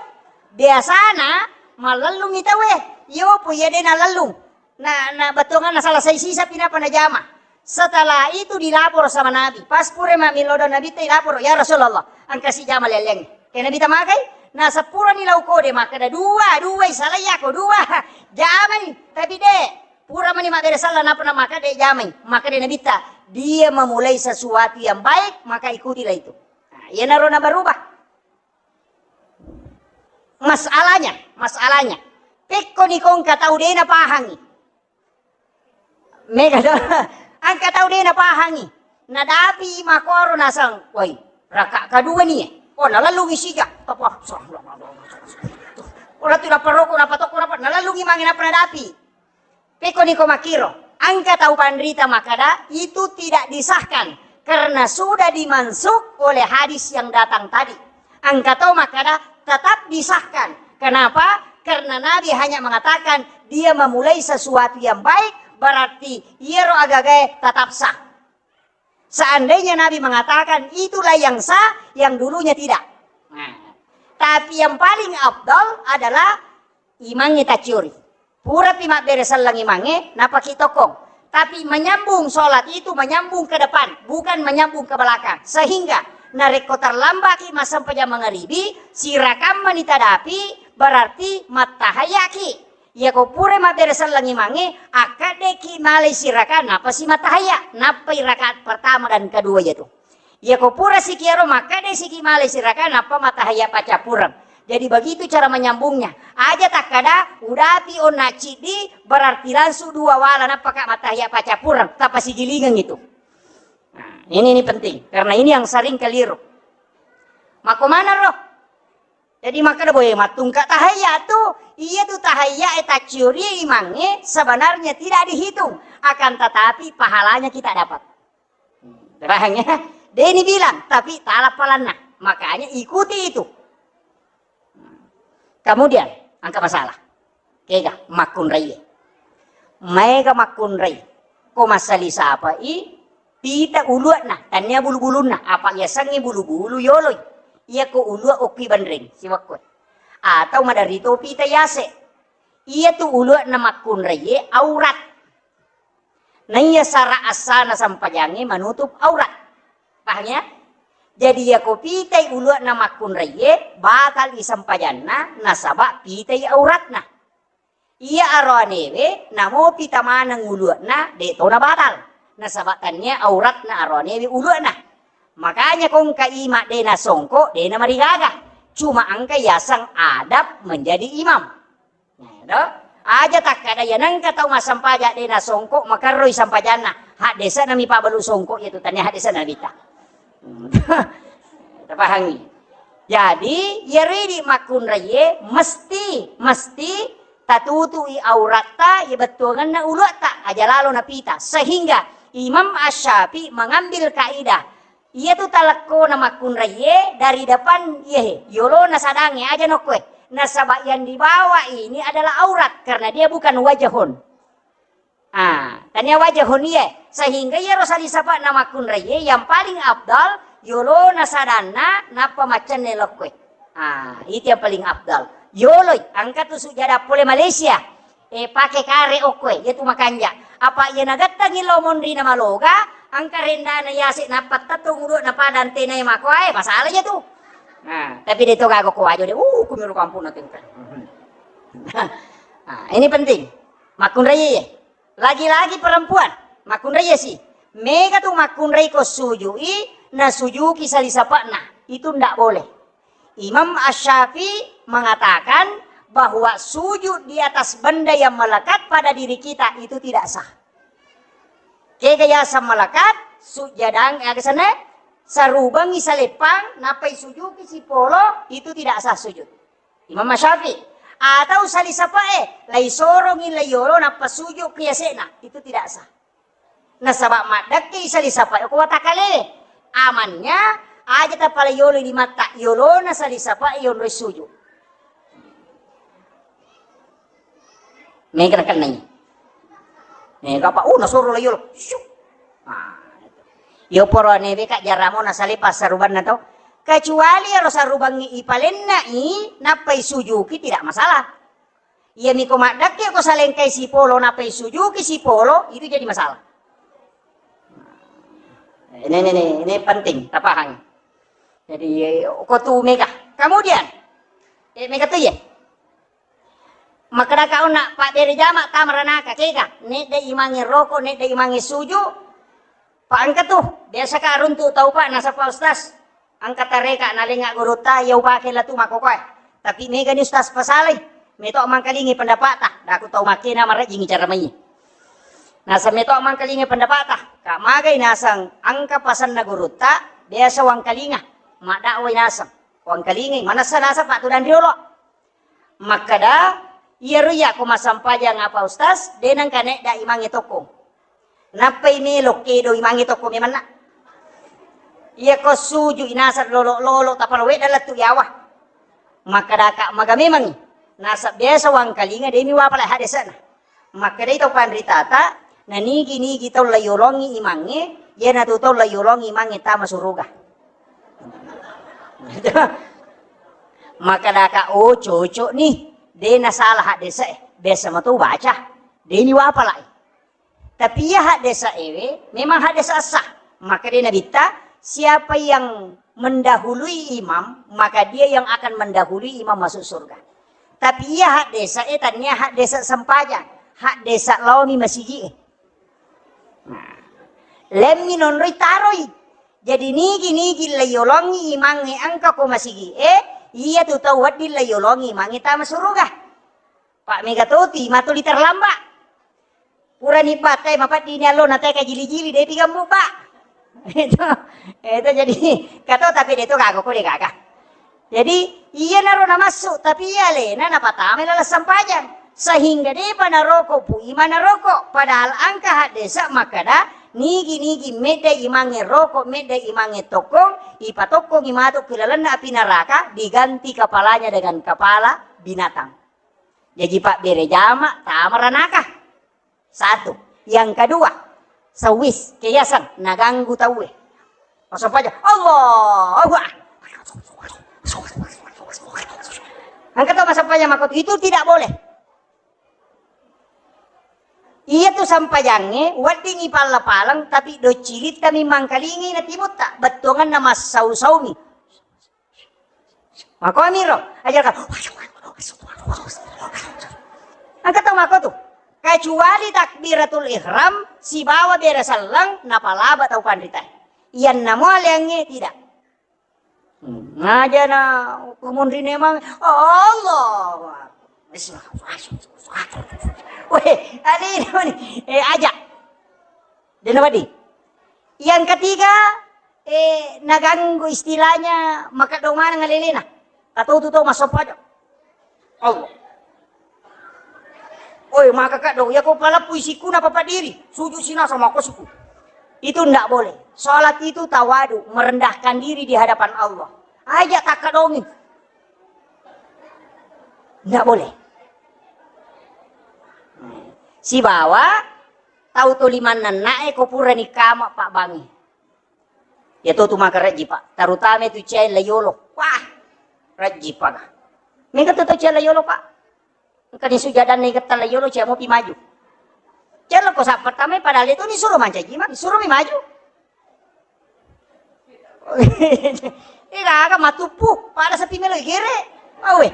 Biasana mallellungi tauwe, yopo iya dena lellung. Na, na bettuanganna salasai sisa pi nappa najama. Setelah itu dilapor sama Nabi. Pas pura mammilodong Nabitta, ilapor, "Ya Rasulullah, engka sijama lelleng." Ke Nabitta magai, na seppurani lau kode makkeda, "Dua, dua isalai yako, dua." Jamai, tapi de, pura mani mabbere salla nappa na makkeda jamai. Makkeda Nabitta, "Dia memulai sesuatu yang baik, maka ikutilah itu." Nah, iyanaro nabarubah. Masalahnya, masalahnya. Pekko ni kongka tau de napahangi. Mega do. Engka tau de napahangi. Nadapi makoro nasang, "Woi, raka kedua ni, eh." Oh, nalellungi sija. Apa? Ora tu naparoko, napatokko, napa-, nalellungi mange nappa nadapi. Pekko niko makkiro, engka tau panrita makkeda, itu tidak disahkan karena sudah dimansukh oleh hadis yang datang tadi. Engka tau makkeda, tetap disahkan. Kenapa? Karena Nabi hanya mengatakan dia memulai sesuatu yang baik, berarti iyaro agagae tetap sah. Seandainya Nabi mengatakan itulah yang sah, yang dulunya tidak. Nah, tapi yang paling afdal adalah imangnge tacciori. Purapi mabbere selleng imangnge, napaki tokkong. Tapi menyambung sholat itu menyambung ke depan, bukan menyambung ke belakang. Sehingga narekko terlambaki massempajang mangaribi, sirakammani tadapi, berarti mattahayaki. Iyako pura mabbere selleng imangnge, akkaddeki malai siraka, napasi mattahaya, nappai rakaat pertama dan kedua iyatu. Iyako pura siki ero makkeda siki malai siraka nappa mattahaya paccappureng. Jadi begitu cara menyambungnya. Aja takkada udapi onna ciddi berarti langsung dua wala nappaka mattahaya paccappureng, tappa sigilingeng itu. Nah, ini, ini penting karena ini yang sering keliru. Mako mana roh? Jadi makkeda boe mattungka tahayya tu, iya tu tahayya e tacciori imangnge sebenarnya tidak dihitung, akan tetapi pahalanya kita dapat. Paham ya? Deni bilang, tapi tala palanna. Makanya ikuti itu. Kemudian, engka masalah. Kega makkunraie. Maega makkunrai. Ko massali sapai pita uluanna, tania bulu-bulunna. Apa yasengnge bulu-bulu yoloi. Iyako ulua okki banreng, siwakko. Atau maderri to pita yase. Iya tu uluanna makkunraie aurat. Naiya sara assana sempajangnge manutup aurat. Paham ya? Jadi yako pitai uluanna makkunraie, batal i sempajanna, nasaba pitai auratna. Iya aroanewe, namo pita maneng uluanna, de tona batal. Nasaba tania auratna aroanewe uluanna. Makanya kongka ima de nasongko, de namarigaga. Cuma engka yaseng adab menjadi imam. Nah, do? Aja takkada ya nengka tau massempajang de nasongko makerroi sempajanna. Haddesana mi pabalu songko iya tu tania haddesana bita. Tapahangi. Jadi, ya ridi makkunraie mesti, mesti tatutui auratta, ya bettuanganna uluatta, aja lalo napita. Sehingga Imam Asy-Syafi'i mengambil kaidah Iyatu talekkona makkunraie dari depan iyahe, yolona sadangnge aja nokkoe. Nasaba yang dibawa ini adalah aurat karena dia bukan wajahun. Ah, tania wajahun iye. Sehingga iyaro salisapa'na makkunraie yang paling afdal yolona sadanna nappa maccenne lokkoe. Ah, itu yang paling afdal. Yoloi, engka tu sujada pole Malaysia. Eh, pake kare okkoe, iya tu makanja. Apa iya nagattangi lo monri na maloga, engka rendana yase nappa tetto ngudo na pada antena makoae, masalah iya tu. Nah, tapi de to gaga ko wajo de, uh, kumiro kampung na tengka. Nah, ini penting. Makkunrai ye. Lagi-lagi perempuan, makkunrai si. Mega tu makkunrai ko sujui, na sujuki sali sapa'na. Itu ndak boleh. Imam Asy-Syafi'i mengatakan bahwa sujud di atas benda yang melekat pada diri kita itu tidak sah. Kega yaseng melekat, sujadang, eh, kesana, sarubangi saleppang, napai sujuki sipolo, itu tidak sah sujud. Imam Syafi'i. Atau sali sapae, lai sorongi lai yolo nappa suju ki yase'na, itu tidak sah. Nasaba maddekke sali sapae ko watakale. Amannya aja tapala yolo limatta yolona sali sapae yonroi suju. Mega nakennai. Mega apa? Oh, nasoro lai yolo. Syuk. Ah, itu. Yo poro newe ka jaramo nasale passarubanna to. Kecuali ero sarubangngi ipalennai, nappai sujuki, tidak masalah. Iya miko maddekke ko salengkai sipolo, nappai sujuki sipolo, itu jadi masalah. Ini, ini, ini, ini penting, tapahang. Jadi, ko tu mega. Kemudian, eh, mega tu ye. Makkedaka onna pabbere jama tama ranaka, kega, nedda imangnge roko, nedda imangnge suju, pa engka tu, biasa ka runtu tau pa, nasaba ustaz, engka tareka nalenga gurutta, iya upake latu makkokoe. Tapi mega ni ustaz pasalai, meto mangkalingi pendapata, daku tau makkena marejjingi cara mai. Naseng meto mangkalingi pendapata, ka magai naseng engka pasanna gurutta, biasa wangkalinga, maddakwai naseng, wangkalingi, manessa naseng patudang riolo. Makkeda, iyaro iya ko massampajang apa ustaz, de nengka nedda imangnge tokko. Nappai melo kedo imangnge tokko memanna. Iya ko suju inaseng lolo-lolo tapalowe dalettu yawa. Makkeda ka maga memangi. Nasab biasa wangkalinga demi wapala hadese'na. Makkedai tau panritata, na nigi-nigi tau laiyolongi imangnge, iyanatu tau laiyolongi imangnge tama suruga. Makkedaka, oh, cocok nih, de nasalah haddese, biasa mato baca, de ni wapalai. Tapi iya haddese ewe, memang haddese sah. Makkeda Nabitta, siapa yang mendahului imam, maka dia yang akan mendahului imam masuk surga. Tapi iya haddese e, tania haddese sempajang, haddese laomi masigi e. Nah, lemmi nonroi taroi. Jadi nigi-nigi laiyolongi imangnge engka ko masigi e, iya tu tau wedding laiyolongi imangnge tama suruga. Pak mega toti, matuli terlambat. Purani batai mapaddini allo na teka jili-jili, depi gambu, Pak. Itu, itu jadi, kato tapi de to gaga ko de gaga. Jadi, iyanaro namassu, tapi iya alena napatama laleng sempajang. Sehingga depa naroko pu ima naroko. Padahal engka haddese makkeda, nigi-nigi medda imangnge roko, medda imangnge tokkong, ipatokkongi matu ki lalenna api neraka, diganti kepalanya dengan kepala binatang. Jaji pabbere jama tama ranaka. Satu. Yang kedua, sewis, keyasan, naganggu tauwe. Masuk aja, Allahu Akbar. Engka tau masuk aja makotu, itu tidak boleh. Iya tu sampajangnge, weddingi palla-palang, tapi docilitta mi mangkalingi na timutta, bettuanganna massau-saumi. Makomiro, aja ka. Engka tau mako tu. Kecuali takbiratul ihram sibawa bere selleng napalaba tau panrita. Iyanna mo aleangnge tidak. Hmm, ngaja na kumunri memang, Allahu Akbar. Weh, alina mani. Eh, aja. Dena wedding. Yang ketiga, eh, naganggu istilahnya makeddo maneng alelena. Atau tu tau massoppa aja. Allah. Oi, maka kaddo, ya ko paleppui sikku na papadiri, sujud sinasa mako sikku. Itu ndak boleh. Salat itu tawadu, merendahkan diri di hadapan Allah. Aja takkadongi. Ndak boleh. Sibawa tau to limanna na'e ko purani kama pabbangi. Iya to tu maka rejji, Pak. Terutama tu cia e la yolo. Wah, rejji, Pak. Mega tu tau ciala yolo, Pak. Engka ni sujadanna igetta la yolo, cia mopi maju. Ciala ko sa pertama, padahal itu ni suruh mancaji, Mak, suruh mi maju. Ega aga matuppu, pada sepi melo igere. Awe.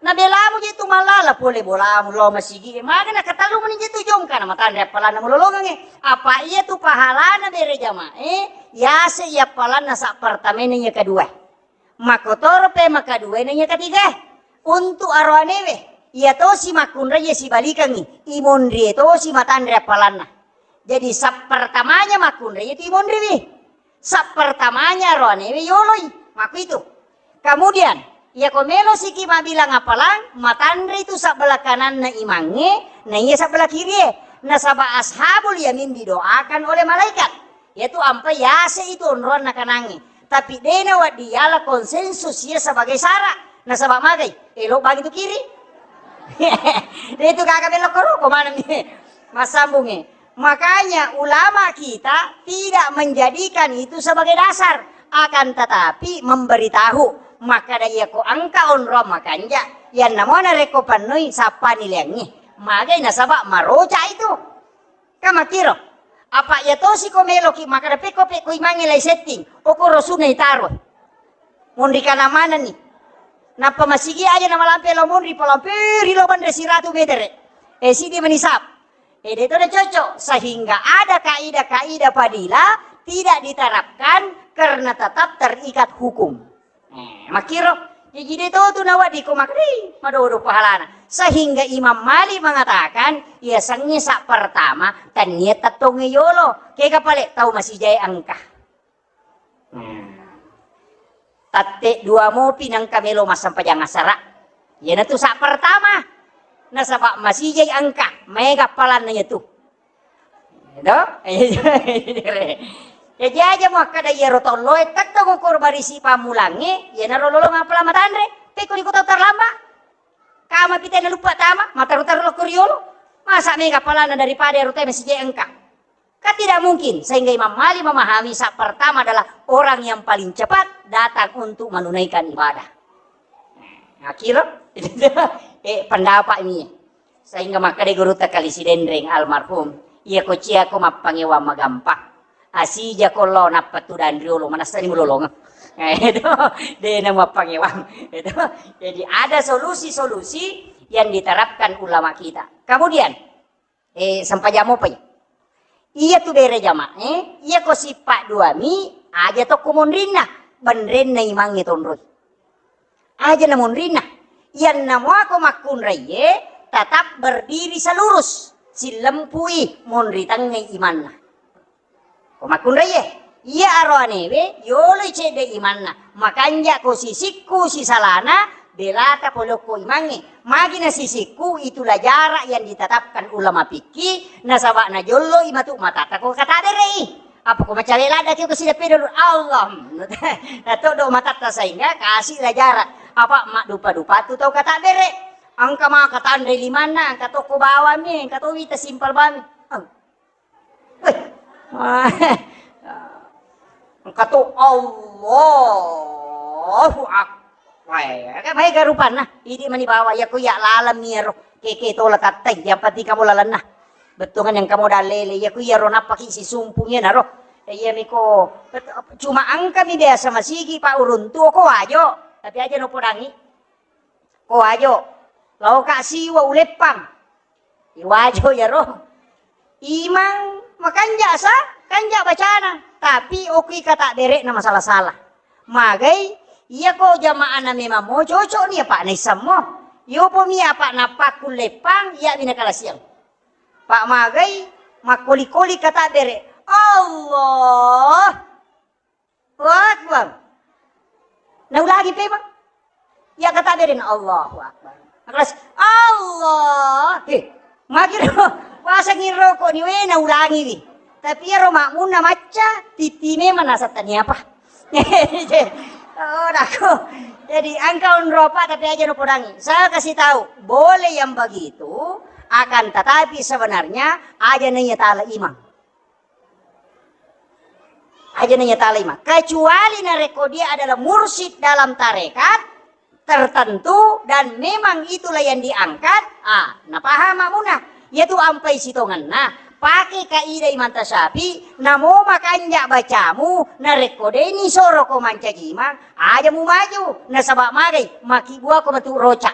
Na belamu je tu malala pole bolamu lo masigi. Maga na katalu meni je tu jongka na matanre appalanna mulolongange. Apa iya tu pahalana bere jamae, yase iya appalanna sa pertama ini iya kedua. Makkotoro pe makaduae na iya katigae. Untu aroanewe, iya tosi makkunrai iya sibalikengngi, imonrie tosi matanre appalanna. Jadi, sappertamanya makkunrai itu imonriwi. Sappertamanya aroanewe yoloi. Makkuitu. Kemudian, iya ko melo siki mabilang appalang, matanre itu sabbelah kananna imangnge, na iya sabbelah kirie. Nasaba ashabul yamin didoakan oleh malaikat. Iyatu ampai yase itu onroanna kanangnge. Tapi de nawedding yala konsensus iya sebagai syarat. Nasaba magai? Elo bagi tu kiri. De itu gaga belok koro, ko maneng ni. Massambungnge. Makanya ulama kita tidak menjadikan itu sebagai dasar, akan tetapi memberitahu. Makkeda iya ko engka onroang makanja, yanna mona rekko pannoi sappani leangngi. Magai nasaba maroca itu. Ka makkiro. Apa iya tosi ko meloki makkeda pekko pekko imangnge lai setting. Okoro sunna itaro. Monri kana manenni. Nappa masigi aja namalampe lao monri, palamperi lao banre siratu metere. Eh, sidi manisab. Eh, de to de cocok. Sehingga ada kaidah-kaidah fadilah tidak diterapkan karena tetap terikat hukum. Eh, makkiro, jaji de to tu nawedding ko makkeda, "Ih, madodo pahalana." Sehingga Imam Malik mengatakan, iya sengnge sa pertama, tania tettongnge yolo. Kega pale tau masijae engka. Hmm. Tatte dua mopi nengka melo massempajang asara. Iyanatu sa pertama. Nasaba masijai engka, maega appalanna iyatu. Edo? Jaji aja muakkeda iyaro tolloe tettong ukur barisi pammulangnge, iyanaro lolong appalang matanre, pekko iko tau terlambat. Kama pite naluppa tama, mataru-taru lokko riolo. Masa mega appalanna daripada ero tau masijai engka. Kan tidak mungkin, sehingga Imam Malik memahami sa pertama adalah orang yang paling cepat datang untuk menunaikan ibadah. Akhirnya, eh, pendapat ini. Sehingga makkeda gurutta Kali Sidenreng almarhum, "Iya ko cia ko mappangewang magampang. Asija ko lo nappa tudang riolo, manessani mulolongeng." Itu, de na mappangewang. Itu. Jadi ada solusi-solusi yang diterapkan ulama kita. Kemudian, eh, sempajang mopai. Iya tu bere jamae, iya ko sippa duami, aja tokko monrinna, benrenna imangnge tonroi. Aja na monrinna. Iyanna muako makkunraiye tetap berdiri selurus, sillempui monri tengngai imanna. Ko makkunraiye, iya aroanewe yoloi cedde imanna, makanja ko sisikku sisalana, belata pole okko imangnge. Magi na sisikku, itulah jarak yang ditetapkan ulama fikih, nasaba najollo imatu matatta ko kata berei. Apa ko macawe ladda ki ko sideppe dulu Allah. Na todo matatta sehingga kasih lah jarak. Apa maddupa-dupa tu tau kata bere. Engka maka tanre limanna, engka tokko bawang mi, engka to wita simpel bami. Weh. Engka to Allahu Akbar. Weh, maega rupanna. Idi mani bawa iya ku iya laleng mi ero. Keke tola tattai, yang penting kamu lalenna. Bettuangan yang kamu dalele, iya ku iya ro nappaki sisumpung iya naro. Iya miko, cuma engka mi biasa masigi pa uruntu ko wajo. Tapi aja no podangi. Ko wajo. Lao ka siwa uleppang. Iwajo iyaro. Imang makanja sa, kanja bacana, tapi okki kata bere'na masala-sala. Magai, iya ko jama'ana memang mo cocok ni apa naissammo. Yopo mi apa napakkulle pang, iya bina kalasiang. Pak magai, makkoli-koli kata bere. Allah. Allahu Akbar. Naulangi pe, Bang. Iya kata bere na Allahu Akbar. Keras, Allah. Eh, magiro. Wasangi rokok ni we naulangi wi. Tapi iyaro makmunna macca, titi memang nasatani apa. Oh, dako. Jadi engka onropa tapi aja no podangi. Saya kasih tahu, boleh yang begitu, akan tetapi sebenarnya aja nanya tala imam. Aja nanya talima. Kecuali narekko dia adalah mursyid dalam tarekat, tertentu dan memang itulah yang diangkat, ah, napahang makmuna. Iyatu ampai sitongenna, pake kaidah Imam Tasyafi, namo makanja bacamu, narekko deni soro ko mancaji imang, aja mu maju, nasaba magai, makibuako matu roca.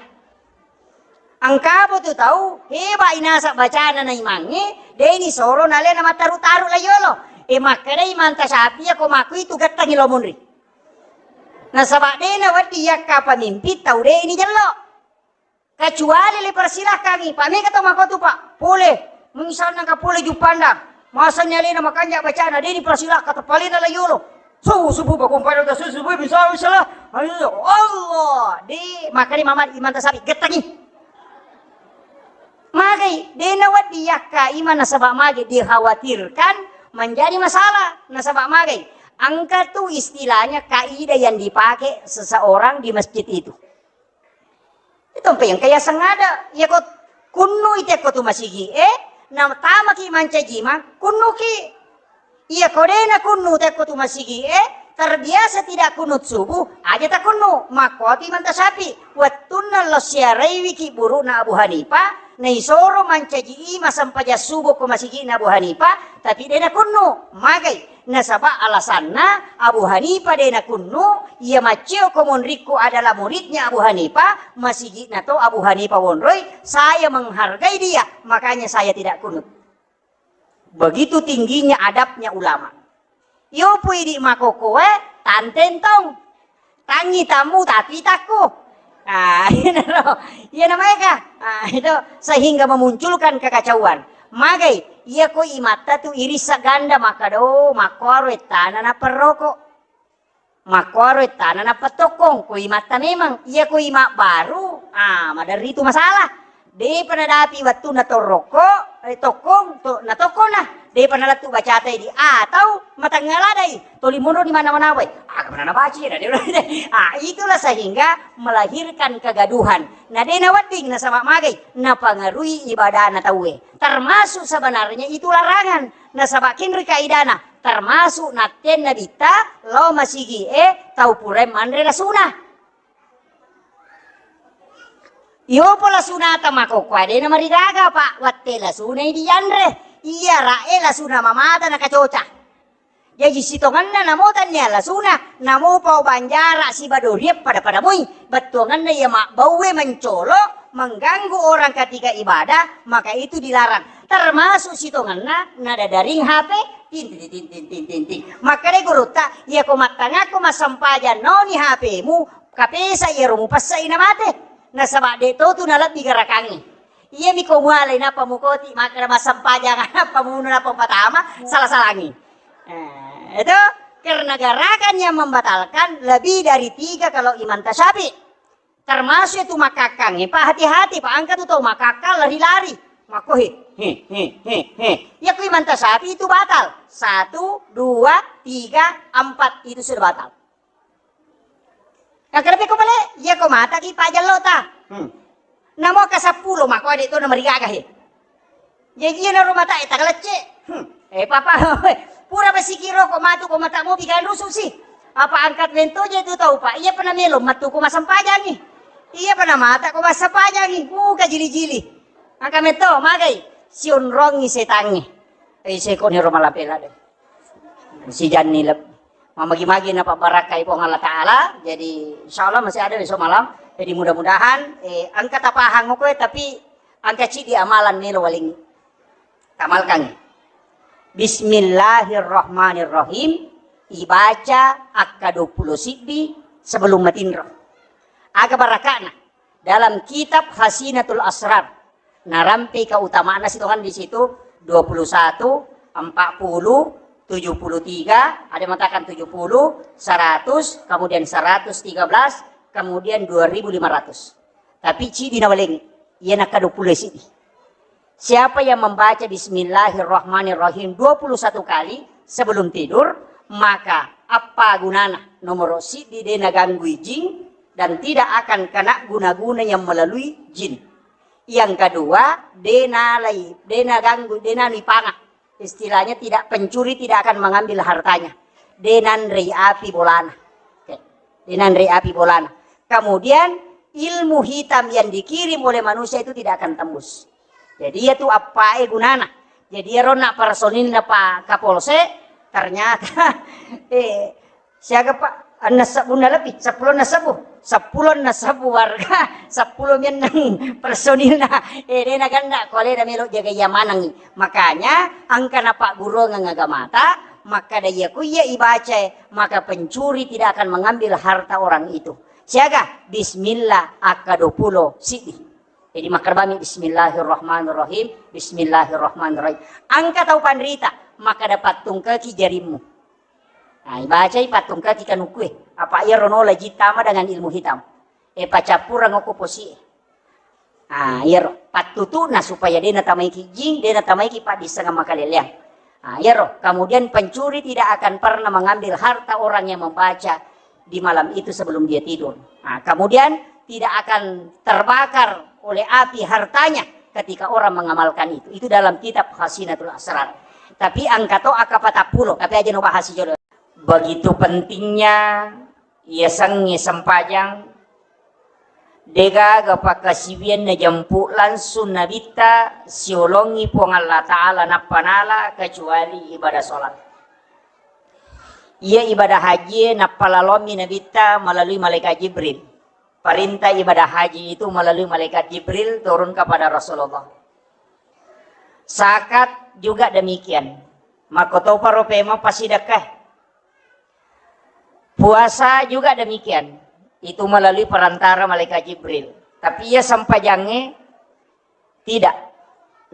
Engkamo tu tau heba inasa bacana na imangnge, deni soro nalena mataru-taru la yolo. E, makkedai Imam Tasyafi, ko maku itu gettangi lo munri. Nasaba de nawedding yakka pamimpin tau de ni jello. Kecuali le persilahkangi, Pak, mega tau makotu, Pak. Pole, misalna ka pole Juppandang, masani alena makanja bacana, de ni persilahkan, tepalena la yolo. Subuh, subuh, bakung pada subuh, subuh, bisa, bisa lah. Ayo, Allah, de, makanya mama Imam Tasyafi gettangi. Magai, de nawedding yakka imang nasaba magai dikhawatirkan menjadi masalah. Nasaba magai, engka tu istilahnya kaidah yang dipakai seseorang di masjid itu. Itu mpe engka yaseng ada, iya ko kunnu ite ko tu masigi e, na tamaki mancaji imang, kunnuki. Iya ko de nakunnu tekko tu masigi e, terbiasa tidak kunut subuh, aja takunnu, makkuatu Imam Tasyafi. Wettunna lo siaraiwiki burukna Abu Hanifah, naisoro mancaji imang sempajang subuh ko masigi'na Abu Hanifah, tapi de nakunnu, magai. Nasaba alasanna Abu Hanifah de nakunnu, iya maccio ko monrikku adalah muridnya Abu Hanifah, masigi'na to Abu Hanifah wonroi, saya menghargai dia, makanya saya tidak kunut. Begitu tingginya adabnya ulama. Iyo pui di makokoe, tanteng tong. Tangi tamu tapi takku. Ah, iyana ro. Iyana maega. Ah, itu sehingga memunculkan kekacauan. Magai, iya ko imatta tu irissa ganda makkado, makkuaro ettana naperroko. Makkuaro ettana nappa tokkong, ko imatta memang. Iya ko ima baru, ah, maderri tu masalah. Depa nadapi wettunna torrokko, eh, tokkong, to, natokkona. Depa nalettu bacata idi. Atau matengnga ladai, toli monro di mana-mana wai. Aga mana nabaci, na de-, ah, itulah sehingga melahirkan kegaduhan. Na de nawedding nasaba magai, napangarui ibadana tauwe. Termasuk sebenarnya itu larangan. Nasaba kenri kaidana, termasuk nattenna bitta lao masigi e tau purae manre lasuna. Iyopo lasunata makokkoe de namarigaga, Pak, watte lasunai dianre. Iya rae lasuna mamata nakacoca. Jaji sitongenna namo tannia lasuna, namo pau banjara siba doriang pada-pada moi. Bettuangenna iya mabbaue mencolo, mengganggu orang ketika ibadah, maka itu dilarang. Termasuk sitongenna nadadaring H P, ting, ting, ting. Makkedai gurutta, iya ko mattangakko massempajang noni H P-mu, kapesa iyaro mupessai namate. Nasaba de to tu nalebbi garakangnge. Iyami ko mualai nappa mukoti makkeda massempajang nappa munu nappa patama, salah-salangi. Eh, itu karena gerakan yang membatalkan lebih dari tiga kalau Imam Tasyafi. Termasuk itu makakkangnge, Pak, hati-hati, Pak, engka tu tau makakkang lari-lari. Makko he, he, he, he, he. Ya ku Imam Tasyafi itu batal. Satu, dua, tiga, empat itu sudah batal. Yang kedua ko bale, iya ko mataki pajallo ta. Hmm. Namo ka seppulo mako ade to namarigaga he. Jaji iyana ro mata e tagalacce. Hmm. Eh, papa, pura basiki roko matu ko mata mopi kan rusu si. Apa angkat mento je tu tau, Pak. Iya pernah melo matu ko masempajangi. Iya pernah mata ko masempajangi. Muka jili-jili. Angka metto magai. Sionrongi setangi. Eh, seko ni ro malapela de. Sijanni leb-, mamagi-magi napabbarakkai Puang Allah Ta'ala. Jadi, insya Allah masih ada besok malam. Jadi, mudah-mudahan, eh, engka tapahang ko, tapi engka cidi amalan melo waling tamalkan. Bismillahirrahmanirrahim. Ibaca akka dua puluh siddi sebelum matinro. Aga barakana. Dalam kitab Hasinatul Asrar, narampe keutamaan sitongan di situ, dua puluh satu, empat puluh, tujuh puluh tiga, ada mengatakan tujuh puluh, seratus, kemudian seratus tiga belas, kemudian dua ribu lima ratus. Tapi cidi nawalengi, iya nakka dua puluh sidi. Siapa yang membaca Bismillahirrahmanirrahim dua puluh satu kali sebelum tidur, maka apa gunana? Nomor sidi de naganggui jin dan tidak akan kena guna-guna yang melalui jin. Yang kedua, de nalai, de naganggu, de nanui panga. Istilahnya tidak, pencuri tidak akan mengambil hartanya. De nanrei api bolana. Oke. De nanrei api bolana. Kemudian ilmu hitam yang dikirim oleh manusia itu tidak akan tembus. Jadi iyatu appae gunana. Jadi iyaro na personilna Pak Kapolsek, ternyata eh siaga Pak, enna sebbunna lebih, seppulo enna sebbu, seppulo enna sebbu warga, seppulo mennang personilna. Eh, dena ganda ko alena melo jaga iya manengi. Makanya engka na pagguruang agamata, makkada iya ku iya ibaca, maka pencuri tidak akan mengambil harta orang itu. Siaga, bismillah, akka dua pulo siddi. Jadi makkada bami bismillahirrahmanirrahim, bismillahirrahmanirrahim. Engka tau panrita, makkada pattungkaki jarimmu. Nah, ibacai pattungkaki kanukue. Apa iyaro nola jittama dengan ilmu hitam. E pacappurang okko posie. Ah, iyaro pattutu'na supaya dena tamaiki jing, dena tamaiki paddissengeng makaleleang. Ah, iyaro. Kemudian pencuri tidak akan pernah mengambil harta orang yang membaca di malam itu sebelum dia tidur. Ah, kemudian tidak akan terbakar oleh api hartanya ketika orang mengamalkan itu. Itu dalam kitab Khazinatul Asrar. Tapi engka to akka patappulo, tapi aja no bahas jolo. Begitu pentingnya yasengnge sempajang, degaga pakkasiwiang najempu langsung Nabitta siolongi Puang Allah Ta'ala nappa nala kecuali ibadah sholat. Iya ibadah haji nappa lalommi Nabitta melalui malaikat Jibril. Perintah ibadah haji itu melalui malaikat Jibril turun kepada Rasulullah. Zakat juga demikian. Makkotoparo pemeng pasidekka. Puasa juga demikian. Itu melalui perantara malaikat Jibril. Tapi iya sempajangnge tidak.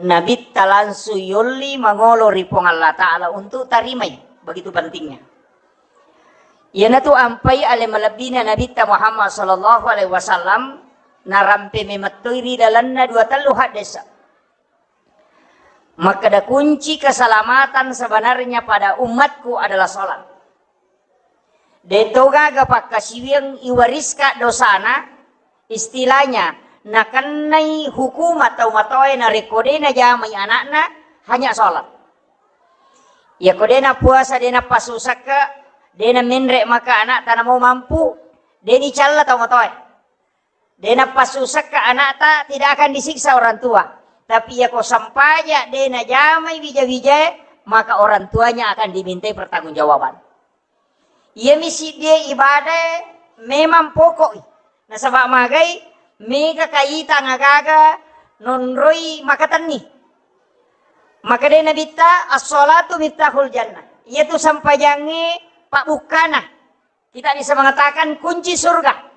Nabitta langsung yolli mangolo ri Puang Allah Ta'ala untuk tarimai. Begitu pentingnya. Iyanatu ampai ale malebbina Nabitta Muhammad sallallahu alaihi wasallam narampe memettoi ri lalenna dua tellu haddesa. Makkeda kunci keselamatan sebenarnya pada umatku adalah sholat. De to gaga pakkasiwiang iwariska dosana, istilahnya nakennai hukuma tau matoae narekko de najamai anakna, hanya sholat. Iyako de napuasa, de napassusakka, de namenre maka anakta namo mampu, de nicalla tau matoae. De napassusakka anakta, tidak akan disiksa orang tua. Tapi iyako sempaja de najamai wija-wijae, maka orang tuanya akan dimintai pertanggungjawaban. Iyami siddie ibadae memang pokok i. Nasaba magai mega kaita nagaga nonroi makatenni. Makkedai Nabitta, "As-sholatu miftahul jannah." Iyatu sempajangnge pabbukkana. Kita bisa mengatakan kunci surga.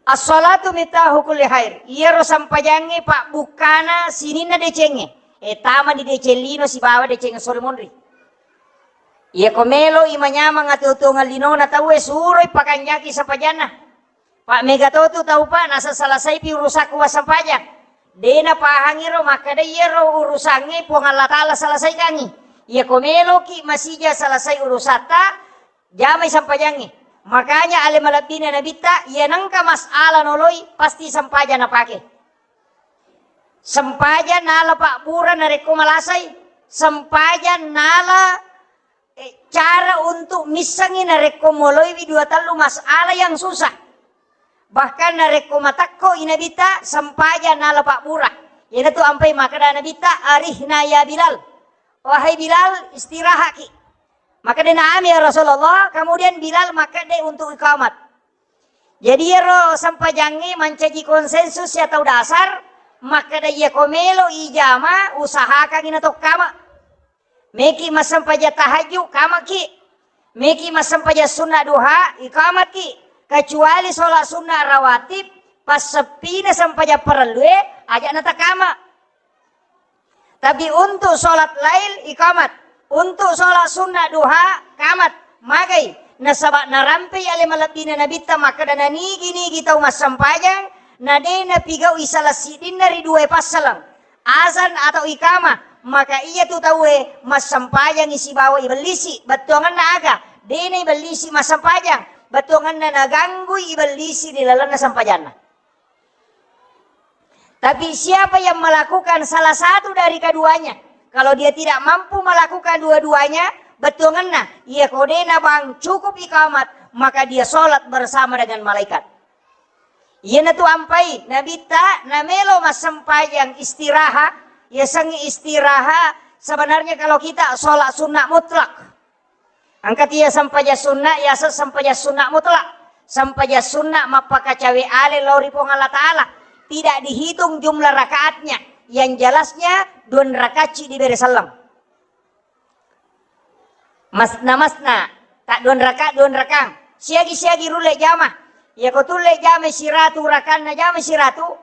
As-sholatu miftahu kulli khair. Iyaro sempajangnge pabbukkana sininna decengnge. E, tama di deceng lino sibawa deceng sore monri. Iyako melo i manyameng atuo-tuongeng linona tauwe, suroi pakanjaki sempajanna. Pak, mega to tu tau, Pak, nasasalasaipi urusakku wassempajang. De napahangi ro makkeda iyaro urusangnge Puang Allah Ta'ala salasaikangi. Iyako meloki masija salasai urusatta, jamai sempajangnge. Makanya ale malebbina Nabitta, iya nengka masalah noloi, pasti sempaja napake. Sempaja nala pabbura narekko malasai, sempaja nala, eh, cara untuk missengi narekko moloiwi dua tellu masalah yang susah. Bahkan narekko matekko i Nabitta, sempaja nala pabbura. Iyanatu ampai makkeda Nabitta, "Arihna ya Bilal." "Wahai Bilal, istirahaki." Makkedai, "Na'am ya Rasulullah." Kemudian Bilal makkeda untuk iqamat. Jadi iyaro sempajangnge mancaji konsensus ya tau dasar, makkeda iyako melo ijama, usahakangi natokkama. Meki massempajang tahajud, kamaki. Meki massempajang sunna duha, iqamaki. Kecuali sholat sunna rawatib, passeppina sempajang parellue, aja natakama. Tapi untuk sholat lail, iqamat. Untuk sholat sunnah duha, qamat. Magai? Nasaba narampei ale malebbina Nabitta makkeda, nanigi-nigi tau massempajang, na de napigau'i salah siddinna ri duae passaleng, azan atau iqamah, maka iyatu tauwe massempajangi sibawa ibellisi. Bettuangenna aga? De na ibellisi massempajang, bettuangenna naganggui ibellisi ri lalenna sempajanna. Tapi siapa yang melakukan salah satu dari keduanya, kalau dia tidak mampu melakukan dua-duanya, bettuangenna, iya ko de na bang cukup iqamat, maka dia sholat bersama dengan malaikat. Iyanatu ampai Nabitta namelo massempajang istiraha, yasengnge istiraha sebenarnya kalau kita sholat sunnah mutlak. Engka tia sempajang sunna, yaseng sempajang sunna mutlak. Sempajang sunna mappakacawe ale lao ri Puang Allah Ta'ala. Tidak dihitung jumlah rakaatnya. Yang jelasnya, dua rakaatci dibere selleng. Masna-masna, tak dua rakaat, dua rakaat. Siagi-siagi rulle jama. Yako tulle jama siratu rakanna jama siratu.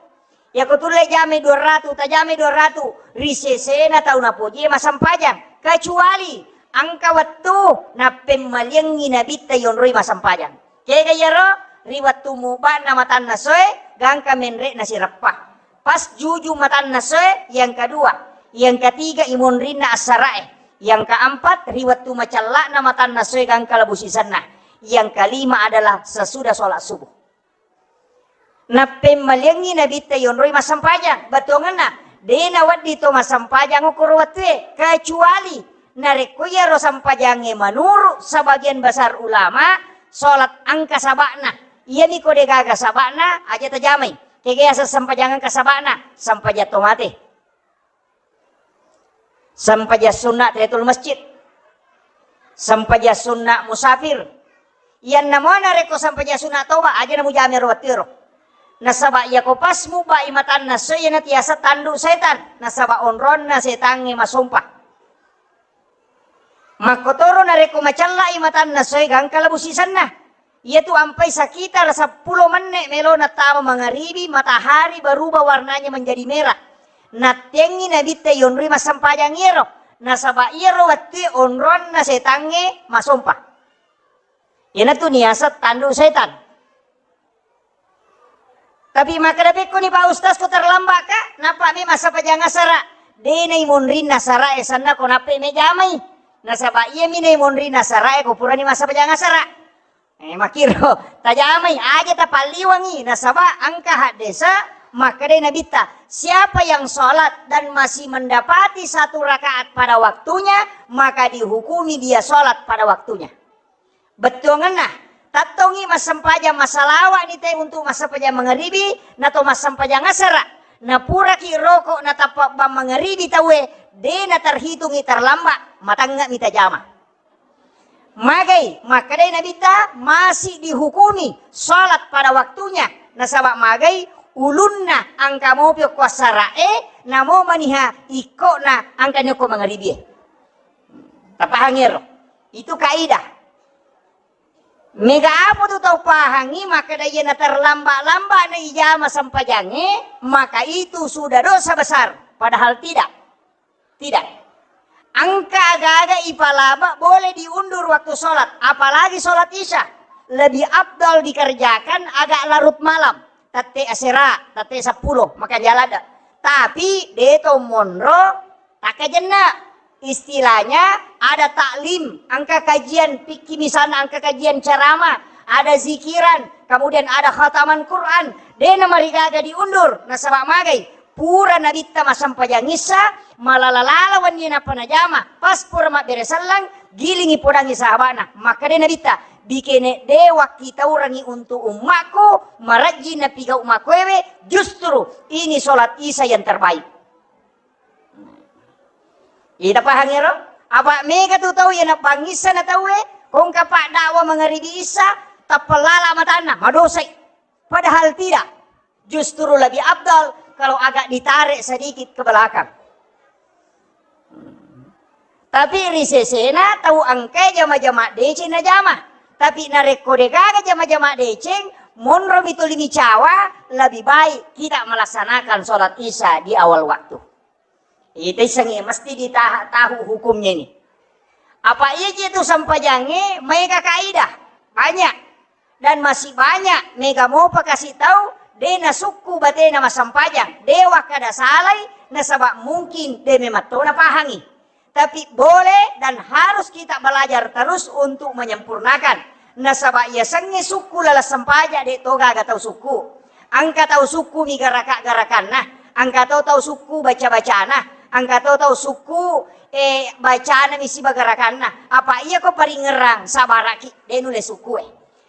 Yako tulle jamai dua ratu, tajamai dua ratu, ri sesena tau napojie massempajang, kecuali engka wettu nappemmaliangngi Nabitta yonroi massempajang. Kega iyaro? Ri wettu mubana matanna soe, gangka menre'na sireppa. Pas juju matanna soe, yang kedua, yang ketiga imonrinna assara'e, yang keempat ri wettu macella'na matanna soe gangka labu sisenna, yang kelima adalah sesudah sholat subuh. Nappemmaliangngi Nabitta yonroi massempajang. Bettuangenna, de nawedding to massempajang okkoro wettue, kecuali narekko iyaro sempajangnge menurut sebagian besar ulama, sholat engka saba'na. Iyami ko degaga saba'na, aja tajamai. Kega yaseng sempajang engka saba'na? Sempajang to mate. Sempajang sunna tahiyatul masjid. Sempajang sunna musafir. Iyanna mo narekko sempajang sunna toba, aja namujamai ro wettuero. Nasaba iyako pas mubai matanna soe, iyana tiasa tandu setan. Nasaba onronna setangnge masompa. Makkotoro narekko macellai matanna soe gangka labu sisenna. Iyatu ampai sekitar seppulo menne melona tama mangaribi, matahari berubah warnanya menjadi merah. Nattengngi Nabitta yonroi massempajang iyaro, nasaba iyaro wettue onronna setangnge masompa. Iyanatu niaseng tandu setan. Tapi makkeda pekkoni Pak Ustaz ko terlambat ka, nappa mi massempajang asara. De naimonrinna asarae sanna ko nappa me jamai. Nasaba iyami naimonrinna asarae ko purani massempajang asara. Eh, makkiro, tajamai, aja tapalliwangi, nasaba engka haddesa makkedai Nabitta, siapa yang sholat dan masih mendapati satu rakaat pada waktunya, maka dihukumi dia sholat pada waktunya. Bettuangenna, tattongi massempajang masalawani te untuk massempajang mangaribi, nato massempajang asara, napuraki roko natappa bang mangaribi tauwe, de naterhitungi terlambat, matangnga mi tajama. Magai, makkedai Nabitta, masih dihukumi sholat pada waktunya. Nasaba magai, ulunna engka mopi okko assara'e, namo maniha ikkona engka ni okko mangaribie. Tapahangi ero. Itu kaidah. Mega apa tu tau pahangi, makkeda iya naterlambat-lambat na ijama sempajangnge, maka itu sudah dosa besar. Padahal tidak. Tidak. Engka aga-aga ipalaba boleh diundur waktu sholat, apalagi sholat isya. Lebih afdal dikerjakan agak larut malam, tette asera, tette seppulo, maka jalan. Tapi deto monro, takkajenna. Istilahnya ada taklim, engka kajian fikih misalnya, engka kajian ceramah, ada zikiran, kemudian ada khataman Quran. Dena marigaga diundur, nasaba magai. Pura Nabitta massempajang issa, malala-lala wenni nappa najama. Pas pura mabbere selleng, gilingi podangi sahabana. Makkeda Nabitta, bikene de wakkitaurangi untuk ummakku, marajji napigau makkuewe, justru ini sholat isya yang terbaik. Ita pahang ero? Apa mega tu tau iya nabbangissa na tauwe, kongka pak dakwa mangaribi issa, tappalala matanna, madosai. Padahal tidak. Justru lebih afdal kalau agak ditarik sedikit ke belakang. Tapi ri sesena tau engkai jama-jama deceng najama. Tapi narekko degaga jama-jama deceng, monromi tuli micawa, lebih baik kita melaksanakan sholat isya di awal waktu. Ita issengngi mesti ditaha-, tahu hukumnya ini. Apa iya je tu sempajangnge maega kaidah? Banyak. Dan masih banyak mega mopa kasih tahu, de nasukku batena massempajang, de wakkada salai, nasaba mungkin de memang to napahangi. Tapi boleh dan harus kita belajar terus untuk menyempurnakan. Nasaba iya sengnge sukku laleng sempajang de to gaga tau sukku. Engka tau sukku mi garaka-garakanna, engka to tau sukku baca-bacana, engka to tau sukku, eh, bacana mi siba garakanna. Apa iya ko paringerang sabaraki, de nulle sukku e.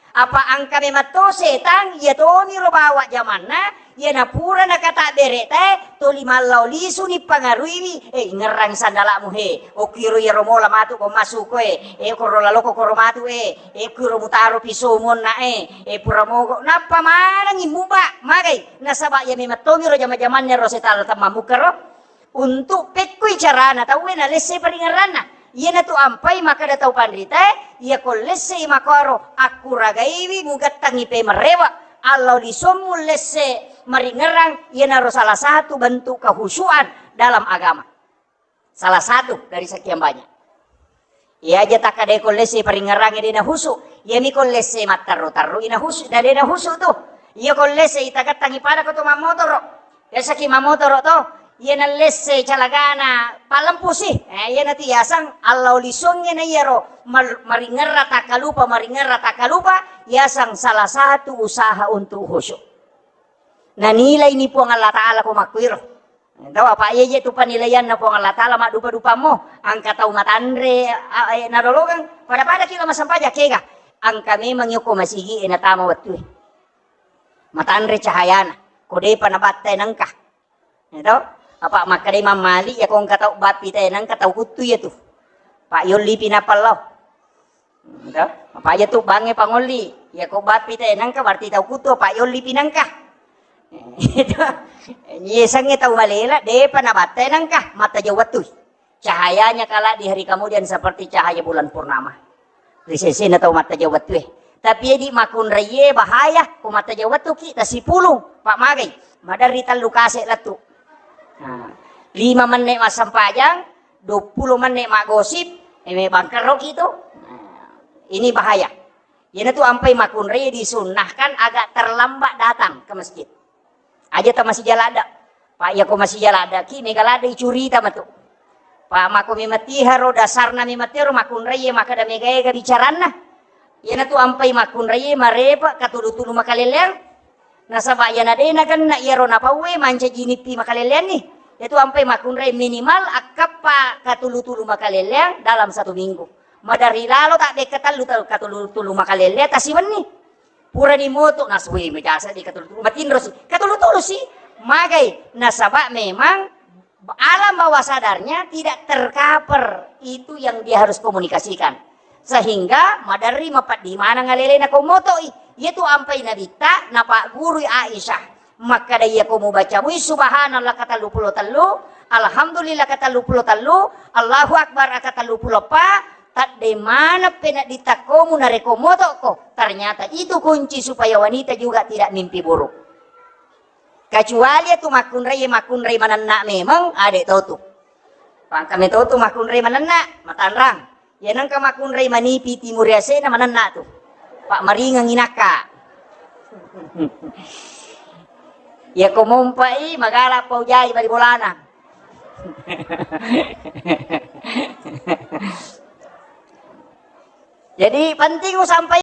Apa engka memang to setang, iya tomiro bawa jamanna, iya napura nakatabbere tae, toli mallao lisuni pangaruiwi, eh, ingerrang sandala'mu he, okkiro iyaro mola matu ko masuko e, eh, koro laloko koro matu e, eh, kuro mutaro pisomu onna e, eh, pura mogok, nappa manengi muba, magai, nasaba iya memang tomiro jama-jamanna ro setang temmammukkaro. Untuk pekkui carana tauwe nalesse paringerranna. Iyanatu ampai makkeda tau panritae, iyako lessei makkuaro akkuragaiwi mugattangi pemerrewa, allau lisommu lesse maringerrang, iyanaro salah satu bentuk kehusuan dalam agama. Salah satu dari sekian banyak. Iya aja takkadai ko lesse paringerrangnge de nahusu. Iyami ko lesse mattarru-tarru ina husu, na de nahusu tu. Iya ko lesse itagattangi pada ko to mammotoro. Biasaki mammotoro to. Iya na lesse calagana palempusi. Eh, iya nati yasang allau lisongnge na iyaro mar-, maringerra takkalupa, maringerra takkalupa, yasang salah satu usaha untuk khusyuk. Nanilai ni Puang Allah Ta'ala ko makkuiro. Tau apa iya je tu penilaianna Puang Allah Ta'ala maddupa-dupammo, angka tau matanre, a, e, nalolongeng, pada-pada kila massempajang kega. Angka memang yoko masigi e natama wettue. Matanre cahayana, ko depa nabatta nengka. Tau? Apa makkadai mammali ya ko engka tau bappi te nengka tau kuttu ya tu. Pak yolli pinapallo. Ento, apa aja tu bangnge pangolli. Ya ko bappi te nengka berarti tau kuttu apa yolli pinangka. Itu. Yesangnge tau malela, depa nabatta nengka, matta jauh wettu. Cahayanya kala di hari kemudian seperti cahaya bulan purnama. Ri sesena tau matta jauh wettu e. Tapi edi makunraie bahaya, ko matta jauh wettu ki tasipulung, pak magai. Maderri tellu kase lettu. Nah, lima menit massempajang, dua puluh menit maggosip, eh, me bangkerro ki tu. Nah, ini bahaya. Iyanatu ampai makunrai disunnahkan agak terlambat datang ke masjid. Aja ta masih jaladda. Pak, iya ko masih jaladda ki, mega ladda icurita matu. Pak, mako mematiha ro dasarna mematiha ro makunrai makkada mega ega bicaranna. Iyanatu ampai makunrai marepa katulu-tulu makaleleang. Nasaba iyana de nagenna iyaro napauwe mancaji nippi makaleleanni. Iyatu ampai makkunrai minimal akkappa katulu-tulu makaleleang dalam satu minggu. Maderri lalo tabbekka tellu ta-, katulu-tulu makaleleang tasiwenni. Purani moto nasue majasa di katulu-tulu. Matinrosi. Katulu-tulusi. Magai. Nasaba memang alam bawah sadarnya tidak tercover itu yang dia harus komunikasikan. Sehingga maderri mapeddi maneng alelena ko motoi. Iyatu ampai nabitta napaggurui Aisyah. Makkada iyako mubaca mui subhanallah katellu pulo tellu, alhamdulillah katellu pulo tellu, Allahu Akbar katellu pulo eppa, tadde maneng peneddi takkomu nareko motoko. Ternyata itu kunci supaya wanita juga tidak mimpi buruk. Kecuali itu makkunrai, makkunrai manenna memang ade totu. Pangka metotu makkunrai manenna, matanrang. Iya nengka makkunrai manipi timur yasena manenna tu. Pak maringeng inakka. Iya ko mompai magala pau jai bari bolana. Jadi penting usampai